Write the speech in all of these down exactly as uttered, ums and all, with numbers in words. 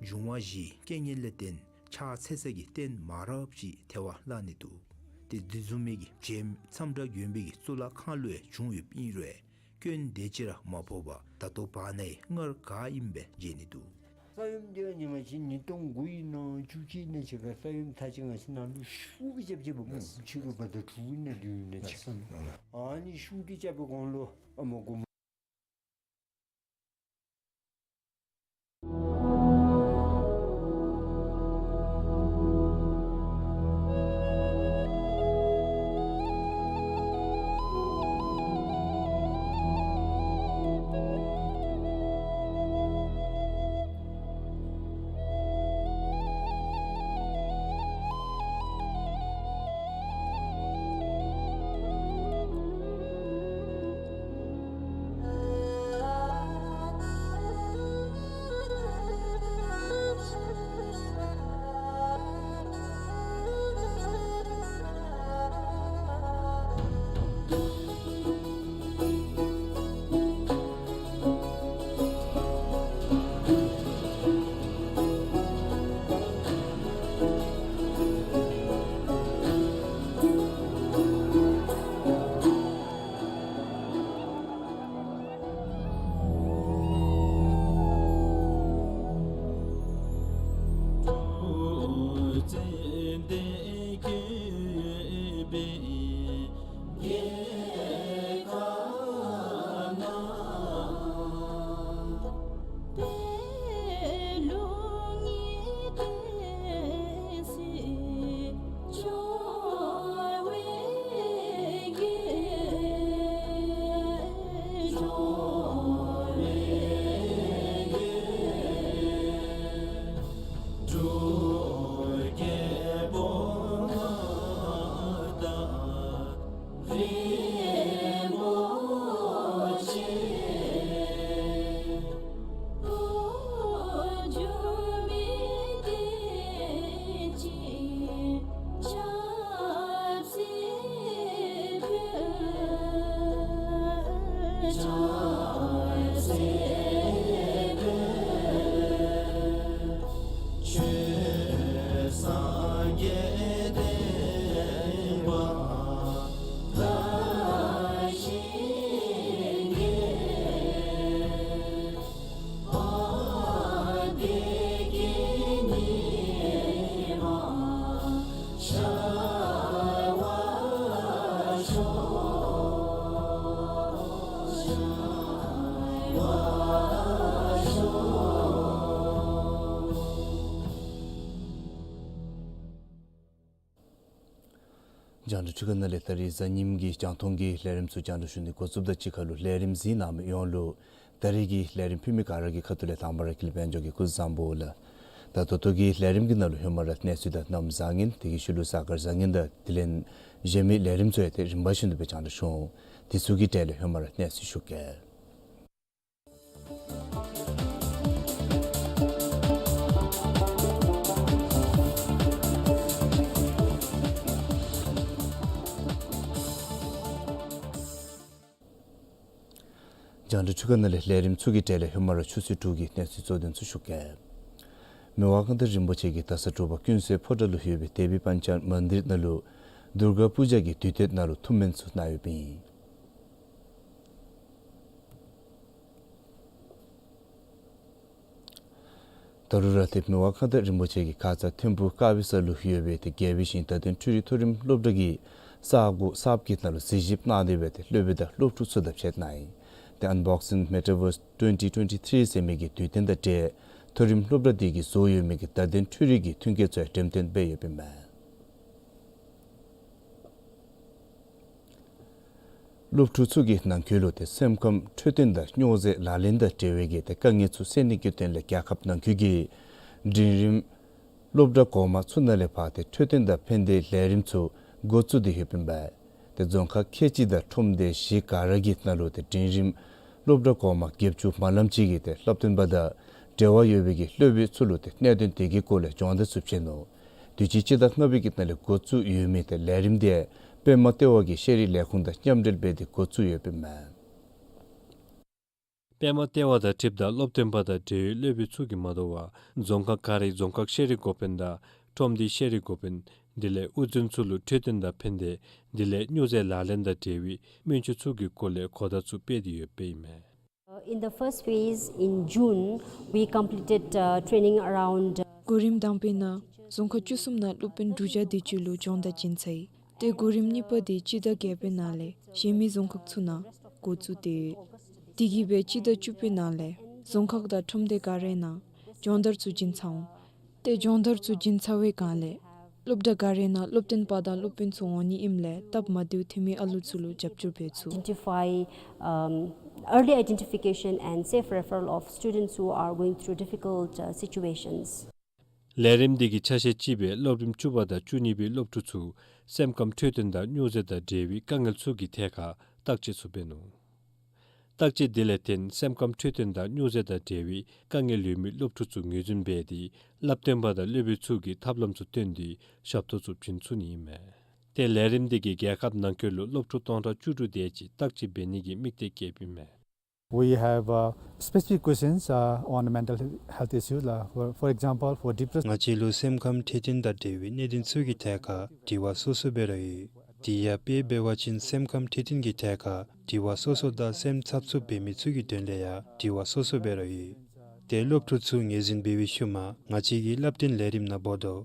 འབྱུང་བ་བཞིའི་རྐྱེན་ངན་ལས་བརྟེན་ཕྱག་འཚལ་ས་གི་རྟེན་མང་རབས་ཅིག་ཐལ་བ་བརླག་ནི་འདུག། ཏེ་དེ་བཟུམ་མའི་གི་རྗེ་མཚམས་བྲག་དགོན་པའི་གི་གཙུག་ལག་ཁང་ལུ་ཡང་བྱུང་ཡོདཔ་ཨིན་རུང་སྐྱོན་དེ་ཅིག་ར་མ་ཕོག་པར་ད་ལྟོ་བར་ན་ཡང་སྔར་བཀག་ཨིནམ་སྦེ་མཇལ་ནི་འདུག། ས་ཡོམ་འདི་ཡང་ཉི་མ་གཅིག་ཉིས་སྟོང་དགུ་ཨིན་ན་བཅུ་གཅིག་ཨིན་ན་ཅིག་ཁར་ས་ཡོམ་ཚར་གཅིག་ང་བཅས་ནཱ་ལུ་ཤུགས་ཀྱིས་རྐྱབ་རྐྱབ་པ་སྨོ། ཕྱི་རུ་བར་དོ་དྲུག་ཨིན་ན་བདུན་ཨིན་ན་ཅིག་ཁར་ལུ་ཨ་ནི་ཤུགས་ཀྱིས་རྐྱབ་པའི་གོང་ལུ་ཨ་མ་དགོངས་རྒྱང་བསྒྲགས་འཕྲུལ་ཁང་ནང་ལས་ད་རིས་གཟའ་ཉིམ་གི་རྒྱང་མཐོང་གི་ལས་རིམ་ཚུ་རྒྱང་བསྒྲགས་ཞུ་ནི་འགོ་བཙུགསཔ་དང་གཅིག་ཁར་ལུ་ལས་རིམ་གཟིགས་གནང་མི་ཡོངས་ལུ་ད་རིས་ཀྱི་ལས་རིམ་ཕུལ་མི་ག་ར་གི་ཁ་ཐུག་ལས་དང་པ་ར་ཀུན་ལེགས་དཔལ་འབྱོར་གྱིས་སྐུ་གཟུགས་བཟང་པོ་ལགས། ད་ད་ལྟོ་གི་ལས་རིམ་གྱི་ནང་ལུ་ཧེ་མ་ར་གནས་ཚུལ་དང་གནམ་བཟང་ངན་དེ་གི་ཤུལ་ལུ་གཟའ་སྐར་བཟང་ངན་དང་དེ་ལས་གཞན་མི་ལས་རིམ་ཚུ་ཡང་ཏེ་རིམ་པ་བཞིན་དུ་སྦེ་རྒྱང་བསྒྲགས་ཞུ་འོང་། དེ་ཚུ་གི་གྲས་ལས་ཧེ་མ་ར་གནས་ཚུལ་ཞུ་གེ། རྒྱང་བསྒྲགས་འཕྲུལ་ཁང་ནང་ལས་ལས་རིམ་ཚུ་གི་གྲས་ལས་ཧེ་མ་ར་ཆུ་ཚོད་དྲུག་གི་གནས་ཚུལ་གཙོ་དོན་ཚུ་ཞུ་གེ། མི་དབང་མངའ་བདག་རིན་པོ་ཆེ་གིས་རྡ་ས་འབྲུག་པ་ཀུན་གསལ་ཕོ་བྲང་ལུ་ཡོད་པའི་དེ་བི་པཉྩ་མན་དིར་ནང་ལུ་དུརྒ་པུ་ཇ་གི་དུས་སྟོན་ནང་ལུ་ཐུགས་སྨོན་ཚུ་གནང་ཡོདཔ་ཨིན། ད་རུང་ར་ཏེ་མི་དབང་མངའ་བདག་རིན་པོ་ཆེ་གིས་ཁ་ཙ་ཐིམ་ཕུག་དཀར་སྦིས་ས་ལུ་ཡོད་པའི་ཏེ་རྒྱལ་བའི་ཞིང་དད་ལྡན་འཕྲུལ་རིག་མཐོ་རིམ་སློབ་གྲྭ་གི་ས་སྒོ་གསརཔ་གི་ནང་ལུ་གཟིགས་ཞིབ་གནང་སྟེ་སྦེ་ཏེ་སློབ་དཔོན་དང་སློབ་ཕྲུག་ཚུ་དང་ཕྱད་གནང་ཡི། ཏེ་Unboxing Metaverse twenty twenty-three ཟེར་མི་གི་དུས་སྟོན་དང་འབྲེལ་མཐོ་རིམ་སློབ་གྲྭ་འདི་གིས་བཟོ་ཡོད་མི་གི་དད་ལྡན་འཕྲུལ་རིག་གི་མཐུན་རྐྱེན་ཚུ་ཡང་འགྲེམས་སྟོན་འབད་ཡོདཔ་ཨིན་མས། སློབ་ཕྲུག་ཚུ་གི་ནང་ཁུལ་ལུ་ཏེ་སེམས་ཁམས་འཕྲོད་བསྟེན་དང་སྨྱོ་རྫས་ལག་ལེན་དང་འབྲེལ་བའི་གི་ཏེ་དཀའ་ངལ་ཚུ་སེལ་ནི་གི་དོན་ལས་རྒྱལ་ཁབ་ནང་ཁུལ་གྱི་འབྲིང་རིམ་སློབ་གྲྭ་གོང་མ་ཚུ་ནང་ལས་ཕར་ཏེ་འཕྲོད་བསྟེན་དང་ཕན་བདེའི་ལས་རིམ་ཚུ་འགོ་བཙུགས་ཏེ་ཡོདཔ་ཨིན་པས། ཏེ་རྫོང་ཁག་ཁལ་གཅིག་དང་ཁྲོམ་སྡེ་བཞི་ག་ར་གི་ནང་ལུ་ཏེ་འབྲིང་རིམ་སློབ་གྲྭ་གོང་མ་བརྒྱད་ཅུ་མ་ལམ་ཅིག་གི་ཏེ་སློབ་སྟོན་པ་དང་འབྲེལ་བ་ཡོད་པའི་གི་སློབ་དཔོན་ཚུ་ལུ་ཏེ་གནད་དོན་དེ་གི་སྐོར་ལས་སྦྱོང་བརྡར་ཚུ་བྱིན་ནུག། དུས་ཅི་སྤྱི་ཟླ་ལྔ་པའི་གི་ནང་ལས་འགོ་བཙུགས་ཡོད་མི་ཏེ་ལས་རིམ་འདི་པདྨ་ལྟེ་བ་གི་ཤེས་རིག་ལས་ཁུངས་དང་མཉམ་འབྲེལ་འབད་དེ་འགོ་བཙུགས་ཡོདཔ་ཨིན་མས། པདྨ་ལྟེ་བ་དང་འཁྲིལཝ་ད་སློབ་སྟོན་པ་དང་འབྲེལ་ཡོད་སློབ་དཔོན་ཚུ་གིས་མ་དོ་བར་རྫོང་ཁག་ཁག་རིའི་རྫོང་ཁག་ཤེས་རིག་འགོ་དཔོན་དང་ཁྲོམ་སྡེའི་ཤེས་རིག་འགོ་དཔོན་དེ་ལས་དབུ་འཛིན་ཚུ་ལུ་འཕྲོད་བསྟེན་དང་ཕན་བདེ་དེ་ལས་སྨྱོ་རྫས་ལག་ལེན་དང་འབྲེལ་བའི་སྨན་བཅོས་ཚུ་གི་སྐོར་ལས་གོ་བརྡ་ཚུ་སྤེལ་ཏེ་ཡོདཔ་ཨིན་མས། Uh, in the first phase, in June, we completed, uh, training around, uh, གོ་རིམ་དང་པའི་ནང་རྫོང་ཁག་བཅུ་གསུམ་ནང་སློབ་དཔོན་དྲུག་བརྒྱ་དེ་ཅིག་ལུ་སྦྱོང་བརྡར་བྱིན་ཚར་ཡི། ཏེ་གོ་རིམ་གཉིས་པ་དེ་སྤྱི་ཟླ་བརྒྱད་པའི་ནང་ལས་གཞན་མི་རྫོང་ཁག་ཚུ་ནང་འགོ་བཙུགས་ཏེ་ཡོད། དེ་གིས་སྦེ་སྤྱི་ཟླ་བཅུ་པའི་ནང་ལས་རྫོང་ཁག་དང་ཁྲོམ་སྡེ་ག་རའི་ནང་སྦྱོང་བརྡར་ཚུ་བྱིན་ཚར་འོང་། ཏེ་སྦྱོང་བརྡར་ཚུ་བྱིན་ཚར་བའི་སྒང་ལས་སློབ་གྲྭ་ག་རའི་ནང་སློབ་སྟོན་པ་དང་སློབ་དཔོན་ཚུ་འོང་ནི་ཨིནམ་ལས་སྟབས་མ་བདེཝ་ཐོན་མི་ཨ་ལུ་ཚུ་ལུ་རྒྱབ་སྐྱོར་འབད་ཚུགས། Identify, um, early identification and safe referral of students who are going through difficult, uh, situations. ལས་རིམ་འདི་གི་ཆ་ཤས་ཅིག་སྦེ་སློབ་རིམ་བཅུ་པ་དང་བཅུ་གཉིས་པའི་སློབ་ཕྲུག་ཚུ་སེམས་ཁམས་འཕྲོད་བསྟེན་དང་སྨྱོ་རྫས་དང་འབྲེལ་བའི་དཀའ་ངལ་ཚུ་གི་ཐད་ཁར་བརྟག་དཔྱད་ཚུ་འབད་ནུག། བརྟག་དཔྱད་དེ་ལས་བརྟེན་སེམས་ཁམས་འཕྲོད་བསྟེན་དང་སྨྱོ་རྫས་དང་འབྲེལ་བའི་དཀའ་ངལ་ཡོད་མི་སློབ་ཕྲུག་ཚུ་ངོས་འཛིན་འབད་དེ་སློབ་སྟོན་པ་དང་སློབ་དཔོན་ཚུ་གིས་ཐབས་ལམ་ཚུ་བཏོན་ཏེ་ཞབས་ཏོག་ཚུ་བྱིན་ཚུགས་ནི་ཨིན་མས། ཏེ་ལས་རིམ་འདི་གིས་རྒྱལ་ཁབ་ནང་འཁོད་ལུ་སློབ་ཕྲུག་སྟོང་ཕྲག་བཅུ་དྲུག་དེ་ཅིག་བརྟག་དཔྱད་འབད་ནི་གི་དམིགས་གཏད་བསྐྱེདཔ་ཨིན་མས། We have, uh, specific questions, uh, on mental health issues, uh, for, for example, for depression. ང་བཅས་ལུ་སེམས་ཁམས་འཕྲོད་བསྟེན་དང་འབྲེལ་བའི་གནད་དོན་ཚུ་གི་ཐད་ཁར་དྲི་བ་སོ་སོ་འབད་ར་ཡོད། དེ་ཡང་དཔེ་འབད་བ་ཅིན་སེམས་ཁམས་འཕྲོད་བསྟེན་གྱི་ཐད་ཁར་དྲི་བ་སོ་སོ་དང་སེམས་འཚབ་འཚུབ་འབད་མི་ཚུ་གི་དོན་ལས་ཡང་དྲི་བ་སོ་སོ་འབད་ར་ཡོད། ཏེ་སློབ་ཕྲུག་ཚུ་ངོས་འཛིན་འབད་བའི་ཤུལ་མ་ང་བཅས་ཀྱིས་སློབ་སྟོན་ལས་རིམ་ནང་འབོ་དོ།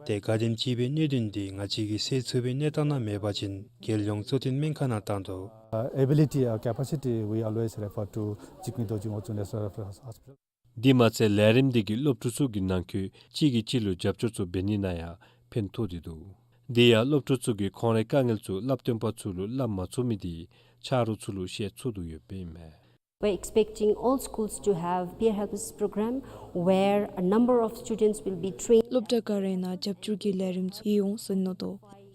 ཏེ་ག་དེམ་ཅིག་སྦེ་གནད་དོན་འདི་ང་བཅས་ཀྱིས་སེལ་ཚུགས་པའི་གནས་སྟངས་ནང་མེད་པ་ཅིན་རྒྱལ་ཡོངས་གཙོ་བསྟེན་སྨན་ཁང་ནང་བཏང་དོ། Uh, ability or capacity, we always refer to Jigme Dorjee Ngurchob National Referral Hospital. དེ་མ་ཚད་ལས་རིམ་འདི་གིས་སློབ་ཕྲུག་ཚུ་གི་ནང་འཁོད་གཅིག་གིས་གཅིག་ལུ་རྒྱབ་སྐྱོར་ཚུ་འབད་ནི་ནང་ཡང་ཕན་ཐོགས་ཏེ་འདུག། དེ་ཡང་སློབ་ཕྲུག་ཚུ་གིས་ཁོང་རའི་དཀའ་ངལ་ཚུ་སློབ་སྟོན་པ་ཚུ་ལུ་སླབ་མ་ཚུགས་མི་དེ་ཆ་རོགས་ཚུ་ལུ་བཤད་ཚུགས་དོ་ཡོདཔ་ཨིན་མས། We're expecting all schools to have peer helpers program where a number of students will be trained. སློབ་གྲྭ་ག་རའི་ནང་རྒྱབ་སྐྱོར་གྱི་ལས་རིམ་ཚུ་ཡོད་འོང་ཟེར་མནོ་དོ།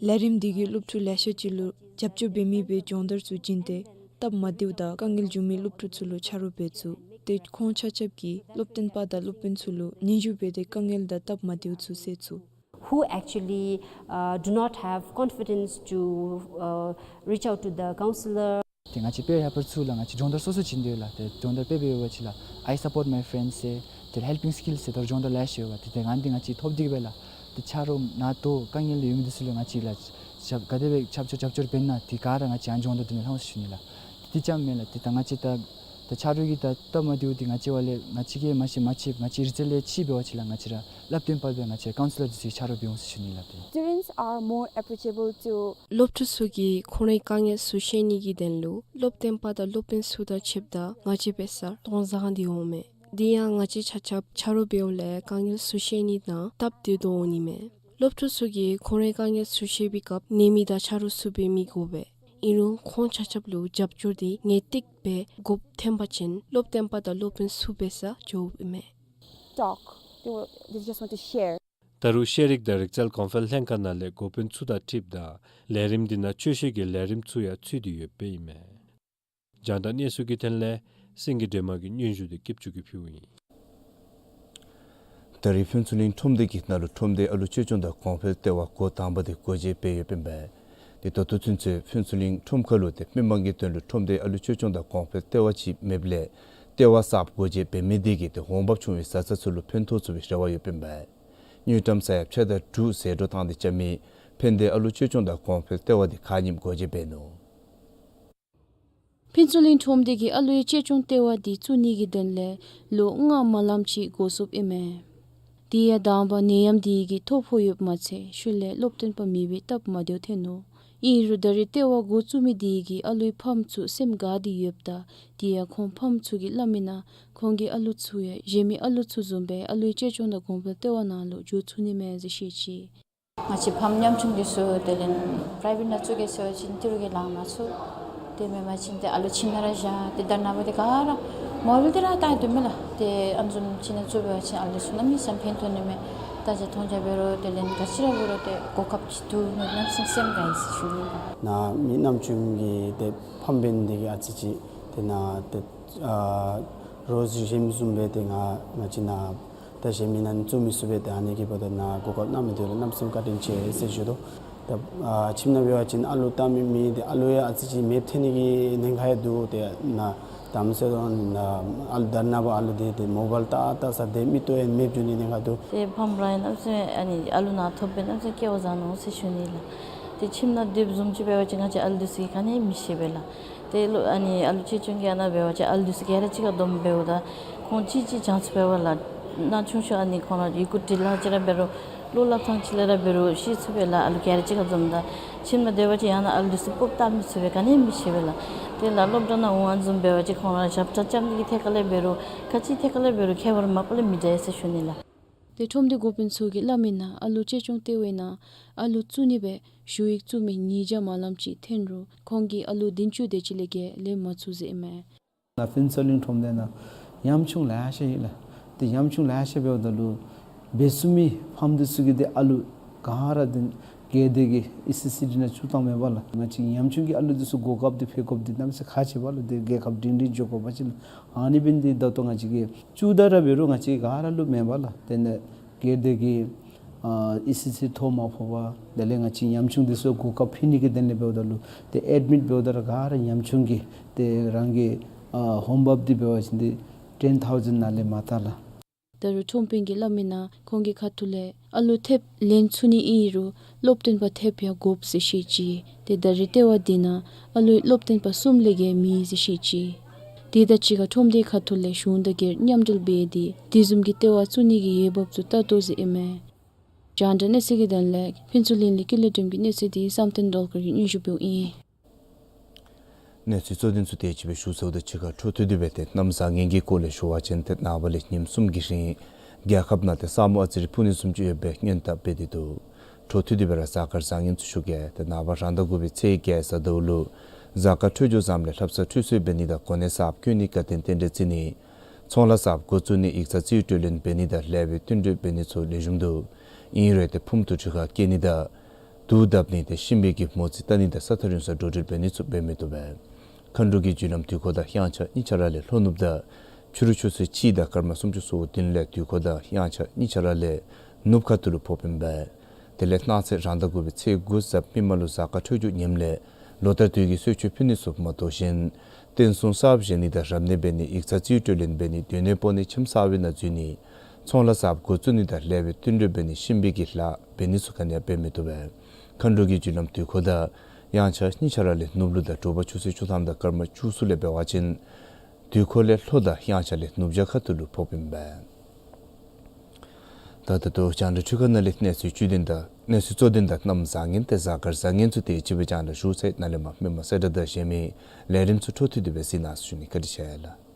ལས་རིམ་འདི་གིས་སློབ་ཕྲུག་ལེ་ཤ་ཅིག་ལུ་རྒྱབ་སྐྱོར་འབད་མི་སྦེ་སྦྱོང་བརྡར་ཚུ་བྱིན་ཏེ་སྟབས་མ་བདེཝ་དང་དཀའ་ངལ་བྱུང་མི་སློབ་ཕྲུག་ཚུ་ལུ་ཆ་རོགས་འབད་ཚུགས། ཏེ་ཁོང་ཆ་ཁྱབ་ཀྱིས་སློབ་སྟོན་པ་དང་སློབ་དཔོན་ཚུ་ལུ་སྙན་ཞུ་འབད་དེ་དཀའ་ངལ་དང་སྟབས་མ་བདེཝ་ཚུ་སེལ་ཚུགས། Who actually, uh, do not have confidence to, uh, reach out to the counselor. ཏེ་ང་བཅས་པི་ཡར་ཧེལ་པར་ཚུ་ལུ་ང་བཅས་སྦྱོང་བརྡར་སོ་སོ་བྱིན་དོ་ཡོད་ལགས། ཏེ་སྦྱོང་བརྡར་དཔེ་འབད་བ་ཅིན་ལགས། I support my friends ཟེར་ཏེ་helping skills ཟེར་ད་རུང་སྦྱོང་བརྡར་ལེ་ཤ་ཡོད་པ། ཏེ་ཏེ་ང་འདི་ང་བཅས་ཐོབ་སྟེ་གིས་སྦེ་ལགས། ཏེ་ཆ་རོགས་ནཱ་ལྟོ་དཀའ་ངལ་ཡོད་མི་འདི་ཚུ་ལུ་ང་བཅས་ལགས་ཞབས་ག་དེ་སྦེ་ཆ་རོགས་རྒྱབ་སྐྱོར་འབད་ན་དེ་ག་ར་ང་བཅས་ཡང་སྦྱོང་བརྡར་འདི་ནང་ལྷོད་ཟེར་ཞུ་ནི་ལགས། ཏེ་དེ་ཙམ་མེན་ལགས། ཏེ་ད་ང་བཅས་ད་ད་ཆ་རོགས་ཀྱི་ད་སྟབས་མ་བདེཝ་འདི་ང་བཅས་བ་ལས་ང་བཅས་ཀྱིས་མ་ཤེས་མ་ཤེས་ང་བཅས་རི་ཙ་ལས་ཅིག་འབད་བ་ཅིན་ལགས། ང་བཅས་ར་སླབ་སྟོན་པ་སྦེ་ང་བཅས་ཀའུན་སི་ལར་འདི་ཚུ་ཆ་རོགས་འབད་འོང་ཟེར་ཞུ་ནི་ལགས། ཏེ་Students are more approachable to སློབ་ཕྲུག་ཚུ་གིས་ཁོང་རའི་དཀའ་ངལ་ཚུ་བཤད་ནི་གི་དོན་ལུ་སློབ་སྟོན་པ་དང་སློབ་དཔོན་ཚུ་དང་ཕྱདཔ་ད་ང་བཅས་འབད་སར་སྟོང་བཟང་སྟེ་འོང་མས། དེ་ཡང་ང་བཅས་ཆ་ཁྱབ་ཆ་རོགས་འབདཝ་ལས་དཀའ་ངལ་ཚུ་བཤད་ནི་དང་སྟབས་བདེ་དོ་འོང་ནི་མས། སློབ་ཕྲུག་ཚུ་གིས་ཁོང་རའི་དཀའ་ངལ་ཚུ་བཤད་པའི་སྐབས་ནད་མེད་དང་ཆ་རོགས་ཚུ་འབད་མི་དགོ་པས། ཨིན་རུང་ཁོང་ཆ་ཁྱབ་ལུ་རྒྱབ་སྐྱོར་འདི་ངེས་ཏིག་སྦེ་དགོཔ་ཐོན་པ་ཅིན་སློབ་སྟོན་པ་དང་སློབ་དཔོན་ཚུ་འབད་སར་འགྱོཝ་ཨིན་མས། Talk. They were, they just want to share. ད་རུང་ཤེས་རིག་དང་རིག་རྩལ་གོང་འཕེལ་ལྷན་ཁག་ནང་ལས་འགོ་དཔོན་ཚུ་དང་འཁྲིལཝ་ད་ལས་རིམ་འདི་ནང་སྤྱོད་བཤད་ཀྱི་ལས་རིམ་ཚུ་ཡང་ཚུད་དེ་ཡོདཔ་ཨིན་མས། རྒྱང་བསྒྲགས་གནས་ཚུལ་གྱི་དོན་ལས་སེང་གེ་སྒྲོལ་མ་གིས་སྙན་ཞུ་འདི་སྐྱིདཔ་ཅུ་གིས་ཕུལཝ་ཨིན། ད་རེས་ཕུན་ཚོགས་གླིང་ཁྲོམ་སྡེ་གི་ནང་ལུ་ཁྲོམ་སྡེའི་ཨ་ལུ་བཅོས་སྐྱོང་དང་གོང་འཕེལ་ལྟེ་བ་འགོ་དང་པ་དེ་སྒོ་འབྱེད་འབད་ཡོདཔ་ཨིན་པས། དེ་ད་ལྟོ་ཚུན་ཚོད་ཕུན་ཚོགས་གླིང་ཁྲོམ་ཁ་ལུ་ཏེ་མི་མང་གི་དོན་ལུ་ཁྲོམ་སྡེའི་ཨ་ལུ་བཅོས་སྐྱོང་དང་གོང་འཕེལ་ལྟེ་བ་ཅིག་མེདཔ་ལས་ལྟེ་བ་གསརཔ་སྒོ་འབྱེད་འབད་མི་དེ་གིས་ཏེ་འོང་འབབ་ཆུང་བའི་བཟའ་ཚང་ཚུ་ལུ་ཕན་ཐོགས་ཚུགས་པའི་རེ་བ་ཡོདཔ་ཨིན་པས། དངུལ་ཀྲམ་ས་ཡ་ཕྱེད་དང་དྲུག་ཟད་འགྲོ་བཏང་སྟེ་རྐྱབ་མི་ཕན་བདེ་ཨ་ལུ་བཅོས་སྐྱོང་དང་གོང་འཕེལ་ལྟེ་བ་དེ་ཁག་ཉིནམ་སྒོ་འབྱེད་འབད་ནུག། ཕུན་ཚོགས་གླིང་ཁྲོམ་སྡེ་གིས་ཨ་ལུའི་བཅོས་སྐྱོང་ལྟེ་བ་འདི་བཙུགས་ནི་གི་དོན་ལས་ལོ་ལྔ་མ་ལངམ་ཅིག་འགོར་སོཔ་ཨིན་མས། དེ་ཡང་དང་པ་ནད་ཡམས་དེ་གིས་ཐོ་ཕོག་ཡོདཔ་མ་ཚད་ཤུལ་ལས་སློབ་སྟོན་པ་མེད་པའི་སྟབས་མ་བདེཝ་ཐོན་ནུག། ཨིན་རུང་ད་རེས་ལྟེ་བ་འགོ་བཙུགས་མི་དེ་གིས་ཨ་ལུའི་ཕམ་ཚུ་སེམས་དགའ་སྟེ་ཡོདཔ་ད་དེ་ཡང་ཁོང་ཕམ་ཚུ་གིས་སླབ་མིའི་ནང་ཁོང་གི་ཨ་ལུ་ཚུ་ཡང་གཞན་མི་ཨ་ལུ་ཚུ་བཟུམ་སྦེ་ཨ་ལུའི་བཅོས་སྐྱོང་དང་གོང་འཕེལ་ལྟེ་བ་ནང་ལུ་འགྱོ་ཚུགས་ནི་མས་ཟེར་བཤད་ཅི། ང་བཅས་ཕམ་ཉམ་ཆུང་འདི་ཚུ་དེ་ལས་པ་རའི་ཝེཊ་ནང་བཙུགས་གེ་ཟེར་བ་ཅིན་ཏི་རུ་གིས་ལང་མ་ཚུགས། དེ་མེན་པ་ཅིན་ཏེ་ཨ་ལུ་ཁྱིམ་ནང་ར་བཞག་སྟེ་ད་ནངས་པ་འདི་ག་ར་མོ་བཱའིལ་འདི་ར་བལྟ་སྡོད་མི་ལགས། ཏེ་ཨ་ནི་བཟུམ་ཅིག་ནང་བཙུགས་པ་ཅིན་ཨ་ལུ་ཚུ་གནམ་མེད་ས་མེད་ཕན་ཐོགས་ནི་མས། ད་ཅི་མཐོང་རྒྱ་འབད་རུང་དེ་ལས་ག་ཅི་ར་འབད་རུང་ཏེ་གོ་སྐབས་ཅིག་འདུག་ནི་གནམ་མེད་ས་མེད་སེམས་དགའ་ཡི་ཟེར་ཞུ་ནི། ནཱ་མི་ཉམ་ཆུང་གི་ཏེ་ཕམ་འབད་ནི་དེ་གིས་ཨ་ཙི་ཅིག་ཏེ་ནཱ་ཏེ་ཨ་རོགས་གཞན་མི་བཟུམ་སྦེ་ཏེ་ང་ང་བཅས་ནཱ་ད་གཞན་མི་ནང་བཙུགས་མི་ཚུགས་པས། ཏེ་ཨ་ནི་གི་འབདཝ་ད་ནཱ་གོ་སྐབས་གནང་མི་འདི་ལུ་གནམ་མེད་ས་མེད་བཀའ་དྲིན་ཆེ་ཟེར་ཞུ་དོ། ད་ཨ་ཁྱིམ་ནང་འབད་བ་ཅིན་ཨ་ལུ་བལྟ་མི་མི་འདི་ཨ་ལུ་ཡང་ཨ་ཙི་ཅིག་མེདཔ་ཐོན་ནི་གི་ཉེན་ཁ་ཡང་འདུག། ཏེ་ནཱ་ དམ་སེ་དོན་ཨ་ལུ་དར་ན་བ་ཨ་ལུ་དེ་དེ་མོ་བཱའིལ་ཏ་ཏ་ས་དེ་མིག་ཏོ་ཡང་མེདཔ་འགྱོ་ནི་ནི་ག་དུ། ཏེ་ཕམ་ར་ཡང་ཨ་ཙི་ཨ་ནི་ཨ་ལུ་ནཱ་ཐོབ་པའི་ཨ་ཙི་སྐལ་བ་བཟང་ནུག་ཟེར་ཞུ་ནི་ལགས། ཏེ་ཁྱིམ་ནང་སྡོདཔ་བཟུམ་ཅིག་འབད་བ་ཅིན་ང་བཅས་ཨ་ལུ་འདི་ཚུ་གིས་ག་ནི་མི་ཤེས་པས་ལགས། ཏེ་ལོ་ཨ་ནི་ཨ་ལུ་གཅེས་སྐྱོང་གི་ཨ་ནཱ་འབད་བ་ཅིན་ཨ་ལུ་འདི་ཚུ་ག་ར་གཅིག་ཁར་བསྡོམས་འབདཝ་ད་ཁོང་གཅིག་གཅིག་གྱངས་ཚུ་འབདཝ་ལགས། ནཱ་ཆུང་ཆུང་ཨ་ནི་ཁོང་ར་ཡི་གུ་འབྲི་ལཱ་ཅིག་ར་འབད་རུང་བློ་སླབ་ཐངས་ཅིག་ལས་ར་འབད་རུང་ཤེས་ཚུགས་པས་ལགས། ཨ་ལུ་ག་ར་གཅིག་ཁར་བསྡོམས་ད་ཁྱིམ་ནང་སྡོད་པ་ཅིན་ཡང་ན་ཨ་ལུ་འདི་ཚུ་སྤོབས་བཏགས་མི་ཚུགས་པས། ག་ནི་མི་ཤེས་པས་ལགས། ཏེ་ལགས་སློབ་གྲྭ་ནང་འོང་བ་བཟུམ་འབད་བ་ཅིན་ཁོང་ར་ཞབས་ཁྲ་རྐྱབ་ནི་གི་ཐད་ཁར་ལས་འབད་རུང་ག་ཅི་ཐད་ཁར་ལས་འབད་རུང་ཁྱད་པར་མ་པ་ལས་མི་འདྲ་ཟེར་ཞུ་ནི་ལགས། ཏེ་ཁྲོམ་སྡེ་འགོ་དཔོན་ཚུ་གིས་སླབ་མི་ནང་ཨ་ལུ་གཅེས་སྐྱོང་ལྟེ་བའི་ནང་ཨ་ལུ་བཙུགས་ནི་སྦེ་ཞུ་ཡིག་བཙུགས་མི་ཉིས་བརྒྱ་མ་ལམ་ཅིག་ཐོན་རུང་ཁོང་གིས་ཨ་ལུ་བདུན་ཅུ་དེ་ཅིག་ལས་བརྒལ་ལེན་མ་ཚུགས་ཟེར་ཨིན་མས། ང་ཕུན་ཚོགས་གླིང་ཁྲོམ་སྡེ་ནང་ཉམ་ཆུང་ལེ་ཤ་ཡོད་ལགས། ཏེ་ཉམ་ཆུང་ལེ་ཤ་འབདཝ་ད་ལུ་འབད་ཚུགས་མི་ཕམ་འདི་ཚུ་གིས་ཏེ་ཨ་ལུ་ག་ར་ཏེ་སྒེར་སྡེ་གི་ཨི་སི་སི་འདི་ནང་བཙུགས་བཏང་མས་པ་ལགས། ང་བཅས་ཉམ་ཆུང་གི་ཨ་ལུ་འདི་ཚུ་གོ་སྐབས་འདི་ཕུལ་དགོཔ་འདི་གནམ་མེད་ས་མེད་ཁག་ཆེ་བས་ལགས། ཏེ་རྒྱལ་ཁབ་སྒྲིང་སྒྲིང་འགྱོ་དགོ་པ་ཅིན་ཨ་ནི་འབད་ནི་འདི་ད་ལྟོ་ང་བཅས་ཀྱིས་བཙུགས་ད་ར་འབད་རུང་ང་བཅས་ག་ར་ལུ་མེན་པ་ལགས། ཏེ་ནཱ་སྒེར་སྡེ་གི་ཨ་ཨི་སི་སི་ཐོ་མ་ཕོག་པར་དེ་ལས་ང་བཅས་ཉམ་ཆུང་འདི་ཚུ་གོ་སྐབས་ཕུལ་ནི་གི་དོན་ལས་འབདཝ་ད་ལུ་ཏེ་ཨེཌ་མིཊ་འབདཝ་ད་ར་ག་ར་ཉམ་ཆུང་གི་ཏེ་རང་གི་ཨ་ཧོམ་བབས་འདི་འབད་བ་ཅིན་ཏེ་ཊེན་ཐའུ་ཟེནཌ་ནང་ལས་མ་མཐོ་ལགས། ད་རུང་ཁྲོམ་དཔོན་གྱིས་སླབ་མི་ནང་ཁོང་གི་ཁ་ཐུག་ལས་ཨ་ལུ་ཐེབས་ལེན་ཚུགས་ནི་ཨིན་རུང་སློབ་སྟོན་པ་ཐེབས་ཡང་དགོཔ་ཟེར་བཤད་ཅི། ཏེ་ད་རེས་ལྟེ་བ་འདི་ནང་ཨ་ལུ་སློབ་སྟོན་པ་གསུམ་ལས་བརྒལ་མེད་ཟེར་བཤད་ཅི། དེ་དང་གཅིག་ཁར་ཁྲོམ་སྡེའི་ཁ་ཐུག་ལས་གཞུང་དང་སྒེར་མཉམ་འབྲེལ་འབད་དེ་དེ་བཟུམ་གྱི་ལྟེ་བ་བཙུགས་ནི་གི་འོས་འབབ་ཚུ་བལྟ་དོ་ཟེར་ཨིན་མས། རྒྱང་བསྒྲགས་གནས་ཚུལ་གྱི་དོན་ལས་ཕུན་ཚོགས་གླིང་ལས་ཀུན་ལེགས་སྒྲོལམ་གྱི་གནས་ཚུལ་འདི་བསམ་གཏན་སྒྲོལ་དཀར་གྱིས་སྙན་ཞུ་འབདཝ་ཨིན། གནས་ཚུལ་གཙོ་དོན་ཚུ་དེ་ཅིག་སྦེ་ཞུ་ཚརཝ་དང་གཅིག་ཁར་འཕྲོ་མཐུད་དེ་སྦེ་ཏེ་གནམ་བཟང་ངན་གྱི་སྐོར་ལས་ཞུ་བ་ཅིན་ཏེ་ནངས་པ་ལས་ཉིནམ་གསུམ་གྱི་རིང་རྒྱལ་ཁབ་ནང་ཏེ་ས་སྨུག་ཨ་ཙི་རེ་ཕུབ་ནི་བཟུམ་ཅིག་ཡོད་པའི་སྔོན་བརྡ་འབད་དེ་འདུག། འཕྲོ་མཐུད་དེ་སྦེ་ར་གཟའ་སྐར་བཟང་ངན་ཚུ་ཞུ་གེ། ཏེ་ནངས་པ་རང་ཟླ་དགུ་པའི་ཚེས་བརྒྱད་གཟའ་ཟླཝ་ལུ་གཟའ་སྐར་འཕྲོད་སྦྱོར་བཟངམ་ལས་ལྷ་བསངས་ཁྲུས་གསོལ་འབད་ནི་དང་གོ་གནས་གསརཔ་བསྐོ་ནི་དགའ་སྟོན་རྟེན་འབྲེལ་བརྩི་ནི་ཚོང་ལཱ་གསརཔ་འགོ་བཙུགས་ནི་ཡིག་ཚང་རྩིས་སྤྲོད་ལེན་འབད་ནི་དང་ལེགས་པའི་བསྟུན་གྲོས་འབད་ནི་ཚུ་ལེགས་ཤོམ་འདུག། ཨིན་རུང་ཏེ་ཕུངམ་དུ་གྲུ་ཁ་བཀལ་ནི་དང་དུག་བརྡབ་ནི་ཏེ་ཤིང་བལ་གྱི་མོ་རྩིས་བལྟ་ནི་དང་ས་ཐག་རིང་སར་འགྲོ་འགྲུལ་འབད་ནི་ཚུ་འབད་མི་བཏུབ་པས། མཁའ་འགྲོ་གི་རྒྱུ་ལམ་དུས་འཁོར་དང་དབྱངས་འཆར་གཉིས་ཆ་ར་ལས་ལྷོ་ནུབ་དང་ཕྱི་རུ་ཆུ་ཚོད་གཅིག་དང་སྐར་མ་སུམ་ཅུ་སོ་དགུ་བདུན་ལས་དུས་འཁོར་དང་དབྱངས་འཆར་གཉིས་ཆ་ར་ལས་ནུབ་ཁ་ཐུག་ལུ་ཕོགཔ་ཨིན་པས། དེ་ལས་གནངས་ཚེ་རང་ཟླ་དགུ་པའི་ཚེས་དགུ་གཟའ་མིག་དམར་ལུ་གཟའ་སྐར་འཕྲོད་སྦྱོར་ངནམ་ལས་ལོ་ལྟར་དུས་ཀྱི་གསོལ་མཆོད་ཕུལ་ནི་ཚུ་མ་དོ་བཞིན་རྟེན་གསུམ་གསརཔ་བཞེངས་ནི་དང་རབ་གནས་འབད་ནི་ཡིག་ཚང་རྩིས་སྤྲོད་ལེན་འབད་ནི་སྡོད་གནས་སྤོ་ནི་ཁྱིམ་གསར་པའི་ནང་འཛུལ་ནི་ཚོང་ལཱ་གསརཔ་འགོ་བཙུགས་ནི་དང་ལེགས་པའི་བསྟུན་གྲོས་འབད་ནི་ཤིང་བལ་གྱི་ལཱ་འབད་ནི་ཚུ་ག་ནི་ཡང་འབད་མི་བཏུབ་པས། མཁའ་འགྲོ་གི་རྒྱུ་ལམ་དུས་འཁོར་དང་དབྱངས་འཆར་གཉིས་ཆ་ར་ལས་ནུབ་ལུ་དང་དྲོ་པ་ཆུ་ཚོད་བཅུ་ཐམ་དང་སྐར་མ་བཅུ་གསུམ་ལས་འབད་བ་ཅིན་དུས་འཁོར་ལས་ལྷོ་དང་དབྱངས་འཆར་ལས་ནུབ་བྱང་ཁ་ཐུག་ལུ་ཕོགཔ་ཨིན་པས། ད་ད་ལྟོ་རྒྱང་བསྒྲགས་འཕྲུལ་ཁང་ནང་ལས་གནས་ཚུལ་བཅུད་དོན་དང་གནས་ཚུལ་གཙོ་དོན་དང་གནམ་བཟང་ངན་ཏེ་གཟའ་སྐར་བཟང་ངན་ཚུ་དེ་ཅིག་སྦེ་རྒྱང་བསྒྲགས་ཞུ་ཚར་ཡི། ནཱ་ལས་མར་མི་མང་གསལ་བསྒྲགས་དང་གཞན་མི་ལས་རིམ་ཚུ་འཕྲོ་མཐུད་དེ་སྦེ་གཟིགས་གནང་ཟེར་ཞུ་ནི། བཀའ་དྲིན་ཆེ་ལགས།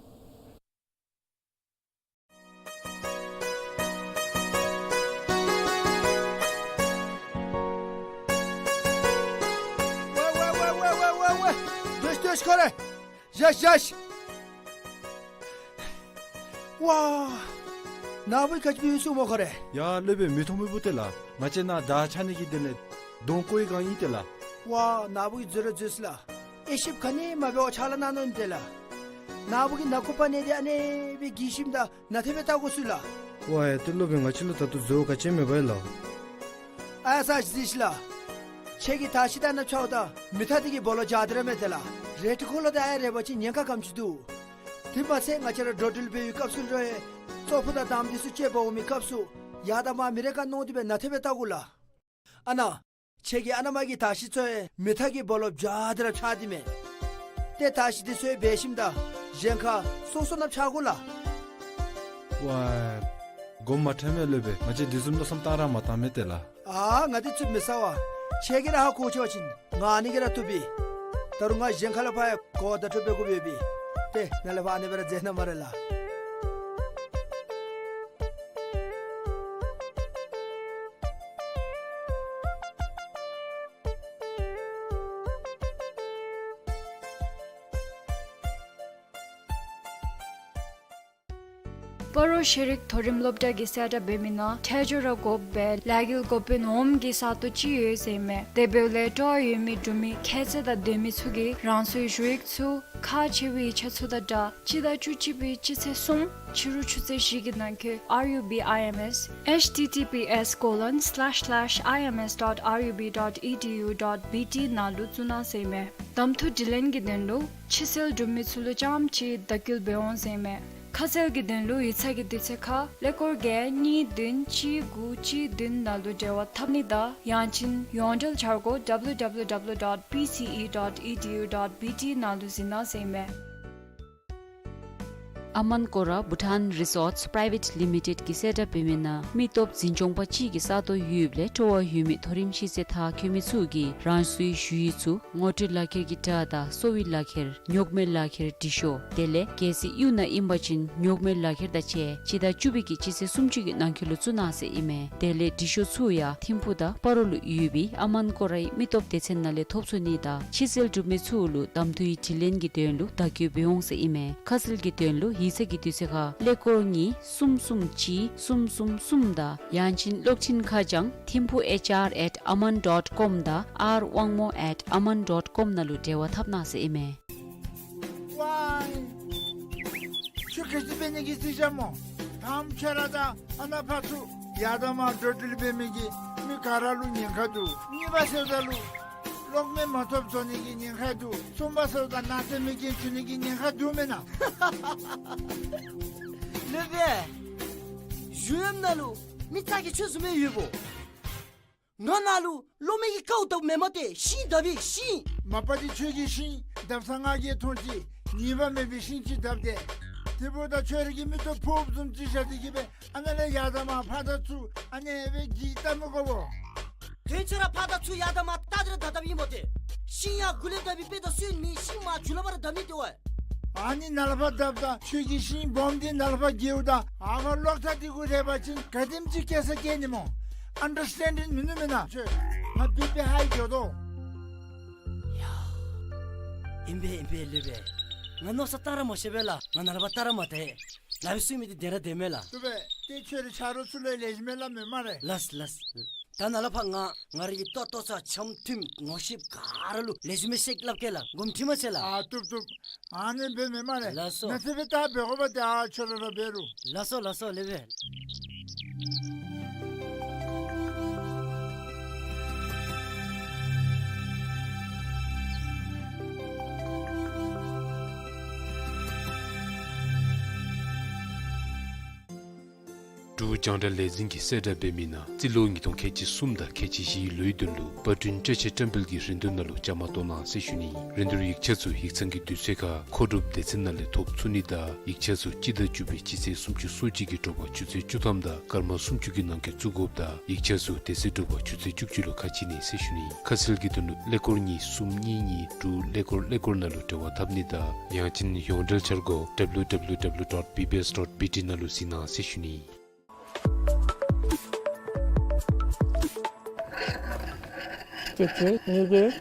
ཝེ་ཝེ་ཝེ། སྡོད་སྡོད་ཁོ་རེ། བཞག་བཞག། ཝ། ནཱ་བུ་ག་ཅི་སྦེ་ཡོད་སོང་སྨོ་ཁོ་རེ། ཡ་སློབ་དཔོན་མི་མཐོང་མི་བུ་ཏེ་ལགས། ང་བཅས་ནཱ་དར་འཕྱར་ནི་གི་དོན་ལས་གདོང་བསྐོར་བའི་སྒང་ཨིན་ཏེ་ལགས། ཝ་ནཱ་བུ་གིས་འཛོལ་ར་འཛོལ་སོ་ལགས། དབྱེ་ཞིབ་ག་ནི་མ་འབད་བར་ཕྱག་ལཱ་གནང་ནུག་ཨིན་ཏེ་ལགས། ནཱ་བུ་གིས་ནང་ཁོག་པ་ནང་འདི་ཨ་ནེ་སྦེ་གི་ཞིནམ་ད་ནཱ་དེ་སྦེ་བལྟ་དགོ་ཚུགས་ལགས། ཝ་ཡ་ཏེ་སློབ་དཔོན་ང་བཅས་ལུ་ད་ལྟོ་འཛོལ་བ་ག་ཅི་ཡང་མེད་པས་ལགས། ཨ་ས་གཟིགས་ཤིག་ལགས། ཁྱེད་ཀྱིས་དར་ཤིང་དེ་ནཱ་འཕྱརཝ་ད་མེ་མཐའ་དེ་གི་སྦོ་ལོགས་འཇའ་དེ་ར་མས་ཏེ་ལགས། རལ་གྲི་འཁོར་ལོ་དེ་ཨ་ཡར་རེག་པ་ཅིན་ཉེན་ཁ་ག་དེམ་ཅིག་འདུག། དེ་མ་ཚད་ང་བཅས་ར་འགྲོ་འགྲུལ་འབད་བའི་སྐབས་སུ་ལུ་ཡང་ཙོག་པུ་དང་དམ་འདི་ཚུ་སྤྱོད་འབག་འོང་མི་སྐབས་སུ་ཡར་དང་མར་མི་རེ་ཁར་གནོད་དེ་སྦེ་ནཱ་དེ་སྦེ་བལྟ་དགོ་ལགས། ཨ་ནཱ། ཁྱེད་ཀྱིས་ཨ་ནཱ་མར་གྱི་དར་ཤིང་ཚུ་ཡང་མེ་མཐའ་གི་སྦོ་ལོགས་འཇའ་དེ་ར་འཕྱར་ཏེ་མས། ཏེ་དར་ཤིང་འདི་ཚུ་ཡང་འབལ་ཞིནམ་ད་གཞན་ཁར་སོ་སོ་ནཱ་འཕྱར་དགོ་ལགས། ཝ། དགོངསམ་མ་ཁྲེལ་མས་སློབ་དཔོན། ང་བཅས་དེ་བཟུམ་མནོ་བསམ་བཏང་ར་མ་བཏང་མས་ཏེ་ལགས། ཨ་ང་འདི་ཚུ་མི་ཟ་བས། ཁྱེད་ཀྱིས་ར་ཧ་གོ་ཆོག་པ་ཅིན་ང་ཨ་ནི་གིས་ར་བཏུབ་པས། ད་རུང་ང་གཞན་ཁ་ལས་ཕར་ཡང་གོ་བརྡ་འཕྲོད་པའི་དགོཔ་ཡོད་པས། ཏེ་ནཱ་ལས་ཕར་ཨ་ནི་སྦེ་ར་མཛད་གནང་སྨ་རེ་ལགས། སྤ་རོ་ཤེས་རིག་མཐོ་རིམ་སློབ་གྲྭ་གིས་གསལ་བསྒྲགས་འབད་མི་ནང་ཁྲལ་འབྱོར་ར་དགོ་པའི་ལས་འགུལ་འགོ་དཔོན་འོགམ་གྱི་ས་སྟོང་ཅིག་ཡོད་ཟེར་ཨིན་མས། དེ་འབདཝ་ལས་སྤྲོ་བ་ཡོད་མི་འབྲུག་མི་ཁྱད་ཚད་དང་ལྡན་མི་ཚུ་གིས་རང་སོའི་ཞུ་ཡིག་ཚུ་ཁག་ཆེ་བའི་ཡིག་ཆ་ཚུ་དང་སྦྲགས་སྤྱི་ཟླ་བཅུ་གཅིག་པའི་སྤྱི་ཚེས་གསུམ་ཕྱི་རུ་ཆུ་ཚོད་བཞི་གི་ནང་འཁོད་R U B I M S H T T P S colon slash slash I M S dot R U B dot E D U dot B T ནང་ལུ་བཙུགས་གནང་ཟེར་ཨིན་མས། གདམ་འཐུ་དྲི་ལན་གྱི་དོན་ལུ་ཕྱི་སེལ་འབྲུག་མི་ཚུ་ལུ་རྐྱངམ་ཅིག་བརྡ་བསྐུལ་འབད་འོང་ཟེར་ཨིན་མས། ཁ་གསལ་གྱི་དོན་ལུ་ཡིག་ཚང་གི་དུས་ཚོད་ཁར་ཀླད་ཀོར་བརྒྱད་གཉིས་བདུན་གཅིག་དགུ་གཅིག་བདུན་ནང་ལུ་འབྲེལ་བ་འཐབ་ནི་དང་ཡང་ཅིན་ཡོངས་འབྲེལ་འཆར་སྒོ W W W dot P C E dot E D U dot B T ནང་ལུ་གཟིགས་གནང་ཟེར་ཨིན་མས། ཨ་མན་ཀོ་ར་བྷུ་ཊཱན་རི་སོརཊསི་པི་རའི་ཝེཊ་ལི་མི་ཊེཌ་གིས་གསལ་བསྒྲགས་འབད་མི་ནང་མི་སྟོབས་འཛིན་སྐྱོང་པ་ཅིག་གི་ས་སྟོང་ཡོདཔ་ལས་སྤྲོ་བ་ཡོད་མི་མཐོ་རིམ་ཤེས་ཚད་མཐར་འཁྱོལ་མི་ཚུ་གིས་རང་སོའི་ཞུ་ཡིག་ཚུ་ངོ་སྤྲོད་ལག་ཁྱེར་གྱི་སྒྲ་དང་གསོ་བའི་ལག་ཁྱེར་ཉོག་མེད་ལག་ཁྱེར་འབྲི་ཤོག་དེ་ལས་གལ་སྲིད་གཡུས་ནང་ཨིན་པ་ཅིན་ཉོག་མེད་ལག་ཁྱེར་དང་བཅས་སྤྱི་ཟླ་བཅུ་པའི་གི་སྤྱི་ཚེས་སུམ་ཅུ་གི་ནང་འཁོད་ལུ་བཙུགས་གནང་ཟེར་ཨིན་མས། དེ་ལས་འབྲི་ཤོག་ཚུ་ཡང་ཐིམ་ཕུག་དང་སྤ་རོ་ལུ་ཡོད་པའི་ཨ་མན་ཀོ་རའི་མི་སྟོབས་སྡེ་ཚན་ནང་ལས་ཐོབ་ཚུགས་ནི་དང་ཕྱི་སེལ་འབྲུག་མི་ཚུ་ལུ་གདམ་འཐུའི་དྲི་ལན་གྱི་དོན་ལུ་བརྡ་བསྐུལ་འབད་འོང་ཟེར་ཨིན་མས། ཁ་གསལ་གྱི་དོན་ལུ་ཡིག་ཚང་གི་དུས་ཚོད་ཁར་ཀླད་ཀོར་གཉིས་གསུམ་གསུམ་གཅིག་གསུམ་གསུམ་གསུམ་དང་ཡང་ཅིན་གློག་འཕྲིན་ཁ་བྱང་ཐིམ་ཕུག་H R at aman dot com དང་R དབང་མོ་at aman dot com ནང་ལུ་འབྲེལ་བ་འཐབ་གནང་ཟེར་ཨིན་མས། ཝའི། ཁྱོད་ག་ཅི་འབད་ནི་གི་རྩིས་རྐྱབ་སྨོ། ད་ཁྱོད་ར་དང་ཨ་ནཱ་ཕར་ཚུར་ཡར་དང་མར་འགྲོ་འགྲུལ་འབད་མི་གི་མི་ག་ར་ལུ་ཉེན་ཁ་འདུག། གཉིས་པ་ཟེརཝ་ད་ལུ་གློག་མེ་མ་ཐོབ་བཟོ་ནི་གི་ཉེན་ཁ་འདུག། གསུམ་པ་ཟེརཝ་ད་ནང་རྟེན་མེད་མཁན་འབྱུང་ནི་གི་ཉེན་ཁ་འདུག་མེན་ན། ལེགས་པས། གཞུང་གཡམ་ནང་ལུ་མི་ཙག་གི་ཆོས་བཟུམ་སྦེ་ཡོདཔ་འོང་། ང་ནང་ལུ་གློག་མེ་གི་ཀཝ་བཏབ་མེན་མས་ཏེ། ཤིང་བཏབ་ཨིན་ཤིང་། མ་པ་འདི་ཁྱོད་ཀྱིས་ཤིང་བཏབ་ས་ང་གིས་མཐོང་ཅི། ཉེས་པ་མེད་པའི་ཤིང་ཅིག་བཏབ་སྟེ། དེ་འབདཝ་ད་ཁྱོད་ར་གི་མིག་ཏོ་ཕོརཔ་བཟུམ་ཅིག་བཞག་སྟེ་གི་སྦེ་ཨ་ནཱ་ལས་ཡར་དང་མར་ཕར་དང་ཚུར་ཨ་ནི་སྦེ་འགྱིག་བཏབ་མི་དགོ་པས། དོན་ཚུ་ར་ཕར་དང་ཚུར་ཡར་དང་མར་བཏབ་སྟེ་ར་བཏབ་བཏབཔ་ཨིན་མས་ཏེ། ཤིང་ཡང་གུ་ལས་བཏབ་པའི་དཔེ་དང་སྲོལ་མེད། ཤིང་མར་མཇུག་ལུ་ཕར་ར་བཏབ་ནི་ཏེ་ཝའི། ཨ་ནི་ནཱ་ལས་ཕར་བཏབ་ད་ཁྱོད་ཀྱིས་ཤིང་སྦོམ་འདི་ནཱ་ལས་ཕར་འགྱེལཝ་ད་ཨ་ཕར་གློག་ཐག་འདི་གུ་རེག་པ་ཅིན་ག་དེམ་ཅིག་སྐྱེ་ས་སྐྱེ་ནི་སྨོ། ཨན་ཌར་སི་ཊེན་ཌིང་མིན་ནུག་མེན་ན། ཁྱོད་ང་བི་པི་ཧའི་འགྱོ་དོ། ཡ། ཨིན་པས་ཨིན་པས་ལེགས་པས། ང་མནོ་བསམ་བཏང་ར་མ་ཤེས་པས་ལགས། ང་ནཱ་ལས་ཕར་བལྟ་ར་མ་བལྟ། ལག་པའི་སྲུང་མི་འདི་བདེན་ར་བདེན་མས་ལགས། བཏུབ་པས། ཏེ་ཁྱོད་རའི་ཆ་རོགས་ཚུ་ལུ་ལེགས་ཤོམ་སྦེ་སླབ་མས་སྨ་རེ། ལགས་ལགས། ད་ནཱ་ལས་ཕར་ང་ང་རའི་གི་ལྟོ་ལྟོ་ཚང་འཆམ་མཐུན་ངོ་ཤེས་ག་ར་ལུ་ལེགས་ཤོམ་སྦེ་བཤད་སླབ་གེ་ལགས། དགོངསམ་ཁྲེལ་མ་མཛད་ལགས། ཨ་བཏུབ་བཏུབ། ཨ་ནི་འབད་མི་སྨ་རེ། ལགས་སོ། ནཱ་ཚེ་སྦེ་ད་འབད་དགོ་པས། ཏེ་ཨ་ཁྱོད་ར་ར་འབད་རུང་། ལགས་སོ་ལགས་སོ་ལེགས་པས། འབྲུག་རྒྱང་བསྒྲགས་ལས་འཛིན་གྱིས་གསལ་བསྒྲགས་འབད་མི་ནང་རྩིས་ལོ་ཉིས་སྟོང་ཁལ་གཅིག་གསུམ་དང་ཁལ་གཅིག་བཞིའི་ལོའི་དོན་ལུ་པར་སྐྲུན་བཀྲ་ཤིས་བཀྲམ་སྤེལ་གྱི་རིན་བསྡུར་ནང་ལུ་བཅའ་མར་གཏོགས་གནང་ཟེར་ཞུ་ནི། རིན་བསྡུར་ཡིག་ཆ་ཚུ་ཡིག་ཚང་གི་དུས་ཚོད་ཁར་མཁོ་སྒྲུབ་སྡེ་ཚན་ནང་ལས་ཐོབ་ཚུགས་ནི་དང་ཡིག་ཆ་ཚུ་སྤྱི་ཟླ་བཅུ་པའི་སྤྱི་ཚེས་སུམ་ཅུ་སོ་གཅིག་གི་དྲོ་པ་ཆུ་ཚོད་བཅུ་ཐམ་དང་སྐར་མ་སུམ་ཅུ་གི་ནང་འཁོད་བཙུགས་དགོཔ་དང་ཡིག་ཆ་ཚུ་དེ་ཚེ་དྲོ་པ་ཆུ་ཚོད་བཅུ་གཅིག་ལུ་ཁ་ཕྱེ་ནི་ཟེར་ཞུ་ནི། ཁ་གསལ་གྱི་དོན་ལུ་ཀླད་ཀོར་གཉིས་གསུམ་གཉིས་གཉིས་དྲུག་ཀླད་ཀོར་ཀླད་ཀོར་ནང་ལུ་འབྲེལ་བ་འཐབ་ནི་དང་ཡང་ཅིན་ཡོངས་འབྲེལ་འཆར་སྒོ་W W W dot B B S dot B T ནང་ལུ་གཟིགས་གནང་ཟེར་ཞུ་ནི། ཅེ་ཅེ་ངེ་གི།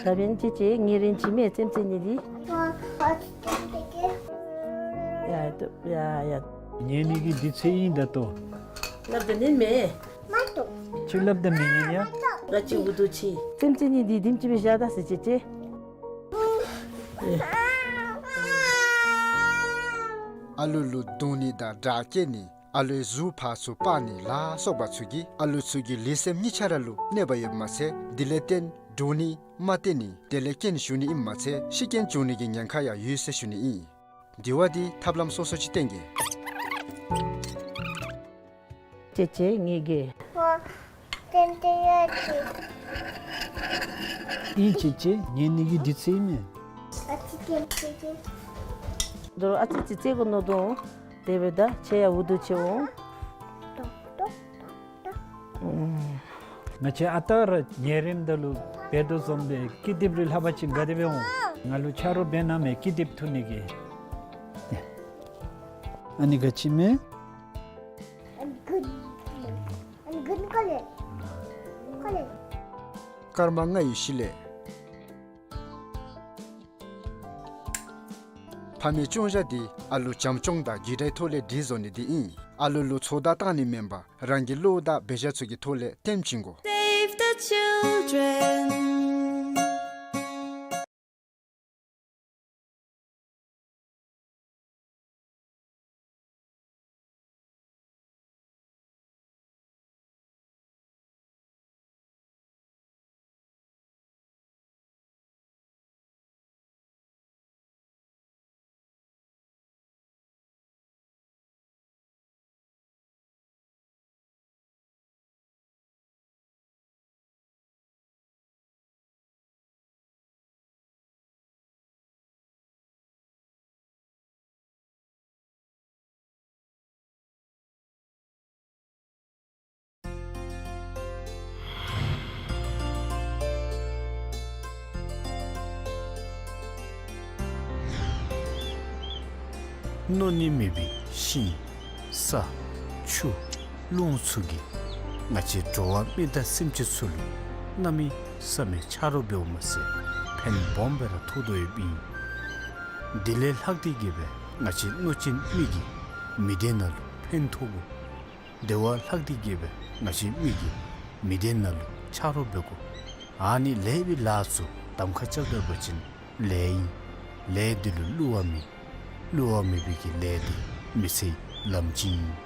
ད་འབདན་ཅེ་ཅེ་ངེ་རེན་ཅི་མེད་རྩེདམོ་རྩེ་ནི་འདི། ཡ་ཏོ་ཡ་ཡ། ཉལ་ནི་གི་དུས་ཚོད་ཨིན་ད་ལྟོ། སླབ་ད་ནི་མེད། མ་ཏོ། ཁྱོད་སླབ་ད་མི་ཉན་ཡ། ང་ཅིག་འུ་སྡུག་ཅིག། རྩེདམོ་རྩེ་ནི་འདི་དེམ་ཅིག་སྦེ་བཞག་ད་ཟེར་ཅེ་ཅེ། ཨ་ལུ་ལུ་རྡུང་ནི་དང་དྲག་སྐྱེད་ནི་ཨ་ལུའི་གཟུགས་ཕར་ཚུར་སྤར་ནི་ལ་སོགས་པ་ཚུ་གིས་ཨ་ལུ་ཚུ་གི་ལུས་སེམས་གཉིས་ཆ་ར་ལུ་གནོད་པ་ཡོདཔ་མ་ཚད་དེ་ལས་བརྟེན་འདྲོག་ནི་མ་བརྟན་ནི་དེ་ལས་རྐྱེན་ཞུགས་ནི་ཨིནམ་མ་ཚད་ཤི་རྐྱེན་བྱུང་ནི་གི་ཉེན་ཁ་ཡང་ཡོད་ཟེར་ཞུ་ནི་ཨིན། དེ་བ་འདི་ཐབས་ལམ་སོ་སོ་ཅིག་བསྟེན་གེ། ཅེ་ཅེ་ངེ་གི། ཨིན་ཅེ་ཅེ་ཉལ་ནི་གི་དུས་ཚོད་ཨིན་མས། ད་རུང་ཨ་ཙི་ཅིག་རྩེ་དགོ་མནོ་དོ། དེ་འབདཝ་ད་ཁྱོད་ཡང་འུ་སྡུག་ཅིག་འོང་། ང་བཅས་ཨ་རྟག་ར་ཉལ་རནམ་ད་ལུ་འབད་དོ་བཟུམ་སྦེ་ཀི་དེབ་རེ་ལྷག་པ་ཅིན་དགའ་སྟེ་སྦེ་འོང་། ང་ལུ་ཆ་རོགས་འབད་གནང་མས་ཀི་དེབ་འཐུ་ནི་གི། ཨ་ནི་ག་ཅི་མས། སྐར་མ་ལྔའི་ཤུལ་ལས། ཕ་མའི་སྐྱོང་བཞག་འདི་ཨ་ལུ་བྱམས་སྐྱོང་དང་རྒྱུ་དྲའི་ཐོག་ལས་སྒྲིག་བཟོ་ནི་འདི་ཨིན། ཨ་ལུ་ལུ་ཚོད་ལྟ་བཏང་ནི་མེན་པར་རང་གི་བློ་དང་འབད་བཞག་ཚུ་གི་ཐོག་ལས་སྟོན་བྱིན་དགོ། Save the children. མནོ་ནི་མེད་པའི་ཤིང་ས་ཆུ་རླུང་ཚུ་གིས་ང་བཅས་འགྲོ་བ་མི་དང་སེམས་ཅན་ཚུ་ལུ་གནམ་མེད་ས་མེད་ཆ་རོགས་འབདཝ་མ་ཚད་ཕན་སྦོམ་སྦེ་ར་ཐོགས་དོ་ཡོདཔ་ཨིན། དེ་ལས་ལྷག་སྟེ་གི་སྦེ་ང་བཅས་མནོ་ཅན་མི་གིས་མི་སྡེ་ནང་ལུ་ཕན་ཐོགས་དགོ། དེ་བ་ལྷག་སྟེ་གི་སྦེ་ང་བཅས་མི་གིས་མི་སྡེ་ནང་ལུ་ཆ་རོགས་འབད་དགོ། ཨ་ནི་ལེགས་པའི་ལཱ་ཚུ་གདམ་ཁ་རྐྱབ་ད་པ་ཅིན་ལེགས་ཨིན། ལས་འདི་ལུ་བསླུ་བ་མེད། བསླུ་བ་མེད་པའི་གི་ལས་འདི་མི་ཚེའི་ལམ་སྤྱི་ཨིན།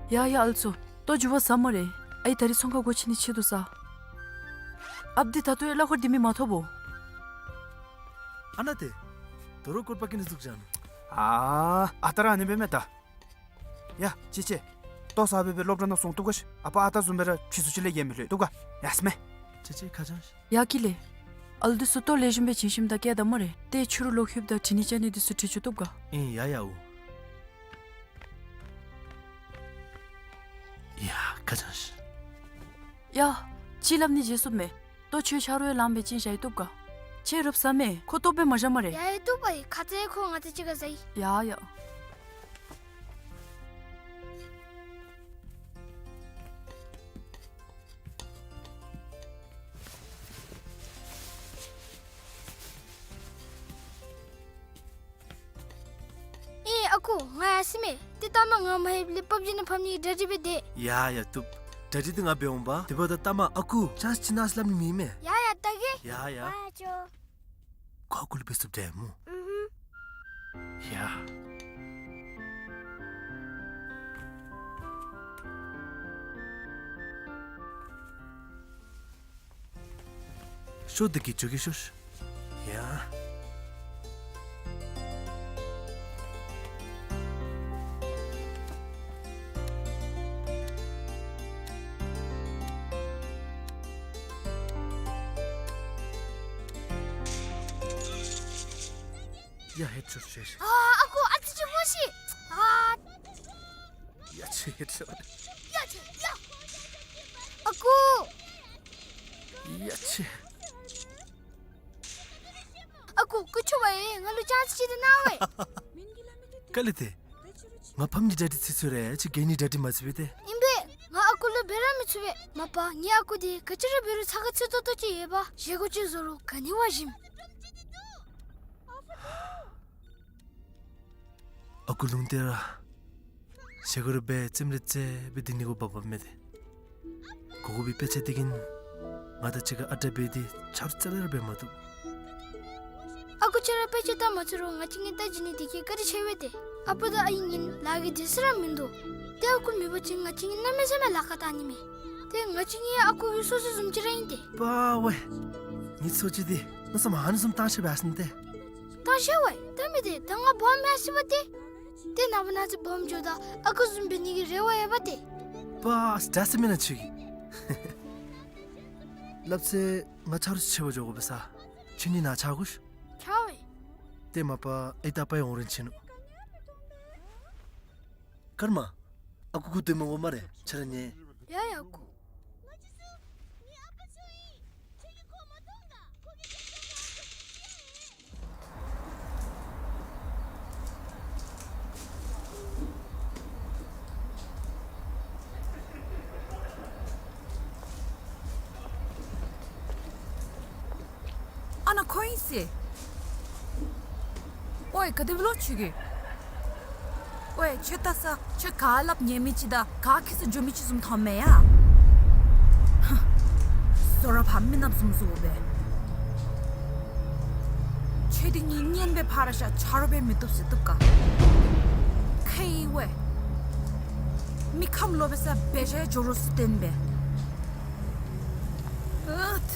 ཡ་ཡ་ཨ་ལུ་ཚུ། ལྟོ་འགྱོ་བར་ཟ་སྨ་རེ། ཨའི་ད་རིས་ཚོང་ཁང་སྒོ་ཕྱེ་ནི་ཆེད་དུ་ས། ཨཔ་འདི་ད་ལྟོ་ཡང་གླ་འཁོར་འདི་མི་མ་ཐོབ་བོ། ཨ་ན་ཏེ། དོ་རུང་སྐོར་པ་ཀི་ནི་འཛུགས་བཞག་ནུག། ཨ་ཨ་རྟག་ར་ཨ་ནི་སྦེ་མས་ད། ཡ་ཅི་ཅི། ལྟོ་ཟ་སྦེ་སྦེ་སློབ་གྲྭ་ནང་སོང་བཏུབ་ག་ཤིག། ཨ་པ་ཨ་རྟག་བཟུམ་སྦེ་ར་ཕྱི་སུ་ཅིག་ལས་ཡལ་མི་ལྷོད་བཏུབ་ག། ཡ་སྨས། ཅི་ཅི་ཁ་བྱང་ཤིག། ཡ་ཀི་ལེ། ཨ་ལུ་འདི་ཚུ་ལྟོ་ལེགས་ཤོམ་སྦེ་བྱིན་ཞིནམ་ད་བསྐྱལ་ད་སྨ་རེ། ཏེ་ཕྱི་རུ་ལོག་ལྷོདཔ་ད་དྲི་ནི་བཅའ་ནི་འདི་ཚུ་དྲི་བཅུག་བཏུབ་ག། ཨིན་ཡ་ཡ་འོ། ཡ་ཁ་བྱང་ཤིག། ཡ། ཅིག་སླབ་ནི་བརྗེད་སོང་མས། ལྟོ་ཁྱོད་ཆ་རོགས་ཡང་ལངམ་སྦེ་བྱིན་བཞག་ཡི་བཏུབ་ག། ཁྱོད་རུབ་ཟ་མས། ཁོ་ལྟོ་སྦེ་མ་བཞག་སྨ་རེ། ཡ་ཡ་བཏུབ་པ་ཡི། ཁ་ཙ་ཁོ་ང་དང་གཅིག་ཁར་ཟ་ཡི། ཡ་ཡ། ཨེ་ཨ་ཁུ་ང་ཡར་སོ་མས། ཏེ་ལྟ་མ་ང་མ་ལྷོདཔ་ལས་པབ་ཇི་ནང་ཕབ་ནི་གི་གྲ་སྒྲིག་འབད་དེས། ཡ་ཡ་བཏུབ། གྲ་སྒྲིག་འདི་ང་འབད་འོང་པ། དེ་འབདཝ་ད་ལྟ་མ་ཨ་ཁུ་ཅན་སི་ཅིག་གནང་ཟེར་སླབ་ནི་མེད་མས། ཡ་ཡ་ལྟ་གེ། ཡ་ཡ། ཨ་ཅོ། ཁོ་ཨ་ཁུ་ལུ་འབད་ཚུགསཔ་འདྲས་སྨོ། ཨུ་ཧུམ། ཡ། ཤོག་འདི་གིས་འགྱོ་གེ་ཤོག། ཡ། ཡ་ཧེད་ཤོག་ཤོག་ཤོག། ཨ་ཨ་ཁུ་ཨ་ཙི་ཅིག་སྨོ་ཤིག། ཨ། ཡ་ཆེ་ཧེད་ཤོག། ཡ་ཆེ་ཡ། ཨ་ཁུ། ཡ་ཆེ། ཨ་ཁུ་སྐུ་མཁྱེན་པ་ཡིས་ང་ལུ་ཅན་སི་ཅིག་འདི་གནང་བས། ག་ལས་ཏེ། ང་ཕམ་གྱི་གྲ་སྒྲིག་ཚར་ཚར་རེ་ཅིག་གི་ནི་གྲ་སྒྲིག་མ་ཚར་བས་ཏེ། ཨིན་པས། ང་ཨ་ཁུ་ལུ་འབད་ར་མི་ཚུགས་པས། མ་པ་ངེའི་ཨ་ཁུ་འདི་ག་ཅི་ར་འབད་རུང་ཚ་ཁ་ཚུད་ཏོག་ཏོ་ཅིག་ཡོད་པ། བཞེས་སྒོ་ཅིག་བཟོ་རུང་ག་ནི་བ་ཞིམ། ཨ་ཁུ་ལུང་བསྟན་ར་བཞེས་སྒོ་རེ་འབད་རྩེདམོ་རེ་རྩེ་སྦེ་སྡོད་ནི་གུ་བབ་བབ་མས་ཏེ། དགོ་དགོ་པའི་དཔེ་ཆ་འདི་གིས་ང་དང་གཅིག་ཁར་ཨ་རྟག་འབད་དེ་ཆ་རོགས་རྩ་ལས་ར་འབད་མ་བཏུབ། ཨ་ཁུ་ཁྱོད་ར་དཔེ་ཆ་ལྟ་མ་ཚུགས་རུང་ང་བཅས་གཉིས་ལྟ་བྱིན་ནི་འདི་གིས་བཀའ་དྲིན་ཆེ་བས་ཏེ། ཨ་པ་དང་ཨའི་གཉིས་ལཱ་གི་དུས་ཚོད་ར་མིན་འདུག། ཏེ་ཨ་ཁུ་མེད་པ་ཅིན་ང་བཅས་གཉིས་གནམ་མེད་ས་མེད་ལཱ་ཁག་བཏང་ནི་མས། ཏེ་ང་བཅས་གཉིས་ཨ་ཁུ་གི་སོ་སོ་བཟུམ་ཅིག་ར་ཨིན་ཏེ། པ་ཝའི། ངེའི་སོ་སོ་འདི་མནོ་བསམ་ཨ་ནི་བཟུམ་བཏང་ཤེས་པས་ཟེར་ཏེ། བཏང་ཤེས་ཝའི། ད་མི་དེ་ད་ང་སྦོམ་མས་ཟེར་བ་ཏེ། ཏེ་ནངས་པ་གནངས་ཚེ་སྦོམ་འགྱོཝ་ད་ཨ་ཁུ་བཟུམ་འབད་ནི་གི་རེ་བ་ཡོད་པ་ཏེ། པ་ཨ་ཙི་ད་ཟེར་མེན་ན་ཁྱོད་ཀྱིས། སླབ་ཚེ་ང་ཆ་རོགས་ཆེ་བ་འགྱོ་དགོ་པས་ས། ཁྱོད་གཉིས་ནཱ་ཆ་དགོ་ཤིག། ཆ་ཝའི། ཏེ་མ་པ་ཨའི་རྟག་པ་ཡང་འོང་རན་ཆི་ནུག། ཀརྨ། ཨ་ཁུ་ཁུ་སྡོད་མ་དགོ་སྨ་རེ། ཁྱོད་ར་ཉལ། ཡ་ ཨ་ཁུ། ང་ཅི་སུ་ངའི་ཨ་པ་ཚུ་ཨིན། ཁྱོད་ཀྱིས་ཁོ་མ་མཐོང་ག། ཁོ་གིས་ཁྱོད་ཀྱི་ཁ་ཐུག་ཅི་ཨིན། ཨ་ནཱ་ཁོ་ཨིན་ཟེར། ཨོའི་ག་དེ་སྦེ་ལོ་ཁྱོད་ཀྱིས། ཨོའི་ཁྱོད་ལྟ་ས་ཁྱོད་ག་སླབ་ཉན་མི་ཅིག་དང་ག་ཁྱད་གསོད་འགྱོ་མི་ཅིག་བཟུམ་མཐོངམ་མས་ཡ། ཧ། བཟོ་ར་ཕམ་མི་ནགཔ་བཟུམ་བཟོ་སྦེ། ཁྱོད་འདི་གཉིས་གཉེན་སྦེ་ཕར་བཞག་ཆ་རོགས་སྦེ་མི་བཏུབ་ཟེར་བཏུབ་ག། ཁེ་ཨོའི། མི་ཁམས་ལོག་པའི་ས་འབད་བཞག་འགྱོ་རོགས་ཟེར་བསྟན་པས། ཨུད།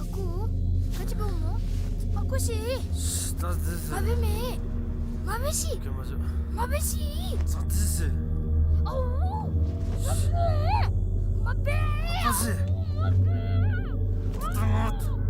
ཨ་ཁུ། ག་ཅི་འབདཝ་སྨོ། ཨ་ཁུ་ཤི། ད་དེ་ཟེར། མ་འབད་མེ། མ་འབད་ཤི། ཀྱེ་མ་ཅོ། མ་འབད་ཤི། ད་དེ་ཟེར། ཨའུ། མ་འབད། མ་འབད། ཨ་ཁུ་ཤི། མ་འབད། ད་ད་ང་། མ་འབད།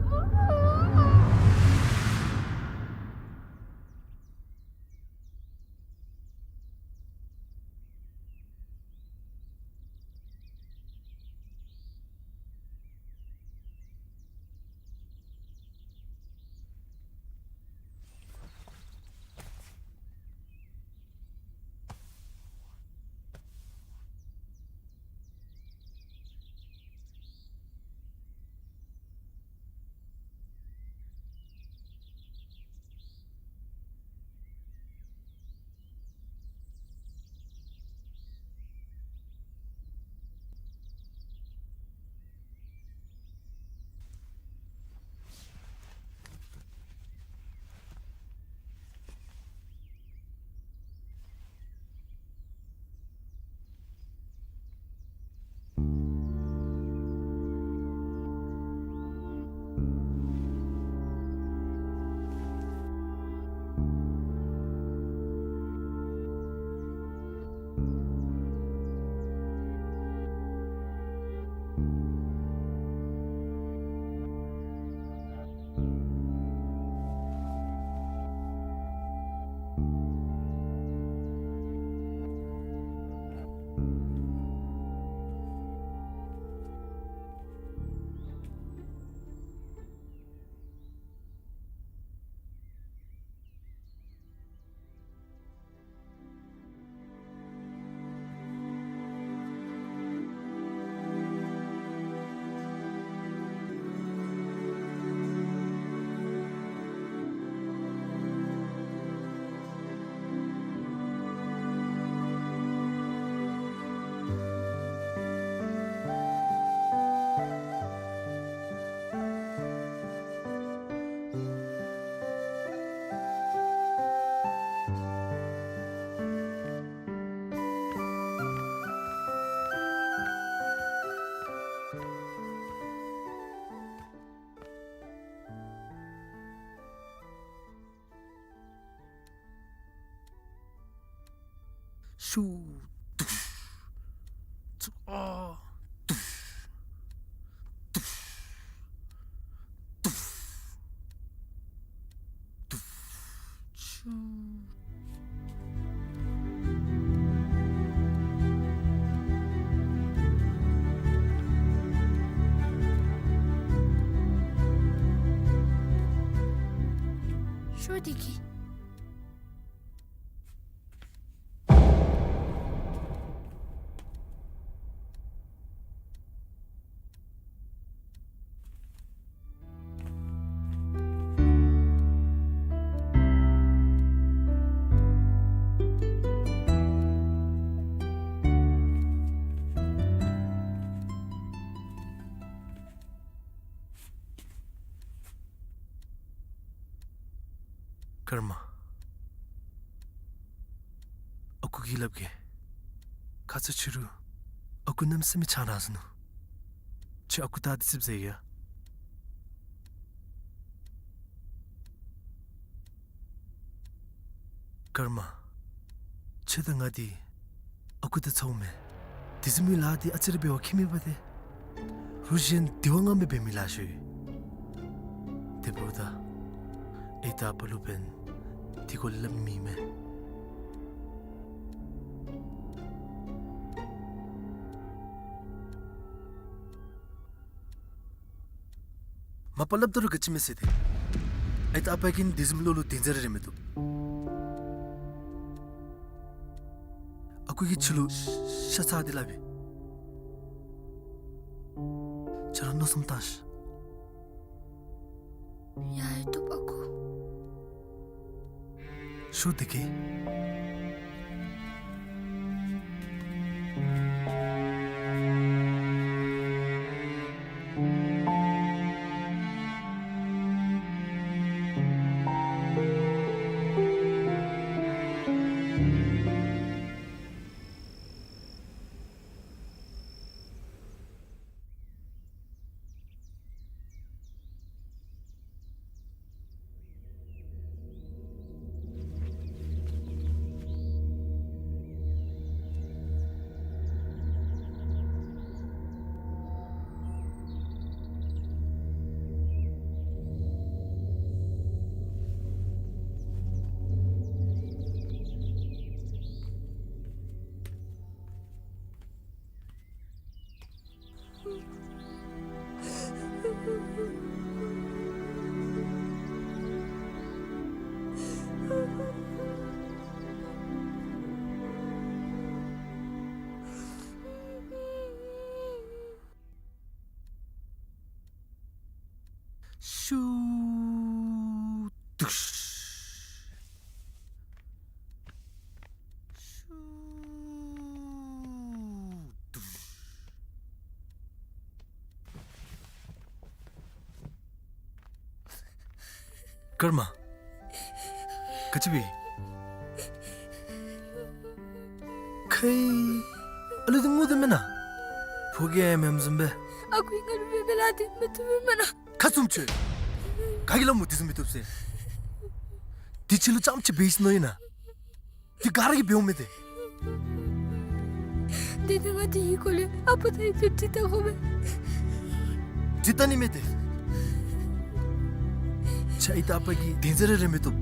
ཤུ། ཏུཤ། ཙུ། ཨ། ཏུཤ། ཏུཤ། ཏུཤ། ཏུཤ། བདེ་སྐྱིད། ཀརྨ། ཨ་ཁུ་གིས་སླབ་གེ། ཁ་ཙ་ཕྱི་རུ་ཨ་ཁུ་གནམ་མེད་ས་མེད་ཆང་རག་ཟེར་ནུག། ཁྱོད་ཨ་ཁུ་དང་འདི་ཙིགཔ་ཟ་ཡི་ཡ། ཀརྨ། ཁྱོད་དང་ང་འདི་ཨ་ཁུ་དང་ཚ་བོ་མེན། དེ་བཟུམ་མའི་ལཱ་འདི་ཨ་ཙི་རེ་འབད་བ་ཁྱད་མེད་པ་ཏེ། རུ་གཞན་དེ་བ་ང་མི་འབད་མི་ལཱ་ཤོས་ཡོད། དེ་འབདཝ་ད་ཨའི་དང་ཨ་པ་ལུ་འབདན་དེ་སྐོར་སླབ་མི་མེད། མ་པ་སླབ་ད་རུང་ག་ཅི་མེད་ཟེར་ཏེ། ཨའི་དང་ཨ་པ་གིས་དེ་བཟུམ་བློ་ལུ་དེ་ཙམ་རེ་རེ་མི་བཏུབ། ཨ་ཁུ་གིས་ཁྱོད་ལུ་ཤ་ཚ་སྟེ་སླབ་ཨིན། ཁྱོད་ར་མནོ་བསམ་བཏང་ཤིག། ཡ་ཡ་བཏུབ་ཨ་ཁུ། ཤོག་བདེ་སྐྱིད། ཤུ་དུག། ཤུ་དུག། ཀརྨ། ག་ཅི་འབད། ཁའི་ཨ་ལུ་འདི་ངུ་དོ་མེན་ན། ཕོ་རྒྱས་མེནམ་བཟུམ་སྦེ། ཨ་ཁུ་ང་ལུ་འབད་མི་ལཱ་འདི་མི་བཏུབ་མེན་ན། ཁ་བཙུམ་ཁྱོད། ག་གིས་སླབ་སྨོ་དེ་བཟུམ་མི་བཏུབ་ཟེར། འདི་ཁྱོད་ལུ་རྐྱངམ་ཅིག་འབད་ཡི་ཟེར་མནོ་ཡི་ན། འདི་ག་ར་གིས་འབདཝ་མས་ཏེ། དེ་ནི་ང་འདི་གི་སྐོར་ལས་ཨ་པ་དང་ཨའི་ལུ་དྲི་བལྟ་དགོ་པས། དྲི་བལྟ་ནི་མེད་དེ། ཁྱོད་ཨའི་དང་ཨ་པ་གིས་དེ་ཙམ་རེ་རེ་མི་བཏུབ།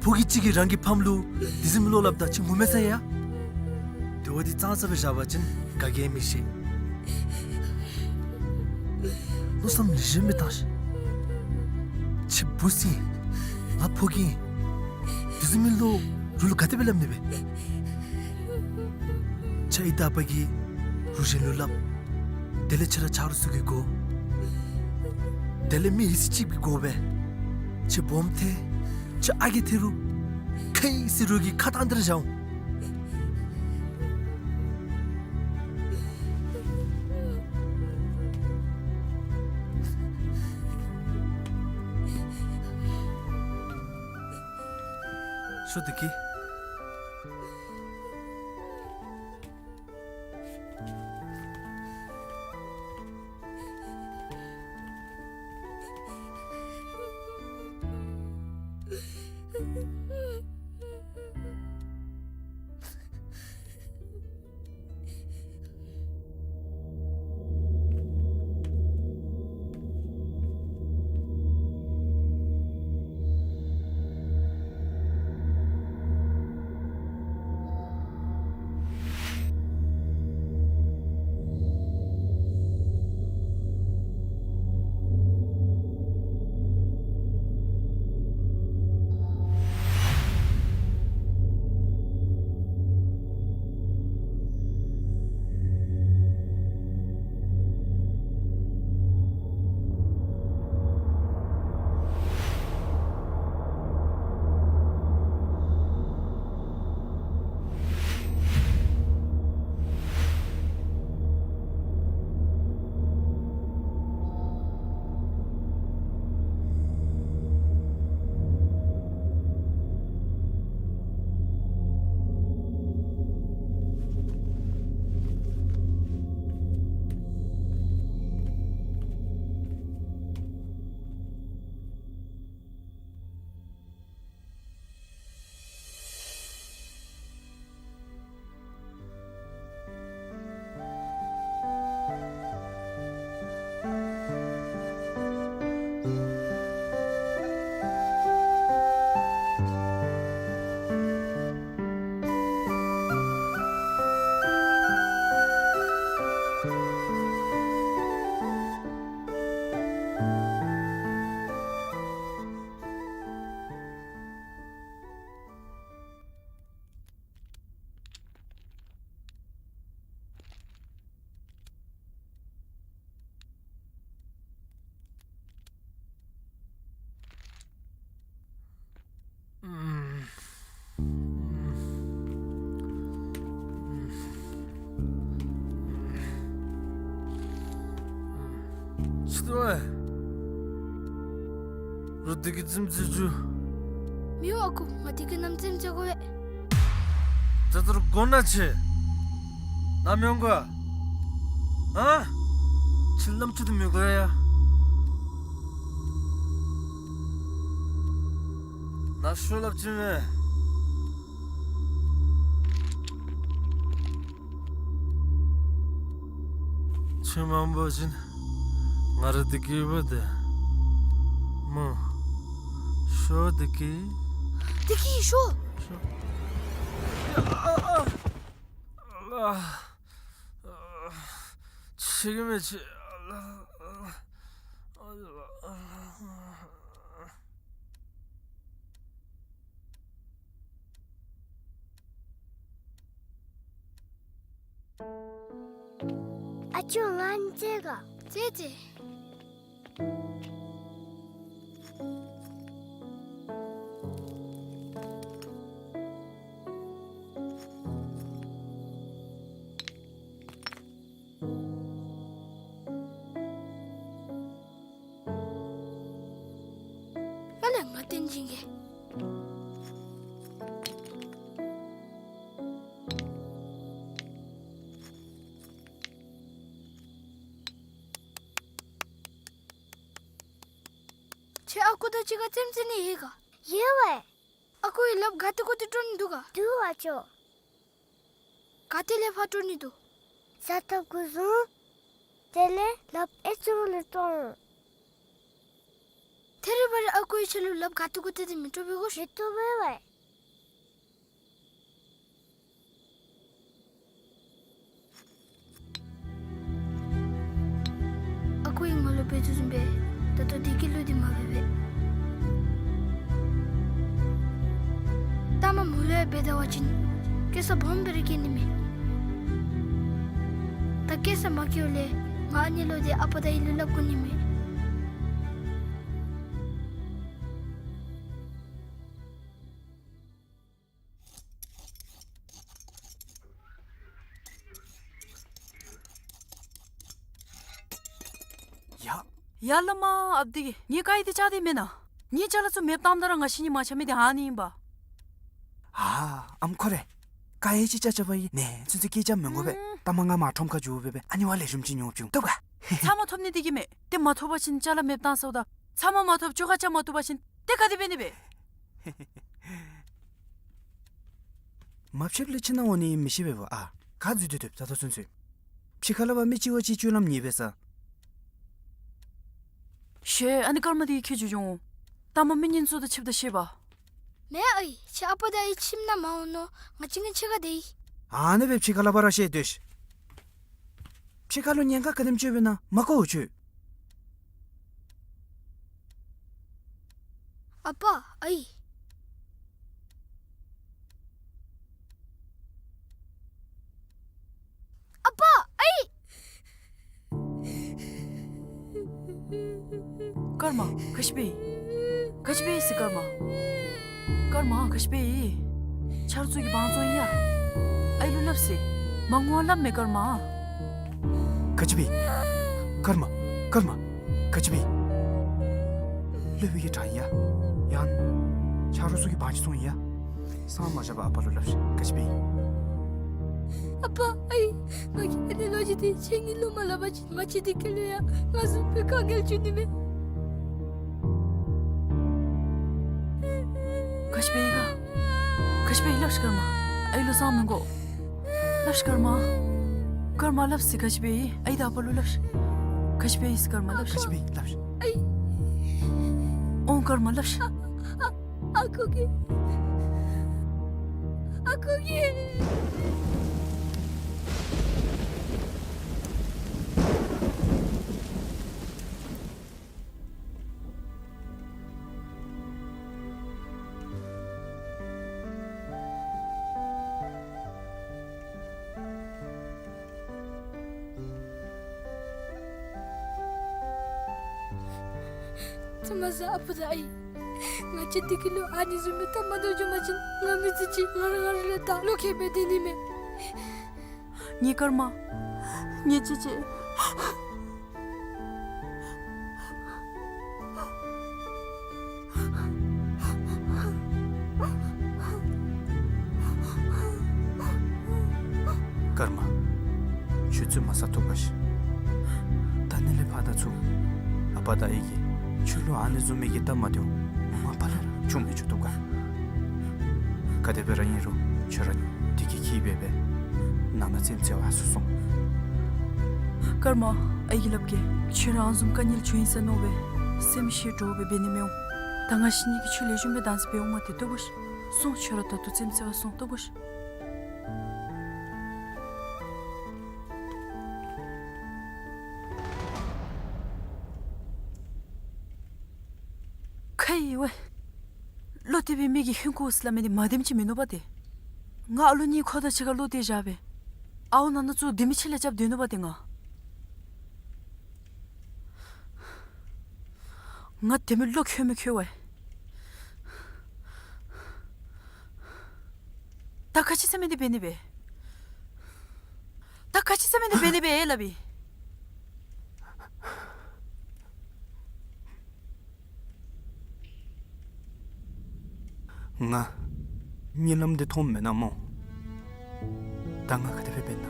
ཕོ་རྒྱས་ཅིག་གིས་རང་གི་ཕམ་ལུ་དེ་བཟུམ་མའི་བློ་སླབ་ད་ཁྱོད་ངུ་མས་ཟེར་ཡ། དེ་བ་འདི་ཙང་ཙ་སྦེ་བཞག་པ་ཅིན་ག་གིས་མི་ཤེས། མནོ་བསམ་ལེགས་ཤོམ་སྦེ་བཏང་ཤིག། ཁྱོད་བུ་ཅིག་ཨིན། ང་ཕོ་རྒྱས་ཨིན། དེ་བཟུམ་མའི་བློ་རོགས་ལུ་ག་དེ་སྦེ་སླབ་ནི་སྦེ། ཁྱོད་ཨའི་དང་ཨ་པ་གིས་རོགས་གཞན་ལུ་སླབ། དེ་ལས་ཁྱོད་ར་ཆ་རོགས་ཚུ་གིས་གོ། དེ་ལས་མི་ཡི་སྲིད་ཅིག་གིས་གོ་སྦེ། ཁྱོད་སྦོམ་ཐལ། ཁྱོད་ཨ་རྒས་ཐལ་རུང་། ཁའི་སྲིད་རོགས་ཀྱིས་ཁ་བཏང་སྟེ་ར་བཞག་འོང་། ཤོག་བདེ་སྐྱིད། ཝེ། རོགས་བདེ་སྐྱིད་རྩེདམོ་རྩེ་བཅུག། མི་འོང་ཨ་ཁུ། ང་བདེ་སྐྱིད་རྣམ་རྩེདམོ་རྩེ་དགོ་པས། ད་ལྟོ་ར་དགོ་ན་ཆེ། ནཱ་མི་འོང་ག། ཨ། ཁྱོད་རྣམ་ཅོ་དེ་མི་དགོ་ཡ། ནཱ་ཤོག་སླབ་ཅི་མས། ཁྱོད་མ་འོང་པ་ཅིན་ང་ར་བདེ་སྐྱིད་ཡོད་པ་དེ་སྨོ། ཤོག་བདེ་སྐྱིད། བདེ་སྐྱིད་ཤོག། ཤོག། ཨ་ཨ་ཨ། ཨ་ཨ། ཆེ་གི་མེད་ཆེ། ཨ་ཨ། ཨ་ཅོ་ང་རྩེད་ག། རྩེད་རྩེད། ཨ་ལས་ང་བསྟན་སྦྱིན་གྱིས། ཁྱོད་ཨ་ཁུ་དང་གཅིག་ཁར་རྩེདམོ་རྩེ་ནི་ཡོད་ག། ཡོད་པས། ཨ་ཁུ་གིས་ལགཔ་ག་ཏེ་གུ་ཏེ་སྤྲོ་ནི་འདུག་ག། འདུག་ཨ་ཅོ། ག་ཏེ་ལས་ཕར་སྤྲོ་ནི་འདུག། ས་ཐོབ་གུ་བཟུང་། དེ་ལས་ལགཔ་ཨེ་ཙི་རུ་ལས་སྤྲོ་འོང་། ཐད་རི་བ་རི་ཨ་ཁུ་གིས་ཁྱོད་ལུ་ལགཔ་ག་ཏེ་གུ་ཏེ་དེ་མི་སྤྲོ་བས་གོ། མི་སྤྲོ་བས་པས། ཨ་ཁུ་གིས་ང་ལུ་འབད་དོ་བཟུམ་སྦེ་ད་ལྟོ་བདེ་སྐྱིད་ལུ་དེ་མ་འབད་བས། ལྟ་མ་མོ་ལུ་ཡང་འབད་ད་བ་ཅིན་སྐྱེ་ས་སྦོམ་སྦེ་ར་སྐྱེ་ནི་མས། ད་སྐྱེ་ས་མ་སྐྱེཝ་ལས་ང་ཨ་ནི་ལུ་དེ་ཨ་པ་དང་ཨའི་ལུ་སླབ་དགོ་ནི་མས། ཡ། ཡ་བླ་མ་ཨཔ་དེ་གིས་ངེའི་དཀར་ཡོལ་དེ་བཅག་སྟེ་མེན་ན། ངེའི་ཅ་ལ་ཚུ་མེདཔ་བཏངམ་ད་ར་ང་བཞིན་གྱིས་མ་འཕྱག་མི་དེ་ཨ་ནི་ཨིན་པས། ཨ་ཨམ་ཁོ་རེ། དཀར་ཡོལ་ཅིག་བཅག་བཅགཔ་ཨིན་ནི་ཚུན་ཚོད་སྐད་རྐྱབ་མི་དགོ་པས། ཨུམ། ལྟ་མ་ང་མར་ཁྲོམ་ཁར་འགྱོ་སྦེ་སྦེ་ཨ་ནི་བ་ལེགས་ཤོམ་ཅིག་ཉོ་བཅུག། བཏུབ་ག། ཚབ་མ་ཐོབ་ནི་དེ་གིས་མེན། ཏེ་མ་ཐོབ་པ་ཅིན་ཅ་ལ་མེདཔ་བཏང་སོ་ད། ཚབ་མ་མ་ཐོབ་ཅོག་ཁར་བཅག་མ་བཏུབ་པ་ཅིན་ཏེ་ག་དེ་འབད་ནི་སྦེ། མ་ཕྱདཔ་ལས་ཕྱི་ནང་འོང་ནི་མི་ཤེས་པས་བ། ཨ་ག་འཛུལ་ཏེ་སྡོདཔ་ད་ལྟོ་ཚུན་ཚོད། ཕྱི་ཁར་ལས་ཕར་མི་གཅིག་བ་གཅིག་སྤྱོད་ལམ་ཉེས་པས་ས། ཤེས། ཨ་ནི་སྐར་མ་དེ་གིས་ཁྱོད་ཅིག་འགྱོ་འོང་། ལྟ་མ་མི་ངན་ཚུ་དང་ཕྱདཔ་ད་ཤེས་པས། མེན་ཨའི། ཁྱོད་ཨ་པ་དང་ཨའི་ཁྱིམ་ནང་མ་འོང་ནོ། ང་གཅིག་ངེའི་ཕྱི་ཁར་སྡོད་ཡི། ཨ་ནི་སྦེ་ཕྱི་ཁར་ལས་ཕར་ར་ཤེས་སྡོད་ཤིག། ཕྱི་ཁར་ལུ་ཉེན་ཁ་ག་དེམ་ཅིག་ཡོདཔ་ཨིན་ན་མ་གོ་འོང་ཁྱོད། ཨ་པ་ཨའི། ཨ་པ་ཨའི། སྐར་མ་ག་ཅི་འབད་ཡི། ག་ཅི་འབད་ཡི་ཟེར་སྐར་མ། སྐར་མ་ག་ཅི་འབད་ཡི། ཆ་རོགས་ཚུ་གིས་བང་བཙོང་ཡི་ཡ། ཨའི་ལུ་སླབ་ཟེར། མ་ངུ་བར་སླབ་མས་སྐར་མ། ག་ཅི་འབད་ཡི། སྐར་མ། སྐར་མ། ག་ཅི་འབད་ཡི། སློབ་དཔོན་གྱིས་དྲང་ཡི་ཡ། ཡང་ཆ་རོགས་ཚུ་གིས་བང་ཅིག་བཙོང་ཡི་ཡ། སང་མ་བཞག་པར་ཨ་པ་ལུ་སླབ་ཤིག། ག་ཅི་འབད་ཡི། ཨ་པ་ཨའི། ང་གིས་ཨ་ནི་ལོ་རྒྱུས་དེ་ཁྱེད་གཉིས་ལུ་མ་སླབ་པ་ཅིན་ང་བཅས་བདེ་སྐྱིད་ལུ་ཡང་ང་བཟུམ་སྦེ་དཀའ་ངལ་འབྱུང་ནི་མས། ག་ཅི་འབད་ཡི་ག། ག་ཅི་འབད་ཡི་སླབ་ཤིག་སྐར་མ། ཨའི་ལུ་གསང་མི་དགོ། སླབ་ཤིག་སྐར་མ། སྐར་མ་སླབ་ཟེར་ག་ཅི་འབད་ཡི། ཨའི་དང་ཨ་པ་ལུ་སླབ་ཤིག། ག་ཅི་འབད་ཡི་ཟེར་སྐར་མ་སླབ་ཤིག། ག་ཅི་འབད་ཡི་སླབ་ཤིག། ཨའི། འོང་སྐར་མ་སླབ་ཤིག། ཨ་ཨ་ཨ་ཁུ་གིས། ཨ་ཁུ་གིས། ཐུ་མ་ས་ཨ་པ་དང་ཨའི། ང་བཅས་བདེ་སྐྱིད་ལུ་ཨ་ནི་བཟུམ་སྦེ་སྟབས་མ་བདེཝ་བྱུང་པ་ཅིན་ང་མི་ཚུ་གཅིག་ཁར་ང་ར་ང་ར་ལུ་ད་བློ་ཁེལ་སྦེ་སྡོད་ནི་མས། ངེའི་སྐར་མ། ངེའི་ཅེ་ཅེ། ཁྱོད་ཚུ་མ་ཟ་བཏུབ་ག་ཤིག། ད་ནི་ལས་ཕར་ད་ཚུར་ཨ་པ་དང་ཨའི་གིས་ཁྱོད་ལུ་ཨ་ནི་བཟུམ་མའི་གི་སྟབས་མ་བདེཝ་མ་པ་ལས་ར་བྱུང་མི་བཅུག་བཏུབ་ག། ག་དེ་སྦེ་ར་ཨིན་རུང་ཁྱོད་ར་དེ་གི་ཁྱད་འབད་སྦེ་ནང་ན་རྩེདམོ་རྩེ་བར་ཚུར་སོང་། ཀརྨ། ཨའི་གིས་སླབ་གེ། ཁྱོད་ར་ཨ་ནི་བཟུམ་དཀའ་ངལ་བྱུང་ཡི་ཟེར་མནོ་སྦེ་སེམས་ཤི་འདྲོག་སྦེ་འབད་ནི་མི་འོང་། ད་ང་བཅས་གཉིས་ཀྱིས་ཁྱོད་ལེགས་ཤོམ་སྦེ་བདག་འཛིན་འབད་འོང་མས་ཏེ་བཏུབ་ག་ཤིག། སོང་། ཁྱོད་ར་ད་ལྟོ་རྩེདམོ་རྩེ་བར་སོང་། བཏུབ་ག་ཤིག། ཁ་ཡི་ཝེ། བློ་གཏད་པའི་མི་གིས་ཧིང་ཁུ་ཟེར་སླབ་མི་འདི་མ་བདེནམ་ཅིག་མིན་ནུག་པ་ཏེ། ང་ཨ་ལུ་གཉིས་ཁོ་དང་གཅིག་ཁར་བློ་གཏད་བཞག་སྦེ་ཨརཝ་ནང་ན་ཚུར་སྡོད་མི་ཅིག་ལས་རྐྱབ་སྡོད་ནུག་པ་ཏེ་ང་ང་དེ་མི་བློ་འཁྱོལ་མི་འཁྱོལ་ཝེ། ད་ག་ཅི་ཟེར་མི་འདི་འབད་ནི་སྦེ། ད་ག་ཅི་ཟེར་མི་འདི་འབད་ནི་སྦེ་ཨེ་སླབ་ཨིན། ང་གཉིད་ལམ་འདི་མཐོངམ་མེན་ན་སྨོ། ད་ང་ག་དེ་སྦེ་འབད་ན།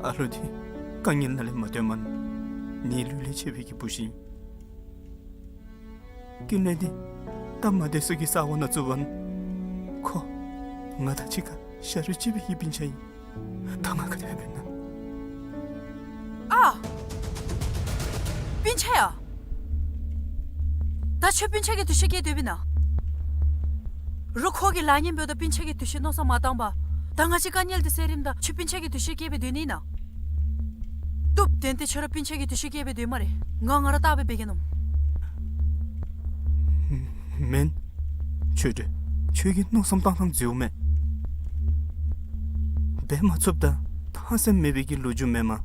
ཨ་ལུ་འདི་དཀའ་ངལ་ནང་ལས་མ་བཏོན་མ་ནི་ལུས་ལས་ཆད་པའི་གི་བུ་ཅིག་ཨིན། ཀུན་ལེགས་འདི་ད་མ་བདེ་ས་གི་ས་གོ་ནང་བཙུགས་པ་ན་ཁོ་ང་དང་གཅིག་ཁར་ཤ་རུས་གཅིག་པའི་གི་སྤུན་ཆ་ཨིན། ད་ང་ག་དེ་སྦེ་འབད་ན། ཨ། སྤུན་ཆ་ཡ། ད་ཁྱོད་སྤུན་ཆ་གི་འདུ་ཤེས་བསྐྱེད་སྡོད་པས་ན། རོགས་ཁོ་གི་ལཱ་གཉེན་འབདཝ་ད་སྤུན་ཆ་གི་འདུ་ཤེས་མནོ་བསམ་མ་བཏང་པར་ད་ང་བཅས་དཀའ་ངལ་འདི་སེལ་རནམ་ད་ཁྱོད་སྤུན་ཆ་གི་འདུ་ཤེས་བསྐྱེད་སྦེ་སྡོད་ནི་ཨིན་ན། བཏུབ། དོན་དེ་ཁྱོད་ར་སྤུན་ཆ་གི་འདུ་ཤེས་བསྐྱེད་སྦེ་སྡོད་སྨ་རེ། ང་ང་ར་བལྟ་སྦེ་འབད་གེ་ནོ། མེན། ཆོས་སྒྲོན། ཁྱོད་ཀྱིས་མནོ་བསམ་བཏང་བཏངམ་འཛོལཝ་མས། འབད་མ་ཚུགསཔ་དང་ཕངས་སེམས་མེད་པའི་གི་ལོ་རྒྱུས་མེན་མས།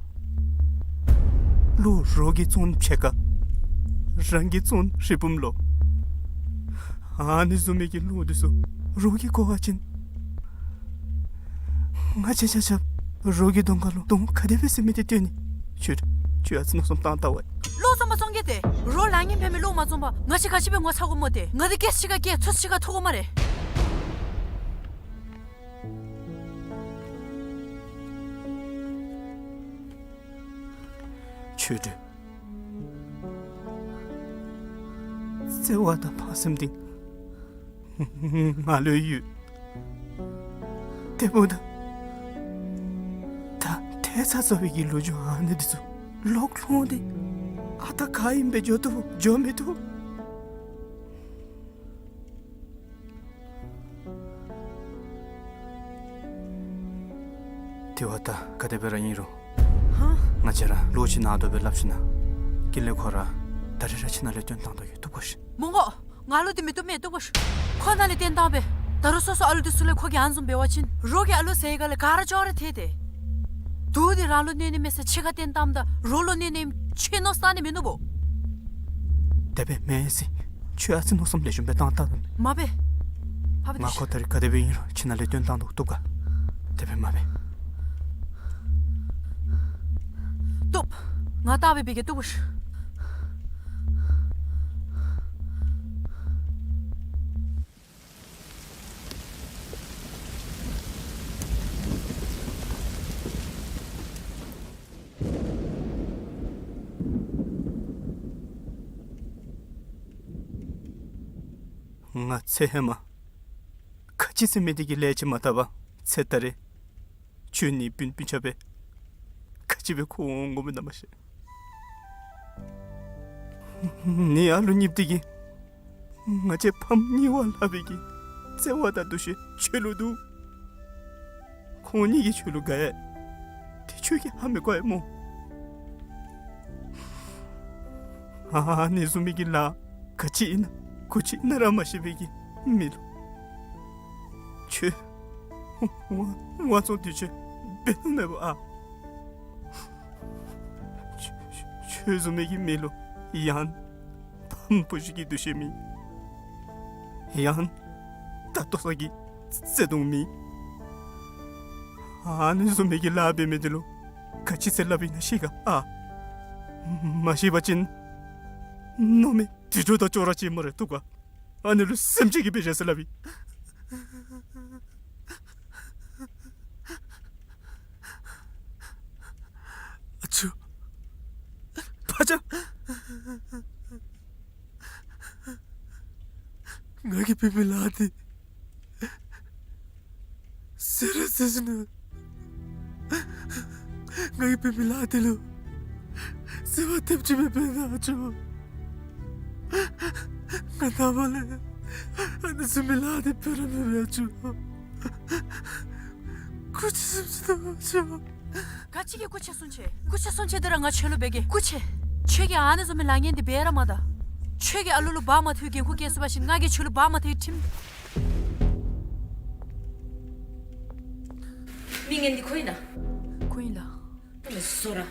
བློ་རོགས་ཀྱིས་བཙོང་ཕྱེད་ཀ། རང་གིས་བཙོང་རི་བུམ་ལོ། ཨ་ནི་བཟུམ་མའི་གི་བློ་འདི་ཚུ་རོགས་ཀྱིས་གོ་བ་ཅིན་ང་བཅས་ཆ་ཁྱབ་རོགས་ཀྱི་གདོང་ཁ་ལུ་གདོང་ག་དེ་སྦེ་ཟེར་མི་འདི་སྟོན་ནི། ཁྱོད་ཁྱོད་ཨ་ཙི་མནོ་བསམ་བཏང་བལྟ་ཝེ། བློ་བཙོང་པ་བཙོང་གེ་ཏེ། རོགས་ལཱ་གཉེན་འབད་མི་བློ་མ་བཙོང་པར་ང་བཅས་ག་ཅི་སྦེ་ངོ་ཚ་དགོཔ་སྨོ་ཏེ། ང་འདི་སྐྱེས་ས་གཅིག་ཁར་སྐྱེས་འཚོ་ས་གཅིག་ཁར་འཚོ་དགོ་སྨ་རེ། ཆོས་སྒྲོན། བརྩེ་བ་དང་ཕངས་སེམས་འདི་ང་ལུ་ཡོད། དེ་འབདཝ་ད་ད་ཐལ་ཚ་ཚ་བའི་གི་ལོ་རྒྱུས་ཨ་ནི་འདི་ཚུ་ལོག་ལྷོང་སྟེ་ཨ་རྟག་ག་ཨིནམ་སྦེ་འགྱོ་བཏུབ་འགྱོ་མི་བཏུབ། དེ་བ་ད་ག་དེ་སྦེ་ར་ཨིན་རུང་། ཧ། ང་བཅས་ར་ལོག་ཁྱིམ་ནང་སྡོད་སྦེ་སླབ་ཞིན་ན་ཀུན་ལེགས་ཁོ་ར་ད་རིས་ར་ཁྱིམ་ནང་ལས་བཏོན་བཏང་དོ་ཡོད། བཏུབ་ག་ཤིག། མི་དགོ། ང་ལུ་འདི་མི་བཏུབ་མས། བཏུབ་ག་ཤིག། ཁོ་ནཱ་ལས་བཏོན་བཏང་པས། ད་རུང་སོ་སོ་ཨ་ལུ་འདི་ཚུ་ལས་ཁོ་གིས་ཨ་ནི་བཟུམ་འབད་བ་ཅིན་རོགས་ཀྱི་ཨ་ལུ་ཟེར་ག་ལས་ག་ར་ཅོག་ར་འཐད་དེ། དུས་འདི་རང་ལུ་གནོད་ནི་མེད་ས་ཕྱི་ཁར་བཏོན་བཏངམ་ད་རོགས་ལུ་གནོད་ནི་ཨིནམ་ཁྱོད་མནོ་བསམ་བཏང་ནི་མིན་ནུག་པོ། དེ་སྦེ་མེན་ཟེར། ཁྱོད་ཨ་ཙི་མནོ་བསམ་ལེགས་ཤོམ་སྦེ་བཏང་བལྟ་ད། མ་འབད། ཕ་བུ་ང་འདི་ཁོ་ད་རིས་ག་དེ་སྦེ་ཨིན་རུང་ཁྱིམ་ནང་ལས་བཏོན་བཏང་དོ། བཏུབ་ག། དེ་སྦེ་མ་འབད། བཏུབ། ང་བལྟ་སྦེ་འབད་གེ། བཏུབ་ག་ཤིག། ང་ཚེ་ཧེ་མ་ག་ཅི་ཟེར་མི་འདི་གི་ལས་ཅིག་མ་བཏབ་པར་ཚེ་ད་རེས་ཁྱོད་ནི་སྤུན་སྤུན་ཆ་སྦེ་ག་ཅི་སྦེ་འཁོར་འོང་དགོ་མི་ཨིན་ན་མ་ཤེས། ནི་ཨ་ལུ་གཉིསཔོ་འདི་གིས་ང་བཅས་ཕམ་གཉིས་པ་སླབ་པའི་གི་བརྩེ་བ་དང་འདུ་ཤེས་ཁྱོད་ལུ་འདུག། ཁོང་གཉིས་ཀྱིས་ཁྱོད་ལུ་དགའ་ཡི། དེ་ཁྱོད་ཀྱིས་ཧ་མི་གོ་ཡི་སྨོ། ཨ་ནི་བཟུམ་མའི་གི་ལཱ་ག་ཅི་ཨིན་ན་གུ་ཅི་ཨིན་ན་ར་མ་ཤེས་པའི་གི་མི་ལུ་ཁྱོད་དབང་དབང་བཙོང་འདི་ཚུ་འབད་ནི་མེད་པ་ཨ། ཁྱོད་ཁྱོད་བཟུམ་མའི་གི་མི་ལུ་ཡང་ཕམ་བུ་གཞི་གི་འདུ་ཤེས་མེད། ཡང་ད་ལྟོ་ས་གི་བརྩེ་གདུང་མེད། ཨ་ནི་བཟུམ་མའི་གི་ལཱ་འབད་མི་འདི་ལུ་ག་ཅི་ཟེར་སླབ་ཨིན་ན་ཤེས་ག་ཨ། མ་ཤེས་པ་ཅིན་མནོ་མི་དྲི་དྲོ་དང་ཅོག་ར་ཅིག་སྨ་རེ། བཏུབ་ག། ཨ་ནི་ལུ་སེམས་ཅན་གྱི་དཔེ་བཞག་ཟེར་སླབ་ཨིན། ཨ་ཅག། ང་གིས་འབད་མི་ལཱ་འདི་ཟེར་ར་ཟེར་ཞིནམ་ལས། ང་གིས་འབད་མི་ལཱ་འདི་ལུ་ཟེར་བ་ཐེབས་ཅིག་མེད་པས་ན་ཨ་ཅོ། ང་ནངས་པ་ལས་ཨ་ནི་བཟུམ་མའི་ལཱ་འདི་འབད་ར་མི་འབད་ཨ་ཅོ། སྐུ་མཁྱེན་གསུང་ཅི་ད་ཨ་ཅོ། ག་ཅི་གི་སྐུ་མཁྱེན་གསུང་ཅི། སྐུ་མཁྱེན་གསུང་ཅི་འདི་ར་ང་ཁྱོད་ལུ་འབད་གེ། སྐུ་མཁྱེན། ཁྱོད་ཀྱིས་ཨ་ནི་བཟུམ་མའི་ལཱ་ངན་འདི་འབད་ར་མ་ད། ཁྱོད་ཀྱིས་ཨ་ལུ་ལུ་འབག་མ་ཐུབ་པའི་འགན་ཁུར་བཀལ་ཚུགས་པ་ཅིན་ང་གིས་ཁྱོད་ལུ་འབག་མ་ཐུབ་པའི་ཁྲིམས། མི་ངན་འདི་ཁོ་ཨིན་ན། ཁོ་ཨིན་ལགས། ཨ་ནི་བཟོ་ར།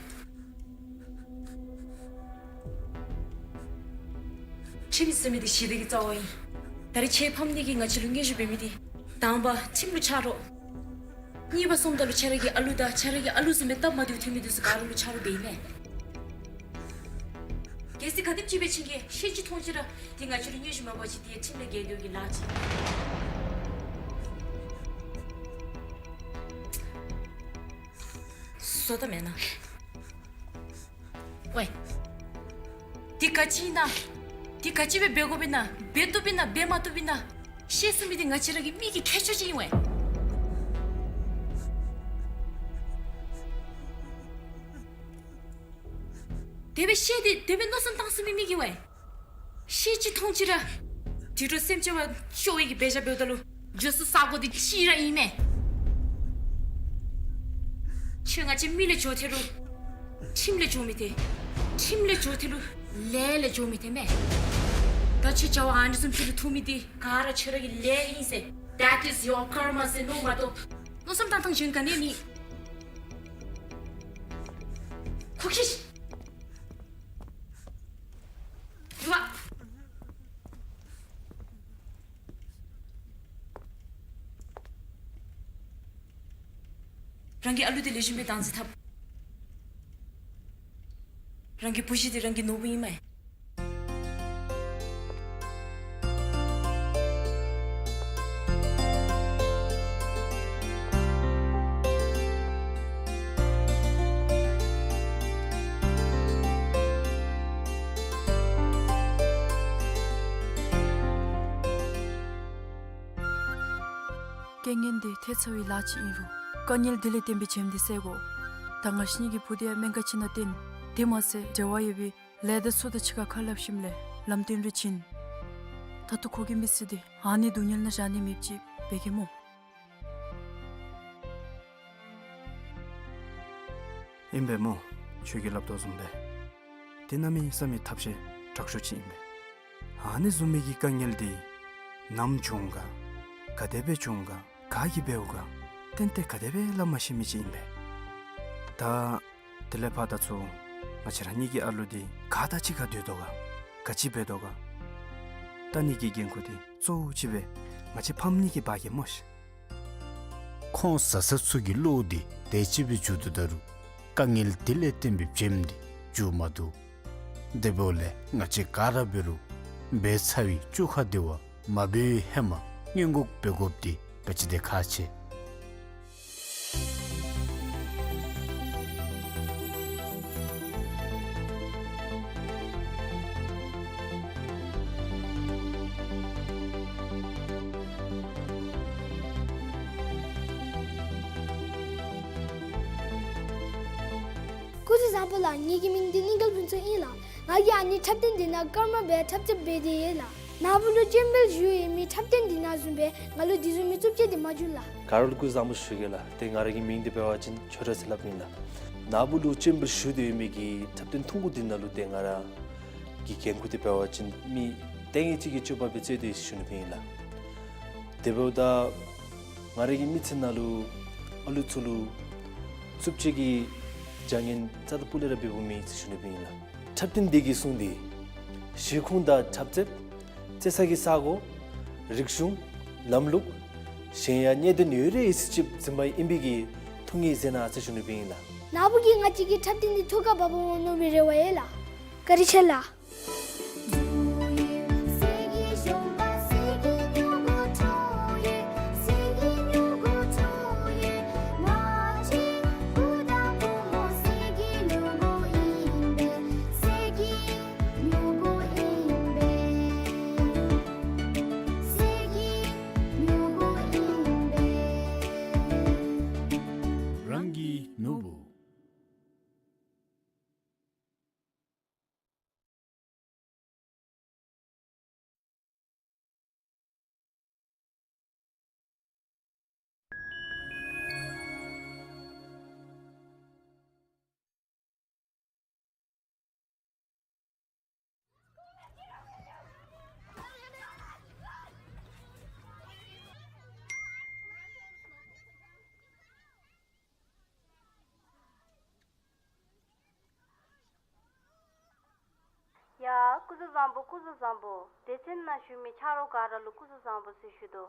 ཁྲིམས་ཟེར་མི་འདི་ཞི་བདེ་གི་རྩ་བ་ཨིན། ད་རིས་ཁྱོད་ཕམ་ནི་གི་ང་བཅས་ལུ་སྙན་ཞུ་འབད་མི་འདི། དང་པ་ཁྲིམས་ལུ་ཆ་རོགས། གཉིས་པ་སོངམ་ད་ལུ་ཁྱོད་ར་གི་ཨ་ལུ་དང་ཁྱོད་ར་གི་ཨ་ལུ་བཟུམ་མའི་སྟབས་མ་བདེཝ་ཐོན་མི་འདི་ཚུ་ག་ར་ལུ་ཆ་རོགས་འབད་ཨིན་མས། གལ་སྲིད་ག་དེམ་ཅིག་འབད་བ་ཅིན་གྱི་ཤེས་ཅི་མཐོང་ཅི་ར་འདི་ང་བཅས་ལུ་སྙན་ཞུ་མ་འབད་བ་ཅིན་འདི་ཁྲིམས་ལས་འགལ་འགྱོ་གི་ལཱ་ཅིག། བཟོ་ད་མེན་ན། ཝའི། འདི་ག་ཅི་ཨིན་ན། འདི་ག་ཅི་སྦེ་འབད་དགོཔ་ཨིན་ན། འབད་བཏུབ་ཨིན་ན་འབད་མ་བཏུབ་ཨིན་ན། ཤེས་ཚུགས་མི་འདི་ང་བཅས་ར་གི་མི་གི་ཁྱད་ཆོས་ཅིག་ཨིན་ཝའི། དེ་སྦེ་ཤེས་ཏེ་དེ་སྦེ་མནོ་བསམ་བཏང་ཚུགས་མི་མི་གི་ཝའི། ཤེས་ཅི་མཐོང་ཅི་ར། དུད་འགྲོ་སེམས་ཅན་བ་སྐྱོ་བའི་གི་འབད་བཞག་འབདཝ་ད་ལུ། འགྱོ་ས་ས་གོ་འདི་གཅིག་ར་ཨིན་མས། ཁྱོད་ང་བཅས་མི་ལས་འགྱོ་ཐལ་རུང་ཁྲིམས་ལས་འགྱོ་མི་ཐལ། ཁྲིམས་ལས་འགྱོ་ཐལ་རུང་ལས་ལས་འགྱོ་མི་ཐལ་མས། ད་ཁྱོད་བྱ་བ་ཨ་ནི་བཟུམ་ཅིག་ལུ་ཐུག་མི་འདི་ག་ར་ཁྱོད་ར་གི་ལས་ཨིན་ཟེར། That is your karma ཟེར་མནོ་མ་གཏོགས། མནོ་བསམ་བཏང་ཐངས་གཞན་ག་ནི་ཡང་མེད། ཁུག་ཤིག། རྒྱུག་པ། རང་གི་ཨ་ལུ་འདི་ལེགས་ཤོམ་སྦེ་བདག་འཛིན་འཐབ། རང་གི་བུ་གཞི་འདི་རང་གི་ནོར་བུ་ཨིན་མས། རྐྱེན་ངན་འདི་ཐལ་ཚར་བའི་ལཱ་ཅིག་ཨིན་རུང་དཀའ་ངལ་འདི་ལས་བརྟེན་པའི་བྱེམ་འདི་བསལ་དགོ། ད་ང་བཅས་གཉིས་ཀྱི་བུ་འདི་ཡང་སྨན་ཁང་ཅིག་ནང་བཏོན། དེ་མ་ཚད་འབྲེལ་བ་ཡོད་པའི་ལས་སྡེ་ཚུ་དང་གཅིག་ཁར་ཁ་སླབ་ཞིནམ་ལས་ལམ་སྟོན་རེ་བྱིན། ད་ལྟོ་ཁོ་གི་མི་ཚེ་འདི་ཨ་ནི་སྡུག་བསྔལ་ནང་བཞག་ནི་མེདཔ་ཅིག་འབད་གེ་སྨོ། ཨིན་པས་སྨོ། ཁྱོད་ཀྱིས་སླབ་དོ་བཟུམ་སྦེ་འདི་གནམ་མེད་ས་མེད་ཐབས་ཤེས་དྲག་ཤོས་ཅིག་ཨིན་པས། ཨ་ནི་བཟུམ་མའི་གི་དཀའ་ངལ་འདི་ནམ་བྱུང་ག། ག་དེ་སྦེ་བྱུང་ག། ག་གིས་འབདཝ་ག། ཏན་ཏན་ག་དེ་སྦེ་སླབ་མ་ཤེས་མི་ཅིག་ཨིན་པས། ད་དེ་ལས་ཕར་ད་ཚུར་ང་བཅས་ར་གཉིས་ཀྱི་ཨ་ལུ་འདི་ག་དང་གཅིག་ཁར་སྡོད་དོ་ག། ག་ཅི་འབད་དོ་ག། ད་ནི་གི་འགན་ཁུར་འདི་གཙོ་བོ་ཅིག་སྦེ་ང་བཅས་ཕམ་གཉིས་ཀྱིས་འབག་གེ་སྨོ་ཤིག། ཁོང་བཟའ་ཚང་ཚུ་གི་བློ་འདི་དེ་ཅིག་སྦེ་འགྱུར་དོ་ད་རུང་དཀའ་ངལ་འདི་ལས་བརྟེན་པའི་བྱེམ་འདི་འགྱུར་མ་བཏུབ། དེ་འབདཝ་ལས་ང་བཅས་ག་ར་འབད་རུང་འབད་ཚར་བའི་བཅོ་ཁ་འདི་བ་མ་འབད་བའི་ཧེ་མ་སྔོན་འགོག་འབད་དགོཔ་འདི་ག་ཅི་དེ་ཁག་ཆེ། སྐུ་གཟུགས་བཟང་པོ་ལགས། ངེ་གི་མིང་འདི་གླིང་དཀར་ཕུན་ཚོགས་ཨིན་ལགས། ང་གིས་ཨ་ནི་འཁྲབ་སྟོན་འདི་ནང་སྐར་མ་སྦེ་འཁྲབ་རྩེད་འབད་དེ་ཡོད་ལགས། ནཱ་བུ་ལུ་ཅེམ་བེལ་ཞུ་ཡོད་མི་འཁྲབ་སྟོན་འདི་ནང་བཟུམ་སྦེ་ང་ལུ་འདི་བཟུམ་མའི་རྩུབ་སྤྱོད་འདི་མ་འབྱུང་ལགས། ག་ར་ལུ་སྐུ་གཟུགས་བཟང་པོ་ཞུ་གེ་ལགས། ཏེ་ང་ར་གི་མིང་འདི་འབད་བ་ཅིན་ཆོས་གྲགས་ཟེར་སླབ་ཨིན་ལགས། ནཱ་བུ་ལུ་ཅེམ་བེལ་ཞུ་སྟེ་ཡོད་མི་གི་འཁྲབ་སྟོན་ཐུང་ཀུ་འདི་ནང་ལུ་ཏེ་ང་ར་གི་འགན་ཁུར་འདི་འབད་བ་ཅིན་མི་ལྟས་ངན་ཅིག་གི་སྤྱོད་པ་སྦེ་རྩེད་དེ་ཡོད་ཟེར་ཞུ་ནི་སྦེ་ཨིན་ལགས། དེ་འབདཝ་ད་ང་ར་གི་མི་ཚེ་ནང་ལུ་ཨ་ལུ་ཚུ་ལུ་རྩུབ་སྤྱོད་ཀྱི་བྱ་ངན་རྩ་དང་སྤུ་ལས་ར་འབདཝ་མེད་ཟེར་ཞུ་ནི་སྦེ་ཨིན་ལགས། འཁྲབ་སྟོན་འདི་གིས་གསུངས་ཏེ་གཞིས་ཁོངས་དང་འཁྲབ་རྩེད་རྩེད་ས་གི་ས་གོ་རིག་གཞུང་ལམ་ལུགས་གཞན་ཡང་གནད་དོན་ཡོད་རིགས་ཅིག་འཛིན་པ་ཨིན་པའི་གི་ཐུགས་ངེས་མཛད་གནང་ཟེར་ཞུ་ནི་སྦེ་ཨིན་ལགས། ནཱ་བུ་གིས་ང་བཅས་ཀྱི་འཁྲབ་སྟོན་འདི་ཐུགས་ཁར་འབག་འོང་མནོ་བའི་རེ་བ་ཡོད་ལགས། བཀའ་དྲིན་ཆེ་ལགས། ཡ་སྐུ་གཟུགས་བཟང་པོ། སྐུ་གཟུགས་བཟང་པོ། སྡེ་ཚན་ནང་བཞུགས་མི་ཆ་རོགས་ག་ར་ལུ་སྐུ་གཟུགས་བཟང་པོ་ཟེར་ཞུ་དོ།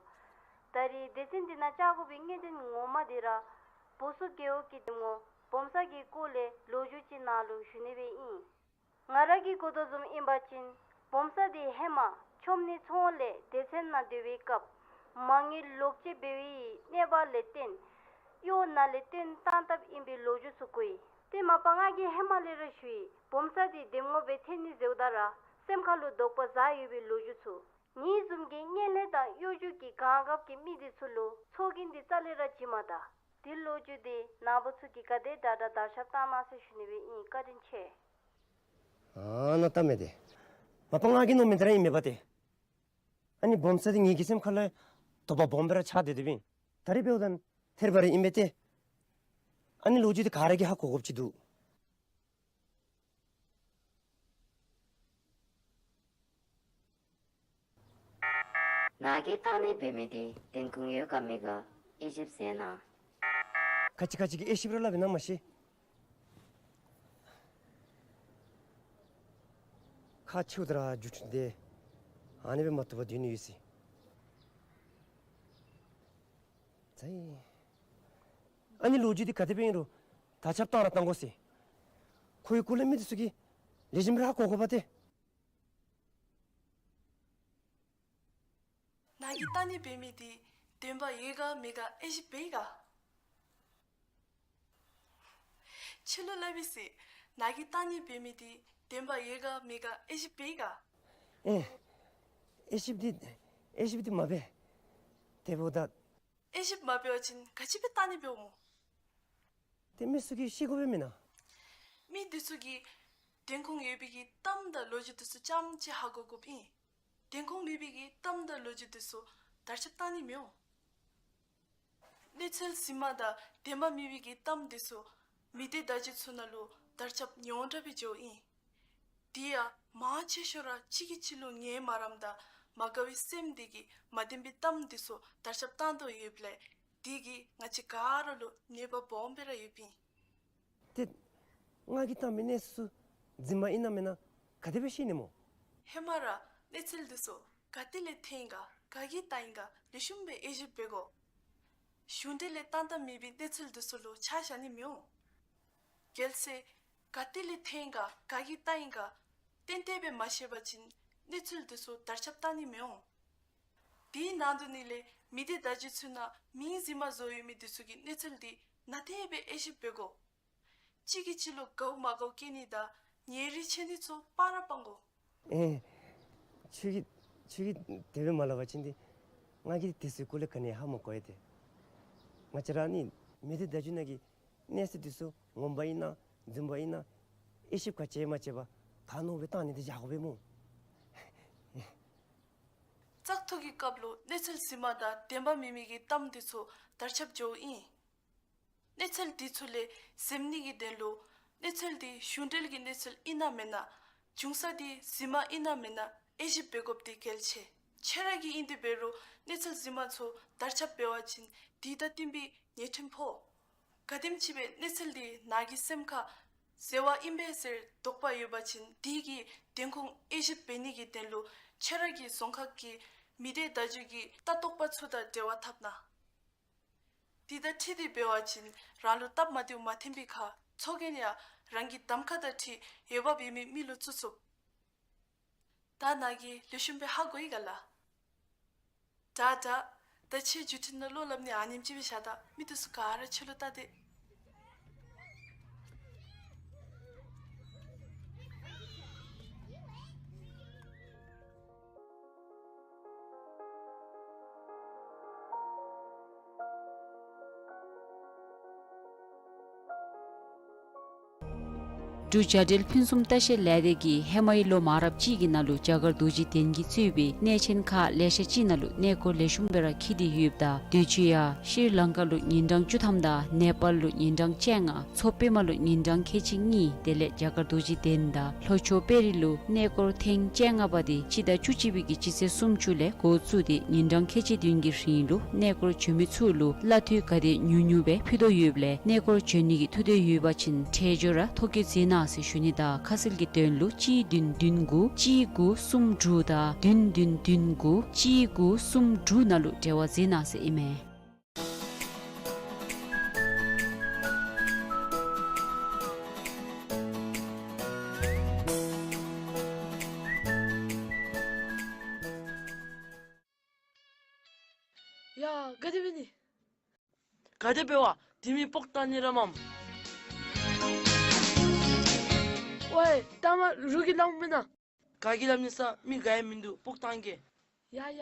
ད་རེས་སྡེ་ཚན་འདི་ནང་བཅར་དགོ་པའི་གནད་དོན་ངོ་མ་འདི་ར་བོ་སོ་རྒེད་འོག་གི་འདེམས་ངོ་སྦོམ་ས་གི་སྐོར་ལས་ལོ་རྒྱུས་ཅིག་ནཱ་ལུ་ཞུ་ནི་སྦེ་ཨིན། ང་ར་གིས་གོ་དོ་བཟུམ་ཨིན་པ་ཅིན་སྦོམ་ས་འདི་ཧེ་མ་ཆོམ་ནི་ཚོང་ལས་སྡེ་ཚན་ནང་སྡོད་པའི་སྐབས་མ་དངུལ་ལོག་སྤྱོད་འབད་བའི་གནས་བབ་ལས་བརྟེན་གཡོག་ནང་ལས་བཏོན་བཏང་བཏངམ་ཨིན་པའི་ལོ་རྒྱུས་ཚུ་གོ་ཡི། ཏེ་མ་པ་ང་གིས་ཧེ་མ་ལས་ར་ཞུ་ཡི། སྦོམ་ས་འདི་འདེམས་ངོ་སྦེ་ཐོན་ནི་ཟེརཝ་ད་ར་སེམས་ཁ་ལུ་དོགས་པ་ཟ་ཡོད་པའི་ལོ་རྒྱུས་ཚུ། ངེའི་བཟུམ་གྱི་བརྙན་ལྷན་དང་གཡོ་སྒྱུ་གི་གང་འགབ་ཀྱི་མི་འདི་ཚུ་ལུ་ཚོགས་རྒྱན་འདི་རྩ་ལས་ར་བྱིན་མ་ད། འདི་ལོ་རྒྱུས་འདི་ནཱ་བུ་ཚུ་གིས་ག་དེ་དྲག་དྲག་དར་ཁྱབ་བཏང་གནང་ཟེར་ཞུ་ནི་སྦེ་ཨིན། བཀའ་དྲིན་ཆེ། ཨ་ནཱ་ལྟ་མས་ཏེ། མ་པ་ང་གིས་མནོཝ་མེན་ཏེ་ར་ཨིན་མས་པ་ཏེ། ཨ་ནི་སྦོམ་ས་འདི་ངེ་གི་སེམས་ཁ་ལུ་དོགས་པ་སྦོམ་སྦེ་ར་ཆགས་ཏེ་སྡོདཔ་ཨིན། ད་རེས་འབདཝ་ད་ཐེར་པ་རེ་ཨིན་མས་ཏེ། ཨ་ནི་ལོ་རྒྱུས་འདི་ག་ར་གིས་ཧ་གོ་དགོཔ་ཅིག་འདུག། ནཱ་གིས་བཏང་ནི་འབད་མི་འདི་བདེན་ཁུངས་ཡོད་ག་མེད་ག་དབྱེ་ཞིབ་མཛད་གནང་། ཁ་ཅིག་ཁ་ཅིག་གིས་དབྱེ་ཞིབ་ར་སླབ་ཨིན་ན་མ་ཤེས། ཁག་ཆེཝ་ད་ར་རྒྱུ་མཚན་འདི་ཨ་ནི་སྦེ་མ་བཏུབ་པར་སྡོད་ནི་ཡོད་ཟེར། ཙི། ཨ་ནི་ལོ་རྒྱུས་འདི་ག་དེ་སྦེ་ཨིན་རུང་དར་ཁྱབ་བཏང་ར་བཏང་དགོ་ཟེར། ཁོའི་སྐོར་ལས་མི་འདི་ཚུ་གིས་ལེགས་ཤོམ་སྦེ་ཧ་གོ་དགོ་པ་ཏེ། ནཱ་གིས་བཏང་ནི་འབད་མི་འདི་བདེན་པ་ཡོད་ག་མེད་ག་དབྱེ་ཞིབ་འབད་ཡི་ག། ཁྱོད་ལུ་སླབ་ཨིན་ཟེར། ནཱ་གིས་བཏང་ནི་འབད་མི་འདི་བདེན་པ་ཡོད་ག་མེད་ག་དབྱེ་ཞིབ་འབད་ཡི་ག། ཨེ། དབྱེ་ཞིབ་འདི་དབྱེ་ཞིབ་འདི་མ་འབད། དེ་འབདཝ་ད། དབྱེ་ཞིབ་མ་འབད་བ་ཅིན་ག་ཅི་སྦེ་བཏང་ནི་འབདཝ་སྨོ། དེ་མི་ཚུ་གིས་ཤེས་དགོ་པས་མེན་ན། མི་འདི་ཚུ་གིས་བདེན་ཁུངས་ཡོད་པའི་གི་གཏམ་དང་ལོ་རྒྱུས་འདི་ཚུ་རྐྱངམ་ཅིག་ཧ་གོ་དགོཔ་ཨིན། བདེན་ཁུངས་མེད་པའི་གི་གཏམ་དང་ལོ་རྒྱུས་འདི་ཚུ་དར་ཁྱབ་བཏང་ནི་མི་འོང་། གནས་ཚུལ་གཟིགས་མ་དང་བདེན་པ་མེད་པའི་གི་གཏམ་འདི་ཚུ་མི་སྡེ་བརྡ་བརྒྱུད་ཚུ་ནང་ལུ་དར་ཁྱབ་ཉུང་དྲགས་སྦེ་འགྱོཝ་ཨིན། དེ་ཡང་མང་ཆེ་ཤོས་ར་གཅིག་གིས་གཅིག་ལུ་ངན་སྨྲ་རམ་དང་མ་དགའ་བའི་སེམས་འདི་གིས་མ་བདེན་པའི་གཏམ་འདི་ཚུ་དར་ཁྱབ་བཏང་དོ་ཡོདཔ་ལས་དེ་གིས་ང་བཅས་ག་ར་ལུ་ཉེས་པ་སྦོམ་སྦེ་ར་ཡོདཔ་ཨིན། ཏེ་ང་གིས་བཏང་མི་གནས་ཚུལ་ཚུ་རྫུན་མ་ཨིན་ན་མེན་ན་ག་དེ་སྦེ་ཤེས་ནི་སྨོ། ཧེ་མ་ར་གནས་ཚུལ་འདི་ཚུ་ག་ཏེ་ལས་ཐོན་ག་ག་གིས་བཏང་ཡི་ག་ལེགས་ཤོམ་སྦེ་དབྱེ་ཞིབ་འབད་དགོ། གཞུང་འབྲེལ་ལས་བཏང་བཏངམ་མེད་པའི་གནས་ཚུལ་འདི་ཚུ་ལུ་ཆ་བཞག་ནི་མི་འོང་། གལ་སྲིད་ག་ཏེ་ལས་ཐོན་ག་ག་གིས་བཏང་ཡི་ག་ཏན་ཏན་སྦེ་མ་ཤེས་པ་ཅིན་གནས་ཚུལ་འདི་ཚུ་དར་ཁྱབ་བཏང་ནི་མི་འོང་། དེའི་ནང་དུ་ནི་ལས་མི་སྡེ་བརྡ་བརྒྱུད་ཚུ་ནང་མིང་རྫུན་མ་བཟོ་ཡོད་མི་འདི་ཚུ་གི་གནས་ཚུལ་འདི་ནན་ཏན་སྦེ་དབྱེ་ཞིབ་འབད་དགོ། གཅིག་གིས་གཅིག་ལུ་དགའཝ་མ་དགའཝ་སྐྱེ་ནི་དང་ཉེ་རིང་ཆད་ནི་ཚུ་སྤང་ར་སྤང་དགོ། ཨེ། ཁྱོད་ཀྱིས་ཁྱོད་ཀྱིས་དེ་སྦེ་མ་སླབ་པ་ཅིན་ཏེ་ང་གིས་དེ་ཚུའི་སྐོར་ལས་ག་ནི་ཧ་མ་གོ་ཡི་ཏེ། ང་བཅས་ར་ནི་མི་སྡེ་བརྡ་བརྒྱུད་ནང་གི་གནས་ཚུལ་འདི་ཚུ་ངོ་མ་ཨིན་ན་རྫུན་མ་ཨིན་ན་དབྱེ་ཞིབ་ག་བྱས་མ་བྱས་པར་ག་མནོ་སྦེ་བཏང་ནི་འདི་བཞག་དགོ་པས་སྨོ། བཙག་འཐུ་གི་སྐབས་ལུ་གནས་ཚུལ་རྫུན་མ་དང་བདེན་པ་མེད་མི་གི་གཏམ་འདི་ཚུ་དར་ཁྱབ་འགྱོཝ་ཨིན། གནས་ཚུལ་འདི་ཚུ་ལས་གཟབ་ནི་གི་དོན་ལུ་གནས་ཚུལ་འདི་གཞུང་འབྲེལ་གྱི་གནས་ཚུལ་ཨིན་ན་མེན་ན། འབྱུང་ས་འདི་རྫུན་མ་ཨིན་ན་མེན་ན་དབྱེ་ཞིབ་འབད་དགོཔ་འདི་གལ་ཆེ། ཁྱོད་ར་གིས་ཨིན་ཏེ་འབད་རུང་གནས་ཚུལ་རྫུན་མ་ཚུ་དར་ཁྱབ་འབད་བ་ཅིན་དེ་དང་བསྟུན་པའི་ཉེས་ཁྲིམས་ཕོག། ག་དེམ་ཅིག་སྦེ་གནས་ཚུལ་འདི་ནཱ་གི་སེམས་ཁར་ཟེར་བ་ཨིན་པས་ཟེར་དོགས་པ་ཡོད་པ་ཅིན་དེ་གི་བདེན་ཁུངས་དབྱེ་ཞིབ་འབད་ནི་གི་དོན་ལུ་ཁྱོད་ར་གི་རྫོང་ཁག་གི་མི་སྡེ་བརྡ་བརྒྱུད་ཀྱི་ལྟ་རྟོག་པ་ཚུ་དང་འབྲེལ་བ་འཐབ་གནང་། དེ་དང་འཁྲིལ་ཏེ་འབད་བ་ཅིན་རང་ལུ་སྟབས་མ་བདེཝ་མ་ཐོན་པའི་ཁར་ཚོགས་རྒྱན་ཡང་རང་གི་གདམ་ཁ་དང་འཁྲིལ་འོས་འབབ་ཡོད་མི་མི་ལུ་བཙུགས་ཚུགས། ད་ནཱ་གིས་ལེགས་ཤོམ་སྦེ་ཧ་གོ་ཡི་ག་ལགས། དྲག་དྲག། ད་ཁྱོད་བརྒྱུད་འཕྲིན་ནང་བློ་སླབ་ནི་ཨ་ནེམ་ཅིག་སྦེ་བཞག་ད། མི་འདི་ཚུ་ག་ར་ཁྱོད་ལུ་བལྟ་སྟེ། འབྲུག་བྱ་བྲལ་ཕུན་སུམ་ལྟ་བཤལ་ལས་སྡེ་གིས་ཧེ་མའི་ལོ་མང་རབས་ཅིག་གི་ནང་ལུ་རྒྱ་གར་རྡོ་རྗེ་གདན་གྱིས་གཙོས་པའི་གནས་ཆེན་ཁག་ལེ་ཤ་ཅིག་ནང་ལུ་གནས་སྐོར་ལེགས་ཤོམ་སྦེ་ར་འཁྱིད་དེ་ཡོདཔ་ད་དུས་ཅི་ཡང་ཤྲི་ལང་ཀ་ལུ་ཉིན་གྲངས་བཅུ་ཐམ་དང་ནེ་པཱལ་ལུ་ཉིན་གྲངས་བཅོ་ལྔ། མཚོ་པདྨ་ལུ་ཉིན་གྲངས་ཁལ་གཅིག་གཉིས། དེ་ལས་རྒྱ་གར་རྡོ་རྗེ་གདན་དང་ལྷོ་ཕྱོགས་དཔལ་རི་ལུ་གནས་སྐོར་ཐེངས་བཅོ་ལྔ་པ་དེ་སྤྱི་ཟླ་བཅུ་གཅིག་པའི་གི་སྤྱི་ཚེས་སུམ་ཅུ་ལས་འགོ་བཙུགས་ཏེ་ཉིན་གྲངས་ཁལ་གཅིག་བདུན་གྱི་རིང་ལུ་གནས་སྐོར་བྱོན་མི་ཚུ་ལུ་གླ་འཐུས་ག་དེ་ཉུང་ཉུང་སྦེ་ཕུལ་དོ་ཡོདཔ་ལས་གནས་སྐོར་བྱོན་ནི་གི་ཐུགས་འདོད་ཡོད་པ་ཅིན་འཕྲལ་མགྱོགས་ར་ཐོ་བཀོད་མཛད་གནང་ གནང་ཟེར་ཞུ་ནི་དང་ཁ་གསལ་གྱི་དོན་ལུ་གཅིག་བདུན་བདུན་དགུ་གཅིག་དགུ་གསུམ་དྲུག་དང་བདུན་བདུན་བདུན་དགུ་གཅིག་དགུ་གསུམ་དྲུག་ནང་ལུ་འབྲེལ་བ་མཛད་གནང་ཟེར་ཨིན་མས། ཡ་ག་དེ་འབད་ནི། ག་དེ་འབད་བ། དེ་མི་སྤོག་བཏང་ནི་ར་མམ། ཝའེ་ལྟ་མ་རུ་གི་ལམ་མེན་ན། ག་གི་ལམ་ནི་ས་མི་ག་ཡང་མིན་འདུག་སྤོག་བཏང་གེ། ཡ་ཡ།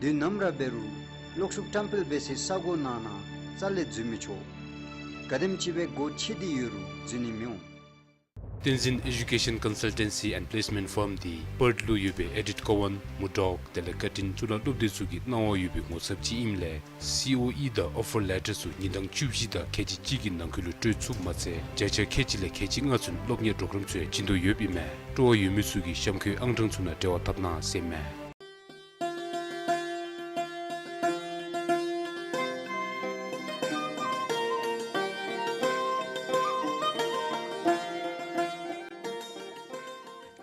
དུས་ནམ་ར་འབད་རུང་གློག་ཤུགས་བཀྲམ་སྤེལ་འབད་སའི་ས་གོ་ནང་ན་རྩ་ལས་འཛུལ་མི་ཆོག། ག་དེམ་ཅིག་སྦེ་སྒོ་ཕྱེ་སྟེ་ཡོད་རུང་འཛུལ་ནི་མི་འོང་། བསྟན་འཛིན་Education Consultancy and Placement Firm འདི་པརཐ་ལུ་ཡོད་པའི་ཨེ་ཌིཊ་ཀོ་ཝཱན་མུར་ཌོག་དེ་ལས་ཀར་ཊིན་གཙུག་ལག་སློབ་སྡེ་ཚུ་གི་གནང་བ་ཡོད་པའི་ངོ་ཚབ་ཅིག་ཨིནམ་ལས་སི་ཨོ་ཨི་དང་ཨོ་ཕར་ལེ་ཊར་ཚུ་ཉིན་གྲངས་བཅུ་བཞི་དང་ཁལ་གཅིག་གཅིག་གི་ནང་འཁོད་ལུ་སྤྲོད་ཚུགསཔ་མ་ཚད་བརྒྱ་ཆ་ཁལ་གཅིག་ལས་ཁལ་གཅིག་ལྔ་ཚུན་སློབ་གཉེར་པོརོ་གརམ་ཚུ་ཡང་བྱིན་དོ་ཡོདཔ་ཨིན་མས། སྤྲོ་བ་ཡོད་མི་ཚུ་གིས་གཤམ་འཁོད་ཨང་གྲངས་ཚུ་ནང་འབྲེལ་བ་འཐབ་གནང་ཟེར་ཨིན་མས།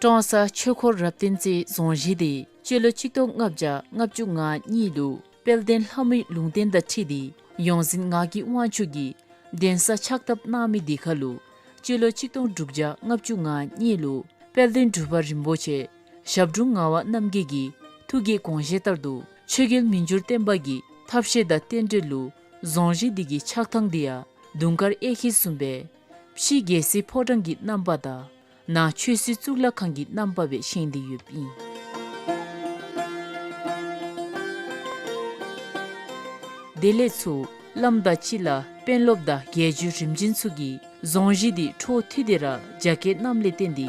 ཀྲོང་གསར་ཆོས་འཁོར་རབ་བརྟན་རྩེ་རྫོང་གཞི་འདི་སྤྱི་ལོ་གཅིག་སྟོང་ལྔ་བརྒྱ་ལྔ་བཅུ་ང་གཉིས་ལུ་དཔལ་ལྡན་ལྷ་མོའི་ལུང་བསྟན་དང་འཁྲིལ་ཏེ་ཡོངས་འཛིན་ངག་གི་དབང་ཕྱུག་གིས་གདན་ས་ཕྱག་བཏབ་གནང་མི་འདི་ཁར་ལུ་སྤྱི་ལོ་གཅིག་སྟོང་དྲུག་བརྒྱ་ལྔ་བཅུ་ང་གཉིས་ལུ་དཔལ་ལྡན་འབྲུག་པ་རིན་པོ་ཆེ་ཞབས་དྲུང་ངག་དབང་རྣམ་རྒྱལ་གྱི་ཐུགས་ཀྱི་དགོངས་བཞེད་ལྟར་དུ་ཆོས་རྒྱལ་མི་འགྱུར་བརྟན་པ་གི་ཐབས་ཤེས་དང་རྟེན་འབྲེལ་ལུ་རྫོང་གཞི་འདི་གི་ཆགས་ཐངས་འདི་ཡང་དུང་དཀར་གཡས་འཁྱིལ་བཟུམ་སྦེ་ཕྱི་རྒྱལ་སྲིད་ཕོ་བྲང་གི་རྣམ་པ་དང་ནང་ཆོས་སྲིད་གཙུག་ལག་ཁང་གི་རྣམ་པ་སྦེ་བཞེངས་ཏེ་ཡོདཔ་ཨིན། དེ་ལས་ཚུར་བླམ་དང་སྤྱི་བླ་དཔོན་སློབ་དང་རྒྱལ་བརྒྱུད་རིམ་བྱོན་ཚུ་གིས་རྫོང་གཞི་འདི་འཕྲོ་མཐུད་དེ་ར་རྒྱ་བསྐྱེད་གནངམ་ལས་བརྟེན་ཏེ་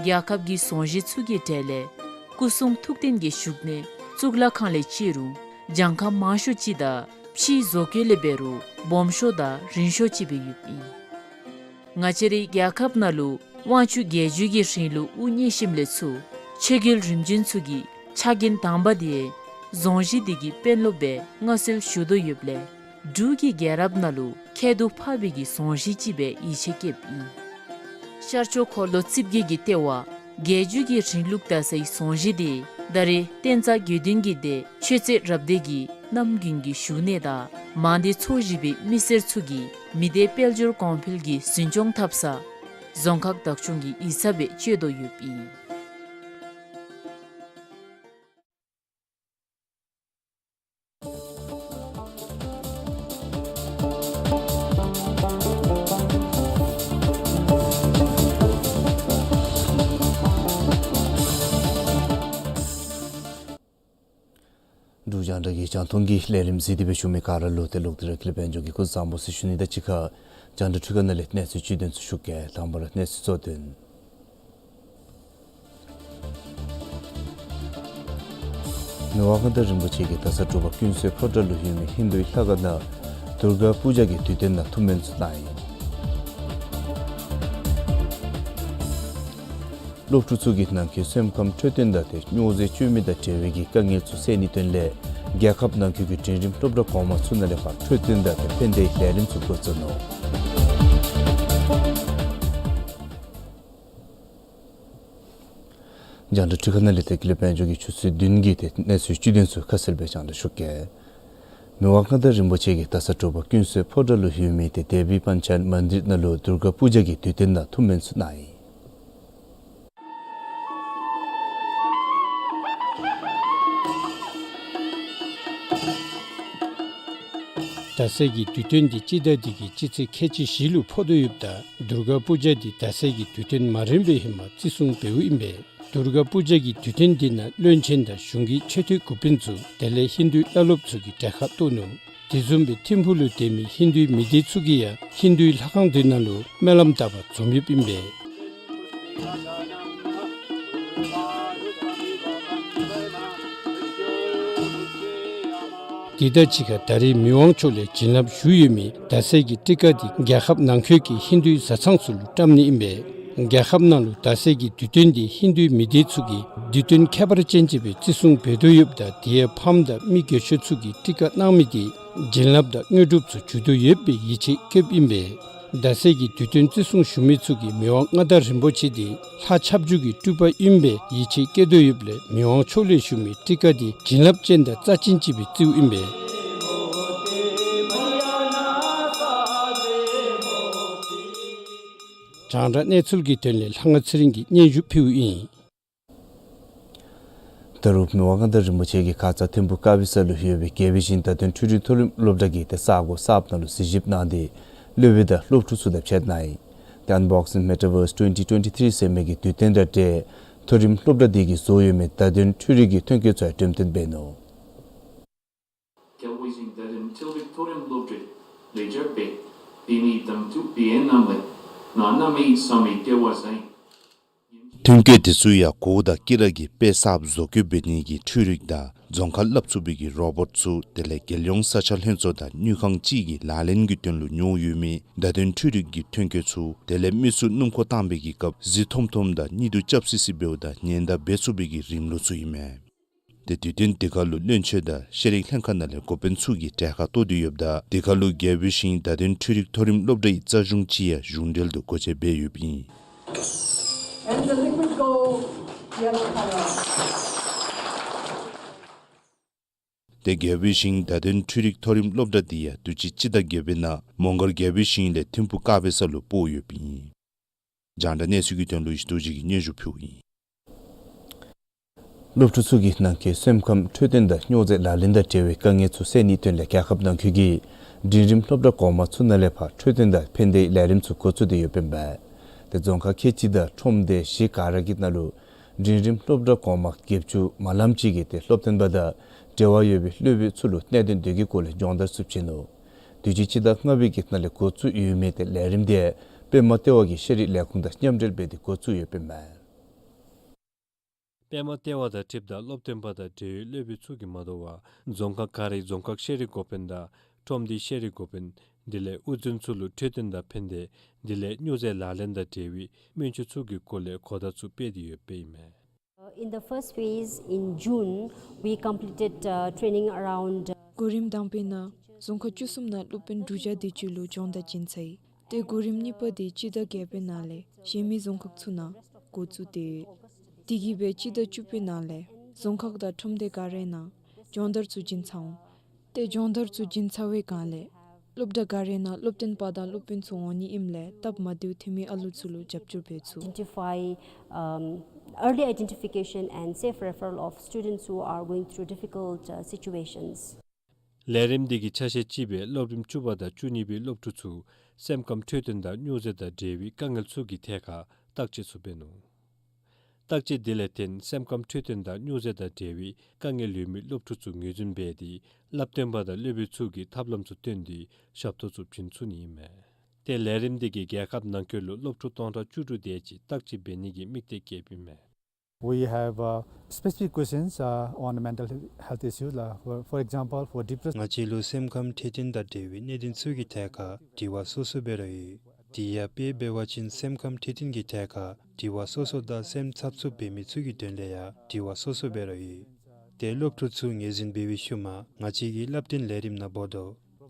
རྒྱལ་ཁབ་ཀྱི་རྫོང་གཞི་ཚུ་གི་གྲས་ལས་སྐུ་གསུང་ཐུགས་རྟེན་གྱི་བཞུགས་གནས་གཙུག་ལག་ཁང་ལས་བཅད་རུང་གྱངས་ཁ་མང་ཤོས་ཅིག་དང་ཕྱིའི་བཟོ་བཀོད་ལས་འབད་རུང་སྦོམ་ཤོས་དང་རིང་ཤོས་ཅིག་སྦེ་ཡོདཔ་ཨིན། ང་བཅས་རའི་རྒྱལ་ཁབ་ནང་ལུ་དབང་ཕྱུག་རྒྱལ་བརྒྱུད་ཀྱི་རིང་ལུགས་དབུ་བརྙེས་ཞིནམ་ལས་ཚུར་ཆོས་རྒྱལ་རིམ་བྱོན་ཚུ་གི་ཕྱག་འགན་དང་པ་འདི་རྫོང་གཞི་འདི་གི་དཔོན་སློབ་སྦེ་མངའ་གསོལ་ཞུ་དོ་ཡོདཔ་ལས་འབྲུག་གི་རྒྱལ་རབས་ནང་ལུ་ཁྱད་དུ་འཕགས་པའི་གི་རྫོང་གཞི་ཅིག་སྦེ་ཡིད་ཆེས་བསྐྱེདཔ་ཨིན། ཤར་ཕྱོགས་འཁོར་ལོ་རྩིབས་བརྒྱད་ཀྱི་ལྟེ་བ་རྒྱལ་བརྒྱུད་ཀྱི་རིང་ལུགས་དར་སའི་རྫོང་གཞི་འདི་ད་རེས་བསྟན་རྩ་དགེ་འདུན་གྱི་སྡེ་ཆོས་རྩེ་རབ་སྡེ་གི་རྣམ་རྒྱུན་གྱི་བཞུགས་གནས་དང་མང་སྡེ་ཚོ་བཞི་པའི་མི་སེར་ཚུ་གི་མི་སྡེ་དཔལ་འབྱོར་གོང་འཕེལ་གྱི་འཛིན་སྐྱོང་འཐབ་ས་རྫོང་ཁག་བདག་སྐྱོང་གི་ཡིག་ཚང་སྦེ་སྤྱོད་དོ་ཡོདཔ་ཨིན། འབྲུག་རྒྱང་བསྒྲགས་ཀྱི་རྒྱང་མཐོང་གི་ལས་རིམ་གཟིགས་ཏེ་སྦེ་བཞུགས་མི་ག་ར་ལུ་ཏེ་ལོག་སྟེ་ར་ཀུན་ལེགས་དཔལ་འབྱོར་གྱིས་སྐུ་གཟུགས་བཟང་པོ་ཟེར་ཞུ་ནི་དང་གཅིག་ཁར་རྒྱང་བསྒྲགས་འཕྲུལ་ཁང་ནང་ལས་གནས་ཚུལ་བཅུད་དོན་ཚུ་ཞུ་གེ། དང་པ་ར་གནས་ཚུལ་གཙོ་དོན། མི་དབང་མངའ་བདག་རིན་པོ་ཆེ་གིས་ད་ས་དྲོ་པ་ཀུན་གསོལ་ཕོ་བྲང་ལུ་ཡོད་མི་ཧིན་དུའི་ལྷ་ཁང་ནང་དུརྒ་པུ་ཇ་གི་དུས་སྟོན་ནང་ཐུགས་སྨོན་ཚུ་གནང་ཡི། སློབ་ཕྲུག་ཚུ་གི་ནང་འཁོད་སེམས་ཁམས་འཕྲོད་བསྟེན་དང་ཏེ་སྨྱོ་རྫས་སྤྱོད་མི་དང་འབྲེལ་བའི་གི་དཀའ་ངལ་ཚུ་སེལ་ནིའི་དོན་ལས་རྒྱལ་ཁབ་ནང་འཁོད་ཀྱི་འབྲིང་རིམ་སློབ་གྲྭ་གོང་མ་ཚུ་ནང་ལས་ཕར་འཕྲོད་བསྟེན་དང་ཏེ་ཕན་བདེའི་ལས་རིམ་ཚུ་འགོ་བཙུགས་ནུག། རྒྱང་བསྒྲགས་འཕྲུལ་ཁང་ནང་ལས་ཏེ་ཀུན་ལེགས་དཔལ་འབྱོར་གྱི་ཆུ་ཚོད་བདུན་གྱི་ཏེ་གནས་ཚུལ་བཅུད་དོན་ཚུ་ཁ་གསལ་སྦེ་རྒྱང་བསྒྲགས་ཞུ་གེ། མི་དབང་མངའ་བདག་རིན་པོ་ཆེ་གིས་ད་ས་དྲོ་པ་ཀུན་གསོལ་ཕོ་བྲང་ལུ་ཡོད་མི་ཏེ་དེ་བི་པཱན་ཅཱཡེཏ་མན་དིར་ནང་ལུ་དུརྒ་པུ་ཇ་གི་དུས་སྟོན་ནང་ཐུགས་སྨོན་ཚུ་གནང་ཡི། ད་སའི་གི་དུས་སྟོན་འདི་སྤྱི་ཟླ་འདི་གི་སྤྱི་ཚེས་ཁལ་གཅིག་བཞི་ལུ་ཕོག་དོ་ཡོདཔ་ད་དུརྒ་པུ་ཇ་འདི་ད་སའི་གི་དུས་སྟོན་མ་རན་པའི་ཧེ་མ་བརྩི་སྲུང་འབདཝ་ཨིན་པས། དུརྒ་པུ་ཇ་གི་དུས་སྟོན་འདི་ནང་བློན་ཆེན་དང་གཞུང་གི་ཆེ་མཐོའི་འགོ་དཔོན་ཚུ་དེ་ལས་ཧིན་དུའི་བླ་སློབ་ཚུ་གིས་གྲལ་ཁར་གཏོགས་ནུག། དེ་བཟུམ་སྦེ་ཐིམ་ཕུག་ལུ་སྡོད་མི་ཧིན་དུའི་མི་སྡེ་ཚུ་གིས་ཡང་ཧིན་དུའི་ལྷ་ཁང་འདི་ནང་ལུ་སྨོན་ལམ་བཏབ་པར་འཛོམས་ཡོདཔ་ཨིན་པས། དེ་དང་གཅིག་ཁར་ད་རེས་མི་དབང་མཆོག་ལས་བྱིན་རླབས་ཞུ་ཡོད་མི་ད་སའི་གི་ཊི་ཀ་འདི་རྒྱལ་ཁབ་ནང་འཁོད་ཀྱི་ཧིན་དུའི་བཟའ་ཚང་ཚུ་ལུ་བཀྲམ་ནི་ཨིན་པས། རྒྱལ་ཁབ་ནང་ལུ་ད་ཟེར་གྱི་དུས་སྟོན་འདི་ཧིན་དུའི་མི་སྡེ་ཚུ་གིས་དུས་སྟོན་ཁྱད་པར་ཅན་ཅིག་སྦེ་བརྩི་སྲུང་འབད་དོ་ཡོདཔ་ད་དེ་ཡང་ཕམ་དང་མི་རྒས་ཤོས་ཚུ་གིས་ཊི་ཀ་གནང་མི་དེ་བྱིན་རླབས་དང་དངོས་གྲུབ་ཚུ་འཇུ་དོ་ཡོདཔ་སྦེ་ཡིད་ཆེས་བསྐྱེདཔ་ཨིན་པས། ད་ཟེར་གྱི་དུས་སྟོན་བརྩི་སྲུང་ཞུ་མི་ཚུ་གིས་མི་དབང་མངའ་བདག་རིན་པོ་ཆེ་དེ་ལྷ་ཁྱབ་འཇུག་གི་སྤྲུལ་པ་ཨིན་པའི་ཡིད་ཆེས་བསྐྱེད་དོ་ཡོདཔ་ལས་མི་དབང་མཆོག་ལས་ཞུ་མི་ཊི་ཀ་དེ་བྱིན་རླབས་ཅན་དང་རྩ་ཅན་ཅིག་སྦེ་བརྩིཝ་ཨིན་པས། རྒྱང་བསྒྲགས་གནས་ཚུལ་གྱི་དོན་ལས་ལྷ་དབང་ཚེ་རིང་གིས་སྙན་ཞུ་ཕུལཝ་ཨིན། ད་རུང་མི་དབང་མངའ་བདག་རིན་པོ་ཆེ་གི་ཁ་ཙ་ཐིམ་ཕུག་དཀར་སྦིས་ས་ལུ་ཡོད་པའི་རྒྱལ་པོའི་ཞིང་བརྡ་དོན་འཕྲུལ་རིག་མཐོ་རིམ་སློབ་གྲྭ་གི་ཏེ་ས་གོ་གསརཔ་ནང་ལུ་གཟིགས་ཞིབ་གནང་སྟེ་སློབ་དཔོན་དང་སློབ་ཕྲུག་ཚུ་དང་ཕྱད་གནང་ཡི། ཏེ་Unboxing Metaverse twenty twenty-three ཟེར་མི་གི་དུས་སྟོན་དང་འབྲེལ་མཐོ་རིམ་སློབ་གྲྭ་དེ་གིས་བཟོ་ཡོད་མི་བརྡ་དོན་འཕྲུལ་རིག་གི་ཐོན་སྐྱེད་ཚུ་ཡང་འགྲེམས་སྟོན་འབད་ནུག། རྒྱལ་པོའི་ཞིང་བརྡ་དོན་འཕྲུལ་རིག་མཐོ་རིམ་སློབ་གྲྭའི་ལེགས་སྦྱར་སྦེ་དེ་ནི་དམ་ཚིག་པའི་རྣམ་ལས་ང་ན་མེད་ས་མེད་སྐལ་བ་བཟང་། ཐོན་སྐྱེད་དེ་ཚུ་ཡང་གོ་དང་དཀྱི་ར་གི་དཔེ་གསརཔ་བཟོ་བཀོད་འབད་ནི་གི་འཕྲུལ་རིག་དང་རྫོང་ཁ་ལྷབ་ཚུགས་པའི་གི་རོ་བོཊ་ཚུ་དེ་ལས་རྒྱལ་ཡོངས་ས་ཆ་ལྷན་ཚོགས་དང་དངུལ་ཁང་ཅིག་གི་ལག་ལེན་གྱི་དོན་ལུ་ཉོ་ཡོད་མི་བརྡ་དོན་འཕྲུལ་རིག་གི་ཐོན་སྐྱེད་ཚུ་དེ་ལས་མི་ཚུ་སྣུམ་འཁོར་བཏང་པའི་གི་སྐབས་གཟི་ཐོམ་ཐོམ་དང་གཉིད་དུ་རྐྱབ་སི་སི་འབདཝ་ད་ཉེན་བརྡ་འབད་ཚུགས་པའི་གི་རིམ་ལུགས་ཚུ་ཨིན་མས། ཏེ་དུས་སྟོན་དེ་ཁར་ལུ་བློན་ཆེན་དང་ཤེས་རིག་ལྷན་ཁག་ནང་ལས་འགོ་དཔོན་ཚུ་གིས་གྲལ་ཁར་གཏོགས་ཏེ་ཡོདཔ་ད་དེ་ཁར་ལུ་རྒྱལ་པོའི་ཞིང་བརྡ་དོན་འཕྲུལ་རིག་མཐོ་རིམ་སློབ་གྲྭའི་རྩ་གཞུང་ཅིག་ཡང་གཞུང་འབྲེལ་དུ་སྒོ་འབྱེད་འབད་ཡོདཔ་ཨིན། And the liquid gold yellow color. ཏེ་རྒྱལ་པོའི་ཞིང་བརྡ་དོན་འཕྲུལ་རིག་མཐོ་རིམ་སློབ་གྲྭ་འདི་ཡང་དུས་ཅི་སྤྱི་ཟླ་བརྒྱད་པའི་ནང་མོང་སྒར་རྒྱལ་པོའི་ཞིང་ལས་ཐིམ་ཕུག་དཀར་སྦིས་ས་ལུ་སྤོ་ཡོདཔ་ཨིན། རྒྱང་བསྒྲགས་གནས་ཚུལ་གྱི་དོན་ལུ་ཡེ་ཤེས་རྡོ་རྗེ་གིས་སྙན་ཞུ་ཕུལཝ་ཨིན། སློབ་ཕྲུག་ཚུ་གི་ནང་འཁོད་སེམས་ཁམས་འཕྲོད་བསྟེན་དང་སྨྱོ་རྫས་ལག་ལེན་དང་འབྲེལ་བའི་དཀའ་ངལ་ཚུ་སེལ་ནིའི་དོན་ལས་རྒྱལ་ཁབ་ནང་འཁོད་ཀྱི་འབྲིང་རིམ་སློབ་གྲྭ་གོང་མ་ཚུ་ནང་ལས་ཕར་འཕྲོད་བསྟེན་དང་ཕན་བདེའི་ལས་རིམ་ཚུ་འགོ་བཙུགས་ཏེ་ཡོདཔ་ཨིན་པས། ཏེ་རྫོང་ཁག་ཁལ་གཅིག་དང་ཁྲོམ་སྡེ་བཞི་ག་ར་གི་ནང་ལུ་འབྲིང་རིམ་སློབ་གྲྭ་གོང་མ་བརྒྱད་ཅུ་མ་ལངམ་ཅིག་གིས་ཏེ་སློབ་སྟོན་པ་དང་འབྲེལ་བ་ཡོད་པའི་སློབ་དཔོན་ཚུ་ལུ་གནད་དོན་དེ་གི་སྐོར་ལས་སྦྱོང་བརྡར་ཚུ་བྱིན་ནུག། དུས་ཅི་སྤྱི་ཟླ་ལྔ་པའི་གི་ནང་ལས་འགོ་བཙུགས་ཡོད་མི་ཏེ་ལས་རིམ་དེ་པདྨ་ལྟེ་བ་གི་ཤེས་རིག་ལས་ཁུངས་དང་མཉམ་འབྲེལ་འབད་དེ་འགོ་བཙུགས་ཡོདཔ་ཨིན་མས། པདྨ་ལྟེ་བ་དང་འཁྲིལཝ་ད་སློབ་སྟོན་པ་དང་འབྲེལ་ཡོད་སློབ་དཔོན་ཚུ་གིས་མ་དོ་བར་རྫོང་ཁག་ག་རའི་རྫོང་ཁག་ཤེས་རིག་འགོ་དཔོན་དང་ཁྲོམ་སྡེའི་ཤེས་རིག་འགོ་དཔོན་དེ་ལས་དབུ་འཛིན་ཚུ་ལུ་འཕྲོད་བསྟེན་དང་ཕན་བདེ་དེ་ལས་སྨྱོ་རྫས་ལག་ལེན་དང་འབྲེལ་བའི་སྨན་བཅོས་ཚུ་གི་སྐོར་ལས་གོ་བརྡ་ཚུ་སྤེལ་ཏེ་ཡོདཔ་ཨིན་མས། Uh, in the first phase, in June, we completed, uh, training around, uh, གོ་རིམ་དང་པའི་ནང་རྫོང་ཁག་བཅུ་གསུམ་ནང་སློབ་དཔོན་དྲུག་བརྒྱ་དེ་ཅིག་ལུ་སྦྱོང་བརྡར་བྱིན་ཚར་ཡི། ཏེ་གོ་རིམ་གཉིས་པ་དེ་སྤྱི་ཟླ་བརྒྱད་པའི་ནང་ལས་གཞན་མི་རྫོང་ཁག་ཚུ་ནང་འགོ་བཙུགས་ཏེ་ཡོད། དེ་གིས་སྦེ་སྤྱི་ཟླ་བཅུ་པའི་ནང་ལས་རྫོང་ཁག་དང་ཁྲོམ་སྡེ་ག་རའི་ནང་སྦྱོང་བརྡར་ཚུ་བྱིན་ཚར་འོང་། ཏེ་སྦྱོང་བརྡར་ཚུ་བྱིན་ཚར་བའི་སྒང་ལས་སློབ་གྲྭ་ག་རའི་ནང་སློབ་སྟོན་པ་དང་སློབ་དཔོན་ཚུ་འོང་ནི་ཨིནམ་ལས་སྟབས་མ་བདེཝ་ཐོན་མི་ཨ་ལུ་ཚུ་ལུ་རྒྱབ་སྐྱོར་འབད་ཚུགས། Identify, um, early identification and safe referral of students who are going through difficult, uh, situations. ལས་རིམ་འདི་གི་ཆ་ཤས་ཅིག་སྦེ་སློབ་རིམ་བཅུ་པ་དང་བཅུ་གཉིས་པའི་སློབ་ཕྲུག་ཚུ་སེམས་ཁམས་འཕྲོད་བསྟེན་དང་སྨྱོ་རྫས་དང་འབྲེལ་བའི་དཀའ་ངལ་ཚུ་གི་ཐད་ཁར་བརྟག་དཔྱད་ཚུ་འབད་ནུག། བརྟག་དཔྱད་དེ་ལས་བརྟེན་སེམས་ཁམས་འཕྲོད་བསྟེན་དང་སྨྱོ་རྫས་དང་འབྲེལ་བའི་དཀའ་ངལ་ཡོད་མི་སློབ་ཕྲུག་ཚུ་ངོས་འཛིན་འབད་དེ་བསླབ་སྟོན་པ་དང་སློབ་དཔོན་ཚུ་གིས་ཐབས་ལམ་ཚུ་བཏོན་ཏེ་ཞབས་ཏོག་ཚུ་བྱིན་ཚུགས་ནི་ཨིན་མས། ཏེ་ལས་རིམ་འདི་གིས་རྒྱལ་ཁབ་ནང་འཁོད་ལུ་སློབ་ཕྲུག་སྟོང་ཕྲག་བཅུ་དྲུག་དེ་ཅིག་བརྟག་དཔྱད་འབད་ནི་གི་དམིགས་གཏད་བསྐྱེདཔ་ཨིན་མས། We have, uh, specific questions, uh, on mental health issues. Uh, for, for example, for depression. ང་བཅས་ལུ་སེམས་ཁམས་འཕྲོད་བསྟེན་དང་འབྲེལ་བའི་གནད་དོན་ཚུ་གི་ཐད་ཁར་དྲི་བ་སོ་སོ་འབད་རུང་ཡོད། དེ་ཡང་དཔེ་འབད་བ་ཅིན་སེམས་ཁམས་འཕྲོད་བསྟེན་གྱི་ཐད་ཁར་དྲི་བ་སོ་སོ་དང་སེམས་འཚབ་འཚུབ་འབད་མི་ཚུ་གི་དོན་ལས་ཡང་དྲི་བ་སོ་སོ་འབད་རུང་ཡོད། ཏེ་སློབ་ཕྲུག་ཚུ་ངོས་འཛིན་འབད་བའི་ཤུལ་མ་ང་བཅས་ཀྱིས་བསླབ་སྟོན་ལས་རིམ་ནང་འབོ་དོ།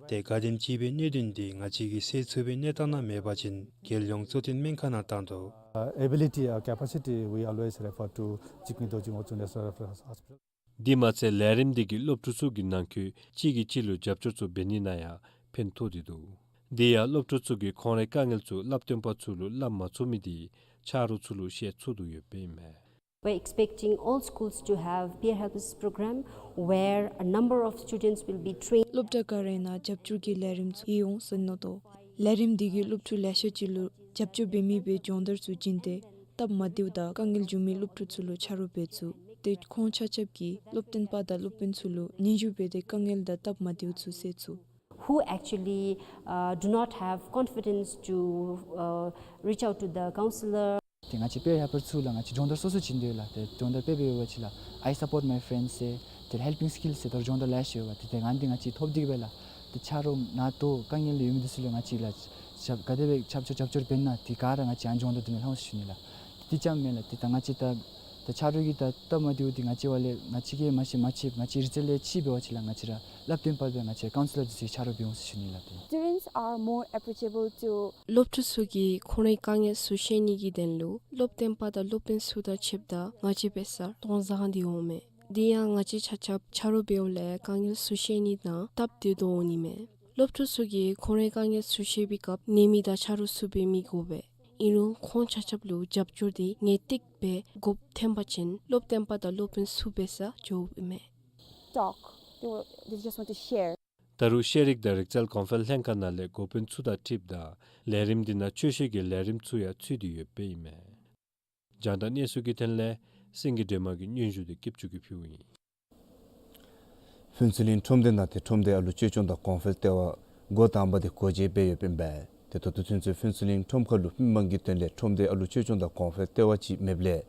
ཏེ་ག་དེམ་ཅིག་སྦེ་གནད་དོན་འདི་ང་བཅས་ཀྱིས་སེལ་ཚུགས་པའི་གནས་སྟངས་ནང་མེད་པ་ཅིན་རྒྱལ་ཡོངས་གཙོ་བསྟེན་སྨན་ཁང་ནང་བཏང་དོ། Uh, ability or capacity, we always refer to Jigme Dorji Ngurchuk National Referral Hospital. དེ་མ་ཚད་ལས་རིམ་འདི་གིས་སློབ་ཕྲུག་ཚུ་གི་ནང་འཁོད་གཅིག་གིས་གཅིག་ལུ་རྒྱབ་སྐྱོར་ཚུ་འབད་ནི་ནང་ཡང་ཕན་ཐོགས་ཏེ་འདུག། དེ་ཡང་སློབ་ཕྲུག་ཚུ་གིས་ཁོང་རའི་དཀའ་ངལ་ཚུ་བསླབ་སྟོན་པ་ཚུ་ལུ་སླབ་མ་ཚུགས་མི་དེ་ཆ་རོགས་ཚུ་ལུ་བཤད་ཚུགས་དོ་ཡོདཔ་ཨིན་མས། We're expecting all schools to have peer helpers program where a number of students will be trained. སློབ་གྲྭ་ག་རའི་ནང་རྒྱབ་སྐྱོར་གྱི་ལས་རིམ་ཚུ་ཡོད་འོང་ཟེར་མནོ་དོ། ལས་རིམ་འདི་གིས་སློབ་ཕྲུག་ལེ་ཤ་ཅིག་ལུ་རྒྱབ་སྐྱོར་འབད་མི་སྦེ་སྦྱོང་བརྡར་ཚུ་བྱིན་ཏེ་སྟབས་མ་བདེཝ་དང་དཀའ་ངལ་བྱུང་མི་སློབ་ཕྲུག་ཚུ་ལུ་ཆ་རོགས་འབད་ཚུགས། ཏེ་ཁོང་ཆ་ཁྱབ་ཀྱིས་སློབ་སྟོན་པ་དང་སློབ་དཔོན་ཚུ་ལུ་སྙན་ཞུ་འབད་དེ་དཀའ་ངལ་དང་སྟབས་མ་བདེཝ་ཚུ་སེལ་ཚུགས། Who actually, uh, do not have confidence to, uh, reach out to the counselor. ཏེ་ང་བཅས་peer helper ཚུ་ལུ་ང་བཅས་སྦྱོང་བརྡར་སོ་སོ་བྱིན་དོ་ཡོད་ལགས། ཏེ་སྦྱོང་བརྡར་དཔེ་འབད་བ་ཅིན་ལགས། I support my friends ཟེར་ཏེ་helping skills ཟེར་ད་རུང་སྦྱོང་བརྡར་ལེ་ཤ་ཡོད་པ། ཏེ་ཏེ་ང་འདི་ང་བཅས་ཐོབ་སྟེ་གིས་སྦེ་ལགས། ཏེ་ཆ་རོགས་ནཱ་ལྟོ་དཀའ་ངལ་ཡོད་མི་འདི་ཚུ་ལུ་ང་བཅས་ལགས་ ཞབས་ག་དེ་སྦེ་ཆབ་ཆོ་རྒྱབ་སྐྱོར་འབད་ན་དེ་ག་ར་ང་བཅས་ཨ་ནི་སྦྱོང་བརྡར་འདི་ནང་ལྷོད་ཤེས་ནི་ལགས། དེ་ཙམ་མེན་ལགས། དེ་ད་ང་བཅས་ད་ད་ཆ་རོགས་ཀྱིས་ད་སྟབས་མ་བདེཝ་འདི་ང་བཅས་འབདཝ་ལས་ང་བཅས་ཀྱིས་མ་ཤེས་མ་ཤེས་ང་བཅས་རི་རྩེ་ལས་ཕྱི་འབད་བ་ཅིན་ལགས་ང་བཅས་ར་བསླབ་སྟོན་པ་སྦེ་ང་བཅས་ཀའུན་སི་ལར་འདི་ཚུ་ཆ་རོགས་འབད་འོང་ཟེར་ཞུ་ནི་ལགས། དེ་Students are more approachable to སློབ་ཕྲུག་ཚུ་གིས་ཁོང་རའི་དཀའ་ངལ་ཚུ་བཤད་ནི་གི་དོན་ལུ་སློབ་སྟོན་པ་དང་སློབ་དཔོན་ཚུ་དང་ཕྱདཔ་ད་ང་བཅས་འབད་སར་སྟོང་བཟང་འདི་འོང་མས། དེ་ཡང་ང་བཅས་ཆ་ཁྱབ་ཆ་རོགས་འབདཝ་ལས་དཀའ་ངལ་ཚུ་བཤད་ནི་དང་སྟབས་བདེ་ཏོག་ཏོ་འོང་ནི་མས། སློབ་ཕྲུག་ཚུ་གིས་ཁོང་རའི་དཀའ་ངལ་ཚུ་བཤད་པའི་སྐབས་ནད་མེད་དང་ཆ་རོགས་ཚུ་འབད་མི་དགོ་པས། ཨིན་རུང་ཁོང་ཆ་ཁྱབ་ལུ་རྒྱབ་སྐྱོར་འདི་ངེས་ཏིག་སྦེ་དགོཔ་ཐོན་པ་ཅིན་སློབ་སྟོན་པ་དང་སློབ་དཔོན་ཚུ་འབད་སར་འགྱོཝ་ཨིན་མས། Talk. They were, they just want to share. ད་རུང་ཤེས་རིག་དང་རིག་རྩལ་གོང་འཕེལ་ལྷན་ཁག་ནང་ལས་འགོ་དཔོན་ཚུ་དང་འཁྲིལཝ་ད་ལས་རིམ་འདི་ནང་དཔྱོད་ཤེས་ཀྱི་ལས་རིམ་ཚུ་ཡང་ཚུད་དེ་ཡོདཔ་ཨིན་མས། རྒྱང་བསྒྲགས་གནས་ཚུལ་གྱི་དོན་ལས་སེང་གེ་སྒྲོལ་མ་གི་སྙན་ཞུ་འདི་སྐྱིདཔ་ཆུ་གིས་ཕུལཝ་ཨིན། ཕུན་ཚོགས་གླིང་ཁྲོམ་སྡེ་ནང་ཏེ་ཁྲོམ་སྡེའི་ཨ་ལུ་གཅེས་སྐྱོང་དང་གོང་འཕེལ་ལྟེ་བ་འགོ་དང་པ་འདི་སྒོ་འབྱེད་འབད་ཡོདཔ་ཨིན་པས། ཏེ་ད་ལྟོ་ཚུན་ཚོད་ཕུན་ཚོགས་གླིང་ཁྲོམ་ཁ་ལུ་མི་མང་གི་དོན་ལས་ཁྲོམ་སྡེའི་ཨ་ལུ་གཅེས་སྐྱོང་དང་གོང་འཕེལ་ལྟེ་བ་ཅིག་མེདཔ་ལས་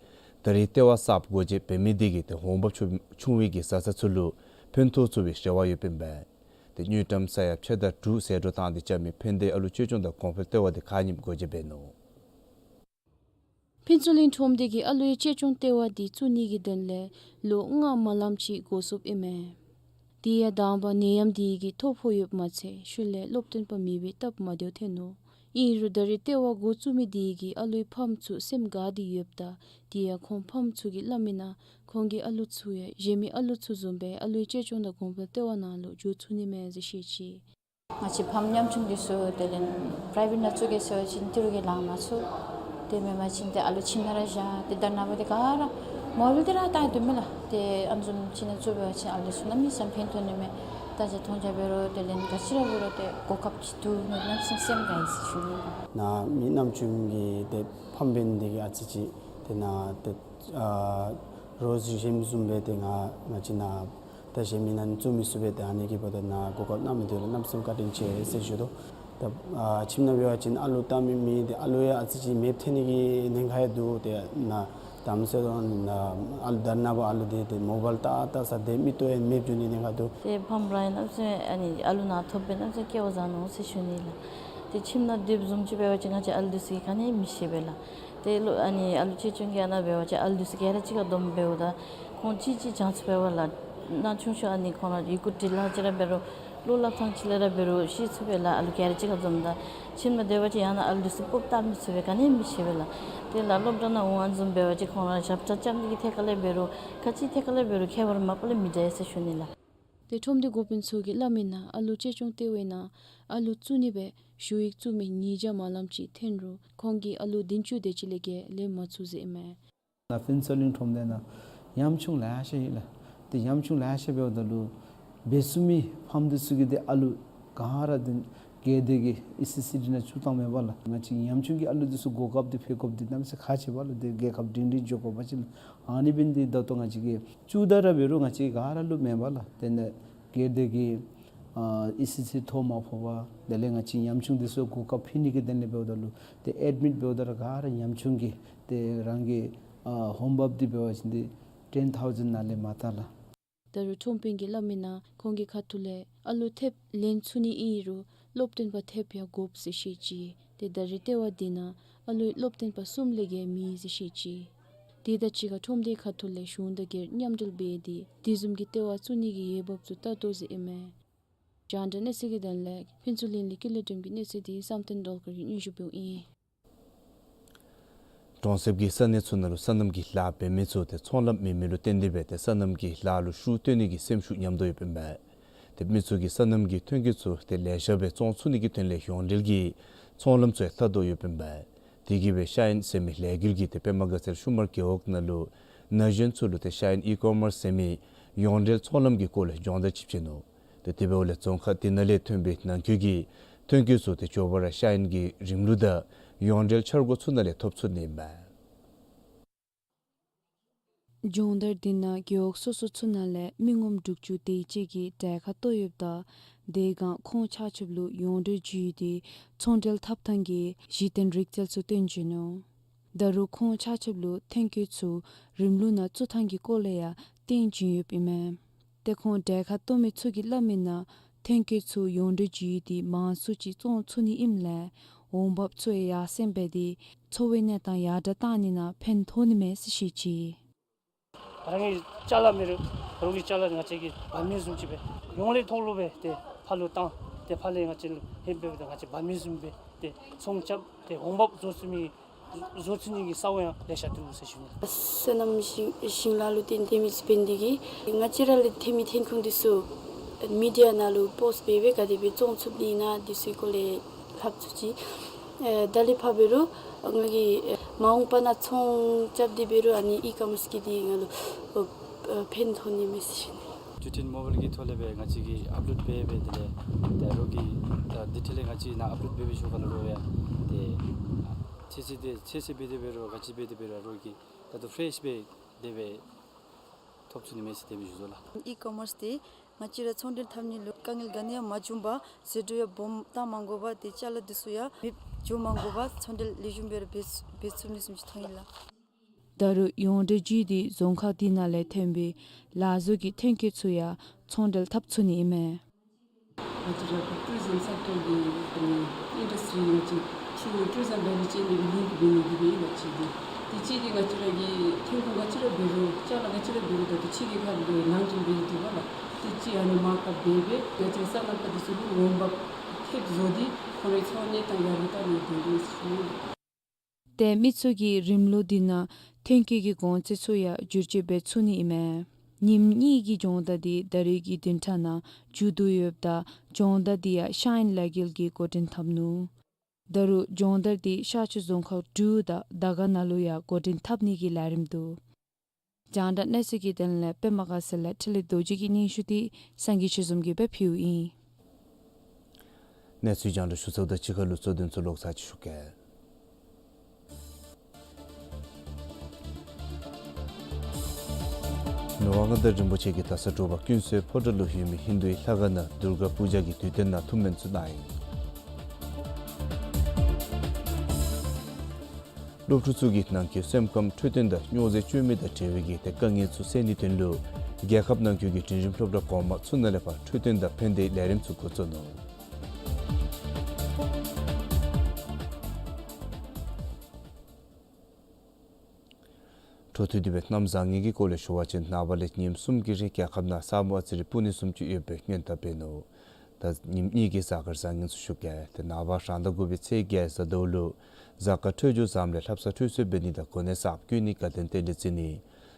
ད་རེས་ལྟེ་བ་གསརཔ་སྒོ་འབྱེད་འབད་མི་འདི་གིས་ཏེ་འོང་འབབ་ཆུང་ཆུང་བའི་གི་བཟའ་ཚང་ཚུ་ལུ་ཕན་ཐོགས་ཚུགས་པའི་རེ་བ་ཡོདཔ་ཨིན་པས། ཏེ་དངུལ་ཀྲམ་ས་ཡ་ཕྱེད་དང་དྲུག་ཟད་འགྲོ་བཏང་སྟེ་རྐྱབ་མི་ཕན་བདེའི་ཨ་ལུ་གཅེས་སྐྱོང་དང་གོང་འཕེལ་ལྟེ་བ་འདི་ཁ་ཉིནམ་སྒོ་འབྱེད་འབད་ནུག། ཕུན་ཚོགས་གླིང་ཁྲོམ་སྡེ་གིས་ཨ་ལུའི་གཅེས་སྐྱོང་ལྟེ་བ་འདི་བཙུགས་ནི་གི་དོན་ལས་ལོ་ལྔ་མ་ལངམ་ཅིག་འགོར་སོཔ་ཨིན་མས། དེ་ཡང་དང་པ་ནད་ཡམས་འདི་གིས་ཐོ་ཕོག་ཡོདཔ་མ་ཚད་ཤུལ་ལས་སློབ་སྟོན་པ་མེད་པའི་སྟབས་མ་བདེཝ་ཐོན་ནུག། ཨིན་རུང་ད་རེས་ལྟེ་བ་འགོ་བཙུགས་མི་འདི་གིས་ཨ་ལུའི་ཕམ་ཚུ་སེམས་དགའ་སྟེ་ཡོདཔ་ད་དེ་ཡང་ཁོང་ཕམ་ཚུ་གིས་སླབ་མིའི་ནང་ཁོང་གི་ཨ་ལུ་ཚུ་ཡང་གཞན་མི་ཨ་ལུ་ཚུ་བཟུམ་སྦེ་ཨ་ལུའི་གཅེས་སྐྱོང་དང་གོང་འཕེལ་ལྟེ་བ་ནང་ལུ་འགྱོ་ཚུགས་ནི་མས་ཟེར་བཤད་ཅི། ང་བཅས་ཕམ་ཉམ་ཆུང་འདི་ཚུ་དེ་ལས་པ་རའི་ཝེཊ་ནང་བཙུགས་གེ་ཟེར་བ་ཅིན་ཏི་རུ་གིས་ལང་མ་ཚུགས། དེ་མེན་པ་ཅིན་ཏེ་ཨ་ལུ་ཁྱིམ་ནང་ར་བཞག། ཏེ་ད་རེས་ནངས་པ་འདི་ག་ར་མོ་བཱའིལ་འདི་ར་བཏང་སྡོདཔ་མས་ལགས། ཏེ་ཨ་ནི་བཟུམ་ཅིག་ནང་བཙུགས་འབད་བ་ཅིན་ཨ་ལུ་ཚུ་གནམ་མེད་ས་མེད་ཕན་ཐོགས་ནི་མས། ལྟ་རྒྱ་མཐོང་རྒྱ་འབད་རུང་དེ་ལས་ག་ཅི་ར་འབད་རུང་ཏེ་གོ་སྐབས་ཅིག་འདུག་མནོ་གནམ་མེད་ས་མེད་སེམས་དགའ་ཡི་ཟེར་ཞུ་ནི། ནཱ་མི་ཉམ་ཆུང་གི་ཏེ་ཕམ་འབད་ནི་འདི་གིས་ཨ་ཙི་ཅིག་ཏེ་ནཱ་ཏེ་ཨ་རོགས་གཞན་བཟུམ་སྦེ་ཏེ་ང་ང་བཅས་ནཱ་ད་གཞན་མི་ནང་བཙུགས་མི་ཚུགས་པས། ཏེ་ཨ་ནི་གི་འབདཝ་ད་ནཱ་གོ་སྐབས་གནང་མི་འདི་ལུ་གནམ་མེད་ས་མེད་བཀའ་དྲིན་ཆེ་ཟེར་ཞུ་དོ། ད་ཨ་ཁྱིམ་ནང་འབད་བ་ཅིན་ཨ་ལུ་བལྟ་མི་མེད། ཏེ་ཨ་ལུ་ཡང་ཨ་ཙི་ཅིག་མེདཔ་ཐོན་ནི་གི་ཉེན་ཁ་ཡང་འདུག། ཏེ་ནཱ་དམ་ཟེར་དོ་ནཱ་ཨ་ལུ་ད་རེས་ནངས་པ་ཨ་ལུ་འདི་ཏེ་མོ་བཱའིལ་ཏག་ཏག་ཟ་སྟེ་མིག་ཏོ་ཡང་མེདཔ་འགྱོ་ནི་ཉེན་ཁ་འདུག། ཏེ་ཕམ་ར་ཡང་གནམ་མེད་ས་མེད་ཨ་ནི་ཨ་ལུ་ནཱ་ཐོབ་སྦེ་གནམ་མེད་ས་མེད་སྐལ་བ་བཟང་ནུག་ཟེར་ཞུ་ནི་ལགས། ཏེ་ཁྱིམ་ནང་སྡོདཔ་བཟུམ་ཅིག་འབད་བ་ཅིན་ང་བཅས་ཨ་ལུ་འདི་ཚུ་གིས་ག་ནི་མི་ཤེས་པས་ལགས། ཏེ་ལོ་ཨ་ནི་ཨ་ལུ་གཅེས་སྐྱོང་གི་ཨ་ནཱ་འབད་བ་ཅིན་ཨ་ལུ་འདི་ཚུ་ག་ར་གཅིག་ཁར་བསྡོམས་འབདཝ་ད་ཁོང་གཅིག་གཅིག་གྱངས་ཚུ་འབད་བ་ལགས། ན་ཆུང་ཤོས་ཨ་ནི་ཁོང་ར་ཡི་གུ་འབྲི་ལྷག་ཅིག་ར་འབད་རུང་བློ་སླབ་ཐངས་ཅིག་ལས་ར་འབད་རུང་ཤེས་ཚུགས་པས་ལགས། ཨ་ལུ་ག་ར་གཅིག་ཁར་འཛོམས་ད་ཁྱིམ་ནང་སྡོད་པ་ཅིན་ཡང་ན་ཨ་ལུ་འདི་ཚུ་སྤོ་བལྟ་མི་ཚུགས་པས། ག་ནི་མི་ཤེས་པས་ལགས། དེ་ལས་སློབ་གྲྭ་ནང་འོང་བ་བཟུམ་འབད་བ་ཅིན་ཁོང་ར་ཞབས་ཁྲ་རྐྱབ་ནི་གི་ཐད་ཁར་ལས་འབད་རུང་ག་ཅི་ཐད་ཁར་ལས་འབད་རུང་ཁྱད་པར་མ་པ་ལས་མི་འདྲ་ཟེར་ཞུ་ནི་ལགས། ཏེ་ཁྲོམ་སྡེ་འགོ་དཔོན་ཚུ་གིས་སླབ་མིའི་ནང་ཨ་ལུ་གཅེས་སྐྱོང་ལྟེ་བའི་ནང་ཨ་ལུ་བཙུགས་ནི་སྦེ་ཞུ་ཡིག་བཙུགས་མི་ཉིས་བརྒྱ་མ་ལངམ་ཅིག་ཐོན་རུང་ཁོང་གིས་ཨ་ལུ་བདུན་ཅུ་དེ་ཅིག་ལས་བརྒལ་ལེན་མ་ཚུགས་ཟེར་ཨིན་མས། ནཱ་ཕུན་ཚོགས་གླིང་ཁྲོམ་སྡེ་ནང་ཉམ་ཆུང་ལེ་ཤ་ཡོད་ལགས། ཏེ་ཉམ་ཆུང་ལེ་ཤ་འབདཝ་ད་ལུ་འབད་ཚུགས་མི་ཕམ་འདི་ཚུ་གིས་ཏེ་ཨ་ལུ་ག་ར་འདི་སྒེར་སྡེ་གི་ཨི་སི་སི་འདི་ནང་བཙུགས་བཏངམ་མས་པ་ལགས། ང་བཅས་ཉམ་ཆུང་གི་ཨ་ལུ་འདི་ཚུ་གོ་སྐབས་འདི་ཕུལ་དགོཔ་འདི་གནམ་མེད་ས་མེད་ཁག་ཆེ་བས་ལགས། ཏེ་རྒྱལ་ཁབ་སྒྲིང་སྒྲིང་འགྱོ་དགོ་པ་ཅིན་ལགས། ཨ་ནི་འབད་ནི་འདི་ད་ལྟོ་ང་བཅས་ཀྱིས་བཙུགས་ད་ར་འབད་རུང་ང་བཅས་ག་ར་ལུ་མེན་པ་ལགས། ཏེ་ནཱ་སྒེར་སྡེ་གི་ཨ་ཨི་སི་སི་ཐོ་མ་ཕོག་པར་དེ་ལས་ང་བཅས་ཉམ་ཆུང་འདི་ཚུ་གོ་སྐབས་ཕུལ་ནི་གི་དོན་ལས་འབདཝ་ད་ལུ་ཏེ་ཨེཌ་མིཊ་འབདཝ་ད་ར་ག་ར་ཉམ་ཆུང་གི་ཏེ་རང་གི་ཨ་འོང་འབབ་འདི་འབད་བ་ཅིན་ཏེ་ཊེན་ཐའུ་ཟེནཌ་ནང་ལས་མ་འདའ་ལགས། ད་རུང་ཁྲོམ་དཔོན་གྱིས་སླབ་མིའི་ནང་ཁོང་གི་ཁ་ཐུག་ལས་ཨ་ལུ་ཐེབས་ལེན་ཚུགས་ནི་ཨིན་རུང་སློབ་སྟོན་པ་ཐེབས་ཡང་དགོཔ་ཟེར་བཤད་ཅི། ཏེ་ད་རེས་ལྟེ་བ་འདི་ནང་ཨ་ལུ་སློབ་སྟོན་པ་གསུམ་ལས་བརྒལ་མེད་ཟེར་བཤད་ཅི། དེ་དང་གཅིག་ཁར་ཁྲོམ་སྡེའི་ཁ་ཐུག་ལས་གཞུང་དང་སྒེར་མཉམ་འབྲེལ་འབད་དེ་དེ་བཟུམ་གྱི་ལྟེ་བ་བཙུགས་ནི་གི་འོས་འབབ་ཚུ་བལྟ་དོ་ཟེར་ཨིན་མས། རྒྱང་བསྒྲགས་གནས་ཚུལ་གྱི་དོན་ལས་ཕུན་ཚོགས་གླིང་ལས་ཀུན་ལེགས་སྒྲོལམ་གྱི་གནས་ཚུལ་འདི་བསམ་གཏན་སྒྲོལ་དཀར་གྱིས་སྙན་ཞུ་འབདཝ་ཨིན། གྲོང་གསེབ་ཀྱི་ས་གནས་ཚུ་ནང་ལུ་སོ་ནམ་གྱི་ལཱ་འབད་མི་ཚུ་ཏེ་ཚོང་ལམ་མེད་མི་ལུ་བརྟེན་ཏེ་སྦེ་ཏེ་སོ་ནམ་གྱི་ལཱ་ལུ་ཤུགས་བཏོན་ནི་གི་སེམས་ཤུགས་ཉམས་དོ་ཡོདཔ་ཨིན་པས། ཏེ་མི་ཚུ་གིས་སོ་ནམ་གྱི་ཐོན་སྐྱེད་ཚུ་ཏེ་ལེ་ཤ་སྦེ་བཙོང་ཚུགས་ནི་གི་དོན་ལས་ཡོངས་འབྲེལ་གྱི་ཚོང་ལམ་ཚུ་ཡང་བལྟ་དོ་ཡོདཔ་ཨིན་པས། དེ་གིས་སྦེ་ཤ་ཡིན་ཟེར་མི་ལས་འགུལ་གྱིས་ཏེ་པདྨ་དགའ་ཚལ་ཤུ་མར་རྒེད་འོག་ནང་ལུ་ན་གཞོན་ཚུ་ལུ་ཏེ་ཤ་ཡིན་ཨི་ཀོ་མརསི་ཟེར་མི་ཡོངས་འབྲེལ་ཚོང་ལམ་གྱི་སྐོར་ལས་སྦྱོང་བརྡར་ཅིག་བྱིན་ནུག། ཏེ་དེ་འབདཝ་ལས་རྫོང་ཁག་དེ་ནང་ལས་ཐོན་པའི་ནང་འཁོད་ཀྱི་ཐོན་སྐྱེད་ཚུ་ཏེ་མགྱོགས་པ་ར་ཤ་ཡིན་གྱི་རིམ་ལུགས་དང་ཡོངས་འབྲེལ་འཆར་སྒོ་ཚུ་ནང་ལས་ཐོབ་ཚུགས་ནི་ཨིན་པས། སྦྱོང་བརྡར་འདི་ནང་རྒེད་འོག་སོ་སོ་ཚུ་ནང་ལས་མི་ངོམ་དྲུག་ཅུ་དེ་ཅིག་གིས་གྲལ་ཁར་གཏོགས་ཡོདཔ་ད་དེ་སྒང་ཁོང་ཆ་ཁྱབ་ལུ་ཡོངས་འབྲེལ་བརྒྱུད་དེ་ཚོང་འབྲེལ་འཐབ་ཐངས་ཀྱི་གཞི་རྟེན་རིག་རྩལ་ཚུ་སྟོན་བྱིན་ནུག། ད་རུང་ཁོང་ཆ་ཁྱབ་ལུ་ཐོན་སྐྱེད་ཚུ་རིམ་ལུགས་ནང་བཙུགས་ཐངས་ཀྱི་སྐོར་ལས་ཡང་སྟོན་བྱིན་ཡོདཔ་ཨིན་མས། ཏེ་ཁོང་གྲལ་ཁར་གཏོགས་མི་ཚུ་གིས་སླབ་མིའི་ནང་ཐོན་སྐྱེད་ཚུ་ཡོངས་འབྲེལ་བརྒྱུད་དེ་མང་སུ་ཅིག་བཙོང་ཚུགས་ནི་ཨིནམ་ལས་ འོང་འབབ་ཚུ་ཡང་ཡར་སེང་འབད་དེ་འཚོ་བའི་གནས་སྟངས་ཡར་དྲག་བཏང་ནི་ནང་ཕན་ཐོགས་ནི་མས་ཟེར་བཤད་ཅི། རང་གི་ཅ་ལ་མེད་རུང་རོགས་ཀྱི་ཅ་ལ་ང་བཅས་ཀྱིས་འབག་མི་བཟུམ་ཅིག་སྦེ་ཡོང་ལེ་ཐོག་ལུ་སྦེ་ཏེ་ཕར་ལུ་བཏང་ཏེ་ཕར་ལས་ང་བཅས་ལུ་ཧེ་མ་འབདཝ་ད་ང་བཅས་འབག་མི་བཟུམ་སྦེ་ཏེ་ཚོང་རྐྱབ་སྟེ་འོང་འབབ་བཟོ་ཚུགས་མི་བཟོ་ཚུགས་ནི་གི་ས་གོ་ཡང་ལེ་ཤ་འདུག་ཟེར་ཞུ་ནི། སོ་ནམ་ཞིང་ཞིང་ལཱ་ལུ་བརྟེན་ཏེ་མི་ཚུ་འབད་ནི་དེ་གིས་ང་བཅས་ར་ལས་ཐོན་མི་ཐོན་ཁུངས་འདི་ཚུ་མི་ཌི་ཡ་ནང་ལུ་པོསཊ་འབད་སྦེ་ག་དེ་སྦེ་བཙོང་ཚུགས་ནི་ཨིན་ན་འདི་ཚུ་གི་སྐོར་ལས་ལྷབ་ཚུགས་ཅི། ཨེ་ད་ལས་ཕར་འབད་རུང་ང་གིས་ཨེ་མ་འོངས་པ་ནང་ཚོང་རྐྱབ་སྟེ་འབད་རུང་ཨ་ནི་ཨི་ཀོ་མརསི་གི་འདི་ང་ལུ་ཨེ་ཨེ་ཕན་ཐོགས་ནི་མས་ཟེར་ཞུ་ནི། ཊུ་ཊེན་མོ་བཱའིལ་གྱི་ཐོག་ལས་སྦེ་ང་བཅས་ཀྱིས་ཨཔ་ལོཌ་འབད་སྦེ་དེ་ལས་ད་རོགས་ཀྱིས་ད་འདི་འཕྲལ་ལས་ང་བཅས་ནཱ་ཨཔ་ལོཌ་འབད་སྦེ་ཞུ་ག་ལུ་རོགས་ཡང་ཏེ་ཨ་ཚོད་བསྲེ་འདི་ཚོད་བསྲེ་འབད་དེ་འབད་རུང་ག་ཅི་འབད་དེ་འབད་རུང་རོགས་ཀྱིས་ད་ལྟོ་ཕི་རེཤ་སྦེ་དེ་སྦེ་ཐོབ་ཚུགས་ནི་མས་ཟེར་དེ་སྦེ་ཞུ་དོ་ལགས། ཨི་ཀོ་མརསི་འདི་ང་བཅས་ར་ཚོང་འབྲེལ་འཐབ་ནི་ལུ་དཀའ་ངལ་ག་ནི་ཡང་མ་བྱུང་པར་ཟད་འགྲོ་ཡང་སྦོམ་བཏང་མ་དགོ་པར་ཏེ་ཅ་ལ་འདི་ཚུ་ཡང་མེདཔ་འགྱོ་མ་དགོ་པར་ཚོང་འབྲེལ་ལེགས་ཤོམ་སྦེ་ར་འབད་ཚུགས་འབད་ཚུགས་ནི་བཟུམ་ཅིག་མཐོང་ཡི་ལགས། ད་རུང་ཡོངས་འབྲེལ་བརྒྱུད་དེ་རྫོང་ཁག་འདི་ནང་ལས་ཐོན་པའི་ལཱ་བཟོ་གི་ཐོན་སྐྱེད་ཚུ་ཡང་ཚོང་འབྲེལ་འཐབ་ཚུགས་ནི་ཨིན་མས། ང་བཅས་ར་ཊུ་རི་ཛིམ་སེཀ་ཊར་གྱི་ཨ་ནི་ཨིན་ཌསི་ཊི་རི་ང་བཅས་ཕྱི་ཊུ་རི་ཛིམ་ཝེ་ལུ་ཅེན་ནང་ལིང་ཀི་འབད་ནི་འདི་སྦེ་ཨིན་ལགས། གཅིག་འདི་དེ་གཅིག་འདི་ང་བཅས་ར་གི་ཐོན་ཁུངས་ག་ཅི་ར་འབད་རུང་ཅ་ལ་ག་ཅི་ར་འབད་རུང་ད་ལྟོ་ཕྱི་རྒྱལ་ཁབ་ལུ་ནང་འདྲེན་འབད་ནི་འདི་སྦེ་ལགས། དེ་གཅིག་ཨ་ནི་མར་ཀཊ་འབད་སྦེ་ང་བཅས་ར་སོ་ནམ་པ་འདི་ཚུ་ལུ་འོང་འབབ་ཐེབས་བཟོ་སྟེ་ཁོང་རའི་འཚོ་བའི་གནས་སྟངས་ཡར་ལུ་བཏང་ནི་འདི་སྦེ་ཨིན་ཟེར་ཞུ་ནི། ཏེ་མི་ཚུ་གིས་རིམ་ལུགས་འདི་ནང་ཐོན་སྐྱེད་ཀྱི་གོང་ཚད་ཚུ་ཡང་བསྒྱུར་བཅོས་འབད་ཚུགས་ནི་ཨིན་མས། ཉིནམ་གཉིས་ཀྱི་སྦྱོང་བརྡར་འདི་ད་རེས་ཀྱི་བདུན་ཕྲག་ནང་མཇུག་བསྡུ་ཡོདཔ་ད་སྦྱོང་བརྡར་འདི་ཡང་ཤ་ཡིན་ལ་གིལ་གྱིས་འགོ་འདྲེན་འཐབ་ནུག། ད་རུང་སྦྱོང་བརྡར་འདི་ཤར་ཕྱོགས་རྫོང་ཁག་དྲུག་དང་དར་དཀར་ནང་ལུ་ཡང་འགོ་འདྲེན་འཐབ་ནི་གི་ལས་རིམ་འདུག། རྒྱང་བསྒྲགས་གནས་ཚུལ་གྱི་དོན་ལས་པདྨ་དགའ་ཚལ་ལས་འཕྲིན་ལས་རྡོ་རྗེ་གི་སྙན་ཞུ་འདི་སངས་རྒྱས་ཆོས་འཛོམས་ཀྱིས་སྦེ་ཕུལཝ་ཨིན། གནས་ཚུལ་རྒྱང་བསྒྲགས་ཞུ་ཚརཝ་དང་གཅིག་ཁར་ལུ་གཙོ་དོན་ཚུ་ལོག་ཚར་ཅིག་ཞུ་གེ། མི་དབང་མངའ་བདག་རིན་པོ་ཆེ་གིས་ད་ས་དྲོ་པ་ཀུན་གསལ་ཕོ་བྲང་ལུ་ཡོད་མི་ཧིན་དུའི་ལྷ་ཁང་ནང་དུརྒ་པུ་ཇ་གི་དུས་སྟོན་ནང་ཐུགས་སྨོན་ཚུ་གནང་ཡི། སློབ་ཕྲུག་ཚུ་གིས་ནང་འཁོད་སེམས་ཁམས་འཕྲོད་བསྟེན་དང་སྨྱོ་རྫས་སྤྱོད་མི་དང་འབྲེལ་བའི་གི་ཏེ་དཀའ་ངལ་ཚུ་སེལ་ནིའི་དོན་ལུ་རྒྱལ་ཁབ་ནང་འཁོད་ཀྱི་འབྲིང་རིམ་སློབ་གྲྭ་གོང་མ་ཚུ་ནང་ལས་ཕར་འཕྲོད་བསྟེན་དང་ཕན་བདེའི་ལས་རིམ་ཚུ་འགོ་བཙུགས་ནུག། འཕྲོ་མཐུད་དེ་སྦེ་གནམ་བཟང་ངན་གྱི་སྐོར་ལས་ཞུ་བ་ཅིན་ནངས་པ་ལས་ཉིནམ་གསུམ་གྱི་རིང་རྒྱལ་ཁབ་ནང་ས་སྨུག་ཨ་ཙི་རེ་སྤུ་ནི་བཟུམ་ཅིག་ཡོད་པའི་སྔོན་བརྡ་འབད་ནུག། ད་ཉིནམ་གཉིས་ཀྱི་གཟའ་སྐར་བཟང་ངན་ཚུ་ཞུ་གེ། ཏེ་ནངས་པ་རང་ཟླ་དགུ་པའི་ཚེས་བརྒྱད་གཟའ་ཟླཝ་ལུ་གཟའ་སྐར་འཕྲོད་སྦྱོར་བཟངམ་ལས་ལྷ་བསངས་ཁྲུས་གསོལ་འབད་ནི་དང་གོ་གནས་གསརཔ་བསྐོ་ནི་དགའ་ལྡན་རྟེན་འབྲེལ་བརྩི་ནི།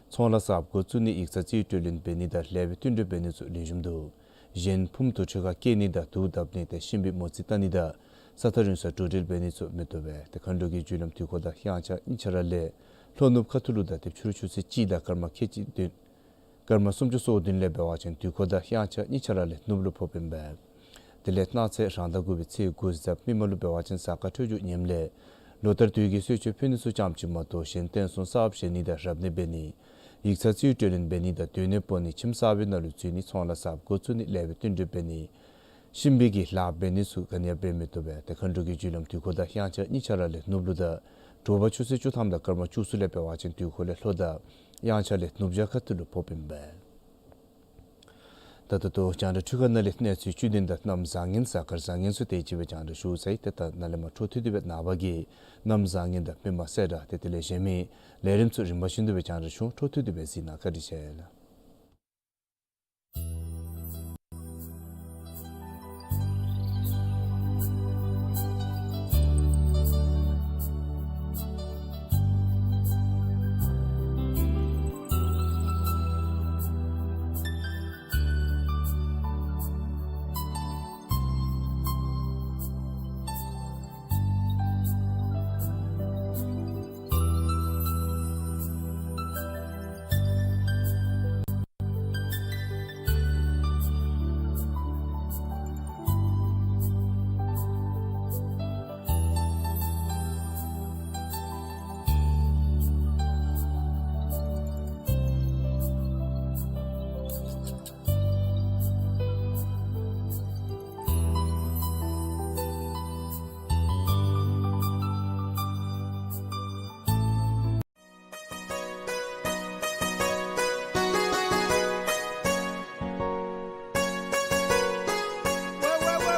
ཚོང་ལཱ་གསརཔ་འགོ་བཙུགས་ནི། ཡིག་ཚང་རྩིས་སྤྲོད་ལེན་འབད་ནི་དང་ལེགས་པའི་བསྟུན་གྲོས་འབད་ནི་ཚུ་ལེགས་ཤོམ་འདུག། གཞན་ཕུངམ་དུར་ཁྲོད་ཁར་བསྐྱལ་ནི་དང་དུག་བརྡབ་ནི་ཏེ་གཤིན་པོའི་མོ་རྩིས་བལྟ་ནི་དང་ས་ཐག་རིང་སར་འགྲོ་འགྲུལ་འབད་ནི་ཚུ་མི་བཏུབ་པས། ཏེ་མཁའ་འགྲོ་གི་རྒྱུ་ལམ་དུས་འཁོར་དང་དབྱངས་འཆར་གཉིས་ཆ་ར་ལས་ལྷོ་ནུབ་ཁ་ཐུག་ལུ་དང་ཏེ་ཕྱི་རུ་ཆུ་ཚོད་གཅིག་དང་སྐར་མ་ཁལ་གཅིག་བདུན་སྐར་མ་སུམ་ཅུ་སོ་བདུན་ལས་འབད་བ་ཅིན་དུས་འཁོར་དང་དབྱངས་འཆར་གཉིས་ཆ་ར་ལས་ནུབ་ལུ་ཕོགཔ་ཨིན་པས། དེ་ལས་གནངས་ཚེ་རང་ཟླ་དགུ་པའི་ཚེས་དགུ་གཟའ་མིག་དམར་ལུ་འབད་བ་ཅིན་གཟའ་སྐར་འཕྲོད་སྦྱོར་ངནམ་ལས་ལོ་ལྟར་དུས་ཀྱི་གསོལ་མཆོད་ཕུལ་ནི་ཚུ་ཙམ་ཅིག་མ་གཏོགས་གཞན་རྟེན་གསུམ་གསརཔ་བཞེངས་ནི་དང་རབ་གནས་འབད་ནི། ཡིག་ཚང་རྩིས་སྤྲོད་ལེན་འབད་ནི་དང་སྡོད་གནས་སྤོ་ནི། ཁྱིམ་གསར་པའི་ནང་ལུ་འཛུལ་ནི། ཚོང་ལཱ་གསརཔ་འགོ་བཙུགས་ནི། ལེགས་པའི་བསྟུན་གྲོས་འབད་ནི། གཤིན་པོའི་གི་ལཱ་འབད་ནི་ཚུ་ག་ནི་ཡང་འབད་མི་བཏུབ་པས། ཏེ་མཁའ་འགྲོ་གི་རྒྱུ་ལམ་དུས་འཁོར་དང་དབྱངས་འཆར་གཉིས་ཆ་ར་ལས་ནུབ་ལུ་དང་དྲོ་པ་ཆུ་ཚོད་བཅུ་ཐམ་དང་སྐར་མ་བཅུ་གསུམ་ལས་འབད་བ་ཅིན་དུས་འཁོར་ལས་ལྷོ་དང་དབྱངས་འཆར་ལས་ནུབ་བྱང་ཁ་ཐུག་ལུ་ཕོགཔ་ཨིན་པས། ད་ད་ལྟོ་རྒྱང་བསྒྲགས་འཕྲུལ་ཁང་ནང་ལས་གནས་ཚུལ་བཅུད་དོན་དང་གནམ་བཟང་ངན་གཟའ་སྐར་བཟང་ངན་ཚུ་དེ་ཅིག་སྦེ་རྒྱང་བསྒྲགས་ཞུ་ཚར་ཡི། ཏེ་ད་ནཱ་ལས་མར་འཕྲོ་མཐུད་དེ་སྦེ་ནངས་པ་གི་གནམ་བཟང་ངན་དང་མི་མང་གསལ་བསྒྲགས་ཏེ་དེ་ལས་གཞན་མི་ལས་རིམ་ཚུ་རིམ་པ་བཞིན་དུ་སྦེ་རྒྱང་བསྒྲགས་ཞུ། འཕྲོ་མཐུད་དེ་སྦེ་གཟིགས་གནང་། བཀའ་དྲིན་ཆེ་ལགས།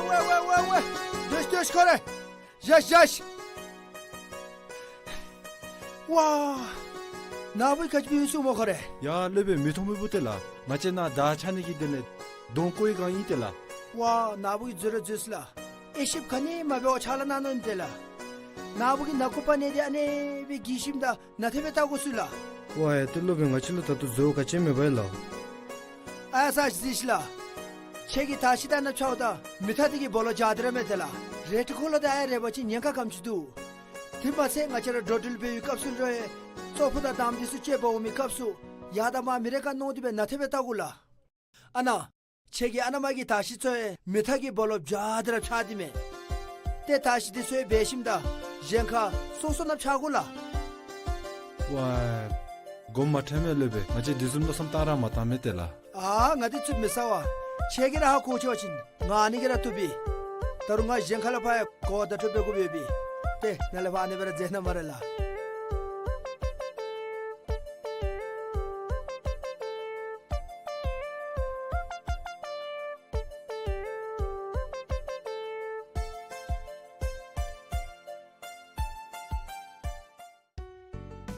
ཝེ་ཝེ་ཝེ་ཝེ། སྡོད་སྡོད་ཁོ་རེ། བཞག་བཞག། ཝ། ནཱ་བུ་གིས་ག་ཅི་འབད་ཡི་ཟེར་སྨོ་ཁོ་རེ། ཡ་སློབ་དཔོན་མི་མཐོང་མི་བུ་དེ་ལགས། ང་བཅས་ནཱ་དར་འཕྱར་ནི་གི་དོན་ལས་གདོང་བཀོ་བའི་སྒང་ཨིན་ཏེ་ལགས། ཝ་ནཱ་བུ་གིས་འཛོལ་ར་འཛོལ་སོ་ལགས། དབྱེ་ཞིབ་ག་ནི་མ་འབད་བར་ཕྱག་ལཱ་གནང་ནུག་ཨིན་ཏེ་ལགས། ནཱ་བུ་གིས་ནག་ཁུག་པ་ནང་འདི་ཨ་ནེ་སྦེ་འགྱིང་ཞིནམ་ད་ནན་ཏན་སྦེ་བལྟ་དགོ་ཟེར་ལགས། ཝ་ཡ་ཏེ་སློབ་དཔོན་ང་བཅས་ལུ་ད་ལྟོ་འཛོལ་བ་ག་ཅི་མེད་པས་ལགས། ཨ་ས་གཟིགས་ཤིག་ལགས། ཁྱོད་ཀྱིས་དར་ཤིང་དེ་ནང་ཕྱརཝ་ད་མེ་ཐག་དེ་གིས་སྦོ་ལོགས་འཇགས་ཏེ་ར་མས་ཏེ་ལགས། རེ་ཏི་ཁོ་ལོ་དང་ཨ་རེ་བ་ཅིན་ཉེན་ཁ་ག་དེམ་ཅིག་འདུག། དེ་མ་ཚད་ང་བཅས་ར་འགྲོ་འགྲུལ་འབད་བའི་སྐབས་སུ་འགྱོ་ཡི་ཙོག་པུ་དང་དམ་དེ་ཚུ་ཅིག་འབག་འོང་མི་སྐབས་སུ་ཡར་དང་མར་མེ་རེ་ཁར་མནོ་སྟེ་སྦེ་ནན་ཏན་སྦེ་བལྟ་དགོ་ལགས། ཨ་ནཱ་ཁྱོད་ཀྱི་ཨ་ན་མ་གི་དར་ཤིང་ཚུ་ཡང་མེ་ཐག་གིས་སྦོ་ལོགས་འཇགས་ཏེ་ར་ཕྱར་ཏེ་མས། ཏེ་དར་ཤིང་དེ་ཚུ་ཡང་འབག་ཞིནམ་ད་གཞན་ཁར་སོ་སོ་ནང་ཕྱར་དགོ་ལགས། ཝའི། དགོངསམ་མ་ཁྲེལ་མས་སློབ་དཔོན། ང་བཅས་དེ་བཟུམ་མནོ་བསམ་བཏང་ར་མ་བཏང་མས་ཏེ་ལགས། ཨ་ང་དེ་ཚུ་མི་ཟ་བས། ཁྱོད་ཀྱིས་ར་ཧ་གོ་ཆོག་པ་ཅིན་ང་ཨ་ནི་གིས་ར་བཏུབ་པས། ད་རུང་ང་གཞན་ཁ་ལས་ཕར་ཡང་གོ་བ་བརྡ་སྤྲོད་འབད་དགོ་པས། ཏེ་ནཱ་ལས་ཕར་ཨ་ནི་སྦེ་ར་མཛད་གནང་སྨ་རེ་ལགས།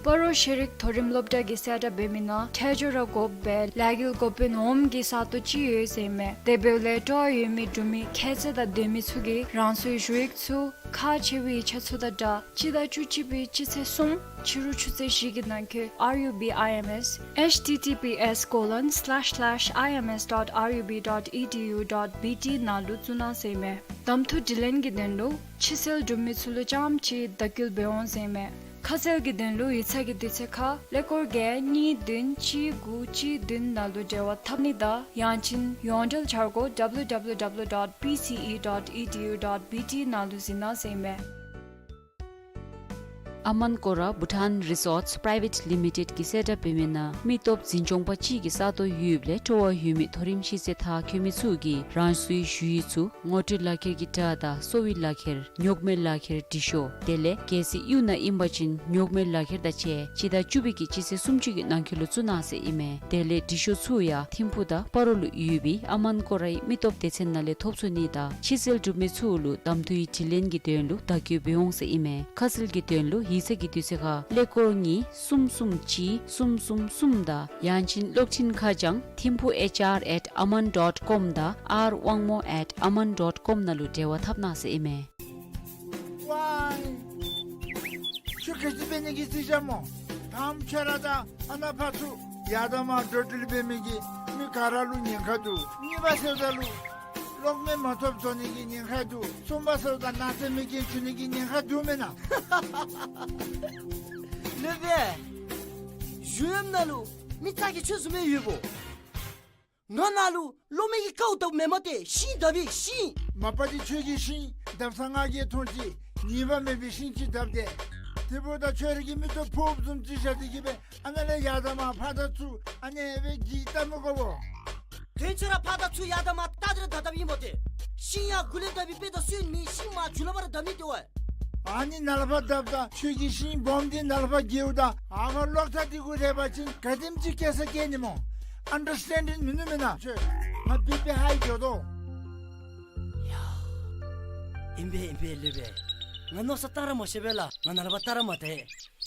སྤ་རོ་ཤེས་རིག་མཐོ་རིམ་སློབ་གྲྭ་གིས་གསལ་བསྒྲགས་འབད་མི་ནང་ཁྲལ་སྦྱོར་ར་དགོ་པའི་ལས་འགུལ་འགོ་དཔོན་འོགམ་གྱི་ས་སྟོང་ཅིག་ཡོད་ཟེར་མས། དེ་འབདཝ་ལས་སྤྲོ་བ་ཡོད་མི་འབྲུག་མི་ཁྱད་ཚད་དང་ལྡན་མི་ཚུ་གིས་རང་སོའི་ཞུ་ཡིག་ཚུ་ཁག་ཆེ་བའི་ཡིག་ཆ་ཚུ་དང་སྦྲགས་སྤྱི་ཟླ་བཅུ་གཅིག་པའི་སྤྱི་ཚེས་གསུམ་ཕྱི་རུ་ཆུ་ཚོད་བཞི་གི་ནང་འཁོད་R U B I M S H T T P S colon slash slash I M S dot R U B dot E D U dot B T ནང་ལུ་བཙུགས་གནང་ཟེར་མས། གདམ་འཐུ་དྲི་ལན་གྱི་དོན་ལུ་ཕྱི་སེལ་འབྲུག་མི་ཚུ་ལུ་རྐྱངམ་གཅིག་བརྡ་བསྐུལ་འབད་འོང་ཟེར་མས། ཁ་གསལ་གྱི་དོན་ལུ་ཡིག་ཚང་གི་དུས་ཚོད་ཁར་ཀླད་ཀོར་བརྒྱད་གཉིས་བདུན་གཅིག་དགུ་གཅིག་བདུན་ནང་ལུ་འབྲེལ་བ་འཐབ་ནི་དང་ཡང་ཅིན་ཡོངས་འབྲེལ་འཆར་སྒོ W W W dot B C E dot E D U dot B T ནང་ལུ་གཟིགས་གནང་ཟེར་མས། ཨ་མཱན་ཀོ་ར་བྷུ་ཊཱན་རི་སོརཊསི་པི་རའི་ཝེཊ་ལི་མི་ཊེཌ་ཀྱིས་གསལ་བསྒྲགས་འབད་མི་ནང་མི་སྟོབས་འཛིན་སྐྱོང་པ་ཅིག་གིས་ས་སྟོང་ཡོདཔ་ལས་སྤྲོ་བ་ཡོད་མི་མཐོ་རིམ་ཤེས་ཚད་མཐར་འཁྱོལ་མི་ཚུ་གིས་རང་སོའི་ཞུ་ཡིག་ཚུ་ངོ་སྤྲོད་ལག་ཁྱེར་གྱི་སྒྲ་དང་གསོ་བའི་ལག་ཁྱེར་རྙོག་མའི་ལག་ཁྱེར་འབྲི་ཤོག། དེ་ལས་གལ་སྲིད་གཡུས་ནང་ཨིན་པ་ཅིན་རྙོག་མའི་ལག་ཁྱེར་དང་བཅས་སྤྱི་ཟླ་བཅུ་པའི་གི་སྤྱི་ཚེས་སུམ་ཅུ་གི་ནང་འཁོད་ལུ་བཙུགས་གནང་ཟེར་ཨིན་མས། དེ་ལས་འབྲི་ཤོག་ཚུ་ཡང་ཐིམ་ཕུག་དང་སྤ་རོ་ལུ་ཡོད་པའི་ཨ་མཱན་ཀོ་རའི་མི་སྟོབས་སྡེ་ཚན་ནང་ལས་ཐོབ་ཚུགས་ནི་དང་ཕྱི་སེལ་འབྲུག་མི་ཚུ་ལུ་གདམ་འཐུའི་དྲི་ལན་གྱི་དོན་ལུ་བརྡ་བསྐུལ་འབད་འོང་ཟེར་ཨིན་མས། ཁ་གསལ་གྱི་དོན་ལུ་ཡིག་ཚང་གི་དུས་ཚོད་ཁར་ཀླད་ཀོར་གཉིས་གསུམ་གསུམ་གཅིག་གསུམ་གསུམ་གསུམ་དང་ཡང་ཅིན་གློག་འཕྲིན་ཁ་བྱང་ཐིམ་ཕུག H R at aman dot com དང་R དབང་མོ་at aman dot com ནང་ལུ་འབྲེལ་བ་འཐབ་གནང་ཟེར་ཨིན་མས། ཝའི། ཁྱོད་ག་ཅི་འབད་ནི་གི་རྩིས་རྐྱབ་སྨོ། དང་པ་ཁྱོད་ར་དང་ཨ་ན་ཕར་ཚུར་ཡར་དང་མར་འགྲོ་འགྲུལ་འབད་མི་གི་མི་ག་ར་ལུ་ཉེན་ཁ་འདུག། གཉིས་པ་ཟེརཝ་ད་ལུ་གློག་མེ་མ་ཐོབ་བཟོ་ནི་གི་ཉེན་ཁ་འདུག། གསུམ་པ་ཟེརཝ་ད་ནག་རྫས་མེ་རྐྱེན་བྱུང་ནི་གི་ཉེན་ཁ་འདུག་མེན་ན། སློབ་དཔོན། གཞུང་གཡོགམ་ནང་ལུ་མི་ཚ་གྱང་ཁྱོད་བཟུམ་སྦེ་ཡོདཔ་འོང་། ང་ནང་ལུ་གློག་མེ་གི་ཀཝ་བཏབ་མེན་མས་ཏེ། ཤིང་བཏབ་པས་ཤིང་། མ་པ་འདི་ཁྱོད་ཀྱིས་ཤིང་བཏབ་ས་ང་གིས་མཐོང་ཅི། ཉེས་པ་མེད་པའི་ཤིང་ཅིག་བཏབ་སྟེ། དེ་འབདཝ་ད་ཁྱོད་ར་གི་མིག་ཏོ་ཕོརཔ་བཟུམ་ཅིག་བཞག་སྟེ་གི་སྦེ་ཨ་ནཱ་ལས་ཡར་དང་མར་ཕར་དང་ཚུར་ཨ་ནི་སྦེ་འགྱིག་བཏབ་མི་དགོ་པས། དོན་ཚན་ར་ཕར་དང་ཚུར་ཡར་དང་མར་བལྟ་སྟེ་ར་བརྡ་བཏབ་ཨིན་མས་ཏེ། ཤིང་ཡར་མགུ་ལས་བཏབ་པའི་དཔེ་དང་སོན་མི་ཤིང་མར་མཇུག་ལུ་ཕར་ར་བཏབ་མི་དེ་བ། ཨ་ནི་ནཱ་ལས་ཕར་བཏབ་ད་ཁྱོད་ཀྱིས་ཤིང་སྦོམ་འདི་ནཱ་ལས་ཕར་འགྱེལཝ་ད་ཨ་ཕར་གློག་ཐག་འདི་གུ་རེག་པ་ཅིན་ག་དེམ་ཅིག་སྐྱེ་ས་སྐྱེ་ནི་སྨོ། ཨན་ཌར་སི་ཊེན་ཌིང་མིན་ནུག་མེན་ན། ཁྱོད་ང་བི་པི་ཧའི་འགྱོ་དོ། ཡ། ཨིན་པས་ཨིན་པས་སློབ་དཔོན། ང་མནོ་བསམ་བཏང་ར་མ་ཤེས་པས་ལགས། ང་ནཱ་ལས་ཕར་བལྟ་ར་མ་བལྟ།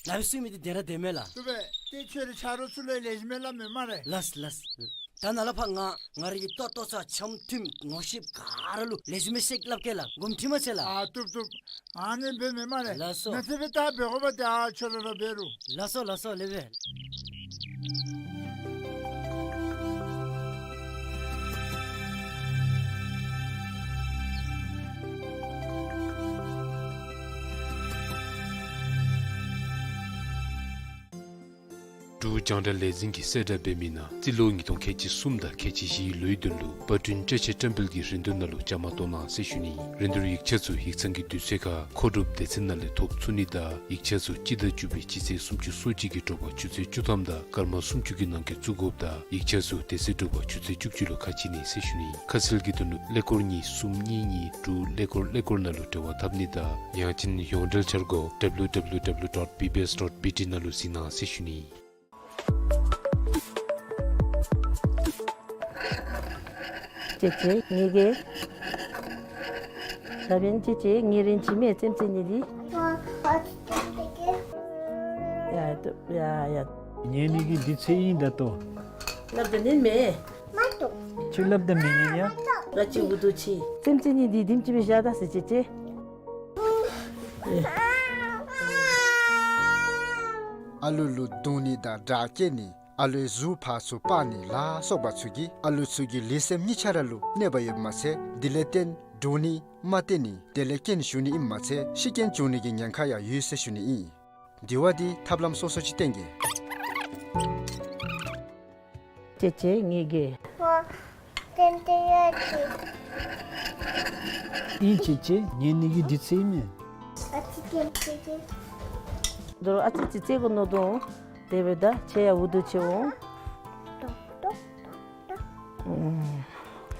ལགཔ་གསུངས་མི་འདི་བདེན་ར་བདེན་མས་ལགས། སློབ་དཔོན། ཏེ་ཁྱོད་རའི་ཆ་རོགས་ཚུ་ལུ་ལེགས་ཤོམ་སྦེ་སླབ་མས་སྨ་རེ། ལགས་ལགས། ད་ནཱ་ལས་ཕར་ང་ང་རའི་གི་ལྟོ་ལྟོ་ཚང་འཆམ་མཐུན་ངོ་ཤེས་ག་ར་ལུ་ལེགས་ཤོམ་སྦེ་བཤད་སླབ་གེ་ལགས། དགོངསམ་ཁྲེལ་མ་བྱེད་ལགས། ཨ་བཏུབ་བཏུབ། ཨ་ནི་འབད་མི་སྨ་རེ། ལགས་སོ། ནཱ་ཚེ་སྦེ་ད་འབད་དགོ་པ་ཏེ་ཨ་ཁྱོད་ར་ར་འབད་རུང་། ལགས་སོ་ལགས་སོ་སློབ་དཔོན། འབྲུག་རྒྱང་བསྒྲགས་ལས་འཛིན་གྱིས་གསལ་བསྒྲགས་འབད་མི་ནང་རྩིས་ལོ་ཉིས་སྟོང་ཁལ་གཅིག་གསུམ་དང་ཁལ་གཅིག་བཞིའི་ལོའི་དོན་ལུ་པར་སྐྲུན་བཀྲ་ཤིས་བཀྲམ་སྤེལ་གྱི་རིན་བསྡུར་ནང་ལུ་བཅའ་མར་གཏོགས་གནང་ཟེར་ཞུ་ནི། རིན་བསྡུར་ཡིག་ཆ་ཚུ་ཡིག་ཚང་གི་དུས་ཚོད་ཁར་མཁོ་སྒྲུབ་སྡེ་ཚན་ནང་ལས་ཐོབ་ཚུགས་ནི་དང་ཡིག་ཆ་ཚུ་སྤྱི་ཟླ་བཅུ་པའི་སྤྱི་ཚེས་སུམ་ཅུ་སོ་གཅིག་གི་དྲོ་པ་ཆུ་ཚོད་བཅུ་ཐམ་དང་སྐར་མ་སུམ་ཅུ་གི་ནང་འཁོད་བཙུགས་དགོཔ་དང་ཡིག་ཆ་ཚུ་དེ་ཚེ་དྲོ་པ་ཆུ་ཚོད་བཅུ་གཅིག་ལུ་ཁ་ཕྱེ་ནི་ཟེར་ཞུ་ནི། ཁ་གསལ་གྱི་དོན་ལུ་ཀླད་ཀོར་གཉིས་གསུམ་གཉིས་གཉིས་དྲུག་ཀླད་ཀོར་ཀླད་ཀོར་ནང་ལུ་འབྲེལ་བ་འཐབ་ནི་དང་ཡང་ཅིན་ཡོངས་འབྲེལ་འཆར་སྒོ་W W W dot B B S dot B T ནང་ལུ་གཟིགས་གནང་ཟེར་ཞུ་ནི། ཅེ་ཅེ་ངེ་གི། ད་འབདན་ཅི་ཅི་ངེ་རིན་ཅི་མེད་ཙེམ་ཙེ་ནི་འདི། ཡ་ཏོ་ཡ་ཡ། ཉལ་ནི་གི་དུས་ཚོད་ཨིན་ད་ལྟོ། སླབ་ད་ཉན་མས། ཁྱོད་སླབ་ད་མི་ཉན་ཡ། ང་ཅིག་འུ་སྡུག་ཅི། ཙེམ་ཙེ་ནི་འདི་དིམ་ཅིག་སྦེ་བཞག་ད་ཟེར་ཅི་ཅི། ཨ་ལུ་ལུ་རྡུང་ནི་དང་དྲག་སྐྱེད་ནི། ཨ་ལུའི་གཟུགས་ཕར་ཚུར་སྤར་ནི་ལ་སོགས་པ་ཚུ་གིས་ཨ་ལུ་ཚུ་གི་ལུས་སེམས་གཉིས་ཆ་ར་ལུ་གནོད་པ་ཡོདཔ་མ་ཚད་དེ་ལས་བརྟེན་འདྲོག་ནི་མ་བརྟན་ནི་དེ་ལས་རྐྱེན་ཞུགས་ནི་ཨིནམ་མ་ཚད་ཤི་རྐྱེན་བྱུང་ནི་གི་ཉེན་ཁ་ཡང་ཡོད་ཟེར་ཞུ་ནི་ཨིན། དེ་བ་འདི་ཐབས་ལམ་སོ་སོ་ཅིག་བསྟེན་གེ། ཅེ་ཅེ་ངེ་གི། ཨིན་ཅེ་ཅེ་ཉལ་ནི་གི་དུས་ཚོད་ཨིན་མས། དོ་རུང་ཨ་ཙི་ཅིག་ཙེ་གོ་མནོ་དོ། དེ་སྦེ་ད་ཁྱེད་ཡང་འུ་སྡུག་ཅི་འོང་།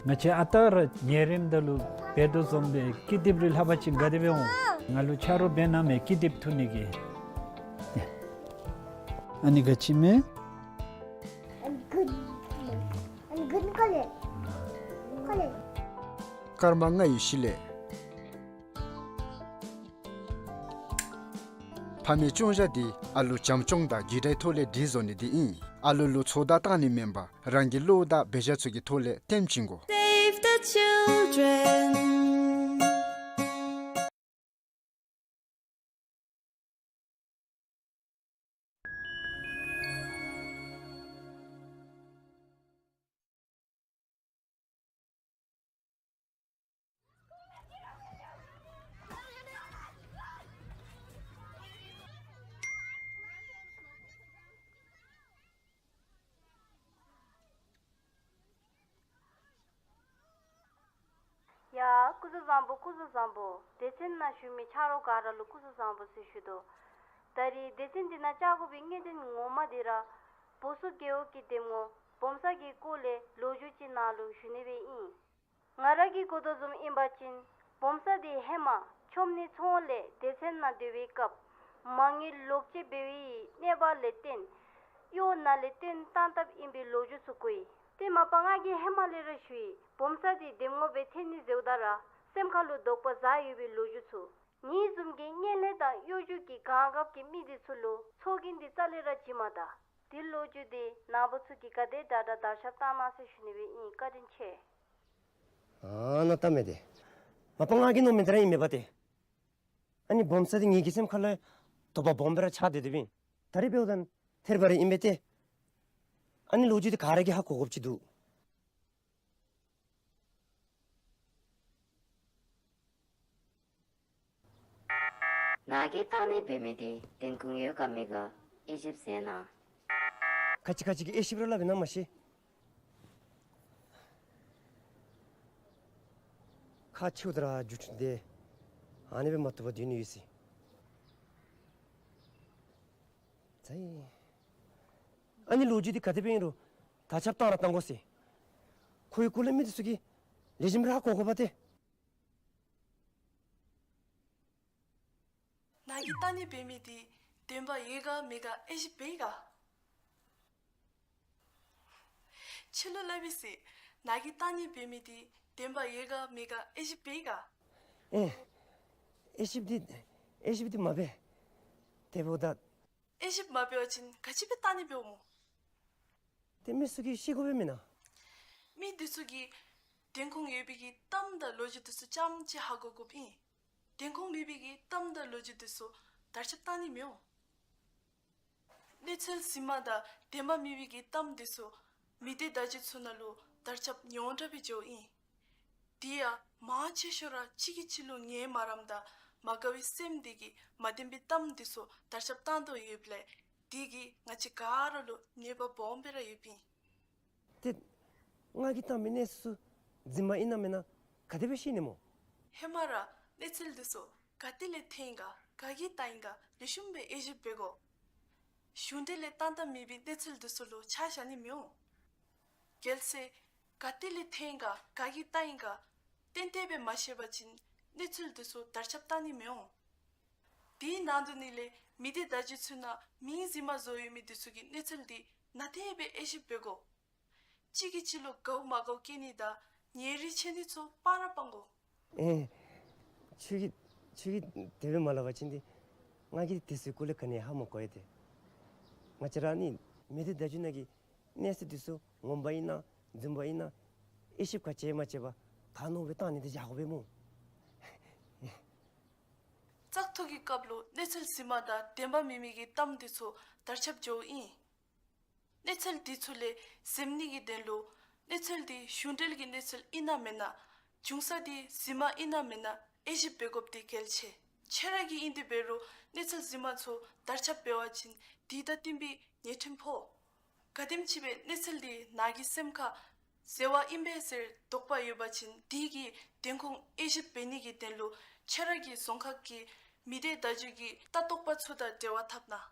ང་བཅས་ཨ་རྟག་ར་ཉལ་རནམ་ད་ལུ་འབད་དོ་བཟུམ་སྦེ་ཀི་དེབ་རེ་ལྷག་པ་ཅིན་ག་དེ་སྦེ་འོང་། ང་ལུ་ཆ་རོགས་འབད་གནང་མས་ཀི་དེབ་འཐུ་ནི་གི། ཨ་ནི་ག་ཅི་མས། སྐར་མ་ལྔ་ཡི་ཤུལ་ལས། ཕ་མའི་སྐྱོང་བྱ་འདི་ཨ་ལུ་བྱམས་སྐྱོང་དང་རྒྱུ་འབྲས་ཐོག་ལས་སྒྲིག་བཟོ་ནི་འདི་ཨིན། ཨ་ལུ་ལུ་ཚོད་ལྟ་བཏང་ནི་མེན་པར་རང་གི་བློ་དང་འབད་བཞག་ཚུ་གི་ཐོག་ལས་བསྟེན་བྱིན་དགོ། Save the children. ཡ་སྐུ་གཟུགས་བཟང་པོ། སྐུ་གཟུགས་བཟང་པོ། སྡེ་ཚན་ནང་བཞུགས་མི་ཆ་རོགས་ག་ར་ལུ་སྐུ་གཟུགས་བཟང་པོ་ཟེར་ཞུ་དོ། ད་རིས་སྡེ་ཚན་འདི་ནང་བཅར་དགོ་པའི་གནད་དོན་ངོ་མ་འདི་ར་བོ་སོ་རྒེད་འོག་གི་འདེམས་ངོ་སྦོམ་ས་གི་སྐོར་ལས་ལོ་རྒྱུས་ཅིག་ནཱ་ལུ་ཞུ་ནི་སྦེ་ཨིན། ང་ར་གིས་གོ་དོ་བཟུམ་ཨིན་པ་ཅིན་སྦོམ་ས་འདི་ཧེ་མ་ཆོམ་ནི་ཚོང་ལས་སྡེ་ཚན་ནང་སྡོད་པའི་སྐབས་མ་དངུལ་ལོག་སྤྱོད་འབད་བའི་གནོད་པ་ལས་བརྟེན་གཡོག་ནང་ལས་བཏོན་བཏང་བཏངམ་ཨིན་པའི་ལོ་རྒྱུས་ཚུ་གོ་ཡི། ཏེ་མ་པ་ང་གིས་ཧེ་མ་ལས་ར་ཞུ་ཡི། སྦོམ་ས་འདི་འདེམས་ངོ་སྦེ་འཐོན་ནི་ཟེརཝ་ད་ར་སེམས་ཁ་ལུ་དོགས་པ་ཟ་ཡོད་པའི་ལོ་རྒྱུས་ཚུ། ངེའི་བཟུམ་གྱི་བརྙན་ལྷན་དང་གཡོ་སྒྱུ་གི་གང་འགབ་ཀྱི་མི་འདི་ཚུ་ལུ་ཚོགས་རྒྱན་འདི་རྩ་ལས་ར་བྱིན་མ་ད། འདི་ལོ་རྒྱུས་འདི་ནཱ་བུ་ཚུ་གིས་ག་དེ་དྲག་དྲག་དར་ཁྱབ་བཏང་གནང་ཟེར་ཞུ་ནི་སྦེ་ཨིན། བཀའ་དྲིན་ཆེ། ཨ་ནཱ་ལྟ་མས་ཏེ། མ་པ་ང་གིས་མནོཝ་མི་འདི་ར་ཨིན་མས་པ་ཏེ། ཨ་ནི་སྦོམ་ས་འདི་ངེ་གི་སེམས་ཁ་ལུ་དོགས་པ་སྦོམ་སྦེ་ར་ཆགས་ཏེ་སྡོདཔ་ཨིན། ད་རིས་འབདཝ་ད་ཐེར་པ་རེ་ཨིན་པས་ཏེ། ཨ་ནི་ལོ་རྒྱུས་འདི་ག་ར་གིས་ཧ་གོ་དགོཔ་ཅིག་འདུག། ནཱ་གིས་བཏང་ནི་འབད་མི་འདི་བདེན་དཔང་ཡོད་ག་མེད་ག་དབྱེ་ཞིབ་མཛད་གནང་། ག་ཅི་ག་ཅི་གི་དབྱེ་ཞིབ་ར་སླབ་ཨིན་ན་མ་ཤེས། ཁ་ཕྱེཝ་ད་ར་རྒྱུ་ཆུང་སྟེ། ཨ་ནི་སྦེ་མ་བཏུབ་པར་སྡོད་ནི་ཡོད་ཟེར། ཙ་ཡི། ཨ་ནི་ལོ་རྒྱུས་འདི་ག་དེ་སྦེ་ཨིན་རུང་དར་ཁྱབ་བཏང་ར་བཏང་དགོ་ཟེར། ཁོའི་སྐོར་ལས་མི་འདི་ཚུ་གིས་ལེགས་ཤོམ་སྦེ་ཧ་གོ་དགོ་པ་ཏེ། ནཱ་གིས་བཏང་ནི་འབད་མི་འདི་བདེན་པ་ཡོད་ག་མེད་ག་དབྱེ་ཞིབ་འབད་ག། ཁྱོད་ལུ་སླབ་ཨིན་ཟེར། ནཱ་གིས་བཏང་ནི་འབད་མི་འདི་བདེན་པ་ཡོད་ག་མེད་ག་དབྱེ་ཞིབ་འབད་ག། ཨེ། དབྱེ་ཞིབ་འདི་དབྱེ་ཞིབ་འདི་མ་འབད། དེ་འབདཝ་ད། དབྱེ་ཞིབ་མ་འབད་བ་ཅིན་ག་ཅི་སྦེ་བཏང་ནི་འབདཝ་སྨོ། ཏེ་མི་ཚུ་གིས་ཤེས་དགོ་པས་མེན་ན། མི་འདི་ཚུ་གིས་བདེན་དཔང་ཡོད་པའི་གི་གཏམ་དང་ལོ་རྒྱུས་འདི་ཚུ་རྐྱངམ་ཅིག་ཧ་གོ་དགོཔ་ཨིན། བདེན་དཔང་མེད་པའི་གི་གཏམ་དང་ལོ་རྒྱུས་འདི་ཚུ་དར་ཁྱབ་བཏང་ནི་མི་འོང་། གནས་ཚུལ་གཟིགས་མ་དང་བདེན་པ་མེད་པའི་གི་གཏམ་འདི་ཚུ་མི་སྡེ་བརྡ་བརྒྱུད་ཚུ་ནང་ལུ་དར་ཁྱབ་ཉུང་དྲགས་སྦེ་འགྱོཝ་ཨིན། དེ་ཡང་མང་ཆེ་ཤོས་ར་གཅིག་གིས་གཅིག་ལུ་ངན་སྨྲ་རམ་དང་མ་དགའ་བའི་སེམས་འདི་གིས་མ་བདེན་པའི་གཏམ་འདི་ཚུ་དར་ཁྱབ་བཏང་དོ་ཡོདཔ་ལས་དེ་གིས་ང་བཅས་ག་ར་ལུ་གནོད་པ་སྦོམ་སྦེ་ར་ཡོདཔ་ཨིན། ཏེ་ང་གིས་བཏང་མི་གནས་ཚུལ་ཚུ་རྫུན་མ་ཨིན་ན་མེན་ན་ག་དེ་སྦེ་ཤེས་ནི་སྨོ། ཧེ་མ་ར་གནས་ཚུལ་འདི་ཚུ་ག་ཏེ་ལས་ཐོན་ཡི་ག་ག་གིས་བཏང་ཡི་ག་ལེགས་ཤོམ་སྦེ་དབྱེ་ཞིབ་འབད་དགོ། གཞུང་འབྲེལ་ལས་བཏང་བཏངམ་མེད་པའི་གནས་ཚུལ་འདི་ཚུ་ལུ་ཆ་བཞག་ནི་མི་འོང་། གལ་སྲིད་ག་ཏེ་ལས་ཐོན་ཡི་ག་ག་གིས་བཏང་ཡི་ག་ཏན་ཏན་སྦེ་མ་ཤེས་པ་ཅིན་གནས་ཚུལ་འདི་ཚུ་དར་ཁྱབ་བཏང་ནི་མི་འོང་། དེའི་ནང་དོག་ནི་ལས་མི་སྡེ་བརྡ་བརྒྱུད་ཚུ་ནང་མིང་རྫུན་མ་བཟོ་ཡོད་མི་འདི་ཚུ་གི་གནས་ཚུལ་འདི་ནན་ཏན་སྦེ་དབྱེ་ཞིབ་འབད་དགོ། གཅིག་གིས་གཅིག་ལུ་དགའཝ་མ་དགའཝ་སྐྱེ་ནི་དང་ཉེ་རིང་ཕྱད་ནི་ཚུ་སྤང་ར་སྤང་དགོ། ཨེ། ཁྱོད་ཀྱིས་ཁྱོད་ཀྱིས་དེ་སྦེ་མ་སླབ་པ་ཅིན་ཏེ་ང་གིས་དེ་ཚུའི་སྐོར་ལས་ག་ནི་ཡང་ཧ་མ་གོ་ཡི། ཏེ་ང་བཅས་ར་ནི་མི་སྡེ་བརྡ་བརྒྱུད་ནང་གི་གནས་ཚུལ་འདི་ཚུ་ངོ་མ་ཨིན་ན་རྫུན་པ་ཨིན་ན་དབྱེ་ཞིབ་ག་ཅི་ཡང་མ་བྱས་པར་ག་མནོ་སྦེ་བཏང་ནི་འདི་བཞག་དགོ་པས་སྨོ། བཙག་འཐུ་གི་སྐབས་ལུ་གནས་ཚུལ་རྫུན་མ་དང་བདེན་པ་མེན་མི་གི་གཏམ་འདི་ཚུ་དར་ཁྱབ་འགྱོཝ་ཨིན། གནས་ཚུལ་འདི་ཚུ་ལས་གཟབ་ནི་གི་དོན་ལུ་གནས་ཚུལ་འདི་གཞུང་འབྲེལ་གྱི་གནས་ཚུལ་ཨིན་ན་མེན་ན། འབྱུང་ས་འདི་རྫུན་མ་ཨིན་ན་མེན་ན་དབྱེ་ཞིབ་འབད་དགོཔ་འདི་གལ་ཆེ། ཁྱོད་ར་གིས་ཨིན་ཏེ་འབད་རུང་གནས་ཚུལ་རྫུན་མ་ཚུ་དར་ཁྱབ་འབད་བ་ཅིན་འདི་དང་བསྟུན་པའི་ཉེས་ཁྲིམས་ཕོག། ག་དེམ་ཅིག་སྦེ་གནས་ཚུལ་འདི་ནཱ་གི་སེམས་ཁར་ཟེར་བ་ཨིན་པས་ཟེར་དོགས་པ་ཡོད་པ་ཅིན་འདི་གི་བདེན་ཁུངས་དབྱེ་ཞིབ་འབད་ནི་གི་དོན་ལུ་ཁྱོད་ར་གི་རྫོང་ཁག་གི་མི་སྡེ་བརྡ་བརྒྱུད་ཀྱི་ལྟ་རྟོག་པ་ཚུ་དང་འབྲེལ་བ་འཐབ་གནང་།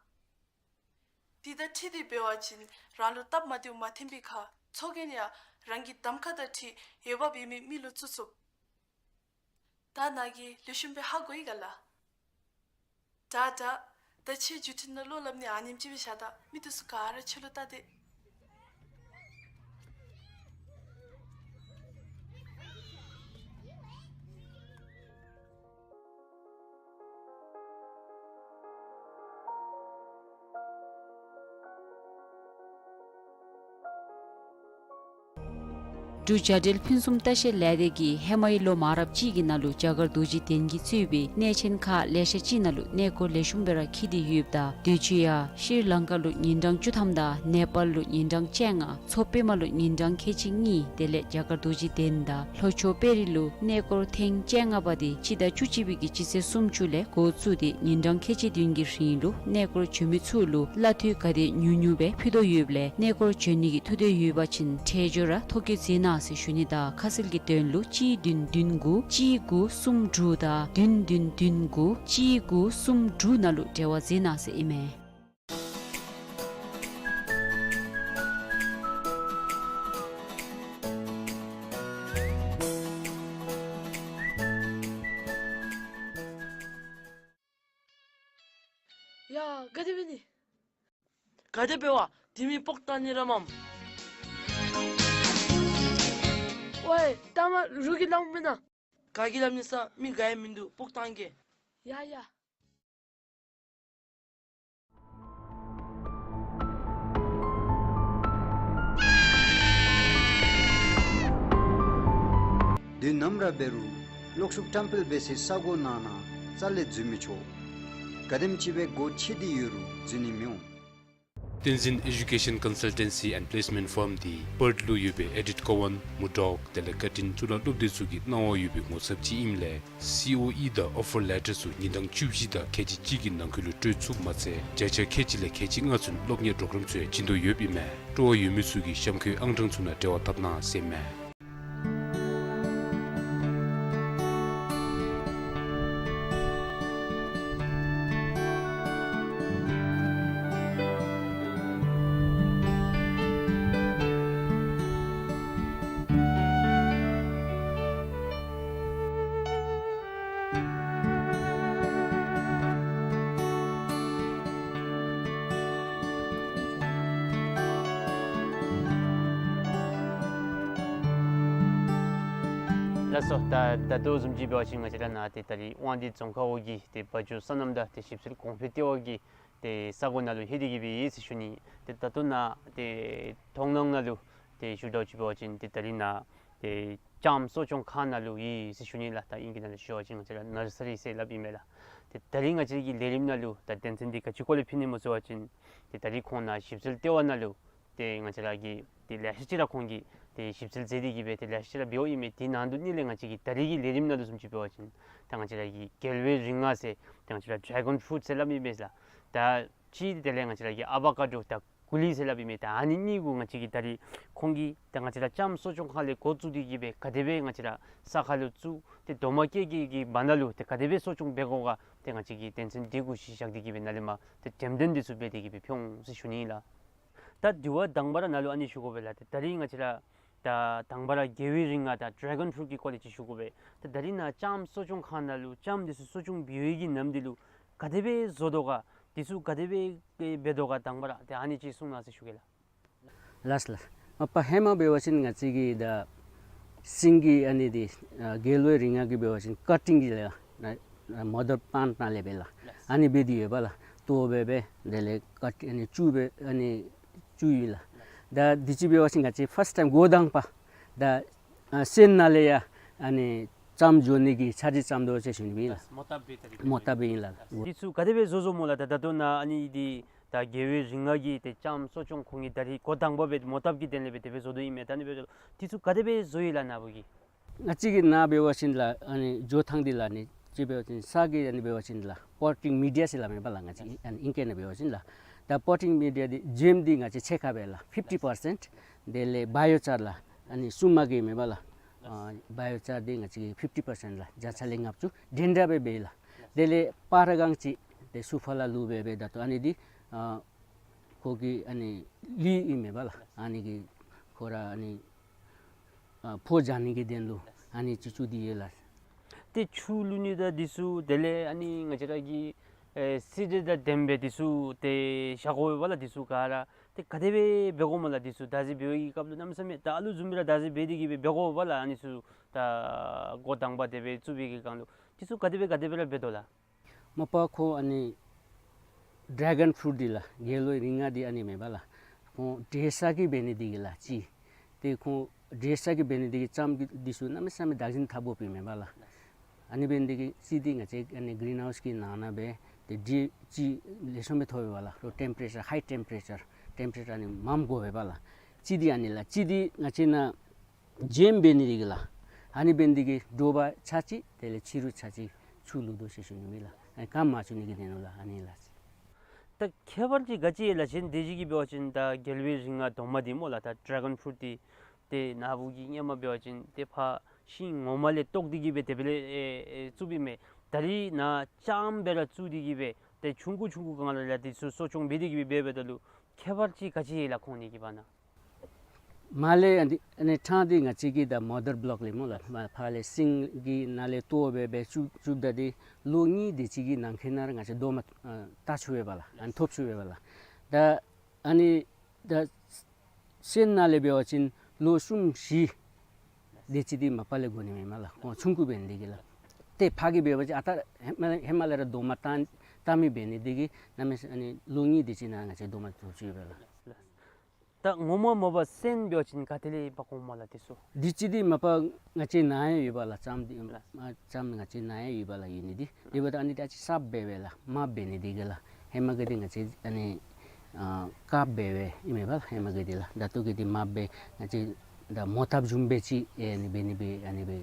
དེ་དང་འཁྲིལ་ཏེ་འབད་བ་ཅིན་རང་ལུ་སྟབས་མ་བདེཝ་མ་ཐོན་པའི་ཁར་ཚོགས་རྒྱན་ཡང་རང་གི་གདམ་ཁ་དང་འཁྲིལ་འོས་འབབ་ཡོད་མི་མི་ལུ་བཙུགས་ཚུགས། ད་ནཱ་གིས་ལེགས་ཤོམ་སྦེ་ཧ་གོ་ཡི་ག་ལགས། དྲག་དྲག། ད་ཁྱོད་བརྒྱུད་འཕྲིན་ནང་བློ་སླབ་ནི་ཨ་ནེམ་ཅིག་སྦེ་བཞག་ད། མི་འདི་ཚུ་ག་ར་ཁྱོད་ལུ་བལྟ་སྟེ། འབྲུག་བྱ་བྲལ་ཕུན་སུམ་ལྟ་བཤལ་ལས་སྡེ་གིས་ཧེ་མའི་ལོ་མང་རབས་ཅིག་གི་ནང་ལུ་རྒྱ་གར་རྡོ་རྗེ་གདན་གྱིས་གཙོས་པའི་གནས་ཆེན་ཁག་ལེ་ཤ་ཅིག་ནང་ལུ་གནས་སྐོར་ལེགས་ཤོམ་སྦེ་ར་འཁྱིད་དེ་ཡོདཔ་ད་དུས་ཅི་ཡང་ཤྲི་ལང་ཀ་ལུ་ཉིན་གྲངས་བཅུ་ཐམ་དང་ནེ་པཱལ་ལུ་ཉིན་གྲངས་བཅོ་ལྔ། མཚོ་པདྨ་ལུ་ཉིན་གྲངས་ཁལ་གཅིག་གཉིས། དེ་ལས་རྒྱ་གར་རྡོ་རྗེ་གདན་དང་ལྷོ་ཕྱོགས་དཔལ་རི་ལུ་གནས་སྐོར་ཐེངས་བཅོ་ལྔ་པ་དེ་སྤྱི་ཟླ་བཅུ་གཅིག་པའི་གི་སྤྱི་ཚེས་སུམ་ཅུ་ལས་འགོ་བཙུགས་ཏེ་ཉིན་གྲངས་ཁལ་གཅིག་བདུན་གྱི་རིང་ལུ་གནས་སྐོར་བྱོན་མི་ཚུ་ལུ་གླ་འཐུས་ག་དེ་ཉུང་ཉུང་སྦེ་ཕུལ་དོ་ཡོདཔ་ལས་གནས་སྐོར་བྱོན་ནི་གི་ཐུགས་འདོད་ཡོད་པ་ཅིན་ཁྲལ་སྦྱོར་ར་ཐོ་བཀོད་མཛད་གནང་ཟེར་ཞུ་ནི་དང་ཁ་གསལ་གྱི་དོན་ལུ་གཅིག་བདུན་བདུན་དགུ་གཅིག་དགུ་གསུམ་དྲུག་དང་བདུན་བདུན་བདུན་དགུ་གཅིག་དགུ་གསུམ་དྲུག་ནང་ལུ་འབྲེལ་བ་མཛད་གནང་ཟེར་ཨིན་མས། ཡ་ག་དེ་འབད་ནི། ག་དེ་འབད་བ། དེ་མི་སྤོག་བཏང་ནི་ར་མས། ཝའེ་ལྟ་མ་རུ་གི་ལམ་མེན་ན། ག་གི་ལམ་ནི་ས་མི་ག་ཡང་མིན་འདུག། སྤོག་བཏང་གེ། ཡ་ཡ། དུས་ནམ་ར་འབད་རུང་གློག་ཤུགས་བཀྲམ་སྤེལ་འབད་སའི་ས་གོ་ནང་ན་རྩ་ལས་འཛུལ་མི་ཆོག། ག་དེམ་ཅིག་སྦེ་སྒོ་ཕྱེ་སྟེ་ཡོད་རུང་འཛུལ་ནི་མི་འོང་། བསྟན་འཛིན་Education Consultancy and Placement Firm འདི་པརཐ་ལུ་ཡོད་པའི་ཨེ་ཌིཐ་ཀོ་ཝཱན་མུར་ཌོག་དེ་ལས་ཀར་ཊིན་གཙུག་ལག་སློབ་སྡེ་ཚུ་གི་གནང་བ་ཡོད་པའི་ངོ་ཚབ་ཅིག་ཨིནམ་ལས་སི་ཨོ་ཨི་དང་ཨོ་ཕར་ལེ་ཊར་ཚུ་ཉིན་གྲངས་བཅུ་བཞི་དང་ཁལ་གཅིག་གཅིག་གི་ནང་འཁོད་ལུ་སྤྲོད་ཚུགསཔ་མ་ཚད་བརྒྱ་ཆ་ཁལ་གཅིག་ལས་ཁལ་གཅིག་ལྔ་ཚུན་སློབ་གཉེར་པོརོ་གརམ་ཚུ་ཡང་བྱིན་དོ་ཡོདཔ་ཨིན་མས། སྤྲོ་བ་ཡོད་མི་ཚུ་གིས་གཤམ་འཁོད་ཨང་གྲངས་ཚུ་ནང་འབྲེལ་བ་འཐབ་གནང་ཟེར་ཨིན་མས། ལགས་སོ། ད་ད་ལྟོ་བཟུམ་ཅིག་འབད་བ་ཅིན་ང་བཅས་ར་ནཱ་ཏེ་ད་རིས་དབང་འདུས་རྫོང་ཁག་འོག་གི་ཏེ་བ་འཇོ་སོ་ནམ་དང་ཏེ་ཞིབ་འཚོལ་གོང་འཕེལ་ལྟེ་བ་གི་ཏེ་ས་གོ་ནང་ལུ་ལྷོད་དེ་གི་སྦེ་ཡོད་ཟེར་ཞུ་ནི། ཏེ་ད་ལྟོ་ནཱ་ཏེ་མཐོང་སྣང་ནང་ལུ་ཏེ་ཞུ་དོ་ཅིག་འབད་བ་ཅིན་ཏེ་ད་རིས་ནཱ་ཏེ་ལྕངམ་གསོ་སྐྱོང་ཁང་ནང་ལུ་ཡོད་ཟེར་ཞུ་ནི་ལགས། ད་ཨིང་སྐད་ནང་ལུ་ཞུ་བ་ཅིན་ང་བཅས་ར་ནར་སི་རི་ཟེར་སླབ་ཨིན་མས་ལགས། ཏེ་ད་རིས་ང་བཅས་ཀྱི་ལས་རིམ་ནང་ལུ་ད་དོན་ཚན་འདི་ག་ཅི་སྐོར་ལས་ཕུལ་ནི་སྨོ་ཟེར་བ་ཅིན་ཏེ་ད་རིས་ཁོང་ནཱ་ཞིབ་འཚོལ་ལྟེ་བ་ནང་ལུ་ཏེ་ང་བཅས་ར་གི་ཏེ་ལེ་ཤ་ཅིག་ར་ཁོང་གིས་ཏེ་ཞིབ་འཚོལ་མཛད་དེ་གི་སྦེ་ཏེ་ལེ་ཤ་ཅིག་ར་འབདཝ་ཨིན་མས། དེ་ནང་དུ་ནི་ལས་ང་བཅས་ཀྱི་ད་རིས་ཀྱི་ལས་རིམ་ནང་ལུ་བཟུམ་ཅིག་འབད་བ་ཅིན་ད་ང་བཅས་ར་གི་རྒྱལ་བའི་རིགས་ལྔ་ཟེར་ཏེ་ང་བཅས་ར་ཌེ་གཱོན་ཕུ་རུཊ་ཟེར་སླབ་ཨིན་མས་ལགས། ད་གཅིག་དེ་ལས་ང་བཅས་ར་གི་ཨ་བ་ཀ་ཌོ་དང་ཀུ་ལི་ཟེར་སླབ་ཨིན་མས། ད་ཨ་ནི་གཉིས་གུ་ང་བཅས་ཀྱིས་ད་རིས་ཁོང་གིས་ད་ང་བཅས་ར་ལྕངམ་གསོ་སྐྱོང་ཁང་ལས་འགོ་བཙུགས་ཏེ་གི་སྦེ་ག་དེ་སྦེ་ང་བཅས་ར་ས་ཁར་ལུ་བཙུགས་ཏེ་རྡོག་མ་བཀལ་གྱི་གི་བར་ན་ལུ་ཏེ་ག་དེ་སྦེ་གསོ་སྐྱོང་འབད་དགོ་ག་ཏེ་ང་བཅས་ཀྱིས་དོན་ཚན་འདི་གུ་གཞི་བཞག་སྟེ་གི་སྦེ་ནཱ་ལས་མར་ཏེ་འགྲེམས་སྟོན་འདི་ཚུ་འབད་དེ་གི་སྦེ་ཕུལ་འོང་ཟེར་ཞུ་ནི་ཨིན་ལགས། ད་དྲི་བ་དང་པ་ར་ནཱ་ལུ་ཨ་ནི་ཞུ་དགོ་པས་ལགས། ཏེ་ད་རིས་ང་བཅས་ར་ད་དང་པ་ར་རྒྱལ་བའི་རིགས་ལྔ་དང་ཌེ་གཱོན་ཕུ་རུཊ་ཀྱི་སྐོར་ལས་ཅིག་ཞུ་དགོ་པས། ཏེ་ད་རིས་ནཱ་ལྕངམ་གསོ་སྐྱོང་ཁང་ནང་ལུ་ལྕངམ་འདི་ཚུ་གསོ་སྐྱོང་འབད་བའི་གི་ནམ་དུས་ལུ་ག་དེ་སྦེ་བཟོ་དོ་ག། འདི་ཚུ་ག་དེ་སྦེ་འབད་དོ་ག་དང་པ་ར་ཏེ་ཨ་ནི་ཅིག་གསུང་གནང་ཟེར་ཞུ་གེ་ལགས། ལགས་ལགས། མ་པ་ཧེ་མ་འབད་བ་ཅིན་ང་བཅས་ཀྱིས་ད་ཤིང་གི་ཨ་ནི་འདི་ཨ་རྒྱལ་བའི་རིགས་ལྔ་གི་འབད་བ་ཅིན་ཀར་ཊིང་གི་ལགས། ན་ན་མོ་ཌར་པོནཌ་ནང་ལས་སྦེ་ལགས། ཨ་ནི་སྦེ་འདི་ཡོད་པ་ལགས། ལྟོ་སྦེ་སྦེ་དེ་ལས་ཀ་ཨ་ནི་བཙུགས་སྦེ་ཨ་ནི་བཙུགས་ཡི་ལགས། ད་འདི་ཅིག་འབད་བ་ཅིན་ང་བཅས་ཕརསཊ་ཊའིམ་འགོ་དང་པ་ད་ཨ་སོན་ནང་ལས་ཡང་ཨ་ནི་རྩམ་བཟོ་ནི་གི་འཆར་གཞི་བརྩམ་དོ་ཟེར་ཞུ་ནི་ཨིན་ལགས། མོ་བཏབ་སྦེ་ད་མོ་བཏབ་སྦེ་ཨིན་ལགས། འདི་ཚུ་ག་དེ་སྦེ་བཟོ་བཟོཝ་སྨོ་ལགས། ད་ད་ལྟོ་ནཱ་ཨ་ནི་འདི་ད་རྒྱལ་བའི་རིགས་ལྔ་གི་ཏེ་རྩམ་གསོ་སྐྱོང་ཁོང་གིས་ད་རིས་འགོ་དང་པ་སྦེ་མོ་བཏབ་ཀྱི་དོན་ལས་སྦེ་དེ་སྦེ་བཟོ་དོ་ཨིན་མས། ད་ཨ་ནི་སྦེ་འདི་ཚུ་ག་དེ་སྦེ་བཟོ་ཡི་ལགས་ནཱ་བུ་གིས། ང་བཅས་ཀྱི་ནཱ་འབད་བ་ཅིན་ལགས་ཨ་ནི་བཟོ་ཐངས་འདི་ལགས་ཨ་ནི་ཅིག་འབད་བ་ཅིན་ས་གི་ཨ་ནི་འབད་བ་ཅིན་ལགས་པོ་ཊིང་མི་ཌི་ཡ་ཟེར་སླབ་མས་པ་ལགས། ང་བཅས་ཨ་ནི་ཨིང་སྐད་ནང་འབད་བ་ཅིན་ལགས། ད་པོ་ཊིང་མི་ཌི་ཡ་འདི་བྱེམ་འདི་ང་བཅས་ཕྱེད་ཀ་སྦེ་ལགས་ཕིཕ་ཊི་པར་སེནཊ། དེ་ལས་བཱ་ཡོ་ཅར་ལགས་ཨ་ནི་སྲུ་མ་གི་མས་པ་ལགས། ཨ་བཱ་ཡོ་ཅར་འདི་ང་བཅས་ཕིཕ་ཊི་པར་སེནཊ་ལགས། བརྒྱ་ཆ་ལས་ལྔ་བཅུ་འདྲན་འདྲ་སྦེ་འབད་ཡི་ལགས། དེ་ལས་པར་གང་ཅིག་ཏེ་སུ་ཕ་ལ་ལུ་སྦེ་སྦེ་ད་ལྟོ་ཨ་ནི་འདི་ཨ་ཁོ་གི་ཨ་ནི་ལུད་ཨིན་མས་པ་ལགས། ཨ་ནི་གི་ཁོ་ར་ཨ་ནི་ཨ་ཕོ་བྱང་ནི་གི་དོན་ལུ་ཨ་ནི་ཅིག་བཙུགས་ཏེ་ཡོད་ལགས། ཏེ་ཆུ་བླུག་ནི་དང་འདི་ཚུ་དེ་ལས་ཨ་ནི་ང་བཅས་ར་གི་ཨེ་སི་ཌི་དང་ལྡན་པའི་འདི་ཚུ་ཏེ་བཞག་དགོ་པས་པ་ལགས། འདི་ཚུ་ག་ར་ཏེ་ག་དེ་སྦེ་འབད་དགོ་སྨོ་ལགས། འདི་ཚུ་བདག་འཛིན་འབད་བའི་སྐབས་ལུ་གནམ་མེད་ས་མེད་ད་ཨ་ལུ་བཟུམ་སྦེ་ར་བདག་འཛིན་འབད་དེ་གི་སྦེ་འབད་དགོ་པས་པ་ལགས། ཨ་ནི་ཚུ་ད་འགོ་དང་པ་དེ་སྦེ་བཙུགས་པའི་གི་སྒང་ལུ་འདི་ཚུ་ག་དེ་སྦེ་ག་དེ་སྦེ་ར་འབད་དོ་ལགས། མ་པ་ཁོ་ཨ་ནི་ཌྲེ་གཱན་ཕུ་རུཊ་འདི་ལགས་རྒྱལ་བའི་རིགས་ལྔ་འདི་ཨ་ནི་མས་པ་ལགས། ཁོ་འབྲས་ས་གི་འབད་ནི་འདི་གིས་ལགས་གཅིག། ཏེ་ཁོ་འབྲས་ས་གི་འབད་ནི་འདི་གིས་རྩམ་གྱི་འདི་ཚུ་གནམ་མེད་ས་མེད་བདག་འཛིན་འཐབ་དགོཔ་ཨིན་མས་པ་ལགས། ཨ་ནི་འབད་ནི་འདི་གིས་གཅིག་འདི་ང་བཅས་ཨ་ནི་གིརིན་ཧའུསི་གི་ནང་ན་སྦེ་ཏེ་འབྲས་ཅིག་ལེགས་ཤོམ་སྦེ་ཐོབ་པས་པ་ལགས། ལོ་ཊེམ་པ་རེ་ཅར་ཧའི་ཊེམ་པ་རེ་ཅར་ཊེམ་པ་རེ་ཅར་ཨ་ནི་མངམ་དགོ་པས་པ་ལགས། གཅིག་འདི་ཨ་ནི་ལགས། གཅིག་འདི་ང་བཅས་ནཱ་བྱེམ་འབད་ནི་འདི་གིས་ལགས། ཨ་ནི་འབད་ནི་འདི་གིས་དྲོ་པ་ཚར་གཅིག་དེ་ལས་ཕྱི་རུ་ཚར་གཅིག་ཆུ་བླུག་དོ་ཟེར་ཞུ་ནི་ཨིན་ལགས། ཨ་ནི་སྐམ་མ་བཅུག་ནི་གི་དོན་ལུ་ལགས། ཨ་ནི་ལགས། ད་ཁྱད་པར་ཅིག་ག་ཅི་ཡོད་ལགས་ཟེར་བ་ཅིན་དེ་ཅིག་གིས་འབད་བ་ཅིན་ད་རྒྱལ་བའི་རིགས་ལྔ་དོ་མ་འདི་སྨོ་ལགས། ད་ཌྲེ་གཱན་ཕུ་རུཊ་འདི་ཏེ་ནཱ་བུ་གིས་སྔོན་མ་འབད་བ་ཅིན་ཏེ་ཕར་ཤིང་ངོ་མ་ལས་བཏོག་སྟེ་གི་སྦེ་དེ་སྦེ་ལས་ཨེ་ཨེ་བཙུགསཔ་ཨིན་མས། ད་རིས་ནཱ་རྩམ་སྦེ་ར་བཙུགས་ཏེ་གི་སྦེ་ཏེ་ཆུང་ཀུ་ཆུང་ཀུ་སྒང་ལས་ར་འདི་ཚུ་གསོ་སྐྱོང་འབད་དེ་གི་སྦེ་འབད་འབདཝ་ད་ལུ་ཁྱད་པར་ཅིག་ག་ཅི་ཡོད་ལགས་ཁོང་གཉིས་ཀྱི་བར་ན། མར་ལས་ཨ་ནི་ཨ་ནི་ཐང་འདི་ང་བཅས་ཀྱི་ད་མོ་ཌར་བོ་ལོཀ་ལས་སྨོ་ལགས། མར་ཕར་ལས་ཤིང་གི་ནང་ལས་ལྟོ་སྦེ་སྦེ་བཙུགས་བཙུགསཔ་ད་འདི་ལོ་གཉིས་དེ་ཅིག་གི་ནང་འཁོད་ནང་ར་ང་བཅས་རྡོག་མ་ཨ་བཏགས་ཚུགས་པས་པ་ལགས། ཨ་ནི་ཐོབ་ཚུགས་པས་པ་ལགས། ད་ཨ་ནི་ད་སོན་ནང་ལས་འབད་བ་ཅིན་ལོ་གསུམ་བཞི་དེ་ཅིག་འདི་མ་པ་ལས་འགོར་ནི་མས་པ་ལགས། ཁོང་ཆུང་ཀུ་འབད་ནི་འདི་གིས་ལགས། ཏེ་ཕར་གྱི་འབད་བ་ཅིན་ཨ་རྟག་ཧེ་མ་ཧེ་མ་ལས་ར་རྡོག་མ་བཏགས་བཏགས་མི་འབད་ནི་འདི་གིས་གནམ་མེད་ས་ཨ་ནི་ལོ་གཉིས་དེ་ཅིག་ནང་ང་བཅས་རྡོག་མ་ཐོབ་ཚུགས་པས་ལགས། ད་ངོ་མ་མ་པ་སོན་འབད་བ་ཅིན་ག་ཏེ་ལས་འབག་འོང་སྨོ་ལགས་འདི་ཚུ། འདི་ཅིག་འདི་མ་པ་ང་བཅས་ནཱ་ཡང་ཡོད་པ་ལགས། རྩམ་འདི་ལགས། ཨ་རྩམ་ང་བཅས་ནཱ་ཡང་ཡོད་པ་ལགས། ཡོད་ནི་འདི་དེ་འབདཝ་ད་ཨ་ནི་ད་ཅིག་གསརཔ་འབད་བས་ལགས། མརཔ་འབད་ནི་འདི་གིས་ལགས། ཧེ་མ་གི་འདི་ང་བཅས་ཨ་ནི་ཨ་དཀརཔ་འབད་བས་ཨིན་མས་པ་ལགས། ཧེ་མ་གི་འདི་ལགས། ད་ལྟོ་གི་འདི་མརཔ་འབད་ང་བཅས་ད་མོ་བཏབ་བཟུམ་སྦེ་ཅིག་ཨེ་ནི་འབད་ནི་སྦེ་ཨ་ནི་སྦེ་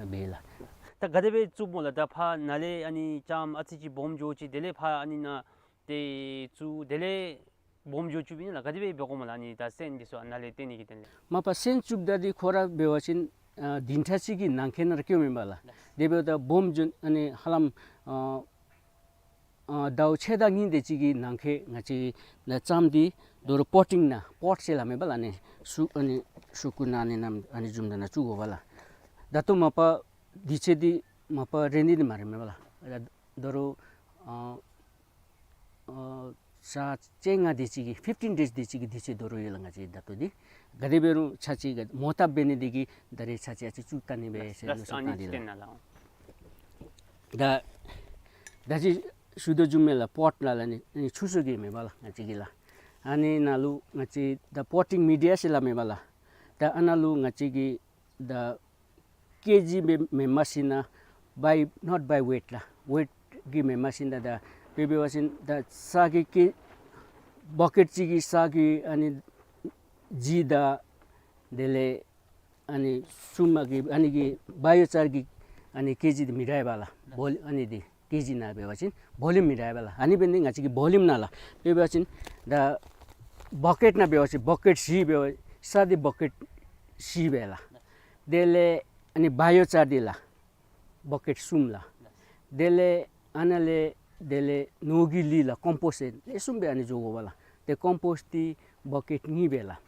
འབད་ལགས། ད་ག་དེ་སྦེ་བཙུགསཔ་སྨོ་ལགས། ད་ཕར་ནཱ་ལས་ཨ་ནི་རྩམ་ཨ་ཙི་ཅིག་སྦོམ་འགྱོ་ཅི། དེ་ལས་ཕར་ཨ་ནི་ནཱ་ཏེ་བཙུགས་དེ་ལས་སྦོམ་འགྱོ་བཅུགཔ་ཨིན་ན་ལགས། ག་དེ་སྦེ་འབད་དགོ་སྨོ་ལགས། ཨ་ནི་ད་སོན་འདི་ཚུ་ནཱ་ལས་བཏོན་ནི་གི་དོན་ལས། མ་པ་སོན་བཙུགསཔ་ད་འདི་ཁོ་ར་འབད་བ་ཅིན་ཨ་བདུན་ཕྲག་གཅིག་གི་ནང་འཁོད་ནང་ར་སྐྱེཝ་མས་པ་ལགས། དེ་འབདཝ་ད་སྦོམ་འགྱོ་ཨ་ནི་ཧ་ལམ་ཨ་ཨ་ཟླཝ་ཕྱེད་དང་གཉིས་དེ་ཅིག་གི་ནང་འཁོད་ང་བཅས་ཀྱིས་ནཱ་རྩམ་འདི་དོ་རུང་པོ་ཊིང་ནང་པོཊ་ཟེར་སླབ་མས་པ་ལགས། ཨ་ནི་སུ་ཨ་ནི་སུ་ཀུ་ནང་ཨ་ནི་ནམ་ཨ་ནི་བཟུམ་ད་ནང་བཙུགས་དགོ་པ་ལགས། ད་ལྟོ་མ་པ་འདི་ཚུ་འདི་མ་པ་རན་ནི་འདི་མ་རན་མས་པ་ལགས། དོ་རུང་ཨ་ཨ་ས་བཅོ་ལྔ་དེ་ཅིག་གི་ཕིཕ་ཊིན་ཌེཇ་དེ་ཅིག་གི་འདི་ཚུ་དོ་རུང་ཡོད་ལགས། ང་བཅས་ད་ལྟོ་འདི་ག་དེ་འབད་རུང་ཚར་གཅིག་ག་མོ་བཏབ་འབད་ནི་འདི་གིས་ད་རེས་ཚར་གཅིག་ཨ་ཙི་བཙུགས་བལྟ་ནི་སྦེ་ཟེར་ལགས། ཨ་ནི་ལགས། ད་ད་ཅི་ཞུ་དོ་བཟུམ་སྦེ་ལགས་པོཊ་ནང་ལགས་ཨ་ནི་ཆུ་གསོག་གི་མས་པ་ལགས། ང་བཅས་ཀྱིས་ལགས་ཨ་ནི་ནང་ལུ་ང་བཅས་ད་པོ་ཊིང་མི་ཌི་ཡ་ཟེར་སླབ་མས་པ་ལགས། ད་ཨ་ནཱ་ལུ་ང་བཅས་ཀྱིས་ད་ཀེ་ཇི་མེན་མེན་མ་ཤེས་ན་by not by weight ལགས། ཝེཊ་ཀྱི་མེན་མ་ཤེས་ན་ད་དཔེ་འབད་བ་ཅིན་ད་ས་གི་ཀེ་བ་ཀེཊ་གཅིག་གི་ས་གི་ཨ་ནི་ལྗིད་དང་དེ་ལས་ཨ་ནི་སྲུ་མ་གི་ཨ་ནི་གི་བཱ་ཡོ་ཅར་གྱི་ཨ་ནི་ཀེ་ཇི་འདི་མི་འདྲཝ་ལགས། བོ་ལི་ཨ་ནི་འདི་ཀེ་ཇི་ནང་འབད་བ་ཅིན་བོ་ལུམ་མི་འདྲཝ་ལགས། ཨ་ནི་འབད་ནི་ང་བཅས་ཀྱིས་བོ་ལུམ་ནང་ལགས། དཔེ་འབད་བ་ཅིན་ད་བ་ཀེཊ་ནང་འབད་བ་ཅིན་བ་ཀེཊ་བཞི་འབད་བ་ས་འདི་བ་ཀེཊ་བཞི་སྦེ་ལགས། དེ་ལས་ཨ་ནི་བཱ་ཡོ་ཅར་འདི་ལགས་བ་ཀེཊ་གསུམ་ལགས། དེ་ལས་ཨ་ནཱ་ལས་དེ་ལས་ནོར་གྱི་ལུད་ལགས་ཀོམ་པོསཊ་ལེགས་ཤོམ་སྦེ་ཨ་ནི་འགྱོ་དགོ་པ་ལགས། ཏེ་ཀོམ་པོསཊ་འདི་བ་ཀེཊ་གཉིས་སྦེ་ལགས།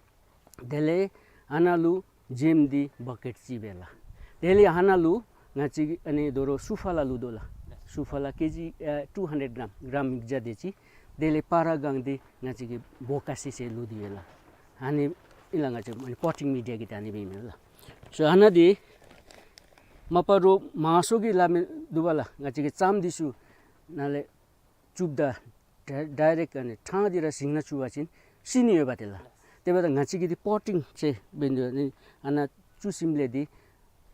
དེ་ལས་ཨ་ནཱ་ལུ་བྱེམ་འདི་བ་ཀེཊ་གཅིག་སྦེ་ལགས། དེ་ལས་ཨ་ནཱ་ལུ་ང་བཅས་ཨ་ནི་དོ་རུང་སུ་ཕ་ལ་བླུག་དོ་ལགས། སུ་ཕ་ལ་ཀེ་ཇི་ཨ་ཊུ་ཧན་ཌེཌ་གྲམ་གྲམ་མིག་སྦྱར་དེ་ཅིག། དེ་ལས་པར་གང་འདི་ང་བཅས་ཀྱིས་བོ་ཀ་སི་ཟེར་བླུག་སྟེ་ཡོད་ལགས། ཨ་ནི་ཨིན་ལགས། ང་བཅས་ཨ་ནི་པོ་ཊིང་མི་ཌི་ཡ་གི་ད་ཨ་ནི་སྦེ་ཨིན་མས་ལགས། སོ་ཨ་ནཱ་འདི་ མ་པ་རོགས་མང་ཤོས་ཀྱིས་སླབ་མི་འདུག་པ་ལགས། ང་བཅས་ཀྱི་རྩམ་འདི་ཚུ་ནང་ལས་བཙུགསཔ་ད་ཌའི་རེཀཊ་ཨ་ནི་ཕྲང་སྟེ་ར་ཞིང་ནང་བཙུགས་པ་ཅིན་ཤི་ནི་ཡོདཔ་དེ་ལགས། དེ་འབདཝ་ད་ང་བཅས་ཀྱིས་འདི་པོ་ཊིང་ཅིག་འབད་ནི་འདུག། ཨ་ནི་ཨ་ནཱ་བཙུགས་ཞིནམ་ལས་འདི་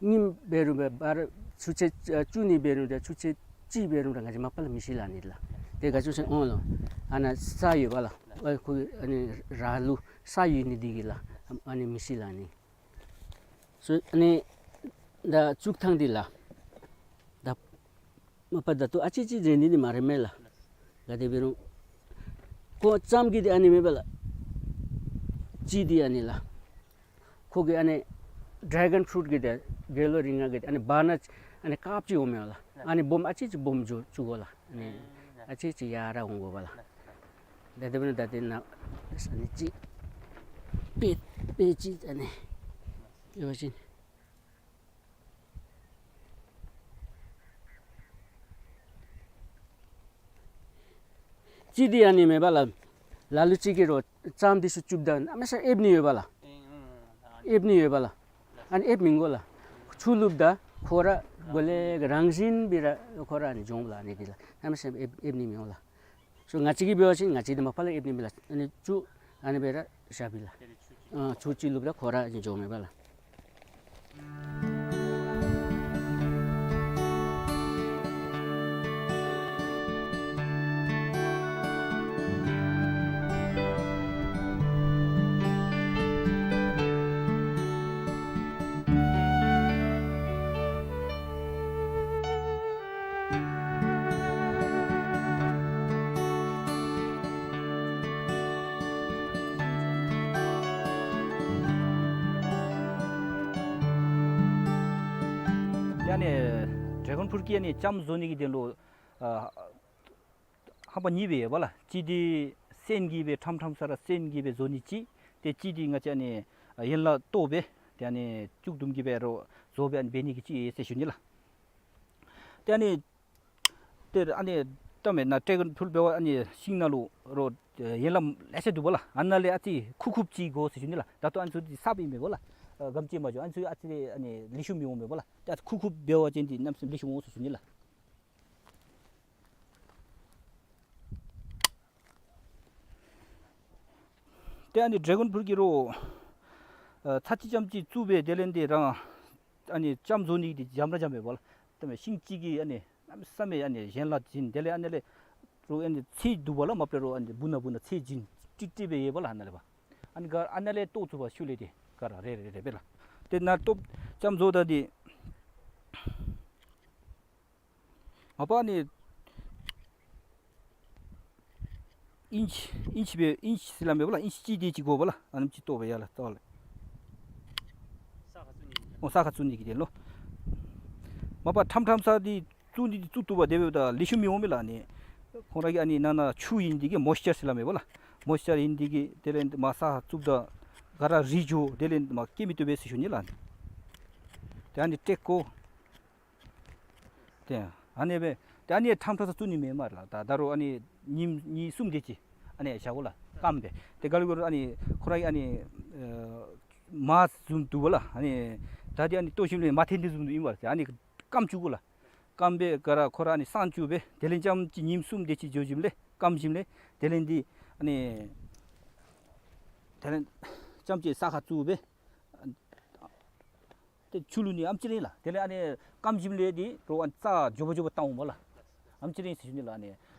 རྙིངམ་འབད་རུང་འབད་བར་ཆུ་ཚོད་ཨ་བཅུ་གཉིས་འབད་རུང་འདྲ་ཆུ་ཚོད་གཅིག་འབད་རུང་འདྲ་ང་བཅས་མ་པ་ལས་མི་ཤི་ལགས་ཨ་ནི་ལགས། དེ་ག་ཅི་ཟེར་འོང་ལགས། ཨ་ནཱ་ས་ཡོད་པ་ལགས། ཨ་ཁོ་ཨ་ནི་ར་ལུ་ས་ཡོད་ནི་འདི་གིས་ལགས། ཨ་ནི་མི་ཤི་ལགས་ཨ་ནི། སོ་ཨ་ནི་ད་བཙུགས་ཐངས་འདི་ལགས། ད་མ་པ་ད་ལྟོ་ཨ་ཙི་ཙི་འཛེམ་ནི་འདི་མ་རེད་མེན་ལགས། ག་དེ་འབད་རུང་ཁོ་རྩམ་གྱི་འདི་ཨ་ནི་མེན་པ་ལགས། ཅིག་འདི་ཨ་ནི་ལགས། ཁོ་གི་ཨ་ནི་ཌེ་གཱོན་ཕུ་རུཊ་གི་འདི་གེལ་བ་རིགས་ལྔ་གི་ཨ་ནི་བར་ན་ཨ་ནི་དཀརཔོ་ཅིག་འོང་མེན་པ་ལགས། ཨ་ནི་སྦོམ་ཨ་ཙི་ཙི་སྦོམ་བཙུགས་བཙུགས་དགོ་ལགས། ཨ་ནི་ཨ་ཙི་ཙི་ཡར་འོང་དགོ་པ་ལགས། ད་དེ་འབདཝ་ད་ད་དེ་ནང་ཨ་ནི་ཅིག་དཔེ་དཔེ་ཅིག་ཨ་ནི་ཡོད་པ་ཅིན། ཅིག་འདི་ཨ་ནི་མེན་པ་ལགས། ལ་ལུ་ཅིག་གིས་རོགས་རྩམ་འདི་ཚུ་བཙུགསཔ་ད་གནམ་མེད་ས་མེད་ཨེབ་ནི་ཡོད་པ་ལགས། ཨེབ་ནི་ཡོད་པ་ལགས། ཨ་ནི་ཨེབ་མི་དགོ་ལགས། ཆུ་བླུགསཔ་ད་ཁོ་ར་གོ་ལེ་ག་རང་བཞིན་སྦེ་ར་ཁོ་ར་ཨ་ནི་འགྱོ་འོང་ལགས། ཨ་ནི་འདི་ལགས་གནམ་མེད་ས་མེད་ཨེབ་ཨེབ་ནི་མི་འོང་ལགས། སོ་ང་བཅས་ཀྱིས་འབད་བ་ཅིན་ང་བཅས་འདི་མ་པ་ལས་ཨེབ་ནི་མེད་ལགས། ཨ་ནི་ཆུ་ཨ་ནི་སྦེ་ར་བཞག་པས་ལགས། ཨ་ཆུ་ཅིག་བླུགསཔ་ད་ཁོ་ར་ཨ་ནི་འགྱོཝ་མས་པ་ལགས། ཡ་ནི་ཌེ་གཱོན་ཕུ་རུཊ་ཀྱི་ཡ་ནི་ལྕངམ་བཟོ་ནི་གི་དོན་ལུ་ཨ་རྣམ་པ་གཉིས་སྦེ་ཡོད་པ་ལགས། གཅིག་འདི་སོན་གྱིས་སྦེ་ཕྲང་ཕྲང་ས་ར་སོན་གྱིས་སྦེ་བཟོ་ནི་གཅིག། ཏེ་གཅིག་འདི་ང་བཅས་ཨ་ནི་ཡན་ལག་བཏོག་སྦེ་ཏེ་ཨ་ནི་ལྕུག་དུམ་གྱིས་སྦེ་རོགས་བཟོ་སྦེ་ཨ་ནི་འབད་ནི་གི་གཅིག་ཡོད་ཟེར་ཞུ་ནི་ལགས། ཏེ་ཨ་ནི་ཏེ་ཨ་ནི་ད་མེན་ན་ཌེ་གཱོན་ཕུ་རུཊ་འབད་བ་ཨ་ནི་ཤིང་ནང་ལུ་རོགས་ཡན་ལག་ལེ་ཤ་འདུག་པ་ལགས། ཨ་ནཱ་ལས་ཨ་ཙི་ཁུག་ཁུགཔ་ཅིག་དགོ་ཟེར་ཞུ་ནི་ལགས། ད་ལྟོ་ཨ་ནི་ཚུ་འདི་གསརཔ་ཨིན་མས་པ་ལགས། ཨ་གམ་ཅིག་མ་འགྱོ། ཨ་ནི་ཚུ་ཨ་ཙི་ཨ་ནི་ལེགས་ཤོམ་མི་འོང་མས་པ་ལགས། ཏེ་ཨ་ཙི་ཁུག་ཁུགཔ་འབད་བ་ཅིན་འདི་གནམ་མེད་ས་མེད་ལེགས་ཤོམ་འོང་ཟེར་ཞུ་ནི་ལགས། ཏེ་ཨ་ནི་ཌེ་གཱོན་ཕུ་རུཊ་ཀྱི་རོགས་ཨ་ཚར་གཅིག་རྐྱངམ་ཅིག་བཙུགས་སྦེ་དེ་ལས་འདི་རང་ཨ་ནི་ལྕངམ་བཟོ་ནི་འདི་འཇམ་ར་འཇམ་མས་པ་ལགས། ཏེ་མེན་ཤིང་གཅིག་གིས་ཨ་ནི་གནམ་མེད་ས་མེད་ཨ་ནི་ཡན་ལག་བྱིན། དེ་ལས་ཨ་ནི་ལས་རོགས་ཨ་ནི་ཚད་འདུག་པ་ལགས། མ་པ་ལས་རོགས་ཨ་ནི་སྦུག་ན་སྦུག་ན་ཚད་བྱིན་ཀྲིག་ཀྲི་སྦེ་ཡོད་པ་ལགས། ཨ་ནཱ་ལས་པ་ཨ་ནི་ག་ཨ་ནཱ་ལས་བཏོག་ཚུགས་པ་ཤུལ་ལས་འདི་ག་ར་རེ་རེ་རེ་སྦེ་ལགས། ཏེ་ནཱ་བཏོག་ལྕངམ་བཟོཝ་ད་འདི་མ་པ་ཨ་ནི་ཨིན་ཅི་ཨིན་ཅི་སྦེ་ཨིན་ཅི་ཟེར་སླབ་མས་པ་ལགས། ཨིན་ཅི་གཅིག་དེ་ཅིག་དགོ་པ་ལགས། ཨ་ནེམ་ཅིག་བཏོག་སྦེ་ཡར་ལས་བཏོག་ལས། ཨོ་ས་ཁར་བཙུགས་ནི་གི་དོན་ལུ། མ་པ་ཕྲང་ཕྲང་ས་འདི་བཙུགས་འདི་འདི་བཙུགས་བཏུབ་པ་དེ་འབདཝ་ད་ལེགས་ཤོམ་མི་འོང་མས་ལགས། ཨ་ནི་ཁོང་ར་གི་ཨ་ནི་ནང་ན་ཆུ་ཨིན་འདི་གིས་མོའིས་ཅར་ཟེར་སླབ་མས་པ་ལགས། མོའིས་ཅར་ཨིན་འདི་གིས་དེ་ལས་མར་ས་ཁར་བཙུགསཔ་ད་ག་ར་རིལ་འགྱོ། དེ་ལས་མར་སྐྱེ་མི་བཏུབ་པས་ཟེར་ཞུ་ནི་ལགས། ཏེ་ཨ་ནི་ཏེ་ཁོ་ཏེ་ཨ་ནི་སྦེ་ཏེ་ཨ་ནི་ཕྲང་ཕྲང་ས་བཙུགས་ནི་མེན་མས་ལགས། ད་ད་རུང་ཨ་ནི་ཉིནམ་གཉིས་གསུམ་དེ་ཅིག་ཨ་ནི་བཞག་དགོ་ལགས། སྐམ་སྦེ། ཏེ་ག་ལུ་ག་ལུ་ཨ་ནི་ཁོ་ར་གི་ཨ་ནི་ཨེ་མར་བཟུམ་འདུག་པ་ལགས། ཨ་ནི་ད་འདི་ཨ་ནི་བཏོག་ཞིནམ་ལས་མར་འཐེན་ནི་བཟུམ་འདུག་ཨིན་པས། ཏེ་ཨ་ནི་སྐམ་བཅུག་དགོ་ལགས། སྐམ་སྦེ་ག་ར་ཁོ་ར་ཨ་ནི་སངས་བཅུག་སྦེ་དེ་ལས་རྐྱངམ་ཅིག་ཉིནམ་གསུམ་དེ་ཅིག་འགྱོ་ཞིནམ་ལས་སྐམ་ཞིནམ་ལས་དེ་ལས་འདི་ཨ་ནི་དེ་ལས་རྐྱངམ་ཅིག་ས་ཁར་བཙུགས་སྦེ་ཏེ་ཆུ་བླུག་ནི་ཨེམ་ཅིག་ར་ཨིན་ལགས། དེ་ལས་ཨ་ནི་སྐམ་ཞིནམ་ལས་འདི་རོགས་ཨ་ནི་རྩ་མགྱོགས་པ་མགྱོགས་པ་བཏང་འོང་པ་ལགས། ཨེམ་ཅིག་ར་ཨིན་ཟེར་ཞུ་ནི་ལགས། ཨ་ནི་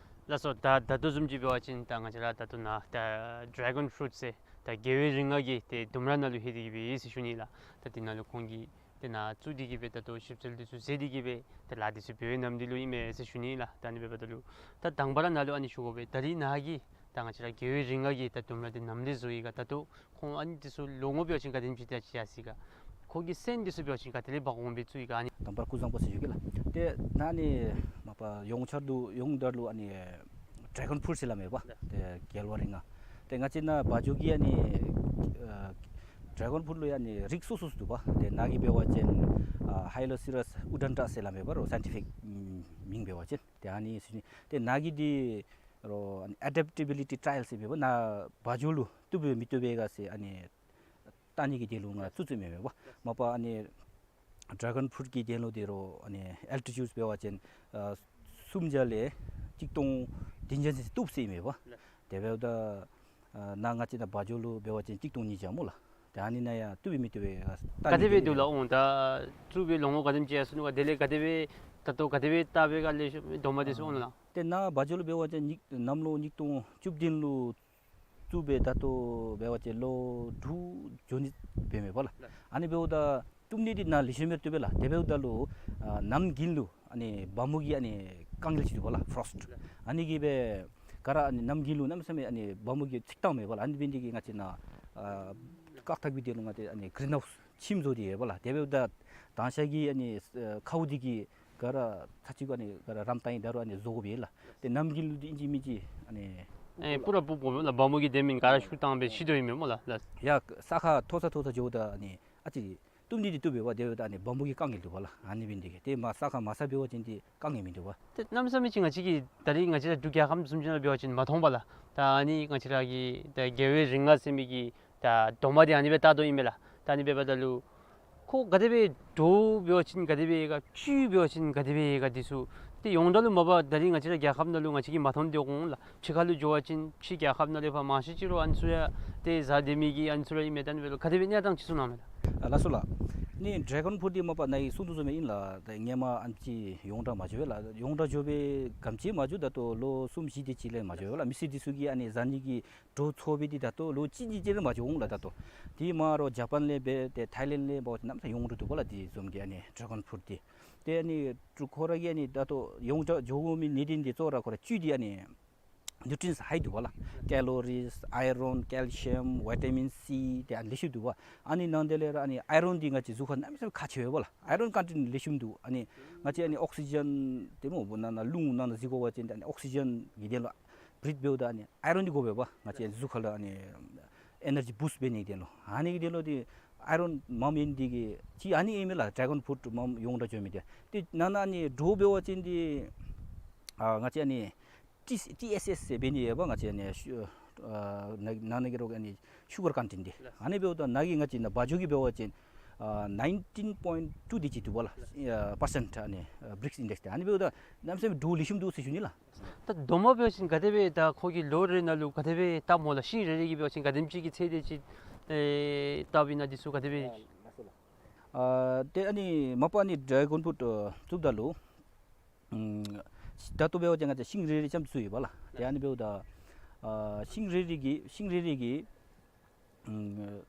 ལགས་སོ། ད་ད་ལྟོ་བཟུམ་ཅིག་འབད་བ་ཅིན་ད་ང་བཅས་ར་ད་ལྟོ་ནཱ་ད་ཌེ་གཱོན་ཕུ་རུཊ་ཟེར་ད་རྒྱལ་བའི་རིགས་ལྔ་གི་ཏེ་ལྡུམ་ར་ནང་ལུ་ལྷོད་དེ་གི་སྦེ་ཡོད་ཟེར་ཞུ་ནི་ལགས། ད་འདི་ནང་ལུ་ཁོང་གིས་ཏེ་ནཱ་བཙུགས་ཏེ་གི་སྦེ་ད་ལྟོ་ཞིབ་འཚོལ་འདི་ཚུ་མཛད་དེ་གི་སྦེ་ཏེ་ལཱ་འདི་ཚུ་འབད་བའི་ནམ་དུས་ལུ་ཨིན་མས་ཟེར་ཞུ་ནི་ལགས། ད་ཨ་ནི་འབདཝ་ད་ལུ་ད་དང་པ་ར་ནཱ་ལུ་ཨ་ནི་ཞུ་དགོ་པས། ད་རིས་ནཱ་གིས་ད་ང་བཅས་ར་རྒྱལ་བའི་རིགས་ལྔ་གི་ད་ལྡུམ་ར་འདི་ནམ་འདི་བཟོ་ཡི་ག། ད་ལྟོ་ཁོང་ཨ་ནི་འདི་ཚུ་ལོ་ངོ་འབད་བ་ཅིན་ག་དེམ་ཅིག་ད་ཅིག་ཡར་སོ་ཡི་ག། ཁོང་གི་སོན་འདི་ཚུ་འབད་བ་ཅིན་ག་དེ་ལས་འབག་འོང་སྦེ་བཙུགས་ཡི་ག། ཨ་ནི་དང་པ་ར་སྐུ་གཟུགས་བཟང་པོ་ཟེར་ཞུ་གེ་ལགས། ཏེ་ནཱ་ཨ་ནི་མ་པ་ཡོངས་ཁྱབ་ཏུ་ཡོངས་གྲགས་ལུ་ཨ་ནི་ཌེ་གཱོན་ཕུ་རུཊ་ཟེར་སླབ་མས་པ། ཏེ་རྒྱལ་བ་རིགས་ལྔ། ཏེ་ང་བཅས་ནཱ་བ་འཇོ་གི་ཨ་ནི་ཨ་ཌེ་གཱོན་ཕུ་རུཊ་ལུ་ཡང་ཨ་ནི་རིགས་སོ་སོ་འདུག་པ། ཏེ་ནཱ་གི་འབད་བ་ཅིན་ཨ་ཧའི་ལོ་སི་རཱས་ཨུ་ཌན་ཊ་ཟེར་སླབ་མས་པ་རོགས། སའིན་ཊི་ཕིག་མིང་འབད་བ་ཅིན། ཏེ་ཨ་ནི་ཟེར་ནི། ཏེ་ནཱ་གི་འདི་རོགས་ཨ་ནི་ཨེ་ཌེབ་ཊི་བི་ལི་ཊི་ཊ་ར་ཡལ་ཟེར་མས་པ། ནཱ་བ་འཇོ་ལུ་བཏུབ་པས་མི་བཏུབ་པས་ག་ཟེར་ཨ་ནི་བལྟ་ནི་གི་དོན་ལུ་ང་བཙུགས་བཙུགསཔ་མས་པ། མ་པ་ཨ་ནི་ ཌེ་གཱོན་ཕུརུཊ་ཀྱི་དོན་ལུ་འདི་རུ་ཨ་ནི་ཨལ་ཊི་ཊིའུཌ་འབད་བ་ཅིན་ཨ་སུམ་བརྒྱ་ལས་གཅིག་སྟོང་བདུན་བརྒྱ་ཚུན་ཚོད་བཏུབ་ཟེར་ཨིན་མས་པ། ལགས། དེ་འབདཝ་ད་ཨ་ནཱ་ང་བཅས་ནཱ་བ་འཇོ་ལུ་འབད་བ་ཅིན་གཅིག་སྟོང་ཉིས་བརྒྱ་སྨོ་ལགས། ཏེ་ཨ་ནི་ནང་ཡང་བཏུབ་པས་མི་བཏུབ་པས་ཨ་བལྟ་ག་དེ་སྦེ་འདུག་ལགས། འོང་ད་བཙུགས་པའི་ལོ་ངོ་ག་དེམ་ཅིག་ཡར་སོ་ནུག་ག། དེ་ལས་ག་དེ་སྦེ་ད་ལྟོ་ག་དེ་སྦེ་བལྟ་བའི་ག་ལེགས་ཤོམ་དོ་མ་དེ་ཚུ་འོང་ལགས། ཏེ་ནཱ་བ་འཇོ་ལུ་འབད་བ་ཅིན་ཉིས་གནམ་ལོ་ཉིས་སྟོང་བཅུ་བདུན་ལུ་བཙུགས་སྦེ་ད་ལྟོ་འབད་བ་ཅིན་ལོ་དྲུག་འགྱོ་ནི་འབད་མས་པ་ལགས། ལགས། ཨ་ནི་འབདཝ་ད་བཏུབ་ནི་འདི་ནཱ་ལེགས་ཤོམ་སྦེ་བཏུབ་པས་ལགས། དེ་འབདཝ་ད་ལུ་ཨ་གནམ་དགུན་ལུ་ཨ་ནི་བ་མོ་གི་ཨ་ནི་དཀའ་ངལ་ཅིག་འདུག་པ་ལགས། ཕོ་རོསིཊ། ལགས། ཨ་ནི་གིས་སྦེ་ག་ར་ཨ་ནི་གནམ་དགུན་ལུ་གནམ་མེད་ས་མེད་ཨ་ནི་བ་མོ་གིས་ཚིག་བཏངམ་མས་པ་ལགས། ཨ་ནི་འབད་ནི་འདི་གིས་ང་བཅས་ནཱ་ཨ་བཀག་ཐབས་ཀྱི་དོན་ལུ་ང་བཅས་ཨ་ནི་གིརིན་ཧའུསི་ཁྱིམ་བཟོ་སྟེ་ཡོད་པ་ལགས། དེ་འབདཝ་ད་དང་ཤ་གི་ཨ་ནི་ཨ་ཁཝ་འདི་གིས་ག་ར་ཚར་གཅིག་ཨ་ནི་ག་ར་རམ་བཏང་ཡི། ད་རུང་ཨ་ནི་བཟོ་དགོ་པས་ལགས། ཏེ་གནམ་དགུན་ལུ་འདི་ཨིན་ཅི་མིན་ཅི་ཨ་ནི་ཨེ་པུ་ར་སྤུབ་དགོ་པས་ལགས། བ་མོ་གིས་དེ་མེན་ག་ར་ཤུགས་བཏང་སྦེ་ཤི་དོ་ཨིན་མས་སྨོ་ལགས། ལགས། ཡ་ས་ཁ་མཐོ་ས་མཐོ་ས་འགྱོཝ་ད་ཨ་ནི་ཨ་ཙི་བཏུབ་ནི་འདི་བཏུབ་པས་པ། དེ་འབདཝ་ད་ཨ་ནི་བ་མོ་གི་དཀའ་ངལ་འདུག་པ་ལགས། ཨ་ནི་འབད་ནི་འདི་གིས་ཏེ་མར་ས་ཁ་དམའ་ས་འབད་བ་ཅིན་འདི་དཀའ་ངལ་མིན་འདུག་པ། ཏེ་གནམ་མེད་ས་མེད་ཅིག་ང་བཅས་ཀྱིས་ད་རིས་ང་བཅས་ར་འབྲུག་རྒྱལ་ཁབ་བཟུམ་ཅིག་ནང་འབད་བ་ཅིན་མ་མཐོང་པ་ལགས། ད་ཨ་ནི་ང་བཅས་ར་གི་ད་རྒྱལ་བའི་རིགས་ལྔ་ཟེར་མི་གི་ད་དོ་མ་འདི་ཨ་ནི་སྦེ་བཏགས་དོ་ཨིན་མས་ལགས། ད་ཨ་ནི་སྦེ་འབདཝ་ད་ལུ་ཁོ་ག་དེ་སྦེ་དྲོ་འབད་བ་ཅིན་ག་དེ་སྦེ་ཡོད་ག། བཅུད་འབད་བ་ཅིན་ག་དེ་སྦེ་ཡོད་ག། འདི་ཚུ་ཏེ་ཡོངས་གྲགས་ལུ་མ་པ་ད་རིས་ང་བཅས་ར་རྒྱལ་ཁབ་ནང་ལུ་ང་བཅས་ཀྱིས་མ་མཐོང་སྟེ་འོང་ལགས། ཕྱི་ཁ་ལུ་འགྱོ་བ་ཅིན་ཕྱི་རྒྱལ་ཁབ་ནང་ལས་ཕར་མང་ཤོས་ཅིག་ར་ཨ་ནི་ཚུ་ཡང་ཏེ་བཟའ་སྡོད་མི་གི་ཨ་ནི་ཚུ་ར་ཨིན་མས། ད་ཨ་ནི་འབདཝ་ལུ་ག་དེ་སྦེ་གནས་སྟངས་ཅིག་བཟུང་གནང་མས་ལགས། ཨ་ལགས་སོ་ལགས། ཨ་ནི་ཌེ་གཱོན་ཕུརུཊ་འདི་མ་པ་ནཱ་གིས་གསུང་དོ་བཟུམ་སྦེ་ཨིན་ལགས། ད་སྔོན་མ་ཨ་ནེམ་ཅིག་ཡོངས་གྲགས་མ་འགྱོ་བས་ལགས། ཡོངས་གྲགས་འགྱོ་སྦེ་ག་དེམ་ཅིག་མ་འགྱོ། ད་ལྟོ་ལོ་གསུམ་བཞི་དེ་ཅིག་ལས་མ་འགྱོ་བས་ལགས། མི་སེར་འདི་ཚུ་གིས་ཨ་ནི་བཟའ་ནི་གི་དྲོ་འཚོ་བའི་འདི་ད་ལྟོ་ལོ་གཅིག་གཉིས་ཅིག་ར་མ་འགྱོ་འོང་ལགས། ད་ལྟོ་འདི་མ་རོགས་ཇ་པཱན་ལས་འབད་དེ་ཐའི་ལེནཌ་ལས་འབད་བ་ཅིན་གནམ་མེད་ས་མེད་ཡོངས་གྲགས་འདུག་པ་ལགས། འདི་བཟུམ་གྱི་ཨ་ནི་ཌེ་གཱོན་ཕུརུཊ་འདི་ཏེ་ཨ་ནི་ཁོ་ར་གིས་ཨ་ནི་ད་ལྟོ་ཡོངས་གྲགས་འགྱོ་དགོ་མི་གནད་དོན་འདི་གཙོ་བོ་ར་ཁོ་ར་བཅུད་འདི་ཨ་ནི་ནིའུ་ཊི་རི་ཡེནཊསི་ཧའི་འདུག་པ་ལགས། ཀེ་ལོ་རིསི་ཨའི་རོན་ཀེལ་ཤི་ཡམ་བི་ཊ་མིན་སི་ཏེ་ཨ་ནི་ལེ་ཤ་འདུག་པ། ཨ་ནི་ནང་དེ་ལས་ར་ཨ་ནི་ཨའི་རོན་འདི་ང་བཅས་གཟུགས་ཁར་གནམ་མེད་ས་མེད་ཁག་ཆེ་བས་པ་ལགས། ཨའི་རོན་ཀོན་ཊེནཊ་ལེ་ཤ་འདུག། ཨ་ནི་ང་བཅས་ཨ་ནི་ཨོག་སི་ཇེན་དེ་སྨོ་ནང་ན་རླུང་ནང་ན་འཛུལ་དགོ་པ་ཅིན་ཨ་ནི་ཨོག་སི་ཇེན་གྱི་དོན་ལུ་བི་རིཐ་འབདཝ་ད་ཨ་ནི་ཨའི་རོན་འདི་དགོ་པས་པ། ང་བཅས་གཟུགས་ཁར་ལུ་ཨ་ནི་ཨེ་ནར་ཇི་བུསཊ་འབད་ནི་གི་དོན་ལུ་ཨ་ནི་གི་དོན་ལུ་འདི་ཨའི་རོན་མངམ་ཨིན་འདི་གིས་ཅིག་ཨ་ནི་ཨིན་མས་ལགས། ཌེ་གཱོན་ཕུརུཊ་མངམ་ཡོངས་གྲགས་འགྱོ་མི་འདི་ཏེ་ནང་ན་ཨ་ནི་དྲོ་འབད་བ་ཅིན་འདི་ཨ་ང་བཅས་ཨ་ནི་ཊི་ཊི་ཨེསི་ཨེསི་ཟེར་འབད་ནི་ཡོད་པ། ང་བཅས་ཨ་ནི་ཤུ་ཨ་ནང་ན་གི་རོགས་ཨ་ནི་ཤུ་གར་ཀོན་ཊེནཊ་འདི། ཨ་ནི་འབདཝ་ད་ནཱ་གི་ང་བཅས་ནཱ་བ་འཇོ་གི་འབད་བ་ཅིན་ཨ་ནའིན་ཊིན་པོའིནཊ་ཊུ་དེ་ཅིག་འདུག་པ་ལགས། ཨ་པར་སེནཊ་ཨ་ནི་ཨ་བི་རིཀསི་ཨིན་ཌེགསི་འདི། ཨ་ནི་འབདཝ་ད་གནམ་མེད་ས་མེད་དྲོ་ལེགས་ཤོམ་འདུག་ཟེར་ཞུ་ནི་ལགས། ད་རྡོག་མ་འབད་བ་ཅིན་ག་དེ་སྦེ་ད་ཁོ་གི་ལོ་རེ་ནང་ལུ་ག་དེ་སྦེ་བཏབ་སྨོ་ལགས། ཤིང་རེ་རེ་གིས་འབད་བ་ཅིན་ག་དེམ་ཅིག་གི་ཚད་དེ་ཅིག་ཨེ་བཏབ་ཨིན་ན། འདི་ཚུ་ག་དེ་སྦེ། ཨ་ཏེ་ཨ་ནི་མ་པ་ཨ་ནི་ཌེ་གཱོན་ཕུརུཊ་ཨ་བཙུགསཔ་ད་ལུ་ཨམ་ད་ལྟོ་འབད་བ་ཅིན་ང་བཅས་ཤིང་རེ་རེ་ཙམ་བཙུགས་ཡོད་པ་ལགས། ཏེ་ཨ་ནི་འབདཝ་ད་ཨ་ཤིང་རེ་རེ་གི་ཤིང་རེ་རེ་གི་ཨམ་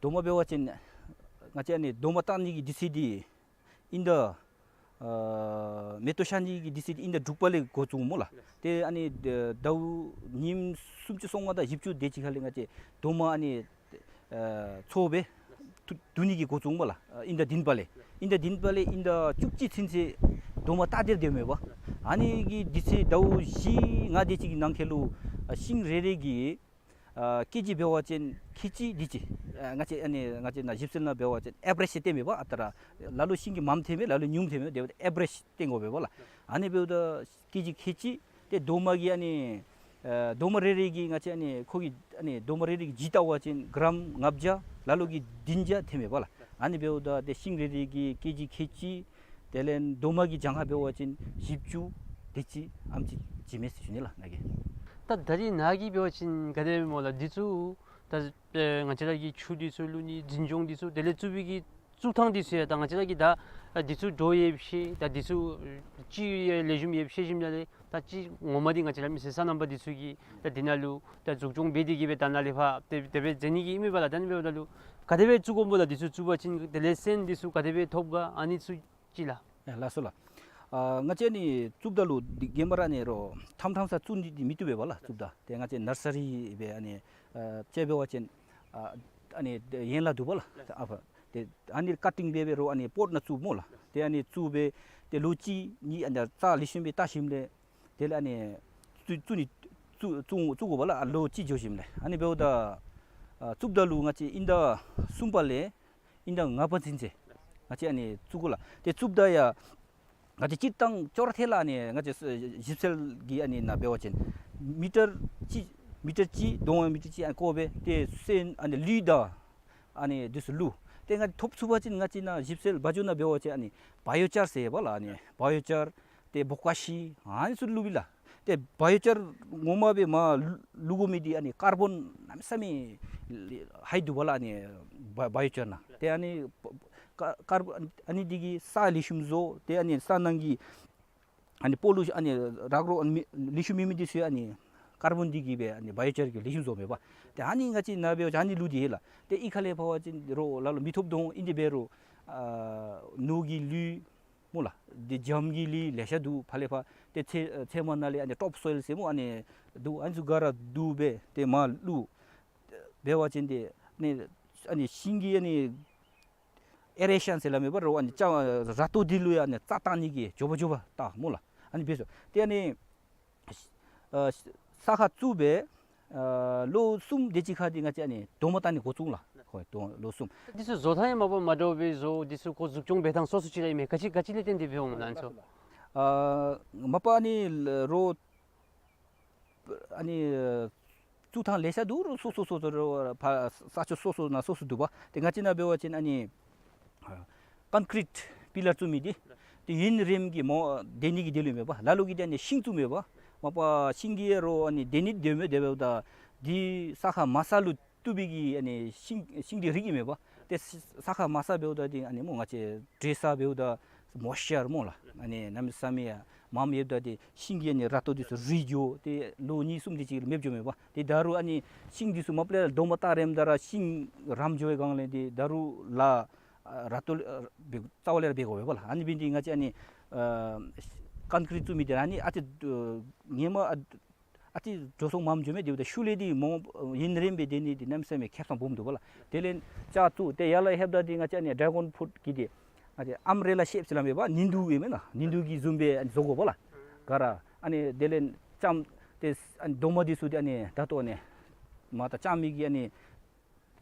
རྡོག་མ་འབད་བ་ཅིན་ང་བཅས་ཨ་ནི་རྡོག་མ་བཏགས་ནི་གི་དུས་ཚོད་འདི་དབྱིན་ཟླ་ཨ་མེ་ཏོག་ཤར་ནི་གི་དུས་ཚོད་འདི་དབྱིན་ཟླ་དྲུག་པ་ལས་འགོ་བཙུགས་སྨོ་ལགས། ཏེ་ཨ་ནི་ཟླཝ་ཉིནམ་སུམ་ཅུ་སོ་ལྔ་དང་བཞི་བཅུ་དེ་ཅིག་ཁར་ལས་ང་བཅས་རྡོག་མ་ཨ་ནི་ཨ་ཚོ་སྦེ་བསྡུ་བསྡུ་ནི་གི་འགོ་བཙུགས་སྨོ་ལགས། ཨ་དབྱིན་ཟླ་བདུན་པ་ལས་དབྱིན་ཟླ་བདུན་པ་ལས་དབྱིན་ཟླ་བཅུ་གཅིག་ཚུན་ཚོད་རྡོག་མ་བཏགས་ཏེ་སྡོདཔ་མས་པ། ཨ་ནི་གི་དུས་ཚོད་ཟླཝ་བཞི་ལྔ་དེ་ཅིག་གི་ནང་འཁོད་ལུ་ཨ་ཤིང་རེ་རེ་གི་ཨ་ཀེ་ཇི་འབད་བ་ཅིན་ཁལ་གཅིག་དེ་ཅིག། ཨ་ང་བཅས་ཨ་ནི་ང་བཅས་ནཱ་ཞིབ་འཚོལ་ནང་འབད་བ་ཅིན་ཨེ་བི་རེཇ་ཅིག་སྟོནམ་མས་པ། ཨ་རྟག་ར་ལ་ལུ་ཤིང་གི་མངམ་ཐོནམ་མས། ལ་ལུ་ཉུངམ་ཐོནམ་མས། དེ་འབདཝ་ད་ཨེ་བི་རེཇ་སྟོན་དགོ་པས་པ་ལགས། ཨ་ནི་འབདཝ་ད་ཀེ་ཇི་ཁལ་གཅིག། ཏེ་རྡོག་མ་གི་ཨ་ནི་ཨ་རྡོག་མ་རེ་རེ་གི་ང་བཅས་ཨ་ནི་ཁོ་གི་ཨ་ནི་རྡོག་མ་རེ་རེ་གི་ལྗིད་བལྟ་བ་ཅིན་གྲམ་ལྔ་བརྒྱ་ལ་ལུ་གིས་བདུན་བརྒྱ་ཐོནམ་མས་པ་ལགས། ཨ་ནི་འབདཝ་ད་ཏེ་ཤིང་རེ་རེ་གི་ཀེ་ཇི་ཁལ་གཅིག། དེ་ལས་རྡོག་མ་གི་གྱངས་ཁ་འབད་བ་ཅིན་བཞི་བཅུ་དེ་ཅིག་ཨ་ནེམ་ཅིག་བྱིན་མས་ཟེར་ཞུ་ནི་ལགས་ནཱ་གིས། ད་ད་རིས་ནཱ་གིས་འབད་བ་ཅིན་ག་དེ་སྨོ་ལགས། འདི་ཚུ་ད་ཨེ་ང་བཅས་ར་གི་ཆུ་འདི་ཚུ་བླུག་ནི་འཛིན་སྐྱོང་འདི་ཚུ་དེ་ལས་བཙུགས་པའི་གི་བཙུགས་ཐངས་འདི་ཚུ་ཡང་ད་ང་བཅས་ར་གིས་ད་ཨ་འདི་ཚུ་དྲོ་ཡོདཔ་ཤེས། ད་འདི་ཚུ་ཨེ་ཅིག་ཡང་ལེགས་ཤོམ་ཡོདཔ་ཤེས་ཞིནམ་ལས་ད་ཅིག་ངོ་མ་འདི་ང་བཅས་ར་མི་སེར་སོ་ནམ་པ་འདི་ཚུ་གིས་ད་འདི་ནང་ལུ་ད་འཛུགས་སྐྱོང་འབད་དེ་གིས་སྦེ་ད་ནཱ་ལས་ཕར་དེ་དེ་སྦེ་མཛད་ནི་གི་ཨིན་མས་པ་ལགས། ད་ཨ་ནི་འབདཝ་ད་ལུ་ག་དེ་སྦེ་བཙུགས་དགོཔ་སྨོ་ལགས། འདི་ཚུ་བཙུགས་པ་ཅིན་དེ་ལས་སོན་འདི་ཚུ་ག་དེ་སྦེ་ཐོབ་ག། ཨ་ནི་ཚུ་ཅིག་ལགས། ཨེ་ལགས་སོ་ལགས། ཨ་ང་བཅས་ནི་བཙུགསཔ་ད་ལུ་འདི་ག་མ་ར་ནི་རོགས་ཐམ་ཐམ་ས་བཙུགས་ནི་འདི་མི་བཏུབ་པས་པ་ལགས། བཙུགསཔ་ད་ཏེ་ང་བཅས་ནར་སི་རི་སྦེ་ཨ་ནི་ཨ་ཅིག་འབད་བ་ཅིན་ཨ་ཨ་ནི་ཡན་ལག་འདུག་པ་ལགས། ཨ་ཕར་ཏེ་ཨ་ནི་ཀ་ཊིང་འབད་འབད་རོགས་ཨ་ནི་པོཊ་ནང་བཙུགས་སྨོ་ལགས། ཏེ་ཨ་ནི་བཙུགས་སྦེ་ཏེ་ལོ་གཅིག་གཉིས་ཨ་ནི་རྩ་ལེགས་ཤོམ་སྦེ་བལྟ་ཞིནམ་ལས་དེ་ལས་ཨ་ནི་བཙུགས་བཙུགས་ནི་བཙུགས་བཙུགས་བཙུགས་དགོ་པ་ལགས། ཨ་ལོ་གཅིག་འགྱོ་ཞིནམ་ལས། ཨ་ནི་འབདཝ་ད་ཨ་བཙུགསཔ་ད་ལུ་ང་བཅས་དབྱིན་ཟླ་གསུམ་པ་ལས་དབྱིན་ཟླ་ལྔ་པ་ཚུན་ཚོད་ང་བཅས་ཨ་ནི་བཙུགས་དགོ་ལགས། ཏེ་བཙུགསཔ་ད་ཡང་ང་བཅས་སྤྱིར་བཏང་ཅོག་ར་འཐད་ལགས། ཨ་ནི་ང་བཅས་ཞིབ་འཚོལ་གྱི་ཨ་ནི་ནང་འབད་བ་ཅིན་མི་ཊར་གཅིག་མི་ཊར་གཅིག་རྡོག་མ་མི་ཊར་གཅིག་ཨ་ནི་བརྐོ་སྦེ་ཏེ་སོན་ཨ་ནི་ལུད་དང་ཨ་ནི་འདི་ཚུ་བླུགས། ཏེ་ང་ཐོབ་ཚུགས་པ་ཅིན་ང་བཅས་ནཱ་ཞིབ་འཚོལ་བ་འགྱོ་ནང་འབད་བ་ཅིན་ཨ་ནི་བ་ཡོ་ཅར་ཟེར་བ་ལགས། ཨ་ནི་བ་ཡོ་ཅར་ཏེ་བོ་ཀ་ཤི་ཨ་ནི་ཚུ་བླུག་པས་ལགས། ཏེ་བ་ཡོ་ཅར་ངོ་མ་སྦེ་མར་བླུག་དགོ་མི་འདི་ཨ་ནི་ཀར་བོན་གནམ་མེད་ས་མེད་ལེ་ཧའི་འདུག་པ་ལགས། ཨ་ནི་བ་བ་ཡོ་ཅར་ནང་། ཏེ་ཨ་ནི་ཀ་ཀར་ཨ་ནི་འདི་གིས་ས་ལེགས་ཤོམ་བཟོ། ཏེ་ཨ་ནི་ས་ནང་གི་ཨ་ནི་པོ་ལུ་ཨ་ནི་རག་རོ་ཨ་ནི་མི་ལེགས་ཤོམ་མེད་མི་འདི་ཚུ་ཨ་ནི་ཀར་བོན་འདི་གིས་སྦེ་ཨ་ནི་བ་ཡོ་ཅར་གྱིས་ལེགས་ཤོམ་བཟོཝ་མས་པ། ཏེ་ཨ་ནི་ང་བཅས་ནཱ་འབད་བ་ཅིན་ཨ་ནི་བླུག་སྟེ་ཡོད་ལགས། ཏེ་གཡུས་ཁ་ལས་འབད་བ་ཅིན་རོགས་ལ་ལུ་མི་ཐོབ་དོ་ཨིན། དེ་འབད་རུང་ཨ་ནོར་གྱི་ལུད་སྨོ་ལགས། ཏེ་སྦྱངམ་གྱི་ལུད་ལེ་ཤ་འདུག། ཕར་ལས་ཕར་ཏེ་ཚལ་ཚལ་མ་ནང་ལས་ཨ་ནི་ཊོབ་སོའིལ་ཟེར་སྨོ་ཨ་ནི་འདུག། ཨ་ནི་ཚུ་ག་ར་བསྡུ་སྦེ་ཏེ་མར་བླུག་འབད་བ་ཅིན་ཏེ་ཨ་ནི་ཨ་ནི་ཤིང་གི་ཨ་ནི་ཨེ་རེ་ཤཱན་ཟེར་སླབ་མས་པ་རོགས། ཨ་ནི་ལྕང་ར་ཏོ་འདི་ལུ་ཡང་ཨ་ནི་རྩ་བཏང་ནི་གི་མགྱོགས་པ་མགྱོགས་པ་བཏང་སྨོ་ལགས། ཨ་ནི་འབད་ཟེར། ཏེ་ཨ་ནི་ཨ་ས་ཁ་བཙུགས་སྦེ་ཨ་ལོ་གསུམ་དེ་ཅིག་ཁར་འདི་ང་བཅས་ཨ་ནི་རྡོག་མ་བཏགས་ནི་འགོ་བཙུགས་ལགས། ཧོ་ལོ་གསུམ། འདི་ཚུ་བཟོ་ཐངས་ཡང་མ་པ་མ་འདྲཝ་སྦེ་བཟོ། འདི་ཚུ་ཁོ་འཛུགས་སྐྱོང་འབད་ཐངས་སོ་སོ་ཅིག་ར་ཨིན་མས། ག་ཅི་ག་ཅི་ལས་བརྟེན་ཏེ་འབདཝ་མས་ལགས་ཨ་ནི་ཚུ། ཨ་མ་པ་ཨ་ནི་རོགས་ཨ་ནི་བཙུགས་ཐངས་ལེ་ཤ་འདུག་རོགས། སོ་སོ་སོ་སོ་རོགས་ཕར་ས་ཕྱོགས་སོ་སོ་ནང་སོ་སོ་འདུག་པ། ཏེ་ང་བཅས་ནཱ་འབད་བ་ཅིན་ཨ་ནི་ཀོན་ཀྲིཊ་པི་ལར་བཙུགས་མི་འདི་ཏེ་ཡུན་རིངམོ་གི་མོ་སྡོད་ནི་གི་དོན་ལུ་མས་པ། ལ་ལུ་གིས་ཏེ་ཨ་ནི་ཤིང་བཙུགས་མས་པ། མ་པ་ཤིང་གིས་རོགས་ཨ་ནི་སྡོད་ནི་དོན་མེད། དེ་འབདཝ་ད་འདི་ས་ཁ་མ་ས་ལུ་བཏུབ་པའི་གི་ཨ་ནི་ཤིང་ཤིང་འདི་རིགས་ཨིན་མས་པ། ཏེ་ས་ས་ཁ་མ་ས་འབདཝ་ད་འདི་ཨ་ནི་སྨོ་ང་བཅས་དྲོད་ས་འབདཝ་ད་མོའིས་ཅར་སྨོ་ལགས། ཨ་ནི་གནམ་མེད་ས་མེད་ཡར་མངམ་ཡོདཔ་ད་འདི་ཤིང་གི་ཨ་ནི་ར་ཏོ་འདི་ཚུ་རུལ་འགྱོ། ཏེ་ལོ་གཉིས་གསུམ་དེ་ཅིག་ལུ་མེདཔ་འགྱོ་མས་པ། ཏེ་ད་རུང་ཨ་ནི་ཤིང་འདི་ཚུ་མ་པ་ལས་རྡོག་མ་བཏགས་རནམ་ད་ར་ཤིང་རམ་འགྱོ་བའི་སྒང་ལས་འདི་ད་རུང་ལཱ་ཨ་ར་ཏོ་ཨ་འབད་རྩ་བ་ལས་ར་འབད་དགོ་པས་པ་ལགས། ཨ་ནི་འབད་ནི་འདི་ང་བཅས་ཨ་ནི་ཨ་ཀོན་ཀྲིཊ་བཙུགས་མི་འདི་ར་ཨ་ནི་ཨ་ཙི་ཨ་ཧེ་མ་ཨ་ཨ་ཙི་འགྱོ་སོང་མངམ་འགྱོ་མས། དེ་འབདཝ་ད་ཤུལ་ལས་འདི་མོ་ཡུན་རིངམོ་སྦེ་སྡོད་ནི་འདི་གནམ་མེད་ས་མེད་ཁེ་སང་སྦོམ་འདུག་པ་ལགས། དེ་ལས་ལྕགས་བཙུགས། ཏེ་ཡར་ལས་ལྷོདཔ་ད་འདི་ང་བཅས་ཨ་ནི་ཌེ་གོན་ཕུརུཊ་གི་འདི་ཨ་ནི་ཨམ་བྷེ་རེ་ལ་ཤེབ་ཟེར་སླབ་མས་པ། ཉི་གདུགས་ཨིན་མས་ན། ཉི་གདུགས་ཀྱི་བཟུམ་སྦེ་ཨ་ནི་བཟོ་དགོ་པ་ལགས། ག་ར་ཨ་ནི་དེ་ལས་ལྕངམ་ཏེ་ཨ་ནི་རྡོག་མ་འདི་ཚུ་འདི་ཨ་ནི་ད་ལྟོ་ཨ་ནི་མར་ད་ལྕངམ་གི་ཨ་ནི་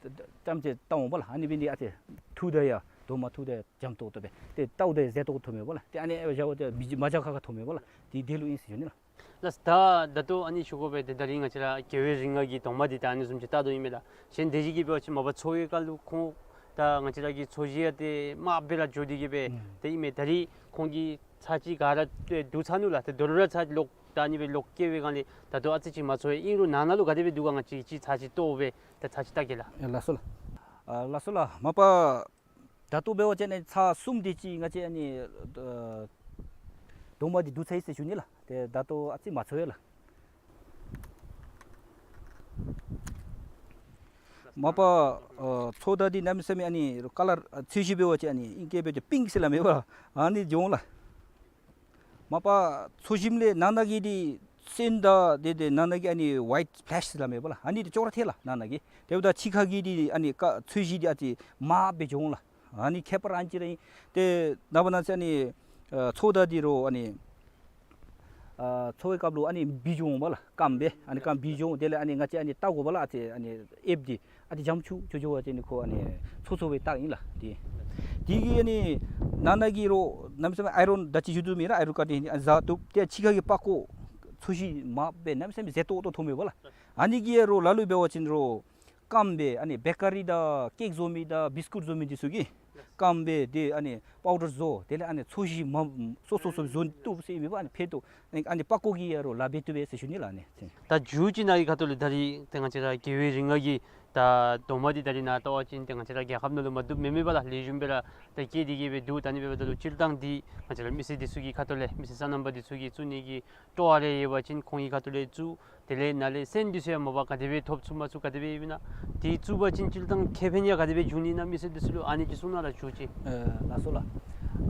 ལྕངམ་ཅིག་བཏང་འོང་པ་ལགས། ཨ་ནི་འབད་ནི་འདི་ཨ་ཙི་འཐུ་ད་ཡང་རྡོག་མ་འཐུ་ད་ཡང་འཇམ་ཏོག་ཏོ་སྦེ་ཏེ་བལྟཝ་ད་ཡང་མཛེས་ཏོག་ཏོ་མཐོངམ་མས་པ་ལགས། ཏེ་ཨ་ནི་ཨེ་བཞག་པ་ཅིན་མི་མ་འཇའ་ཁ་ཁ་མཐོངམ་མས་པ་ལགས། དེ་དེ་ལུ་ཨིན་ཟེར་ཞུ་ནི་ལགས། ལགས། ད་ད་ལྟོ་ཨ་ནི་ཞུ་དགོ་པས། ཏེ་ད་རིས་ང་བཅས་ར་རྒྱལ་བའི་རིགས་ལྔ་གི་རྡོག་མ་འདི་ད་ཨ་ནི་བཟུམ་ཅིག་བཏགས་དོ་ཨིན་མས་ལགས། གཞན་དེ་ཅིག་གིས་འབད་བ་ཅིན་མ་པ་འཚོ་བའི་སྐབས་ལུ་ཁོང་ད་ང་བཅས་ར་གི་འཚོ་གཞི་ཡང་ཏེ་དམའ་སྦེ་ར་འགྱོ་སྟེ་གི་སྦེ་ཨུམ་ཏེ་ཨིན་མས། ད་རིས་ཁོང་གིས་ཚར་གཅིག་ག་ར་ཏེ་བསྡུ་ཚར་ནུག་ལགས། ཏེ་དོ་རུང་ར་ཚར་ལོག་ད་ཨ་ནི་སྦེ་ལོག་སྐྱེ་བའི་སྒང་ལས་ད་ལྟོ་ཨ་ཙི་ཅིག་མ་འཚོ་བས། ཨིན་རུང་ནང་ན་ལུ་ག་དེ་སྦེ་འདུག་ག་ང་བཅས་ཅིག་ཚར་གཅིག་བཏོག་སྦེ་ད་ཚར་གཅིག་བལྟ་གེ་ལགས། ཨེ་ལགས་སོ་ལགས། ཨ་ལགས་སོ་ལགས། མ་པ་ད་ལྟོ་འབད་བ་ཅིན་ཨ་ནི་ཚར་གསུམ་དེ་ཅིག་ང་བཅས་ཨ་ནི་ཨ་རྡོག་མ་འདི་བསྡུ་ཚར་ཡི་ཟེར་ཞུ་ནི་ལགས། ཏེ་ད་ལྟོ་ཨ་ཙི་མ་འཚོ་བས་ལགས། མ་པ་ཨ་འཚོཝ་ད་འདི་གནམ་མེད་ས་མེད་ཨ་ནི་ཀ་ལར་ཨ་ཚོས་གཞི་འབད་བ་ཅིན་ཨ་ནི་ཨིང་སྐད་འབད་བ་ཅིན་པིངཀ་ཟེར་སླབ་མས་པ། ཨ་ནི་འགྱོ་འོང་ལགས། མ་པ་འཚོ་ཞིནམ་ལས་ནང་ན་གི་འདི་སོན་དང་དེ་དེ་ནང་ན་གི་ཨ་ནི་ཝའིཊ་ཕེ་ལེཤ་ཟེར་སླབ་མས་པ་ལགས། ཨ་ནི་འདི་ཅོག་ར་འཐད་ལགས་ནང་ན་གི། དེ་འབདཝ་ད་ཕྱི་ཁ་གི་འདི་ཨ་ནི་ཀ་ཚོས་གཞི་འདི་ཨ་ཙི་དམར་སྦེ་འགྱོ་འོང་ལགས། ཨ་ནི་ཁྱད་པར་ཨ་ནི་ཅིག་ར་ཨིན། ཏེ་ནངས་པ་གནངས་ཚེ་ཨ་ནི་ཨ་འཚོཝ་ད་འདི་རོགས་ཨ་ནི་ཨ་འཚོ་བའི་སྐབས་ལུ་ཨ་ནི་བུད་འགྱོ་འོང་པ་ལགས། སྐམ་སྦེ་ཨ་ནི་སྐམ་བུད་འགྱོ་འོང་། དེ་ལས་ཨ་ནི་ང་བཅས་ཨ་ནི་བལྟ་དགོ་པ་ལགས། ཨ་ཙི་ཨ་ནི་ཨེབ་འདི་ཨ་ཙི་འཇམ་ཅུག་ཅུ་འགྱོ་བ་ཅིན་ཨ་ནི་ཁོ་ཨ་ནི་འཚོ་ཚུགས་པའི་རྟགས་ཨིན་ལགས། དེ་དེ་གིས་ཨ་ནི་ནང་ན་གི་རོགས་གནམ་མེད་ས་མེད་ཨའི་རོན་ད་ཅི་ཞུ་དོ་མེན་ན། ཨའི་རོན་ག་དེ་ཨ་ནི་ཟ་བཏུབ། ཏེ་ཕྱི་ཁ་གི་པགས་ཀོ་ཚོས་གཞི་དམརཔོ་སྦེ་གནམ་མེད་ས་མེད་མཛེས་ཏོག་ཏོ་མཐོངམ་མས་པ་ལགས། ཨ་ནི་གིས་རོགས་ལ་ལུ་འབད་བ་ཅིན་རོགས་སྐམ་སྦེ་ཨ་ནི་བེ་ཀ་རི་དང་ཀེཀ་བཟོ་མི་དང་བིསི་ཀུཊ་བཟོ་མི་འདི་ཚུ་གིས་སྐམ་སྦེ་ཏེ་ཨ་ནི་པའུ་ཌར་བཟོ། དེ་ལས་ཨ་ནི་ཚོས་གཞི་མ་སོ་སོ་སོ་བཟོ་བཏུབ་ཟེར་ཨིན་མས་པ། ཨ་ནི་ཕན་ཐོགས་ཨ་ནི་པགས་ཀོ་གིས་ཡང་རོགས་ལཱ་འབད་བཏུབ་པས་ཟེར་ཞུ་ནི་ལགས། ཨ་ནི་ད་འགྱུར་ཅིག་ནང་གི་ཁ་ཐུག་ལས་ད་རིས་ཏེ་ང་བཅས་ར་རྒྱལ་བའི་རིགས་ལྔ་གི་ད་རྡོག་མ་འདི་ད་རིས་ནཱ་བལྟ་བ་ཅིན་ཏེ་ང་བཅས་ར་རྒྱལ་ཁབ་ནང་ལུ་མ་བཏུབ་མེད་མེད་པ་ལགས། ལེགས་ཤོམ་སྦེ་ར་ད་སྐྱེས་ཏེ་གི་སྦེ་འདུག། ད་ཨ་ནི་འབདཝ་ད་ལུ་སྤྱིར་བཏང་འདི་ང་བཅས་ར་མི་སེར་འདི་ཚུ་གི་ཁ་ཐུག་ལས་མི་སེར་སོ་ནམ་པ་འདི་ཚུ་གིས་བཙུགས་ནི་གི་སྤྲོ་བ་རེ་ཡོད་པ་ཅིན་ཁོང་གི་ཁ་ཐུག་ལས་བཙུགས། དེ་ལས་ནཱ་ལས་སོན་འདི་ཚུ་ཡང་མ་པ་ག་དེ་སྦེ་ཐོབ་ཚུགས་མ་ཚུགས་ག་དེ་སྦེ་ཡོདཔ་ཨིན་ན། དེ་བཙུགས་པ་ཅིན་སྤྱིར་བཏང་ཁེ་ཕན་ཡང་ག་དེ་སྦེ་འབྱུང་ནི་ཨིན་ན། མི་སེར་འདི་ཚུ་ལུ་ཨ་ནི་ཅིག་གསུང་གནང་ལགས། འགྱུར་ཅིག། ཨེ་ལགས་སོ་ལགས།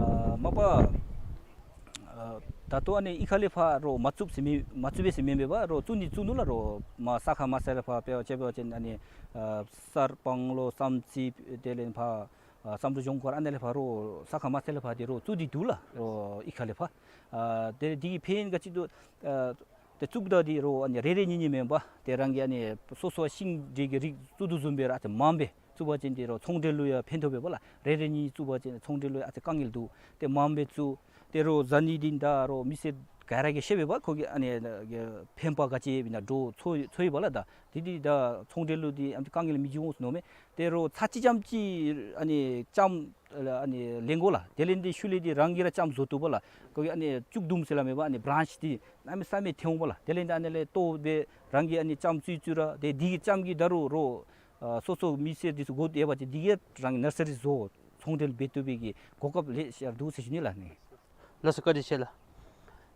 ཨ་མ་པ་ཨ་ད་ལྟོ་ཨ་ནི་གཡུས་ཁ་ལས་ཕར་རོགས་མ་བཙུགས་ཟེར་མི་མ་བཙུགས་པས་ཟེར་མི་མེན་པས་པ། རོགས་བཙུགས་ནི་བཙུགས་ནུག་ལགས། རོགས་མར་ས་ཁ་མར་ས་ལས་ཕར་དཔེ་ཅིག་འབད་བ་ཅིན་ཨ་ནི་ཨ་གསར་སྤང་ལོ་བསམ་རྩེ་དེ་ལས་ཕར་ཨ་བསམ་གྲུབ་ལྗོངས་མཁར་ཨ་ནཱ་ལས་ཕར་རོགས་ས་ཁ་མར་ས་ལས་ཕར་འདི་རོགས་བཙུགས་ཏེ་འདུག་ལགས། རོགས་གཡུས་ཁ་ལས་ཕར། ཨ་དེ་འདི་གི་ཕན་ཡོན་ག་ཅི་འདུག། ཨ་ཏེ་བཙུགསཔ་ད་འདི་རོགས་ཨ་ནི་རེ་རེ་གཉིས་གཉིས་མེན་པར་ཏེ་རང་གི་ཨ་ནི་སོ་སོ་ཤིང་འབྲས་ཀྱི་རིགས་བཙུགས་དོ་བཟུམ་སྦེ་ར་ཨ་ཙི་མངམ་སྦེ་བཙུགས་པ་ཅིན་འདི་རོགས་ཚོང་འབྲེལ་ལུ་ཡང་ཕན་ཐོགས་པས་པ་ལགས། རེ་རེ་གཉིས་བཙུགས་པ་ཅིན་ཚོང་འབྲེལ་ལུ་ཡང་ཨ་ཙི་དཀའ་ངལ་འདུག། ཏེ་མངམ་སྦེ་བཙུགས། ཏེ་རོགས་ཟ་ནི་འདི་དང་རོགས་མི་སེར་ ག་ར་གིས་ཤེས་པས་པ། ཁོ་གི་ཨ་ནི་ཕན་པ་ག་ཅི་ཨིན་ན་འདྲཝ་ཚོར་ཚོར་ཡི་པ་ལགས། ད་དེ་དེ་ད་ཚོང་འབྲེལ་ལུ་དེ་ཨ་ནི་དཀའ་ངལ་མི་འབྱུང་ཟེར་མནོཝ་མས། ཏེ་རོགས་ཚར་གཅིག་ཙམ་ཅིག་ཨ་ནི་ལྕངམ་ཨ་ནི་ལེན་དགོ་ལགས། དེ་ལས་དེ་ཤུལ་ལས་དེ་རང་གིས་ར་ལྕངམ་བཟོ་བཏུབ་པ་ལགས། ཁོ་གི་ཨ་ནི་ལྕུག་དུམ་ཟེར་སླབ་མས་པ། ཨ་ནི་བྲཱནཆ་དེ་གནམ་མེད་ས་མེད་ཐོན་འོང་པ་ལགས། དེ་ལས་དེ་ཨ་ནི་ལས་བཏོག་སྦེ་རང་གིས་ཨ་ནི་ལྕངམ་བཙུགས་བཙུགས་ར་དེ་དེ་གི་ལྕངམ་གིས་ད་རུང་རོགས་ཨ་སོ་སོ་མི་སེར་དེ་ཚུ་དགོ་འདོད་པ་ཅིན་དེ་གིས་རང་གིས་ནར་སི་རི་བཟོ་ཚོང་འབྲེལ་འབད་བཏུབ་པའི་གི་གོ་སྐབས་ལེ་ཤ་ར་འདུག་ཟེར་ཞུ་ནི་ལགས། ཨ་ནི། ལགས་སོ། བཀའ་དྲིན་ཆེ་ལགས།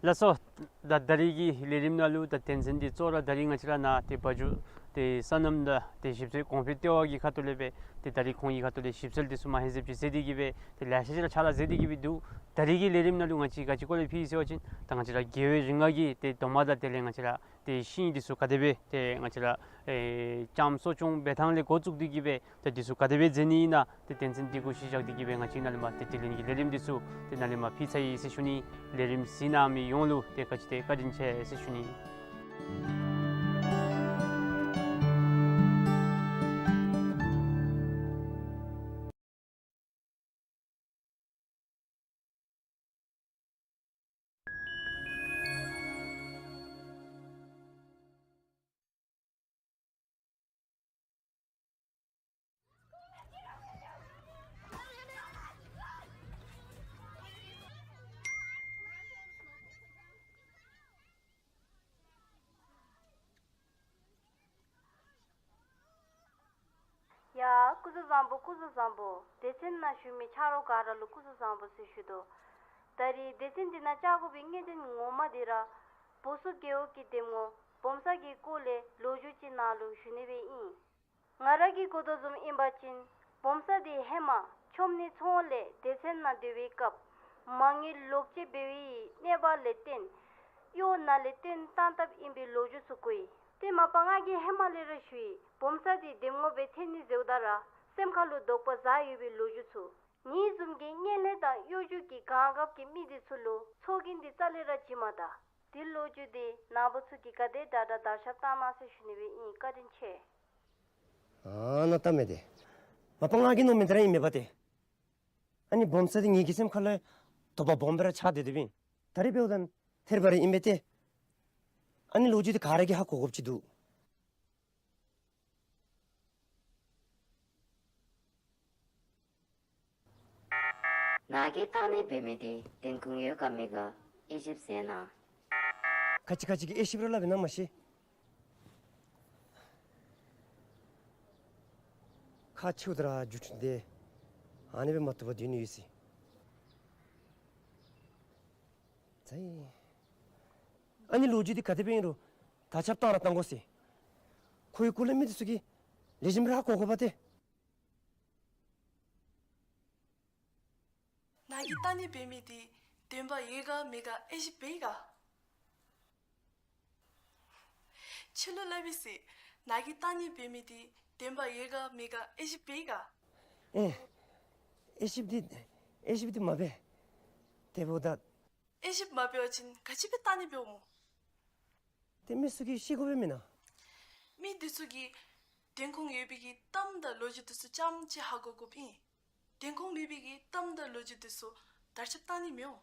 ལགས་སོ། ད་ད་རིས་ཀྱི་ལས་རིམ་ནང་ལུ་ད་དོན་ཚན་འདི་གཙོ་བོ་ར་ད་རིས་ང་བཅས་ར་ནཱ་ཏེ་བ་ཕྱུགས་ཏེ་སོ་ནམ་དང་ཏེ་ཞིབ་འཚོལ་གོང་འཕེལ་ལྟེ་བ་གི་ཁ་ཐུག་ལས་སྦེ་ཏེ་ད་རིས་ཁོང་གི་ཁ་ཐུག་ལས་ཞིབ་འཚོལ་འདི་ཚུ་མ་ཧེ་ཟེབ་ཅིག་མཛད་དེ་གིས་སྦེ་ཏེ་ལེ་ཤ་ཅིག་ར་ཕྱག་ལཱ་མཛད་དེ་གིས་སྦེ་འདུག། ད་རིས་ཀྱི་ལས་རིམ་ནང་ལུ་ང་བཅས་ག་ཅི་སྐོར་ལས་ཕུལ་ཡི་ཟེར་བ་ཅིན་ད་ང་བཅས་ར་རྒྱལ་བའི་རིགས་ལྔ་གི་ཏེ་དོ་མ་དང་དེ་ལས་ང་བཅས་ར་ཏེ་ཤིང་འདི་ཚུ་ག་དེ་སྦེ་ཏེ་ང་བཅས་ར་ཨེ་ལྕངམ་གསོ་སྐྱོང་འབད་ཐངས་ལས་འགོ་བཙུགས་ཏེ་གིས་སྦེ་ཏེ་འདི་ཚུ་ག་དེ་སྦེ་མཛད་ནི་ཨིན་ན་ཏེ་དོན་ཚན་འདི་གུ་གཞི་བཞག་སྟེ་གིས་སྦེ་ང་བཅས་ནཱ་ལས་མར་ཏེ་དྲི་ལན་གྱི་ལས་རིམ་འདི་ཚུ་ཏེ་ནཱ་ལས་མར་ཕུལ་ཚར་ཡི་ཟེར་ཞུ་ནི། ལས་རིམ་གཟིགས་གནང་མི་ཡོངས་ལུ་ཏེ་ག་ཅི་ཏེ་བཀའ་དྲིན་ཆེ་ཟེར་ཞུ་ནི། ཡ་སྐུ་གཟུགས་བཟང་པོ། སྐུ་གཟུགས་བཟང་པོ། སྡེ་ཚན་ནང་བཞུགས་མི་ཆ་རོགས་ག་ར་ལུ་སྐུ་གཟུགས་བཟང་པོ་ཟེར་ཞུ་དོ། ད་རིས་སྡེ་ཚན་འདི་ནང་བཅར་དགོ་པའི་གནད་དོན་ངོ་མ་འདི་ར་བོ་སོ་རྒེད་འོག་གི་འདེམས་ངོ་སྦོམ་ས་གི་སྐོར་ལས་ལོ་རྒྱུས་ཅིག་ནཱ་ལུ་ཞུ་ནི་སྦེ་ཨིན། ང་ར་གིས་གོ་དོ་བཟུམ་ཨིན་པ་ཅིན་སྦོམ་ས་འདི་ཧེ་མ་ཆོམ་ནི་ཚོང་ལས་སྡེ་ཚན་ནང་སྡོད་པའི་སྐབས་མ་དངུལ་ལོག་སྤྱོད་འབད་བའི་གནས་བབ་ལས་བརྟེན་གཡོག་ནང་ལས་བཏོན་བཏང་བཏངམ་ཨིན་པའི་ལོ་རྒྱུས་ཚུ་གོ་ཡི། ཏེ་མ་པ་ང་གིས་ཧེ་མ་ལས་ར་ཞུ་ཡི། སྦོམ་ས་འདི་འདེམས་ངོ་སྦེ་ཐོན་ནི་ཟེརཝ་ད་ར་སེམས་ཁ་ལུ་དོགས་པ་ཟ་ཡོད་པའི་ལོ་རྒྱུས་ཚུ། ངེའི་བཟུམ་གྱི་བརྙན་ལྷན་དང་གཡོ་སྒྱུ་གི་གང་འགབ་ཀྱི་མི་འདི་ཚུ་ལུ་ཚོགས་རྒྱན་འདི་རྩ་ལས་ར་བྱིན་མ་ད། དེ་ལོ་རྒྱུས་འདི་ནཱ་བུ་ཚུ་གིས་ག་དེ་དྲག་དྲག་དར་ཁྱབ་བཏང་གནང་ཟེར་ཞུ་ནི་སྦེ་ཨིན། བཀའ་དྲིན་ཆེ། ཨ་ནཱ་ལྟ་མས་ཏེ། མ་པ་ང་གིས་མནོ་མི་འདི་ར་ཨིན་མས་པ་ཏེ། ཨ་ནི་སྦོམ་ས་འདི་ངེ་གི་སེམས་ཁ་ལུ་དོགས་པ་སྦོམ་སྦེ་ར་ཆགས་ཏེ་སྡོདཔ་ཨིན། ད་རིས་འབདཝ་ད་ཐེར་པ་ར་ཨིན་མས་ཏེ། ཨ་ནི་ལོ་རྒྱུས་འདི་ག་ར་གིས་ཧ་གོ་དགོཔ་ཅིག་འདུག། ནཱ་གིས་བཏང་ནི་འབད་མི་འདི་བདེན་ཁུངས་ཡོད་ག་མེད་ག་དབྱེ་ཞིབ་མཛད་གནང་། ག་ཅི་ག་ཅི་གི་དབྱེ་ཞིབ་ར་སླབ་ཨིན་ན་མ་ཤེས། ཁག་ཆེཝ་ད་ར་རྒྱུ་ཆུང་སྟེ། ཨ་ནི་སྦེ་མ་བཏུབ་པར་སྡོད་ནི་ཡོད་ཟེར། ཙ་ཡི། ཨ་ནི་ལོ་རྒྱུས་འདི་ག་དེ་སྦེ་ཨིན་རུང་དར་ཁྱབ་བཏང་ར་བཏང་དགོ་ཟེར། ཁོའི་སྐོར་ལས་མི་འདི་ཚུ་གིས་ལེགས་ཤོམ་སྦེ་ཧ་གོ་དགོ་པ་ཏེ། ནཱ་གིས་བཏང་ནི་འབད་མི་འདི་བདེན་པ་ཡོད་ག་མེད་ག་དབྱེ་ཞིབ་འབད་ཡི་ག། ཁྱོད་ལུ་སླབ་ཨིན་ཟེར། ནཱ་གིས་བཏང་ནི་འབད་མི་འདི་བདེན་པ་ཡོད་ག་མེད་ག་དབྱེ་ཞིབ་འབད་ཡི་ག། ཨེ། དབྱེ་ཞིབ་འདི་དབྱེ་ཞིབ་འདི་མ་འབད། དེ་འབདཝ་ད། དབྱེ་ཞིབ་མ་འབད་བ་ཅིན་ག་ཅི་སྦེ་བཏང་ནི་འབདཝ་སྨོ། ཏེ་མི་ཚུ་གིས་ཤེས་དགོ་པས་མེན་ན། མི་འདི་ཚུ་གིས་བདེན་ཁུངས་ཡོད་པའི་གི་གཏམ་དང་ལོ་རྒྱུས་འདི་ཚུ་རྐྱངམ་ཅིག་ཧ་གོ་དགོཔ་ཨིན། བདེན་ཁུངས་མེད་པའི་གི་གཏམ་དང་ལོ་རྒྱུས་འདི་ཚུ་དར་ཁྱབ་བཏང་ནི་མི་འོང་།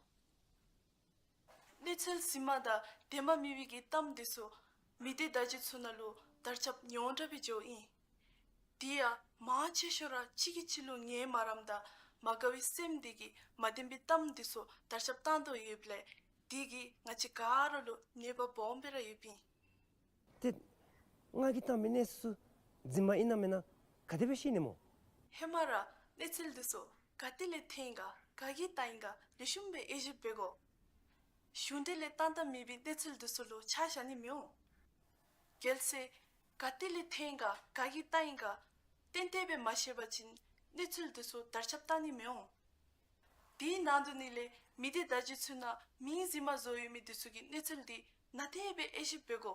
གནས་ཚུལ་གཟིགས་མ་དང་བདེན་པ་མེད་པའི་གི་གཏམ་འདི་ཚུ་མི་སྡེ་བརྡ་བརྒྱུད་ཚུ་ནང་ལུ་དར་ཁྱབ་ཉུང་དྲགས་སྦེ་འགྱོཝ་ཨིན། དེ་ཡང་མང་ཆེ་ཤོས་ར་གཅིག་གིས་གཅིག་ལུ་ངན་སྨྲ་རམ་དང་མ་དགའ་བའི་སེམས་འདི་གིས་མ་བདེན་པའི་གཏམ་འདི་ཚུ་དར་ཁྱབ་བཏང་དོ་ཡོདཔ་ལས་དེ་གིས་ང་བཅས་ག་ར་ལུ་གནོད་པ་སྦོམ་སྦེ་ར་ཡོདཔ་ཨིན། ཏེ་ང་གིས་བཏང་མི་གནས་ཚུལ་ཚུ་རྫུན་མ་ཨིན་ན་མེན་ན་ག་དེ་སྦེ་ཤེས་ནི་སྨོ། ཧེ་མ་ར་གནས་ཚུལ་འདི་ཚུ་ག་ཏེ་ལས་ཐོན་ག་ག་གིས་བཏང་ཡི་ག་ལེགས་ཤོམ་སྦེ་དབྱེ་ཞིབ་འབད་དགོ། གཞུང་འབྲེལ་ལས་བཏང་བཏངམ་མེད་པའི་གནས་ཚུལ་འདི་ཚུ་ལུ་ཆ་བཞག་ནི་མི་འོང་། གལ་སྲིད་ག་ཏེ་ལས་ཐོན་ག་ག་གིས་བཏང་ཡི་ག་ཏན་ཏན་སྦེ་མ་ཤེས་པ་ཅིན་གནས་ཚུལ་འདི་ཚུ་དར་ཁྱབ་བཏང་ནི་མི་འོང་། དེའི་ནང་དུ་ནི་ལས་མི་སྡེ་བརྡ་བརྒྱུད་ཚུ་ནང་མིང་རྫུན་མ་བཟོ་ཡོད་མི་འདི་ཚུ་གི་གནས་ཚུལ་འདི་ནན་ཏན་སྦེ་དབྱེ་ཞིབ་འབད་དགོ།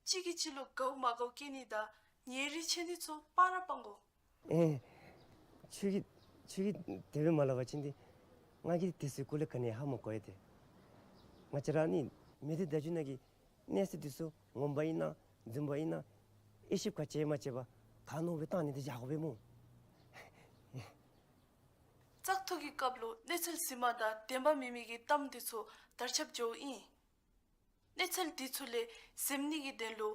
གཅིག་གིས་གཅིག་ལུ་དགའཝ་མ་དགའཝ་སྐྱེ་ནི་དང་ཉེ་རིང་ཕྱེ་ནི་ཚུ་སྤང་ར་སྤང་དགོ། ཨེ། ཁྱོད་ཀྱིས་ཁྱོད་ཀྱིས་དེ་སྦེ་མ་སླབ་པ་ཅིན་ཏེ་ང་གིས་དེ་ཚུའི་སྐོར་ལས་ག་ནི་ཧ་མ་གོ་ཡི་ཏེ། ང་བཅས་ར་ནི་མི་སྡེ་བརྡ་བརྒྱུད་ནང་གི་གནས་ཚུལ་འདི་ཚུ་ངོ་མ་ཨིན་ན་རྫུན་མ་ཨིན་ན་དབྱེ་ཞིབ་ག་ཅི་མ་བྱས་པར་ད་མནོ་སྦེ་བཏང་ནི་འདི་བཞག་དགོ་པས་སྨོ། བརྟག་ཐོ་གི་སྐབས་ལུ་གནས་ཚུལ་གཟིགས་མ་དང་བདེན་པ་མེན་མི་གི་གཏམ་འདི་ཚུ་དར་ཁྱབ་འགྱོཝ་ཨིན། གནས་ཚུལ་འདི་ཚུ་ལས་གཟིམ་ནི་གི་དོན་ལུ་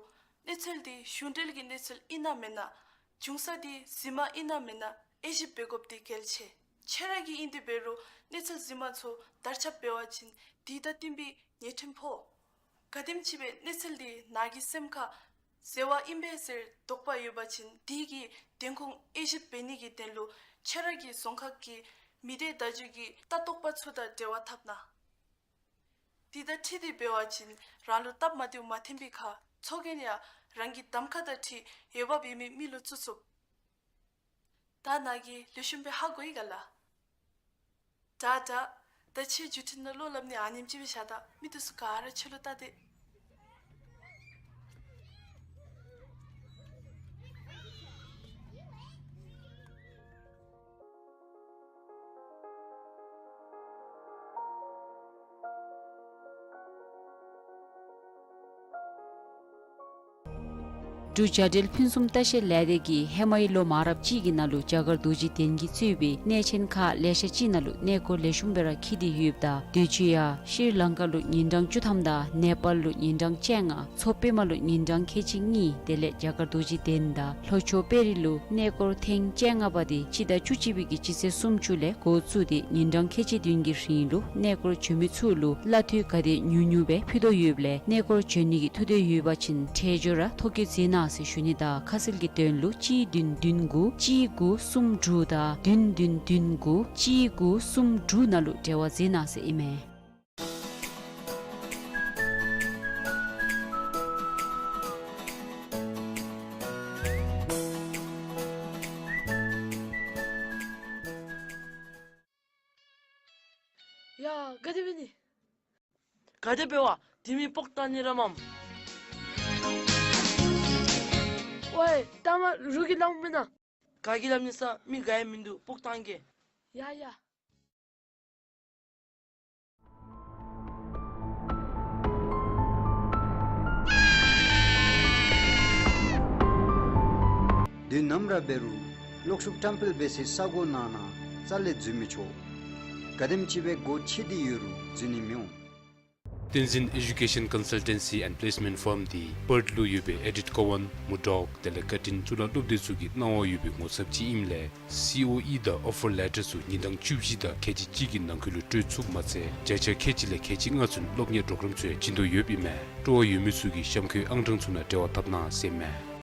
གནས་ཚུལ་འདི་གཞུང་འབྲེལ་གྱི་གནས་ཚུལ་ཨིན་ན་མེན་ན། འབྱུང་ས་འདི་གཟིམ་མ་ཨིན་ན་མེན་ན་དབྱེ་ཞིབ་འབད་དགོཔ་འདི་གལ་ཆེ། ཁྱོད་ར་གིས་ཨིན་ཏེ་འབད་རུང་གནས་ཚུལ་གཟིགས་མ་ཚུ་དར་ཁྱབ་འབད་བ་ཅིན་འདི་དང་བསྟུན་པའི་ཉེས་ཁྲིམས་ཕོག། ག་དེམ་ཅིག་སྦེ་གནས་ཚུལ་འདི་ནཱ་གི་སེམས་ཁར་ཟེར་བ་ཨིན་པས་ཟེར་དོགས་པ་ཡོད་པ་ཅིན་འདི་གི་བདེན་ཁུངས་དབྱེ་ཞིབ་འབད་ནི་གི་དོན་ལུ་ཁྱོད་ར་གི་རྫོང་ཁག་གི་མི་སྡེ་བརྡ་བརྒྱུད་ཀྱི་ལྟ་རྟོག་པ་ཚུ་དང་འབྲེལ་བ་འཐབ་གནང་། འདི་དང་འཁྲིལ་ཏེ་འབད་བ་ཅིན་རང་ལུ་སྟབས་མ་བདེཝ་མ་ཐོན་པའི་ཁར་ཚོགས་རྒྱན་ཡང་རང་གི་གདམ་ཁ་དང་འཁྲིལ་འོས་འབབ་ཡོད་མི་མི་ལུ་བཙུགས་ཚུགས། ད་ནཱ་གིས་ལེགས་ཤོམ་སྦེ་ཧ་གོ་ཡི་ག་ལགས། དྲག་དྲག། ད་ཁྱོད་བརྒྱུད་འཕྲིན་ནང་བློ་སླབ་ནི་ཨ་ནེམ་ཅིག་སྦེ་བཞག་ད། མི་འདི་ཚུ་ག་ར་ཁྱོད་ལུ་བལྟ་སྟེ། འབྲུག་བྱ་བྲལ་ཕུན་སུམ་ལྟ་བཤལ་ལས་སྡེ་གིས་ཧེ་མའི་ལོ་མང་རབས་ཅིག་གི་ནང་ལུ་རྒྱ་གར་རྡོ་རྗེ་གདན་གྱིས་གཙོས་པའི་གནས་ཆེན་ཁག་ལེ་ཤ་ཅིག་ནང་ལུ་གནས་སྐོར་ལེགས་ཤོམ་སྦེ་ར་འཁྱིད་དེ་ཡོདཔ་ད་དུས་ཅི་ཡང་ཤྲི་ལང་ཀ་ལུ་ཉིན་གྲངས་བཅུ་ཐམ་དང་ནེ་པཱལ་ལུ་ཉིན་གྲངས་བཅོ་ལྔ། མཚོ་པདྨ་ལུ་ཉིན་གྲངས་ཁལ་གཅིག་གཉིས། དེ་ལས་རྒྱ་གར་རྡོ་རྗེ་གདན་དང་ལྷོ་ཕྱོགས་དཔལ་རི་ལུ་གནས་སྐོར་ཐེངས་བཅོ་ལྔ་པ་དེ་སྤྱི་ཟླ་བཅུ་གཅིག་པའི་གི་སྤྱི་ཚེས་སུམ་ཅུ་ལས་འགོ་བཙུགས་ཏེ་ཉིན་གྲངས་ཁལ་གཅིག་བདུན་གྱི་རིང་ལུ་གནས་སྐོར་འབྱོན་མི་ཚུ་ལུ་གླ་འཐུས་ག་དེ་ཉུང་ཉུང་སྦེ་ཕུལ་དོ་ཡོདཔ་ལས་གནས་སྐོར་འབྱོན་ནི་གི་ཐུགས་འདོད་ཡོད་པ་ཅིན་འཕྲལ་མགྱོགས་ར་ཐོ་བཀོད་མཛད་གནང་ཟེར་ཞུ་ནི་དང་ཁ་གསལ་གྱི་དོན་ལུ་གཅིག་བདུན་བདུན་དགུ་གཅིག་དགུ་གསུམ་དྲུག་དང་བདུན་བདུན་བདུན་དགུ་གཅིག་དགུ་གསུམ་དྲུག་ནང་ལུ་འབྲེལ་བ་མཛད་གནང་ཟེར་ཨིན་མས། ཡ་ག་དེ་འབད་ནི། ག་དེ་འབད་བ། དེ་མི་སྤོག་བཏང་ནི་ར་མམ། ཝའེ་ལྟ་མ་རུ་གིས་སླབ་མེན་ན། ག་གིས་སླབ་ནི་ས། མི་ག་ཡང་མིན་འདུག། སྤོག་བཏང་གེ། ཡ་ཡ། དུས་ནམ་ར་འབད་རུང་གློག་ཤུགས་བཀྲམ་སྤེལ་འབད་སའི་ས་གོ་ནང་ན་རྩ་ལས་འཛུལ་མི་ཆོག། ག་དེམ་ཅིག་སྦེ་སྒོ་ཕྱེ་སྟེ་ཡོད་རུང་འཛུལ་ནི་མི་འོང་། བསྟན་འཛིན་Education Consultancy and Placement Firm འདི་པརཐ་ལུ་ཡོད་པའི་ཨེ་ཌིཐ་ཀོ་ཝཱན་མུར་ཌོག་དེ་ལས་ཀར་ཊིན་གཙུག་ལག་སློབ་སྡེ་ཚུ་གི་གནང་བ་ཡོད་པའི་ངོ་ཚབ་ཅིག་ཨིནམ་ལས་སི་ཨོ་ཨི་དང་ཨོ་ཕར་ལེ་ཊར་ཚུ་ཉིན་གྲངས་བཅུ་བཞི་དང་ཁལ་གཅིག་གཅིག་གི་ནང་འཁོད་ལུ་སྤྲོད་ཚུགསཔ་མ་ཚད་བརྒྱ་ཆ་ཁལ་གཅིག་ལས་ཁལ་གཅིག་ལྔ་ཚུན་སློབ་གཉེར་གྲོགས་རམ་ཚུ་ཡང་བྱིན་དོ་ཡོདཔ་ཨིན་མས། སྤྲོ་བ་ཡོད་མི་ཚུ་གིས་གཤམ་འཁོད་ཨང་གྲངས་ཚུ་ནང་འབྲེལ་བ་འཐབ་གནང་ཟེར་ཨིན་མས།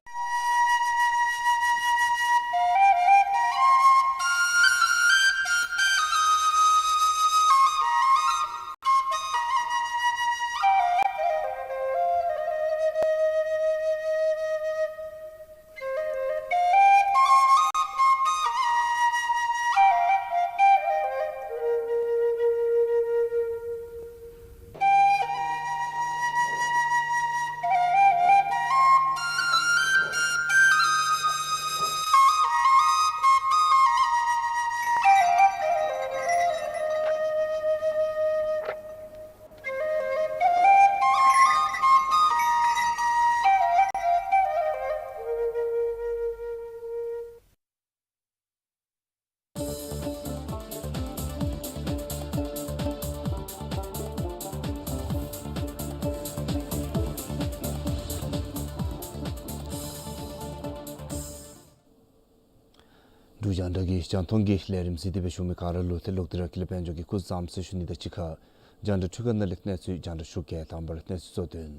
འབྲུག་རྒྱང་བསྒྲགས་ཀྱི་རྒྱང་མཐོང་གི་ལས་རིམ་གཟིགས་ཏེ་འབད་བཞུགས་མི་ག་ར་ལུ་ཏེ་ལོག་སྟེ་ར་ཀུན་ལེགས་དཔལ་འབྱོར་གྱིས་སྐུ་གཟུགས་བཟང་ཟེར་ཞུ་ནི་དང་གཅིག་ཁར་རྒྱང་བསྒྲགས་འཕྲུལ་ཁང་ནང་ལས་གནས་ཚུལ་རྒྱང་བསྒྲགས་ཞུ་གེ། དང་པ་ར་གནས་ཚུལ་གཙོ་དོན།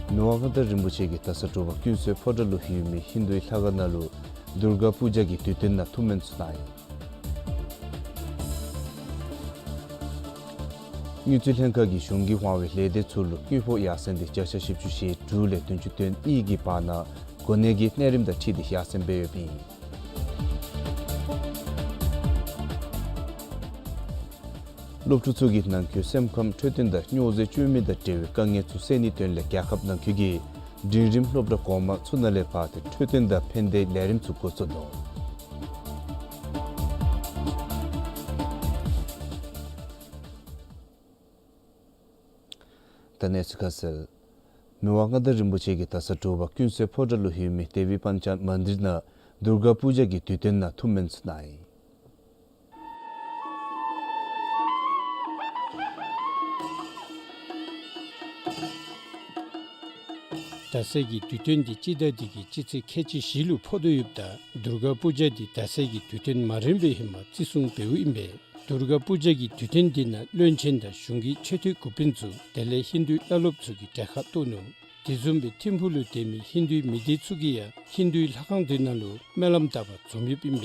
མི་དབང་མངའ་བདག་རིན་པོ་ཆེ་གིས་ད་ས་དྲོ་པ་ཀུན་གསལ་ཕོ་བྲང་ལུ་ཡོད་མི་ཧིན་དུའི་ལྷ་ཁང་ནང་ལུ་དུརྒ་པུ་ཇ་གི་དུས་སྟོན་ནང་ཐུགས་སྨོན་ཚུ་གནང་ཡི། དངུལ་རྩིས་ལྷན་ཁག་གིས་གཞུང་གིས་དབང་བའི་ལས་སྡེ་ཚུ་ལུ་དངུལ་ཕོགས་ཡར་སེང་འདི་བརྒྱ་ཆ་བཞི་བཅུ་ཞེ་དྲུག་ལས་བདུན་ཅུ་དོན་གཉིས་ཀྱི་བར་ན་གོ་གནས་ཀྱི་གནས་རིམ་དང་འཁྲིལ་ཏེ་ཡར་སེང་འབད་ཡོདཔ་ཨིན། སློབ་ཕྲུག་ཚུ་གི་ནང་འཁོད་སེམས་ཁམས་འཕྲོད་བསྟེན་དང་སྨྱོ་རྫས་སྤྱོད་མི་དང་འབྲེལ་བའི་དཀའ་ངལ་ཚུ་སེལ་ནིའི་དོན་ལས་རྒྱལ་ཁབ་ནང་འཁོད་ཀྱི་འབྲིང་རིམ་སློབ་གྲྭ་གོང་མ་ཚུ་ནང་ལས་ཕར་ཏེ་འཕྲོད་བསྟེན་དང་ཕན་བདེའི་ལས་རིམ་ཚུ་འགོ་བཙུགས་ནུག། ད་གནས་ཚུལ་ཁ་གསལ། མི་དབང་མངའ་བདག་རིན་པོ་ཆེ་གིས་ད་ས་དྲོ་པ་ཀུན་གསལ་ཕོ་བྲང་ལུ་ཡོད་མི་དེ་བི་པཱན་ཅཱན་མན་དིར་ནང་དུརྒ་པུ་ཇ་གི་དུས་སྟོན་ནང་ཐུགས་སྨོན་ཚུ་གནང་ཡི། ད་སའི་གི་དུས་སྟོན་འདི་སྤྱི་ཟླ་འདི་གི་སྤྱི་ཚེས་ཁལ་གཅིག་བཞི་ལུ་ཕོག་དོ་ཡོདཔ་ད་དུརྒ་པུ་ཇ་འདི་ད་སའི་གི་དུས་སྟོན་མ་རན་པའི་ཧེ་མ་བརྩི་སྲུང་འབདཝ་ཨིན་པས། དུརྒ་པུ་ཇ་གི་དུས་སྟོན་འདི་ནང་བློན་ཆེན་དང་གཞུང་གི་ཆེ་མཐོའི་འགོ་དཔོན་ཚུ་དེ་ལས་ཧིན་དུའི་བླ་སློབ་ཚུ་གིས་གྲལ་ཁར་གཏོགས་ནུག། དེ་བཟུམ་སྦེ་ཐིམ་ཕུག་ལུ་སྡོད་མི་ཧིན་དུའི་མི་སྡེ་ཚུ་གིས་ཡང་ཧིན་དུའི་ལྷ་ཁང་འདི་ནང་ལུ་སྨོན་ལམ་བཏབ་པར་འཛོམས་ཡོདཔ་ཨིན་པས།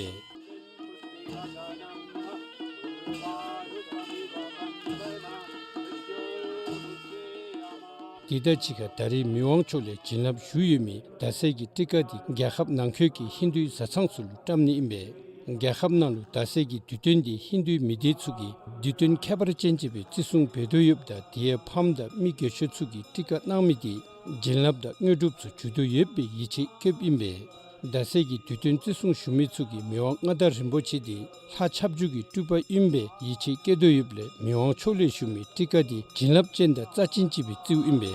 དེ་དང་གཅིག་ཁར་ད་རེས་མི་དབང་མཆོག་ལས་བྱིན་རླབས་ཞུ་ཡོད་མི་ད་སའི་གི་ཊི་ཀ་འདི་རྒྱལ་ཁབ་ནང་འཁོད་ཀྱི་ཧིན་དུའི་བཟའ་ཚང་ཚུ་ལུ་བཀྲམ་ནི་ཨིན་པས། རྒྱལ་ཁབ་ནང་ལུ་ད་སའི་གི་དུས་སྟོན་འདི་ཧིན་དུའི་མི་སྡེ་ཚུ་གིས་དུས་སྟོན་ཁྱད་པར་ཅན་ཅིག་སྦེ་བརྩི་སྲུང་འབད་དོ་ཡོདཔ་ད་དེ་ཡང་ཕམ་དང་མི་རྒས་ཤོས་ཚུ་གིས་ཊི་ཀ་གནང་མི་འདི་བྱིན་རླབས་དང་དངོས་གྲུབ་ཚུ་འཇུག་དོ་ཡོདཔ་སྦེ་ཡིད་ཆེས་བསྐྱེདཔ་ཨིན་པས། ད་སའི་གི་དུས་སྟོན་བརྩི་སྲུང་ཞུ་མི་ཚུ་གིས་མི་དབང་མངའ་བདག་རིན་པོ་ཆེ་འདི་ལྷ་ཁྱབ་འཇུག་གི་སྤྲུལ་པ་ཨིནམ་སྦེ་ཡིད་ཆེས་བསྐྱེད་དོ་ཡོདཔ་ལས་མི་དབང་མཆོག་ལས་ཞུ་མི་ཊི་ཀ་འདི་བྱིན་རླབས་ཅན་དང་རྩ་ཅན་ཅིག་སྦེ་བརྩིཝ་ཨིན་པས།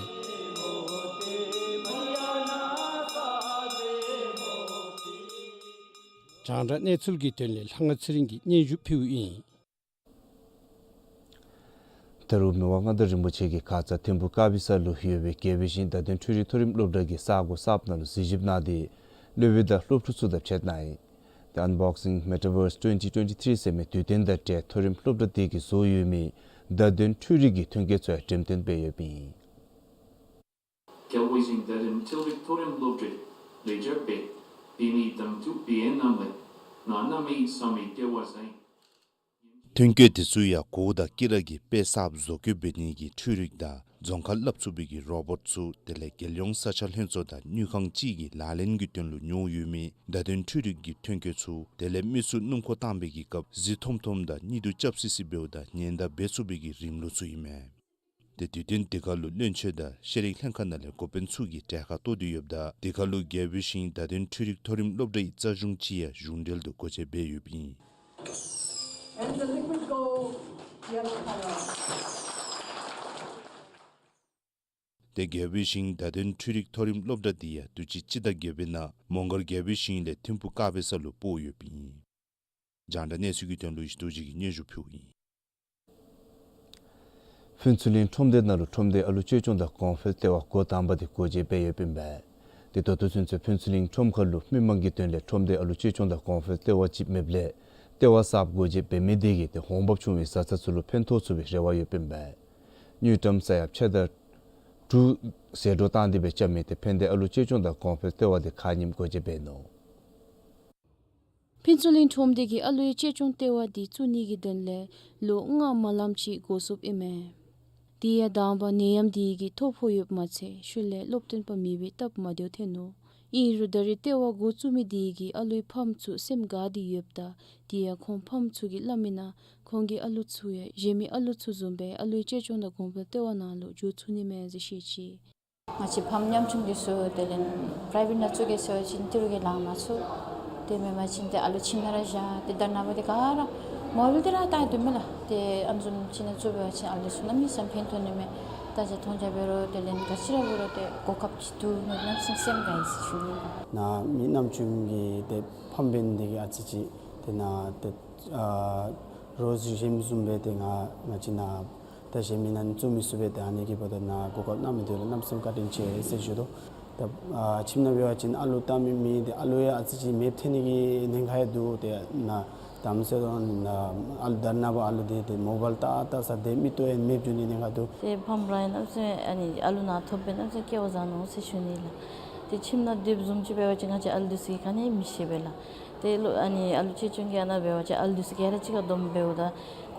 རྒྱང་བསྒྲགས་གནས་ཚུལ་གྱི་དོན་ལས་ལྷ་དབང་ཚེ་རིང་གིས་སྙན་ཞུ་ཕུལཝ་ཨིན། ད་རུང་མི་དབང་མངའ་བདག་རིན་པོ་ཆེ་གིས་ཁ་ཙ་ཐིམ་ཕུག་དཀར་སྦི་ས་ལུ་ཡོད་པའི་རྒྱལ་པོའི་ཞིང་བརྡ་དོན་འཕྲུལ་རིག་མཐོ་རིམ་སློབ་གྲྭ་གི་ས་གོ་གསརཔ་ནང་ལུ་གཟིགས་ཞིབ་གནང་སྟེ་སློབ་དཔོན་དང་སློབ་ཕྲུག་ཚུ་དང་ཕྱད་གནང་ཡི། ཏེ་Unboxing Metaverse twenty twenty-three ཟེར་མི་དུས་སྟོན་དང་འབྲེལ་མཐོ་རིམ་སློབ་གྲྭ་དེ་གིས་བཟོ་ཡོད་མི་བརྡ་དོན་འཕྲུལ་རིག་གི་ཐོན་སྐྱེད་ཚུ་ཡང་འགྲེམས་སྟོན་འབད་ཡོདཔ་ཨིན། རྒྱལ་པོའི་ཞིང་བརྡ་དོན་འཕྲུལ་རིག་མཐོ་རིམ་སློབ་གྲྭའི་ལེགས་སྦྱར་སྦེ་བི་མི་དང་ཐུ་བི་ཨེན་ནམ་ལས་ང་གནམ་མེད་ས་མེད་སྐལ་བ་བཟང་ཡི། ཐོན་སྐྱེད་དེ་ཚུ་ཡང་གུར་དང་དཀྱི་ར་གི་དཔེ་གསརཔ་བཟོ་བཀོད་འབད་ནི་གི་འཕྲུལ་རིག་དང་རྫོང་ཁ་སླབ་ཚུགས་པའི་གི་རོ་བོཊ་ཚུ་དེ་ལས་རྒྱལ་ཡོངས་ས་ཆ་ལྷན་ཚོགས་དང་དངུལ་ཁང་ཅིག་གི་ལག་ལེན་གྱི་དོན་ལུ་ཉོ་ཡོད་མི་བརྡ་དོན་འཕྲུལ་རིག་གི་ཐོན་སྐྱེད་ཚུ་དེ་ལས་མི་ཚུ་སྣུམ་འཁོར་བཏང་པའི་གི་སྐབས་གཟི་ཐོམ་ཐོམ་དང་གཉིད་དུ་རྐྱབ་སི་སི་འབདཝ་ད་ཉེན་བརྡ་འབད་ཚུགས་པའི་གི་རིམ་ལུགས་ཚུ་ཨིན་མས། ཏེ་དུས་སྟོན་དེ་ཁར་ལུ་བློན་ཆེན་དང་ཤེས་རིག་ལྷན་ཁག་ནང་ལས་འགོ་དཔོན་ཚུ་གིས་གྲལ་ཁར་གཏོགས་ཏེ་ཡོདཔ་ད་དེ་ཁར་ལུ་རྒྱལ་པོའི་ཞིང་བརྡ་དོན་འཕྲུལ་རིག་མཐོ་རིམ་སློབ་གྲྭའི་རྩ་གཞུང་ཅིག་ཡང་གཞུང་འབྲེལ་དུ་སྒོ་འབྱེད་འབད་ཡོདཔ་ཨིན། And the liquid gold yellow color. ཏེ་རྒྱལ་པོའི་ཞིང་བརྡ་དོན་འཕྲུལ་རིག་མཐོ་རིམ་སློབ་གྲྭ་འདི་ཡང་དུས་ཅི་སྤྱི་ཟླ་བརྒྱད་པའི་ནང་མོང་སྒར་རྒྱལ་པོའི་ཞིང་ལས་ཐིམ་ཕུག་དཀར་སྦི་ས་ལུ་སྤོ་ཡོདཔ་ཨིན། རྒྱང་བསྒྲགས་གནས་ཚུལ་གྱི་དོན་ལུ་ཡེ་ཤེས་རྡོ་རྗེ་གིས་སྙན་ཞུ་ཕུལཝ་ཨིན། ཕུན་ཚོགས་གླིང་ཁྲོམ་སྡེ་ནང་ལུ་ཁྲོམ་སྡེའི་ཨ་ལུ་གཅེས་སྐྱོང་དང་གོང་འཕེལ་ལྟེ་བ་འགོ་དང་པ་དེ་སྒོ་འབྱེད་འབད་ཡོདཔ་ཨིན་པས། ཏེ་ད་ལྟོ་ཚུན་ཚོད་ཕུན་ཚོགས་གླིང་ཁྲོམ་ཁར་ལུ་མི་མང་གི་དོན་ལས་ཁྲོམ་སྡེའི་ཨ་ལུ་གཅེས་སྐྱོང་དང་གོང་འཕེལ་ལྟེ་བ་ཅིག་མེདཔ་ལས་ལྟེ་བ་གསརཔ་སྒོ་འབྱེད་འབད་མི་དེ་གིས་ཏེ་འོང་འབབ་བྱུང་བའི་བཟའ་ཚང་ཚུ་ལུ་ཕན་ཐོགས་ཚུགས་པའི་རེ་བ་ཡོདཔ་ཨིན་པས། དངུལ་ཀྲམ་ས་ཡ་ཕྱེད་དང་དྲུག་ཟད་འགྲོ་བཏང་སྟེ་སྦེ་རྐྱབ་མི་ཏེ་ཕན་བདེ་ཨ་ལུ་གཅེས་སྐྱོང་དང་གོང་འཕེལ་ལྟེ་བ་དེ་ཁ་ཉིནམ་སྒོ་འབྱེད་འབད་ནུག། ཕུན་ཚོགས་གླིང་ཁྲོམ་སྡེ་གིས་ཨ་ལུའི་གཅེས་སྐྱོང་ལྟེ་བ་འདི་བཙུགས་ནི་གི་དོན་ལས་ལོ་ལྔ་མ་ལངམ་ཅིག་འགོར་སོཔ་ཨིན་མས། དེ་ཡང་དང་པ་ནད་ཡམས་དེ་གིས་ཐོ་ཕོག་ཡོདཔ་མ་ཚད་ཤུལ་ལས་སློབ་སྟོན་པ་མེད་པའི་སྟབས་མ་བདེཝ་ཐོན་ནུག། ཨིན་རུང་ད་རེས་ལྟེ་བ་འགོ་བཙུགས་མི་དེ་གིས་ཨ་ལུའི་ཕམ་ཚུ་སེམས་དགའ་སྟེ་ཡོདཔ་ད་དེ་ཡང་ཁོང་ཕམ་ཚུ་གིས་སླབ་མིའི་ནང་ཁོང་གི་ཨ་ལུ་ཚུ་ཡང་གཞན་མི་ཨ་ལུ་ཚུ་བཟུམ་སྦེ་ཨ་ལུའི་གཅེས་སྐྱོང་དང་གོང་འཕེལ་ལྟེ་བ་ནང་ལུ་འགྱོ་ཚུགས་ནི་མས་ཟེར་བཤད་ཅི། ང་བཅས་ཕམ་ཉམ་ཆུང་འདི་ཚུ་དེ་ལས་པ་རའི་བེཊ་ནང་བཙུགས་གེ་ཟེར་བ་ཅིན་ཏི་རུ་གིས་ལང་མ་ཚུགས། དེ་མེན་པ་ཅིན་ཏེ་ཨ་ལུ་ཁྱིམ་ནང་ར་བཞག་ཏེ་ད་ནངས་པ་འདི་ག་ར་མོ་བཱའིལ་འདི་ར་བལྟ་སྡོདཔ་མས་ལགས། ཏེ་ཨ་ནི་བཟུམ་ཅིག་ནང་བཙུགས་འབད་བ་ཅིན་ཨ་ལུ་ཚུ་གནམ་མེད་ས་མེད་ཕན་ཐོགས་ནི་མས། ལྟ་རྒྱ་མཐོང་རྒྱ་འབད་རུང་དེ་ལས་ག་ཅི་ར་འབད་རུང་ཏེ་གོ་སྐབས་ཅིག་འདུག་མནོ་གནམ་མེད་ས་མེད་སེམས་དགའ་ཡི་ཟེར་ཞུ་ནི་ལགས། ནཱ་མི་ཉམ་ཆུང་གི་ཏེ་ཕམ་འབད་ནི་དེ་གིས་ཨ་ཙི་ཅིག་ཏེ་ནཱ་ཏེ་ཨ་རོགས་གཞན་བཟུམ་སྦེ་ཏེ་ང་ང་བཅས་ནཱ་ད་གཞན་མི་ནང་བཙུགས་མི་ཚུགས་པས། ཏེ་ཨ་ནི་གི་འབདཝ་ད་ནཱ་གོ་སྐབས་གནང་མི་འདི་ལུ་གནམ་མེད་ས་མེད་བཀའ་དྲིན་ཆེ་ཟེར་ཞུ་དོ། ད་ཨ་ཁྱིམ་ནང་འབད་བ་ཅིན་ཨ་ལུ་བལྟ་མི་མི་འདི་ཨ་ལུ་ཡང་ཨ་ཙི་ཅིག་མེདཔ་ཐལ་ནི་གི་ཉེན་ཁ་ཡང་འདུག། ཏེ་ནཱ་དམ་ཟེར་དོ་ནཱ་ཨ་ལུ་ད་ནངས་པ་ཨ་ལུ་འདི་ཏེ་མོ་བཱའིལ་བལྟ་བལྟ་ས་ཏེ་མིག་ཏོ་ཡང་མེདཔ་འགྱོ་ནི་ཉེན་ཁ་འདུག། ཏེ་ཕམ་ར་ཡང་གནམ་མེད་ས་མེད་ཨ་ནི་ཨ་ལུ་ནཱ་ཐོབ་པས་གནམ་མེད་ས་མེད་སྐལ་བ་བཟང་ནུག་ཟེར་ཞུ་ནི་ལགས། ཏེ་ཁྱིམ་ནང་སྡོདཔ་བཟུམ་ཅིག་འབད་བ་ཅིན་ང་བཅས་ཨ་ལུ་འདི་ཚུ་གིས་ག་ནི་མི་ཤེས་པས་ལགས། ཏེ་ལོ་ཨ་ནི་ཨ་ལུ་གཅེས་སྐྱོང་གི་ཨ་ནཱ་འབད་བ་ཅིན་ཨ་ལུ་འདི་ཚུ་ག་ར་གཅིག་ཁར་བསྡོམས་འབདཝ་ད་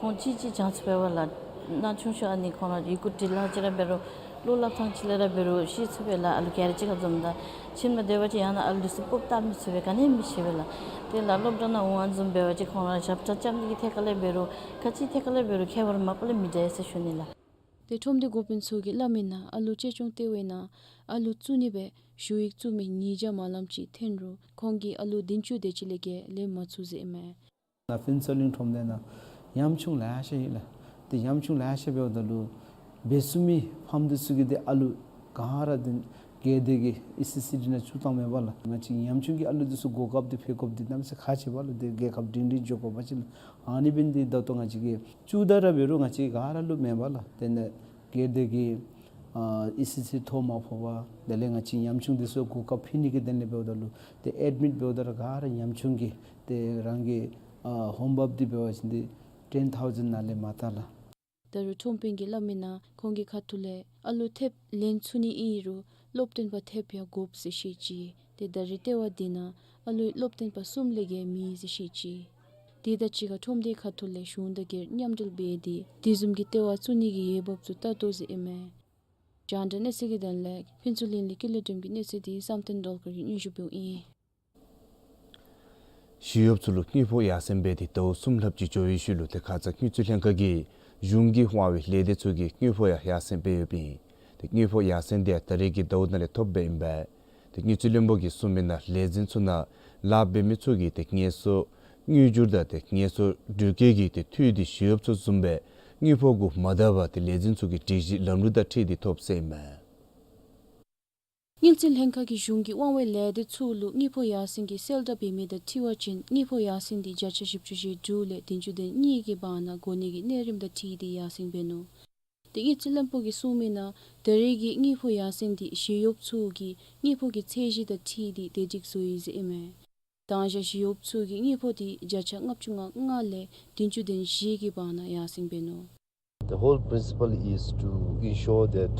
ཁོང་གཅིག་གཅིག་གྱངས་ཚུ་འབད་བ་ལགས། ན་ཆུང་ཤོས་ཨ་ནི་ཁོང་ར་ཡི་གུ་འབྲི་ལྷག་ཅིག་ར་འབད་རུང་བློ་སླབ་ཐངས་ཅིག་ལས་ར་འབད་རུང་ཤེས་ཚུགས་པས་ལགས། ཨ་ལུ་ག་ར་གཅིག་ཁར་འཛོམས་ད་ཁྱིམ་ནང་སྡོད་པ་ཅིན་ཡང་ན་ཨ་ལུ་འདི་ཚུ་སྤོ་བལྟ་མི་ཚུགས་པས། ག་ནི་མི་ཤེས་པས་ལགས། ཏེ་ལགས་སློབ་གྲྭ་ནང་འོང་བ་བཟུམ་འབད་བ་ཅིན་ཁོང་ར་ཞབས་ཁྲ་རྐྱབ་ནི་གི་ཐད་ཁར་ལས་འབད་རུང་ག་ཅི་ཐད་ཁར་ལས་འབད་རུང་ཁྱད་པར་མ་པ་ལས་མི་འདྲ་ཟེར་ཞུ་ནི་ལགས། ཏེ་ཁྲོམ་སྡེ་འགོ་དཔོན་ཚུ་གིས་སླབ་མིའི་ནང་ཨ་ལུ་གཅེས་སྐྱོང་ལྟེ་བའི་ནང་ཨ་ལུ་བཙུགས་ནི་སྦེ་ཞུ་ཡིག་བཙུགས་མི་ཉིས་བརྒྱ་མ་ལངམ་ཅིག་ཐོན་རུང་ཁོང་གིས་ཨ་ལུ་བདུན་ཅུ་དེ་ཅིག་ལས་བརྒལ་ལེན་མ་ཚུགས་ཟེར་ཨིན་མས། ནཱ་ཕུན་ཚོགས་གླིང་ཁྲོམ་སྡེ་ནང་ཉམ་ཆུང་ལེ་ཤ་ཡོད་ལགས། ཏེ་ཉམ་ཆུང་ལེ་ཤ་འབདཝ་ད་ལུ་འབད་ཚུགས་མི་ཕམ་འདི་ཚུ་གིས་ཏེ་ཨ་ལུ་ ག་ར་འདི་སྒེར་སྡེ་གི་ཨི་སི་སི་འདི་ནང་བཙུགས་བཏངམ་མས་པ་ལགས། ང་བཅས་ཉམ་ཆུང་གི་ཨ་ལུ་འདི་ཚུ་གོ་སྐབས་འདི་ཕུལ་དགོཔ་འདི་གནམ་མེད་ས་མེད་ཁག་ཆེ་བ་ལགས། འདི་རྒྱལ་ཁབ་སྒྲིང་སྒྲིང་འགྱོ་དགོ་པ་ཅིན་ལགས། ཨ་ནི་འབད་ནི་འདི་ད་ལྟོ་ང་བཅས་ཀྱིས་བཙུགས་ད་ར་འབད་རུང་ང་བཅས་ག་ར་ལུ་མེན་པ་ལགས། དེ་ནང་སྒེར་སྡེ་གི་ཨ་ཨི་སི་སི་ཐོ་མ་ཕོག་པར་དེ་ལས་ང་བཅས་ཉམ་ཆུང་འདི་ཚུ་གོ་སྐབས་ཕུལ་ནི་གི་དོན་ལས་འབདཝ་ད་ལུ་ཏེ་ཨེཌ་མིཊ་འབདཝ་ད་ར་ག་ར་ཉམ་ཆུང་གི་ཏེ་རང་གི་ཨ་འོང་འབབ་འདི་འབད་བ་ཅིན་འདི་ཊེན་ཐའུ་ཟེནཌ་ནང་ལས་མ་ལྟ་ལགས། ད་རུང་ཁྲོམ་དཔོན་གྱིས་སླབ་མིའི་ནང་ཁོང་གི་ཁ་ཐུག་ལས་ཨ་ལུ་ཐེབས་ལེན་ཚུགས་ནི་ཨིན་རུང་སློབ་སྟོན་པ་ཐེབས་ཡང་དགོཔ་ཟེར་བཤད་ཅི། ཏེ་ད་རེས་ལྟེ་བ་འདི་ནང་ཨ་ལུ་སློབ་སྟོན་པ་གསུམ་ལས་བརྒལ་མེད་ཟེར་བཤད་ཅི། དེ་དང་གཅིག་ཁར་ཁྲོམ་སྡེའི་ཁ་ཐུག་ལས་གཞུང་དང་སྒེར་མཉམ་འབྲེལ་འབད་དེ་དེ་བཟུམ་གྱི་ལྟེ་བ་བཙུགས་ནི་གི་འོས་འབབ་ཚུ་བལྟ་དོ་ཟེར་ཨིན་མས། རྒྱང་བསྒྲགས་གནས་ཚུལ་གྱི་དོན་ལས་ཕུན་ཚོགས་གླིང་ལས་ཀུན་ལེགས་སྒྲོལམ་གྱི་གནས་ཚུལ་འདི་བསམ་གཏན་སྒྲོལ་དཀར་གྱིས་སྙན་ཞུ་འབདཝ་ཨིན། ཞི་གཡོགཔ་ཚུ་ལུ་དངུལ་ཕོགས་ཡར་སེང་འབད་དེ་ཟླཝ་གསུམ་ལྷགཔ་ཅིག་འགྱོ་བའི་ཤུལ་ལུ་ཏེ་ཁ་ཙ་དངུལ་རྩིས་ལྷན་ཁག་གིས་གཞུང་གིས་དབང་བའི་ལས་སྡེ་ཚུ་གི་དངུལ་ཕོགས་ཡང་ཡར་སེང་འབད་ཡོདཔ་ཨིན། ཏེ་དངུལ་ཕོགས་ཡར་སེང་འདི་ད་རེས་ཀྱི་ཟླཝ་ནང་ལས་ཐོབ་འབདཝ་ཨིན་པས། ཏེ་དངུལ་རྩིས་བློན་པོ་གིས་གསུངས་མིའི་ནང་ལས་འཛིན་ཚུ་ནང་ལཱ་འབད་མི་ཚུ་གིས་ཏེ་ངལ་གསོ་དངུལ་འབྱོར་དང་ཏེ་ངལ་གསོ་འགྲུལ་སྐྱེལ་གྱི་ཏེ་འཐུས་འདི་ཞི་གཡོགཔ་ཚུ་བཟུམ་སྦེ་དངུལ་ཕོགས་གུ་མ་བལྟ་བར་ཏེ་ལས་འཛིན་ཚུ་གི་སྒྲིག་གཞི་ལམ་ལུགས་དང་འཁྲིལ་ཏེ་ཐོབ་ཟེར་ཨིན་མས། དངུལ་རྩིས་ལྷན་ཁག་གིས་གཞུང་གིས་དབང་བའི་ལས་སྡེ་ཚུ་ལུ་དངུལ་ཕོགས་ཡར་སེང་གི་གསལ་བསྒྲགས་འབད་མི་དང་འཁྲིལ་བ་ཅིན་དངུལ་ཕོགས་ཡར་སེང་འདི་བརྒྱ་ཆ་བཞི་བཅུ་ཞེ་དྲུག་ལས་བདུན་ཅུ་དོན་གཉིས་ཀྱི་བར་ན་གོ་གནས་ཀྱི་གནས་རིམ་དང་འཁྲིལ་ཏེ་ཡར་སེང་འབད་ནུག། ཏེ་དངུལ་རྩིས་བློན་པོ་གིས་གསུངས་མིའི་ནང་ད་རེས་ཀྱི་དངུལ་ཕོགས་ཡར་སེང་འདི་ཞི་གཡོགཔ་ཚུ་གི་དངུལ་ཕོགས་ཀྱི་ཚད་གཞི་དང་འཁྲིལ་ཏེ་དེ་སྒྲིག་བཟོ་ཡི་ཟེར་ཨིན་མས། དང་ཞག་ཞི་གཡོགཔ་ཚུ་གི་དངུལ་ཕོགས་འདི་བརྒྱ་ཆ་ལྔ་བཅུ་ང་ལྔ་ལས་བདུན་ཅུ་དོན་བཞི་གི་བར་ན་ཡར་སེང་འབད་ནུག། The whole principle is to ensure that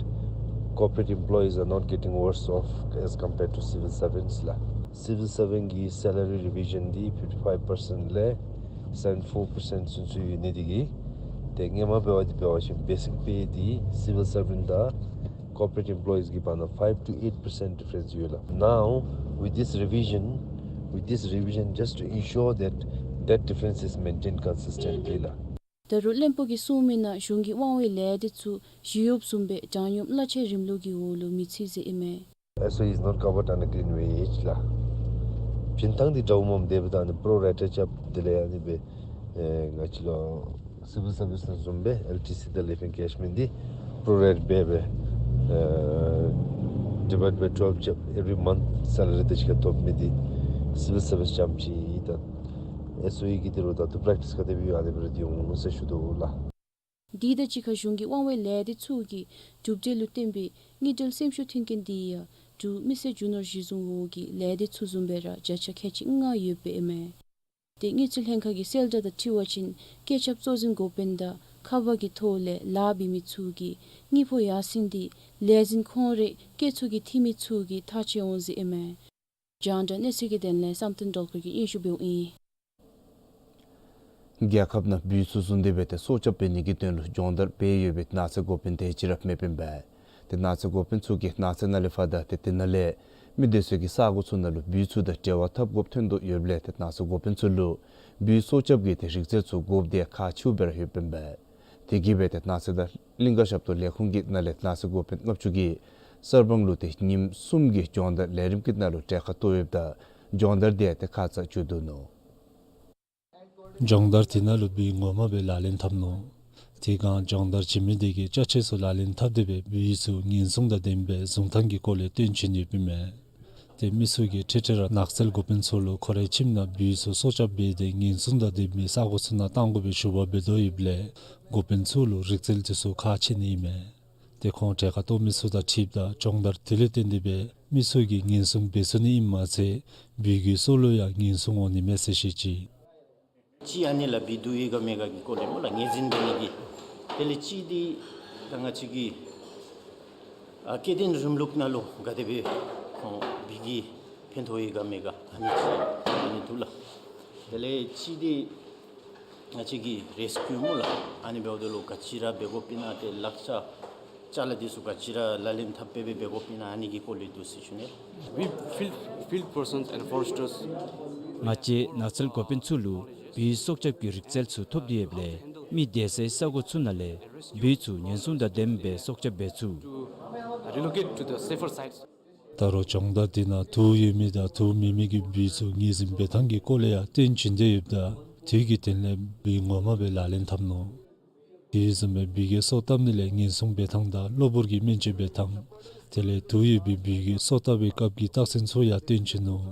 corporate employees are not getting worse off as compared to civil servants ལགས། Civil servant གི་salary revision འདི་fifty five percent ལས་seventy four percent ཚུན་ཚོད་ཡོད་ནི་དེ་གིས་ཏེ་སྔོན་མ་འབད་བ་འདི་འབད་བ་ཅིན་basic pay འདི་civil servant དང་corporate employees གི་བར་ན་five to eight percent difference ཡོད་ལགས། Now with this revision, with this revision just to ensure that that difference is maintained consistently ལགས། ད་རུང་བློན་པོ་གིས་གསུངས་མིའི་ནང་གཞུང་གིས་དབང་བའི་ལས་སྡེ་ཚུ་ཞི་གཡོགཔ་བཟུམ་སྦེ་དྲང་སྙོམས་གླ་ཆའི་རིམ་ལུགས་ཀྱི་འོག་ལུ་མི་ཚུད་ཟེར་ཨིན་མས། S O E is not covered under clean wage ལགས། བྱིན་ཐངས་འདི་འདྲཝ་མས། དེ་འབདཝ་ད་ཨ་ནི་pro rata རྐྱབ་དེ་ལས་ཨ་ནི་སྦེ་ཨེ་ང་བཅས་ར་civil service ནང་བཟུམ་སྦེ་L T C དང་life encashment འདི་pro rata འབད་སྦེ་ཨེ་divide by twelve རྐྱབ་every month salary དང་གཅིག་ཁར་ཐོབ་མི་འདི་civil service རྐྱངམ་ཅིག་ཨིན། ད་S O E གིས་དེ་རུང་ད་ལྟོ་practice ག་དེ་སྦེ་ཡོད་ཨ་ནི་སྦེ་ར་སྡོད་འོང་ཟེར་ཞུ་དོ་ལགས། དེ་དང་གཅིག་ཁར་གཞུང་གིས་དབང་བའི་ལས་སྡེ་ཚུ་གི་གྲུབ་འབྲས་ལུ་བརྟེན་པའི་དངུལ་འབྲེལ་སེམས་ཤུགས་མཐུན་རྐྱེན་འདི་ཡང་འབྲུག་མི་སེར་རྒྱུ་ནོར་གཞི་བཟུང་འོག་གི་ལས་སྡེ་ཚུ་བཟུམ་སྦེ་ར་བརྒྱ་ཆ་ཁལ་གཅིག་ལྔ་ཡོདཔ་ཨིན་མས། ཏེ་དངུལ་རྩིས་ལྷན་ཁག་གི་གསལ་བསྒྲགས་དང་འཁྲིལ་བ་ཅིན་སྐྱེད་ཁྱབ་གཙོ་འཛིན་འགོ་དཔོན་དང་ཁ་པར་གྱི་ཐོག་ལས་ལཱ་འབད་མི་ཚུ་གི་དངུལ་ཕོགས་ཡར་སེང་འདི་ལས་འཛིན་ཁོང་རའི་སྐྱེད་ཚུགས་ཀྱི་འཐུས་མི་ཚུ་གིས་ཐག་བཅད་འོང་ཟེར་ཨིན་མས། རྒྱང་བསྒྲགས་གནས་ཚུལ་གྱི་དོན་ལས་བསམ་གཏན་སྒྲོལ་དཀར་གྱིས་སྙན་ཞུ་འབདཝ་ཨིན། རྒྱལ་ཁབ་ནང་སྦུལ་ཚུ་བཟུང་སྟེ་སྦེ་ཏེ་སྲོག་སྐྱབས་འབད་ནི་གི་དོན་ལུ་སྦྱོང་བརྡར་འབད་ཡོད་པའི་ནགས་ཚལ་འགོ་དཔོན་དེ་ཅིག་ར་མེདཔ་ཨིན་པས། ཏེ་ནགས་ཚལ་འགོ་དཔོན་ཚུ་གིས་ནགས་ཚལ་ནང་ལས་ཕར་དང་ཏེ་དེ་ནང་ལས་མི་སྡོད་སའི་གི་ས་གོ་ཚུ་ནང་ལུ་སྦུལ་ཚུ་དང་འབྲེལ་བ་འཐབ་དགོཔ་ཐོན་དོ་ཡོདཔ་ལས་ཏེ་ནགས་ཚལ་འགོ་དཔོན་ཚུ་ལུ་སྦུལ་སྲོག་སྐྱབས་ཀྱི་ཏེ་རིག་རྩལ་ཚུ་དགོཔ་འདི་ཁག་ཆེཝ་སྦེ་ར་ཡོདཔ་ཨིན་པས། དེ་གིས་སྦེ་ཏེ་ནགས་ཚལ་དང་གླིང་ཀ་ཞབས་ཏོག་ལས་ཁུངས་ཀྱི་ནང་ལས་ནགས་ཚལ་འགོ་དཔོན་ལྔ་བཅུ་གིས་གསར་སྤང་ལུ་ཏེ་ཉིནམ་གསུམ་གྱི་སྦྱོང་བརྡར་ལས་རིམ་གྱི་ནང་ལུ་གྲལ་ཁར་གཏོགས་ཡོདཔ་ད་སྦྱོང་བརྡར་དེ་ཏེ་ཁ་ཙ་མཇུག་བསྡུ་ནུག། སྦྱོང་བརྡར་དེ་ནང་ལུ་སྦུལ་ངོ་མ་སྦེ་ལག་ལེན་འཐབ་ནུག། དེ་སྒང་སྦྱོང་བརྡར་བྱིན་མི་དེ་གིས་ཅ་ཆས་ཚུ་ལག་ལེན་འཐབ་སྟེ་སྦེ་སྦུལ་ཚུ་ཉེན་སྲུང་དང་ལྡནམ་སྦེ་བཟུང་ཐངས་ཀྱི་སྐོར་ལས་སྟོན་བྱིན་ཡོདཔ་ཨིན་མས། ཏེ་མི་ཚུ་གིས་འཕྲལ་འཕྲལ་ར་ནགས་ཚལ་འགོ་དཔོན་ཚུ་ལུ་ཁོ་རའི་ཁྱིམ་ནང་སྦུལ་ཚུ་སྲོག་སྐྱབས་འབད་དེ་ཉེན་སྲུང་དང་ལྡནམ་སྦེ་ས་གོ་ཚུ་ནང་གཏང་དགོ་པའི་ཞུ་བ་འབད་དོ་ཡོདཔ་ལས་འགོ་དཔོན་ཚུ་ལུ་རིག་རྩལ་དེ་ཚུ་ཁག་ཆེ་ནི་ཨིན་མས། ཏེ་ཁོང་གྲལ་ཁར་གཏོགས་མི་ཚུ་དང་འཁྲིལཝ་ད་སྦྱོང་བརྡར་དེ་ལུ་བརྟེན་ཏེ་སྦེ་མི་ཚུ་གིས་ཉེན་སྲུང་འབད་ཚུགས་ནི་ཨིནམ་མ་ཚད་སྦུལ་གྱི་སྲོག་ལུ་ཡང་ཉེན་སྲུང་འོང་ནི་མས་ཟེར་བཤད་ཅི། གཅིག་ཨ་ནི་ལཱ་འབད་དོ་ཡོད་ག་མེད་ག་གི་སྐོར་ལས་སྨོ་ལགས། ངོས་འཛིན་འབད་ནི་གི། དེ་ལས་གཅིག་འདི་ད་ང་བཅས་ཀྱི་ཨ་སྐྱེ་ལྡན་རིམ་ལུགས་ནང་ལུ་ག་དེ་སྦེ་ཁོང་སྦུལ་གྱིས་ཕན་ཐོགས་ཡོད་ག་མེད་ག་ཨ་ནི་གཅིག་ཨ་ནི་འདུག་ལགས། དེ་ལས་གཅིག་འདི་ང་བཅས་ཀྱི་རེས་ཀྱུ་སྨོ་ལགས། ཨ་ནི་འབདཝ་ད་ལུ་ག་ཅི་ར་འབད་དགོཔ་ཨིན་ན་ཏེ་ལག་ཆ་ཅ་ལ་འདི་ཚུ་ག་ཅི་ར་ལག་ལེན་འཐབ་སྦེ་འབད་དགོཔ་ཨིན་ན་ཨ་ནི་གི་སྐོར་ལས་འདུག་ཟེར་ཞུ་ནི། We field, field persons and foresters. ང་བཅས་ནགས་ཚལ་འགོ་དཔོན་ཚུ་ལུ་སྦུལ་སྲོག་སྐྱབས་ཀྱི་རིག་རྩལ་ཚུ་ཐོབ་སྟེ་ཡོདཔ་ལས་མི་སྡོད་སའི་ས་གོ་ཚུ་ནང་ལས་སྦུལ་ཚུ་ཉེན་སྲུང་དང་ལྡནམ་སྦེ་སྲོག་སྐྱབས་འབད་ཚུགས། To relocate to the safer sites. ད་རུང་སྦྱོང་བརྡར་དེ་ནང་དུག་ཡོད་མི་དང་དུག་མེད་མི་གི་སྦུལ་ཚུ་ངོས་འཛིན་འབད་ཐངས་ཀྱི་སྐོར་ལས་ཡང་སྟོན་བྱིན་ཏེ་ཡོདཔ་ད་དེ་གི་དོན་ལས་སྦུལ་ངོ་མ་སྦེ་ལག་ལེན་འཐབ་ནུག། དེ་བཟུམ་སྦེ་སྦུལ་གྱི་སྲོག་བཏབ་ནི་ལས་ཉེན་སྲུང་འབད་ཐངས་དང་གློ་བུར་གྱི་སྨན་བཅོས་འབད་ཐངས་ དེ་ལས་དུག་ཡོད་པའི་སྦུལ་གྱི་སོ་བཏབ་པའི་སྐབས་ཀྱི་རྟགས་མཚན་ཚུ་ཡང་སྟོན་བྱིན་ནུག།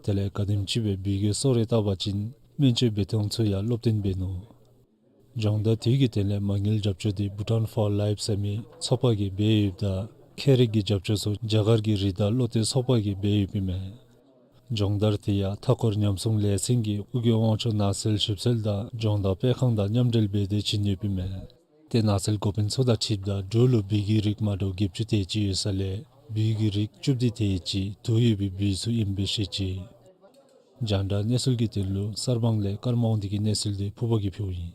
དེ་ལས་ག་དེམ་ཅིག་སྦེ་སྦུལ་གྱི་སོ་རེ་བཏབ་པ་ཅིན་སྨན་བཅོས་འབད་ཐངས་ཚུ་ཡང་སློབ་སྟོན་འབད་ནུག། སྦྱོང་བརྡར་དེ་གི་དོན་ལས་མ་དངུལ་རྒྱབ་སྐྱོར་དེ་Bhutan for Life ཟེར་མི་ཚོགས་པ་གིས་འབད་ཡོདཔ་ད་ཁྱད་རིག་གི་རྒྱབ་སྐྱོར་ཚུ་རྒྱ་གར་གྱི་རིགས་དང་བློ་གཏད་ཚོགས་པ་གིས་འབད་ཡོདཔ་ཨིན་མས། སྦྱོང་བརྡར་དེ་ཡང་མཐའ་འཁོར་ཉམས་སྲུང་ལས་ཚན་གྱི་དབུ་འགན་དབང་ཆ་ནགས་ཚལ་ཞིབ་འཚོལ་དང་སྦྱོང་བརྡར་སྤེལ་ཁང་དང་མཉམ་འབྲེལ་འབད་དེ་བྱིན་ཡོདཔ་ཨིན་མས། ཏེ་ནགས་ཚལ་འགོ་དཔོན་ཚུ་དང་འཁྲིལཝ་ད་འབྲུག་ལུ་སྦུལ་གྱི་རིགས་མ་འདྲཝ་བརྒྱད་ཅུ་དེ་ཅིག་ཡོད་ས་ལས་སྦུལ་གྱི་རིགས་བཅུ་བདུན་དེ་ཅིག་དུག་ཡོད་པའི་སྦུལ་ཚུ་ཨིནམ་སྦེ་བཤད་ཅི། རྒྱང་བསྒྲགས་གནས་ཚུལ་གྱི་དོན་ལུ་གསར་སྤང་ལས་ཀརྨ་དབང་འདུས་ཀྱི་གནས་ཚུལ་དེ་ཕུརཔ་གིས་ཕུལཝ་ཨིན།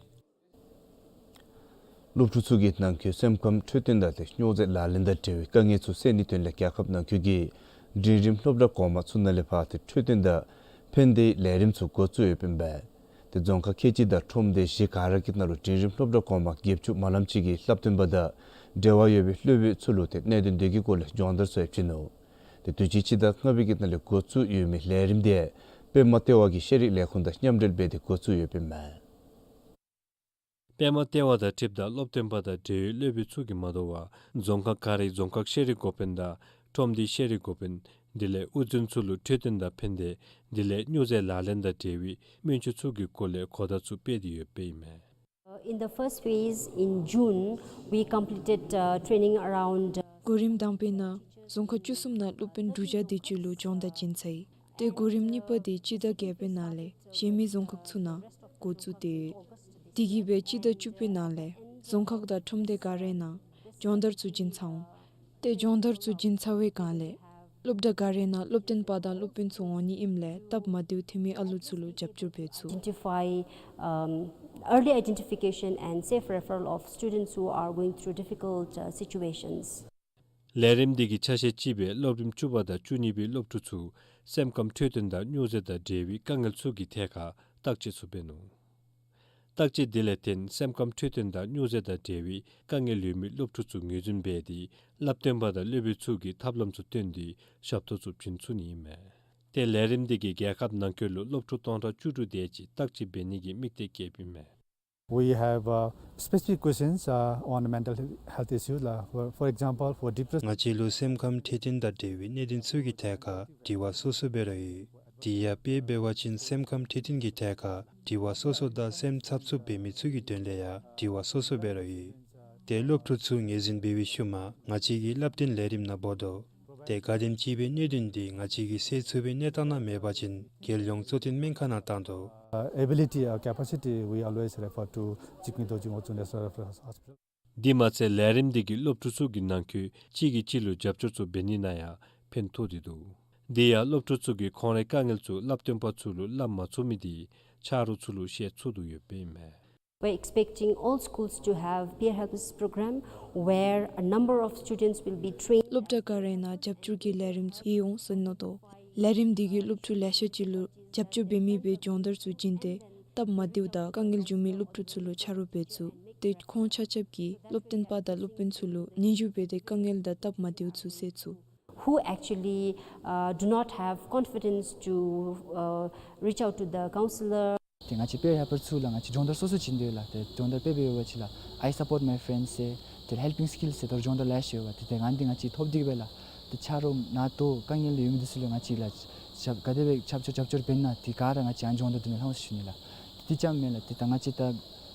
སློབ་ཕྲུག་ཚུ་གི་ནང་འཁོད་སེམས་ཁམས་འཕྲོད་བསྟེན་དང་ཏེ་སྨྱོ་རྫས་ལག་ལེན་དང་འབྲེལ་བའི་དཀའ་ངལ་ཚུ་སེལ་ནིའི་དོན་ལས་རྒྱལ་ཁབ་ནང་འཁོད་ཀྱི་འབྲིང་རིམ་སློབ་གྲྭ་གོང་མ་ཚུ་ནང་ལས་ཕར་ཏེ་འཕྲོད་བསྟེན་དང་ཕན་བདེའི་ལས་རིམ་ཚུ་འགོ་བཙུགས་ཡོདཔ་ཨིན་པས། ཏེ་རྫོང་ཁག་ཁལ་གཅིག་དང་ཁྲོམ་སྡེ་བཞི་ག་ར་གི་ནང་ལུ་འབྲིང་རིམ་སློབ་གྲྭ་གོང་མ་བརྒྱད་ཅུ་མ་ལངམ་ཅིག་གིས་སླབ་སྟོན་པ་དང་འབྲེལ་བ་ཡོད་པའི་སློབ་དཔོན་ཚུ་ལུ་ཏེ་གནད་དོན་དེ་གི་སྐོར་ལས་སྦྱོང་བརྡར་ཚུ་ཡང་བྱིན་ནུག། ཏེ་དུས་ཅི་སྤྱི་ཟླ་ལྔ་པའི་གི་ནང་ལས་འགོ་བཙུགས་ཡོད་མི་ལས་རིམ་དེ་པདྨ་ལྟེ་བ་གི་ཤེས་རིག་ལས་ཁུངས་དང་མཉམ་འབྲེལ་འབད་དེ་འགོ་བཙུགས་ཡོདཔ་ཨིན་མས། པདྨ་ལྟེ་བ་དང་འཁྲིལཝ་ད་སློབ་སྟོན་པ་དང་འབྲེལ་ཡོད་སློབ་དཔོན་ཚུ་གིས་མ་དོ་བར་རྫོང་ཁག་ག་རའི་རྫོང་ཁག་ཤེས་རིག་འགོ་དཔོན་དང་ཁྲོམ་སྡེའི་ཤེས་རིག་འགོ་དཔོན་དེ་ལས་དབུ་འཛིན་ཚུ་ལུ་འཕྲོད་བསྟེན་དང་ཕན་བདེ་དེ་ལས་སྨྱོ་རྫས་ལག་ལེན་དང་འབྲེལ་བའི་སྨན་བཅོས་ཚུ་གི་སྐོར་ལས་གོ་བརྡ་ཚུ་སྤེལ་ཏེ་ཡོདཔ་ཨིན་མས། Uh, in the first phase, in June, we completed, uh, training around, uh, གོ་རིམ་དང་པའི་ནང་རྫོང་ཁག་བཅུ་གསུམ་ནང་སློབ་དཔོན་དྲུག་བརྒྱ་དེ་ཅིག་ལུ་སྦྱོང་བརྡར་བྱིན་ཚར་ཡི། ཏེ་གོ་རིམ་གཉིས་པ་དེ་སྤྱི་ཟླ་བརྒྱད་པའི་ནང་ལས་གཞན་མི་རྫོང་ཁག་ཚུ་ནང་འགོ་བཙུགས་ཏེ་ཡོད། དེ་གིས་སྦེ་སྤྱི་ཟླ་བཅུ་པའི་ནང་ལས་རྫོང་ཁག་དང་ཁྲོམ་སྡེ་ག་རའི་ནང་སྦྱོང་བརྡར་ཚུ་བྱིན་ཚར་འོང་། ཏེ་སྦྱོང་བརྡར་ཚུ་བྱིན་ཚར་བའི་སྒང་ལས་སློབ་གྲྭ་ག་རའི་ནང་སློབ་སྟོན་པ་དང་སློབ་དཔོན་ཚུ་འོང་ནི་ཨིནམ་ལས་སྟབས་མ་བདེཝ་ཐོན་མི་ཨ་ལུ་ཚུ་ལུ་རྒྱབ་སྐྱོར་འབད་ཚུགས། Identify, um, early identification and safe referral of students who are going through difficult, uh, situations. ལས་རིམ་འདི་གི་ཆ་ཤས་ཅིག་སྦེ་སློབ་རིམ་བཅུ་པ་དང་བཅུ་གཉིས་པའི་སློབ་ཕྲུག་ཚུ་སེམས་ཁམས་འཕྲོད་བསྟེན་དང་སྨྱོ་རྫས་དང་འབྲེལ་བའི་དཀའ་ངལ་ཚུ་གི་ཐད་ཁར་བརྟག་དཔྱད་ཚུ་འབད་ནུག། བརྟག་དཔྱད་དེ་ལས་བརྟེན་སེམས་ཁམས་འཕྲོད་བསྟེན་དང་སྨྱོ་རྫས་དང་འབྲེལ་བའི་དཀའ་ངལ་ཡོད་མི་སློབ་ཕྲུག་ཚུ་ངོས་འཛིན་འབད་དེ་སླབ་སྟོན་པ་དང་སློབ་དཔོན་ཚུ་གིས་ཐབས་ལམ་ཚུ་བཏོན་ཏེ་ཞབས་ཏོག་ཚུ་བྱིན་ཚུགས་ནི་ཨིན་མས། ཏེ་ལས་རིམ་འདི་གིས་རྒྱལ་ཁབ་ནང་འཁོད་ལུ་སློབ་ཕྲུག་སྟོང་ཕྲག་བཅུ་དྲུག་དེ་ཅིག་བརྟག་དཔྱད་འབད་ནི་གི་དམིགས་གཏད་བསྐྱེདཔ་ཨིན་མས། We have, uh, specific questions, uh, on mental health issues, like, for, for example, for depression. ང་བཅས་ལུ་སེམས་ཁམས་འཕྲོད་བསྟེན་དང་འབྲེལ་བའི་གནད་དོན་ཚུ་གི་ཐད་ཁར་དྲི་བ་སོ་སོ་འབད་རུང་ཡོད། དེ་ཡང་དཔེ་འབད་བ་ཅིན་སེམས་ཁམས་འཕྲོད་བསྟེན་གྱི་ཐད་ཁར་དྲི་བ་སོ་སོ་དང་སེམས་འཚབ་འཚུབ་འབད་མི་ཚུ་གི་དོན་ལས་ཡང་དྲི་བ་སོ་སོ་འབད་རུང་ཡོད། ཏེ་སློབ་ཕྲུག་ཚུ་ངོས་འཛིན་འབད་བའི་ཤུལ་མ་ང་བཅས་ཀྱིས་བསླབ་སྟོན་ལས་རིམ་ནང་འབོ་དོ། ཏེ་ག་དེམ་ཅིག་སྦེ་གནད་དོན་འདི་ང་བཅས་ཀྱིས་སེལ་ཚུགས་པའི་གནས་སྟངས་ནང་མེད་པ་ཅིན་རྒྱལ་ཡོངས་གཙོ་བསྟེན་སྨན་ཁང་ནང་བཏང་དོ། Uh, ability or capacity, we always refer to Jigme Dorjee Ngurchob National Referral Hospital. དེ་མ་ཚད་ལས་རིམ་འདི་གིས་སློབ་ཕྲུག་ཚུ་གི་ནང་འཁོད་གཅིག་གིས་གཅིག་ལུ་རྒྱབ་སྐྱོར་ཚུ་འབད་ནི་ནང་ཡང་ཕན་ཐོགས་ཏེ་འདུག། དེ་ཡང་སློབ་ཕྲུག་ཚུ་གིས་ཁོང་རའི་དཀའ་ངལ་ཚུ་སླབ་སྟོན་པ་ཚུ་ལུ་སླབ་མ་ཚུགས་མི་དེ་ཆ་རོགས་ཚུ་ལུ་བཤད་ཚུགས་དོ་ཡོདཔ་ཨིན་མས། We're expecting all schools to have peer helpers program where a number of students will be trained. སློབ་གྲྭ་ག་རའི་ནང་རྒྱབ་སྐྱོར་གྱི་ལས་རིམ་ཚུ་ཡོད་འོང་ཟེར་མནོ་དོ། ལས་རིམ་འདི་གིས་སློབ་ཕྲུག་ལེ་ཤ་ཅིག་ལུ་རྒྱབ་སྐྱོར་འབད་མི་སྦེ་སྦྱོང་བརྡར་ཚུ་བྱིན་ཏེ་སྟབས་མ་བདེཝ་དང་དཀའ་ངལ་བྱུང་མི་སློབ་ཕྲུག་ཚུ་ལུ་ཆ་རོགས་འབད་ཚུགས། ཏེ་ཁོང་ཆ་ཁྱབ་ཀྱིས་སློབ་སྟོན་པ་དང་སློབ་དཔོན་ཚུ་ལུ་སྙན་ཞུ་འབད་དེ་དཀའ་ངལ་དང་སྟབས་མ་བདེཝ་ཚུ་སེལ་ཚུགས། Who actually, uh, do not have confidence to, uh, reach out to the counselor. ཏེ་ང་བཅས་པེ་ཡར་པར་ཚུ་ལགས་ང་བཅས་སྦྱོང་བརྡར་སོ་སོ་བྱིན་དོ་ཡོད་ལགས། ཏེ་སྦྱོང་བརྡར་དཔེ་འབད་བ་ཅིན་ལགས་I support my friends ཟེར་ཏེ་helping skills ཟེར་ད་རུང་སྦྱོང་བརྡར་ལེ་ཤ་ཡོད་པ། ཏེ་ཏེ་ང་འདི་ང་བཅས་ཐོབ་སྟེ་གིས་སྦེ་ལགས། ཏེ་ཆ་རོགས་ནཱ་ལྟོ་དཀའ་ངལ་ཡོད་མི་འདི་ཚུ་ལུ་ང་བཅས་ལགས་ཆ་ག་དེ་སྦེ་ཆ་རོགས་ཆ་རོགས་འབད་ན་ཏེ་ག་ར་ང་བཅས་ཡང་སྦྱོང་བརྡར་འདི་ནང་ལྷང་ཟེར་ཞུ་ནི་ལགས། ཏེ་ཏེ་ཙམ་མེན་ལགས། ཏེ་ད་ང་བཅས་ད་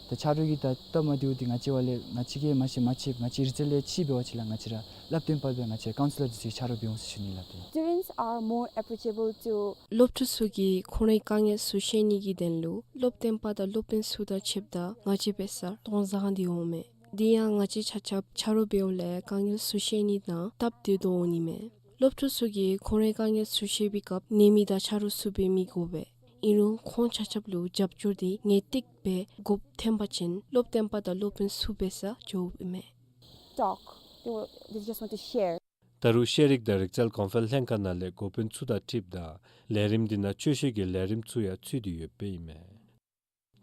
ད་ཆ་རོགས་ཀྱིས་ད་སྟབས་མ་བདེཝ་འདི་ང་བཅས་འབད་ལས་ང་བཅས་ཀྱིས་མ་ཤེས་མ་ཤེས་ང་བཅས་རི་ཙ་ལས་ཕྱི་འབད་བ་ཅིན་ལགས་ང་བཅས་ར་སླབ་སྟོན་པ་སྦེ་ང་བཅས་ཀའུན་སི་ལར་འདི་ཚུ་ཆ་རོགས་འབད་འོང་ཟེར་ཞུ་ནི་ལགས། ཏེ་Students are more approachable to སློབ་ཕྲུག་ཚུ་གིས་ཁོང་རའི་དཀའ་ངལ་ཚུ་བཤད་ནི་གི་དོན་ལུ་སློབ་སྟོན་པ་དང་སློབ་དཔོན་ཚུ་དང་ཕྱདཔ་ད་ང་བཅས་འབད་སར་སྟོང་བཟང་སྟེ་འོང་མས། དེ་ཡང་ང་བཅས་ཆ་ཁྱབ་ཆ་རོགས་འབདཝ་ལས་དཀའ་ངལ་ཚུ་བཤད་ནི་དང་སྟབས་བདེ་དོ་འོང་ནི་མས། སློབ་ཕྲུག་ཚུ་གིས་ཁོང་རའི་དཀའ་ངལ་ཚུ་བཤད་པའི་སྐབས་ནད་མེད་དང་ཆ་རོགས་ཚུ་འབད་མི་དགོ་པས། ཨིན་རུང་ཁོང་ཆ་ཁྱབ་ལུ་རྒྱབ་སྐྱོར་འདི་ངེས་ཏིག་སྦེ་དགོཔ་ཐོན་པ་ཅིན་སློབ་སྟོན་པ་དང་སློབ་དཔོན་ཚུ་འབད་སར་འགྱོཝ་ཨིན་མས། Talk. They were, they just want to share. ད་རུང་ཤེས་རིག་དང་རིག་རྩལ་གོང་འཕེལ་ལྷན་ཁག་ནང་ལས་འགོ་དཔོན་ཚུ་དང་འཁྲིལཝ་ད་ལས་རིམ་འདི་ནང་སྤྱོད་ཤེས་ཀྱི་ལས་རིམ་ཚུ་ཡང་ཚུད་དེ་ཡོདཔ་ཨིན་མས།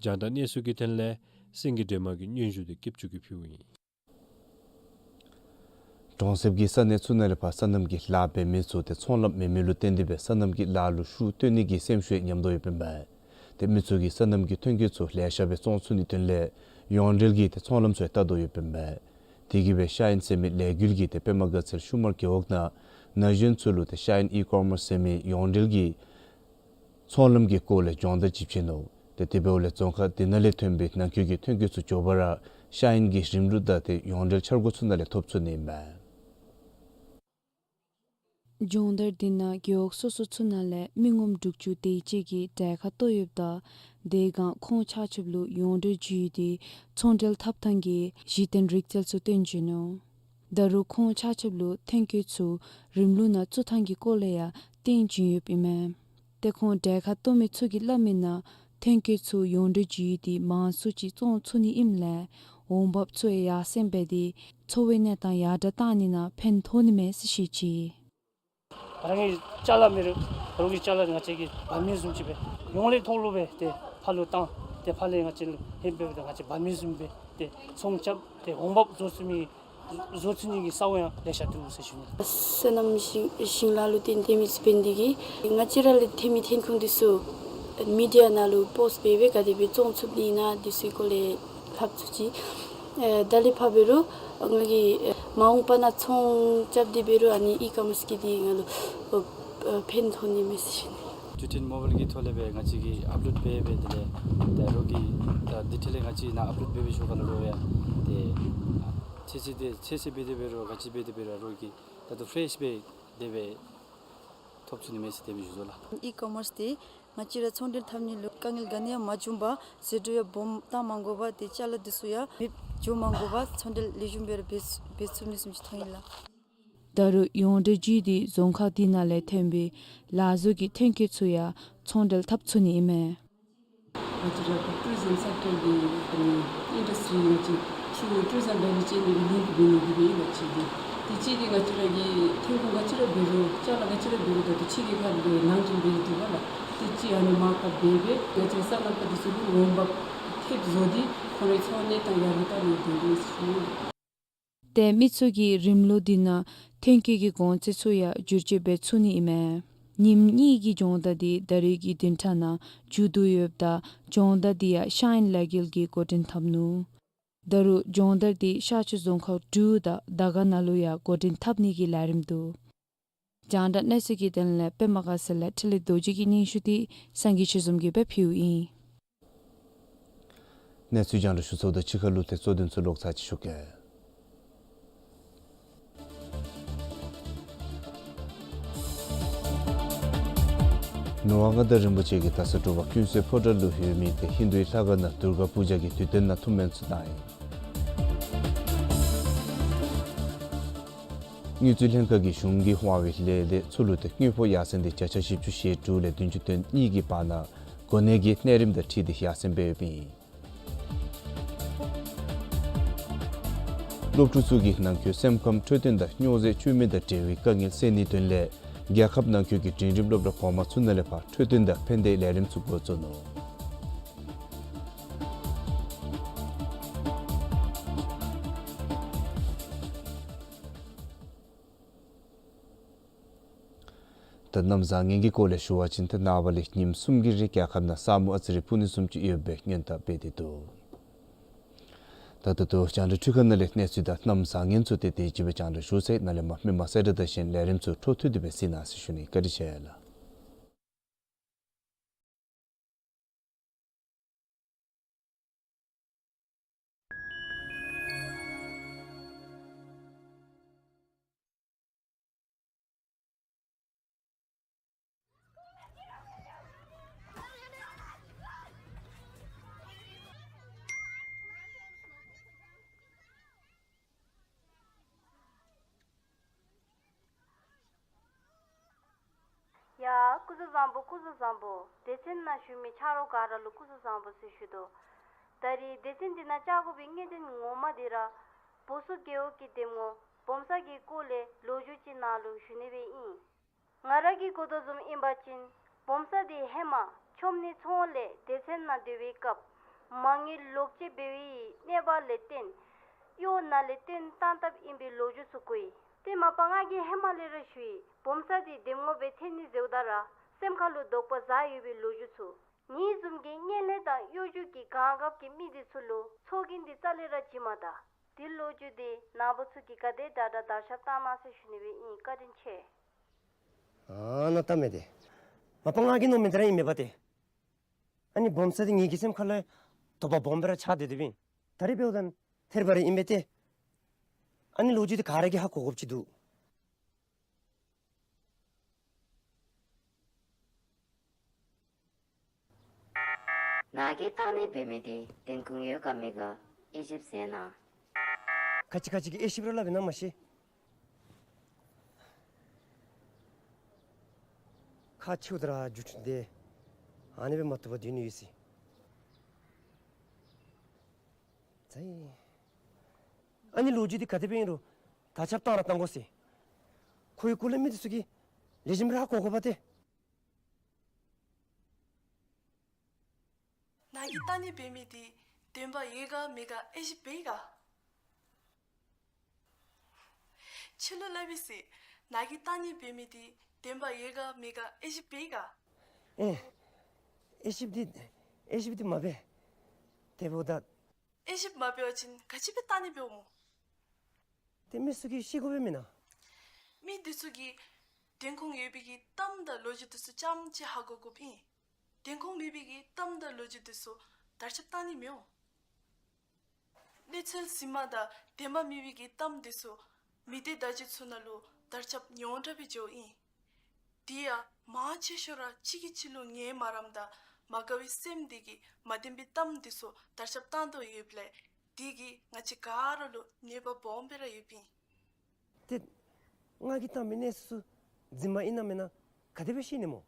རྒྱང་བསྒྲགས་གནས་ཚུལ་གྱི་དོན་ལས་སེང་གེ་སྒྲོལ་མ་གིས་སྙན་ཞུ་འདི་སྐྱིད་ཆུ་གིས་ཕུལཝ་ཨིན། གྲོང་གསེབ་ཀྱི་ས་གནས་ཚུ་ནང་ལས་ཕར་སོ་ནམ་གྱི་ལཱ་འབད་མི་ཚུ་ཏེ་ཚོང་ལམ་མེད་མི་ལུ་བརྟེན་ཏེ་སྦེ་སོ་ནམ་གྱི་ལཱ་ལུ་ཤུགས་བཏོན་ནི་གི་སེམས་ཤུགས་ཉམས་དོ་ཡོདཔ་ཨིན་པས། ཏེ་མི་ཚུ་གིས་སོ་ནམ་གྱི་ཐོན་སྐྱེད་ཚུ་ལེ་ཤ་སྦེ་བཙོང་ཚུགས་ནིའི་དོན་ལས་ཡོངས་འབྲེལ་གྱི་ཏེ་ཚོང་ལམ་ཚུ་ཡང་བལྟ་དོ་ཡོདཔ་ཨིན་པས། དེ་གིས་སྦེ་ཤ་ཨིན་ཟེར་མི་ལས་འགུལ་གྱིས་ཏེ་པདྨ་དགའ་ཚལ་ཤུ་མར་རྒེད་འོག་ནང་ན་གཞོན་ཚུ་ལུ་ཏེ་ཤ་ཨིན་ཨི་ཀོ་མརསི་ཟེར་མི་ཡོངས་འབྲེལ་གྱི་ཚོང་ལམ་གྱི་སྐོར་ལས་སྦྱོང་བརྡར་ཅིག་བྱིན་ནུག། ཏེ་དེ་འབདཝ་ལས་རྫོང་ཁག་དེ་ནང་ལས་ཐོན་པའི་ནང་འཁོད་ཀྱི་ཐོན་སྐྱེད་ཚུ་མགྱོགས་པ་ར་ཤ་ཨིན་གྱི་རིམ་ལུགས་དང་ཏེ་ཡོངས་འབྲེལ་འཆར་སྒོ་ཚུ་ནང་ལས་ཐོབ་ཚུགས་ནི་ཨིན་མས། སྦྱོང་བརྡར་འདི་ནང་རྒེད་འོག་སོ་སོ་ཚུ་ནང་ལས་མི་ངོམ་དྲུག་ཅུ་དེ་ཅིག་གིས་གྲལ་ཁར་གཏོགས་ཡོདཔ་ད་དེ་སྒང་ཁོང་ཆ་ཁྱབ་ལུ་ཡོངས་འབྲེལ་བརྒྱུད་དེ་ཚོང་འབྲེལ་འཐབ་ཐངས་ཀྱི་གཞི་རྟེན་རིག་རྩལ་ཚུ་སྟོན་བྱིན་ནུག། ད་རུང་ཁོང་ཆ་ཁྱབ་ལུ་ཐོན་སྐྱེད་ཚུ་རིམ་ལུགས་ནང་བཙུགས་ཐངས་ཀྱི་སྐོར་ལས་ཡང་སྟོན་བྱིན་ཡོདཔ་ཨིན་མས། ཏེ་ཁོང་གྲལ་ཁར་གཏོགས་མི་ཚུ་གིས་སླབ་མིའི་ནང་ཐོན་སྐྱེད་ཚུ་ཡོངས་འབྲེལ་བརྒྱུད་དེ་མང་སུ་ཅིག་བཙོང་ཚུགས་ནི་ཨིནམ་ལས་འོང་འབབ་ཚུ་ཡང་ཡར་སེང་འབད་དེ་འཚོ་བའི་གནས་སྟངས་ཡར་དྲག་བཏང་ནི་ནང་ཕན་ཐོགས་ནི་མས་ཟེར་བཤད་ཅི། རང་གི་ཅ་ལ་མེད་རུང་རོགས་ཀྱི་ཅ་ལ་ང་བཅས་ཀྱིས་འབག་མི་བཟུམ་ཅིག་སྦེ་ཡོངས་ལས་ཐོག་ལུ་སྦེ་ཏེ་ཕར་ལུ་བཏང་། ཏེ་ཕར་ལས་ང་བཅས་ལུ་ཧེ་མ་སྦེ་ཏེ་ང་བཅས་འབག་མི་བཟུམ་སྦེ་ཏེ་ཚོང་རྐྱབ་སྟེ་འོང་འབབ་བཟོ་ཚུགས་མི་བཟོ་ཚུགས་ནི་གི་ས་གོ་ཡང་ལེ་ཤ་འདུག་ཟེར་ཞུ་ནི། སོ་ནམ་ཞིང་ཞིང་ལཱ་ལུ་བརྟེན་ཏེ་མི་ཚུ་འབད་ནི་དེ་གིས་ང་བཅས་ར་ལས་ཐོན་མི་ཐོན་ཁུངས་འདི་ཚུ་མི་ཌི་ཡ་ནང་ལུ་པོསཊ་འབད་སྦེ་ག་དེ་སྦེ་བཙོང་ཚུགས་ནི་ཨིན་ན་འདི་ཚུ་གི་སྐོར་ལས་ལྷབ་ཚུགས་ཅི། ཨེ་ད་ལས་ཕར་འབད་རུང་ང་གིས་ཨེ་མ་འོངས་པ་ནང་ཚོང་རྐྱབ་སྟེ་འབད་རུང་ཨ་ནི་ཨི་ཀོ་མརསི་གི་འདི་ང་ལུ་ཨོ་ཨོ་ཕན་ཐོགས་ནི་མས་ཟེར་ཞུ་ནི། ཀྲིག་ཊེན་མོ་བཱའིལ་གྱི་ཐོག་ལས་སྦེ་ང་བཅས་ཀྱིས་ཨཔ་ལོཌ་འབད་འབད་དེ་ལས་ད་རོགས་ཀྱིས་ད་འདི་ཐད་ལས་ང་བཅས་ནཱ་ཨཔ་ལོཌ་འབད་འབད་ཞུ་ག་ལུ་རོགས་ཡ་ཏེ་ཆེ་ཆེ་ཏེ་ཆེ་ཆེ་འབད་དེ་འབད་རུང་ག་ཅི་འབད་དེ་འབད་རུང་རོགས་ཀྱིས་ད་ལྟོ་ཕེ་རེཤ་སྦེ་དེ་སྦེ་ཐོབ་ཚུགས་ནི་མས་ཟེར་དེ་སྦེ་ཞུ་དོ་ལགས། ཨི་ཀོ་མརསི་འདི་ང་བཅས་ར་ཚོང་འབྲེལ་འཐབ་ནི་ལུ་དཀའ་ངལ་ག་ནི་ཡང་མ་བྱུང་པར་ཟད་འགྲོ་ཡང་སྦོམ་བཏང་མ་དགོ་པར་ཏེ་ཅ་ལ་འདི་ཚུ་ཡང་མེདཔ་འགྱོ་མ་དགོ་པར་ཚོང་འབྲེལ་ལེགས་ཤོམ་སྦེ་ར་འབད་འབད་ཚུགས་ནི་བཟུམ་ཅིག་མཐོང་ཡི་ལགས། ད་རུང་ཡོངས་འབྲེལ་བརྒྱུད་དེ་རྫོང་ཁག་འདི་ནང་ལས་ཐོན་པའི་ལཱ་བཟོ་གི་ཐོན་སྐྱེད་ཚུ་ཡང་ཚོང་འབྲེལ་འཐབ་ཚུགས་ནི་ཨིན་མས། ང་བཅས་ར་ཊུ་རི་ཛམ་སེཀ་ཊར་གྱི་ཨ་ནི་ཨིན་ཌསི་ཊི་རི་ང་བཅས་ཕྱི་ལུ་ཊུ་རི་ཛམ་ཝེ་ལུ་ཅེན་གྱི་ལིངཀ་འབད་ནི་འདི་སྦེ་ཨིན་ལགས། གཅིག་འདི་དེ་གཅིག་འདི་ང་བཅས་ར་གི་ཐོན་ཁུངས་ག་ཅི་ར་འབད་རུང་ཅ་ལ་ག་ཅི་ར་འབད་རུང་ད་ལྟོ་ཕྱི་རྒྱལ་ཁབ་ལུ་ནང་འདྲེན་འབད་ནི་འདུག་པ་ལགས། དེ་གཅིག་ཨ་ནི་མར་ཀཊ་འབད་སྦེ་ང་བཅས་ར་སོ་ནམ་པ་འདི་ཚུ་ལུ་འོང་འབབ་ཐེབས་བཟོ་སྟེ་ཁོང་རའི་འཚོ་བ་གནས་སྟངས་ཡར་ལུ་བཏང་ནི་འདི་ཨིན་ཟེར་ཞུ་ནི། ཏེ་མི་ཚུ་གིས་རིམ་ལུགས་འདི་ནང་ཐོན་སྐྱེད་ཀྱི་གོང་ཚད་ཚུ་ཡང་བསྒྱུར་བཅོས་འབད་ཚུགས་ནི་ཨིན་མས། ཉིནམ་གཉིས་ཀྱི་སྦྱོང་བརྡར་འདི་ད་རེས་ཀྱི་བདུན་ཕྲག་ནང་མཇུག་བསྡུ་ཡོདཔ་ད་སྦྱོང་བརྡར་འདི་ཡང་ཤ་ཨིན་ལས་འགུལ་གྱིས་འགོ་འདྲེན་འཐབ་ནུག། ད་རུང་སྦྱོང་བརྡར་འདི་ཤར་ཕྱོགས་རྫོང་ཁག་དྲུག་དང་དར་དཀར་ནང་ལུ་ཡང་འགོ་འདྲེན་འཐབ་ནི་གི་ལས་རིམ་འདུག། རྒྱང་བསྒྲགས་གནས་ཚུལ་གྱི་དོན་ལས་པདྨ་དགའ་ཚལ་ལས་འཕྲིན་ལས་རྡོ་རྗེ་གི་སྙན་ཞུ་འདི་སངས་རྒྱས་ཆོས་འཛོམས་ཀྱིས་སྦེ་ཕུལཝ་ཨིན། གནས་ཚུལ་རྒྱང་བསྒྲགས་ཞུ་ཚརཝ་ད་ཕྱི་ཁ་ལུ་ཏེ་གཙོ་དོན་ཚུ་ལོག་ཚར་ཅིག་ཞུ་གེ། མི་དབང་མངའ་བདག་རིན་པོ་ཆེ་གིས་ད་ས་དྲོ་པ་ཀུན་གསལ་ཕོ་བྲང་ལུ་ཡོད་མི་ཏེ་ཧིན་དུའི་ལྷ་ཁང་ནང་དུརྒ་པུ་ཇ་གི་དུས་སྟོན་ནང་ཐུགས་སྨོན་ཚུ་གནང་ཡི། དངུལ་རྩིས་ལྷན་ཁག་གིས་གཞུང་གིས་དབང་བའི་ལས་སྡེ་ཚུ་ལུ་ཏེ་དངུལ་ཕོགས་ཡར་སེང་འདི་བརྒྱ་ཆ་བཞི་བཅུ་ཞེ་དྲུག་ལས་བདུན་ཅུ་དོན་གཉིས་ཀྱི་བར་ན་གོ་གནས་ཀྱི་གནས་རིམ་དང་འཁྲིལ་ཏེ་ཡར་སེང་འབད་ཡོདཔ་ཨིན། སློབ་ཕྲུག་ཚུ་གི་ནང་འཁོད་སེམས་ཁམས་འཕྲོད་བསྟེན་དང་སྨྱོ་རྫས་བཅོས་མིན་དང་འབྲེལ་བའི་དཀའ་ངལ་སེལ་ནིའི་དོན་ལས་རྒྱལ་ཁབ་ནང་འཁོད་ཀྱི་འབྲིང་རིམ་སློབ་གྲྭ་གོང་མ་ཚུ་ནང་ལས་ཕར་འཕྲོད་བསྟེན་དང་ཕན་བདེའི་ལས་རིམ་ཚུ་འགོ་བཙུགས་ནུག། ད་གནམ་བཟང་ངན་གྱི་སྐོར་ལས་ཞུ་བ་ཅིན་ཏེ་ནངས་པ་ལས་ཉིནམ་གསུམ་གྱི་རིང་རྒྱལ་ཁབ་ནང་ས་སྨུག་ཨ་ཙི་རེ་སྤུབ་ནི་བཟུམ་ཅིག་ཡོད་པའི་སྔོན་བརྡ་སྤེལ་ཏེ་འདུག། ད་ད་ལྟོ་རྒྱང་བསྒྲགས་འཕྲུལ་ཁང་ནང་ལས་གནས་ཚུལ་དང་གནམ་བཟང་ངན་ཚུ་ཏེ་དེ་ཅིག་སྦེ་རྒྱང་བསྒྲགས་ཞུ་ཚར་ཡི། ནཱ་ལས་མར་མི་མང་གསལ་བསྒྲགས་དང་གཞན་ལས་རིམ་ཚུ་འཕྲོ་མཐུད་དེ་སྦེ་གཟིགས་གནང་ཟེར་ཞུ་ནི། བཀའ་དྲིན་ཆེ་ལགས། ཡ་སྐུ་གཟུགས་བཟང་པོ། སྐུ་གཟུགས་བཟང་པོ། སྡེ་ཚན་ནང་བཞུགས་མི་ཆ་རོགས་ག་ར་ལུ་སྐུ་གཟུགས་བཟང་པོ་ཟེར་ཞུ་དོ། ད་རེས་སྡེ་ཚན་འདི་ནང་བཅར་དགོ་པའི་གནད་དོན་ངོ་མ་འདི་ར་བོ་སོ་རྒེད་འོག་གི་འདེམས་ངོ་བོམ་ས་གི་སྐོར་ལས་ལོ་རྒྱུས་ཅིག་ནཱ་ལུ་ཞུ་ནི་སྦེ་ཨིན། ང་ར་གིས་གོ་དོ་བཟུམ་ཨིན་པ་ཅིན་བོམ་ས་འདི་ཧེ་མ་ཆོམ་ནི་ཚོང་ལས་སྡེ་ཚན་ནང་སྡོད་པའི་སྐབས་མ་དངུལ་ལོག་སྤྱོད་འབད་བའི་གནས་བབ་ལས་བརྟེན་གཡོག་ནང་ལས་བཏོན་བཏང་དཔ་ཨིན་པའི་ལོ་རྒྱུས་ཚུ་གོ་ཡི། ཏེ་མ་པ་ང་གིས་ཧེ་མ་ལས་ར་ཞུ་ཡི། བོམ་ས་འདི་འདེམས་ངོ་སྦེ་ཐོན་ནི་ཟེརཝ་ད་ར་སེམས་ཁ་ལུ་དོགས་པ་ཟ་ཡོད་པའི་ལོ་རྒྱུས་ཚུ། ངེའི་བཟུམ་གྱི་བརྙན་ལྷན་དང་གཡོ་སྒྱུ་གི་གང་རྒཔོ་གི་མི་འདི་ཚུ་ལུ་ཚོགས་རྒྱན་འདི་རྩ་ལས་ར་བྱིན་མ་ད། འདི་ལོ་རྒྱུས་འདི་ནཱ་བུ་ཚུ་གིས་ག་དེ་དྲག་དྲག་དར་ཁྱབ་བཏང་གནང་ཟེར་ཞུ་ནི་སྦེ་ཨིན། བཀའ་དྲིན་ཆེ། ཨ་ནཱ་ལྟ་མས་ཏེ། མ་པ་ང་གིས་མནོཝ་མེན་ཏེ་ར་ཨིན་མས་པ་ཏེ། ཨ་ནི་སྦོམ་ས་འདི་ངེ་གི་སེམས་ཁ་ལུ་དོགས་པ་སྦོམ་སྦེ་ར་ཆགས་ཏེ་སྡོདཔ་ཨིན། ད་རིས་འབདཝ་ད་ཐེར་པ་རེ་ཨིན་པས་ཏེ། ཨ་ནི་ལོ་རྒྱུས་འདི་ག་ར་གིས་ཧ་གོ་དགོཔ་ཅིག་འདུག། ནཱ་གིས་བཏང་ནི་འབད་མི་འདི་བདེན་ཁུངས་ཡོད་ག་མེད་ག་དབྱེ་ཞིབ་མཛད་གནང་། ཁ་ཅིག་ཁ་ཅིག་གིས་དབྱེ་ཞིབ་ར་སླབ་ཨིན་ན་མ་ཤེས། ཁག་ཆེཝ་ད་ར་བརྒྱུད་འཕྲིན་འདི་ཨ་ནི་སྦེ་མ་བཏུབ་པར་སྡོད་ནི་ཡོད་ཟེར། ཨ་ནི་ལོ་རྒྱུས་འདི་ག་དེ་སྦེ་ཨིན་རུང་དར་ཁྱབ་བཏང་ར་བཏང་དགོ་ཟེར། ཁོའི་སྐོར་ལས་མི་འདི་ཚུ་གིས་ལེགས་ཤོམ་སྦེ་ར་ཧ་གོ་དགོ་པ་ཏེ། ནཱ་གིས་བཏང་ནི་འབད་མི་འདི་བདེན་པ་ཡོད་ག་མེད་ག་དབྱེ་ཞིབ་འབད་ག། ཁྱོད་ལུ་སླབ་ཨིན་ཟེར། ནཱ་གིས་བཏང་ནི་འབད་མི་འདི་བདེན་པ་ཡོད་ག་མེད་ག་དབྱེ་ཞིབ་འབད་ག། ཨེ། དབྱེ་ཞིབ་འདི་དབྱེ་ཞིབ་འདི་མ་འབད། དེ་འབདཝ་ད། དབྱེ་ཞིབ་མ་འབད་བ་ཅིན་ག་ཅི་སྦེ་བཏང་ནི་འབདཝ་སྨོ། དེ་མི་ཚུ་གིས་ཤེས་དགོ་པས་མེན་ན། མི་འདི་ཚུ་གིས་བདེན་ཁུངས་ཡོད་པའི་གི་གཏམ་དང་ལོ་རྒྱུས་འདི་ཚུ་རྐྱངམ་གཅིག་ཧ་གོ་དགོཔ་ཨིན། བདེན་ཁུངས་མེད་པའི་གི་གཏམ་དང་ལོ་རྒྱུས་འདི་ཚུ་དར་ཁྱབ་བཏང་ནི་མི་འོང་། གནས་ཚུལ་གཟིགས་མ་དང་བདེན་པ་མེད་པའི་གི་གཏམ་འདི་ཚུ་མི་སྡེ་བརྡ་བརྒྱུད་ཚུ་ནང་ལུ་དར་ཁྱབ་ཉུང་དྲགས་སྦེ་འགྱོཝ་ཨིན། དེ་ཡང་མང་ཆེ་ཤོས་ར་གཅིག་གིས་གཅིག་ལུ་ངན་སྨ་རམ་དང་མ་དགའ་བའི་སེམས་འདི་གིས་མ་བདེན་པའི་གཏམ་འདི་ཚུ་དར་ཁྱབ་བཏང་དོ་ཡོདཔ་ལས་དེ་གིས་ང་བཅས་ག་ར་ལུ་ཉེས་པ་སྦོམ་སྦེ་ར་ཡོདཔ་ཨིན། ཏེ་ང་གིས་བཏང་མི་གནས་ཚུལ་ཚུ་རྫུན་མ་ཨིན་ན་མེན་ན་ག་དེ་སྦེ་ཤེས་ནི་སྨོ།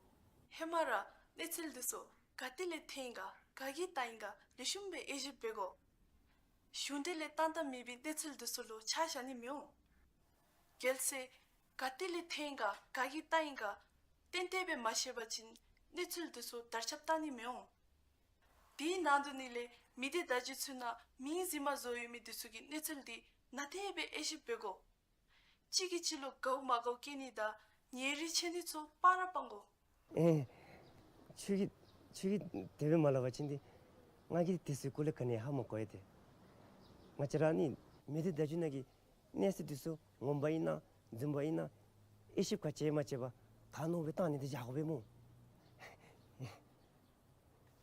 ཧེ་མ་ར་གནས་ཚུལ་འདི་ཚུ་ག་ཏེ་ལས་ཐོན་ཡི་ག་ག་གིས་བཏང་ཡི་ག་ལེགས་ཤོམ་སྦེ་དབྱེ་ཞིབ་འབད་དགོ། གཞུང་འབྲེལ་ལས་བཏང་བཏངམ་མེད་པའི་གནས་ཚུལ་འདི་ཚུ་ལུ་ཆ་བཞག་ནི་མི་འོང་། གལ་སྲིད་ག་ཏེ་ལས་ཐོན་ཡི་ག་ག་གིས་བཏང་ཡི་ག་ཏན་ཏན་སྦེ་མ་ཤེས་པ་ཅིན་གནས་ཚུལ་འདི་ཚུ་དར་ཁྱབ་བཏང་ནི་མི་འོང་། དེའི་ནང་དུ་ནི་ལས་མི་སྡེ་བརྡ་བརྒྱུད་ཚུ་ནང་མིང་རྫུན་མ་བཟོ་ཡོད་མི་འདི་ཚུ་གི་གནས་ཚུལ་འདི་ནན་ཏན་སྦེ་དབྱེ་ཞིབ་འབད་དགོ། གཅིག་གིས་གཅིག་ལུ་དགའཝ་མ་དགའཝ་སྐྱེ་ནི་དང་ཉེ་རིང་ཕྱེ་ནི་ཚུ་སྤང་ར་སྤང་དགོ། ཨེ། ཁྱོད་ཀྱིས་ཁྱོད་ཀྱིས་དེ་སྦེ་མ་སླབ་པ་ཅིན་ཏེ་ང་གིས་དེ་ཚུའི་སྐོར་ལས་ག་ནི་ཧ་མ་གོ་ཡི་ཏེ། ང་བཅས་ར་ནི་མི་སྡེ་བརྡ་བརྒྱུད་ནང་གི་གནས་ཚུལ་འདི་ཚུ་ངོ་མ་ཨིན་ན་རྫུན་མ་ཨིན་ན་དབྱེ་ཞིབ་ག་བྱས་མ་བྱས་པར་ག་མནོ་སྦེ་བཏང་ནི་འདི་བཞག་དགོ་པས་སྨོ།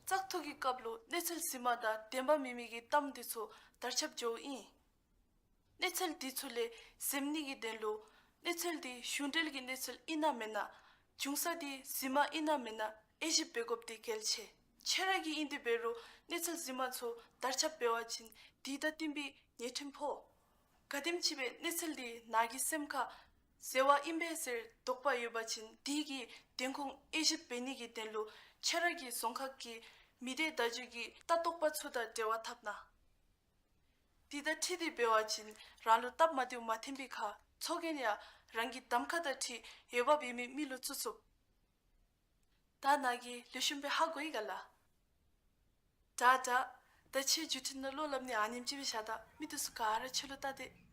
བཙག་འཐུ་གི་སྐབས་ལུ་གནས་ཚུལ་རྫུན་མ་དང་བདེན་པ་མེད་མི་གི་གཏམ་འདི་ཚུ་དར་ཁྱབ་འགྱོཝ་ཨིན། གནས་ཚུལ་འདི་ཚུ་ལས་གཟིམ་ནི་གི་དོན་ལུ་གནས་ཚུལ་འདི་གཞུང་འབྲེལ་གྱི་གནས་ཚུལ་ཨིན་ན་མེན་ན་འབྱུང་ས་འདི་རྫུན་མ་ཨིན་ན་མེན་ན་དབྱེ་ཞིབ་འབད་དགོཔ་འདི་གལ་ཆེ། ཁྱོད་ར་གིས་ཨིན་ཏེ་འབད་རུང་གནས་ཚུལ་རྫུན་མ་ཚུ་དར་ཁྱབ་འབད་བ་ཅིན་དེ་དང་བསྟུན་པའི་ཉེས་ཁྲིམས་ཕོག། ག་དེམ་ཅིག་སྦེ་གནས་ཚུལ་འདི་ནཱ་གི་སེམས་ཁར་ཟེར་བ་ཨིན་པས་ཟེར་དོགས་པ་ཡོད་པ་ཅིན་དེ་གི་བདེན་ཁུངས་དབྱེ་ཞིབ་འབད་ནི་གི་དོན་ལུ་ཁྱོད་ར་གི་རྫོང་ཁག་གི་མི་སྡེ་བརྡ་བརྒྱུད་ཀྱི་ལྟ་རྟོག་པ་ཚུ་དང་འབྲེལ་བ་འཐབ་གནང་། དེ་དང་འཁྲིལ་ཏེ་འབད་བ་ཅིན་རང་ལུ་སྟབས་མ་བདེཝ་མ་ཐོན་པའི་ཁར་ཚོགས་རྒྱན་ཡང་རང་གི་གདམ་ཁ་དང་འཁྲིལ་འོས་འབབ་ཡོད་མི་མི་ལུ་བཙུགས་ཚུགས། ད་ནཱ་གིས་ལེགས་ཤོམ་སྦེ་ཧ་གོ་ཡི་ག་ལགས། དྲག་དྲག། ད་ཁྱོད་བརྒྱུད་འཕྲིན་ནང་བློ་སླབ་ནི་ཨ་ནེམ་ཅིག་སྦེ་བཞག་ད། མི་འདི་ཚུ་ག་ར་ཁྱོད་ལུ་བལྟ་སྟེ།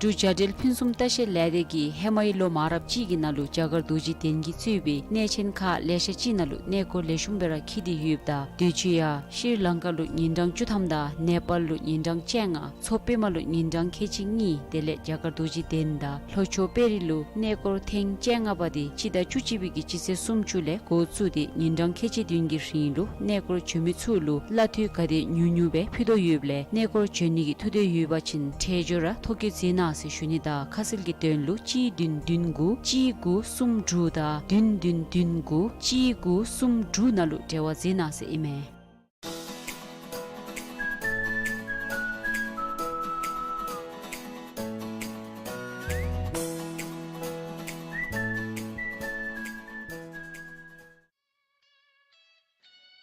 འབྲུག་བྱ་བྲལ་ཕུན་སུམ་ལྟ་བཤལ་ལས་སྡེ་གིས་ཧེ་མའི་ལོ་མང་རབས་ཅིག་གི་ནང་ལུ་རྒྱ་གར་རྡོ་རྗེ་གདན་གྱིས་གཙོས་པའི་གནས་ཆེན་ཁག་ལེ་ཤ་ཅིག་ནང་ལུ་གནས་སྐོར་ལེགས་ཤོམ་སྦེ་ར་འཁྱིད་དེ་ཡོདཔ་ད་དུས་ཅི་ཡང་ཤྲི་ལང་ཀ་ལུ་ཉིན་གྲངས་བཅུ་ཐམ་དང་ནེ་པཱལ་ལུ་ཉིན་གྲངས་བཅོ་ལྔ། མཚོ་པདྨ་ལུ་ཉིན་གྲངས་ཁལ་གཅིག་གཉིས། དེ་ལས་རྒྱ་གར་རྡོ་རྗེ་གདན་དང་ལྷོ་ཕྱོགས་དཔལ་རི་ལུ་གནས་སྐོར་ཐེངས་བཅོ་ལྔ་པ་དེ་སྤྱི་ཟླ་བཅུ་གཅིག་པའི་གི་སྤྱི་ཚེས་སུམ་ཅུ་ལས་འགོ་བཙུགས་ཏེ་ཉིན་གྲངས་ཁལ་གཅིག་བདུན་གྱི་རིང་ལུ་གནས་སྐོར་བྱོན་མི་ཚུ་ལུ་གླ་འཐུས་ག་དེ་ཉུང་ཉུང་སྦེ་ཕུལ་དོ་ཡོདཔ་ལས་གནས་སྐོར་བྱོན་ནི་གི་ཐུགས་འདོད་ཡོད་པ་ཅིན་ཁྲལ་སྦྱོར་ར་ཐོ་བཀོད་མཛད་གནང་ཟེར་ཞུ་ནི་དང་ཁ་གསལ་གྱི་དོན་ལུ་གཅིག་བདུན་བདུན་དགུ་གཅིག་དགུ་གསུམ་དྲུག་དང་བདུན་བདུན་བདུན་དགུ་གཅིག་དགུ་གསུམ་དྲུག་ནང་ལུ་འབྲེལ་བ་མཛད་གནང་ཟེར་ཨིན་མས།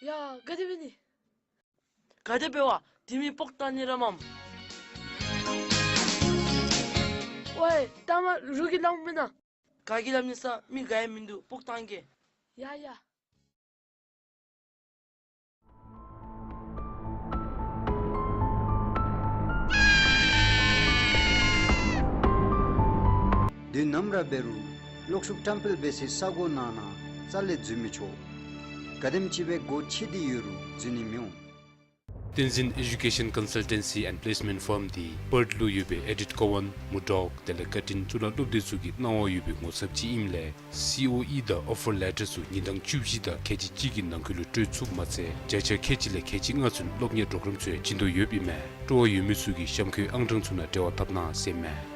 ཡ། ག་དེ་འབད་ནི། ག་དེ་འབད་བ། དེ་མི་སྤོག་བཏང་ནི་ར་མས། ཝའེ། ད་མ་རོགས་ཀྱིས་སླབ་མེན་ན། ག་གིས་སླབ་ནི་ས། མི་ག་ཡང་མིན་འདུག། སྤོག་བཏང་གེ། ཡ་ཡ། ནམ་ར་འབད་རུང་གློག་ཤུགས་བཀྲམ་སྤེལ་འབད་སའི་ས་གོ་ནང་ན་རྩ་ལས་འཛུལ་མི་ཆོག། ག་དེམ་ཅིག་སྦེ་སྒོ་ཕྱེ་སྟེ་ཡོད་རུང་འཛུལ་ནི་མི་འོང་། Tenzin Education Consultancy and Placement Firm འདི་པརཐ་ལུ་ཡོད་པའི་ཨེ་ཌིཐ་ཀོ་ཝཱན་མུར་ཌོག་དེ་ལས་ཀར་ཊིན་གཙུག་ལག་སློབ་སྡེ་ཚུ་གི་གནང་བ་ཡོད་པའི་ངོ་ཚབ་ཅིག་ཨིནམ་ལས་སི་ཨོ་ཨི་དང་ཨོ་ཕར་ལེ་ཊར་ཚུ་ཉིན་གྲངས་བཅུ་བཞི་དང་ཁལ་གཅིག་གཅིག་གི་ནང་འཁོད་ལུ་སྤྲོད་ཚུགསཔ་མ་ཚད་བརྒྱ་ཆ་ཁལ་གཅིག་ལས་ཁལ་གཅིག་ལྔ་ཚུན་སློབ་གཉེར་པོརོ་གརམ་ཚུ་ཡང་བྱིན་དོ་ཡོདཔ་ཨིན་མས། སྤྲོ་བ་ཡོད་མི་ཚུ་གིས་གཤམ་འཁོད་ཨང་གྲངས་ཚུ་ནང་འབྲེལ་བ་འཐབ་གནང་ཟེར་ཨིན་མས།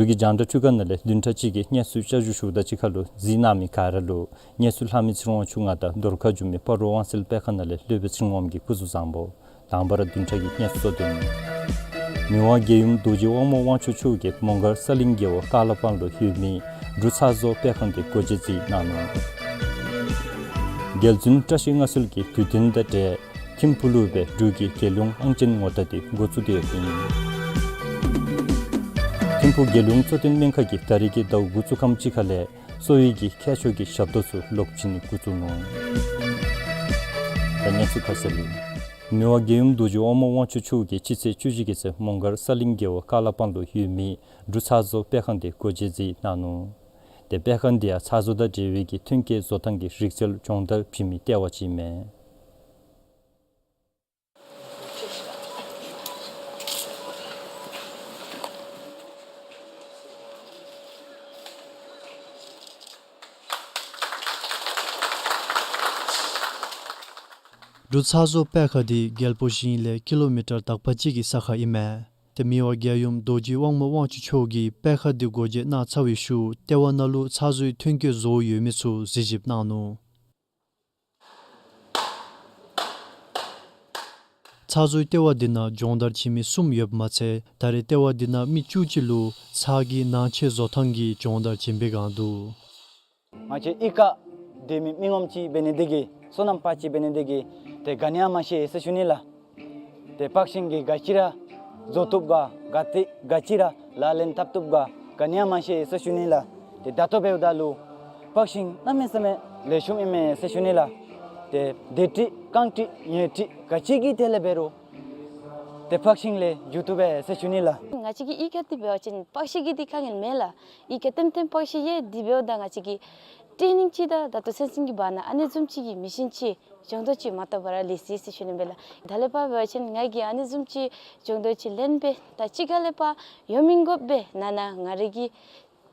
འབྲུག་གི་རྒྱང་བསྒྲགས་ཁྲུས་ཁང་ནང་ལས་བདུན་ཕྲག་གཅིག་གི་གནས་ཚུལ་བསྐྱར་ཞུ་ཞུཝ་ད་གཅིག་ཁར་ལུ་གཟིགས་གནང་མི་ག་ར་ལུ་གནས་ཚུལ་ལྷག་མི་ཚེ་རིང་དབང་ཕྱུག་ང་དང་རྫོང་ཁ་འགྱོ་མི་སྤ་རོ་དབང་གསལ་དཔེ་ཁང་ནང་ལས་སློབ་དཔོན་ཚེ་རིང་དབངམོ་གི་སྐུ་གཟུགས་བཟང་པོ། དང་པ་ར་བདུན་ཕྲག་གི་གནས་ཚུལ་གཙོ་དོན། མི་དབང་རྒྱལ་ཡུམ་རྡོ་རྗེ་དབང་མོ་དབང་ཕྱུག་མཆོག་གིས་མོང་སྒར་ས་གླིང་རྒེད་འོག་ཀ་ལ་པང་ལུ་ཡོད་མི་འབྲུག་ཚ་བཟོ་དཔེ་ཁང་འདི་སྒོ་འབྱེད་མཛད་གནང་ནུག། རྒྱལ་བཙུན་བཀྲ་ཤིས་མངའ་གསོལ་གྱི་དུས་སྟོན་དང་འབྲེལ་ཐིམ་ཕུག་ལུ་སྦེ་འབྲུག་གི་རྒྱལ་ཡོངས་ཨང་ཅན་ངོ་རྟགས་འདི་འགོ་བཙུགས་ཏེ་ཡོདཔ་ཨིན། ཐིམ་ཕུག་རྒྱལ་ཡོངས་གཙོ་བསྟེན་སྨན་ཁང་གིས་ད་རིས་ཀྱི་ཟླཝ་དགུ་བཙུགས་ཁམས་ཅིག་ཁ་ལས་གསོ་བའི་གི་ཁྱད་ཆོས་ཀྱི་ཞབས་ཏོག་ཚུ་ལོག་བྱིན་ནི་འགོ་བཙུགས་ནུག། ད་གནས་ཚུལ་ཁ་གསལ་ལུ། མི་དབང་རྒྱལ་ཡུམ་རྡོ་རྗེ་དབང་མོ་དབང་ཕྱུག་མཆོག་གིས་སྤྱི་ཚེས་བཅུ་བཞི་གི་ཚེ་མོང་སྒར་ས་གླིང་རྒེད་འོག་ཀ་ལ་པང་ལུ་ཡོད་མི་འབྲུག་ཚ་བཟོ་དཔེ་ཁང་འདི་སྒོ་འབྱེད་མཛད་གནང་ནུག། ཏེ་དཔེ་ཁང་འདི་ཡང་ཚ་བཟོ་དང་འབྲེལ་བའི་གི་ཐོན་སྐྱེད་བཟོ་ཐངས་ཀྱི་རིག་རྩལ་སྦྱོང་བརྡར་བྱིན་མི་ལྟེ་བ་ཅིག་ཨིན་མས། འབྲུག་ཚ་བཟོ་དཔེ་ཁང་འདི་རྒྱལ་པོ་ཞིང་ལས་ཀི་ལོ་མི་ཊར་དག་པ་ཅིག་གི་ས་ཁར་ཨིན་མས། ཏེ་མི་དབང་རྒྱལ་ཡུམ་རྡོ་རྗེ་དབང་མོ་དབང་ཕྱུག་མཆོག་གིས་དཔེ་ཁང་འདི་སྒོ་འབྱེད་གནང་ཚར་བའི་ཤུལ་ལྟེ་བ་ནང་ལུ་ཚ་བཟོའི་ཐོན་སྐྱེད་བཟོ་ཡོད་མི་ཚུ་གཟིགས་ཞིབ་གནང་ནུག། ཚ་བཟོའི་ལྟེ་བ་འདི་ནང་སྦྱོང་བརྡར་བྱིན་མི་གསུམ་ཡོདཔ་མ་ཚད་ད་རེས་ལྟེ་བ་འདི་ནང་མི་བཅུ་གཅིག་ལུ་ཚ་གི་ནང་ཆས་བཟོ་ཐངས་ཀྱི་སྦྱོང་བརྡར་བྱིན་པའི་བསྒང་འདུག། ང་བཅས་གཡུས་ཁར་སྡོད་མི་མི་ངོམ་ཅིག་འབད་ནི་འདི་གིས་སོ་ནམ་པ་ཅིག་འབད་ནི་འདི་གིས་ཏེ་ག་ནི་ཡང་མ་ཤེས་ཟེར་ཞུ་ནི་ལགས། ཏེ་སྤགས་ཤིང་གིས་ག་ཅི་ར་བཟོ་བཏུབ་ག་ག་ཏེ་ག་ཅི་ར་ལག་ལེན་འཐབ་བཏུབ་ག་ག་ནི་ཡང་མ་ཤེས་ཟེར་ཞུ་ནི་ལགས། ཏེ་ད་ལྟོ་འབདཝ་ད་ལུ་སྤགས་ཤིང་གནམ་མེད་ས་མེད་ལེགས་ཤོམ་ཨིན་མས་ཟེར་ཞུ་ནི་ལགས། ཏེ་དེ་ཏེ་རྐང་ཏེ་ཉེ་ཏེ་ག་ཅི་གི་ཐད་ལས་འབད་རུང་ཏེ་སྤགས་ཤིང་ལས་འགྱོ་བཏུབ་པས་ཟེར་ཞུ་ནི་ལགས། ང་བཅས་ཀྱི་གཡུས་ཁར་འདི་འབད་བ་ཅིན་སྤགས་ཤིང་གི་འདི་དཀའ་ངལ་མེད་ལགས། གཡུས་ཁར་ལྟེམ་ལྟེམ་སྤགས་ཤིང་ཡོད། དེ་འབདཝ་ད་ང་བཅས་ཀྱིས་ཊེ་ནིང་ཅིག་དང་ད་ལྟོ་སེམས་ཅན་གྱི་བར་ན་ཨ་ནི་བཟུམ་ཅིག་གི་མི་ཤིན་ཅིག་སྦྱོང་བརྡར་ཅིག་མ་བཏུབ་པར་ལུས་ཅི་ཟེར་ཞུ་ནི་ཨིན་པས་ལགས། ད་ལས་ཕར་འབད་བ་ཅིན་ང་གིས་ཨ་ནི་བཟུམ་ཅིག་སྦྱོང་བརྡར་ཅིག་ལེན་སྦེ་ད་ཅི་ག་ལས་ཕར་ཡོད་མི་དགོ་པས། ནང་ན་ང་རའི་གི་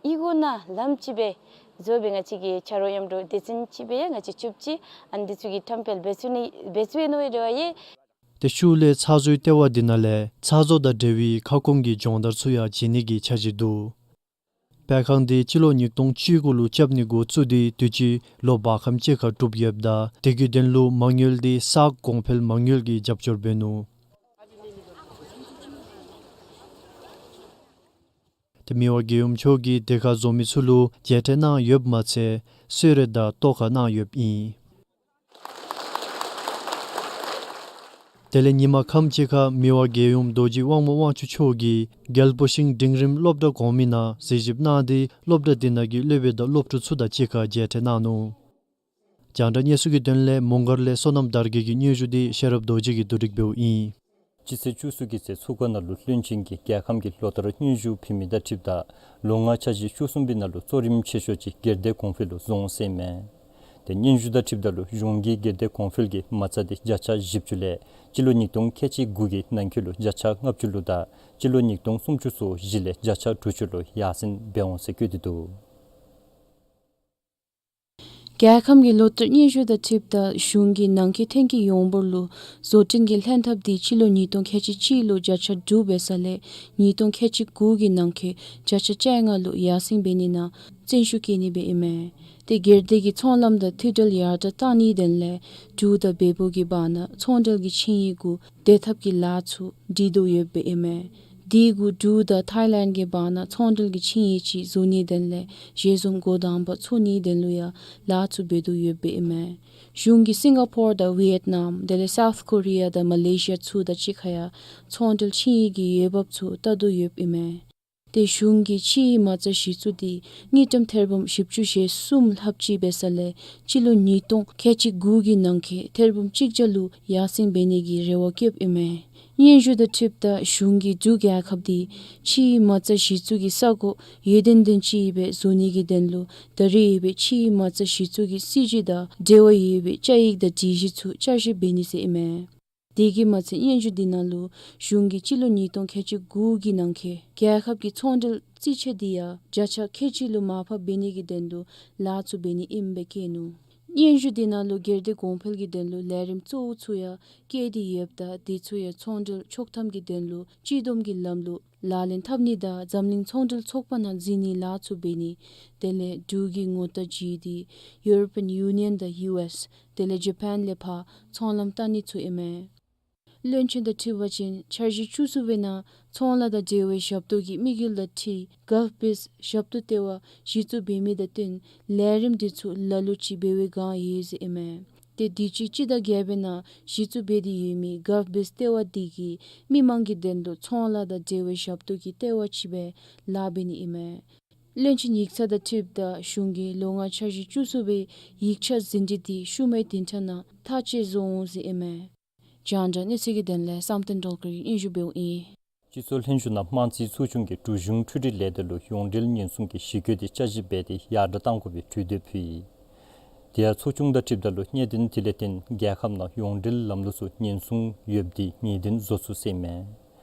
གཡུས་སྒོ་ནང་ལམ་ཅིག་སྦེ་བཟོ་སྦེ་ང་བཅས་ཀྱི་ཆ་རོགས་མཉམ་དུ་སྡེ་ཚན་ཅིག་སྦེ་ཡང་ང་བཅས་ཕྱོགས་ཅིག་ཨ་ནི་འདི་ཚུ་གི་བཀྲམ་སྤེལ་འབད་ཚུགས་ནི་འབད་ཚུགས་ནི་རེ་བ་ཡོད། དེ་ཤུལ་ལས་ཚ་བཟོའི་ལྟེ་བ་འདི་ནང་ལས་ཚ་བཟོ་དང་འབྲེལ་བའི་ཁ་སྐོང་གི་སྦྱོང་བརྡར་ཚུ་ཡང་བྱིན་ནི་གི་འཆར་གཞི་འདུག། དཔེ་ཁང་འདི་སྤྱི་ལོ་ཉིས་སྟོང་བཅུ་དགུ་ལུ་རྐྱབ་ནི་འགོ་བཙུགས་ཏེ་དུས་ཅི་ལོ་བར་ཁམས་ཅིག་ཁར་གྲུབ་ཡོདཔ་ད་དེ་གི་དོན་ལུ་མ་དངུལ་འདི་གསར་གོང་འཕེལ་མ་དངུལ་གྱི་རྒྱབ་སྐྱོར་འབད་ནུག། ཏེ་མི་དབང་རྒྱལ་ཡུམ་མཆོག་གིས་དེ་ཁར་བཟོ་མི་ཚུ་ལུ་མཇལ་འཕྲད་གནང་ཡོདཔ་མ་ཚད་གསོལ་རས་དང་ཏོག་ཁ་གནང་ཡོདཔ་ཨིན། དེ་ལས་ཉིན་མ་ཁམས་ཅིག་ཁར་མི་དབང་རྒྱལ་ཡུམ་རྡོ་རྗེ་དབང་མོ་དབང་ཕྱུག་མཆོག་གིས་རྒྱལ་པོ་ཤིང་འབྲིང་རིམ་སློབ་གྲྭ་གོང་མའི་ནང་གཟིགས་ཞིབ་གནང་སྟེ་སློབ་གྲྭ་འདི་ནང་གི་སློབ་དཔོན་དང་སློབ་ཕྲུག་ཚུ་དང་གཅིག་ཁར་མཇལ་འཕྲད་གནང་ནུག། རྒྱང་བསྒྲགས་གནས་ཚུལ་གྱི་དོན་ལས་མོང་སྒར་ལས་བསོད་ནམས་དར་རྒྱས་ཀྱི་སྙན་ཞུ་འདི་ཤེས་རབ་རྡོ་རྗེ་གིས་བསྡུ་སྒྲིག་འབདཝ་ཨིན། སྤྱི་ཚེས་བཅུ་གསུམ་གྱི་ཚེ་མཚོ་ཁ་ནང་ལུ་བློན་ཆེན་གྱི་རྒྱལ་ཁམས་ཀྱི་ལོ་ལྟར་སྙན་ཞུ་ཕུལ་མི་དང་འཁྲིལཝ་ད་ལོ་ལྔའི་འཆར་གཞི་བཅུ་གསུམ་པའི་ནང་ལུ་གཙོ་རིམ་ཆེ་ཤོས་ཅིག་སྒེར་སྡེ་གོང་འཕེལ་ལུ་བཟུང་ཟེར་ཨིན་མས། ཏེ་སྙན་ཞུ་དང་འཁྲིལཝ་ད་ལུ་གཞུང་གི་སྒེར་སྡེ་གོང་འཕེལ་གྱི་མ་རྩ་འདི་བརྒྱ་ཆ་བཞི་བཅུ་ལས་སྤྱི་ལོ་ཉིས་སྟོང་ཁལ་གཅིག་དགུ་གི་ནང་འཁོད་ལུ་བརྒྱ་ཆ་ལྔ་བཅུ་ལུ་དང་སྤྱི་ལོ་ཉིས་སྟོང་སུམ་ཅུ་སོ་བཞི་ལས་བརྒྱ་ཆ་དྲུག་ཅུ་ལུ་ཡར་སེང་འབད་འོང་ཟེར་བཀོད་དེ་འདུག། རྒྱལ་ཁམས་ཀྱི་ལོ་བསྟར་སྙན་ཞུ་དང་འཁྲིལཝ་ད་གཞུང་གིས་ནང་འཁོད་ཐོན་སྐྱེད་ཡོངས་འབོར་ལུ་བཟོ་སྐྲུན་གྱི་ལྷན་ཐབས་འདི་སྤྱི་ལོ་ཉིས་སྟོང་ཁལ་གཅིག་གཅིག་ལུ་བརྒྱ་ཆ་དྲུག་འབད་ས་ལས་ཉིས་སྟོང་ཁལ་གཅིག་དགུ་གི་ནང་འཁོད་བརྒྱ་ཆ་བཅོ་ལྔ་ལུ་ཡར་སེང་འབད་ནི་ནང་བརྩོན་ཤུགས་བསྐྱེད་ནི་སྦེ་ཨིན་མས། ཏེ་སྒེར་སྡེ་གི་ཚོང་ལམ་དང་མཐུད་འབྲེལ་ཡར་དྲགས་བཏང་ནིའི་དོན་ལས་འབྲུག་དང་བལ་པོ་གི་བར་ན་ཚོང་འབྲེལ་གྱི་ཆིངས་ཡིག་གུ་བསྡུ་ཐབས་ཀྱི་ལཱ་ཚུ་འབད་དོ་ཡོདཔ་ཨིན་མས། དེ་གུ་འབྲུག་དང་ཐའི་ལེནཌ་གི་བར་ན་ཚོང་འབྲེལ་གྱི་ཆིངས་ཡིག་ཅིག་བཟོ་ནིའི་དོན་ལས་ཞལ་འཛོམས་འགོ་དང་པ་ཚོགས་ནིའི་དོན་ལུ་ཡང་ལཱ་ཚུ་འབད་དོ་ཡོདཔ་ཨིན་མས། གཞུང་གིས་སིང་ག་པོར་དང་ཝི་ཡེཊ་ནམ་དེ་ལས་སའུཐ་ཀོ་རི་ཡ་དང་མ་ལེ་ཤི་ཡ་ཚུ་དང་གཅིག་ཁར་ཡང་ཚོང་འབྲེལ་ཆིངས་ཡིག་གི་འོས་འབབ་ཚུ་བལྟ་དོ་ཡོདཔ་ཨིན་མས། ཏེ་གཞུང་གིས་ཕྱིའི་མ་རྩ་གཞི་བཙུགས་འདི་དངུལ་ཀྲམ་ཐེར་འབུམ་བཞི་བཅུ་ཞེ་གསུམ་ལྷགཔ་ཅིག་འབད་ས་ལས་སྤྱི་ལོ་ཉིས་སྟོང་ཁལ་གཅིག་དགུ་གི་ནང་འཁོད་ཐེར་འབུམ་གཅིག་བརྒྱ་ལུ་ཡར་སེང་འབད་ནི་གི་རེ་བ་བསྐྱེདཔ་ཨིན་མས། སྙན་ཞུ་དང་འཁྲིལཝ་ད་གཞུང་གིས་འབྲུག་རྒྱལ་ཁབ་འདི་ཕྱིའི་མ་རྩ་གཞི་བཙུགས་ཀྱི་ས་གོ་ཡོན་ཏན་ལྡན་ཅིག་སྦེ་བཟོ་ནི་གི་དོན་ལུ་ད་རེས་ཡོད་པའི་ཕྱིའི་མ་རྩ་གཞི་བཙུགས་ཀྱི་སྲིད་བྱུས་དང་འབྲེལ་བ་ཡོད་པའི་བཅའ་ཡིག་དང་སྒྲིག་གཞི་ཚུ་བསྐྱར་ཞིབ་འབད་ནི་ཟེར་ཨིན་མས། དེ་གིས་མ་ཚད་སྙན་ཞུ་འདི་ནང་ལུ་གཞུང་གིས་སྤྱི་ལོ་ཉིས་སྟོང་ཁལ་གཅིག་དགུ་གི་ནང་འཁོད་རྒྱལ་ཁབ་ཀྱི་ཚོང་འབྲེལ་རྩིས་ཆ་འདི་ཡང་བརྒྱ་ཆ་ཁལ་གཅིག་ལུ་མར་ཕབ་འབད་ནི་གི་དོན་ལུ་ལཱ་ཚུ་འབད་ནི་ཨིནམ་སྦེ་བཀོད་ནུག། སྙན་ཞུ་འདི་ནང་ལུ་སྒེར་སྡེ་གོང་འཕེལ་གྱི་དོན་ལུ་ལས་རིམ་གཙོ་བོ་ཚུ་ཡང་བཀོད་དེ་ཡོདཔ་ད་དེ་ཚུ་ཡང་ཚོང་འབྲེལ་ཆོག་ཐམ་གྱི་དོན་ལུ་སྤྱི་བསྡོམས་ཀྱི་ལམ་ལུགས་ལག་ལེན་འཐབ་ནི་དང་འཛམ་གླིང་ཚོང་འབྲེལ་ཚོགས་པ་ནང་འཛུལ་ནིའི་ལཱ་ཚུ་འབད་ནི། དེ་ལས་འབྲུག་གི་ངོ་རྟགས་བརྗེ་སྟེ་ཡུ་རོ་པིའན་ཡུ་ནི་ཡཱན་དང་ཡུ་ཨེསི་དེ་ལས་ཇ་པཱན་ལས་ཕར་ཚོང་ལམ་བཏང་ནི་ཚུ་ཨིན་མས། བློན་ཆེན་དང་འཁྲིལ་བ་ཅིན་འཆར་གཞི་བཅུ་གསུམ་པའི་ནང་ཚོང་ལཱ་དང་འབྲེལ་བའི་ཞབས་ཏོག་གི་དམིགས་ཡུལ་དང་འཁྲིལ་གཱབ་བིཛ་ཞབས་ཏོག་ལྟེ་བ་གཞི་བཙུགས་འབད་མི་དང་བསྟུན་ལས་རིམ་འདི་ཚུ་ལ་ལུ་ཅིག་འབད་བའི་བསྒང་ཡོད་ཟེར་ཨིན་མས། ཏེ་དུས་ཅི་སྤྱི་ཟླ་བརྒྱད་པའི་ནང་གཞི་བཙུགས་འབད་དེ་ཡོད་མི་གཱབ་བིཛ་ལྟེ་བ་འདི་གིས་མི་མང་གི་དོན་ལུ་ཚོང་ལཱ་དང་འབྲེལ་བའི་ཞབས་ཏོག་གི་ལྟེ་བ་ཅིག་སྦེ་ལཱ་འབད་ནི་ཨིན་མས། བློན་ཆེན་ཡིག་ཚང་དང་འཁྲིལཝ་ད་གཞུང་གིས་ལོ་ལྔའི་འཆར་གཞི་བཅུ་གསུམ་པའི་ཡིག་ཆ་ཟིན་བྲིས་འདི་ཤུལ་མའི་བདུན་ཕྲག་ནང་ཐག་བཅད་བཟོ་འོང་ཟེར་ཨིན་མས། རྒྱང་བསྒྲགས་གནས་ཚུལ་གྱི་དོན་ལས་བསམ་གཏན་སྒྲོལ་དཀར་གྱིས་སྙན་ཞུ་འབདཝ་ཨིན། སྤྱི་ཚོགས་ལྷན་བཞུགས་ནང་དམངས་རྩིས་ཚོགས་ཆུང་གིས་འབྲུག་གཞུང་འཕྲུལ་རིག་ལས་སྡེ་ལུ་ཡོངས་འབྲེལ་ཉེན་སྲུང་གི་གཞི་བཀོད་འདི་བསྐྱར་ཞིབ་འབད་དེ་ཡར་དྲགས་གཏང་དགོ་པའི་གྲོས་འདེབས་ཕུལ་ཡི། དེ་ཡང་ཚོགས་ཆུང་དང་འཁྲིལཝ་ད་ལུ་གནད་དོན་དེ་ལས་བརྟེན་རྒྱལ་ཁབ་ནང་ཡོངས་འབྲེལ་ལམ་ལུགས་ཚུ་ཉེན་སྲུང་ཡོདཔ་འདི་ངེས་གཏན་བཟོ་ཚུགས་ཟེར་ཨིན་མས།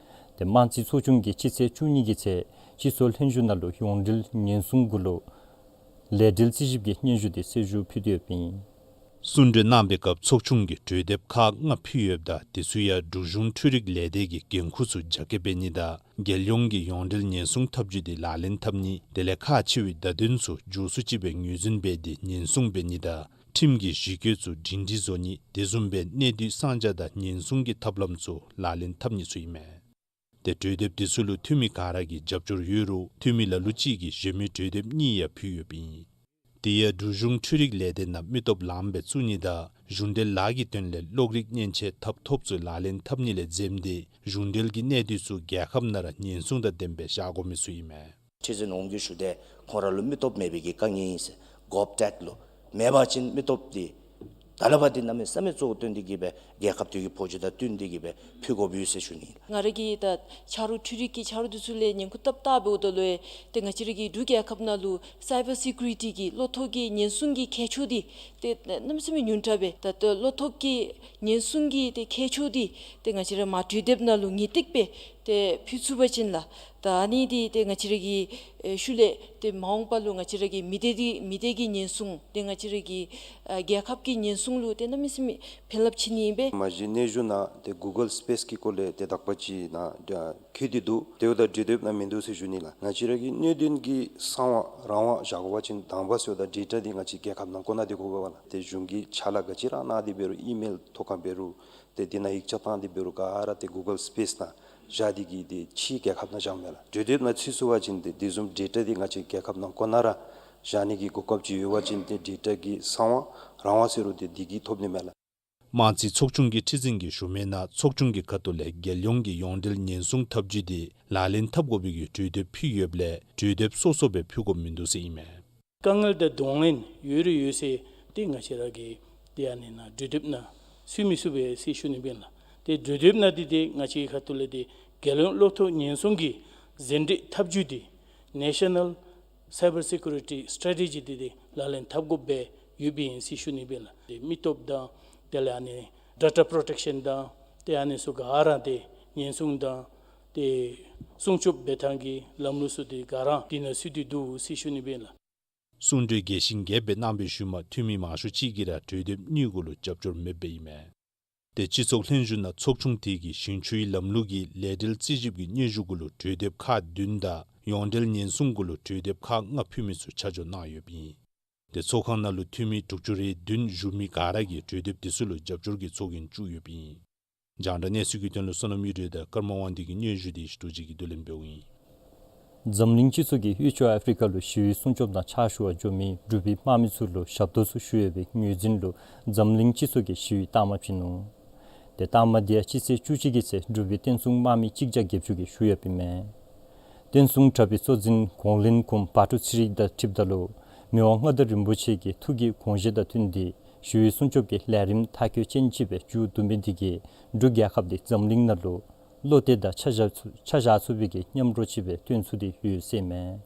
ཏེ་དམངས་རྩིས་ཚོགས་ཆུང་གིས་སྤྱི་ཚེས་བཅུ་གཉིས་ཀྱི་ཚེས་སྤྱི་ཚོགས་ལྷན་བཞུགས་ནང་ལུ་ཡོངས་འབྲེལ་ཉེན་སྲུང་གུ་ལུ་ལས་འབྲེལ་རྩིས་ཞིབ་ཀྱི་སྙན་ཞུ་འདི་གསལ་ཞུ་ཕུལ་ཏེ་ཡོདཔ་ཨིན། གསུང་གྲོས་གནང་བའི་སྐབས་ཚོགས་ཆུང་གིས་གྲོས་འདེབས་ཁག་ལྔ་ཕུལ་ཡོདཔ་ད་དེ་ཚུ་ཡང་འབྲུག་གཞུང་འཕྲུལ་རིག་ལས་སྡེ་གི་འགན་ཁུར་ཚུ་རྒྱ་སྐྱེད་འབད་ནི་དང་རྒྱལ་ཡོངས་ཀྱི་ཡོངས་འབྲེལ་ཉེན་སྲུང་ཐབས་བྱུས་འདི་ལག་ལེན་འཐབ་ནི་དེ་ལས་ཁག་ཆེ་བའི་བརྡ་དོན་ཚུ་མགྱོགས་སུ་ཅིག་སྦེ་ངོས་འཛིན་འབད་དེ་ཉེན་སྲུང་འབད་ནི་དང་ཁྲིམས་ཀྱི་གཞི་བཀོད་ཚུ་སྒྲིང་སྒྲིང་བཟོ་ནི་དེ་བཟུམ་སྦེ་གནད་སྡུད་གསང་རྒྱ་དང་ཉེན་སྲུང་གི་ཐབས་ལམ་ཚུ་ལག་ལེན་འཐབ་ནི་ཚུ་ཨིན་མས། ཏེ་གྲོས་འདེབས་འདི་ཚུ་ལུ་འཐུས་མི་ག་ར་གིས་རྒྱབ་སྐྱོར་ཡོད་རུང་འཐུས་མི་ལ་ལུ་ཅིག་གིས་གཞན་མི་གྲོས་འདེབས་གཉིས་ཡང་ཕུལ་ཡོདཔ་ཨིན། དེ་ཡང་འབྲུག་གཞུང་འཕྲུལ་རིག་ལས་སྡེ་ནང་མི་སྟོབས་ལངམ་སྦེ་བཙུགས་ནི་དང་གཞུང་འབྲེལ་ལཱ་གི་དོན་ལས་གློག་རིག་མཉེན་ཆས་ཐབ་ཐོབ་ཚུ་ལག་ལེན་འཐབ་ནི་ལས་འཛེམ་སྟེ་གཞུང་འབྲེལ་གྱི་གནད་སྡུད་ཚུ་རྒྱལ་ཁབ་ནང་ར་ཉེན་སྲུང་དང་ལྡནམ་སྦེ་བཞག་དགོ་མི་ཚུ་ཨིན་མས། ཁྲི་འཛིན་འོགམ་གྱི་ཞུ་སྟེ་ཁོང་ར་ལུ་མི་སྟོབས་མེད་པའི་གི་དཀའ་ངལ་ཨིན་ཟེར། གོབ་ཊེཀ་ལུ་མེད་པ་ཅིན་མི་སྟོབས་འདི་ད་ལས་ཕར་འདི་གནམ་མེད་ས་མེད་གཙོ་བོ་བཏོན་ཏེ་གི་སྦེ་རྒྱལ་ཁབ་དེ་གི་འཕོ་འགྱུར་དང་བསྟུན་ཏེ་གི་སྦེ་ཕུལ་དགོཔ་ཡོད་ཟེར་ཞུ་ནི། ང་ར་གིས་ད་ཆ་རོགས་འཕྲུལ་རིག་གི་ཆ་རོགས་འདི་ཚུ་ལས་ཉན་ཁུར་བཏབ་བཏབ་འབདཝ་ད་ལུ་ཏེ་ང་བཅས་ར་གི་འབྲུག་རྒྱལ་ཁབ་ནང་ལུ་སའི་བར་སི་ཀིའུ་རི་ཊི་གི་གློག་ཐོག་གི་ཉེན་སྲུང་གི་ཁྱད་ཆོས་འདི་ཏེ་གནམ་མེད་ས་མེད་ཉུང་དྲགས་སྦེ་ད་ལྟོ་གློག་ཐོག་གི་ཉེན་སྲུང་གི་ཏེ་ཁྱད་ཆོས་འདི་ཏེ་ང་བཅས་ར་མ་གྲོས་འདེབས་ནང་ལུ་ངེས་ཏིག་སྦེ་ཏེ་ཕུལ་ཚུགས་པ་ཅིན་ལགས། ད་ཨ་ནི་འདི་ཏེ་ང་བཅས་ར་གི་ཨེ་ཤུལ་ལས་ཏེ་མ་འོངས་པ་ལུ་ང་བཅས་ར་གི་མི་སྡེ་འདི་མི་སྡེ་གི་ཉེན་སྲུང་ཏེ་ང་བཅས་ར་གི་ཨ་རྒྱལ་ཁབ་ཀྱི་ཉེན་སྲུང་ལུ་ཏེ་གནམ་མེད་ས་མེད་ཕན་རླབས་ཆེ་ནི་ཨིན་པས། མ་གཞི་སྙན་ཞུ་ནང་ཏེ་གུ་གཱལ་སི་པེསི་གི་སྐོར་ལས་ཏེ་དག་པ་ཅིག་ནང་འཁོད་དེ་འདུག། དེ་འབདཝ་ད་གྲོས་འདེབས་ནང་མིན་འདུག་ཟེར་ཞུ་ནི་ལགས། ང་བཅས་ར་གི་གནད་དོན་གྱི་གསང་བ་རང་དབང་བཞག་དགོ་པ་ཅིན་དང་པ་ཟེརཝ་ད་ཌེ་ཊ་འདི་ང་བཅས་རྒྱལ་ཁབ་ནང་ཁོ་ན་འདི་དགོ་པས་ལགས། ཏེ་གཞུང་གི་ཕྱག་ལཱ་ག་ཅི་ར་གནང་སྟེ་འབད་རུང་ཨི་མེལ་ཐོག་ཁར་འབད་རུང་ཏེ་འདི་ནང་ཡིག་ཆ་བཏང་སྟེ་འབད་རུང་ག་ར་ཏེ་གུ་གཱལ་སི་པེསི་ནང་བཞག་སྟེ་གི་ཏེ་ཕྱི་རྒྱལ་ཁབ་ནང་བཞགཔ་མས་ལགས། གྲོས་འདེབས་ནང་ཚུད་ཚུགས་པ་ཅིན་ཏེ་དེ་བཟུམ་ཌེ་ཊ་འདི་ང་བཅས་རྒྱལ་ཁབ་ནང་ཁོ་ན་ར་བཞག་ནི་གི་གོ་སྐབས་ཅིག་ཡོད་པ་ཅིན་ཏེ་ཌེ་ཊ་གི་གསང་བ་རང་དབང་ཟེར་རུང་ཏེ་འདི་གིས་ཐོབ་ནི་མས་ལགས། དམངས་རྩིས་ཚོགས་ཆུང་གི་ཁྲི་འཛིན་གྱིས་ཞུ་མི་ནང་ཚོགས་ཆུང་གི་ཁ་ཐུག་ལས་རྒྱལ་ཡོངས་ཀྱི་ཡོངས་འབྲེལ་ཉེན་སྲུང་ཐབས་བྱུས་འདི་ལག་ལེན་འཐབ་དགོ་པའི་གི་གྲོས་འདེབས་ཕུལ་ཡོདཔ་ལས་གྲོས་འདེབས་སོ་སོ་སྦེ་ཕུལ་དགོཔ་མིན་འདུག་ཟེར་ཨིན་མས། དཀའ་ངལ་དང་གདོང་ལེན་ཡོད་རུང་ཡོད་ཟེར་ཏེ་ང་བཅས་ར་གི་ཏེ་ཨ་ནི་ནང་གྲོས་འདེབས་ནང་ཚུད་མི་ཚུགས་པས་ཟེར་ཞུ་ནི་སྦེ་ལགས། ཏེ་གྲོས་འདེབས་ནང་འདི་ཏེ་ང་བཅས་ཁ་ཐུག་ལས་ཏེ་རྒྱལ་ཡོངས་གློག་ཐོག་ཉེན་སྲུང་གི་ཟིན་བྲིས་ཐབས་བྱུས་འདི་National Cyber Security Strategy འདི་ཏེ་ལག་ལེན་འཐབ་དགོཔ་སྦེ་ཡོདཔ་ཨིན་ཟེར་ཞུ་ནི་སྦེ་ལགས། ཏེ་མི་སྟོབས་དང་དེ་ལས་ཨ་ནི་ཌེ་ཊ་པྲོ་ཊེཀ་ཤཱན་དང་ཏེ་ཨ་ནི་ཚུ་ག་ར་ཏེ་ཉེན་སྲུང་དང་ཏེ་སྲུང་སྐྱོབ་འབད་ཐངས་ཀྱི་ལམ་ལུགས་ཚུ་འདི་ག་ར་འདི་ནང་ཚུད་དེ་འདུག་ཟེར་ཞུ་ནི་སྦེ་ལགས། གསུང་གྲོས་རྒྱས་ཤིང་རྒྱསཔ་སྦེ་གནང་བའི་ཤུལ་མ་འཐུས་མི་མང་ཤོས་ཅིག་གིས་ར་གྲོས་འདེབས་གཉིས་གུ་ལུ་རྒྱབ་སྐྱོར་མེདཔ་ཨིན་མས། ཏེ་སྤྱི་ཚོགས་ལྷན་བཞུགས་ནང་ཚོགས་ཆུང་དེ་གིས་ཞིང་ཆུའི་ལམ་ལུགས་ཀྱི་ལས་འབྲེལ་རྩིས་ཞིབ་ཀྱི་སྙན་ཞུ་གུ་ལུ་གྲོས་འདེབས་ཁག་བདུན་དང་ཡོངས་འབྲེལ་ཉེན་སྲུང་གུ་ལུ་གྲོས་འདེབས་ཁག་ལྔ་ཕུལ་མི་ཚུ་ཆ་འཇོག་གནང་ཡོདཔ་ཨིན། ཏེ་ཚོགས་ཁང་ནང་ལུ་འཐུས་མི་དྲུག་ཅུ་རེ་བདུན་བཞུགས་མི་ག་ར་གིས་གྲོས་འདེབས་དེ་ཚུ་ལུ་རྒྱབ་སྐྱོར་གྱི་ཚོགས་རྒྱན་བཙུགས་ཡོདཔ་ཨིན། རྒྱང་བསྒྲགས་གནས་ཚུལ་གྱི་དོན་ལུ་བསོད་ནམས་གཡུ་སྒྲོན་དང་ཀརྨ་དབང་འདུས་ཀྱི་སྙན་ཞུ་དེ་ཞུ་དྲུག་ཅིག་གིས་བསྡུ་ལེན་འབདཝ་ཨིན། འཛམ་གླིང་སྤྱི་ཚོགས་ཀྱིས་དབུས་ཕྱོགས་ཨ་ཕི་རི་ཀ་ལུ་ཞི་བའི་སྲུང་སྐྱོབ་ནང་ཕྱག་ཞུ་བར་འགྱོ་མི་འབྲུག་པའི་དམག་མི་ཚུ་ལུ་ཞབས་ཏོག་ཚུ་ཞུ་ཡོད་པའི་ངོས་འཛིན་ལུ་འཛམ་གླིང་སྤྱི་ཚོགས་ཀྱིས་ཞི་བའི་རྟགས་མ་བྱིན་ནུག། ཏེ་རྟགས་མ་དེ་ཡང་སྤྱི་ཚེས་བཅུ་གཅིག་གི་ཚེ་འབྲུག་པའི་བསྟན་སྲུང་དམག་མི་གཅིག་བརྒྱ་བརྒྱད་ཅུ་གིས་ཞུ་ཡོདཔ་ཨིན་མས། བསྟན་སྲུང་དྲག་པོའི་གཙོ་འཛིན་གོང་བློན་གོངམ་བ་ཀྲུ་ཚེ་རིང་དང་འཁྲིལཝ་ད་ལུ་མི་དབང་མངའ་བདག་རིན་པོ་ཆེ་གི་ཐུགས་ཀྱི་དགོངས་བཞེད་དང་བསྟུན་ཏེ་ཞི་བའི་སྲུང་སྐྱོབ་ཀྱི་ལས་རིམ་མཐའ་འཁྱོལ་ཅན་ཅིག་སྦེ་མཇུག་བསྡུ་མི་དེ་གིས་འབྲུག་རྒྱལ་ཁབ་དེ་འཛམ་གླིང་ནང་ལུ་བློ་གཏད་དང་ཆ་བཞག་ཚུགས་ཆ་བཞག་ཚུགས་པའི་གི་མཉམ་རོགས་ཅིག་སྦེ་སྟོན་ཚུགས་ཏེ་ཡོད་ཟེར་ཨིན་མས།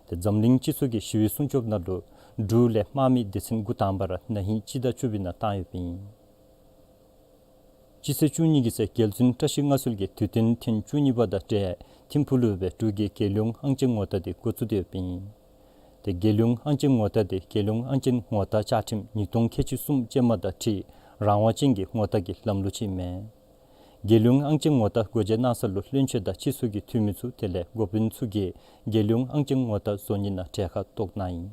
ཏེ་འཛམ་གླིང་སྤྱི་ཚོགས་ཀྱིས་ཞི་བའི་སྲུང་སྐྱོབ་ནང་ལུ་འབྲུག་ལས་དམག་མི་སྡེ་ཚན་འགོ་དང་པ་ར་ན་ཧིང་སྤྱི་ཟླ་བཅུ་པའི་ནང་བཏང་ཡོདཔ་ཨིན། སྤྱི་ཚེས་བཅུ་གཉིས་ཀྱི་ཚེ་རྒྱལ་བཙུན་བཀྲ་ཤིས་མངའ་གསོལ་གྱི་དུས་སྟོན་ཐེངས་བཅུ་གཉིས་པ་དང་འབྲེལ་ཐིམ་ཕུག་ལུ་སྦེ་འབྲུག་གི་རྒྱལ་ཡོངས་ཨང་ཅན་ངོ་རྟགས་དེ་འགོ་བཙུགས་ཏེ་ཡོདཔ་ཨིན། ཏེ་རྒྱལ་ཡོངས་ཨང་ཅན་ངོ་རྟགས་དེ་རྒྱལ་ཡོངས་ཨང་ཅན་ངོ་རྟགས་བཅའ་ཁྲིམས་ཉིས་སྟོང་ཁལ་གཅིག་གསུམ་ཅན་མ་དང་འཁྲིལ་རང་དབང་ཅན་གྱི་ངོ་རྟགས་ཀྱི་ལམ་ལུགས་ཅིག་ཨིན་མས། རྒྱལ་ཡོངས་ཨང་ཅན་ངོ་རྟགས་འགོ་འབྱེད་གནང་ས་ལུ་བློན་ཆེན་དང་སྤྱི་ཚོགས་ཀྱི་འཐུས་མི་ཚུ་དེ་ལས་འགོ་དཔོན་ཚུ་གིས་རྒྱལ་ཡོངས་ཨང་ཅན་ངོ་རྟགས་བཟོ་ནི་ནང་གྲལ་ཁར་གཏོགས་གནང་ཡི།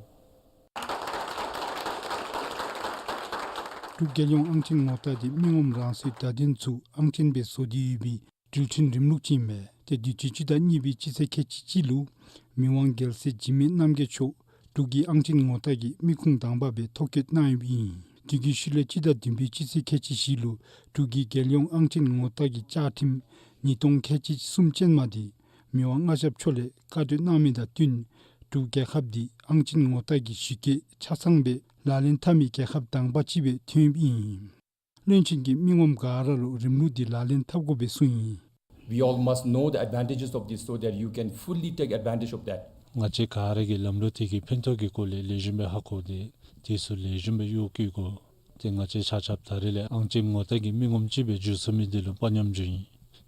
འབྲུག་རྒྱལ་ཡོངས་ཨང་ཅན་ངོ་རྟགས་དེ་མི་ངོམ་རང་སོའི་བརྡ་དོན་ཚུ་ཨང་ཅན་སྦེ་བཟོ་སྟེ་ཡོད་པའི་འགྲུལ་འཕྲིན་རིམ་ལུགས་ཅིག་ཨིན་མས། ཏེ་དུས་ཅི་སྤྱི་ཟླ་གཉིས་པའི་སྤྱི་ཚེས་ཁལ་གཅིག་གཅིག་ལུ་མི་དབང་རྒྱལ་སྲས་འཇིགས་མེད་རྣམ་རྒྱལ་མཆོག་འབྲུག་གི་ཨང་ཅན་ངོ་རྟགས་ཀྱི་མི་ཁུངས་དང་པ་སྦེ་ཐོ་བཀོད་གནང་ཡོདཔ་ཨིན། དེ་གི་ཤུལ་ལས་སྤྱི་ཟླ་བདུན་པའི་སྤྱི་ཚེས་ཁལ་གཅིག་བཞི་ལུ་འབྲུག་གི་རྒྱལ་ཡོངས་ཨང་ཅན་ངོ་རྟགས་ཀྱི་བཅའ་ཁྲིམས་ཉིས་སྟོང་ཁལ་གཅིག་གསུམ་ཅན་མ་དེ་མི་དབང་མངའ་ཞབས་མཆོག་ལས་བཀའ་གྲོས་གནང་མི་དང་བསྟུན་འབྲུག་རྒྱལ་ཁབ་དེ་ཨང་ཅན་ངོ་རྟགས་ཀྱི་གཞི་བཀོད་ཆ་ཚང་སྦེ་ལག་ལེན་འཐབ་མི་རྒྱལ་ཁབ་དང་པ་ཅིག་སྦེ་ཐོན་ཡོདཔ་ཨིན། བློན་ཆེན་གྱིས་མི་ངོམ་ག་ར་ལུ་རིམ་ལུགས་འདི་ལག་ལེན་འཐབ་དགོ་པའི་གསུངས་ཡི། We all must know the advantages of this so that you can fully take advantage of that. ང་བཅས་ག་ར་གིས་ལམ་ལུགས་དེ་གི་ཕན་ཐོགས་ཀྱི་སྐོར་ལས་ལེགས་ཤོམ་སྦེ་ཧ་གོ་སྟེ་དེ་ཚུ་ལེགས་ཤོམ་སྦེ་གཡོག་བཀོལ་དགོ། ཏེ་ང་བཅས་ཆ་ཁྱབ་ད་རེས་ལས་ཨང་ཅན་ངོ་རྟགས་ཀྱི་མི་ངོམ་ཅིག་སྦེ་འགྱུར་སོང་མི་དེ་ལུ་དཔའ་ཉམས་འགྱོཝ་ཨིན།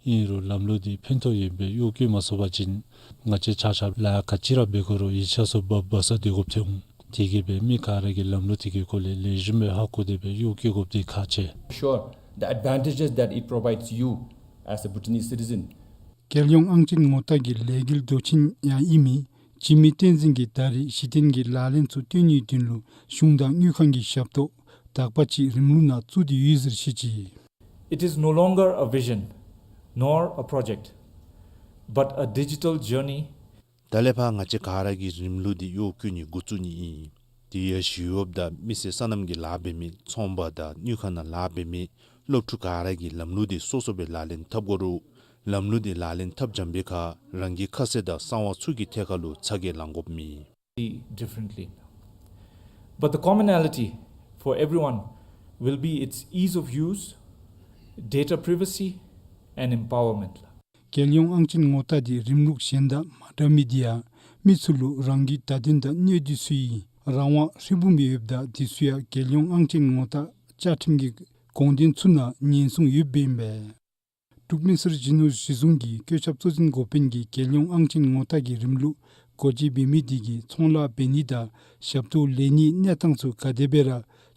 ཨིན་རུང་ལམ་ལུགས་འདི་ཕན་ཐོགས་ཡོདཔ་སྦེ་གཡོག་བཀོལ་མ་ཚུགས་པ་ཅིན་ང་བཅས་ཆ་ཁྱབ་ལཱ་ག་ཅི་ར་འབད་དགོ་རུང་ཡིག་ཆ་ཚུ་འབག་འབག་ས་སྡོད་དགོཔ་ཐོན་འོང་། དེ་གིས་སྦེ་མི་ག་ར་གིས་ལམ་ལུགས་དེ་གི་སྐོར་ལས་ལེགས་ཤོམ་སྦེ་ཧ་གོ་སྟེ་སྦེ་གཡོག་བཀོལ་དགོཔ་འདི་ཁག་ཆེ། Sure, the advantages that it provides you as a Bhutanese citizen. རྒྱལ་ཡོངས་ཨང་ཅན་ངོ་རྟགས་ཀྱི་ལས་འགུལ་མདོ་ཆེན་ཡང་ཨིན་མི་འཇིགས་མེད་བསྟན་འཛིན་གྱིས་ད་རེས་གཞི་རྟེན་གྱི་ལག་ལེན་ཚུ་སྟོན་ནིའི་དོན་ལུ་གཞུང་དང་དངུལ་ཁང་གི་ཞབས་ཏོག་དག་པ་ཅིག་རིམ་ལུགས་ནང་བཙུགས་ཏེ་ཡོད་ཟེར་བཤད་ཅི། It is no longer a vision nor a project, but a digital journey. ད་ལས་ཕར་ང་བཅས་ག་ར་གིས་རིམ་ལུགས་འདི་གཡོག་བཀོལ་ནི་འགོ་བཙུགས་ནི་ཨིན། དེ་ཡང་ཞི་གཡོགཔ་དང་མི་སེར་སོ་ནམ་གྱི་ལཱ་འབད་མི་ཚོང་པ་དང་དངུལ་ཁང་ནང་ལཱ་འབད་མི་སློབ་ཕྲུག་ག་ར་གིས་ལམ་ལུགས་འདི་སོ་སོ་སྦེ་ལག་ལེན་འཐབ་དགོ་རུང་ལམ་ལུགས་འདི་ལག་ལེན་འཐབ་འཇམ་པའི་ཁར་རང་གི་ཁ་གསལ་དང་གསང་བ་ཚུ་གི་ཐད་ཁར་ལུ་ཚ་གྱང་ལང་དགོཔ་མེད། Differently. But the commonality for everyone will be its ease of use, data privacy, and empowerment. རྒྱལ་ཡོངས་ཨང་ཅན་ངོ་རྟགས་འདི་རིམ་ལུགས་གཞན་དང་མ་འདྲ་མི་འདི་ཡང་མི་ཚུ་ལུ་རང་གི་བརྡ་དོན་དང་གནད་བསྡུས་ཚུ་ཡི་རང་དབང་ཧྲིལ་བུམ་ཡོདཔ་ད་དེ་ཚུ་ཡང་རྒྱལ་ཡོངས་ཨང་ཅན་ངོ་རྟགས་བཅའ་ཁྲིམས་ཀྱི་དགོངས་དོན་ཚུ་ནང་ཉེན་སྲུང་ཡོདཔ་ཨིན་པས། འབྲུག་མི་སེར་གཞོན་ནུ་གཞི་བཟུང་གི་བཀོད་ཁྱབ་གཙོ་འཛིན་འགོ་དཔོན་གྱིས་རྒྱལ་ཡོངས་ཨང་ཅན་ངོ་རྟགས་ཀྱི་རིམ་ལུགས་སྒོ་འབྱེད་འབད་མི་དེ་གིས་ཚོང་ལཱ་འབད་ནི་དང་ཞབས་ཏོག་ལེན་ནིའི་གནས་སྟངས་ཚུ་ག་དེ་སྦེ་ར་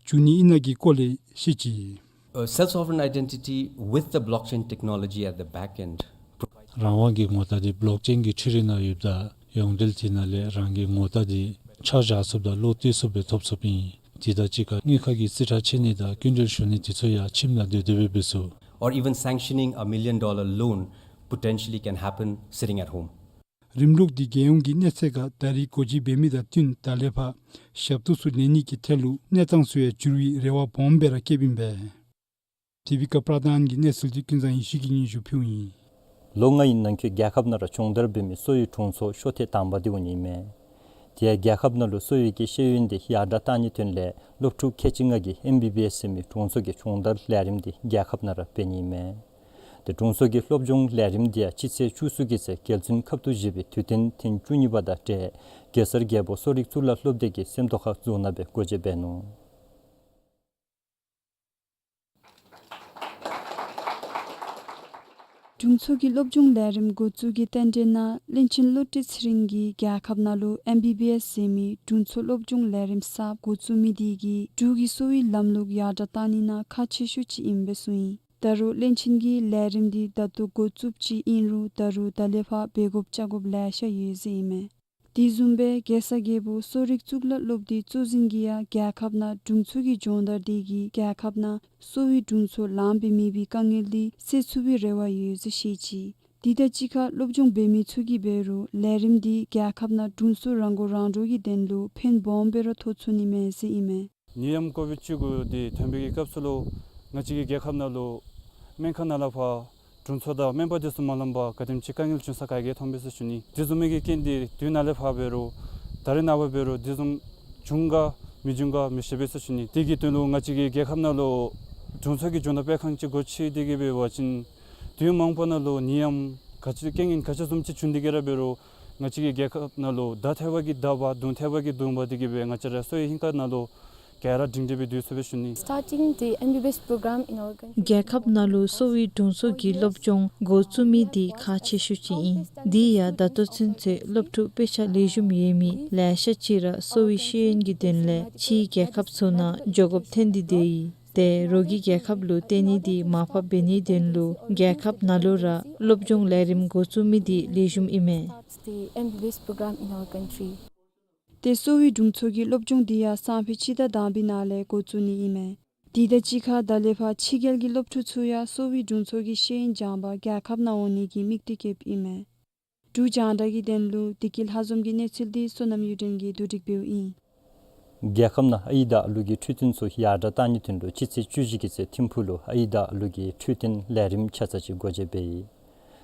འགྱུར་ནི་ཨིན་ན་གི་སྐོར་ལས་བཤད་ཅི། A self-sovereign identity with the blockchain technology at the back end provides རང་དབང་གི་ངོ་རྟགས་འདི་བོ་ལོག་ཅེན་གྱི་འཕྲུལ་རིག་ནང་ཡོདཔ་ད་ཡོངས་འབྲེལ་དེ་ནང་ལས་རང་གི་ངོ་རྟགས་འདི་ཆ་བཞག་ཚུགསཔ་དང་བློ་གཏད་ཚུགསཔ་སྦེ་ཐོབ་ཚུགསཔ་ཨིན། དེ་དང་གཅིག་ཁར་དངུལ་ཁང་གི་རྩིས་ཁྲ་ཕྱེ་ནི་དང་སྐྱིན་འགྲུལ་ཞུ་ནི་དེ་ཚུ་ཡང་ཁྱིམ་ནང་སྡོད་སྡོདཔ་སྦེ་འབད་ཚུགས། Or even sanctioning a million dollar loan potentially can happen sitting at home. རིམ་ལུགས་འདི་རྒྱལ་ཡོངས་ཀྱི་གནས་ཚད་ཁར་ད་རེས་སྒོ་འབྱེད་འབད་མི་དང་བསྟུན་ད་ལས་ཕར་ཞབས་ཏོག་ཚུ་ལེན་ནི་གི་ཐད་ལུ་གནས་སྟངས་ཚུ་ཡང་འགྱུར་བའི་རེ་བ་སྦོམ་སྦེ་ར་བསྐྱེདཔ་ཨིན་པས། དེ་བི་ཀ་པྲ་དཱན་གྱི་གནས་ཚུལ་འདི་ཀུན་བཟང་ཡེ་ཤེས་ཀྱིས་སྙན་ཞུ་ཕུལཝ་ཨིན། ལོ་ལྔའི་ནང་འཁོད་རྒྱལ་ཁབ་ནང་ར་སྦྱོང་བརྡར་འབད་མི་གསོ་བའི་དྲུང་འཚོ་ཤོ་ཐེངས་དང་པ་དེ་འོང་ནི་ཨིན་མས། དེ་ཡང་རྒྱལ་ཁབ་ནང་ལུ་གསོ་བའི་གི་ཤེས་ཡོན་དེ་ཡར་དྲག་གཏང་ནིའི་དོན་ལས་སློབ་ཕྲུག་ཁལ་གཅིག་ལྔ་གི་ཨེམ་བི་བི་ཨེསི་ཟེར་མི་དྲུང་འཚོ་གི་སྦྱོང་བརྡར་ལས་རིམ་དེ་རྒྱལ་ཁབ་ནང་ར་འབད་ནི་ཨིན་མས། དེ་དྲུང་འཚོ་གི་སློབ་སྦྱོང་ལས་རིམ་དེ་ཡང་སྤྱི་ཚེས་བཅུ་གསུམ་གྱི་ཚེ་རྒྱལ་བཙུན་ཁབ་ཏུ་བཞེས་པའི་དུས་སྟོན་ཐེངས་བཅུ་གཉིས་པ་དང་འབྲེལ་གེ་སར་རྒྱལ་པོ་གསོ་རིག་གཙུག་ལག་སློབ་སྡེ་གི་སེམས་རྟོགས་ཁ་རྫོང་ནང་སྦེ་སྒོ་འབྱེད་འབད་ནུག། དྲུང་འཚོ་གི་སློབ་སྦྱོང་ལས་རིམ་འགོ་བཙུགས་ཀྱི་རྟེན་འབྲེལ་ནང་བློན་ཆེན་བློ་གྲོས་ཚེ་རིང་གིས་རྒྱལ་ཁབ་ནང་ལུ་ཨེམ་བི་བི་ཨེསི་ཟེར་མི་དྲུང་འཚོ་སློབ་སྦྱོང་ལས་རིམ་གསརཔ་འགོ་བཙུགས་མི་དེ་གིས་འབྲུག་གི་གསོ་བའི་ལམ་ལུགས་ཡར་དྲག་བཏང་ནི་ནང་ཁག་ཆེ་ཤོས་ཅིག་ཨིན་པས་གསུངས་ཡི། ད་རུང་བློན་ཆེན་གྱིས་ལས་རིམ་འདི་ད་ལྟོ་འགོ་བཙུགསཔ་ཅིག་ཨིན་རུང་ད་རུང་ད་ལས་ཕར་འབད་དགོཔ་བཅའ་དགོཔ་ལེ་ཤ་ཡོད་ཟེར་ཨིན་མས། དེ་བཟུམ་སྦེ་གེ་སར་རྒྱལ་པོ་གསོ་རིག་གཙུག་ལག་སློབ་སྡེའི་གཙོ་འཛིན་གྱིས་ཡང་རྒྱལ་ཁབ་ནང་དྲུང་འཚོ་གི་སྦྱོང་བརྡར་དེ་གིས་རྒྱལ་ཁབ་ནང་གསོ་བའི་དྲུང་འཚོ་ལངམ་སྦེ་མེད་པའི་དཀའ་ངལ་དེ་སེལ་ཚུགས་པའི་རེ་བ་ཡོད་ཟེར་བཤད་ཅི། དེ་དང་གཅིག་ཁར་སློབ་སྦྱོང་འབད་མི་ཚུ་གིས་འབད་རུང་ལས་རིམ་དེ་རྒྱལ་ཁབ་ནང་དྲུང་འཚོ་རང་མགོ་རང་འདྲོངས་ཀྱི་དོན་ལུ་ཕན་སྦོམ་སྦེ་ར་ཐོགས་ཚུགས་ནི་མས་ཟེར་ཨིན་མས། ནད་ཡམས་ཀོ་བིཌ་བཅུ་དགུ་འདི་ཐོན་པའི་གི་སྐབས་སུ་ལུ་ང་བཅས་ཀྱི་རྒྱལ་ཁབ་ནང་ལུ་སྨན་ཁང་ནང་ལས་ཕར་དྲུང་འཚོ་དང་སྨན་པ་དེ་ཚུ་མ་ལངམ་པར་ག་དེམ་ཅིག་དཀའ་ངལ་བྱུང་ས་ག་གིས་མཐོང་པས་ཟེར་ཞུ་ནི། དེ་བཟུམ་མའི་གི་རྐྱེན་འདི་དུས་ནཱ་ལས་ཕར་འབད་རུང་ད་རེས་ནངས་པ་འབད་རུང་དེ་བཟུམ་བྱུང་ག་མི་བྱུང་ག་མི་ཤེས་པས་ཟེར་ཞུ་ནི། དེ་གི་དོན་ལུ་ང་བཅས་ཀྱི་རྒྱལ་ཁབ་ནང་ལུ་དྲུང་འཚོ་གི་སྦྱོང་བརྡར་སྤེལ་ཁང་ཅིག་སྒོ་ཕྱེ་སྟེ་གིས་འབད་བ་ཅིན་དུས་མང་པོ་ནང་ལུ་ནད་ཡམས་ག་ཅི་རྐྱེན་ངན་ག་ཅི་བཟུམ་ཅིག་བྱུང་སྟེ་གིས་ར་འབད་རུང་ང་བཅས་ཀྱི་རྒྱལ་ཁབ་ནང་ལུ་ད་ཐལ་བ་གིས་ད་བ་དུང་ཐལ་བ་གིས་དུང་བ་དེ་གིས་འབད་ང་བཅས་ར་གསོ་བའི་ཧིང་ཁ་ནང་ལུ་ག་ར་སྒྲིང་སྒྲི་སྦེ་སྡོད་ཚུགས་པས་ཞུ་ནི། Starting the M B B S program in our country. རྒྱལ་ཁབ་ནང་ལུ་གསོ་བའི་དྲུང་འཚོ་གི་སློབ་སྦྱོང་འགོ་བཙུགས་མི་དེ་ཁག་ཆེ་ཤོས་ཅིག་ཨིན། དེ་ཡང་ད་ལྟོ་ཚུན་ཚོད་སློབ་ཕྲུག་དཔེ་ཆ་ལེགས་ཤོམ་ཡོད་མི་ལེ་ཤ་ཅིག་ར་གསོ་བའི་ཤེས་ཡོན་གྱི་དོན་ལས་ཕྱིའི་རྒྱལ་ཁབ་ཚུ་ནང་འགྱོ་དགོཔ་ཐོན་ཏེ་སྡོད་ཡི། ཏེ་རོགས་ཀྱི་རྒྱལ་ཁབ་ལུ་བརྟེན་ནི་དེ་མར་ཕབ་འབད་ནིའི་དོན་ལུ་རྒྱལ་ཁབ་ནང་ལུ་ར་སློབ་སྦྱོང་ལས་རིམ་འགོ་བཙུགས་མི་དེ་ལེགས་ཤོམ་ཨིན་མས། Starts the M B B S program in our country. ཏེ་གསོ་བའི་དྲུང་འཚོ་གི་སློབ་སྦྱོང་དེ་ཡང་སང་ཕོད་སྤྱི་ཟླ་དང་པའི་ནང་ལས་འགོ་བཙུགས་ནི་ཨིན་མས། དེ་དང་གཅིག་ཁར་ད་ལས་ཕར་ཕྱི་རྒྱལ་གྱི་སློབ་ཕྲུག་ཚུ་ཡང་གསོ་བའི་དྲུང་འཚོ་གི་ཤེས་ཡོན་སྦྱང་པར་རྒྱལ་ཁབ་ནང་འོང་ནི་གི་དམིགས་གཏད་བསྐྱེདཔ་ཨིན་མས། འབྲུག་རྒྱང་བསྒྲགས་ཀྱི་དོན་ལུ་བདེ་སྐྱིད་ལྷ་འཛོམས་ཀྱི་གནས་ཚུལ་དེ་བསོད་ནམས་གཡུ་སྒྲོན་གྱིས་བསྡུ་སྒྲིག་འབདཝ་ཨིན། རྒྱལ་ཁབ་ནང་ཨའི་དང་ཨ་ལུ་གི་འཕྲོད་བསྟེན་ཚུ་ཡར་དྲག་བཏང་ནིའི་དོན་ལུ་སྤྱི་ཚེས་བཅུ་བཞི་གི་ཚེ་ཐིམ་ཕུག་ལུ་ཨའི་དང་ཨ་ལུ་གི་འཕྲོད་བསྟེན་ལས་རིམ་ཆ་ཚང་ཅིག་སྒོ་འབྱེད་འབད་ཡི།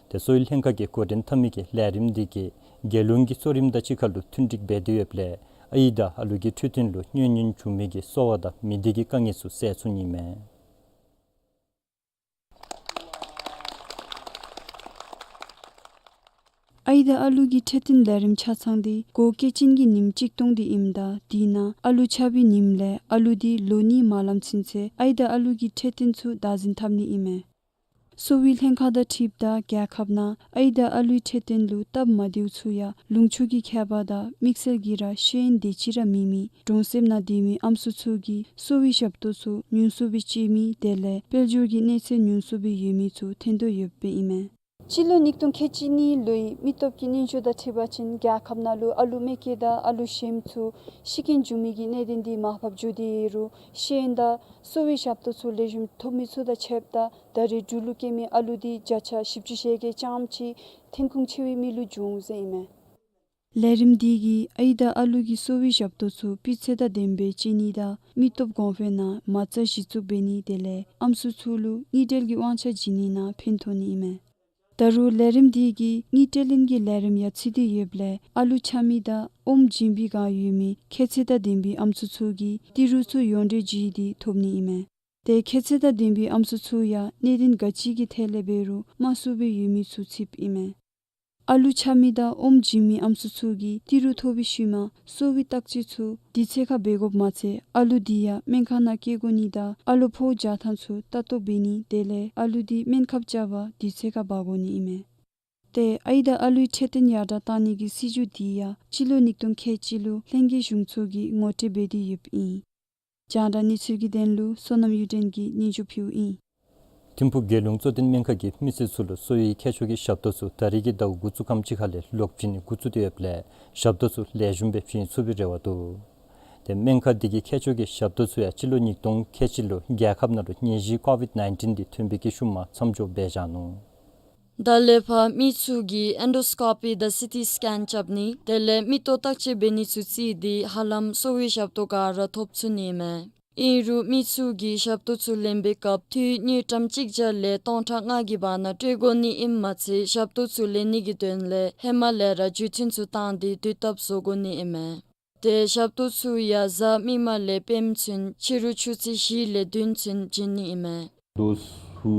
ཏེ་གསོ་བའི་ལྷན་ཁག་གིས་འགོ་འདྲེན་འཐབ་མི་གི་ལས་རིམ་འདི་གིས་རྒྱལ་ཡོངས་ཀྱི་གཙོ་རིམ་དང་གཅིག་ཁར་ལུ་མཐུན་སྒྲིག་འབད་དེ་ཡོདཔ་ལས་ཨའི་དང་ཨ་ལུ་གི་འཕྲོད་བསྟེན་ལུ་གནོད་ཉེན་བྱུང་མི་གི་གསོ་བ་དང་མི་སྡེ་གི་དཀའ་ངལ་ཚུ་སེལ་ཚུགས་ནི་མས། ཨའི་དང་ཨ་ལུ་གི་འཕྲོད་བསྟེན་ལས་རིམ་ཆ་ཚང་འདི་གོ་སྐྱེས་ཆེན་གྱི་ཉིནམ་གཅིག་སྟོང་འདི་ཨིནམ་ད་དེ་ནང་ཨ་ལུ་ཆགས་པའི་ཉིནམ་ལས་ཨ་ལུ་དེ་ལོ་གཉིས་མ་ལངམ་ཚུན་ཚོད་ཨའི་དང་ཨ་ལུ་གི་འཕྲོད་བསྟེན་ཚུ་བདག་འཛིན་འཐབ་ནི་ཨིན་མས། གསོ་བའི་ལྷན་ཁག་དང་འཁྲིལཝ་ད་རྒྱལ་ཁབ་ནང་ཨའི་དང་ཨ་ལུའི་འཕྲོད་བསྟེན་ལུ་སྟབས་མ་བདེཝ་ཚུ་ཡང་ལུང་ཕྱོགས་ཀྱི་ཁྱད་པར་དང་དམིགས་བསལ་གྱིས་ར་ཤེས་ཡོན་དེ་ཅིག་ར་མེད་མི་གྲོང་གསེབ་ནང་སྡོད་མི་ཨམ་སྲུ་ཚུ་གིས་གསོ་བའི་ཞབས་ཏོག་ཚུ་ཉུང་སུ་སྦེ་སྤྱོད་མི་དེ་ལས་དཔལ་འབྱོར་གྱི་གནས་ཚད་ཉུང་སུ་སྦེ་ཡོད་མི་ཚུ་ཐོན་དོ་ཡོདཔ་ཨིན་མས། སྤྱི་ལོ་ཉིས་སྟོང་ཁལ་གཅིག་གཉིས་ལོའི་མི་སྟོབས་ཀྱི་སྙན་ཞུ་དང་འཁྲིལ་བ་ཅིན་རྒྱལ་ཁབ་ནང་ལུ་ཨ་ལུ་མེ་སྐྱེས་དང་ཨ་ལུ་ཤེམ་ཚུ་ཤི་རྐྱེན་བྱུང་མི་གི་གནད་དོན་འདི་མར་ཕབ་འགྱོ་དེས་རུང་ཤེས་ཡོན་དང་གསོ་བའི་ཞབས་ཏོག་ཚུ་ལེགས་ཤོམ་ཐོབ་མི་ཚུ་དང་ཕྱདཔ་ད་ད་རེས་འབྲུག་ལུ་སྐྱེས་མི་ཨ་ལུ་དེ་བརྒྱ་ཆ་བཞི་བཅུ་ཞེ་བརྒྱད་ཙམ་ཅིག་ཐོན་ཁུངས་ཆེ་བའི་མི་ལུ་བྱུང་ཟེར་ཨིན་མས། ལས་རིམ་དེ་གིས་ཨའི་དང་ཨ་ལུ་གི་གསོ་བའི་ཞབས་ཏོག་ཚུ་སྤུས་ཚད་དང་ལྡནམ་སྦེ་སྤྱོད་ནི་དང་མི་སྟོབས་གོང་འཕེལ་ནང་མ་རྩ་གཞི་བཙུགས་འབད་ནི་དེ་ལས་ཨམ་སྲུ་ཚུ་ལུ་དངུལ་འབྲེལ་གྱི་དབང་ཆ་བྱིན་ནི་ནང་ཕན་ཐོགས་ནི་ཨིན་མས། ད་རུང་ལས་རིམ་དེ་གིས་དངུལ་སྤྲོད་ལེན་གྱི་ལས་རིམ་ཡང་ཚུད་དེ་ཡོདཔ་ལས་ཨ་ལུ་ཆགས་མི་དང་ཨོམ་བྱིན་པའི་བསྒང་ཡོད་མི་ཁྱད་ཚད་དང་ལྡན་པའི་ཨམ་སྲུ་ཚུ་གིས་ཏི་རུ་ཚུ་ཡོངས་འབྲེལ་བརྒྱུད་དེ་ཐོབ་ནི་ཨིན་མས། ཏེ་ཁྱད་ཚད་དང་ལྡན་པའི་ཨམ་སྲུ་ཚུ་ཡང་གནད་དོན་ག་ཅི་གི་ཐད་ལས་འབད་རུང་དམའ་སུ་སྦེ་ཡོད་མི་ཚུ་ཚུདཔ་ཨིན་མས། ཨ་ལུ་ཆགས་མི་དང་ཨོམ་བྱིན་མི་ཨམ་སྲུ་ཚུ་གིས་ཏི་རུ་ཐོབ་པའི་ཤུལ་མ་གསོ་བའི་བརྟག་དཔྱད་ཚུ་དུས་ཚོད་ཁར་འབད་དགོཔ་མ་ཚད་ཨ་ལུ་དེ་ཡང་སྨན་ཁང་ནང་སྐྱེལ་དགོ་ནི་དང་ཨ་ལུ་ཕོཝ་རྒྱག་ཐངས་ཚུ་ལྟ་རྟོག་འབད་ནི་དེ་ལས་ཨ་ལུ་དེ་སྨན་ཁབ་རྐྱབ་པར་དུས་ཚོད་ཁར་འབག་དགོ་ནི་ཨིན་མས། ཏེ་ཨའི་དང་ཨ་ལུའི་འཕྲོད་བསྟེན་ཡར་དྲག་བཏང་ནི་གི་སྲིད་བྱུས་དེ་ཡང་སྤྱི་ལོ་ཉིས་སྟོང་ཁལ་གཅིག་ལུ་ལྷན་རྒྱས་གཞུང་ཚོགས་ཀྱིས་ངོ་སྤྲོད་འབད་དེ་ཡོདཔ་ཨིན། རྒྱང་བསྒྲགས་གནས་ཚུལ་གྱི་དོན་ལུ་བསོད་ནམས་གཡུ་སྒྲོན་གྱིས་སྙན་ཞུ་ཕུལཝ་ཨིན། ཐིམ་ཕུག་རྒྱལ་ཡོངས་གཙོ་བསྟེན་སྨན་ཁང་གིས་མི་སེར་ཚུ་ལུ་གསོ་བའི་ཁྱད་ཆོས་ཀྱི་ཞབས་ཏོག་ཚུ་ད་རིས་ཀྱི་ཟླཝ་འགོ་བཙུགས་ཁམས་ཅིག་ཁ་ལས་ལོག་བྱིན་འགོ་བཙུགས་ཏེ་ཡོདཔ་ལས་ཞབས་ཏོག་ཚུ་ལེགས་ཤོམ་སྦེ་བྱིན་ཚུགས་པའི་རེ་བ་འདུག། ཏེ་སྨན་ཁང་འདི་གི་ཁྱད་ཆོས་ཀྱི་ཞབས་ཏོག་ཚུ་ཡང་སྤྱི་ལོ་ཉིས་སྟོང་ཁལ་གཅིག་ལུ་རྒྱལ་ཁབ་ནང་ལུ་ནད་གཞི་ཀོ་ཝིཌ་ནའིན་ཊིན་འདི་ཐོན་པའི་གི་ཤུལ་མ་མཚམས་འཇོག་འབད་བཞག་ནུག། ད་ལས་ཕར་མི་ཚུ་གིས་ཨེན་ཌོ་སི་ཀོ་པི་དང་སི་ཊི་སི་ཀེན་རྐྱབ་ནི་དེ་ལས་མིག་ཏོ་བརྟག་དཔྱད་འབད་ནི་ཚུ་བརྩིས་ཏེ་ཧ་ལམ་གསོ་བའི་ཞབས་ཏོག་ག་ར་ཐོབ་ཚུགས་ནི་མས། ཨིན་རུང་མི་ཚུ་གིས་ཞབས་ཏོག་ཚུ་ལེན་པའི་སྐབས་འཐུས་དངུལ་ཀྲམ་གཅིག་བརྒྱ་ལས་སྟོང་ཕྲག་ལྔ་གི་བར་ན་སྤྲོད་དགོ་ནི་ཨིནམ་མ་ཚད་ཞབས་ཏོག་ཚུ་ལེན་ནི་གི་དོན་ལས་ཧེ་མ་ལས་ར་བརྒྱུད་འཕྲིན་ཚུ་བཏང་སྟེ་དུས་བཏབ་བཟོ་དགོ་ནི་ཨིན་མས། ཏེ་ཞབས་ཏོག་ཚུ་ཡང་གཟའ་མིག་དམར་ལས་སྤེནམ་ཚུན་ཕྱི་རུ་ཆུ་ཚོད་བཞི་ལས་བདུན་ཚུན་བྱིན་ནི་ཨིན་མས། Those who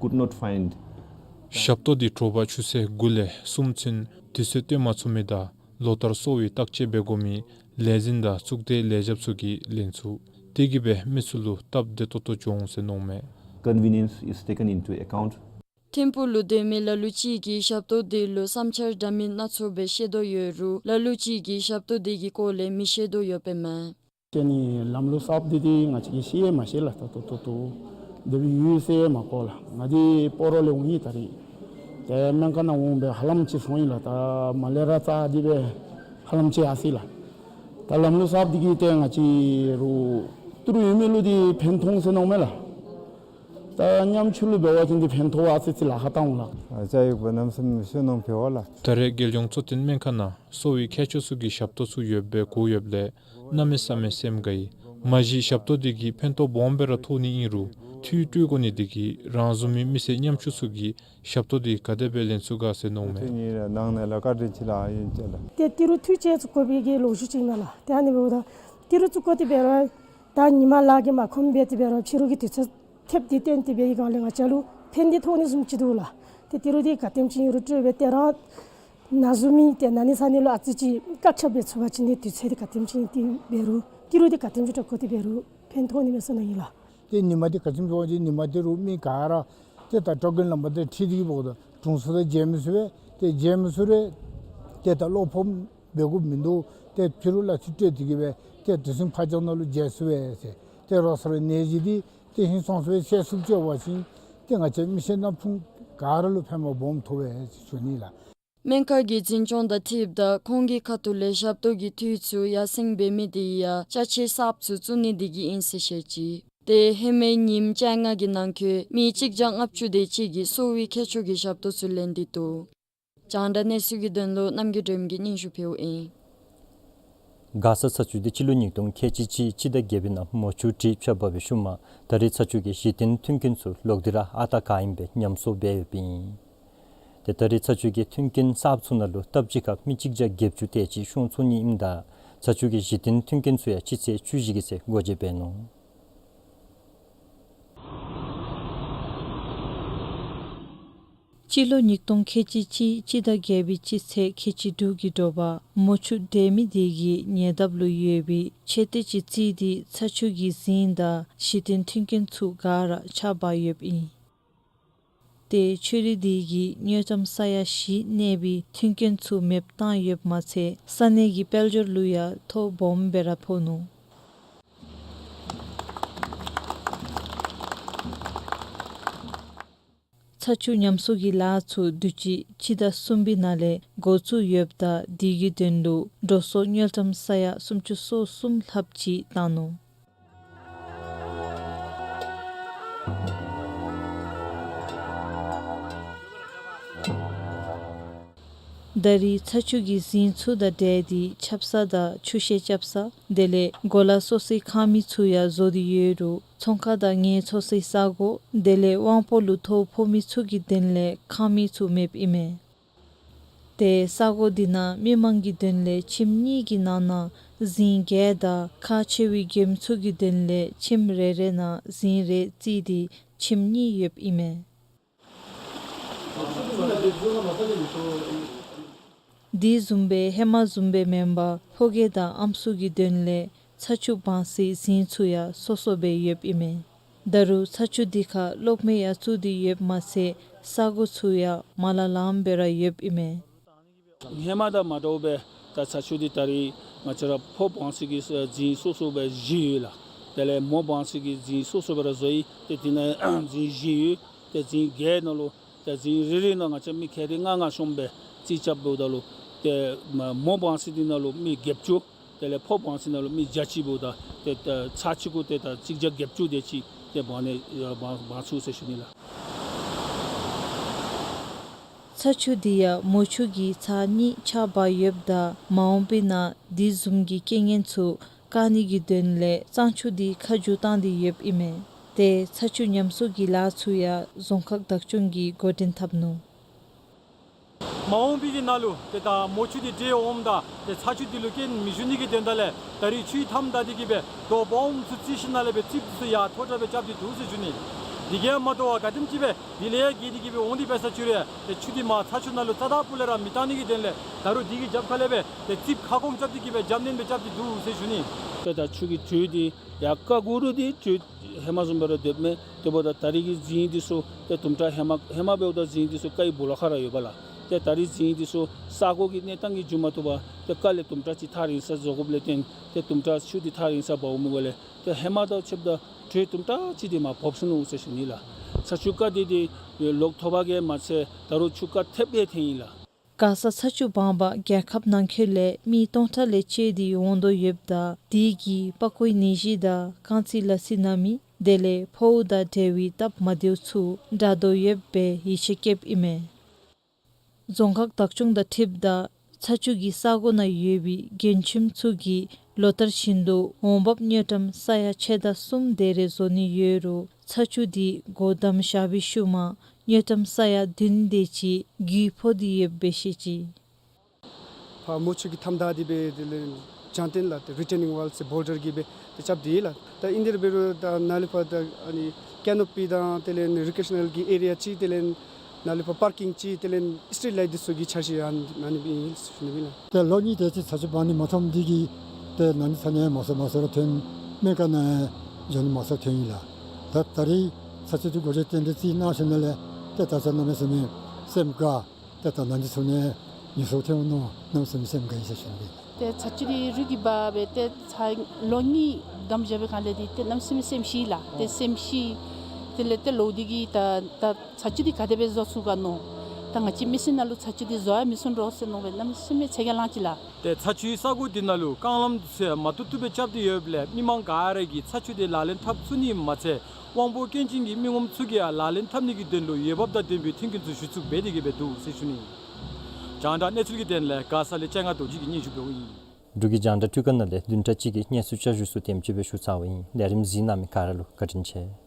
could not find ཞབས་ཏོག་འདི་དྲོ་པ་ཆུ་ཚོད་དགུ་ལས་གསུམ་ཚུན་དུས་ཚོད་བཏོན་མ་ཚུགས་མི་དང་ལོ་ལྟར་གསོ་བའི་བརྟག་དཔྱད་འབད་དགོ་མི་ལས་འཛིན་དང་གཙུག་སྡེའི་ལས་བྱེདཔ་ཚུ་གིས་ལེན་ཚུགས། དེ་གིས་འབད་མི་ཚུ་ལུ་སྟབས་བདེ་ཏོག་ཏོ་འབྱུང་ཟེར་མནོཝ་མས། Convenience is taken into account. ཐིམ་ཕུག་ལུ་སྡོད་མི་ལ་ལུ་ཅིག་གིས་ཞབས་ཏོག་འདི་ལུ་བསམ་འཆར་འདྲ་མིན་སྣ་ཚོགས་སྦེ་བཤད་དོ་ཡོད་རུང་ལ་ལུ་ཅིག་གིས་ཞབས་ཏོག་འདི་གི་སྐོར་ལས་མི་ཤེས་དོ་ཡོདཔ་ཨིན་མས། ཁྱེད་ནི་ལམ་ལུགས་གསརཔ་འདི་འདི་ང་བཅས་ཀྱིས་ཤེས་ཡང་མ་ཤེས་ལགས། ད་ལྟོ་ལྟོ་ལྟོ་དེ་སྦེ་ཡོད་ཟེར་མ་གོ་ལགས། ང་འདི་སྤ་རོ་ལས་འོང་ཡི། ད་རིས་ཏེ་སྨན་ཁང་ནང་འོང་སྦེ་ཧ་ལམ་ཅིག་སོང་ཡི་ལགས། ད་མ་ལས་ར་རྩ་འདི་སྦེ་ཧ་ལམ་ཅིག་ཡར་སོ་ཡི་ལགས། ད་ལམ་ལུགས་གསརཔ་འདི་གིས་ཏེ་ང་བཅས་ར་ཏི་རུ་ཡོད་མི་ལུ་འདི་ཕན་ཐོགས་ཟེར་མནོཝ་མས་ལགས། ད་ཉམ་ཆུང་ལུ་འབད་བ་ཅིན་འདི་ཕན་ཐོགས་ཨ་ཙི་ཅིག་ལཱ་ཁག་བཏང་འོང་ལགས། ཨ་ཅག་ཡོད་པ་རྣམ་གསུམ་ཞུ་གནང་ཕུལ་འོང་ལགས། ད་རེས་རྒྱལ་ཡོངས་གཙོ་བསྟེན་སྨན་ཁང་ནང་གསོ་བའི་མཁས་མཆོག་ཚུ་གི་ཞབས་ཏོག་ཚུ་ཡོདཔ་སྦེ་གོ་ཡོདཔ་ལས་གནམ་མེད་ས་མེད་སེམས་དགའ་ཡི། མ་གཞི་ཞབས་ཏོག་འདི་གིས་ཕན་ཐོགས་སྦོམ་སྦེ་ར་ཐོགས་ནི་ཨིན་རུང་འཐུས་སྤྲོད་དགོ་ནི་འདི་གིས་རང་བཟུམ་མའི་མི་སེར་ཉམ་ཆུང་ཚུ་གིས་ཞབས་ཏོག་འདི་ག་དེ་སྦེ་ལེན་ཚུགས་ག་ཟེར་མནོཝ་མས། ཐུགས་ཉིད་ནང་ན་ལགས། བཀའ་དྲིན་ཆེ་ལགས། ཨ་ཡིན་ཅི་ལགས། ཏེ་ཏི་རུ་འཐུས་ཅིག་བཙུགས་དགོ་པའི་གི་ལོ་རྒྱུས་ཅིག་ཨིན་ན་ལགས། ཏེ་ཨ་ནི་འབདཝ་ད་ཏི་རུ་བཙུགས་དགོ་སྟེ་འབད་རུང་ད་ཉིན་མ་ལཱ་གིས་མ་ཁོམ་སྦེ་དེ་འབད་རུང་ཕྱི་རུ་གི་དུས་ཚོད་ཐེབས་ཏེ་བཏོན་ཏེ་འབད་བའི་སྒང་ལས་ང་བཅས་ལུ་ཕན་ཏེ་ཐོགས་ནི་བཟུམ་ཅིག་འདུག་ལགས། ཏེ་ཏི་རུ་འདི་ག་དེམ་ཅིག་ཨིན་རུང་སྤྲོད་སྦེ་ཏེ་རང་ན་ཟུག་མི་ཏེ་ན་ནི་ཚ་ནི་ལུ་ཨ་ཙི་ཅིག་བཀག་ཆ་འབད་ཚུགས་པ་ཅིན་ཏེ་དུས་ཚོད་འདི་ག་དེམ་ཅིག་ཨིན་ཏེ་འབད་རུང་ཏི་རུ་འདི་ག་དེམ་ཅིག་དྲག་དགོ་སྟེ་འབད་རུང་ཕན་ཐོགས་ནི་མས་ཟེར་མནོ་ཡི་ལགས། ཏེ་ཉིན་མ་འདི་ག་ཅི་སྨོ་ཟེར་བ་ཅིན་ཉིན་མ་འདི་རུ་མི་ག་ར་ཏེ་ད་ཊོ་ཀེན་ལམ་པ་འདི་འཁྲིལ་ཏེ་གིས་འབདཝ་ད་དྲུང་འཚོ་དང་མཇལ་མི་ཚུགས་པས། ཏེ་མཇལ་མི་ཚུགས་རུང་ཏེ་ད་གློ་ཕོག་འབད་དགོཔ་མིན་འདུག། ཏེ་ཕྱི་རུ་གླ་ཆ་སྤྲོད་དེ་གིས་སྦེ་ཏེ་དུས་ཚོད་ཕར་འགྱངས་ནང་ལུ་མཇལ་ཚུགས་པས་ཟེར། ཏེ་རོགས་ཚུ་ར་ནད་གཞི་འདི་ཏེ་ཧིང་སངས་ས་སྦེ་སེལ་ཚུགསཔ་ཅིག་འབད་བ་ཅིན་ཏེ་ང་བཅས་མི་སེར་ནང་ཕུང་ག་ར་ལུ་ཕན་པ་སྦོམ་ཐོགས་པས་ཟེར་ཞུ་ནི་ལགས། སྨན་ཁང་གི་འཛིན་སྐྱོང་དང་འཁྲིལཝ་ད་ཁོང་གི་ཁ་ཐུག་ལས་ཞབས་ཏོག་གི་འཐུས་ཚུ་ཡར་སེང་འབད་མི་འདི་ཡང་ཅ་ཆས་གསརཔ་ཚུ་བཙུགས་ནི་འདི་གིས་ཨིན་ཟེར་བཤད་ཅི། ཏེ་ཧེ་མའི་ཉིནམ་བཅོ་ལྔ་གི་ནང་འཁོད་མི་གཅིག་བརྒྱ་ལྔ་བཅུ་དེ་ཅིག་གིས་གསོ་བའི་མཁས་མཆོག་གི་ཞབས་ཏོག་ཚུ་ལེན་ཏེ་འདུག། རྒྱང་བསྒྲགས་གནས་ཚུལ་གྱི་དོན་ལུ་རྣམ་རྒྱལ་སྒྲོལ་མ་གིས་སྙན་ཞུ་ཕུལཝ་ཨིན། མགར་ས་ཚ་ཆུ་འདི་སྤྱི་ལོ་ཉིས་སྟོང་ཁལ་གཅིག་གཅིག་སྤྱི་ཟླ་བརྒྱད་པའི་ནང་མོ་ཆུ་འདི་ཆརཔ་འབབ་པའི་ཤུལ་མ་ད་རེས་ཚ་ཆུ་གི་གཞི་རྟེན་མཐུན་རྐྱེན་ཚུ་ལོག་སྟེ་ར་ཨ་རྟག་ག་ཨིནམ་སྦེ་ཉམས་གསོ་འབད་ཡོདཔ་ཨིན། ཏེ་ད་རེས་ཚ་ཆུ་གི་མཐུན་རྐྱེན་གསརཔ་ཚུ་ནང་ལུ་སྟབས་གཅིག་ཁར་མི་གཅིག་བརྒྱ་བརྒྱད་ཅུ་དེ་ཅིག་ཤོང་ཚུགས་ནི་ཨིནམ་ད་ཚ་ཆུ་གི་གཞི་རྟེན་མཐུན་རྐྱེན་ཚུ་ཡང་སྤྱི་ཚེས་བཅུ་བཞི་གི་ཚེ་སྒོ་འབྱེད་འབད་ནུག། སྤྱི་ལོ་ཉིས་སྟོང་ཁལ་གཅིག་གཅིག་སྤྱི་ཟླ་བརྒྱད་པའི་སྤྱི་ཚེས་ཁལ་གཅིག་དྲུག་གི་དྲོ་པ་མོ་ཆུ་འདྲེས་མི་དེ་གིས་ཉེ་འདབས་ལུ་ཡོད་པའི་མཆོད་རྟེན་ཅིག་བརྩིགས་ཏེ་ཚ་ཆུ་གི་རྫིང་དང་གཞི་རྟེན་མཐུན་རྐྱེན་ཚུ་ག་ར་ཆརཔ་འབབ་ཡོདཔ་ཨིན། ཏེ་ཆུ་རུད་དེ་གིས་དངུལ་ཀྲམ་ས་ཡ་བཞི་གནས་པའི་མཐུན་རྐྱེན་ཚུ་མེདཔ་བཏང་ཡོདཔ་མ་ཚད་ས་གནས་ཀྱི་དཔལ་འབྱོར་ལུ་ཡང་ཐོ་སྦོམ་སྦེ་ར་ཕོག་ནུག། ཚ་ཆུ་ཉམས་གསོ་གི་ལཱ་ཚུ་དུས་ཅི་སྤྱི་ཟླ་གསུམ་པའི་ནང་ལས་འགོ་བཙུགས་ཡོདཔ་ད་དེ་གི་དོན་ལུ་འགྲོ་སོང་དངུལ་ཀྲམ་ས་ཡ་སུམ་ཅུ་སོ་གསུམ་ལྷགཔ་ཅིག་བཏང་ནུག། ད་རེས་ཚ་ཆུ་གི་རྫིང་ཚུ་དང་འབྲེལ་ཏེ་ཆབ་གསང་དང་ཆུ་ཤེལ་རྐྱབ་ས་དེ་ལས་གོ་ལ་སོ་སོའི་ཁང་མིག་ཚུ་ཡང་བཟོ་སྟེ་ཡོད་རུང་ཚོང་ཁང་དང་ངལ་འཚོ་སའི་ས་གོ་དེ་ལས་དབང་པོ་ལུ་ཐོ་ཕོག་མི་ཚུ་གི་དོན་ལས་ཁང་མིག་ཚུ་མེདཔ་ཨིན་མས། ཏེ་ས་གོ་འདི་ནང་མི་མང་གི་དོན་ལས་ཁྱིམ་གཉིས་ཀྱི་ནང་ན་རྫིང་བརྒྱད་དང་ཁག་ཆེ་བའི་མགྱོནམ་ཚུ་གི་དོན་ལས་ཁྱིམ་རེ་རེ་ནང་རྫིང་རེ་བརྩིགས་ཏེ་ཁྱིམ་གཉིས་ཡོདཔ་ཨིན་མས། དེ་བཟུམ་སྦེ་ཧེ་མ་བཟུམ་སྦེ་མེན་པར་ཕོ་སྐྱེས་དང་ཨམ་སྲུ་གི་དོན་ལས་ཚ་ཆུ་སྦང་སའི་རྫིང་ཚུ་ཡང་སོ་སོ་སྦེ་ཡོདཔ་ཨིན་མས། ད་རུང་ཚ་ཆུ་འདི་ཁར་གློག་མེ་ཡང་བཙུགས་ཏེ་ཡོདཔ་མ་ཚད་ས་གོ་ཚུ་ཡང་མ་ལང་ལངམ་སྦེ་ར་ཡོདཔ་ཨིན་མས། ཧེ་མ་དང་མ་འདྲཝ་སྦེ་ད་ཚ་ཆུ་འདི་ད་རེས་ང་བཅས་ར་ཕོ་སྦང་ས་གི་རྫིང་སོ་སོ་སྦེ་བཞི་ཡོད་ལགས། དེ་ལས་མོ་སྦང་ས་གི་རྫིང་སོ་སོ་སྦེ་ར་བཟོ་ཡི། ཏེ་དེ་ནང་རྫིང་བཞི་ཡོད། ཏེ་རྫིང་བརྒྱད་ནང་ལུ་ཏེ་རྫིང་རེ་རེ་ནང་ང་བཅས་མི་ཁལ་རེ་ལྔ་ལྔ་ཤོངམ་སྦེ་རྩིས་རྐྱབ་འབདཝ་ད་ལུ་ཏེ་མོ་སྦང་ས་འདི་ནང་ལུ་མི་བརྒྱད་ཅུ། དེ་ལས་ཕོ་སྦང་ས་ནང་ལུ་མི་བརྒྱ་གཅིག་འབདཝ་ད་ཏེ་ཚར་གཅིག་གུ་ཏེ་ད་གཅིག་བརྒྱ་བརྒྱད་ཅུ་དེ་ཅིག་ཏེ་སྦང་ནི་སྦང་སྦང་ཚུགས་ཟེར་ཞུ་ནི་ལགས། ཚ་ཆུ་འདི་ཡང་མོ་ཆུ་གི་ཚར་གཉིས་ཆརཔ་འབབ་ཡོདཔ་ད་མ་འོངས་པའི་ནང་དེ་བཟུམ་གྱི་རྐྱེན་ངན་ཚུ་བཀག་ནི་གི་དོན་ལས་གཙང་ཆུ་འདི་ཁ་བསྒྱུར་བཏང་སྟེ་ཡོདཔ་ཨིན་མས། ཏེ་ཚ་ཆུ་ཉམས་གསོ་གི་ལཱ་ཚུ་ཡང་རྫོང་ཁག་བདག་སྐྱོང་གིས་འགོ་འདྲེན་འཐབ་ནུག། མ་འོངས་པའི་གི་ནང་ལུ་ཏེ་ད་མོ་ཆུ་འདི་འདྲེས་འོངམ་ད་ཏེ་ཚ་ཆུ་འདི་ལུ་རྐྱེན་མི་འབྱུང་ནི་གི་དོན་དག་ལས་ད་རེས་ཆུའི་མཐའམ་བདའ་སྟེ་གིས་སྦེ་རྡོ་སྦོམ་ཚུ་བརྩིགས་ཞིནམ་ལས་སྦེ་རྩིགཔ་ཚུ་ཡར་མཐོ་དྲགས་སྦེ་རྐྱབ་སྟེ་འདུག་ཟེར་ཞུ་ནི། དེ་གིས་མ་དོ་བར་ག་དེམ་ཅིག་སྦེ་དེ་ལས་རྒྱས་ཏེ་གི་སྦེ་འོང་སྟེ་འབད་ས་ཅིག་རུང་ཏེ་ཆུ་དེ་མར་ཚ་ཆུ་ནང་ལུ་རྩ་དང་སྤུ་ལས་ར་མི་བཏང་ནི་གི་དོན་ལས་ད་རུང་དེ་གི་རྒྱབ་ཁ་ལས་སྦེ་ཏེ་རྩིགཔ་ཁ་སྐོང་རྐྱབ་སྟེ་གི་སྦེ་རྒྱབ་སྣོན་སྦེ་རྐྱབ་སྟེ་འདུག་ཟེར་ཞུ་ནི། ཏེ་ད་ཆུ་གི་དྲོད་འདི་ཡར་ཀ་གུ་རུ་འདི་དྲོད་ཧེ་མ་བཟུམ་སྦེ་ར་སྡོདཔ་མས། དེ་འབདཝ་ད་ད་རིས་ཀྱི་རྫིང་འདི་ཚུ་ཏེ་དུམ་གྲ་ཧེ་མ་ཧེ་མ་འབདཝ་ད་རྫིང་འདི་ཚུ་ཀའི་སྦོ་ལོགས་ཁར་ར་ཡོདཔ་ལགས། ཏེ་ད་རིས་རྫིང་འདི་ཚུ་ས་གོ་གི་གནས་སྟངས་ཀྱིས་འགྱུར་མ་བཏུབ་པར་ཏེ་ཀ་ལས་དུམ་གྲ་ཅིག་ཐག་རིང་སར་བཟོ་དགོཔ་ལས་བརྟེན་ཏེ་དུམ་གྲ་ཆུ་འདི་ཐག་རིང་སར་འབག་འོང་མི་སྒོ་ལས་ཏེ་ཧེ་མ་དང་ཕྱདཔ་ད་དྲོད་དུམ་གྲ་ཅིག་འདི་མར་བབས་སོ་ནུག་ཟེར་ཞུ་ནི་ལགས། ཚ་ཆུ་ཀ་འདི་འདི་ལོག་ཐོབ་པ་གིས་མ་ཚད་ད་རུང་ཆུ་ཀ་ཐེབས་སྦེ་ཐོན་ཡི་ལགས། མགར་ས་ཚ་ཆུ་སྦང་པར་རྒྱལ་ཁབ་ནང་འཁོད་ལས་མི་སྟོང་ཕྲག་ལས་བཅད་དེ་འོང་དོ་ཡོདཔ་ད་དེ་གིས་པགས་ཀོའི་ནད་གཞི་དང་རྐང་ཚིགས་ལ་སྲི་ན་མི་དེ་ལས་ཕོཝ་དང་འབྲེལ་བའི་སྟབས་མ་བདེཝ་ཚུ་དྲག་དོ་ཡོདཔ་སྦེ་ཡིད་ཆེས་བསྐྱེདཔ་ཨིན་མས། རྫོང་ཁག་བདག་སྐྱོང་དང་འཁྲིལཝ་ད་ཚ་ཆུ་གི་ས་གོ་ནང་ཡོད་པའི་མགྲོན་ཁྱིམ་ཚུ་གིས་ལོ་ལྟར་བཞིན་དུ་འོང་འབབ་དངུལ་ཀྲམ་ས་ཡ་ཕྱེད་དང་གསུམ་དེ་རེ་བཟོ་ནི་ཡོད་རུང་ཚ་ཆུ་དེ་སྒོ་བསྡམས་བཞག་པའི་ཤུལ་མ་དངུལ་ཀྲམ་ས་ཡ་བདུན་དེ་ཅིག་རྒུད་ཕོག་སྟེ་ཡོདཔ་སྦེ་བཤད་ཅི། ཕར་མུ་ཆུ་གི་མཐའམ་བདའ་སྟེ་སྦེ་དེ་ལས་བྱང་བསྟན་ལགས་ཏེ་རི་ཊེ་ནིང་ཝཱལ་ཟེར་བོལ་ཌར་གྱིས་སྦེ་ཏེ་རྐྱབ་སྟེ་ཡོད་ལགས། ད་ཨིན་དེ་ར་འབད་རུང་ད་ནཱ་ལས་ཕར་ད་ཨ་ནི་ཀེ་ནོ་པི་དང་དེ་ལས་རི་ཀི་རེ་ཤ་ནཱལ་གྱི་ཨེ་རི་ཡ་ཅིག་དེ་ལས་ནཱ་ལས་ཕར་པར་ཀིང་ཅིག་དེ་ལས་སི་ཊི་རིཊ་ལའིཊ་འདི་ཚུ་གི་འཆར་གཞི་ཨ་ནི་ཨ་ནི་སྦེ་ཨིན་ཟེར་ཞུ་ནི་ཨིན་ལགས། ཏེ་ལོ་གཉིས་དེ་ཅིག་ཚ་ཆུ་སྦང་ནི་མ་ཐོབ་འདི་གིས་ཏེ་ན་ནིང་ཚ་ནི་མང་སུ་མང་སུ་ར་ཐོན། སྨན་ཁང་ནང་འགྱོ་ནི་མང་སུ་ཐོན་ཡི་ལགས། ད་ད་རིས་ཚ་ཆུ་འདི་སྒོ་འབྱེད་རྟེན་འབྲེལ་རྩིས་གནང་ཞིནམ་ལས་ཏེ་ད་ཚ་གནམ་མེད་ས་མེད་སེམས་དགའ། ཏེ་ད་ན་འདི་ཚུ་ནི་ཉུང་སུ་ཐོན་འོང་མནོ་གནམ་མེད་ས་མེད་སེམས་དགའ་ཡི་ཟེར་ཞུ་ནི་ཨིན། ཏེ་ཚ་ཆུ་འདི་རུད་ཀྱིས་འབག་སྦེ་ཏེ་ཚ་ལོ་གཉིས་བསྡམས་བཞག་པའི་སྒང་ལས་འདི་ཏེ་གནམ་མེད་ས་མེད་སེམས་ཤི་ལགས། ཏེ་སེམས་ཤི། དེ་ལས་ཏེ་ལོག་སྟེ་གི་ད་ད་ཚ་ཆུ་འདི་ག་དེ་སྦེ་བཟོ་ཚུགས་ག་མནོ། ད་ང་བཅས་མི་སེར་ནང་ལུ་ཚ་ཆུ་འདི་བཟོ་ཡང་མི་ཚུགས་འགྱོ་ཟེར་མནོ་སྦེ་གནམ་མེད་ས་མེད་ཚ་གྱང་ལངས་ཅི་ལགས། ཏེ་ཚ་ཆུའི་ས་གོ་འདི་ནང་ལུ་རྐང་ལམ་ཚུ་མ་བཏུབ་བཏུབ་སྦེ་རྐྱབ་སྟེ་ཡོདཔ་ལས་མི་མང་ག་ར་གིས་ཚ་ཆུ་འདི་ལག་ལེན་འཐབ་ཚུགས་ནི་མ་ཚད་དབང་པོ་སྐྱོན་ཅན་གྱི་མི་ངོམ་ཚུ་གིས་ཡང་ལག་ལེན་འཐབ་ནི་གི་དོན་ལུ་འོས་འབབ་དང་ལྡན་པའི་མཐུན་རྐྱེན་ཚུ་ཞུ་ཚུགསཔ་འབད་དེ་གི་སྦེ་འདུག་ཟེར་ཞུ་ནི། རྒྱང་བསྒྲགས་གནས་ཚུལ་གྱི་དོན་ལས་མགར་ས་ལས་ལྕང་ང་རྡོ་རྗེ་གིས་སྙན་ཞུ་འབདཝ་ཨིན། འབྲུག་གི་རྒྱང་བསྒྲགས་འཕྲུལ་ཁང་ནང་ལས་བདུན་ཕྲག་གཅིག་གི་གནས་ཚུལ་བསྐྱར་ཞུ་ཚུ་དེམ་ཅིག་སྦེ་ཞུ་ཚརཝ་ཨིན། ལས་རིམ་གཟིགས་གནང་མི་ག་ར་ལུ་བཀའ་དྲིན་ཆེ།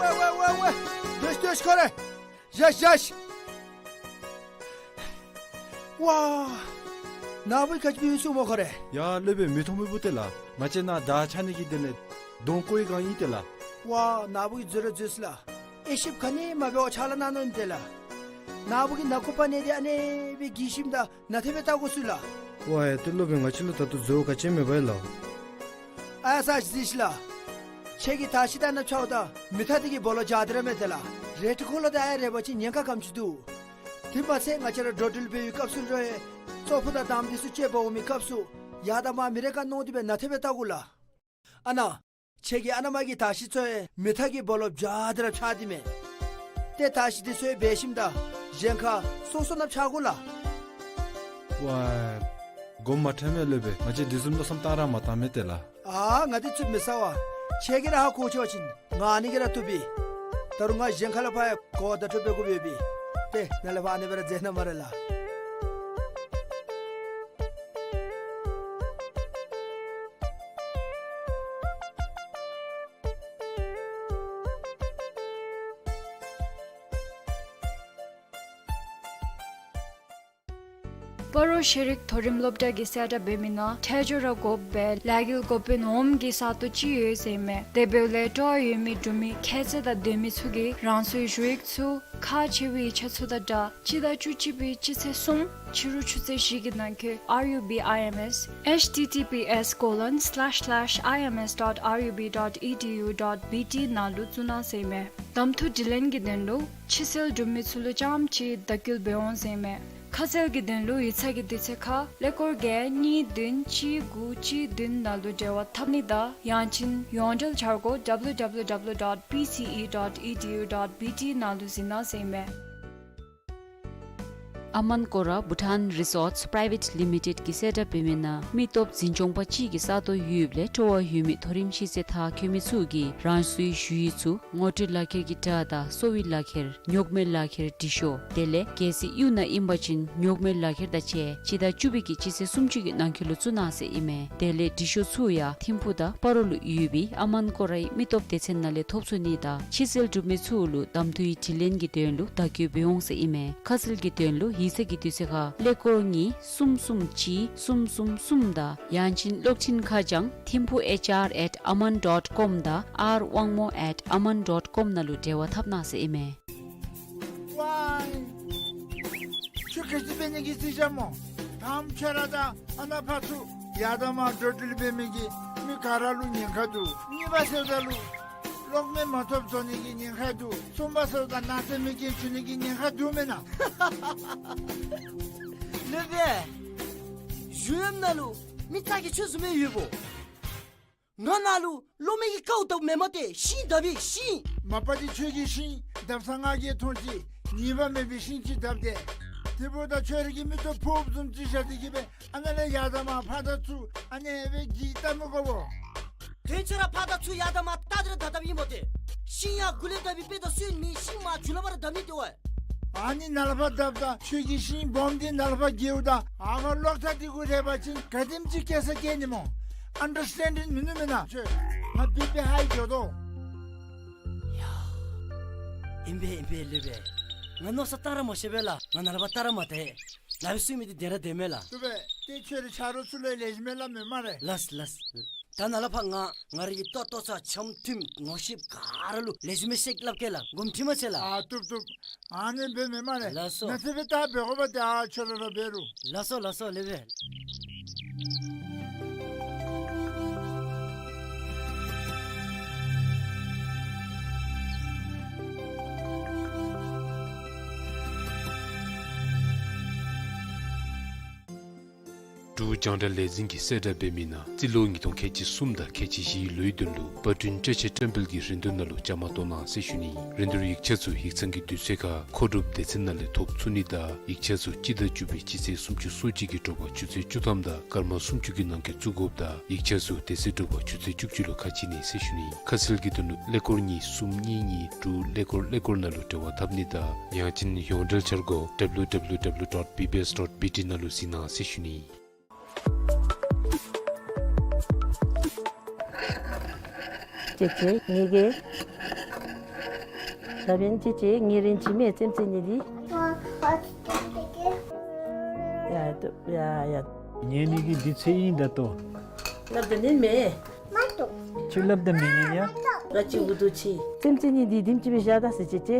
ཝེ་ཝེ་ཝེ། སྡོད་སྡོད་ཁོ་རེ། བཞག་བཞག། ཝ། ནཱ་བུ་གིས་ག་ཅི་འབད་ཡི་ཟེར་སྨོ་ཁོ་རེ། ཡ་སློབ་དཔོན་མི་མཐོང་མི་བུ་ཏེ་ལགས། ང་བཅས་ནཱ་བདག་ཆ་ནི་གི་དེ་ལས་གདོང་བཀོག་པའི་སྒང་ཨིན་ཏེ་ལགས། ཝ་ནཱ་བུ་གིས་འཛོལ་ར་འཛོལ་སོ་ལགས། དབྱེ་ཞིབ་ག་ནི་མ་འབད་བར་ཕྱག་ལཱ་གནང་ནི་ཨིན་ཏེ་ལགས། ནཱ་བུ་གིས་ནང་ཁུག་པ་ནི་འདི་ཨ་ནི་སྦེ་བསྒྱིར་ཞིནམ་ད་ནཱ་ཐེབས་སྦེ་བལྟ་དགོ་ཟེར་ལགས། ཝ་ཡ་ཏེ་སློབ་དཔོན་ང་བཅས་ལུ་ད་ལྟོ་འཛོལ་བ་ག་ཅི་ཡང་མེད་པས་ལགས། ཨ་ཡ་ས་ཅིག་གཟིགས་ཤིག་ལགས། ཁྱེད་ཀྱིས་དར་ཤིང་དང་ནཱ་ཕྱདཔ་ད་མེ་ཐག་འདི་གི་སྦོ་ལོགས་འཇའ་དེ་ར་མས་ཏེ་ལགས། རལ་གྲི་ཁོག་ལུ་ད་ཨ་ཡ་རལ་པ་ཅིན་ཉེན་ཁ་ག་དེམ་ཅིག་འདུག། དེ་མ་ཚད་ང་བཅས་ར་འགྲོ་འགྲུལ་འབད་བའི་སྐབས་སུ་འགྱོ་ཡི་ཙོག་པུ་དང་དམ་འདི་ཚུ་སྤྱོད་འབག་འོང་མི་སྐབས་སུ་ཡར་དང་མར་མི་རེ་ཁར་མནོ་སྟེ་སྦེ་ནཱ་ཐེབས་སྦེ་བལྟ་དགོ་ལགས། ཨ་ནཱ་ཁྱེད་ཀྱིས་ཨ་ནཱ་མར་གྱི་དར་ཤིང་ཚུ་ཡང་མེ་ཐག་གི་སྦོ་ལོགས་འཇའ་དེ་ར་ཕྱདཔ་འདི་མས། ཏེ་དར་ཤིང་འདི་ཚུ་ཡང་འབག་ཞིནམ་ད་གཞན་ཁར་སོ་སོ་ནང་ཕྱག་དགོ་ལགས། ཝ་ཡ་དགོངསམ་མ་ཁྲེལ་མས་སློབ་དཔོན། ང་བཅས་དེ་བཟུམ་མནོ་བསམ་བཏང་ར་མ་བཏང་མས་ཏེ་ལགས། ཨ་ང་འདི་ཚུ་མི་ཟ་བས། ཁྱེད་ཀྱིས་ར་ཧ་གོ་ཚུགས་པ་ཅིན་ང་ཨ་ནི་གིས་ར་བཏུབ་པས། ད་རུང་ང་གཞན་ཁ་ལས་ཕར་ཡང་གོ་བརྡ་སྤྲོད་འབད་དགོཔ་ཡོད་པས། ཏེ་ནཱ་ལས་ཕར་ཨ་ནི་སྦེ་ར་མཛད་གནང་སྨ་རེ་ལགས། སྤ་རོ་ཤེས་རིག་མཐོ་རིམ་སློབ་གྲྭ་གིས་གསལ་བསྒྲགས་འབད་མི་ནང་ཁྲལ་འབྱོར་ར་དགོ་པའི་ལས་འགུལ་འགོ་དཔོན་འོགམ་གྱི་ས་སྟོང་ཅིག་ཡོད་ཟེར་ཨིན་མས། དེ་འབདཝ་ལས་སྤྲོ་བ་ཡོད་མི་འབྲུག་མི་ཁྱད་ཚད་དང་ལྡན་མི་ཚུ་གིས་རང་སོའི་ཞུ་ཡིག་ཚུ་ཁག་ཆེ་བའི་ཡིག་ཆ་ཚུ་དང་སྦྲགས་སྤྱི་ཟླ་བཅུ་གཅིག་པའི་སྤྱི་ཚེས་གསུམ་ཕྱི་རུ་ཆུ་ཚོད་བཞི་གི་ནང་འཁོད་R U B I M S H T T P S colon slash slash I M S dot R U B dot E D U dot B T ནང་ལུ་བཙུགས་གནང་ཟེར་ཨིན་མས། གདམ་འཐུ་དྲི་ལན་གྱི་དོན་ལུ་ཕྱི་སེལ་འབྲུག་མི་ཚུ་ལུ་རྐྱངམ་གཅིག་བརྡ་བསྐུལ་འབད་འོང་ཟེར་ཨིན་མས། ཁ་གསལ་གྱི་དོན་ལུ་ཡིག་ཚང་གི་དུས་ཚོད་ཁར་ཀླད་ཀོར་བརྒྱད་གཉིས་བདུན་གཅིག་དགུ་གཅིག་བདུན་ནང་ལུ་འབྲེལ་བ་འཐབ་ནི་དང་ཡང་ཅིན་ཡོངས་འབྲེལ་འཆར་སྒོ་W W W dot B C E dot E D U dot B T ནང་ལུ་གཟིགས་གནང་ཟེར་ཨིན་མས། ཨ་མན་ཀོ་ར་བྷུ་ཊཱན་རི་སོརཊསི་པི་རའི་ཝེཊ་ལི་མི་ཊེཌ་གིས་གསལ་བསྒྲགས་འབད་མི་ནང་མི་སྟོབས་འཛིན་སྐྱོང་པ་ཅིག་གི་ས་སྟོང་ཡོདཔ་ལས་སྤྲོ་བ་ཡོད་མི་མཐོ་རིམ་ཤེས་ཚད་མཐར་འཁྱོལ་མི་ཚུ་གིས་རང་སོའི་ཞུ་ཡིག་ཚུ་ངོ་སྤྲོད་ལག་ཁྱེར་གྱི་སྒྲ་དང་གསོ་བའི་ལག་ཁྱེར་ཉོག་མེད་ལག་ཁྱེར་འབྲི་ཤོག་དེ་ལས་གལ་སྲིད་གཡུས་ནང་ཨིན་པ་ཅིན་ཉོག་མེད་ལག་ཁྱེར་དང་བཅས་སྤྱི་ཟླ་བཅུ་པའི་གི་སྤྱི་ཚེས་སུམ་ཅུ་གི་ནང་འཁོད་ལུ་བཙུགས་གནང་ཟེར་ཨིན་མས། དེ་ལས་འབྲི་ཤོག་ཚུ་ཡང་ཐིམ་ཕུག་དང་སྤ་རོ་ལུ་ཡོད་པའི་ཨ་མན་ཀོ་རའི་མི་སྟོབས་སྡེ་ཚན་ནང་ལས་ཐོབ་ཚུགས་ནི་དང་ཕྱི་སེལ་འབྲུག་མི་ཚུ་ལུ་གདམ་འཐུའི་དྲི་ལན་གྱི་དོན་ལུ་བརྡ་བསྐུལ་འབད་འོང་ཟེར་ཨིན་མས། ཁ་གསལ་གྱི་དོན་ལུ་ཡིག་ཚང་གི་དུས་ཚོད་ཁར་ཀླད་ཀོར་གཉིས་གསུམ་གསུམ་གཅིག་གསུམ་གསུམ་གསུམ་དང་ཡང་ཅིན་གློག་འཕྲིན་ཁ་བྱང་ཐིམ་ཕུག H R at aman dot com དང་R དབང་མོ་at aman dot com ནང་ལུ་འབྲེལ་བ་འཐབ་གནང་ཟེར་ཨིན་མས། ཝའི། ཁྱོད་ག་ཅི་འབད་ནི་གི་རྩིས་རྐྱབ་སྨོ། དང་པ་ཁྱོད་ར་དང་ཨ་ནཱ་ཕར་ཚུར་ཡར་དང་མར་འགྲོ་འགྲུལ་འབད་མི་གི་མི་ག་ར་ལུ་ཉེན་ཁ་འདུག། གཉིས་པ་ཟེརཝ་ད་ལུ་གློག་མེ་མ་ཐོབ་བཟོ་ནི་གི་ཉེན་ཁ་འདུག། གསུམ་པ་ཟེརཝ་ད་ནགས་ཚལ་མེ་རྐྱེན་འབྱུང་ནི་གི་ཉེན་ཁ་འདུག་མེན་ན། ལེགས་པས། གཞུང་གཡོགམ་ནང་ལུ་མི་ཚ་གྱང་ཁྱོད་བཟུམ་སྦེ་ཡོདཔ་འོང་། ང་ནང་ལུ་གློག་མེ་གི་ཀཝ་བརྡབ་མེན་མས་ཏེ། ཤིང་བརྡབ་པས་ཤིང་། མ་པ་འདི་ཁྱོད་ཀྱིས་ཤིང་བརྡབ་ས་ང་གིས་མཐོང་ཅི། ཉེས་པ་མེད་པའི་ཤིང་ཅིག་བརྡབ་སྟེ། དེ་འབདཝ་ད་ཁྱོད་ར་གི་མིག་ཏོ་ཕོགཔ་བཟུམ་ཅིག་བཞག་སྟེ་གི་སྦེ་ཨ་ནཱ་ལས་ཡར་དང་མར་ཕར་དང་ཚུར་ཨ་ནི་སྦེ་འགྱིག་བཏགས་མི་དགོ་པས། དོན་ཁྱོད་ར་ཕར་དང་ཚུར་ཡར་དང་མར་བཏགས་ཏེ་ར་བརྡབ་བརྡབཔ་ཨིན་མས་ཏེ། ཤིང་ཡང་གུ་ལས་བརྡབ་པའི་དཔེ་དང་སྲོལ་མེད། ཤིང་མར་མཇུག་ལུ་ཕར་ར་བརྡབ་ནི་ཏེ་འོ། ཨ་ནི་ནཱ་ལས་ཕར་བརྡབ་ད་ཁྱོད་ཀྱིས་ཤིང་སྦོམ་འདི་ནཱ་ལས་ཕར་འགྱེལཝ་ད་ཨ་ཕར་གློག་ཐག་འདི་གུ་རེག་པ་ཅིན་ག་དེམ་ཅིག་སྐྱེ་ས་སྐྱེ་ནི་སྨོ། ཨན་ཌར་སི་ཊེན་ཌིང་མིན་ནུག་མེན་ན། ཁྱོད་ང་བི་པི་ཧའི་འགྱོ་དོ། ཡ། ཨིན་པས་ཨིན་པས་ལེགས་པས། ང་མནོ་བསམ་བཏང་ར་མ་ཤེས་པས་ལགས། ང་ནཱ་ལས་ཕར་བལྟ་ར་མ་བལྟ། ལགཔ་སྲུང་མི་འདི་བདེན་ར་བདེན་མས་ལགས། བཏུབ་པས། ཏེ་ཁྱོད་རའི་ཆ་རོགས་ཚུ་ལུ་ལེགས་ཤོམ་སྦེ་སླབ་མས་སྨ་རེ། ལགས་ལགས། ད་ནཱ་ལས་ཕར་ང་ང་རའི་གི་ལྟོ་ལྟོ་ཚང་འཆམ་མཐུན་ངོ་ཤེས་ག་ར་ལུ་ལེགས་ཤོམ་སྦེ་བཤད་སླབ་གེ་ལགས། དགོངསམ་ཁྲེལ་མ་མཛད་ལགས། ཨ་བཏུབ་བཏུབ། ཨ་ནི་འབད་མི་སྨ་རེ། ལགས་སོ། ནཱ་ཚེ་སྦེ་ད་འབད་དགོ་པ་ཏེ་ཨ་ཁྱོད་ར་ར་འབད་རུང་། ལགས་སོ་ལགས་སོ་ལེགས་པས། འབྲུག་རྒྱང་བསྒྲགས་ལས་འཛིན་གྱིས་གསལ་བསྒྲགས་འབད་མི་ནང་རྩིས་ལོ་ཉིས་སྟོང་ཁལ་གཅིག་གསུམ་དང་ཁལ་གཅིག་བཞིའི་ལོའི་དོན་ལུ་པར་སྐྲུན་བཀྲ་ཤིས་བཀྲམ་སྤེལ་གྱི་རིན་བསྡུར་ནང་ལུ་བཅའ་མར་གཏོགས་གནང་ཟེར་ཞུ་ནི། རིན་བསྡུར་ཡིག་ཆ་ཚུ་ཡིག་ཚང་གི་དུས་ཚོད་ཁར་མཁོ་སྒྲུབ་སྡེ་ཚན་ནང་ལས་ཐོབ་ཚུགས་ནི་དང་ཡིག་ཆ་ཚུ་སྤྱི་ཟླ་བཅུ་པའི་སྤྱི་ཚེས་སུམ་ཅུ་སོ་གཅིག་གི་དྲོ་པ་ཆུ་ཚོད་བཅུ་ཐམ་དང་སྐར་མ་སུམ་ཅུ་གི་ནང་འཁོད་བཙུགས་དགོཔ་དང་ཡིག་ཆ་ཚུ་དེ་ཚེ་དྲོ་པ་ཆུ་ཚོད་བཅུ་གཅིག་ལུ་ཁ་ཕྱེ་ནི་ཟེར་ཞུ་ནི། ཁ་གསལ་གྱི་དོན་ལུ་ཀླད་ཀོར་གཉིས་གསུམ་གཉིས་གཉིས་དྲུག་ཀླད་ཀོར་ཀླད་ཀོར་ནང་ལུ་འབྲེལ་བ་འཐབ་ནི་དང་ཡང་ཅིན་ཡོངས་འབྲེལ་འཆར་སྒོ་W W W dot B B S dot B T ནང་ལུ་གཟིགས་གནང་ཟེར་ཞུ་ནི། ཅེ་ཅེ་ངེ་གི། ཞབས་པད་ཅེ་ཅེ་ངེ་རིན་ཆེ་མེད་སེམས་ཅན་ནི་འདི། ཡ་ཏོ་ཡ་ཡ། ངེ་ནི་གི་འདི་ཚེ་ཨིན་ད་ཏོ། སླབ་ད་ནི་མེད། ཁྱོད་སླབ་ད་མེད་ནི་ཡ། ང་ཅིག་འུ་སྡུག་ཅིག། སེམས་ཅན་ནི་འདི་དེམ་ཅིག་སྦེ་བཞག་ད་ཟེར་ཅེ་ཅེ།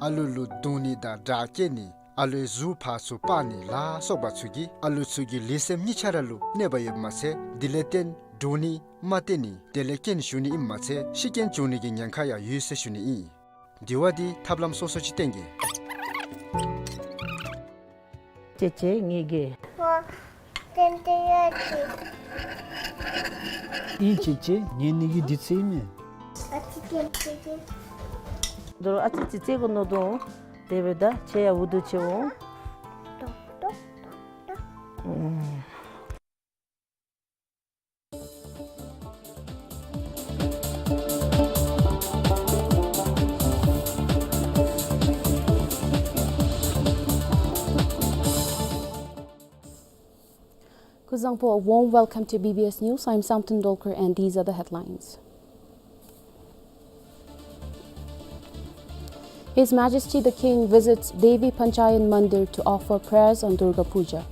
ཨ་ལུ་ལུ་བརྡུང་ནི་དང་དྲག་སྐྱེད་ནི་ཨ་ལུའི་གཟུགས་ཕར་ཚུར་སྤར་ནི་ལ་སོགས་པ་ཚུ་གིས་ཨ་ལུ་ཚུ་གི་ལུས་སེམས་གཉིས་ཆ་ར་ལུ་གནོད་པ་ཡོདཔ་མ་ཚད་དེ་ལས་བརྟེན་འདྲོག་ནི་མ་བརྟན་ནི་དེ་ལས་རྐྱེན་ཞུགས་ནི་ཨིནམ་མ་ཚད་ཤི་རྐྱེན་བྱུང་ནི་གི་ཉེན་ཁ་ཡང་ཡོད་ཟེར་ཞུ་ནི་ཨིན། དེ་བ་འདི་ཐབས་ལམ་སོ་སོ་ཅིག་བསྟེན་གེ། ཅེ་ཅེ་ངེ་གི། ཨིན་ཅེ་ཅེ་ངེ་ནི་གི་འདི་ཚེ་ཨིན་མས། ཨ་ཙི་ཅེ་ཅེ་ཅེ། དོ་རུང་ཨ་ཙི་ཅིག་ཙེ་གོ་ནོ་དོ། དེ་འབདཝ་ད་ཁྱེད་ཡང་འུ་སྡུག་ཆེ་འོང་། ཨུམ། Kuzuzangpo, a warm welcome to B B S News. I'm Samten Dolkar, and these are the headlines. His Majesty the King visits Devi Panchayan Mandir to offer prayers on Durga Puja.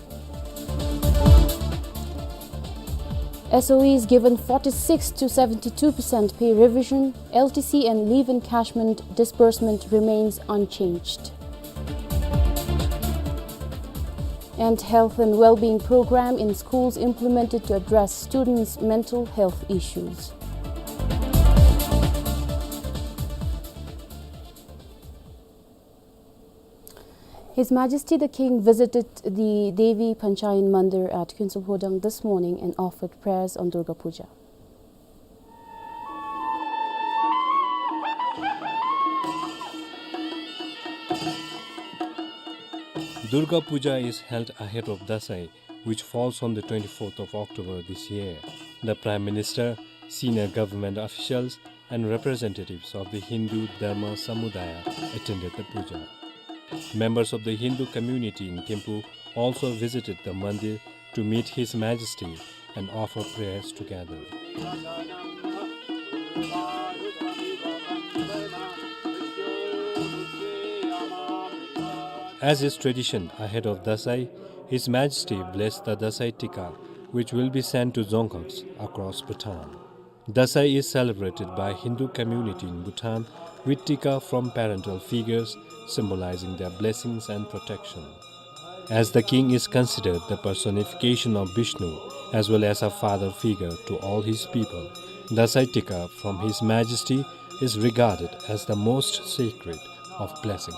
S O Es given forty-six to seventy-two percent pay revision, L T C and leave encashment disbursement remains unchanged. And health and well-being program in schools implemented to address students' mental health issues. His Majesty the King visited the Devi Panchayan Mandir at Khuntsal Hodang this morning and offered prayers on Durga Puja. Durga Puja is held ahead of Dasai, which falls on the twenty-fourth of October this year. The Prime Minister, senior government officials, and representatives of the Hindu Dharma Samudaya attended the puja. Members of the Hindu community in Thimphu also visited the mandir to meet His Majesty and offer prayers together. As is tradition, ahead of Dasai, His Majesty blessed the Dasai Tika, which will be sent to Dzongkhags across Bhutan. Dasai is celebrated by Hindu community in Bhutan with Tika from parental figures, symbolizing their blessings and protection. As the king is considered the personification of Vishnu as well as a father figure to all his people, Dasai Tika from His Majesty is regarded as the most sacred of blessings.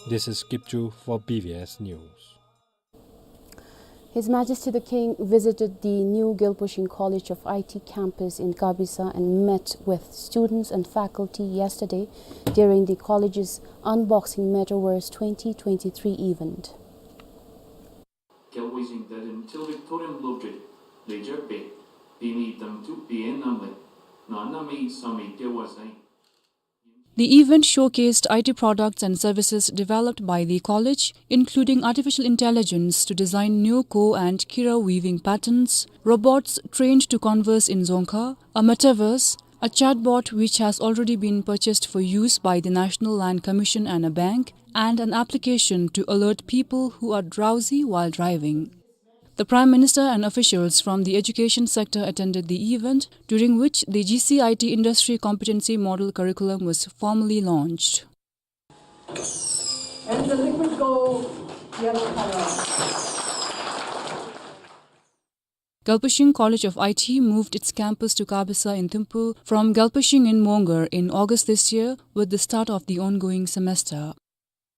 This is Kipchu for B V S News. His Majesty the King visited the new Gyalpo Shing College of I T campus in Kabisa and met with students and faculty yesterday during the college's Unboxing Metaverse twenty twenty-three event. Gyalpo Shing Daden Til Victorian Lodge, Leisure Bay, Bini Dangtu Bien Namle, Nana Mei Sami Dewa Zain. The event showcased I T products and services developed by the college, including artificial intelligence to design Nyoko and Kira weaving patterns, robots trained to converse in Dzongkha, a metaverse, a chatbot which has already been purchased for use by the National Land Commission and a bank, and an application to alert people who are drowsy while driving. The Prime Minister and officials from the education sector attended the event, during which the G C I T Industry Competency Model Curriculum was formally launched. And the liquid gold yellow color. Gyalpo Shing College of I T moved its campus to Kabisa in Thimphu from Gyalpo Shing in Mongar in August this year with the start of the ongoing semester.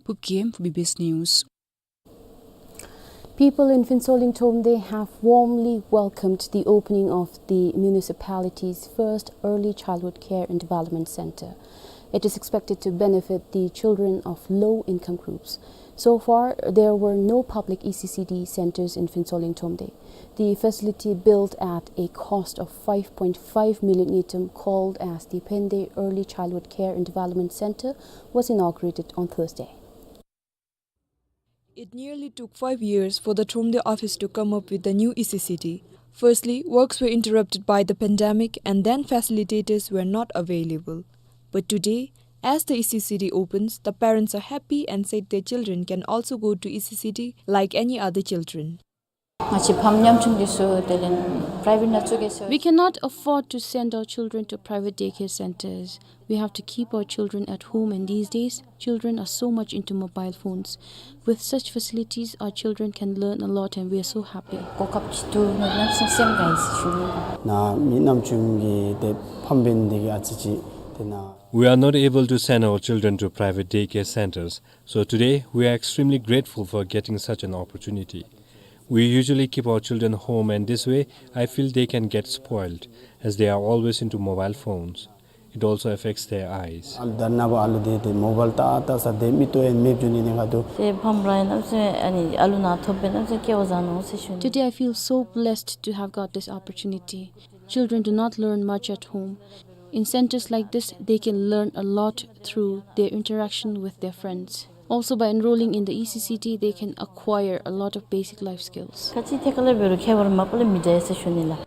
Phub Gyem for B B S News. People in Phuentsholing Thromde have warmly welcomed the opening of the municipality's first early childhood care and development center. It is expected to benefit the children of low-income groups. So far, there were no public E C C D centers in Phuentsholing Thromde. The facility, built at a cost of five point five million ngultrum, called as the Phende Early Childhood Care and Development Center, was inaugurated on Thursday. It nearly took five years for the Thromde office to come up with the new E C C D. Firstly, works were interrupted by the pandemic, and then facilitators were not available. But today, as the E C C D opens, the parents are happy and said their children can also go to E C C D like any other children. ང་བཅས་ཕམ་ཉམ་ཆུང་འདི་ཚུ་དེ་ལས་private་ནང་བཙུགས་གེ་ཟེར། We cannot afford to send our children to private daycare centers. We have to keep our children at home, and these days, children are so much into mobile phones. With such facilities, our children can learn a lot, and we are so happy. གོ་སྐབས་ཅིག་འདུག་ནི་གནམ་མེད་ས་མེད་སེམས་དགའ་ཡི་ཟེར་ཞུ་ནི། ནཱ་མི་ཉམ་ཆུང་གི་དེ་ཕམ་འབད་ནི་དེ་གིས་ཨ་ཙི་ཅིག་དེ་ནཱ། We are not able to send our children to private daycare centers, so today we are extremely grateful for getting such an opportunity. We usually keep our children home, and this way I feel they can get spoiled, as they are always into mobile phones. It also affects their eyes. ཨ་ལུ་ད་རེས་ནངས་པ་ཨ་ལུ་དེ་དེ་མོ་བཱལ་ཏག་ཏག་ས་དེ་མིག་ཏོ་ཡང་མེདཔ་འགྱོ་ནི་ནི་ཁ་ཐུག། དེ་ཕམ་ར་ཡང་གནམ་མེད་ས་མེད་ཨ་ནི་ཨ་ལུ་ནཱ་ཐོབ་པས་གནམ་མེད་ས་མེད་སྐལ་བ་བཟང་ནུག་ཟེར་ཞུ་ནི། Today I feel so blessed to have got this opportunity. Children do not learn much at home. In centers like this, they can learn a lot through their interaction with their friends. Also, by enrolling in the E C C D, they can acquire a lot of basic life skills. ག་ཅི་ཐད་ཁར་ལས་འབད་རུང་ཁྱད་པར་མ་པ་ལས་མི་འདྲ་ཡི་ཟེར་ཞུ་ནི་ལགས།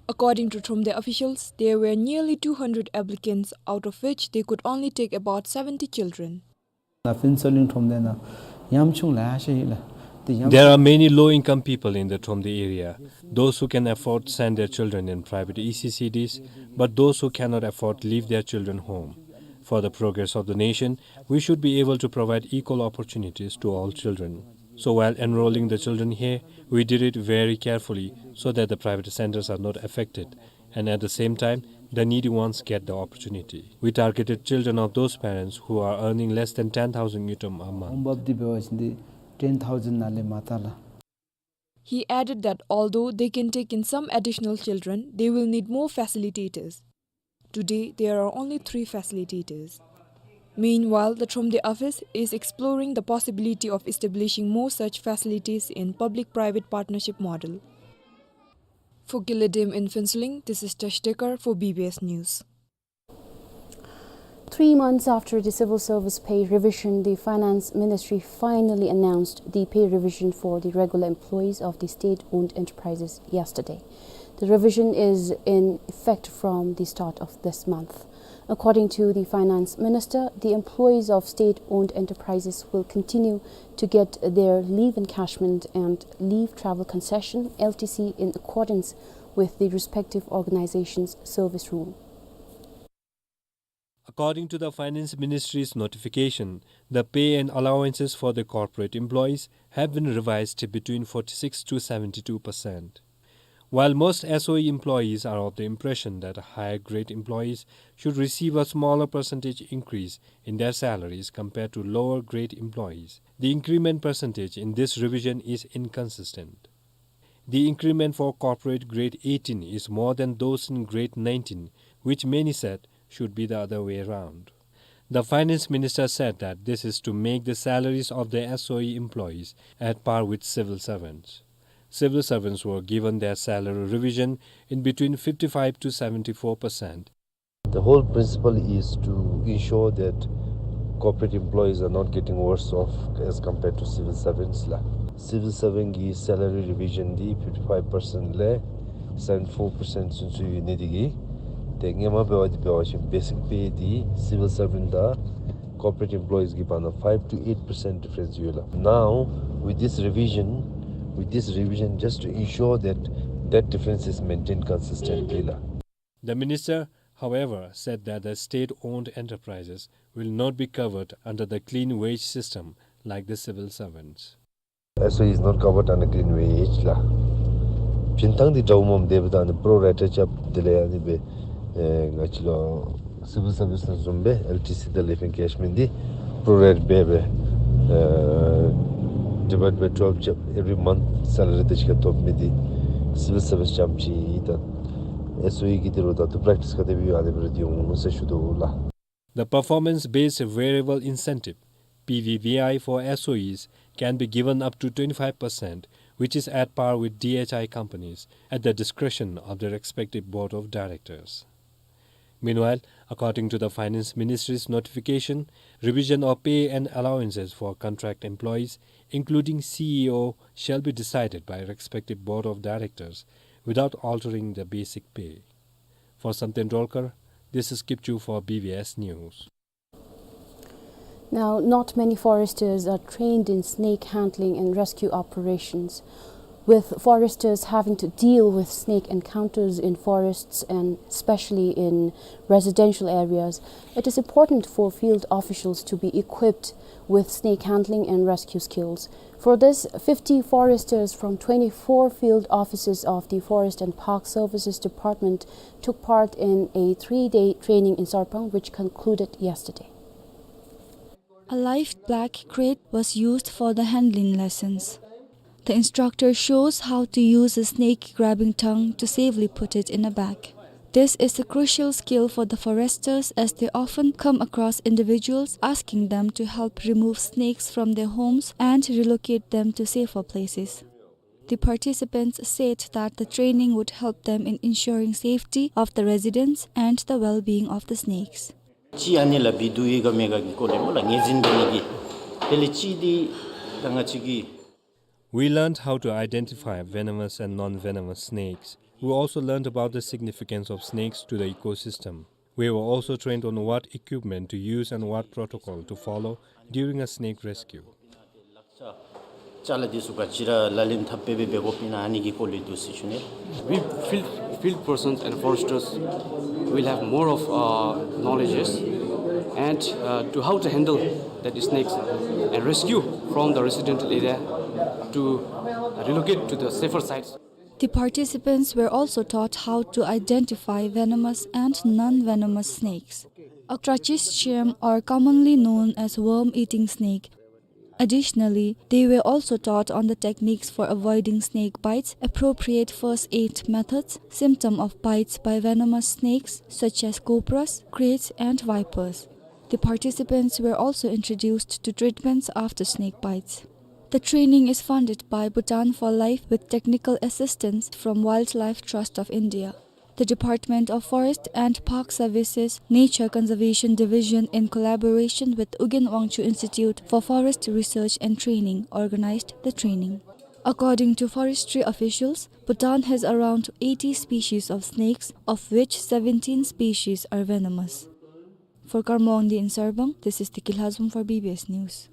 According to Thromde officials, there were nearly two hundred applicants, out of which they could only take about seventy children. ལ་ཕུན་ཚོགས་གླིང་ཁྲོམ་སྡེ་ནང་ཉམ་ཆུང་ལེ་ཤ་ཡོད་ལགས། དེ་ཉམ་There are many low-income people in the Thromde area. Those who can afford send their children in private E C C Ds, but those who cannot afford leave their children home. For the progress of the nation, we should be able to provide equal opportunities to all children. So while enrolling the children here, we did it very carefully so that the private centers are not affected, and at the same time, the needy ones get the opportunity. We targeted children of those parents who are earning less than ten thousand ngultrum a month. འོང་འབབ་འདི་འབད་བ་ཅིན་འདི་ten thousand ནང་ལས་མ་འདའ་ལགས། He added that although they can take in some additional children, they will need more facilitators. Today, there are only three facilitators. Meanwhile, the Thromde office is exploring the possibility of establishing more such facilities in public-private partnership model. For Gillidim in Phuentsholing, this is Tash Dekar for B B S News. Three months after the civil service pay revision, the Finance Ministry finally announced the pay revision for the regular employees of the state-owned enterprises yesterday. The revision is in effect from the start of this month. According to the Finance Minister, the employees of state-owned enterprises will continue to get their leave encashment and leave travel concession, L T C, in accordance with the respective organization's service rule. According to the Finance Ministry's notification, the pay and allowances for the corporate employees have been revised between forty-six to seventy-two percent. While most S O E employees are of the impression that higher grade employees should receive a smaller percentage increase in their salaries compared to lower grade employees, the increment percentage in this revision is inconsistent. The increment for corporate grade eighteen is more than those in grade nineteen, which many said should be the other way around. The finance minister said that this is to make the salaries of the S O E employees at par with civil servants. Civil servants were given their salary revision in between fifty-five to seventy-four percent. The whole principle is to ensure that corporate employees are not getting worse off as compared to civil servants la. Civil servant གི་salary revision འདི་fifty-five percent ལས་seventy-four percent ཚུན་ཚོད་ཡོད་ནི་འདི་གིས། ཏེ་སྔོན་མ་འབད་བ་འདི་འབད་བ་ཅིན་basic pay འདི་civil servant དང་corporate employees གི་བར་ན་five to eight percent difference ཡོད་ལགས། Now, with this revision, with this revision, just to ensure that that difference is maintained consistently la. The minister, however, said that the state-owned enterprises will not be covered under the clean wage system like the civil servants. S O E is not covered under clean wage la. བྱིན་ཐང་འདི་འདྲཝ་མས། དེ་འབདཝ་ད་ནི་pro rata རྐྱབ། དེ་ལས་ཨ་ནི་སྦེ་ཨེ་ང་བཅས་ལུ་civil service ནང་བཟུམ་སྦེ་L T C དང་leave encashment འདི་pro rata སྦེ་སྦེ་ཨེ་divide by twelve རྐྱབ། every month salary དང་གཅིག་ཁར་ཐོབ་མི་འདི་civil service རྐྱངམ་ཅིག་ཨིན། ད་S O E གི་འདི་ལུ་ད་ལྟོ་practice ག་དེ་སྦེ་ཡོད་ཨ་ནི་སྦེ་ར་འདི་འོང་ཟེར་ཞུ་དོ་ལགས། The performance-based variable incentive, P V V I, for S O Es can be given up to twenty-five percent, which is at par with D H I companies, at the discretion of the respective board of directors. Meanwhile, according to the Finance Ministry's notification, revision of pay and allowances for contract employees, including C E O, shall be decided by respective board of directors without altering the basic pay. For Samten Dolkar, this is Kipchu for B B S News. Now, not many foresters are trained in snake handling and rescue operations. With foresters having to deal with snake encounters in forests and especially in residential areas, it is important for field officials to be equipped with snake handling and rescue skills. For this, fifty foresters from twenty-four field offices of the Forest and Park Services Department took part in a three-day training in Sarpang, which concluded yesterday. A live black crate was used for the handling lessons. The instructor shows how to use a snake grabbing tongue to safely put it in a bag. This is a crucial skill for the foresters, as they often come across individuals asking them to help remove snakes from their homes and relocate them to safer places. The participants said that the training would help them in ensuring safety of the residents and the well-being of the snakes. གཅིག་ཨ་ནི་ལུ་སྦེ་འདུག་ཡོད་ག་མེད་ག་གི་སྐོར་ལས་སྨོ་ལགས། ངོས་འཛིན་འབད་ནི་གི། དེ་ལས་གཅིག་འདི་ད་ང་བཅས་ཀྱིས We learned how to identify venomous and non-venomous snakes. We also learned about the significance of snakes to the ecosystem. We were also trained on what equipment to use and what protocol to follow during a snake rescue. ལག་ལེན་འཐབ་སྦེ་འབད་དགོཔ་ཨིན་ན་ཨ་ནི་གི་སྐོར་ལས་འདུག་ཟེར་ཞུ་ནི། We field, field persons and foresters will have more of, uh, knowledges and, uh, to how to handle that snakes and rescue from the residential area to relocate to the safer sites. The participants were also taught how to identify venomous and non-venomous snakes. Ochrachis chium are commonly known as worm-eating snake. Additionally, they were also taught on the techniques for avoiding snake bites, appropriate first aid methods, symptom of bites by venomous snakes such as cobras, kraits, and vipers. The participants were also introduced to treatments after snake bites. The training is funded by Bhutan for Life with technical assistance from Wildlife Trust of India. The Department of Forest and Park Services Nature Conservation Division, in collaboration with Ugyen Wangchuck Institute for Forest Research and Training, organized the training. According to forestry officials, Bhutan has around eighty species of snakes, of which seventeen species are venomous. For Karma Wangdi in Sarpang, this is Tiki Lhazom for B B S News.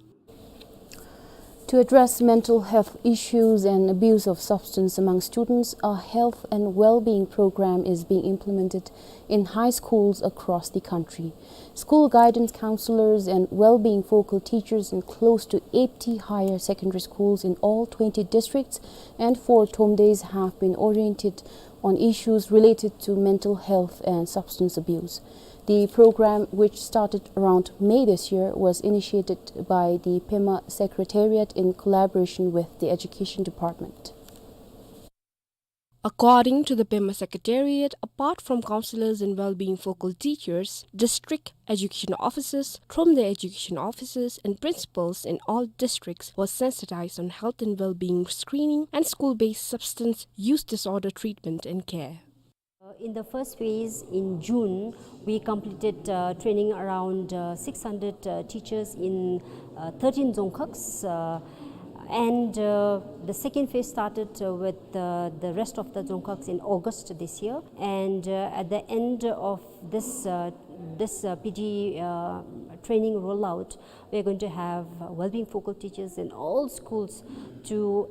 To address mental health issues and abuse of substance among students, a health and well-being program is being implemented in high schools across the country. School guidance counselors and well-being focal teachers in close to eighty higher secondary schools in all twenty districts and four tomdays have been oriented on issues related to mental health and substance abuse. The program, which started around May this year, was initiated by the Pema Secretariat in collaboration with the Education Department. According to the Pema Secretariat, apart from counselors and well-being focal teachers, district education officers, tomdai education officers, and principals in all districts were sensitized on health and well-being screening and school-based substance use disorder treatment and care. Uh, in the first phase, in June, we completed, uh, training around, uh, six hundred, uh, teachers in, uh, thirteen dzongkhags, uh, and, uh, the second phase started, uh, with, uh, the rest of the dzongkhags in August this year. And, uh, at the end of this, uh, this, uh, P D, uh, training rollout, we are going to have, uh, well-being focal teachers in all schools to,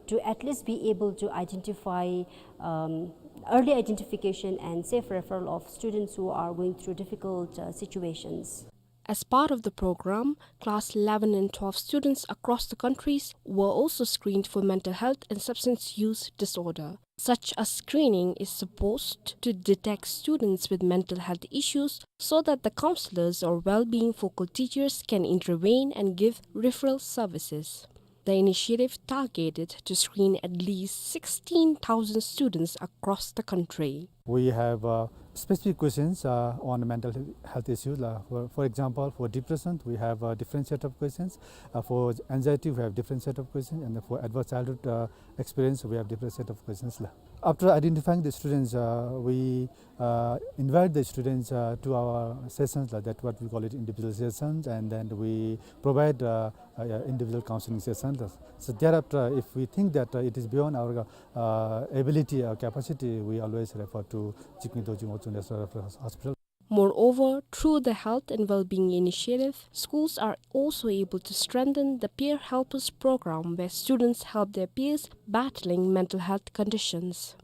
to at least be able to identify, um, early identification and safe referral of students who are going through difficult, uh, situations. As part of the program, class eleven and twelve students across the countries were also screened for mental health and substance use disorder. Such a screening is supposed to detect students with mental health issues so that the counselors or well-being focal teachers can intervene and give referral services. The initiative targeted to screen at least sixteen thousand students across the country. We have, uh, specific questions, uh, on mental he-, health issues, la. For, for example, for depression, we have a different set of questions. Uh, for anxiety, we have different set of questions. And for adverse childhood, uh, experience, we have different set of questions, la. After identifying the students, uh, we, uh, invite the students, uh, to our sessions, la, that what we call it individual sessions, and then we provide, uh, uh, individual counseling session. So thereafter, if we think that, uh, it is beyond our, uh, ability or capacity, we always refer to Jigme Dorji Ngotchung National Referral Hospital. Moreover, through the Health and Wellbeing Initiative, schools are also able to strengthen the Peer Helpers program, where students help their peers battling mental health conditions.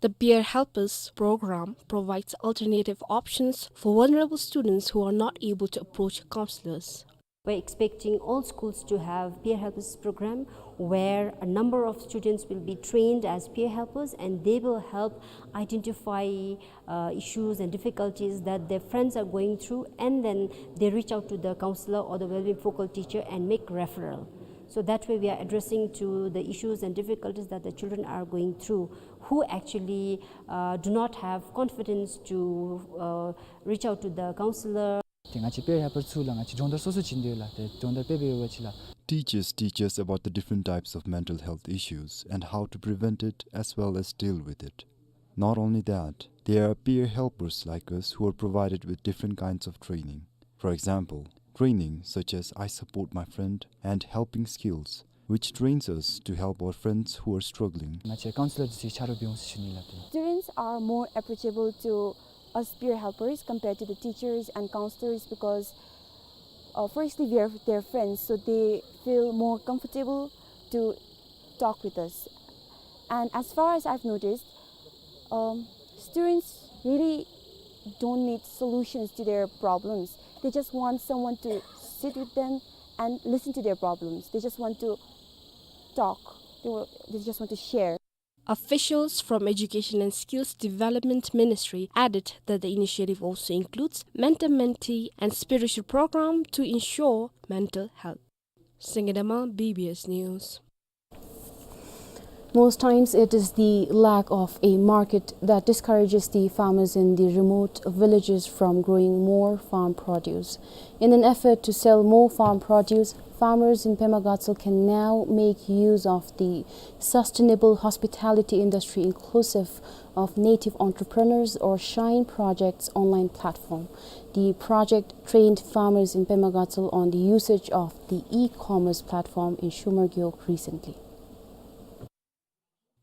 The Peer Helpers program provides alternative options for vulnerable students who are not able to approach counselors. We're expecting all schools to have peer helpers program where a number of students will be trained as peer helpers and they will help identify, uh, issues and difficulties that their friends are going through, and then they reach out to the counselor or the wellbeing focal teacher and make referral. So that way we are addressing to the issues and difficulties that the children are going through, who actually, uh, do not have confidence to, uh, reach out to the counselor. ཏེ་ང་བཅས་peer helper ཚུ་ལགས་ང་བཅས་སྦྱོང་བརྡར་སོ་སོ་བྱིན་དོ་ཡོད་ལགས། ཏེ་སྦྱོང་བརྡར་སྤེལ་སྦེ་ཡོད་པ་ཅིན་ལགས། Teachers teach us about the different types of mental health issues and how to prevent it as well as deal with it. Not only that, there are peer helpers like us who are provided with different kinds of training. For example, training such as I support my friend and helping skills which trains us to help our friends who are struggling. ང་བཅས་ཀའུན་སི་ལར་འདི་ཚུ་ཆ་རོགས་འབད་འོང་ཟེར་ཞུ་ནི་ལགས། Students are more approachable to us peer helpers compared to the teachers and counselors because, uh, firstly, we are their friends, so they feel more comfortable to talk with us. And as far as I've noticed, um, students really don't need solutions to their problems. They just want someone to sit with them and listen to their problems. They just want to talk. They, wa- they just want to share. Officials from Education and Skills Development Ministry added that the initiative also includes mentor-mentee and spiritual program to ensure mental health. Singedama, B B S News. Most times it is the lack of a market that discourages the farmers in the remote villages from growing more farm produce. In an effort to sell more farm produce, farmers in Pema Gatshel can now make use of the sustainable hospitality industry inclusive of native entrepreneurs or Shine Project's online platform. The project trained farmers in Pema Gatshel on the usage of the e-commerce platform in Shumar Gewog recently.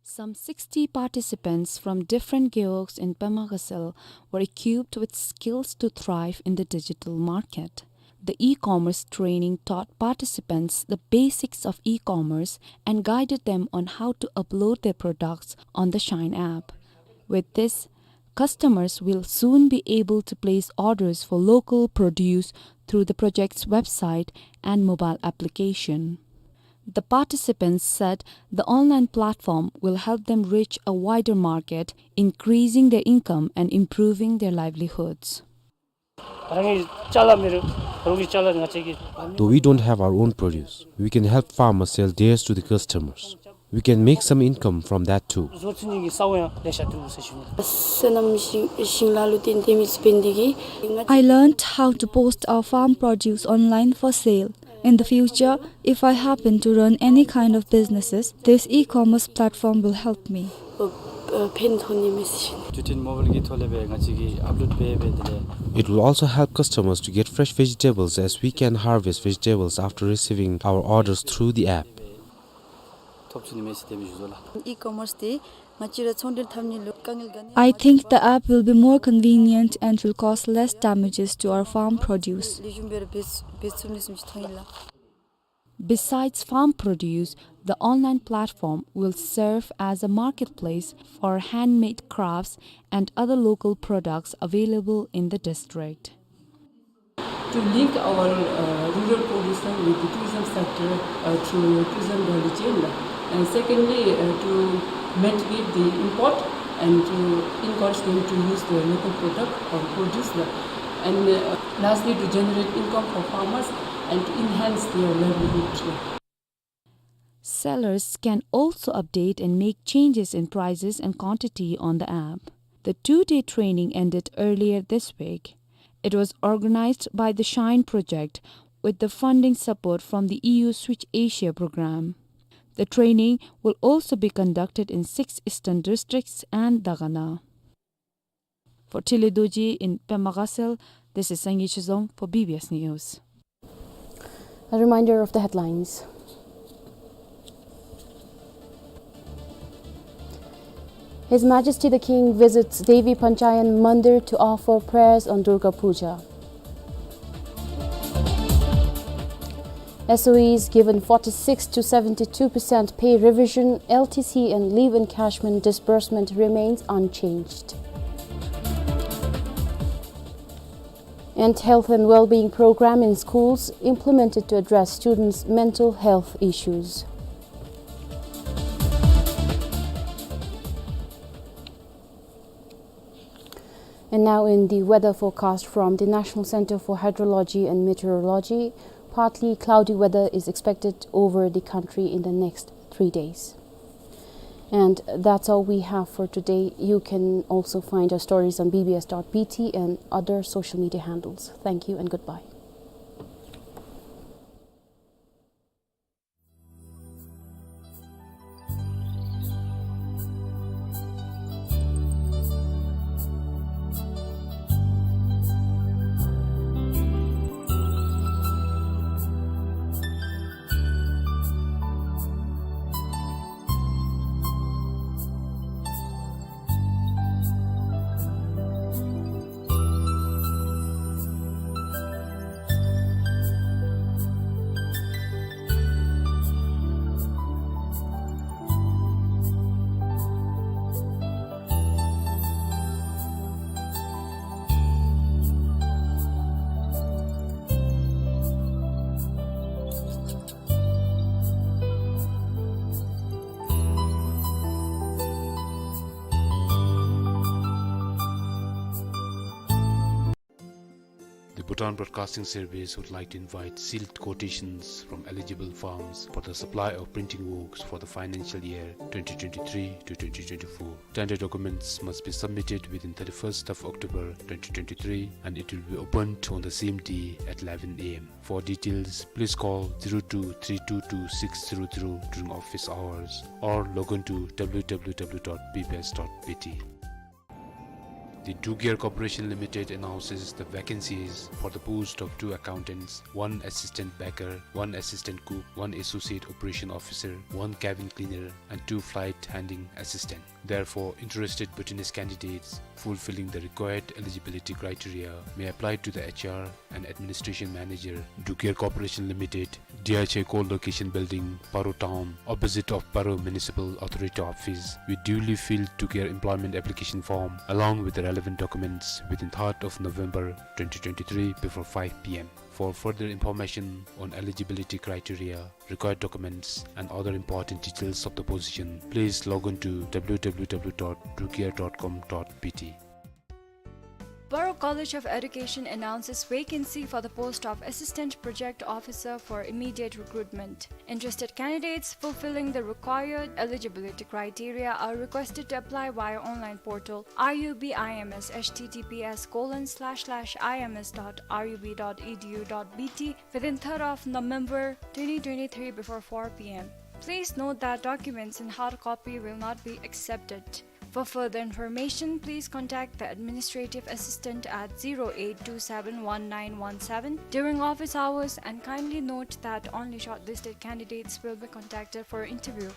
Some sixty participants from different gewogs in Pema Gatshel were equipped with skills to thrive in the digital market. The e-commerce training taught participants the basics of e-commerce and guided them on how to upload their products on the Shine app. With this, customers will soon be able to place orders for local produce through the project's website and mobile application. The participants said the online platform will help them reach a wider market, increasing their income and improving their livelihoods. Though we don't have our own produce, we can help farmers sell theirs to the customers. We can make some income from that too. I learned how to post our farm produce online for sale. In the future, if I happen to run any kind of businesses, this e-commerce platform will help me. It will also help customers to get fresh vegetables as we can harvest vegetables after receiving our orders through the app. E-commerce དེ་ང་བཅས་ར་ཚོང་འབྲེལ་འཐབ་ནི་ལུ་དཀའ་ངལ་ག་ནི། I think the app will be more convenient and will cause less damages to our farm produce. ལེགས་ཤོམ་སྦེ་ར་འབད་འབད་ཚུགས་ནི་བཟུམ་ཅིག་མཐོང་ཡི་ལགས། Besides farm produce, the online platform will serve as a marketplace for handmade crafts and other local products available in the district. To link our, uh, rural producer with the tourism sector, uh, through tourism value chain, and secondly, uh, to mitigate the import and to encourage them to use the local product or produce, and, uh, lastly, to generate income for farmers and to enhance their livelihood. Sellers can also update and make changes in prices and quantity on the app. The two-day training ended earlier this week. It was organized by the Shine Project with the funding support from the E U Switch Asia program. The training will also be conducted in six eastern districts and Dagana. For Tili Dorji in Pema Gatshel, this is Sangay Chizong for B B S News. A reminder of the headlines. His Majesty the King visits Devi Panchayan Mandir to offer prayers on Durga Puja. S O Es given forty-six to seventy-two percent pay revision, L T C and leave encashment disbursement remains unchanged. And health and well-being program in schools implemented to address students' mental health issues. And now in the weather forecast from the National Center for Hydrology and Meteorology, partly cloudy weather is expected over the country in the next three days. And that's all we have for today. You can also find our stories on B B S dot B T and other social media handles. Thank you and goodbye. Bhutan Broadcasting Service would like to invite sealed quotations from eligible firms for the supply of printing works for the financial year twenty twenty-three to twenty twenty-four. Tender documents must be submitted within thirty-first of October twenty twenty-three, and it will be opened on the same day at eleven a m. For details, please call zero two three two two six zero zero during office hours or log on to w w w dot b b s dot b t. The Drucare Corporation Limited announces the vacancies for the post of two accountants, one assistant baker, one assistant cook, one associate operation officer, one cabin cleaner, and two flight handling assistant. Therefore, interested Bhutanese candidates fulfilling the required eligibility criteria may apply to the H R and Administration Manager, Drucare Corporation Limited, D H A Core Location Building, Paro Town, opposite of Paro Municipal Authority Office, with duly filled Drucare employment application form along with the relevant documents within third of November twenty twenty-three before five p m. For further information on eligibility criteria, required documents, and other important details of the position, please log on to w w w dot drucare dot com dot b t. Paro College of Education announces vacancy for the post of Assistant Project Officer for immediate recruitment. Interested candidates fulfilling the required eligibility criteria are requested to apply via online portal R U B I M S, H T T P S colon slash slash I M S dot R U B dot E D U dot B T within third of November twenty twenty-three before four p m. Please note that documents in hard copy will not be accepted. For further information, please contact the administrative assistant at zero eight two seven one nine one seven during office hours, and kindly note that only shortlisted candidates will be contacted for interview.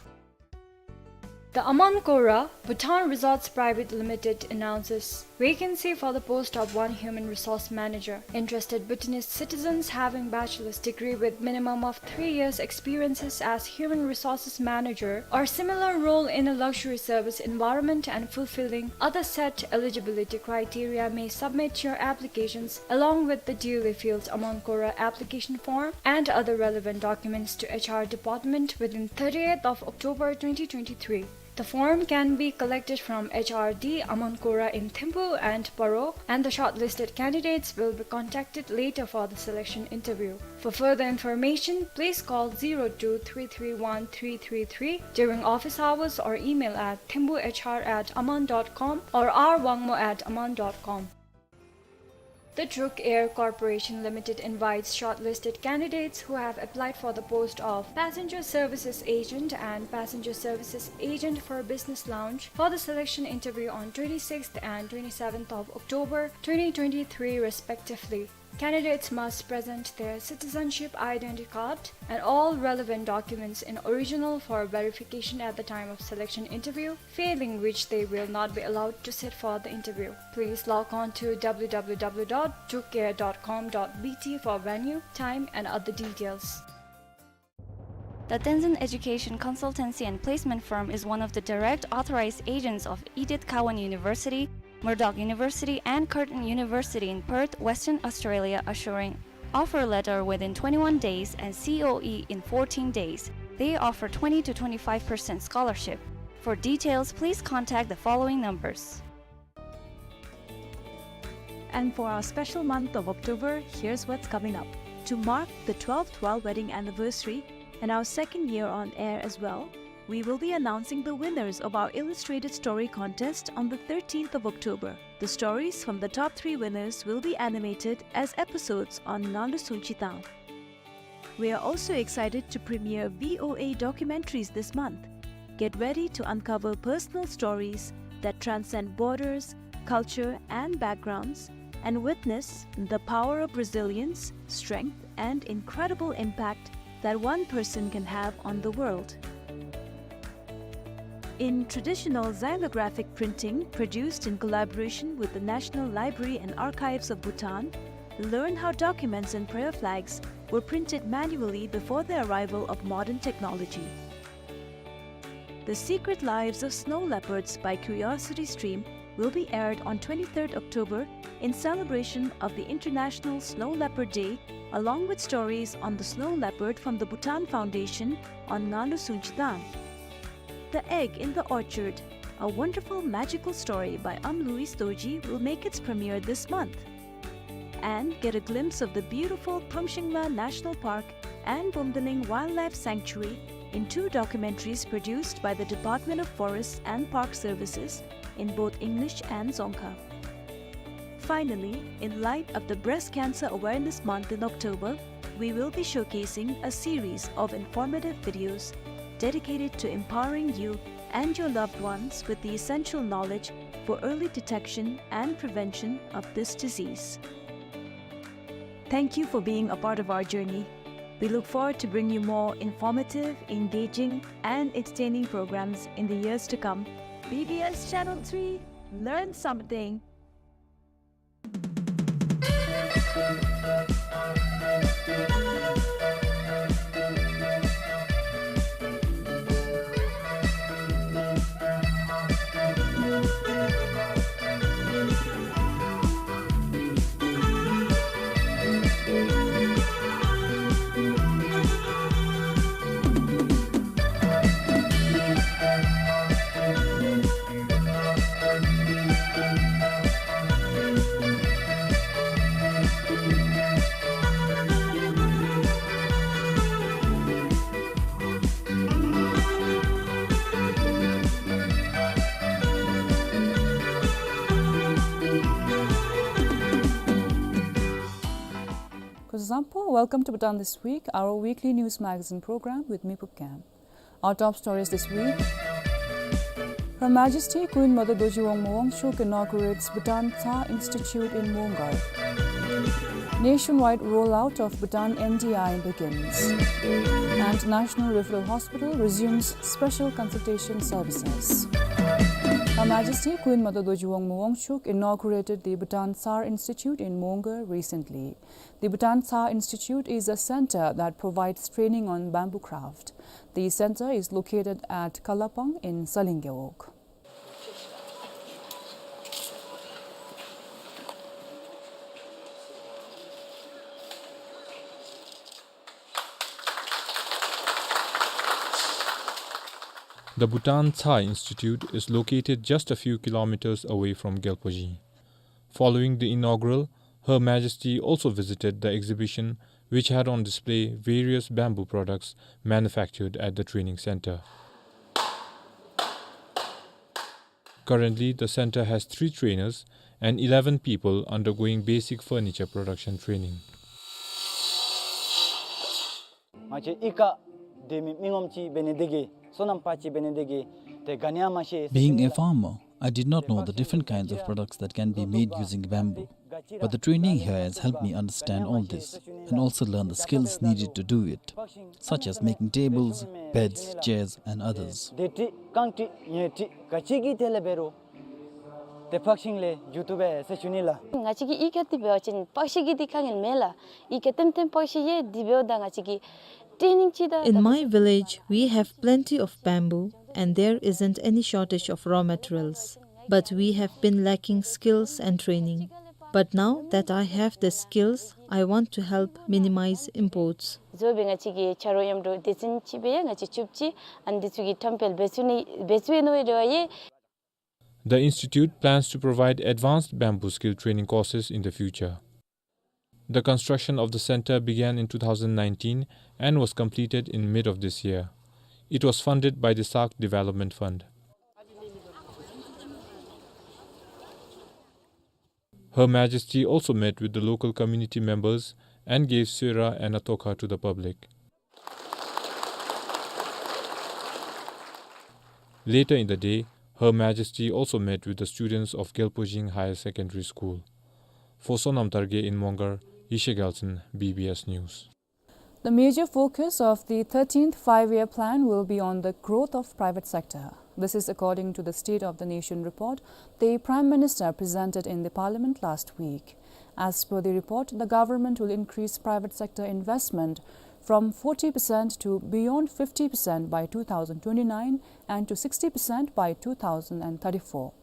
The Aman Kora Bhutan Resorts Private Limited announces vacancy for the post of one human resource manager. Interested Bhutanese citizens having bachelor's degree with minimum of three years experiences as human resources manager or similar role in a luxury service environment and fulfilling other set eligibility criteria may submit your applications along with the duly filled Aman Kora application form and other relevant documents to H R department within thirtieth of October twenty twenty-three. The form can be collected from H R D Aman Kora in Thimphu and Paro, and the shortlisted candidates will be contacted later for the selection interview. For further information, please call zero two three three one three three three during office hours or email at thimphu H R at aman dot com or r wangmo at aman dot com. The Drucare Corporation Limited invites shortlisted candidates who have applied for the post of Passenger Services Agent and Passenger Services Agent for Business Lounge for the selection interview on twenty-sixth and twenty-seventh of October twenty twenty-three respectively. Candidates must present their citizenship identity card and all relevant documents in original for verification at the time of selection interview, failing which they will not be allowed to sit for the interview. Please log on to w w w dot drucare dot com dot b t for venue, time, and other details. The Tenzin Education Consultancy and Placement Firm is one of the direct authorized agents of Edith Cowan University, Murdoch University, and Curtin University in Perth, Western Australia, assuring offer letter within twenty-one days and C O E in fourteen days. They offer twenty to twenty-five percent scholarship. For details, please contact the following numbers. And for our special month of October, here's what's coming up. To mark the twelfth royal wedding anniversary and our second year on air as well, we will be announcing the winners of our illustrated story contest on the thirteenth of October. The stories from the top three winners will be animated as episodes on Nganlu Sungchi Tang. We are also excited to premiere V O A documentaries this month. Get ready to uncover personal stories that transcend borders, culture, and backgrounds, and witness the power of resilience, strength, and incredible impact that one person can have on the world. In traditional xylographic printing, produced in collaboration with the National Library and Archives of Bhutan, learn how documents and prayer flags were printed manually before the arrival of modern technology. The Secret Lives of Snow Leopards by Curiosity Stream will be aired on twenty-third October in celebration of the International Snow Leopard Day, along with stories on the snow leopard from the Bhutan Foundation on Nganlu Sungchi Tang. The Egg in the Orchard, a wonderful magical story by Am Louis Dorji, will make its premiere this month. and get a glimpse of the beautiful Pumshingla National Park and Bumdaling Wildlife Sanctuary in two documentaries produced by the Department of Forests and Park Services in both English and Dzongkha. Finally, in light of the Breast Cancer Awareness Month in October, we will be showcasing a series of informative videos dedicated to empowering you and your loved ones with the essential knowledge for early detection and prevention of this disease. Thank you for being a part of our journey. We look forward to bring you more informative, engaging, and entertaining programs in the years to come. B B S Channel three, learn something. Kuzuzangpo, welcome to Bhutan This Week, our weekly news magazine program with me, Pupkang. Our top stories this week. Her Majesty Queen Mother Dorji Wangmo Wangchuck inaugurates Bhutan Tsa Institute in Mongar. Nationwide rollout of Bhutan M D I begins. And National Referral Hospital resumes special consultation services. Her Majesty Queen Mother Dorji Wangmo Wangchuck inaugurated the Bhutan Tsar Institute in Mongar recently. The Bhutan Tsar Institute is a center that provides training on bamboo craft. The center is located at Kalapang in Saling Gewog. The Bhutan Tsar Institute is located just a few kilometers away from Gyalpo Jing. Following the inaugural, Her Majesty also visited the exhibition, which had on display various bamboo products manufactured at the training center. Currently, the center has three trainers and eleven people undergoing basic furniture production training. ང་བཅས་གཡུས་ཁར་སྡོད་མི་མི་ངོམ་ཅིག་འབད་ནི་དེ་གིས་སོ་ནམ་པ་ཅིག་འབད་ནི་དེ་གིས་ཏེ་ག་ནི་ཡང་མ་ཤེས། Being a farmer, I did not know the different kinds of products that can be made using bamboo. But the training here has helped me understand all this and also learn the skills needed to do it, such as making tables, beds, chairs, and others. བདེ་ཏིག་རྐང་ཏིག་ཉལ་ཏིག་ག་ཅི་གི་དེ་ལས་འབད་རུང་ཏེ་ཕག་ཤིང་ལས་འགྱོ་བཏུབ་པས་ཟེར་ཞུ་ནི་ལགས། ང་བཅས་ཀྱི་གཡུས་ཁར་འདི་འབད་བ་ཅིན་ཕག་ཤིང་གི་འདི་དཀའ་ངལ་མེད་ལགས། གཡུས་ཁར་ཏན་ཏན་ཕག་ཤིང་ཡོད། འདི་འབདཝ་ད་ང་བཅས་ཀྱིས་ཏེ་ནིང་ཅིག་ད། In my village, we have plenty of bamboo and there isn't any shortage of raw materials. But we have been lacking skills and training. But now that I have the skills, I want to help minimize imports. གཙོ་བོ་སྦེ་ང་བཅས་ཀྱི་ཆ་རོགས་མཉམ་དུ་སྡེ་ཚན་ཅིག་སྦེ་ཡང་ང་བཅས་བཅུ་གཅིག་ཨ་ནི་འདི་ཚུ་གིས་བཀྲམ་སྤེལ་འབད་ཚུགས་ནི་འབད་ཚུགས་ནི་རེ་བ་ཡོད། The institute plans to provide advanced bamboo skill training courses in the future. The construction of the center began in two thousand nineteen and was completed in mid of this year. It was funded by the SARC Development Fund. Her Majesty also met with the local community members and gave soira and a tokha to the public. Later in the day, Her Majesty also met with the students of Gyalpo Jing Higher Secondary School. For Sonam Targay in Mongar, Yeshe Gyaltshen, B B S News. The major focus of the thirteenth Five-Year Plan will be on the growth of private sector. This is according to the State of the Nation report the Prime Minister presented in the Parliament last week. As per the report, the government will increase private sector investment from forty percent to beyond fifty percent by two thousand twenty-nine and to sixty percent by two thousand thirty-four.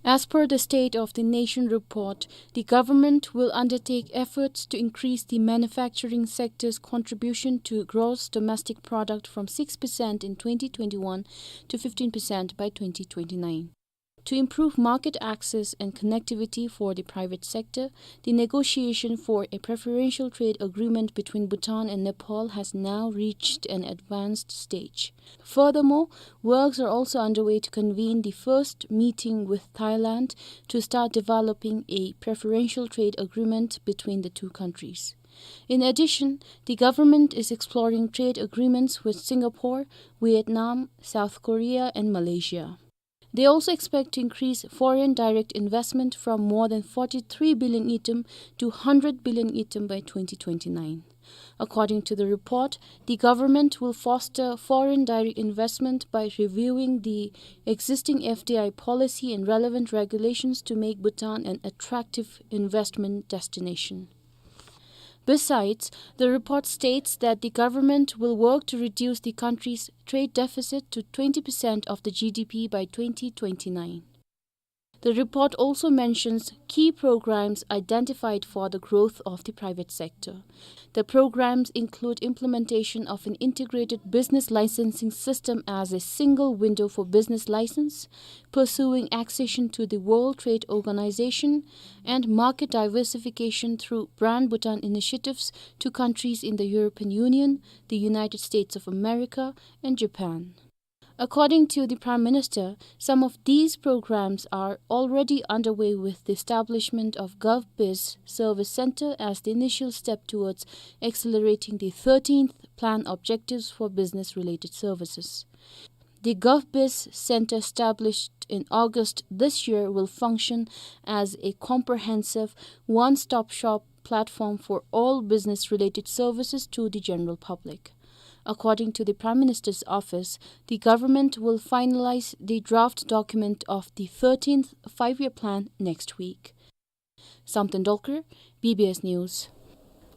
As per the State of the Nation report, the government will undertake efforts to increase the manufacturing sector's contribution to gross domestic product from six percent in twenty twenty-one to fifteen percent by twenty twenty-nine. To improve market access and connectivity for the private sector, the negotiation for a preferential trade agreement between Bhutan and Nepal has now reached an advanced stage. Furthermore, works are also underway to convene the first meeting with Thailand to start developing a preferential trade agreement between the two countries. In addition, the government is exploring trade agreements with Singapore, Vietnam, South Korea, and Malaysia. They also expect to increase foreign direct investment from more than forty-three billion ngultrum to hundred billion ngultrum by twenty twenty-nine. According to the report, the government will foster foreign direct investment by reviewing the existing F D I policy and relevant regulations to make Bhutan an attractive investment destination. Besides, the report states that the government will work to reduce the country's trade deficit to twenty percent of the G D P by twenty twenty-nine. The report also mentions key programs identified for the growth of the private sector. The programs include implementation of an integrated business licensing system as a single window for business license, pursuing accession to the World Trade Organization, and market diversification through Brand Bhutan initiatives to countries in the European Union, the United States of America, and Japan. According to the Prime Minister, some of these programs are already underway, with the establishment of GovBiz Service Center as the initial step towards accelerating the thirteenth Plan Objectives for business-related services. The GovBiz Center, established in August this year, will function as a comprehensive one-stop shop platform for all business-related services to the general public. According to the Prime Minister's office, the government will finalize the draft document of the thirteenth Five-Year Plan next week. Samten Dolkar, B B S News.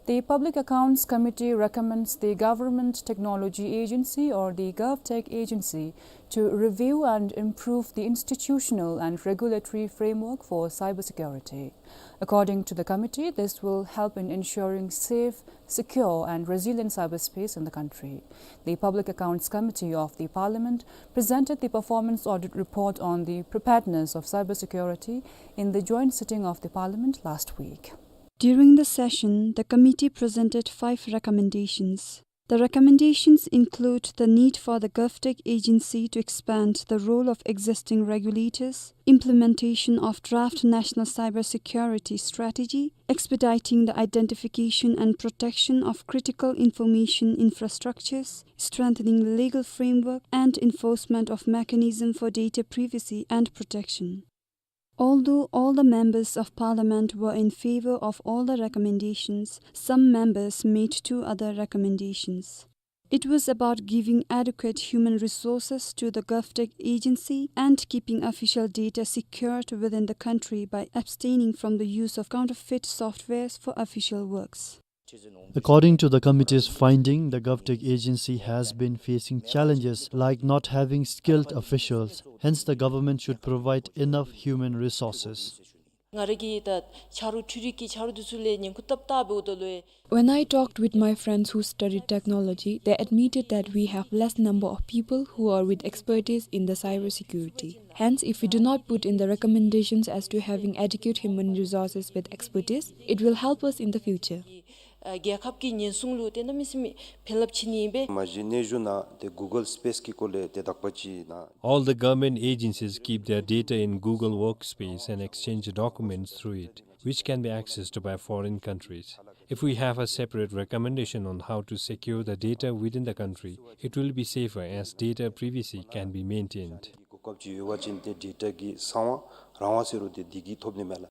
The Public Accounts Committee recommends the Government Technology Agency, or the GovTech Agency, to review and improve the institutional and regulatory framework for cybersecurity. According to the committee, this will help in ensuring safe, secure and resilient cyberspace in the country. The Public Accounts Committee of the Parliament presented the performance audit report on the preparedness of cybersecurity in the joint sitting of the Parliament last week. During the session, the committee presented five recommendations. The recommendations include the need for the GovTech Agency to expand the role of existing regulators, implementation of draft national cybersecurity strategy, expediting the identification and protection of critical information infrastructures, strengthening the legal framework and enforcement of mechanism for data privacy and protection. Although all the members of parliament were in favor of all the recommendations, some members made two other recommendations. It was about giving adequate human resources to the GovTech Agency and keeping official data secured within the country by abstaining from the use of counterfeit softwares for official works. According to the committee's finding, the GovTech Agency has been facing challenges like not having skilled officials. Hence, the government should provide enough human resources. ང་ར་གིས་ད་ཆ་རོགས་འཕྲུལ་རིག་གི་ཆ་རོགས་འདི་ཚུ་ལས་ཉན་ཁུར་བཏབ་བཏབ་འབདཝ་ད་ལུ། When I talked with my friends who studied technology, they admitted that we have less number of people who are with expertise in the cybersecurity. Hence, if we do not put in the recommendations as to having adequate human resources with expertise, it will help us in the future. ཨ་རྒྱལ་ཁབ་ཀྱི་ཉེན་སྲུང་ལུ་ཏེ་གནམ་མེད་ས་མེད་ཕན་རླབས་ཆེ་ནི་ཨིན་པས། མ་གཞི་གནས་གཞི་ནང་ཏེ་Google Space གི་སྐོར་ལས་ཏེ་དག་པ་ཅིག་ནང་། All the government agencies keep their data in Google Workspace and exchange documents through it, which can be accessed by foreign countries. If we have a separate recommendation on how to secure the data within the country, it will be safer as data privacy can be maintained. གོ་སྐབས་ཅིག་ཡོད་པ་ཅིན་ཏེ་data གི་གསང་བ་རང་དབང་ཟེར་རུང་ཏེ་འདི་གིས་ཐོབ་ནི་མས་ལགས།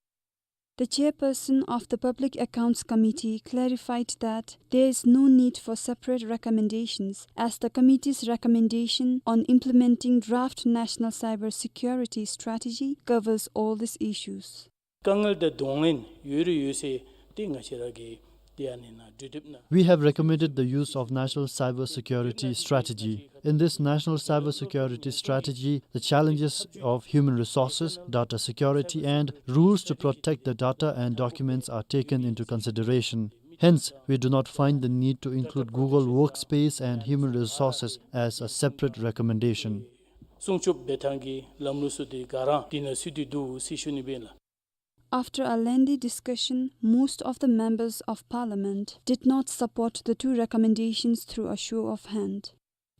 The chairperson of the Public Accounts Committee clarified that there is no need for separate recommendations, as the committee's recommendation on implementing draft national cyber security strategy covers all these issues. དཀའ་ངལ་དང་གདོང་ལེན་ཡོད་རུང་ཡོད་ཟེར་ཏེ་ང་བཅས་ར་གིས་ཏེ་ཨ་ནི་ནང་འབྲི་དེབ་ནང་། We have recommended the use of national cyber security strategy. In this national cyber security strategy, the challenges of human resources, data security, and rules to protect the data and documents are taken into consideration. Hence, we do not find the need to include Google Workspace and human resources as a separate recommendation. སྲུང་སྐྱོབ་འབད་ཐངས་ཀྱི་ལམ་ལུགས་ཚུ་དེ་ག་ར་དེ་ནང་ཚུད་དེ་འདུག་ཟེར་ཞུ་ནི་ཨིན་ལགས། After a lengthy discussion, most of the members of parliament did not support the two recommendations through a show of hand.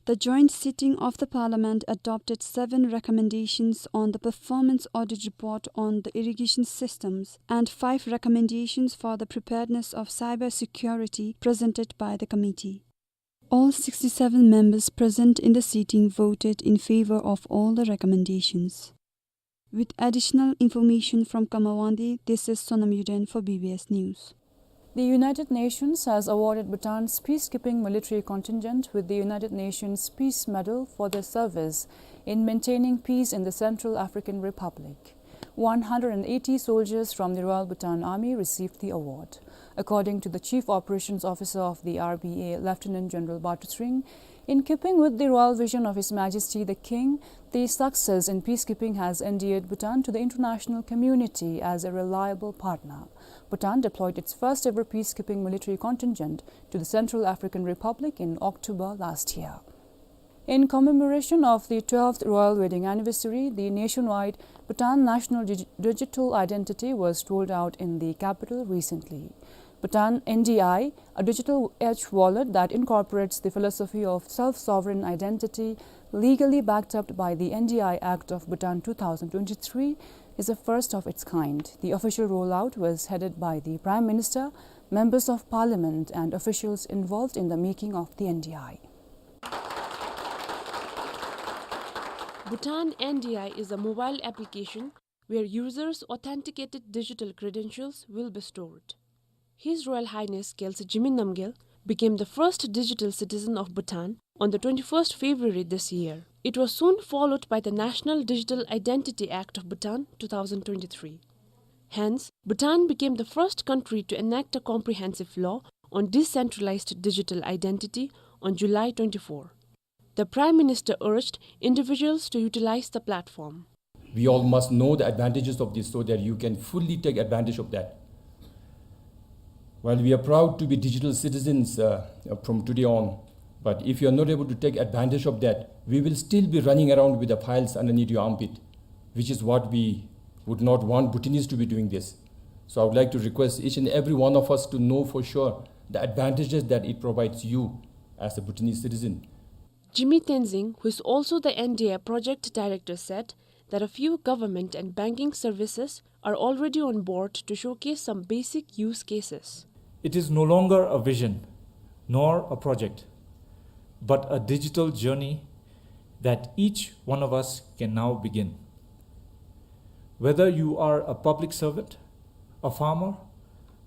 The joint sitting of the parliament adopted seven recommendations on the performance audit report on the irrigation systems and five recommendations for the preparedness of cyber security presented by the committee. All sixty-seven members present in the sitting voted in favor of all the recommendations. With additional information from Kamawandi, this is Sonam Yuden for B B S News. The United Nations has awarded Bhutan's peacekeeping military contingent with the United Nations Peace Medal for their service in maintaining peace in the Central African Republic. One hundred and eighty soldiers from the Royal Bhutan Army received the award. According to the Chief Operations Officer of the R B A, Lieutenant General Batu Tshering, in keeping with the royal vision of His Majesty the King, the success in peacekeeping has endeared Bhutan to the international community as a reliable partner. Bhutan deployed its first ever peacekeeping military contingent to the Central African Republic in October last year. In commemoration of the twelfth royal wedding anniversary, the nationwide Bhutan National Dig-, Digital Identity was rolled out in the capital recently. Bhutan N D I, a digital edge wallet that incorporates the philosophy of self-sovereign identity, legally backed up by the N D I Act of Bhutan two thousand twenty-three, is the first of its kind. The official rollout was headed by the Prime Minister, members of parliament, and officials involved in the making of the N D I. Bhutan N D I is a mobile application where users' authenticated digital credentials will be stored. His Royal Highness Kelsey Jigme Namgyel became the first digital citizen of Bhutan on the twenty-first February this year. It was soon followed by the National Digital Identity Act of Bhutan two thousand twenty-three. Hence, Bhutan became the first country to enact a comprehensive law on decentralized digital identity on July twenty-four. The Prime Minister urged individuals to utilize the platform. We all must know the advantages of this so that you can fully take advantage of that. While we are proud to be digital citizens, uh, from today on, but if you are not able to take advantage of that, we will still be running around with the files underneath your armpit, which is what we would not want Bhutanese to be doing this. So I would like to request each and every one of us to know for sure the advantages that it provides you as a Bhutanese citizen. Jigme Tenzing, who is also the N D I project director, said that a few government and banking services are already on board to showcase some basic use cases. It is no longer a vision nor a project, but a digital journey that each one of us can now begin. Whether you are a public servant, a farmer,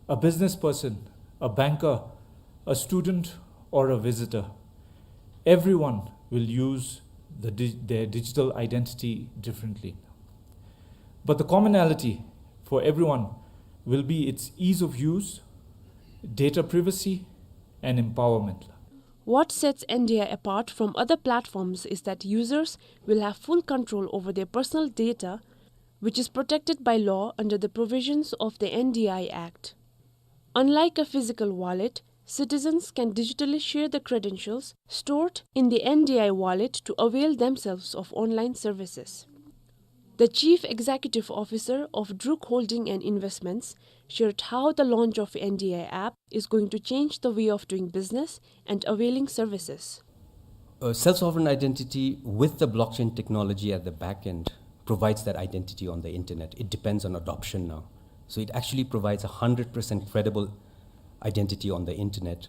a business person, a banker, a student, or a visitor, everyone will use the di-, their digital identity differently. But the commonality for everyone will be its ease of use, data privacy, and empowerment. What sets N D I apart from other platforms is that users will have full control over their personal data, which is protected by law under the provisions of the N D I Act. Unlike a physical wallet, citizens can digitally share the credentials stored in the N D I wallet to avail themselves of online services. The Chief Executive Officer of Druk Holding and Investments shared how the launch of N D I app is going to change the way of doing business and availing services. Uh, self-sovereign identity with the blockchain technology at the back end provides that identity on the internet. It depends on adoption now. So it actually provides a hundred percent credible identity on the internet.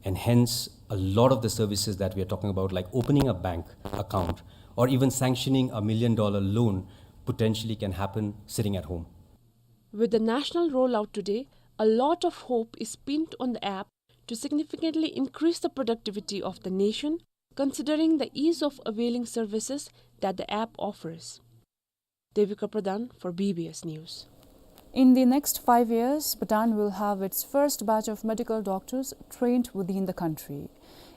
And hence, a lot of the services that we are talking about, like opening a bank account or even sanctioning a million dollar loan, potentially can happen sitting at home. With the national rollout today, a lot of hope is pinned on the app to significantly increase the productivity of the nation, considering the ease of availing services that the app offers. Devika Pradhan for B B S News. In the next five years, Bhutan will have its first batch of medical doctors trained within the country.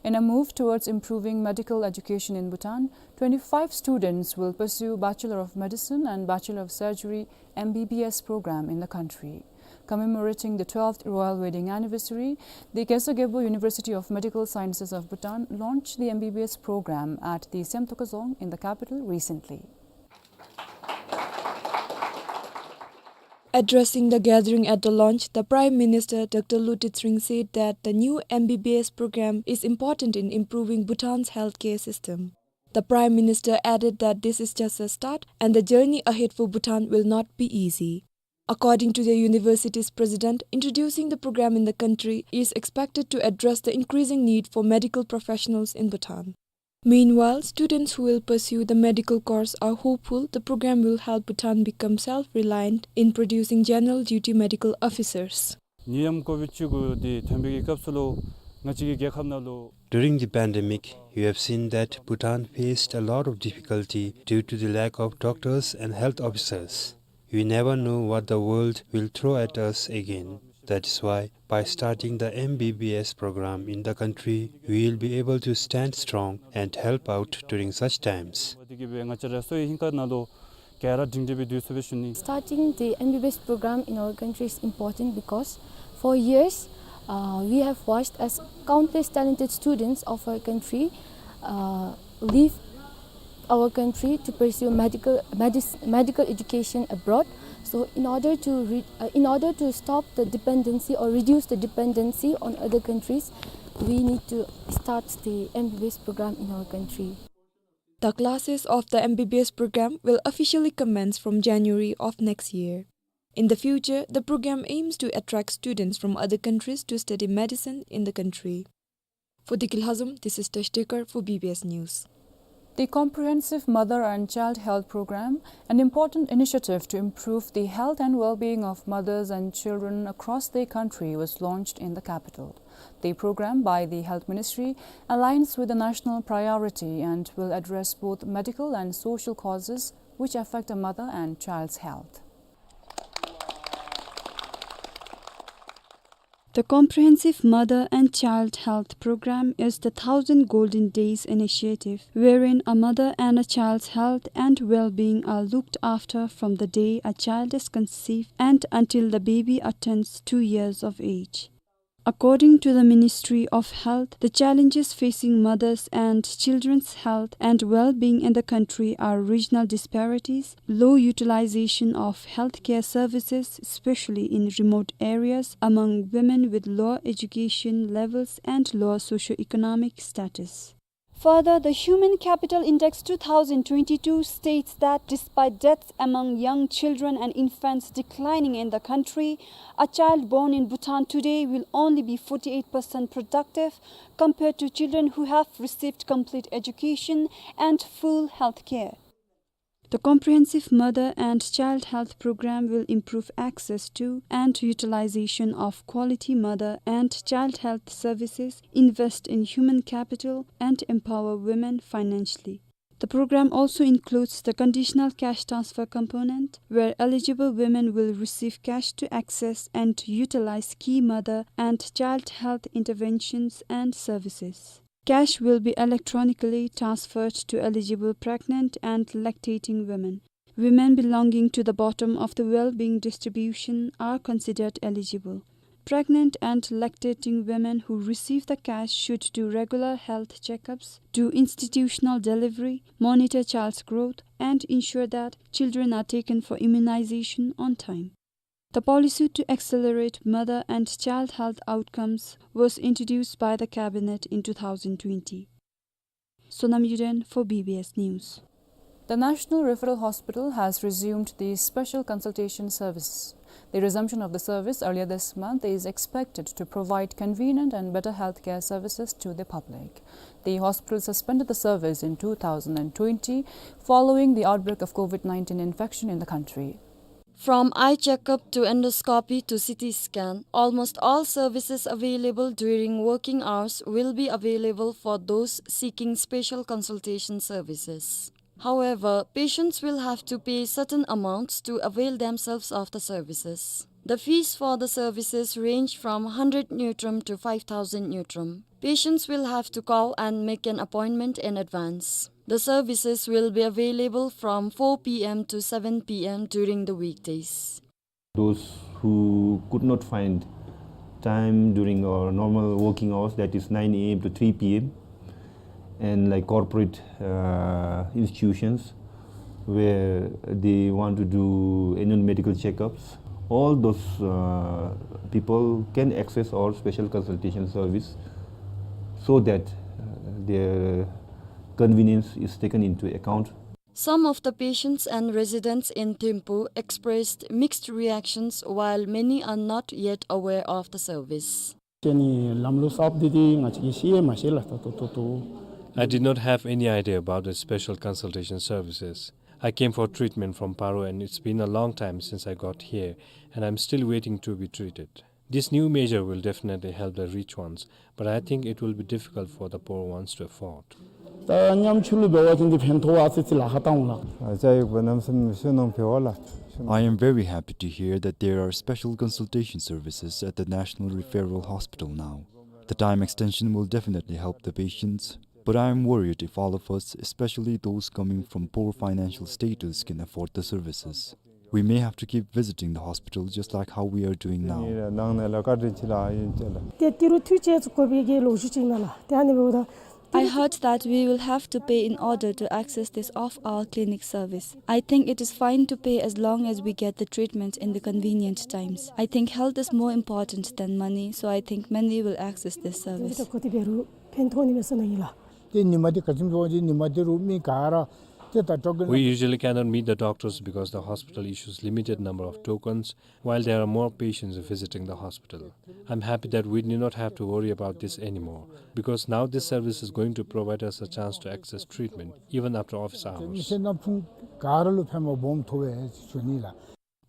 In a move towards improving medical education in Bhutan, twenty-five students will pursue Bachelor of Medicine and Bachelor of Surgery, M B B S, program in the country. Commemorating the twelfth royal wedding anniversary, the Kesa Gyalpo University of Medical Sciences of Bhutan launched the M B B S program at the Semtoka Dzong in the capital recently. Addressing the gathering at the launch, the Prime Minister, Doctor Lotay Tshering, said that the new M B B S program is important in improving Bhutan's healthcare system. The Prime Minister added that this is just a start and the journey ahead for Bhutan will not be easy. According to the university's president, introducing the program in the country is expected to address the increasing need for medical professionals in Bhutan. Meanwhile, students who will pursue the medical course are hopeful the program will help Bhutan become self-reliant in producing general duty medical officers. ནད་ཡམས་ཀོ་ཝིཌ་བཅུ་དགུ་འདི་ཐོན་པའི་གི་སྐབས་སུ་ལུ་ང་བཅས་ཀྱི་རྒྱལ་ཁབ་ནང་ལུ། During the pandemic, we have seen that Bhutan faced a lot of difficulty due to the lack of doctors and health officers. We never know what the world will throw at us again. That is why, by starting the M B B S program in the country, we will be able to stand strong and help out during such times. འདི་གིས་སྦེ་ང་བཅས་ར་གསོ་བའི་ཧིང་ཁར་ནང་ལུ་ག་ར་སྒྲིང་སྒྲི་སྦེ་སྡོད་ཚུགས་པའི་ཤུལ་ནི། Starting the M B B S program in our country is important because for years, uh, we have watched as countless talented students of our country, uh, leave our country to pursue medical, medis-, medical education abroad. So in order to re-, uh, in order to stop the dependency or reduce the dependency on other countries, we need to start the M B B S program in our country. The classes of the M B B S program will officially commence from January of next year. In the future, the program aims to attract students from other countries to study medicine in the country. For Dikil Hazum, this is Tash Dekar for B B S News. The Comprehensive Mother and Child Health Program, an important initiative to improve the health and well-being of mothers and children across the country, was launched in the capital. The program by the Health Ministry aligns with the national priority and will address both medical and social causes which affect a mother and child's health. The Comprehensive Mother and Child Health Program is the Thousand Golden Days initiative, wherein a mother and a child's health and well-being are looked after from the day a child is conceived and until the baby attains two years of age. According to the Ministry of Health, the challenges facing mothers and children's health and well-being in the country are regional disparities, low utilization of healthcare services, especially in remote areas, among women with low education levels and low socioeconomic status. Further, the Human Capital Index two thousand twenty-two states that despite deaths among young children and infants declining in the country, a child born in Bhutan today will only be forty-eight percent productive compared to children who have received complete education and full health care. The Comprehensive Mother and Child Health Program will improve access to and utilization of quality mother and child health services, invest in human capital, and empower women financially. The program also includes the conditional cash transfer component, where eligible women will receive cash to access and utilize key mother and child health interventions and services. Cash will be electronically transferred to eligible pregnant and lactating women. Women belonging to the bottom of the well-being distribution are considered eligible. Pregnant and lactating women who receive the cash should do regular health checkups, do institutional delivery, monitor child's growth, and ensure that children are taken for immunization on time. The policy to accelerate mother and child health outcomes was introduced by the cabinet in two thousand twenty. Sonam Yuden for B B S News. The National Referral Hospital has resumed the special consultation service. The resumption of the service earlier this month is expected to provide convenient and better healthcare services to the public. The hospital suspended the service in two thousand and twenty following the outbreak of COVID nineteen infection in the country. From eye checkup to endoscopy to C T scan, almost all services available during working hours will be available for those seeking special consultation services. However, patients will have to pay certain amounts to avail themselves of the services. The fees for the services range from hundred ngultrum to five thousand ngultrum. Patients will have to call and make an appointment in advance. The services will be available from four P M to seven P M during the weekdays. Those who could not find time during our normal working hours, that is nine a m to three p m, and, like, corporate, uh, institutions where they want to do annual medical checkups, all those, uh, people can access our special consultation service so that, uh, their convenience is taken into account. Some of the patients and residents in Thimphu expressed mixed reactions, while many are not yet aware of the service. ཁྱེད་ནི་ལམ་ལུགས་གསརཔ་འདི་འདི་ང་བཅས་ཀྱིས་ཤེས་ཡང་མ་ཤེས་ལགས། ད་ལྟོ་ལྟོ་ལྟོ། I did not have any idea about the special consultation services. I came for treatment from Paro, and it's been a long time since I got here, and I'm still waiting to be treated. This new measure will definitely help the rich ones, but I think it will be difficult for the poor ones to afford. ད་ཉམ་ཆུང་ལུ་འབད་བ་ཅིན་འདི་ཕན་ཐོགས་པ་ཨ་ཙི་ཅིག་ལཱ་ཁག་བཏང་འོང་ལགས། ཨ་ཅག་ཡོད་པ་གནམ་མེད་ས་མེད་བསོད་ནམས་འཕེལ་བ་ལགས། I am very happy to hear that there are special consultation services at the National Referral Hospital now. The time extension will definitely help the patients, but I am worried if all of us, especially those coming from poor financial status, can afford the services. We may have to keep visiting the hospital just like how we are doing now. ནང་ནས་ལགས་བཀའ་དྲིན་ཆེ་ལགས། ཨ་ཡིན་ཅི་ལགས། ཏེ་ཏི་རུ་ཐུགས་རྗེ་ཆེ་དགོ་པའི་གི་ལོ་རྒྱུས་ཅིག་ཨིན་ལགས། ཏེ་ཨ་ནི་འབདཝ་ད། I heard that we will have to pay in order to access this off-hour clinic service. I think it is fine to pay as long as we get the treatment in the convenient times. I think health is more important than money, so I think many will access this service. ཏེ་ཉིནམ་འདི་ག་ཅི་སྨོ་ཟེར་བ་ཅིན་ཉིནམ་འདི་རུ་མི་ག་ར་ཏེ་ད་ཊོ་ཀེན། We usually cannot meet the doctors because the hospital issues limited number of tokens, while there are more patients visiting the hospital. I'm happy that we need not have to worry about this anymore, because now this service is going to provide us a chance to access treatment even after office hours. མི་སེར་ནང་ཕུང་ག་ར་ལུ་ཕན་པ་སྦོམ་ཐོབ་པས་ཟེར་ཞུ་ནི་ལགས།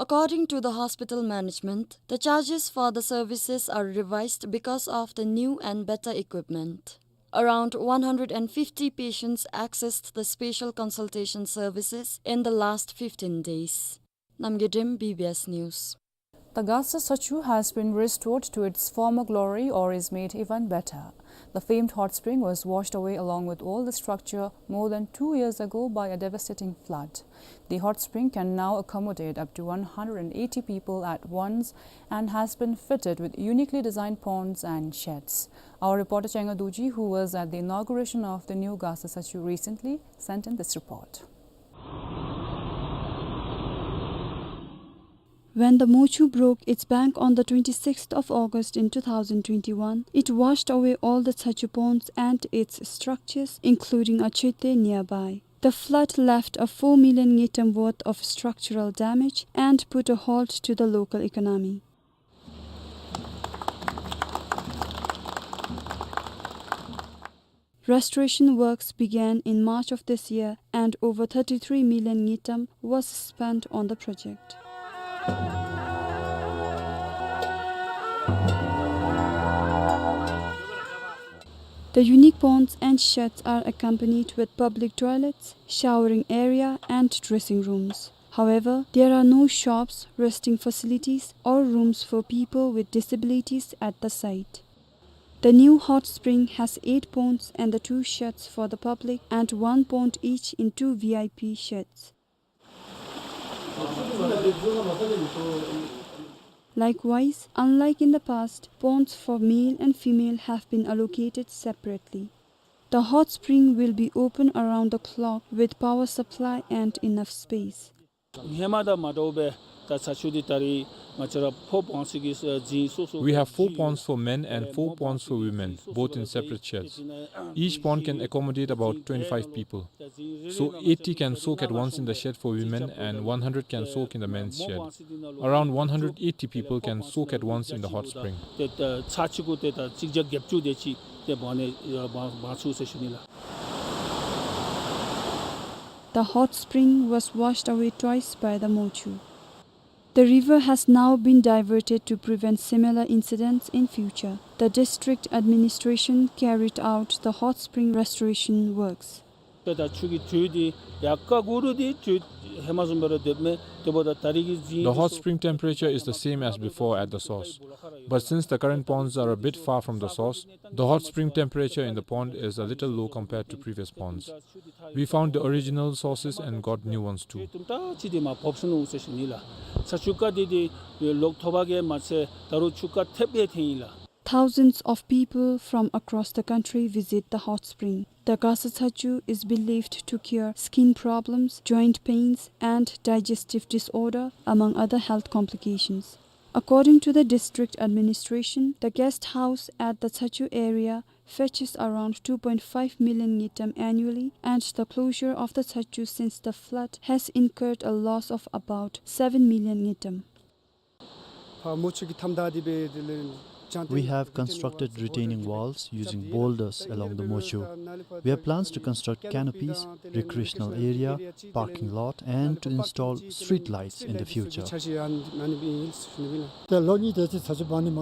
According to the hospital management, the charges for the services are revised because of the new and better equipment. Around one hundred and fifty patients accessed the special consultation services in the last fifteen days. Namgay Dem, B B S News. The Gasa Sachu has been restored to its former glory or is made even better. The famed hot spring was washed away along with all the structure more than two years ago by a devastating flood. The hot spring can now accommodate up to one hundred and eighty people at once and has been fitted with uniquely designed ponds and sheds. Our reporter Chenga Dorji, who was at the inauguration of the new Gasa Sachu recently, sent in this report. When the Mochu broke its bank on the twenty-sixth of August in two thousand twenty-one, it washed away all the Sachu ponds and its structures, including Achete nearby. The flood left a four million ngultrum worth of structural damage and put a halt to the local economy. Restoration works began in March of this year, and over thirty-three million ngultrum was spent on the project. The unique ponds and sheds are accompanied with public toilets, showering area, and dressing rooms. However, there are no shops, resting facilities, or rooms for people with disabilities at the site. The new hot spring has eight ponds and the two sheds for the public and one pond each in two V I P sheds. Likewise, unlike in the past, ponds for male and female have been allocated separately. The hot spring will be open around the clock with power supply and enough space. ཧེ་མ་དང་མ་འདྲཝ་སྦེ་ད་ས་ཆུ་འདི་ད་རིས་ང་བཅས་ར་ཕོར་པོན་སི་གི་ཨ་འཛིན་སོ་སོ། We have four ponds for men and four ponds for women, both in separate sheds. Each pond can accommodate about twenty-five people. So eighty can soak at once in the shed for women and one hundred can soak in the men's shed. Around one hundred eighty people can soak at once in the hot spring. ཏེ་ད་ཚར་གཅིག་གུ་ཏེ་ད་གཅིག་བརྒྱ་བརྒྱད་ཅུ་དེ་ཅིག་ཏེ་འབག་ནི་ཨ་འབག་འབག་ཚུགས་ཟེར་ཞུ་ནི་ལགས། The hot spring was washed away twice by the Mochu. The river has now been diverted to prevent similar incidents in future. The district administration carried out the hot spring restoration works. དཔེ་ད་ཆུ་གི་དྲོད་འདི་ཡར་ཀ་གུ་རུ་འདི་དྲོད་ཧེ་མ་བཟུམ་སྦེ་ར་སྡོདཔ་མས། དེ་འབདཝ་ད་ད་རིས་ཀྱི་རྫིང་འདི་ཚུ། The hot spring temperature is the same as before at the source. But since the current ponds are a bit far from the source, the hot spring temperature in the pond is a little low compared to previous ponds. We found the original sources and got new ones too. དྲོད་དུམ་གྲ་ཅིག་འདི་མར་བབས་སོ་ནུག་ཟེར་ཞུ་ནི་ལགས། ཚ་ཆུ་རྐ་འདི་འདི་ལོག་ཐོབ་པ་གིས་མ་ཚད་ད་རུང་ཆུ་རྐ་ཐེབས་སྦེ་ཐོན་ཡི་ལགས། Thousands of people from across the country visit the hot spring. The Gasa Tsachu is believed to cure skin problems, joint pains, and digestive disorder, among other health complications. According to the district administration, the guest house at the Tsachu area fetches around two point five million ngultrum annually, and the closure of the Tsachu since the flood has incurred a loss of about seven million ngultrum. We have constructed retaining walls using boulders along the Mochu. We have plans to construct canopies, recreational area, parking lot, and to install street lights in the future.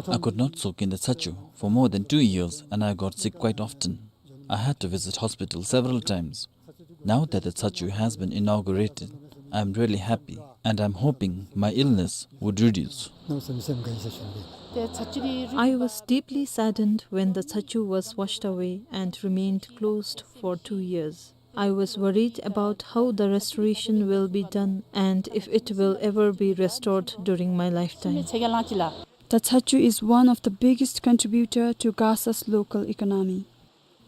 I could not soak in the Tsachu for more than two years, and I got sick quite often. I had to visit hospital several times. Now that the Tsachu has been inaugurated, I am really happy, and I am hoping my illness would reduce. I was deeply saddened when the Tsachu was washed away and remained closed for two years. I was worried about how the restoration will be done and if it will ever be restored during my lifetime. The Tsachu is one of the biggest contributor to Gasa's local economy.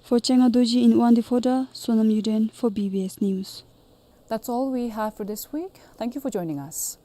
For Chenga Dorji in Wangdue Phodrang, Sonam Yuden for B B S News. That's all we have for this week. Thank you for joining us.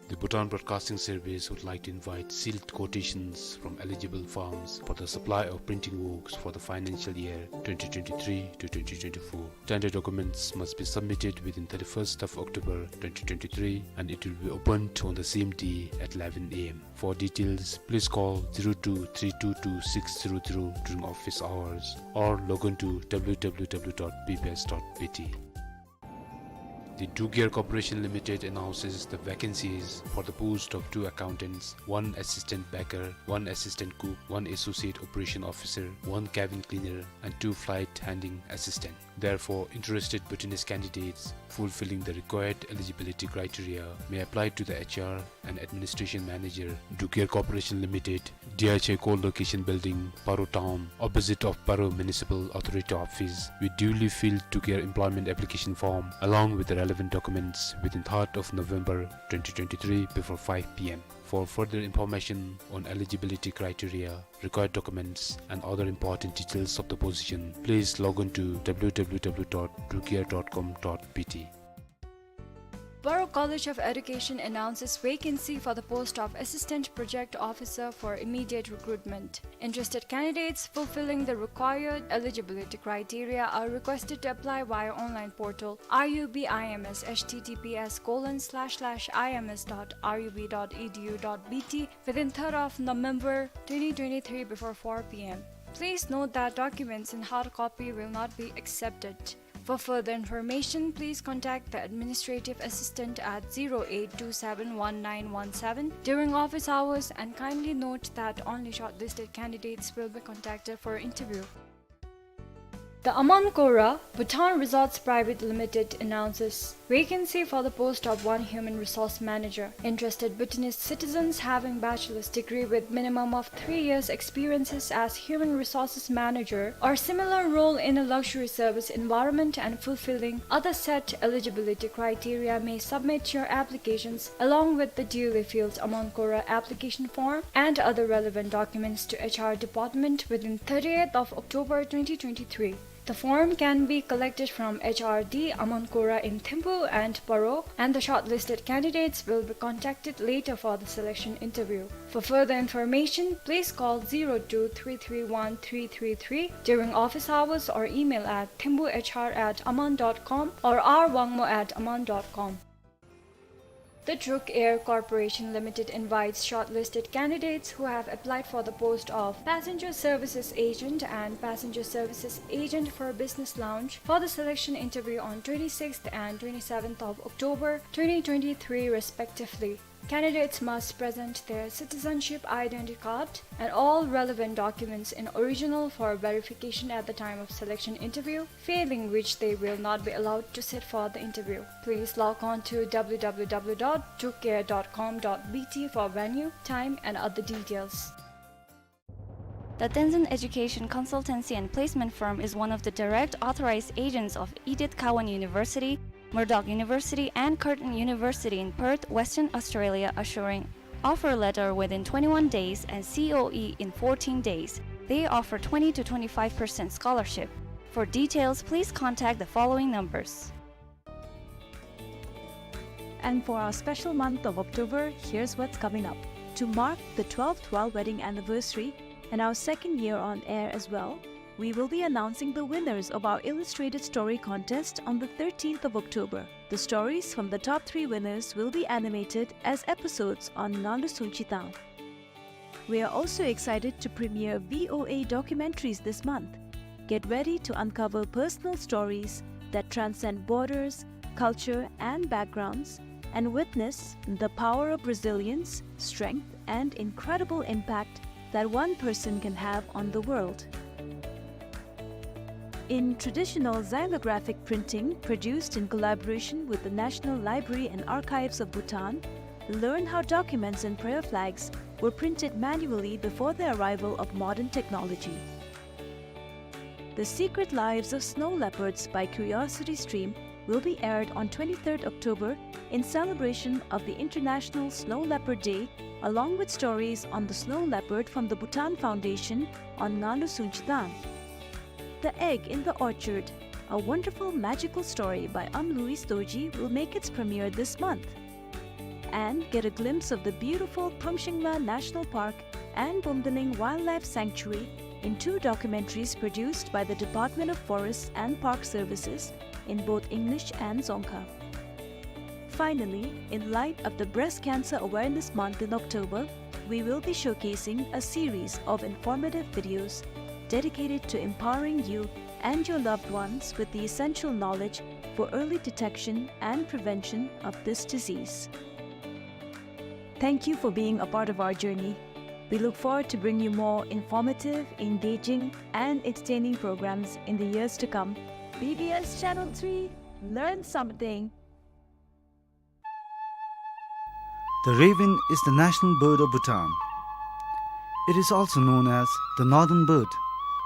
The Bhutan Broadcasting Service would like to invite sealed quotations from eligible firms for the supply of printing works for the financial year twenty twenty-three to twenty twenty-four. Tender documents must be submitted within thirty-first of October twenty twenty-three, and it will be opened on the same day at eleven A M. For details, please call zero two three two two six zero zero during office hours or log on to W W W dot B B S dot B T. The Druk Air Corporation Limited announces the vacancies for the post of two accountants, one assistant packer, one assistant cook, one associate operation officer, one cabin cleaner, and two flight handling assistant. Therefore, interested Bhutanese candidates fulfilling the required eligibility criteria may apply to the H R and Administration Manager, Druk Air Corporation Limited, D H A Core Location Building, Paro Town, opposite of Paro Municipal Authority Office, with duly filled Druk Air employment application form along with the relevant documents within third of November twenty twenty-three before five P M. For further information on eligibility criteria, required documents, and other important details of the position, please log on to W W W dot drukair dot com dot B T. Paro College of Education announces vacancy for the post of Assistant Project Officer for immediate recruitment. Interested candidates fulfilling the required eligibility criteria are requested to apply via online portal R U B I M S, H T T P S colon slash slash I M S dot R U B dot E D U dot B T, within third of November twenty twenty-three before four P M. Please note that documents in hard copy will not be accepted. For further information, please contact the administrative assistant at zero eight two seven one nine one seven during office hours, and kindly note that only shortlisted candidates will be contacted for interview. The Aman Kora Bhutan Resorts Private Limited announces vacancy for the post of one human resource manager. Interested Bhutanese citizens having bachelor's degree with minimum of three years experiences as human resources manager or similar role in a luxury service environment and fulfilling other set eligibility criteria may submit your applications along with the duly filled Aman Kora application form and other relevant documents to H R department within thirtieth of October twenty twenty-three. The form can be collected from H R D Aman Kora in Thimphu and Paro, and the shortlisted candidates will be contacted later for the selection interview. For further information, please call zero two three three one three three three during office hours or email at thimphuhr at aman dot com or r wangmo at aman dot com. The Druk Air Corporation Limited invites shortlisted candidates who have applied for the post of Passenger Services Agent and Passenger Services Agent for Business Lounge for the selection interview on twenty-sixth and twenty-seventh of October twenty twenty-three respectively. Candidates must present their citizenship identity card and all relevant documents in original for verification at the time of selection interview, failing which they will not be allowed to sit for the interview. Please log on to w w w dot drukair dot com dot b t for venue, time and other details. The Tenzin Education Consultancy and Placement Firm is one of the direct authorized agents of Edith Cowan University, Murdoch University, and Curtin University in Perth, Western Australia, assuring offer letter within twenty-one days and C O E in fourteen days. They offer twenty to twenty-five percent scholarship. For details, please contact the following numbers. And for our special month of October, here's what's coming up. To mark the twelfth royal wedding anniversary and our second year on air as well, we will be announcing the winners of our illustrated story contest on the thirteenth of October. The stories from the top three winners will be animated as episodes on Nganlu Sunchi Tang. We are also excited to premiere V O A documentaries this month. Get ready to uncover personal stories that transcend borders, culture, and backgrounds, and witness the power of resilience, strength, and incredible impact that one person can have on the world. In traditional xylographic printing produced in collaboration with the National Library and Archives of Bhutan, learn how documents and prayer flags were printed manually before the arrival of modern technology. The Secret Lives of Snow Leopards by Curiosity Stream will be aired on twenty-third October in celebration of the International Snow Leopard Day, along with stories on the snow leopard from the Bhutan Foundation on Nganlu Sunchi Tang. The Egg in the Orchard, a wonderful magical story by Am Louis Dorji, will make its premiere this month. And get a glimpse of the beautiful Phamshingla National Park and Bumdaling Wildlife Sanctuary in two documentaries produced by the Department of Forests and Park Services in both English and Dzongkha. Finally, in light of the Breast Cancer Awareness Month in October, we will be showcasing a series of informative videos dedicated to empowering you and your loved ones with the essential knowledge for early detection and prevention of this disease. Thank you for being a part of our journey. We look forward to bring you more informative, engaging, and entertaining programs in the years to come. B B S Channel three, learn something. The raven is the national bird of Bhutan. It is also known as the northern bird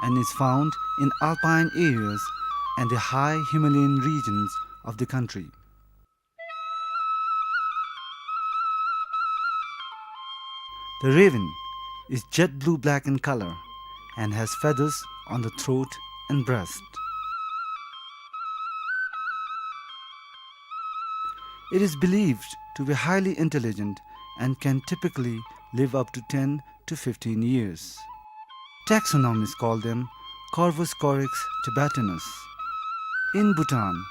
and is found in alpine areas and the high Himalayan regions of the country. The raven is jet blue-black in color and has feathers on the throat and breast. It is believed to be highly intelligent and can typically live up to ten to fifteen years. Taxonomists call them Corvus corax tibetanus. In Bhutan,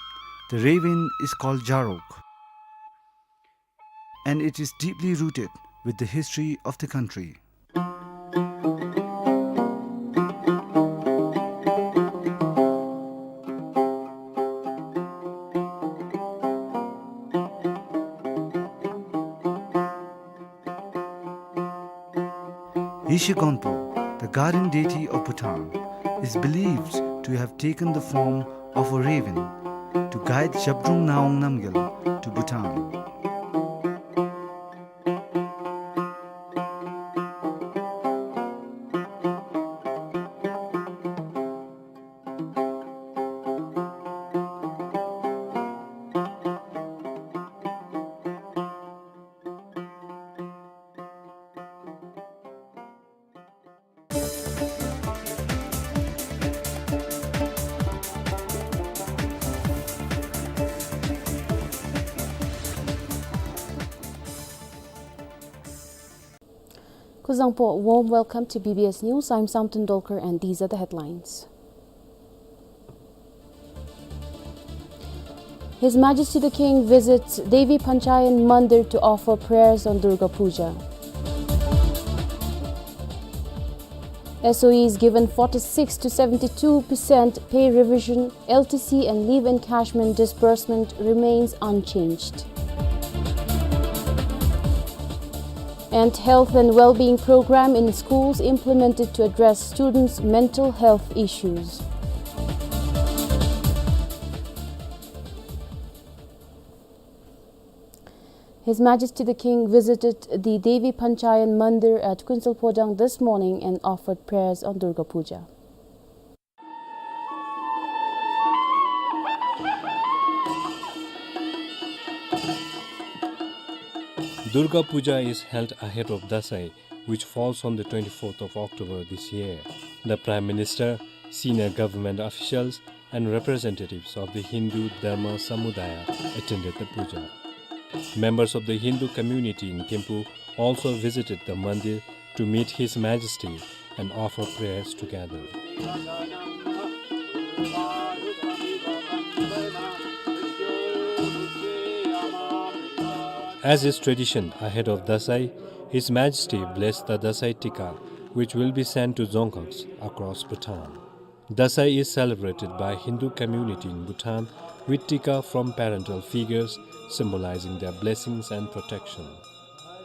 the raven is called Jarok, and it is deeply rooted with the history of the country. Yeshe Gonpo, the guardian deity of Bhutan, is believed to have taken the form of a raven to guide Zhabdrung Ngawang Namgyal to Bhutan. Kuzuzangpo, warm welcome to B B S News. I'm Samten Dolkar and these are the headlines. His Majesty the King visits Devi Panchayan Mandir to offer prayers on Durga Puja. S O Es given forty-six to seventy-two percent pay revision, L T C and leave encashment disbursement remains unchanged. And health and well-being program in schools implemented to address students' mental health issues. His Majesty the King visited the Devi Panchayan Mandir at Kuensel Phodrang this morning and offered prayers on Durga Puja. Durga Puja is held ahead of Dasai, which falls on the twenty-fourth of October this year. The Prime Minister, senior government officials, and representatives of the Hindu Dharma Samudaya attended the puja. Members of the Hindu community in Thimphu also visited the mandir to meet His Majesty and offer prayers together. As is tradition, ahead of Dasai, His Majesty blessed the Dasai Tika, which will be sent to Dzongkhags across Bhutan. Dasai is celebrated by Hindu community in Bhutan with Tika from parental figures, symbolizing their blessings and protection.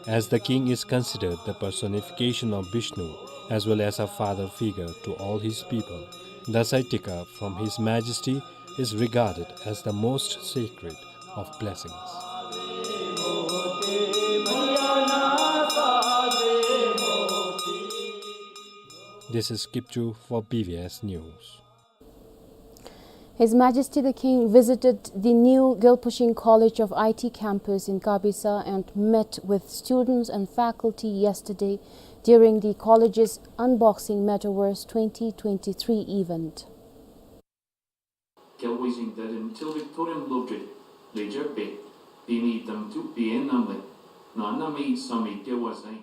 As the king is considered the personification of Vishnu as well as a father figure to all his people, Dasai Tika from His Majesty is regarded as the most sacred of blessings. This is Kipchu for B B S News. His Majesty the King visited the new Gelpushing College of I T campus in Kabisa and met with students and faculty yesterday during the college's Unboxing Metaverse twenty twenty-three event. Gelpushing Dedim Tilvik Totem Lobjit, Lejer Bey, Bini Dam Tu Bien Namlet, Nana Mei Sami Gewazang.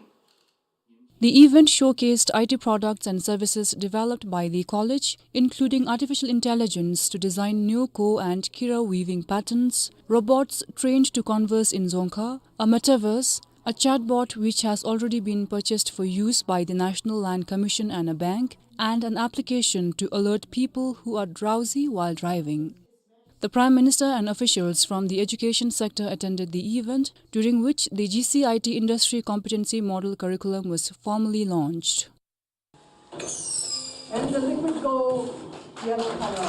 The event showcased I T products and services developed by the college, including artificial intelligence to design new ko and kira weaving patterns, robots trained to converse in Dzongkha, a metaverse, a chatbot which has already been purchased for use by the National Land Commission and a bank, and an application to alert people who are drowsy while driving. The Prime Minister and officials from the education sector attended the event, during which the G C I T Industry Competency Model Curriculum was formally launched. And the liquid gold yellow color.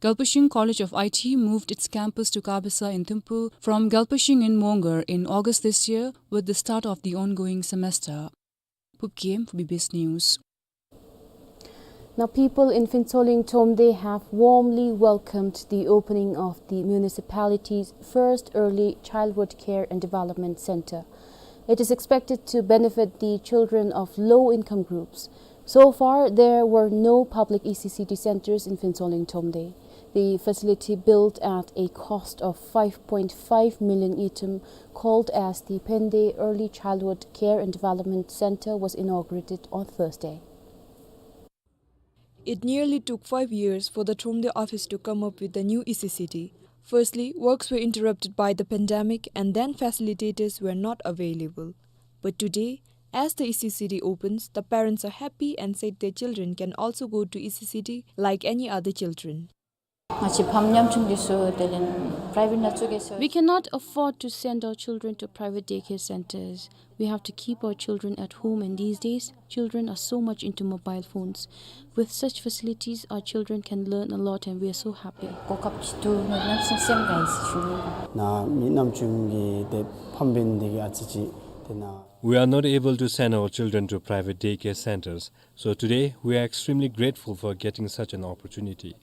Gelpushing College of I T moved its campus to Kabisa in Thimphu from Gelpushing in Mongar in August this year with the start of the ongoing semester. Pupkem for B B S News. Now, people in Phuentsholing Thromde have warmly welcomed the opening of the municipality's first early childhood care and development center. It is expected to benefit the children of low-income groups. So far, there were no public E C C D centers in Phuentsholing Thromde. The facility, built at a cost of five point five million ngultrum, called as the Phende Early Childhood Care and Development Center, was inaugurated on Thursday. It nearly took five years for the Thromde office to come up with the new E C C D. Firstly, works were interrupted by the pandemic, and then facilitators were not available. But today, as the E C C D opens, the parents are happy and said their children can also go to E C C D like any other children. ང་བཅས་ཕམ་ཉམ་ཆུང་འདི་ཚུ་དེ་ལས་private ནང་བཙུགས་གེ་ཟེར། We cannot afford to send our children to private daycare centers. We have to keep our children at home, and these days, children are so much into mobile phones. With such facilities, our children can learn a lot, and we are so happy. གོ་སྐབས་ཅིག་འདུག་ན་སེམས་དགའ་ཡི་ཟེར་ཞུ་ནི། ནཱ་མི་ཉམ་ཆུང་གི་དེ་ཕམ་འབད་ནི་དེ་གིས་ཨ་ཙི་ཅིག་དེ་ནཱ། We are not able to send our children to private daycare centers, so today we are extremely grateful for getting such an opportunity.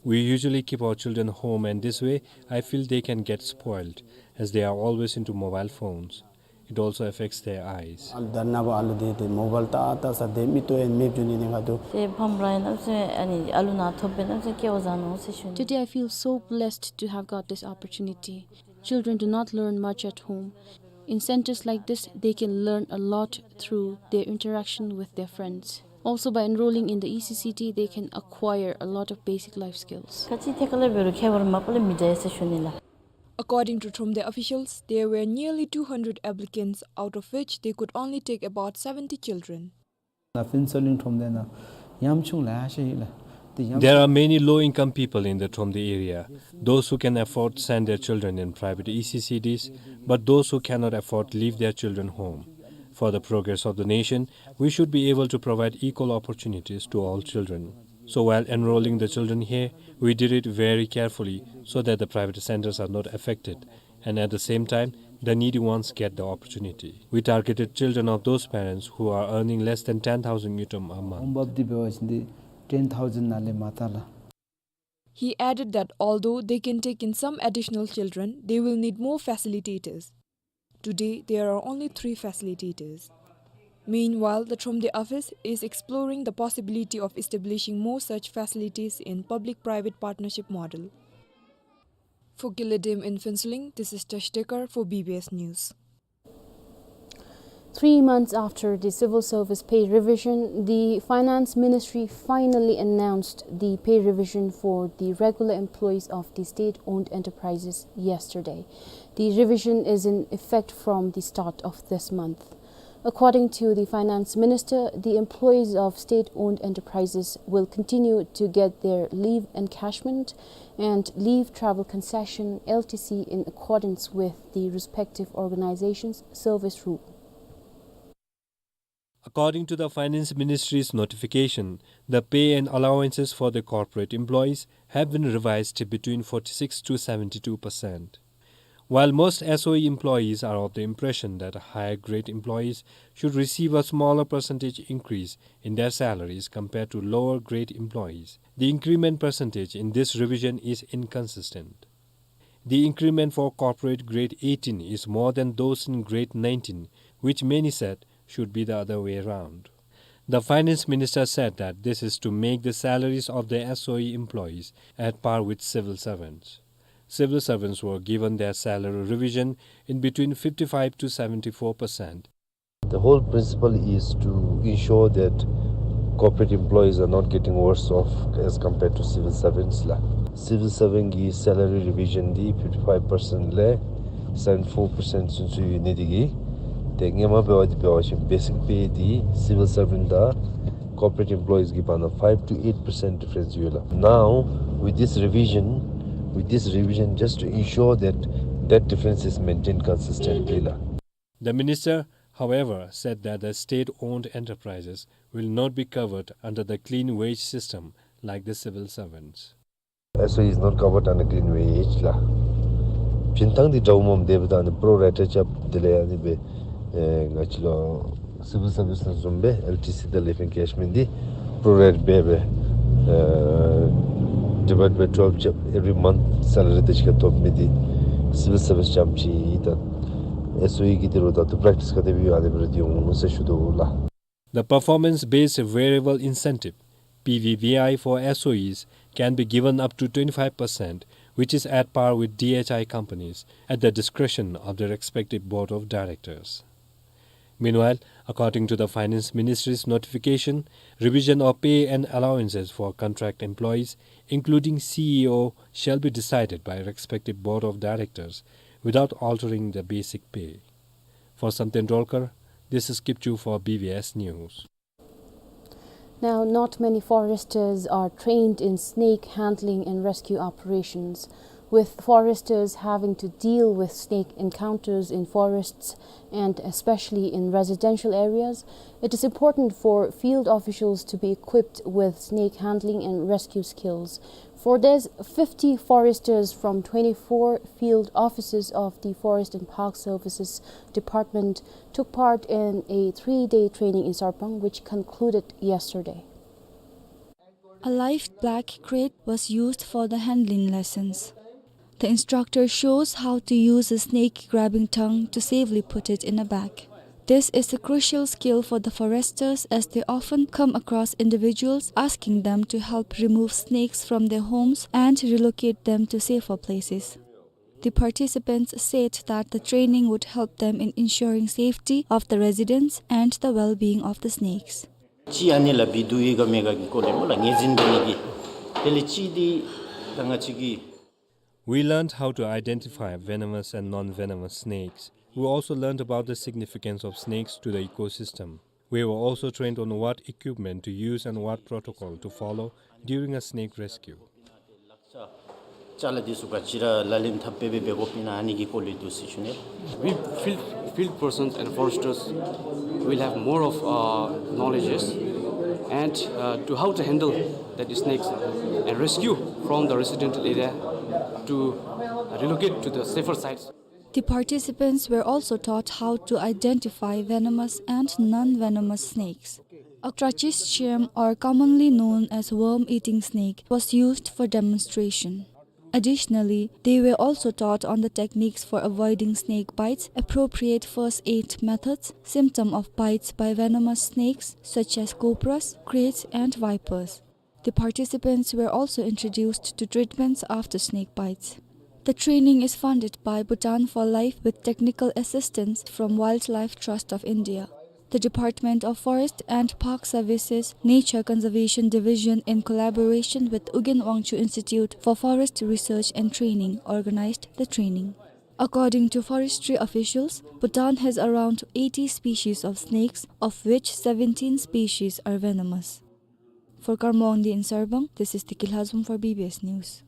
We usually keep our children home, and this way I feel they can get spoiled, as they are always into mobile phones. It also affects their eyes. ཨ་ལུ་དར་ནང་འབད་ཨ་ལུ་དེ་དེ་མོ་བཱལ་ལྟ་ལྟ་ས་དེ་མིག་ཏོ་ཡང་མེདཔ་འགྱོ་ནི་དེ་ཁར་འདུག། དེ་ཕམ་ར་ཨིན་ན་ཟེར་ཨ་ནི་ཨ་ལུ་ནཱ་ཐོབ་པས་ན་ཟེར་སྐལ་བ་བཟང་ནུག་ཟེར་ཞུ་ནི། Today I feel so blessed to have got this opportunity. Children do not learn much at home. In centers like this, they can learn a lot through their interaction with their friends. Also, by enrolling in the E C C D, they can acquire a lot of basic life skills. ཁ་ཅིག་ཐད་ཀར་ལས་འབད་རུང་ཁྱད་པར་མ་པ་ལས་མི་འདྲ་ཟེར་ཞུ་ནི་ལགས། According to Thromde officials, there were nearly two hundred applicants, out of which they could only take about seventy children. ནཱ་ཕུན་ཚོགས་གླིང་ཁྲོམ་སྡེ་ནང་ཉམ་ཆུང་ལེ་ཤ་ཡོད་ལགས། དེ་ཉམ་There are many low-income people in the Thromde area, those who can afford send their children in private E C C Ds, but those who cannot afford leave their children home. For the progress of the nation, we should be able to provide equal opportunities to all children. So while enrolling the children here, we did it very carefully so that the private centers are not affected, and at the same time, the needy ones get the opportunity. We targeted children of those parents who are earning less than ten thousand ngultrum a month. འོང་འབབ་འདི་འབད་བ་ཅིན་འདི་ten thousand ནང་ལས་མ་འདའ་ལགས། He added that although they can take in some additional children, they will need more facilitators. Today, there are only three facilitators. Meanwhile, the Thromde office is exploring the possibility of establishing more such facilities in public-private partnership model. For Gilidem in Phuentsholing, this is Tash Dekar for B B S News. Three months after the civil service pay revision, the Finance Ministry finally announced the pay revision for the regular employees of the state-owned enterprises yesterday. The revision is in effect from the start of this month. According to the Finance Minister, the employees of state-owned enterprises will continue to get their leave encashment and leave travel concession, L T C, in accordance with the respective organization's service rule. According to the Finance Ministry's notification, the pay and allowances for the corporate employees have been revised between forty-six to seventy-two percent. While most S O E employees are of the impression that higher grade employees should receive a smaller percentage increase in their salaries compared to lower grade employees, the increment percentage in this revision is inconsistent. The increment for corporate grade eighteen is more than those in grade nineteen, which many said should be the other way around. The finance minister said that this is to make the salaries of the S O E employees at par with civil servants. Civil servants were given their salary revision in between fifty-five to seventy-four percent. The whole principle is to ensure that corporate employees are not getting worse off as compared to civil servants la. Civil servant གི་salary revision འདི་fifty-five percent ལས་seventy-four percent ཚུན་ཚོད་ཡོད་ནི་དེ་གིས། ཏེ་སྔོན་མ་འབད་བ་འདི་འབད་བ་ཅིན་basic pay འདི་civil servant དང་corporate employees གི་བར་ན་five to eight percent difference ཡོད་ལགས། Now, with this revision, with this revision, just to ensure that that difference is maintained consistently la. The minister, however, said that the state-owned enterprises will not be covered under the clean wage system like the civil servants. S O E is not covered under clean wage la. བྱིན་ཐང་འདི་འདྲཝ་མས། དེ་འབདཝ་ད་ནི་pro rata རྐྱབ། དེ་ལས་ཨ་ནི་སྦེ་ཨེ་ང་བཅས་ལུ་civil service ནང་བཟུམ་སྦེ་L T C དང་leave encashment འདི་pro rata སྦེ་སྦེ་ཨེ་divide by twelve རྐྱབ། every month salary དང་གཅིག་ཁར་ཐོབ་མི་འདི་civil service རྐྱངམ་ཅིག་ཨིན། ད་S O E གི་དེ་རུ་ད་ལྟོ་practice ག་དེ་སྦེ་ཡོད་ཨ་ནི་སྦེ་ར་འདི་འོང་ཟེར་ཞུ་དོ་ལགས། The performance-based variable incentive, P V V I, for S O Es can be given up to twenty-five percent, which is at par with D H I companies, at the discretion of the respective board of directors. Meanwhile, according to the Finance Ministry's notification, revision of pay and allowances for contract employees, including C E O, shall be decided by respective board of directors without altering the basic pay. For Samten Dolkar, this is Kipchu for B B S News. Now, not many foresters are trained in snake handling and rescue operations. With foresters having to deal with snake encounters in forests and especially in residential areas, it is important for field officials to be equipped with snake handling and rescue skills. For this, fifty foresters from twenty-four field offices of the Forest and Park Services Department took part in a three-day training in Sarpang, which concluded yesterday. A live black crate was used for the handling lessons. The instructor shows how to use a snake grabbing tongue to safely put it in a bag. This is a crucial skill for the foresters, as they often come across individuals asking them to help remove snakes from their homes and relocate them to safer places. The participants said that the training would help them in ensuring safety of the residents and the well-being of the snakes. ཅིག་ཨ་ནི་ལགས་འབད་དོ་ཡོད་ག་མེད་ག་གི་སྐོར་ལས་སྨོ་ལགས། ངོས་འཛིན་འབད་ནི་གི། དེ་ལས་ཅིག་འདི་ད་ང་བཅས་ཀྱིས། We learned how to identify venomous and non-venomous snakes. We also learned about the significance of snakes to the ecosystem. We were also trained on what equipment to use and what protocol to follow during a snake rescue. ཅ་ལ་འདི་ཚུ་ག་ཅི་ར་ལག་ལེན་འཐབ་སྦེ་འབད་དགོཔ་ཨིན་ན་ཨ་ནི་གི་སྐོར་ལས་འདུག་ཟེར་ཞུ་ནི། We field, field persons and foresters will have more of, uh, knowledges and, uh, to how to handle that snakes and rescue from the residential area to relocate to the safer sites. The participants were also taught how to identify venomous and non-venomous snakes. A Trachis shrimp, or commonly known as worm-eating snake, was used for demonstration. Additionally, they were also taught on the techniques for avoiding snake bites, appropriate first aid methods, symptom of bites by venomous snakes such as cobras, kraits, and vipers. The participants were also introduced to treatments after snake bites. The training is funded by Bhutan for Life with technical assistance from Wildlife Trust of India. The Department of Forest and Park Services Nature Conservation Division, in collaboration with Ugyen Wangchuck Institute for Forest Research and Training, organized the training. According to forestry officials, Bhutan has around eighty species of snakes, of which seventeen species are venomous. For Karma Wangdi in Sarpang, this is Tiki Lhazom for B B S News.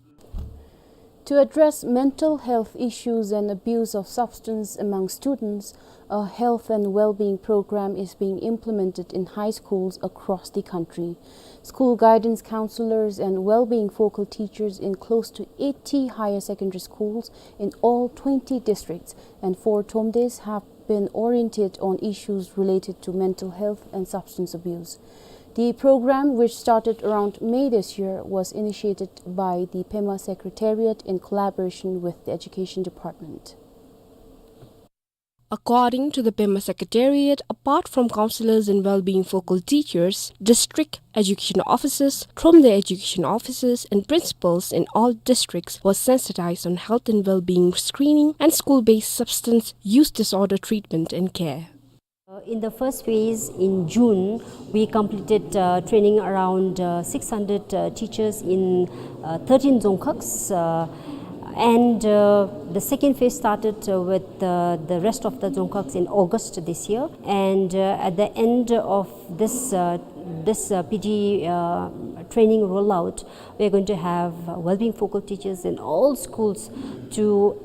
To address mental health issues and abuse of substance among students, a health and well-being program is being implemented in high schools across the country. School guidance counselors and well-being focal teachers in close to eighty higher secondary schools in all twenty districts and four tomdes have been oriented on issues related to mental health and substance abuse. The program, which started around May this year, was initiated by the Pema Secretariat in collaboration with the Education Department. According to the Pema Secretariat, apart from counselors and well-being focal teachers, district education officers, tomde education officers, and principals in all districts were sensitized on health and well-being screening and school-based substance use disorder treatment and care. Uh, in the first phase, in June, we completed, uh, training around, uh, six hundred, uh, teachers in, uh, thirteen dzongkhags, uh, and, uh, the second phase started, uh, with, uh, the rest of the dzongkhags in August this year. And, uh, at the end of this, uh, this, uh, P G, uh, training rollout, we are going to have, uh, well-being focal teachers in all schools to,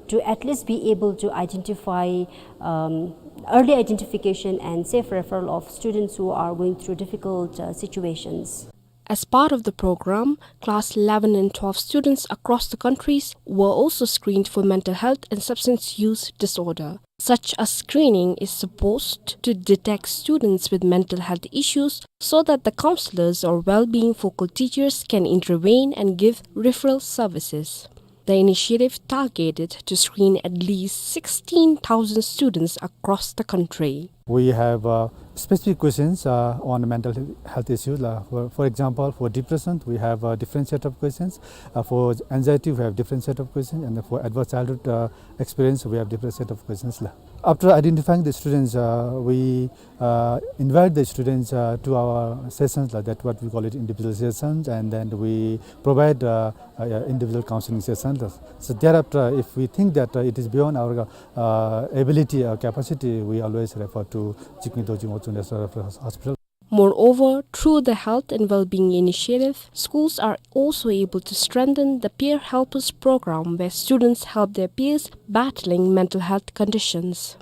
to at least be able to identify, um, early identification and safe referral of students who are going through difficult, uh, situations. As part of the program, class eleven and twelve students across the countries were also screened for mental health and substance use disorder. Such a screening is supposed to detect students with mental health issues so that the counselors or well-being focal teachers can intervene and give referral services. The initiative targeted to screen at least sixteen thousand students across the country. We have, uh, specific questions, uh, on mental health issues. Uh, for, for example, for depression, we have a different set of questions. Uh, for anxiety, we have different set of questions. And for adverse childhood, uh, experience, we have different set of questions la. After identifying the students, uh, we, uh, invite the students, uh, to our sessions la, that what we call it individual sessions, and then we provide, uh, uh, individual counseling sessions la. So thereafter, if we think that, uh, it is beyond our, uh, ability or capacity, we always refer to Jigme Dorji Ngok Chundrieswa Referral Hospital. Moreover, through the Health and Wellbeing Initiative, schools are also able to strengthen the Peer Helpers program, where students help their peers battling mental health conditions.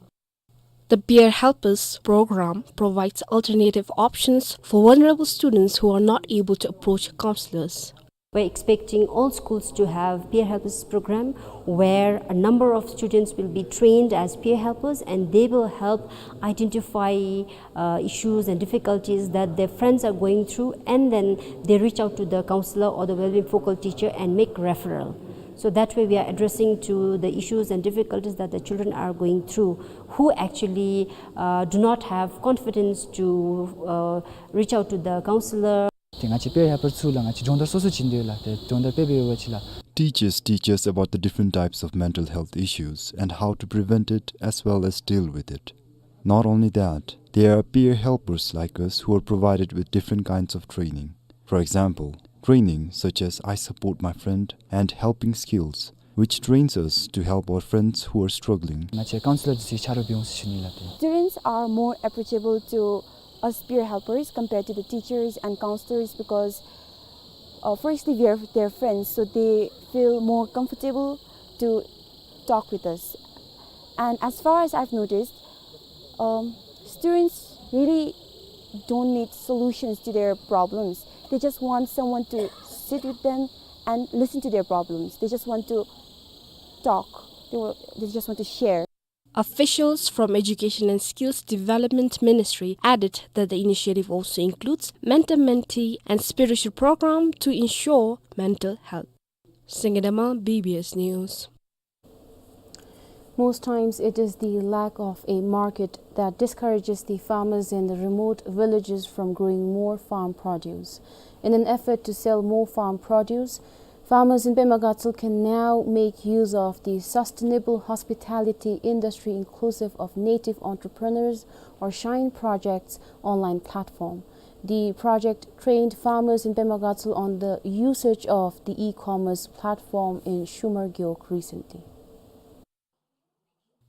The Peer Helpers program provides alternative options for vulnerable students who are not able to approach counselors. We're expecting all schools to have peer helpers program where a number of students will be trained as peer helpers, and they will help identify, uh, issues and difficulties that their friends are going through, and then they reach out to the counselor or the well-being focal teacher and make referral. So that way we are addressing to the issues and difficulties that the children are going through, who actually, uh, do not have confidence to, uh, reach out to the counselor. ཏེ་ང་བཅས་peer helper ཚུ་ལགས་ང་བཅས་སྦྱོང་བརྡར་སོ་སོ་བྱིན་དོ་ཡོད་ལགས། ཏེ་སྦྱོང་བརྡར་སྤེལ་སྦེ་ཡོད་པ་ཅིག་ལགས། Teachers teach us about the different types of mental health issues and how to prevent it as well as deal with it. Not only that, there are peer helpers like us who are provided with different kinds of training. For example, training such as I Support My Friend and Helping Skills, which trains us to help our friends who are struggling. ང་བཅས་counselor ཚུ་ཆ་རོགས་འབད་འོང་ཟེར་ཞུ་ནི་ལགས། Students are more approachable to us peer helpers compared to the teachers and counselors because, uh, firstly, we are their friends, so they feel more comfortable to talk with us. And as far as I've noticed, um, students really don't need solutions to their problems. They just want someone to sit with them and listen to their problems. They just want to talk. They wa-, they just want to share. Officials from Education and Skills Development Ministry added that the initiative also includes mentor-mentee and spiritual program to ensure mental health. Singedama, B B S News. Most times it is the lack of a market that discourages the farmers in the remote villages from growing more farm produce. In an effort to sell more farm produce, farmers in Pema Gatshel can now make use of the sustainable hospitality industry inclusive of native entrepreneurs or Shine Project's online platform. The project trained farmers in Pema Gatshel on the usage of the e-commerce platform in Shumer Gewog recently.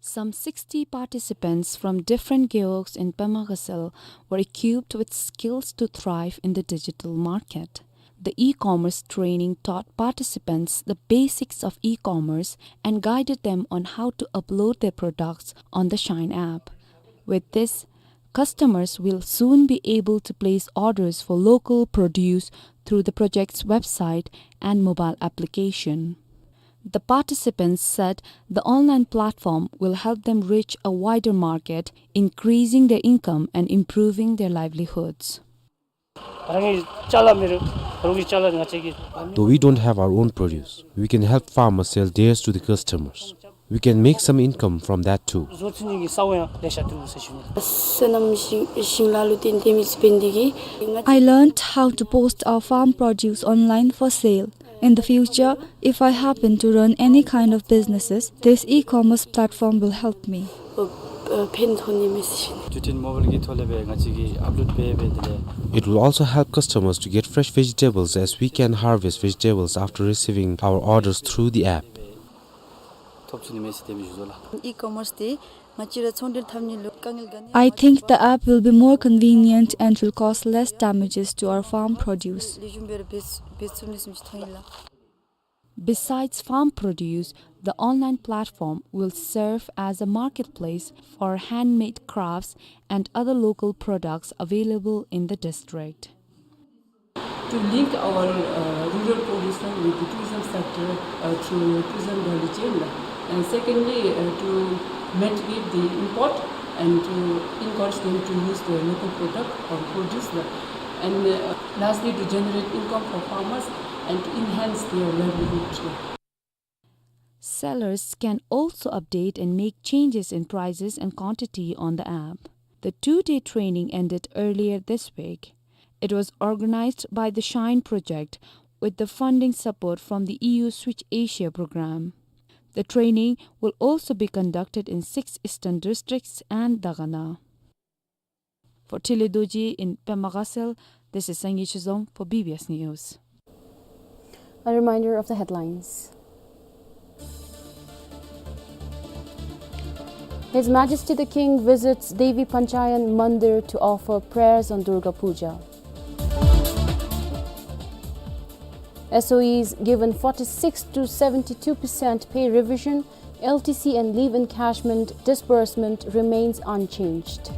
Some sixty participants from different gewogs in Pema Gatshel were equipped with skills to thrive in the digital market. The e-commerce training taught participants the basics of e-commerce and guided them on how to upload their products on the Shine app. With this, customers will soon be able to place orders for local produce through the project's website and mobile application. The participants said the online platform will help them reach a wider market, increasing their income and improving their livelihoods. Though we don't have our own produce, we can help farmers sell theirs to the customers. We can make some income from that too. I learned how to post our farm produce online for sale. In the future, if I happen to run any kind of businesses, this e-commerce platform will help me. It will also help customers to get fresh vegetables, as we can harvest vegetables after receiving our orders through the app. E-commerce དེ་ང་བཅས་ར་ཚོང་འབྲེལ་འཐབ་ནི་ལུ་དཀའ་ངལ་ག་ནི། I think the app will be more convenient and will cause less damages to our farm produce. Besides farm produce, the online platform will serve as a marketplace for handmade crafts and other local products available in the district. To link our, uh, rural producer with the tourism sector, uh, through tourism value chain, and secondly, uh, to mitigate the import and to encourage them to use the local product or produce, and, uh, lastly, to generate income for farmers and to enhance their livelihood. Sellers can also update and make changes in prices and quantity on the app. The two-day training ended earlier this week. It was organized by the Shine Project with the funding support from the E U Switch Asia program. The training will also be conducted in six eastern districts and Dagana. For Tili Dorji in Pema Gatshel, this is Sangay Chizom for B B S News. A reminder of the headlines. His Majesty the King visits Devi Panchayan Mandir to offer prayers on Durga Puja. S O Es given forty-six to seventy-two percent pay revision, L T C and leave encashment disbursement remains unchanged.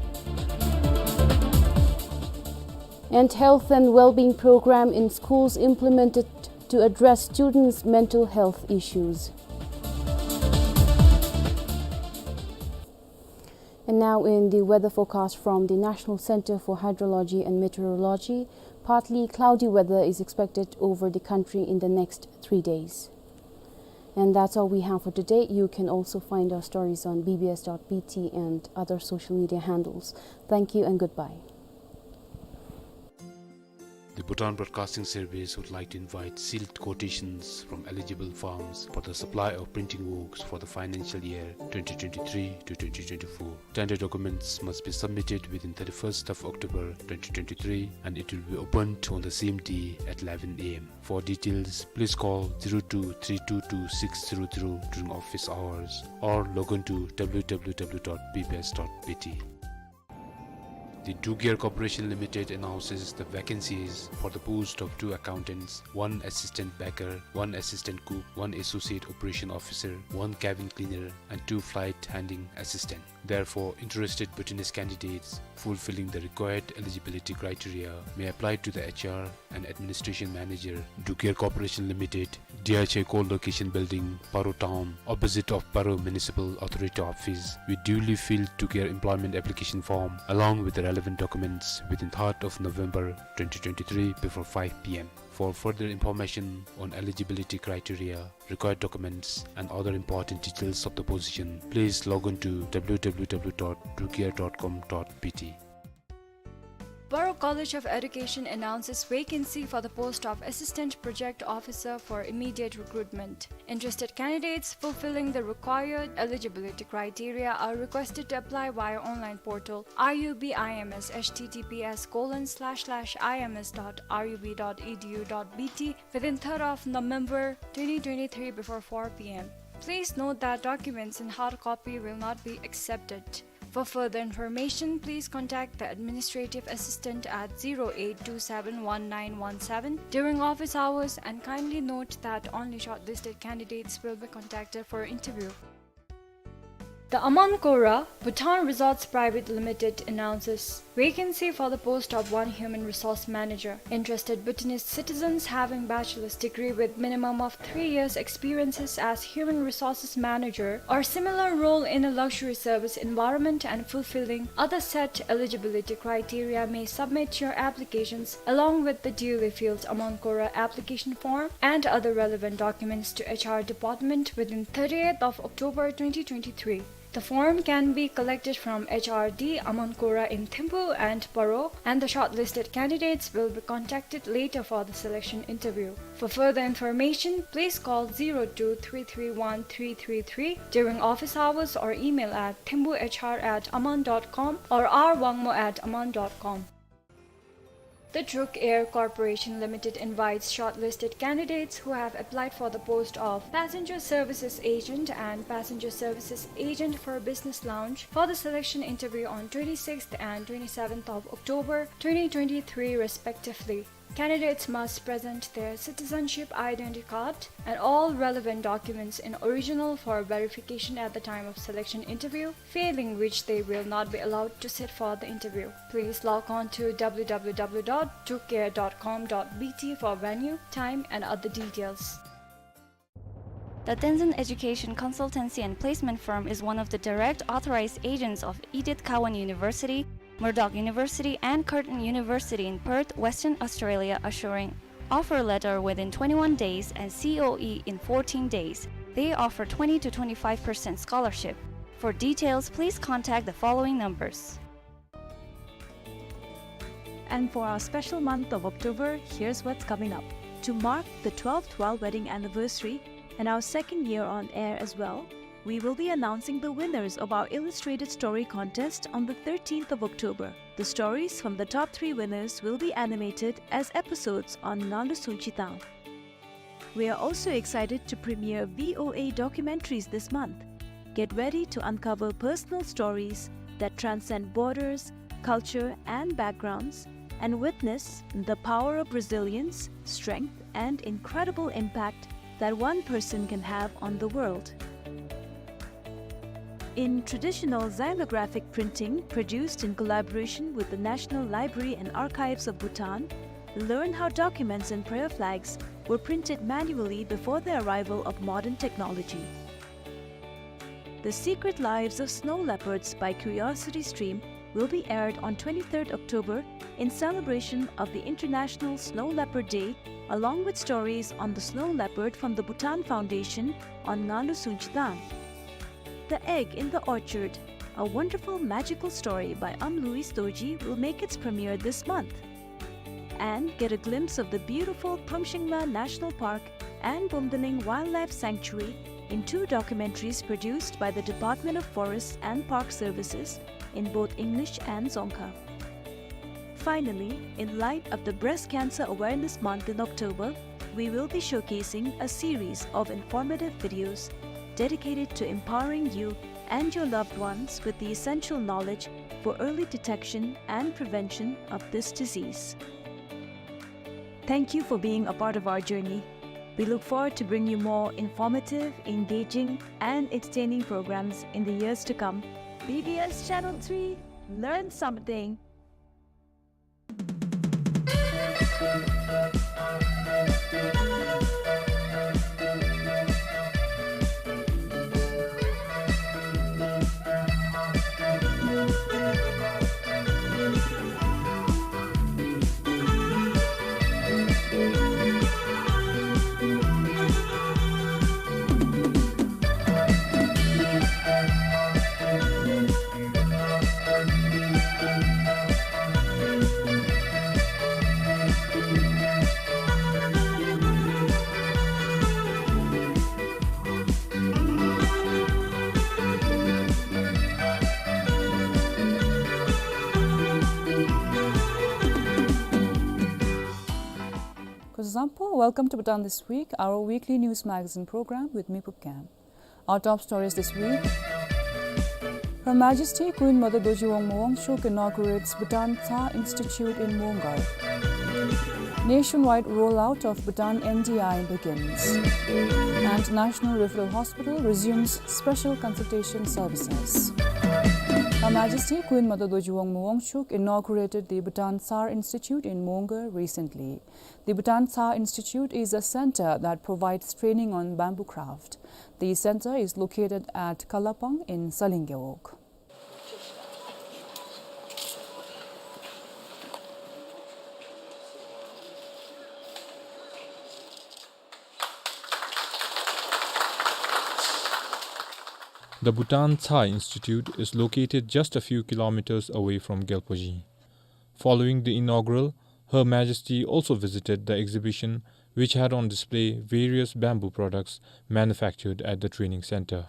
And health and well-being program in schools implemented to address students' mental health issues. And now in the weather forecast from the National Center for Hydrology and Meteorology, partly cloudy weather is expected over the country in the next three days. And that's all we have for today. You can also find our stories on B B S dot B T and other social media handles. Thank you and goodbye. The Bhutan Broadcasting Service would like to invite sealed quotations from eligible firms for the supply of printing works for the financial year twenty twenty-three to twenty twenty-four. Tender documents must be submitted within thirty-first of October twenty twenty-three, and it will be opened on the same day at eleven A M. For details, please call zero two three two two six zero zero during office hours or log on to W W W dot B B S dot B T. The Druk Air Corporation Limited announces the vacancies for the post of two accountants, one assistant packer, one assistant cook, one associate operation officer, one cabin cleaner, and two flight handling assistant. Therefore, interested Bhutanese candidates fulfilling the required eligibility criteria may apply to the H R and Administration Manager, Druk Air Corporation Limited, D H A Core Location Building, Paro Town, opposite of Paro Municipal Authority Office, with duly filled Druk Air employment application form along with the relevant documents within third of November twenty twenty-three before five P M. For further information on eligibility criteria, required documents, and other important details of the position, please log on to W W W dot drukair dot com dot B T. Paro College of Education announces vacancy for the post of Assistant Project Officer for immediate recruitment. Interested candidates fulfilling the required eligibility criteria are requested to apply via online portal R U B I M S, H T T P S colon slash slash I M S dot R U B dot E D U dot B T within third of November twenty twenty-three before four P M. Please note that documents in hard copy will not be accepted. For further information, please contact the administrative assistant at zero eight two seven one nine one seven during office hours, and kindly note that only shortlisted candidates will be contacted for interview. The Aman Kora Bhutan Resorts Private Limited announces vacancy for the post of one human resource manager. Interested Bhutanese citizens having bachelor's degree with minimum of three years experiences as human resources manager or similar role in a luxury service environment and fulfilling other set eligibility criteria may submit your applications along with the duly filled Aman Kora application form and other relevant documents to H R department within thirtieth of October twenty twenty-three. The form can be collected from H R D Aman Kora in Thimphu and Paro, and the shortlisted candidates will be contacted later for the selection interview. For further information, please call zero two three three one three three three during office hours or email at thimphuhr at aman dot com or r wangmo at aman dot com. The Druk Air Corporation Limited invites shortlisted candidates who have applied for the post of Passenger Services Agent and Passenger Services Agent for Business Lounge for the selection interview on twenty-sixth and twenty-seventh of October twenty twenty-three respectively. Candidates must present their citizenship identity card and all relevant documents in original for verification at the time of selection interview, failing which they will not be allowed to sit for the interview. Please log on to w w w dot drukair dot com dot b t for venue, time and other details. The Tenzin Education Consultancy and Placement Firm is one of the direct authorized agents of Edith Cowan University, Murdoch University, and Curtin University in Perth, Western Australia, assuring offer letter within twenty-one days and C O E in fourteen days. They offer twenty to twenty-five percent scholarship. For details, please contact the following numbers. And for our special month of October, here's what's coming up. To mark the twelfth royal wedding anniversary and our second year on air as well, we will be announcing the winners of our illustrated story contest on the thirteenth of October. The stories from the top three winners will be animated as episodes on Nalu Sunchitang. We are also excited to premiere V O A documentaries this month. Get ready to uncover personal stories that transcend borders, culture, and backgrounds, and witness the power of resilience, strength, and incredible impact that one person can have on the world. In traditional xylographic printing produced in collaboration with the National Library and Archives of Bhutan, learn how documents and prayer flags were printed manually before the arrival of modern technology. The Secret Lives of Snow Leopards by Curiosity Stream will be aired on twenty-third October in celebration of the International Snow Leopard Day, along with stories on the snow leopard from the Bhutan Foundation on Ngalu Sunchi Dam. The Egg in the Orchard, a wonderful magical story by Am Louis Dorji, will make its premiere this month. And get a glimpse of the beautiful Pumshingla National Park and Bumdaling Wildlife Sanctuary in two documentaries produced by the Department of Forests and Park Services in both English and Dzongkha. Finally, in light of the Breast Cancer Awareness Month in October, we will be showcasing a series of informative videos dedicated to empowering you and your loved ones with the essential knowledge for early detection and prevention of this disease. Thank you for being a part of our journey. We look forward to bringing you more informative, engaging, and entertaining programs in the years to come. B B S Channel three, learn something. Kuzuzangpo, welcome to Bhutan This Week, our weekly news magazine program with me, Pupkang. Our top stories this week. Her Majesty Queen Mother Dorji Wangmo Wangchuck inaugurates Bhutan Tsa Institute in Mongar. Nationwide rollout of Bhutan N D I begins. And National Referral Hospital resumes special consultation services. Her Majesty Queen Mother Dorji Wangmo Wangchuck inaugurated the Bhutan Tsar Institute in Mongar recently. The Bhutan Tsa Institute is a center that provides training on bamboo craft. The center is located at Kalapang in Saling Gewog. The Bhutan Tsa Institute is located just a few kilometers away from Gyalpo Zhee. Following the inaugural, Her Majesty also visited the exhibition, which had on display various bamboo products manufactured at the training center.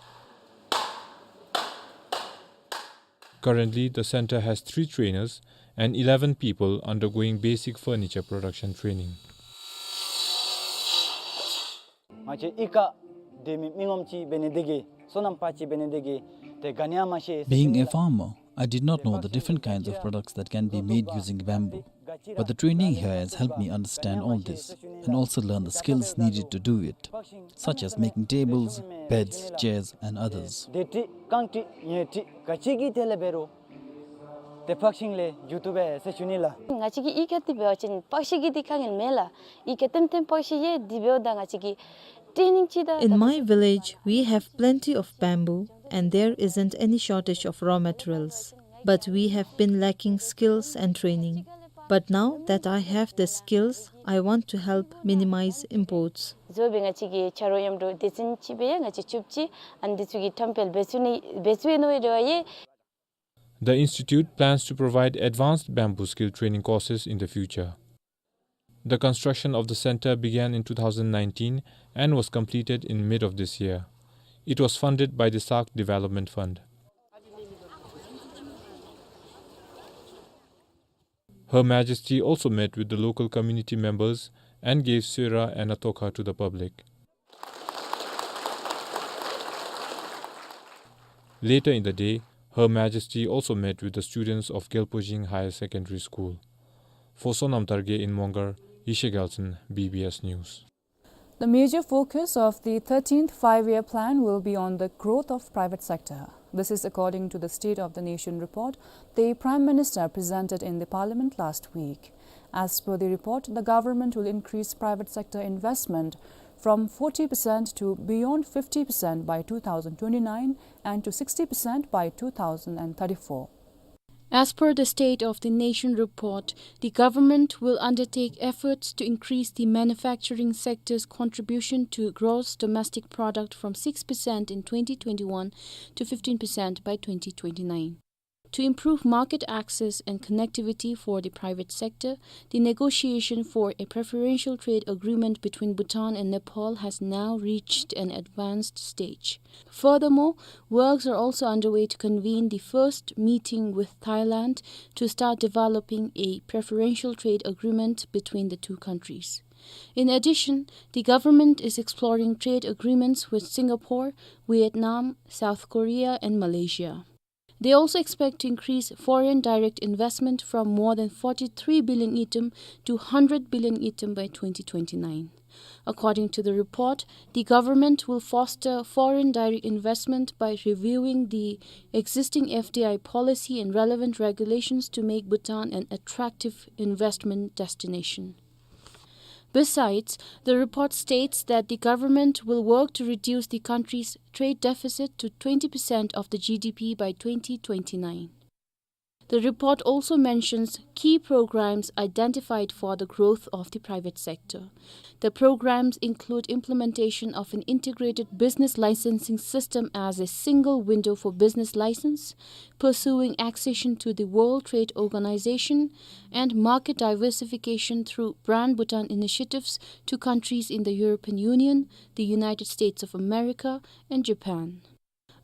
Currently, the center has three trainers and eleven people undergoing basic furniture production training. ང་བཅས་ཨི་ཀ་སྡོད་མི་མི་ངོམ་ཅིག་འབད་ནི་དེ་གིས་སོ་ནམ་པ་ཅིག་འབད་ནི་དེ་གིས་ཏེ་ག་ནི་ཡང་མ་ཤེས། Being a farmer, I did not know the different kinds of products that can be made using bamboo. But the training here has helped me understand all this and also learn the skills needed to do it, such as making tables, beds, chairs, and others. དེ་ཏི་རྐང་ཏི་ཉེ་ཏི་ག་ཅི་གི་དེ་ལས་འབད་རུང་ཏེ་ཕག་ཤིང་ལས་མཇུག་བསྡུ་བས་ཟེར་ཞུ་ནི་ལགས། ང་བཅས་ཀྱིས་ཨི་ཀ་འདི་འབད་བ་ཅིན་ཕག་ཤིང་གི་འདི་དཀའ་ངལ་མེད་ལགས། ཨི་ཀ་ཏེམ་ཏེམ་ཕག་ཤིང་ཡོད། འདི་འབདཝ་ད་ང་བཅས་ཀྱིས་training ཅིག་དང་། In my village, we have plenty of bamboo and there isn't any shortage of raw materials. But we have been lacking skills and training. But now that I have the skills, I want to help minimize imports. བཟོ་སྦེ་ང་བཅས་ཀྱི་ཆ་རོགས་མཉམ་དུ་སྡེ་ཚན་ཅིག་སྦེ་ཡང་ང་བཅས་ཕྱུགཔོ་ཅིག་ཨ་ནི་འདི་ཚུ་གི་ཁྲམ་འཕེལ་འབད་ཚུགས་ནི་འབད་ཚུགས་ནི་འབད་རུང་ཡང་། The institute plans to provide advanced bamboo skill training courses in the future. The construction of the center began in two thousand nineteen and was completed in mid of this year. It was funded by the SAARC Development Fund. Her Majesty also met with the local community members and gave soira and a tokha to the public. Later in the day, Her Majesty also met with the students of Gelpojing Higher Secondary School. For Sonam Dargye in Mongar, Yeshe Gyaltshen, B B S News. The major focus of the thirteenth Five-Year Plan will be on the growth of private sector. This is according to the State of the Nation report the Prime Minister presented in the Parliament last week. As per the report, the government will increase private sector investment from forty percent to beyond fifty percent by two thousand twenty-nine and to sixty percent by two thousand thirty-four. As per the State of the Nation report, the government will undertake efforts to increase the manufacturing sector's contribution to gross domestic product from six percent in twenty twenty-one to fifteen percent by twenty twenty-nine. To improve market access and connectivity for the private sector, the negotiation for a preferential trade agreement between Bhutan and Nepal has now reached an advanced stage. Furthermore, works are also underway to convene the first meeting with Thailand to start developing a preferential trade agreement between the two countries. In addition, the government is exploring trade agreements with Singapore, Vietnam, South Korea, and Malaysia. They also expect to increase foreign direct investment from more than forty-three billion ngultrum to hundred billion ngultrum by twenty twenty-nine. According to the report, the government will foster foreign direct investment by reviewing the existing F D I policy and relevant regulations to make Bhutan an attractive investment destination. Besides, the report states that the government will work to reduce the country's trade deficit to twenty percent of the G D P by twenty twenty-nine. The report also mentions key programs identified for the growth of the private sector. The programs include implementation of an integrated business licensing system as a single window for business license, pursuing accession to the World Trade Organization, and market diversification through Brand Bhutan initiatives to countries in the European Union, the United States of America, and Japan.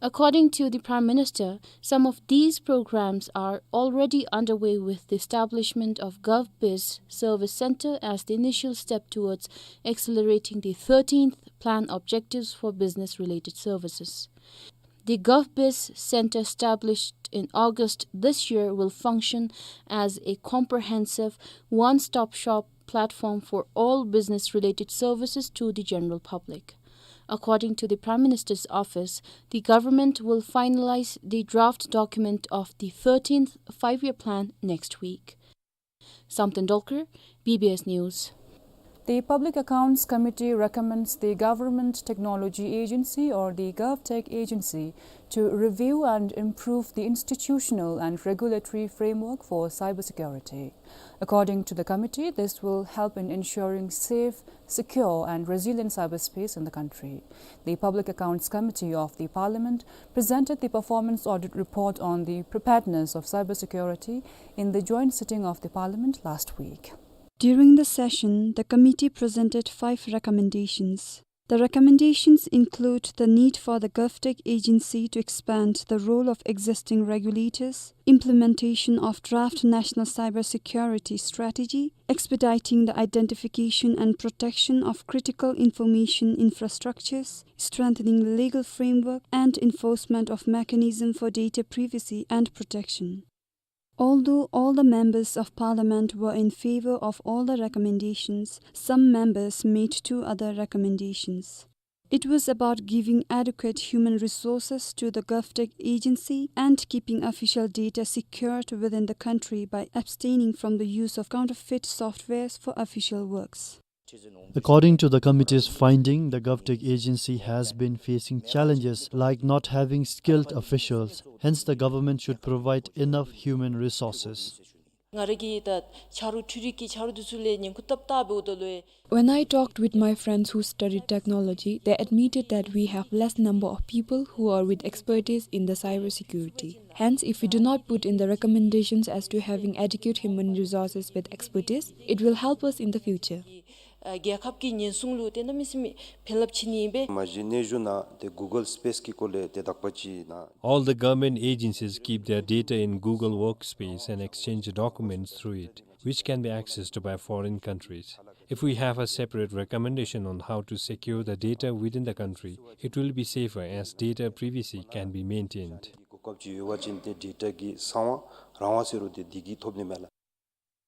According to the Prime Minister, some of these programs are already underway with the establishment of GovBiz Service Center as the initial step towards accelerating the thirteenth plan objectives for business-related services. The GovBiz Center, established in August this year, will function as a comprehensive one-stop shop platform for all business-related services to the general public. According to the Prime Minister's office, the government will finalize the draft document of the thirteenth Five-Year Plan next week. Samten Dolkar, B B S News. The Public Accounts Committee recommends the Government Technology Agency, or the GovTech Agency, to review and improve the institutional and regulatory framework for cybersecurity. According to the committee, this will help in ensuring safe, secure and resilient cyberspace in the country. The Public Accounts Committee of the Parliament presented the performance audit report on the preparedness of cybersecurity in the joint sitting of the Parliament last week. During the session, the committee presented five recommendations. The recommendations include the need for the GovTech Agency to expand the role of existing regulators, implementation of draft National Cybersecurity Strategy, expediting the identification and protection of critical information infrastructures, strengthening the legal framework and enforcement of mechanism for data privacy and protection. Although all the members of Parliament were in favor of all the recommendations, some members made two other recommendations. It was about giving adequate human resources to the GovTech Agency and keeping official data secured within the country by abstaining from the use of counterfeit softwares for official works. According to the committee's finding, the GovTech Agency has been facing challenges like not having skilled officials. Hence, the government should provide enough human resources. ང་ར་གི་ད་ཆ་རོགས་འཕྲུལ་རིག་གི་ཆ་རོགས་འདི་ཚུ་ལས་ཉེན་ཁ་སྟབས་བདེཝ་ད་ལུ། When I talked with my friends who studied technology, they admitted that we have less number of people who are with expertise in the cybersecurity. Hence, if we do not put in the recommendations as to having adequate human resources with expertise, it will help us in the future. ཨ་རྒྱལ་ཁབ་ཀྱི་ཉེན་སྲུང་ལུ་ཏེ་གནམ་མེད་ས་མེད་ཕན་རླབས་ཆེ་ནི་ཨིན་པས། མ་གཞི་གནས་གཞུང་ནང་ཏེ་Google Space གི་སྐོར་ལས་ཏེ་དག་པ་ཅིག་ནང་། All the government agencies keep their data in Google Workspace and exchange documents through it. which can be accessed by foreign countries. If we have a separate recommendation on how to secure the data within the country, it will be safer as data privacy can be maintained. གོ་སྐབས་ཅིག་ཡོད་པ་ཅིན་ཏེ་ཌེ་ཊ་གི་གསང་བ་རང་དབང་ཟེར་རུང་ཏེ་འདི་གིས་ཐོབ་ནི་མས་ལགས།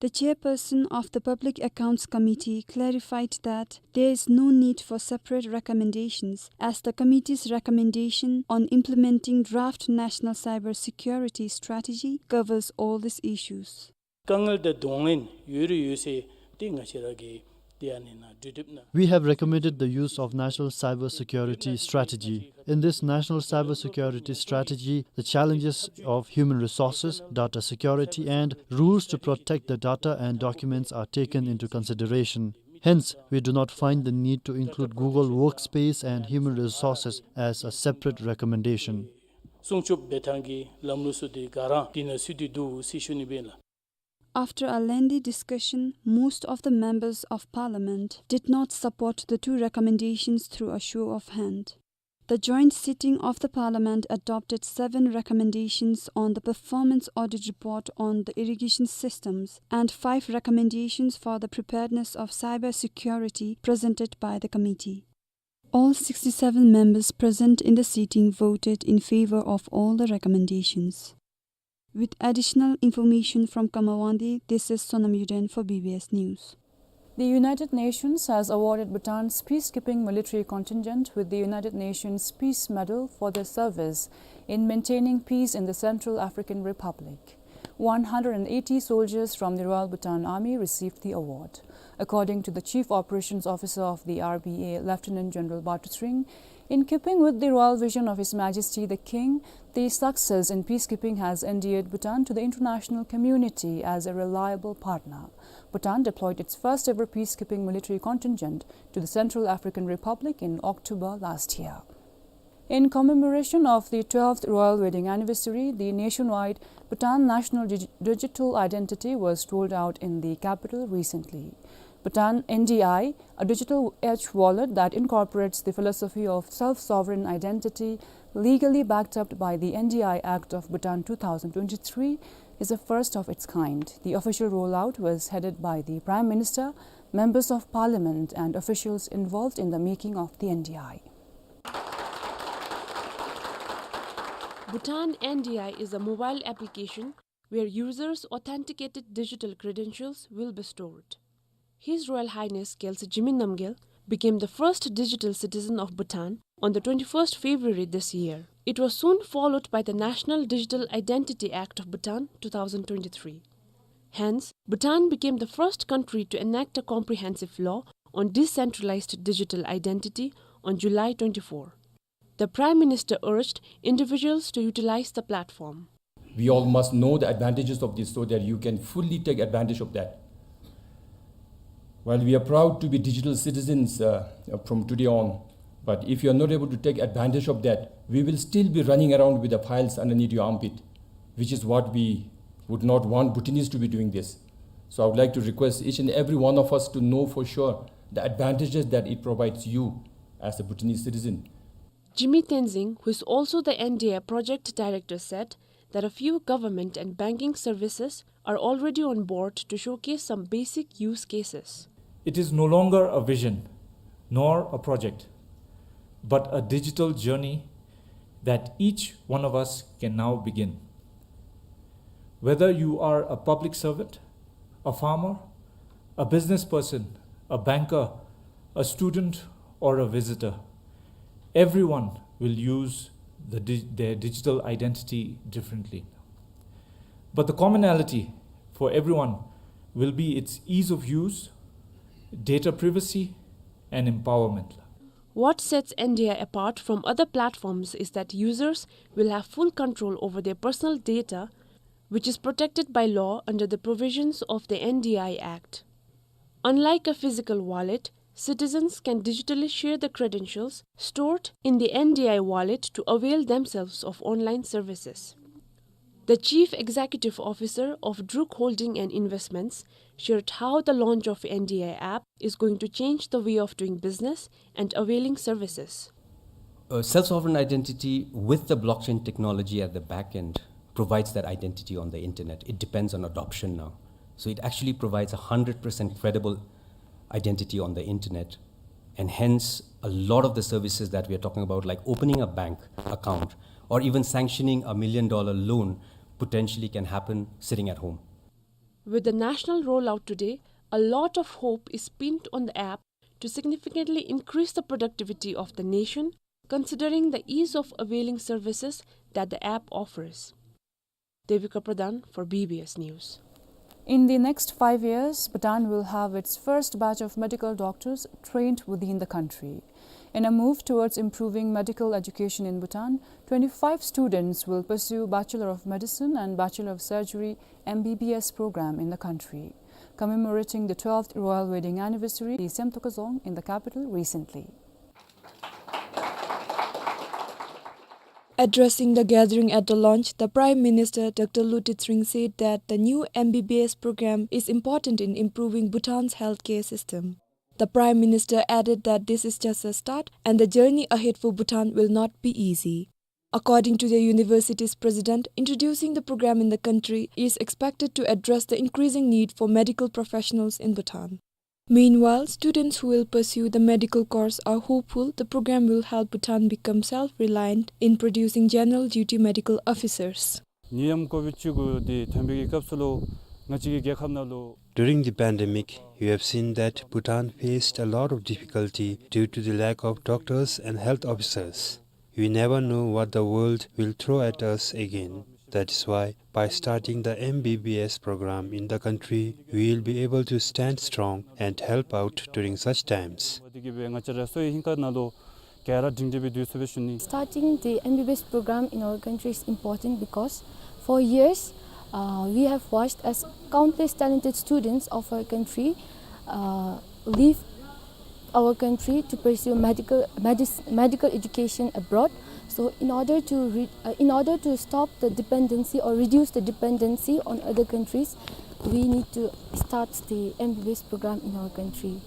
The chairperson of the Public Accounts Committee clarified that there is no need for separate recommendations, as the committee's recommendation on implementing draft National Cyber Security Strategy covers all these issues. དཀའ་ངལ་དང་གདོང་ལེན་ཡོད་རེ་ཡོད་ཟེར་ཏེ་ང་བཅས་ར་གིས་ཏེ་ཨ་ནི་ནང་འབྲི་དེབ་ནང་། We have recommended the use of National Cyber Security Strategy. In this National Cyber Security Strategy, the challenges of human resources, data security, and rules to protect the data and documents are taken into consideration. Hence, we do not find the need to include Google Workspace and human resources as a separate recommendation. སྲུང་སྐྱོབ་འབད་ཐངས་ཀྱི་ལམ་ལུགས་ཚུ་དེ་ག་ར་འདི་ནང་ཚུད་དེ་འདུག་ཟེར་ཞུ་ནི་ཨིན་ལགས། After a lengthy discussion, most of the members of parliament did not support the two recommendations through a show of hand. The joint sitting of the parliament adopted seven recommendations on the performance audit report on the irrigation systems and five recommendations for the preparedness of cyber security presented by the committee. All sixty-seven members present in the sitting voted in favor of all the recommendations. With additional information from Kamawandi, this is Sonam Yuden for B B S News. The United Nations has awarded Bhutan's peacekeeping military contingent with the United Nations Peace Medal for their service in maintaining peace in the Central African Republic. One hundred and eighty soldiers from the Royal Bhutan Army received the award. According to the Chief Operations Officer of the R B A, Lieutenant General Batu Tshering, in keeping with the royal vision of His Majesty the King, the success in peacekeeping has endeared Bhutan to the international community as a reliable partner. Bhutan deployed its first ever peacekeeping military contingent to the Central African Republic in October last year. In commemoration of the twelfth royal wedding anniversary, the nationwide Bhutan National Dig-, Digital Identity was rolled out in the capital recently. Bhutan N D I, a digital edge wallet that incorporates the philosophy of self-sovereign identity, legally backed up by the N D I Act of Bhutan two thousand twenty-three, is a first of its kind. The official rollout was headed by the Prime Minister, members of parliament, and officials involved in the making of the N D I. Bhutan N D I is a mobile application where users' authenticated digital credentials will be stored. His Royal Highness Kelsey Jigme Namgyel became the first digital citizen of Bhutan on the twenty-first February this year. It was soon followed by the National Digital Identity Act of Bhutan two thousand twenty-three. Hence, Bhutan became the first country to enact a comprehensive law on decentralized digital identity on July twenty-four. The Prime Minister urged individuals to utilize the platform. We all must know the advantages of this so that you can fully take advantage of that. While we are proud to be digital citizens, uh, from today on, but if you are not able to take advantage of that, we will still be running around with the files underneath your armpit, which is what we would not want Bhutanese to be doing this. So I would like to request each and every one of us to know for sure the advantages that it provides you as a Bhutanese citizen. Jigme Tenzing, who is also the N D I project director, said that a few government and banking services are already on board to showcase some basic use cases. It is no longer a vision nor a project, but a digital journey that each one of us can now begin. Whether you are a public servant, a farmer, a business person, a banker, a student, or a visitor, everyone will use the dig-, their digital identity differently. But the commonality for everyone will be its ease of use, data privacy, and empowerment. What sets N D I apart from other platforms is that users will have full control over their personal data, which is protected by law under the provisions of the N D I Act. Unlike a physical wallet, citizens can digitally share the credentials stored in the N D I wallet to avail themselves of online services. The Chief Executive Officer of Druk Holding and Investments shared how the launch of N D I app is going to change the way of doing business and availing services. Uh, self-sovereign identity with the blockchain technology at the back end provides that identity on the internet. It depends on adoption now. So it actually provides a hundred percent credible identity on the internet. And hence, a lot of the services that we are talking about, like opening a bank account or even sanctioning a million dollar loan, potentially can happen sitting at home. With the national rollout today, a lot of hope is pinned on the app to significantly increase the productivity of the nation, considering the ease of availing services that the app offers. Devika Pradhan for B B S News. In the next five years, Bhutan will have its first batch of medical doctors trained within the country. In a move towards improving medical education in Bhutan, twenty-five students will pursue Bachelor of Medicine and Bachelor of Surgery, M B B S, program in the country, commemorating the twelfth royal wedding anniversary of Semtoka Dzong in the capital recently. Addressing the gathering at the launch, the Prime Minister, Doctor Lotay Tshering, said that the new M B B S program is important in improving Bhutan's healthcare system. The Prime Minister added that this is just a start and the journey ahead for Bhutan will not be easy. According to the university's president, introducing the program in the country is expected to address the increasing need for medical professionals in Bhutan. Meanwhile, students who will pursue the medical course are hopeful the program will help Bhutan become self-reliant in producing general duty medical officers. ནད་ཡམས་ཀོ་བིཌ་བཅུ་དགུ་འདི་ཐོན་པའི་གི་སྐབས་སུ་ལུ་ང་བཅས་ཀྱི་རྒྱལ་ཁབ་ནང་ལུ During the pandemic, you have seen that Bhutan faced a lot of difficulty due to the lack of doctors and health officers. We never know what the world will throw at us again. That is why, by starting the M B B S program in the country, we will be able to stand strong and help out during such times. Starting the M B B S program in our country is important because for years, uh, we have watched as countless talented students of our country, uh, leave our country to pursue medical, medis-, medical education abroad. So in order to re-, uh, in order to stop the dependency or reduce the dependency on other countries, we need to start the M B B S program in our country.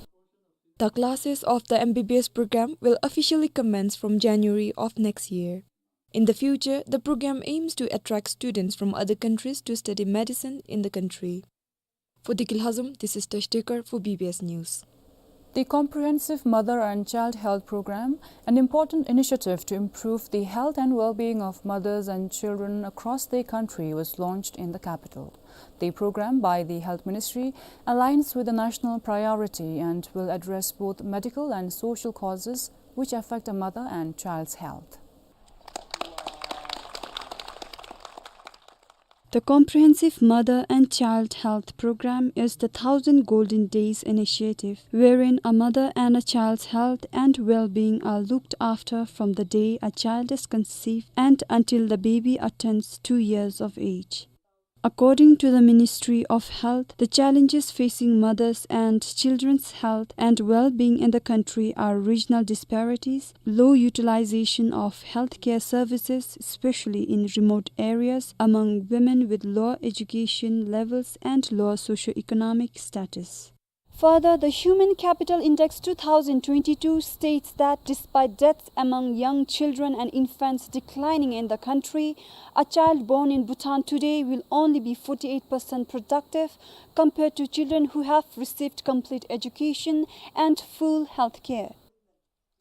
The classes of the M B B S program will officially commence from January of next year. In the future, the program aims to attract students from other countries to study medicine in the country. For Dikil Hazum, this is Tash Dekar for B B S News. The Comprehensive Mother and Child Health Program, an important initiative to improve the health and well-being of mothers and children across the country, was launched in the capital. The program by the Health Ministry aligns with the national priority and will address both medical and social causes which affect a mother and child's health. The Comprehensive Mother and Child Health Program is the Thousand Golden Days initiative, wherein a mother and a child's health and well-being are looked after from the day a child is conceived and until the baby attains two years of age. According to the Ministry of Health, the challenges facing mothers and children's health and well-being in the country are regional disparities, low utilization of healthcare services, especially in remote areas, among women with low education levels and low socio-economic status. Further, the Human Capital Index two thousand twenty-two states that despite deaths among young children and infants declining in the country, a child born in Bhutan today will only be forty-eight percent productive compared to children who have received complete education and full health care.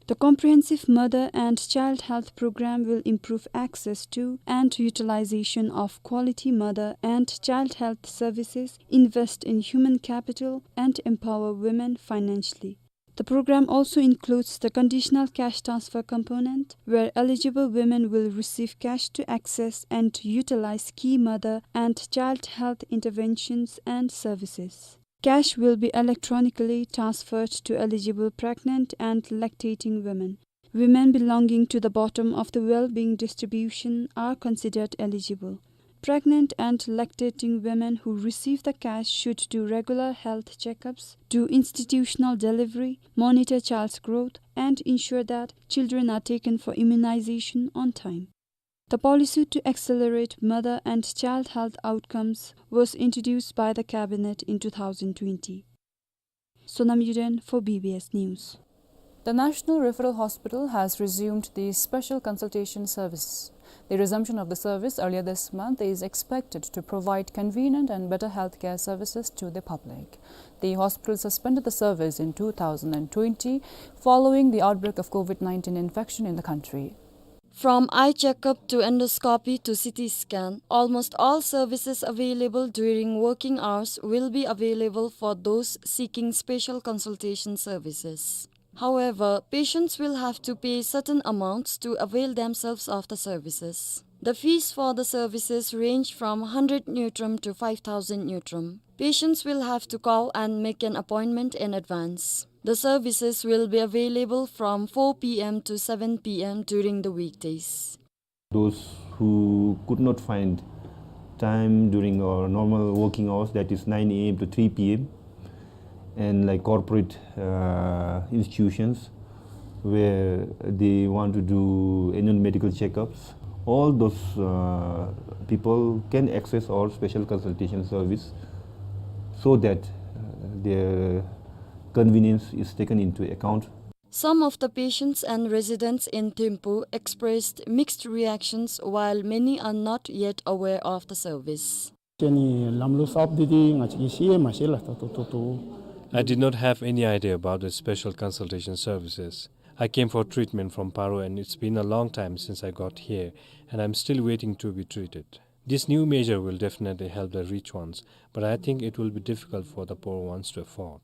The Comprehensive Mother and Child Health Program will improve access to and utilization of quality mother and child health services, invest in human capital, and empower women financially. The program also includes the conditional cash transfer component, where eligible women will receive cash to access and utilize key mother and child health interventions and services. Cash will be electronically transferred to eligible pregnant and lactating women. Women belonging to the bottom of the well-being distribution are considered eligible. Pregnant and lactating women who receive the cash should do regular health checkups, do institutional delivery, monitor child's growth, and ensure that children are taken for immunization on time. The policy to accelerate mother and child health outcomes was introduced by the cabinet in two thousand twenty. Sonam Yuden for B B S News. The National Referral Hospital has resumed the special consultation service. The resumption of the service earlier this month is expected to provide convenient and better healthcare services to the public. The hospital suspended the service in two thousand twenty following the outbreak of COVID nineteen infection in the country. From eye checkup to endoscopy to C T scan, almost all services available during working hours will be available for those seeking special consultation services. However, patients will have to pay certain amounts to avail themselves of the services. The fees for the services range from hundred ngultrum to five thousand ngultrum. Patients will have to call and make an appointment in advance. The services will be available from four P M to seven P M during the weekdays. Those who could not find time during our normal working hours, that is nine A M to three P M, and, like, corporate, uh, institutions where they want to do annual medical checkups, all those, uh, people can access our special consultation service so that, uh, their convenience is taken into account. Some of the patients and residents in Thimphu expressed mixed reactions, while many are not yet aware of the service. ཁྱེད་ནི་ལམ་ལུགས་གསརཔ་འདི་འདི་ང་བཅས་ཀྱིས་ཤེས་ཡང་མ་ཤེས་ལགས། ད་ལྟོ་ལྟོ་ལྟོ། I did not have any idea about the special consultation services. I came for treatment from Paro, and it's been a long time since I got here, and I'm still waiting to be treated. This new measure will definitely help the rich ones, but I think it will be difficult for the poor ones to afford.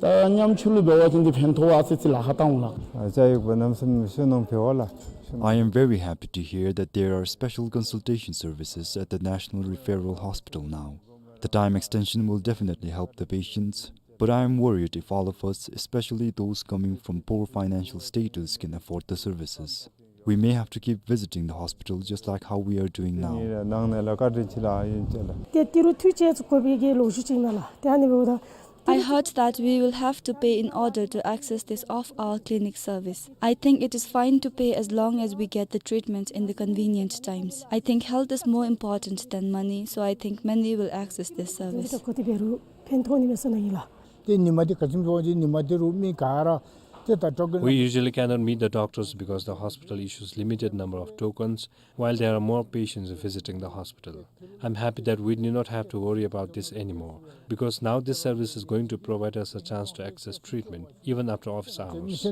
ད་ཉམ་ཆུང་ལུ་འབད་བ་ཅིན་འདི་ཕན་ཐོགས་ཨ་ཙི་ཅིག་ལཱ་ཁག་བཏང་འོང་ལགས། ཨ་ཅག་ཡོད་པ་གནམ་མེད་ས་མེད་སྐྱིད་སྣང་འབད་བ་ལགས། I am very happy to hear that there are special consultation services at the National Referral Hospital now. The time extension will definitely help the patients, but I am worried if all of us, especially those coming from poor financial status, can afford the services. We may have to keep visiting the hospital just like how we are doing now. ནང་ནས་ལཱ་བཀའ་དྲིན་ཆེ་ལགས། ཨིན་ཅི་ལགས། ཏེ་ཏི་རུ་འཐུས་ཅིག་བཀོད་པའི་གི་ལོ་རྒྱུས་ཅིག་ཨིན་ན་ལགས། ཏེ་ཨ་ནི་འབདཝ་ད། I heard that we will have to pay in order to access this off-hour clinic service. I think it is fine to pay as long as we get the treatment in the convenient times. I think health is more important than money, so I think many will access this service. ཏེ་ཉི་མ་འདི་ག་ཅི་འབད་བ་ཅིན་ཉི་མ་འདི་རུ་མི་ག་ར་ཏེ་ད་ཊོ་ཀེན། We usually cannot meet the doctors because the hospital issues limited number of tokens, while there are more patients visiting the hospital. I'm happy that we need not have to worry about this anymore, because now this service is going to provide us a chance to access treatment even after office hours.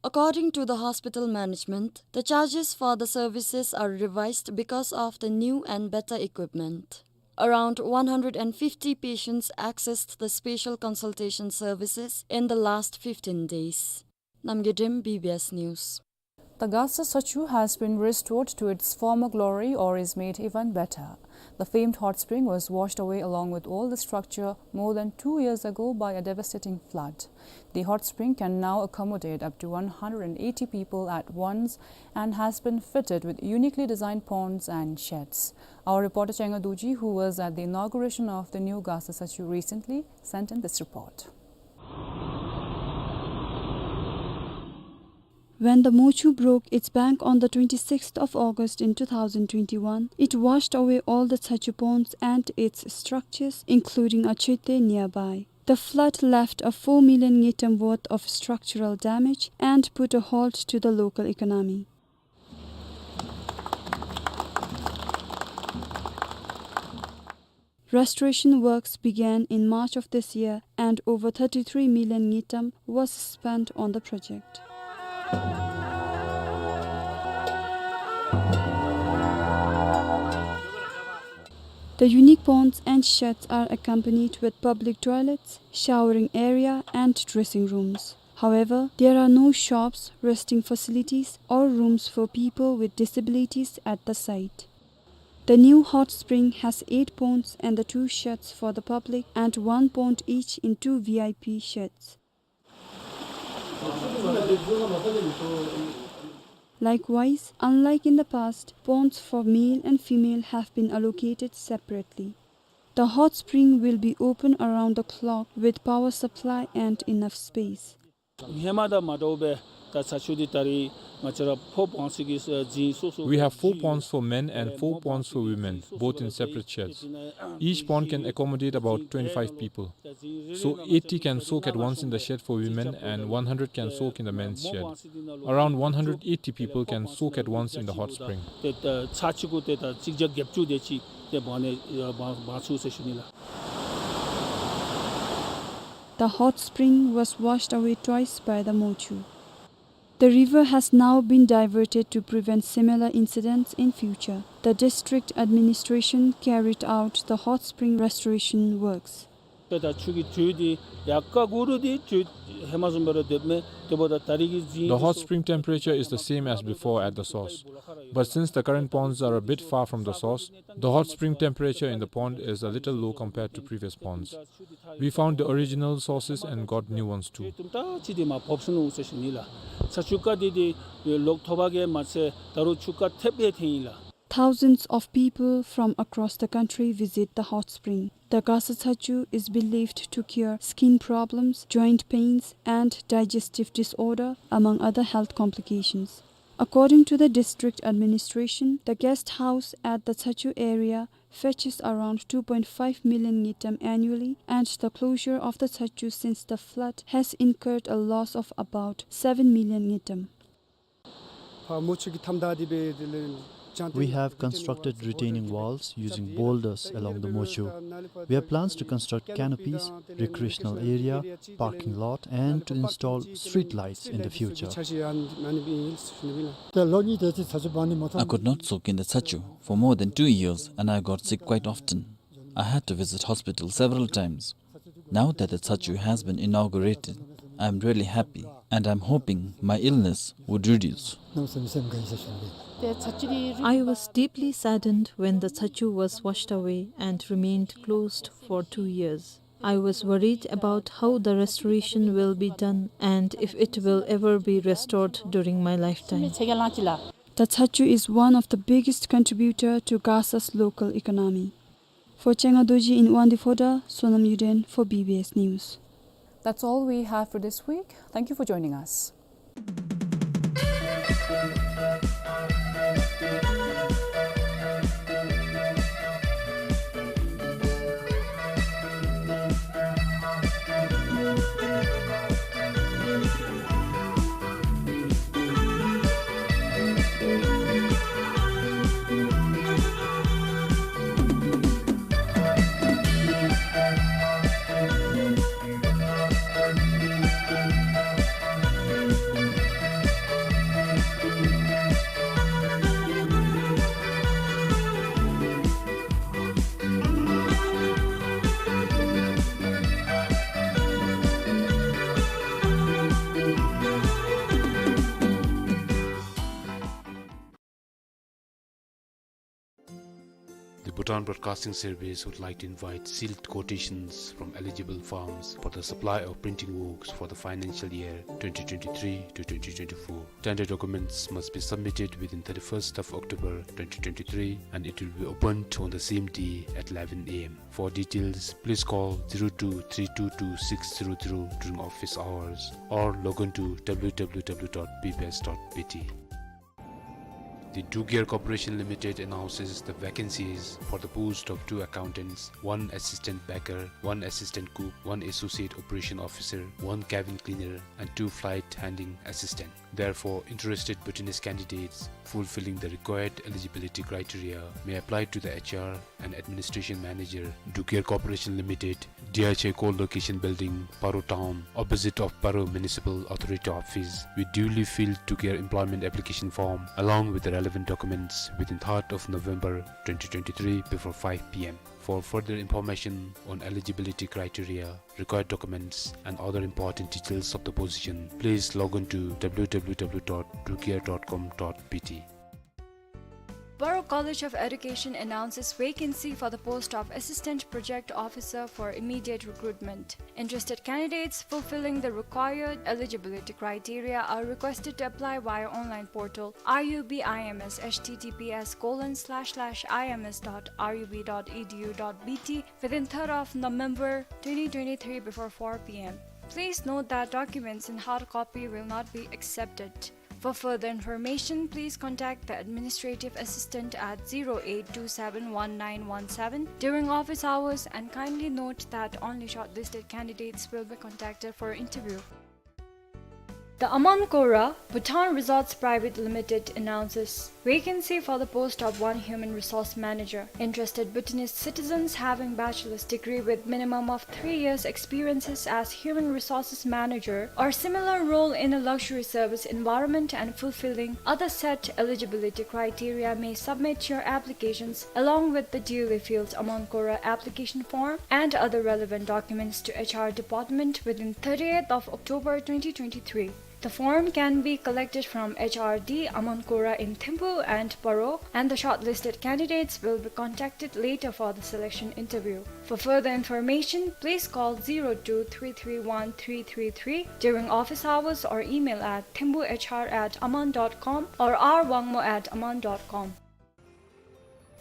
According to the hospital management, the charges for the services are revised because of the new and better equipment. Around one hundred and fifty patients accessed the special consultation services in the last fifteen days. Namgay Dem, B B S News. The Gasa Sachu has been restored to its former glory or is made even better. The famed hot spring was washed away along with all the structure more than two years ago by a devastating flood. The hot spring can now accommodate up to one hundred and eighty people at once and has been fitted with uniquely designed ponds and sheds. Our reporter Chenga Dorji, who was at the inauguration of the new Gasa Sachu recently, sent in this report. When the Mochu broke its bank on the twenty-sixth of August in two thousand twenty-one, it washed away all the Sachu ponds and its structures, including a chete nearby. The flood left a four million ngultrum worth of structural damage and put a halt to the local economy. Restoration works began in March of this year, and over thirty-three million ngultrum was spent on the project. The unique ponds and sheds are accompanied with public toilets, showering area, and dressing rooms. However, there are no shops, resting facilities, or rooms for people with disabilities at the site. The new hot spring has eight ponds and the two sheds for the public and one pond each in two V I P sheds. Likewise, unlike in the past, ponds for male and female have been allocated separately. The hot spring will be open around the clock with power supply and enough space. ཧེ་མ་དང་མ་འདྲཝ་སྦེ་ ད་ཚ་ཆུ་འདི་ད་རེས་ང་བཅས་ར་ཕོར་པོན་སི་གི་ཨ་རྫིང་སོ་སོ། We have four ponds for men and four ponds for women, both in separate sheds. Each pond can accommodate about twenty-five people. So eighty can soak at once in the shed for women and one hundred can soak in the men's shed. Around one hundred eighty people can soak at once in the hot spring. ཏེ་ད་ཚ་ཆུ་གུ་ཏེ་ད་གཅིག་བརྒྱ་བརྒྱད་ཅུ་དེ་ཅིག་ཏེ་འབག་ནི་འབག་འབག་ཚུགས་ཟེར་ཞུ་ནི་ལགས། The hot spring was washed away twice by the Mochu. The river has now been diverted to prevent similar incidents in future. The district administration carried out the hot spring restoration works. ད་ཆུ་གི་དྲོད་འདི་ཡར་ཀ་གུ་རུ་འདི་དྲོད་ཧེ་མ་བཟུམ་སྦེ་ར་སྡོདཔ་མས། དེ་འབདཝ་ད་ད་རེས་ཀྱི་རྫིང་། The hot spring temperature is the same as before at the source. But since the current ponds are a bit far from the source, the hot spring temperature in the pond is a little low compared to previous ponds. We found the original sources and got new ones too. དུམ་གྲ་ཅིག་འདི་མར་བབས་སོ་ནུག་ཟེར་ཞུ་ནི་ལགས། ཚ་ཆུ་ཀ་འདི་འདི་ལོག་ཐོབ་པ་གིས་མ་ཚད་ད་རུང་ཆུ་ཀ་ཐེབས་སྦེ་ཐོན་ཡི་ལགས། Thousands of people from across the country visit the hot spring. The Gasa Tsachu is believed to cure skin problems, joint pains, and digestive disorder, among other health complications. According to the district administration, the guest house at the Tsachu area fetches around two point five million ngultrum annually, and the closure of the Tsachu since the flood has incurred a loss of about seven million ngultrum. We have constructed retaining walls using boulders along the Mochu. We have plans to construct canopies, recreational area, parking lot, and to install street lights in the future. I could not soak in the Tsachu for more than two years, and I got sick quite often. I had to visit hospital several times. Now that the Tsachu has been inaugurated, I am really happy and I am hoping my illness would reduce. I was deeply saddened when the Tsachu was washed away and remained closed for two years. I was worried about how the restoration will be done and if it will ever be restored during my lifetime. The Tsachu is one of the biggest contributor to Gasa's local economy. For Chenga Dorji in Wangdue Phodrang, Sonam Yuden for B B S News. That's all we have for this week. Thank you for joining us. The Bhutan Broadcasting Service would like to invite sealed quotations from eligible firms for the supply of printing works for the financial year twenty twenty-three to twenty twenty-four. Tender documents must be submitted within thirty-first of October twenty twenty-three, and it will be opened on the same day at eleven A M. For details, please call zero two three two two six zero zero during office hours or log on to W W W dot B B S dot B T. The Druk Air Corporation Limited announces the vacancies for the post of two accountants, one assistant packer, one assistant cook, one associate operation officer, one cabin cleaner, and two flight handling assistant. Therefore, interested Bhutanese candidates fulfilling the required eligibility criteria may apply to the H R and Administration Manager, Druk Air Corporation Limited, D H A Core Location Building, Paro Town, opposite of Paro Municipal Authority Office, with duly filled Druk Air Employment Application Form along with the relevant documents within third of November twenty twenty-three before five P M. For further information on eligibility criteria, required documents, and other important details of the position, please log on to W W W dot druk air dot com dot B T. Paro College of Education announces vacancy for the post of Assistant Project Officer for immediate recruitment. Interested candidates fulfilling the required eligibility criteria are requested to apply via online portal R U B I M S, H T T P S colon slash slash I M S dot R U B dot E D U dot B T, within third of November twenty twenty-three before four P M. Please note that documents in hard copy will not be accepted. For further information, please contact the administrative assistant at zero eight two seven one nine one seven during office hours, and kindly note that only shortlisted candidates will be contacted for interview. The Aman Kora Bhutan Resorts Private Limited announces vacancy for the post of one human resource manager. Interested Bhutanese citizens having bachelor's degree with minimum of three years experiences as human resources manager or similar role in a luxury service environment and fulfilling other set eligibility criteria may submit your applications along with the duly filled Aman Kora application form and other relevant documents to H R department within thirtieth of October twenty twenty-three. The form can be collected from H R D Aman Kora in Thimphu and Paro, and the shortlisted candidates will be contacted later for the selection interview. For further information, please call zero two three three one three three three during office hours or email at thimphuhr at aman dot com or r wangmo at aman dot com.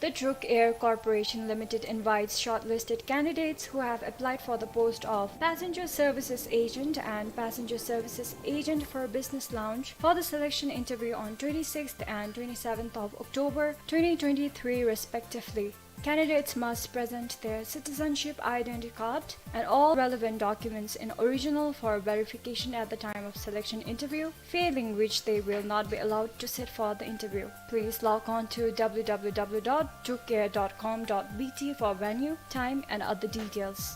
The Druk Air Corporation Limited invites shortlisted candidates who have applied for the post of Passenger Services Agent and Passenger Services Agent for Business Lounge for the selection interview on twenty-sixth and twenty-seventh of October twenty twenty-three respectively. Candidates must present their citizenship identity card and all relevant documents in original for verification at the time of selection interview, failing which they will not be allowed to sit for the interview. Please log on to w w w dot drukair dot com dot b t for venue, time, and other details.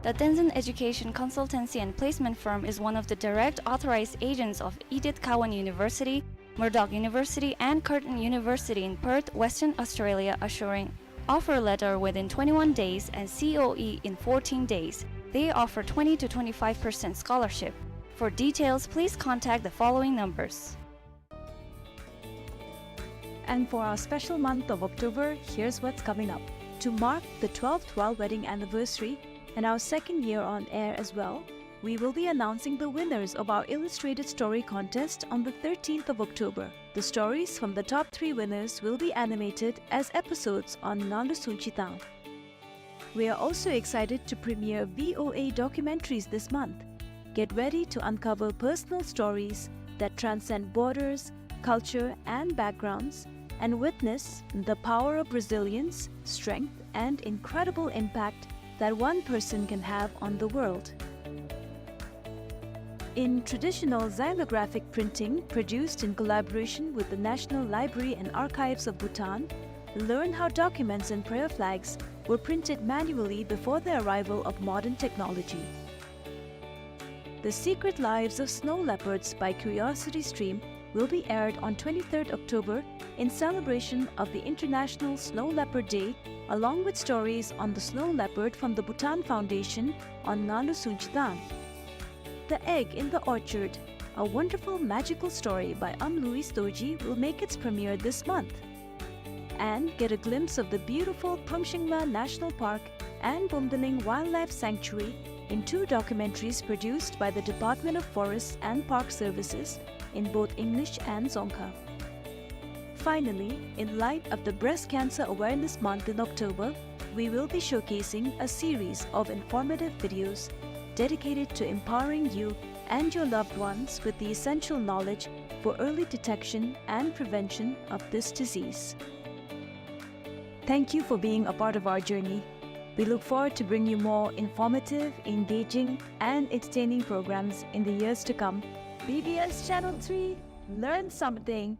The Tenzin Education Consultancy and Placement Firm is one of the direct authorized agents of Edith Cowan University, Murdoch University, and Curtin University in Perth, Western Australia, assuring offer letter within twenty-one days and C O E in fourteen days. They offer twenty to twenty-five percent scholarship. For details, please contact the following numbers. And for our special month of October, here's what's coming up. To mark the twelfth royal wedding anniversary and our second year on air as well, we will be announcing the winners of our illustrated story contest on the thirteenth of October. The stories from the top three winners will be animated as episodes on Nganlu Sungchi Tang. We are also excited to premiere V O A documentaries this month. Get ready to uncover personal stories that transcend borders, culture, and backgrounds, and witness the power of resilience, strength, and incredible impact that one person can have on the world. In traditional xylographic printing produced in collaboration with the National Library and Archives of Bhutan, learn how documents and prayer flags were printed manually before the arrival of modern technology. The Secret Lives of Snow Leopards by Curiosity Stream will be aired on twenty-third October in celebration of the International Snow Leopard Day, along with stories on the snow leopard from the Bhutan Foundation on Nganlu Sungchi Tang. The Egg in the Orchard, a wonderful magical story by Am Louis Dorji, will make its premiere this month. And get a glimpse of the beautiful Phromshingla National Park and Bumdaling Wildlife Sanctuary in two documentaries produced by the Department of Forests and Park Services in both English and Dzongkha. Finally, in light of the Breast Cancer Awareness Month in October, we will be showcasing a series of informative videos dedicated to empowering you and your loved ones with the essential knowledge for early detection and prevention of this disease. Thank you for being a part of our journey. We look forward to bring you more informative, engaging, and entertaining programs in the years to come. B B S Channel three, learn something.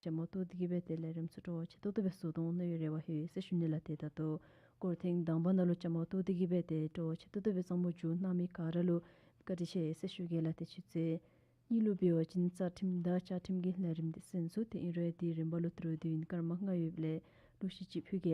བྱ་མོ་ཏོ་ཏི་གི་སྦེ་ཏེ་ལས་རིམ་ཚུ་སྤྲོ་བ་ཆེ་ཏོག་ཏོ་སྦེ་གསོ་དོ་འོང་ནི་ཡོད་རེ་བ་ཧེ་ཟེར་ཞུ་ནི་ལགས། ཏེ་ད་ལྟོ་སྐོར་ཐེངས་དང་པ་ནང་ལུ་བྱ་མོ་ཏོ་ཏི་གི་སྦེ་ཏེ་སྤྲོ་བ་ཆེ་ཏོག་ཏོ་སྦེ་གཙང་པོ་མཇུག་གནང་མི་ག་ར་ལུ་བཀའ་དྲིན་ཆེ་ཟེར་ཞུ་གེ་ལགས། ཏེ་ཆུ་ཚོད་གཉིས་ལུ་འབད་བ་ཅིན་རྩ་ཁྲིམས་དང་བཅའ་ཁྲིམས་ཀྱི་ལས་རིམ་འདི་གསན་ཚུགས། ཏེ་ཨིན་རུང་ཡང་དེ་རིམ་པ་ལུ་ཐུར་དུ་ཨིན་སྐར་མ་ལྔ་ཡོདཔ་ལས་ལོག་ཤུལ་ཅིག་ཕུལ་གེ།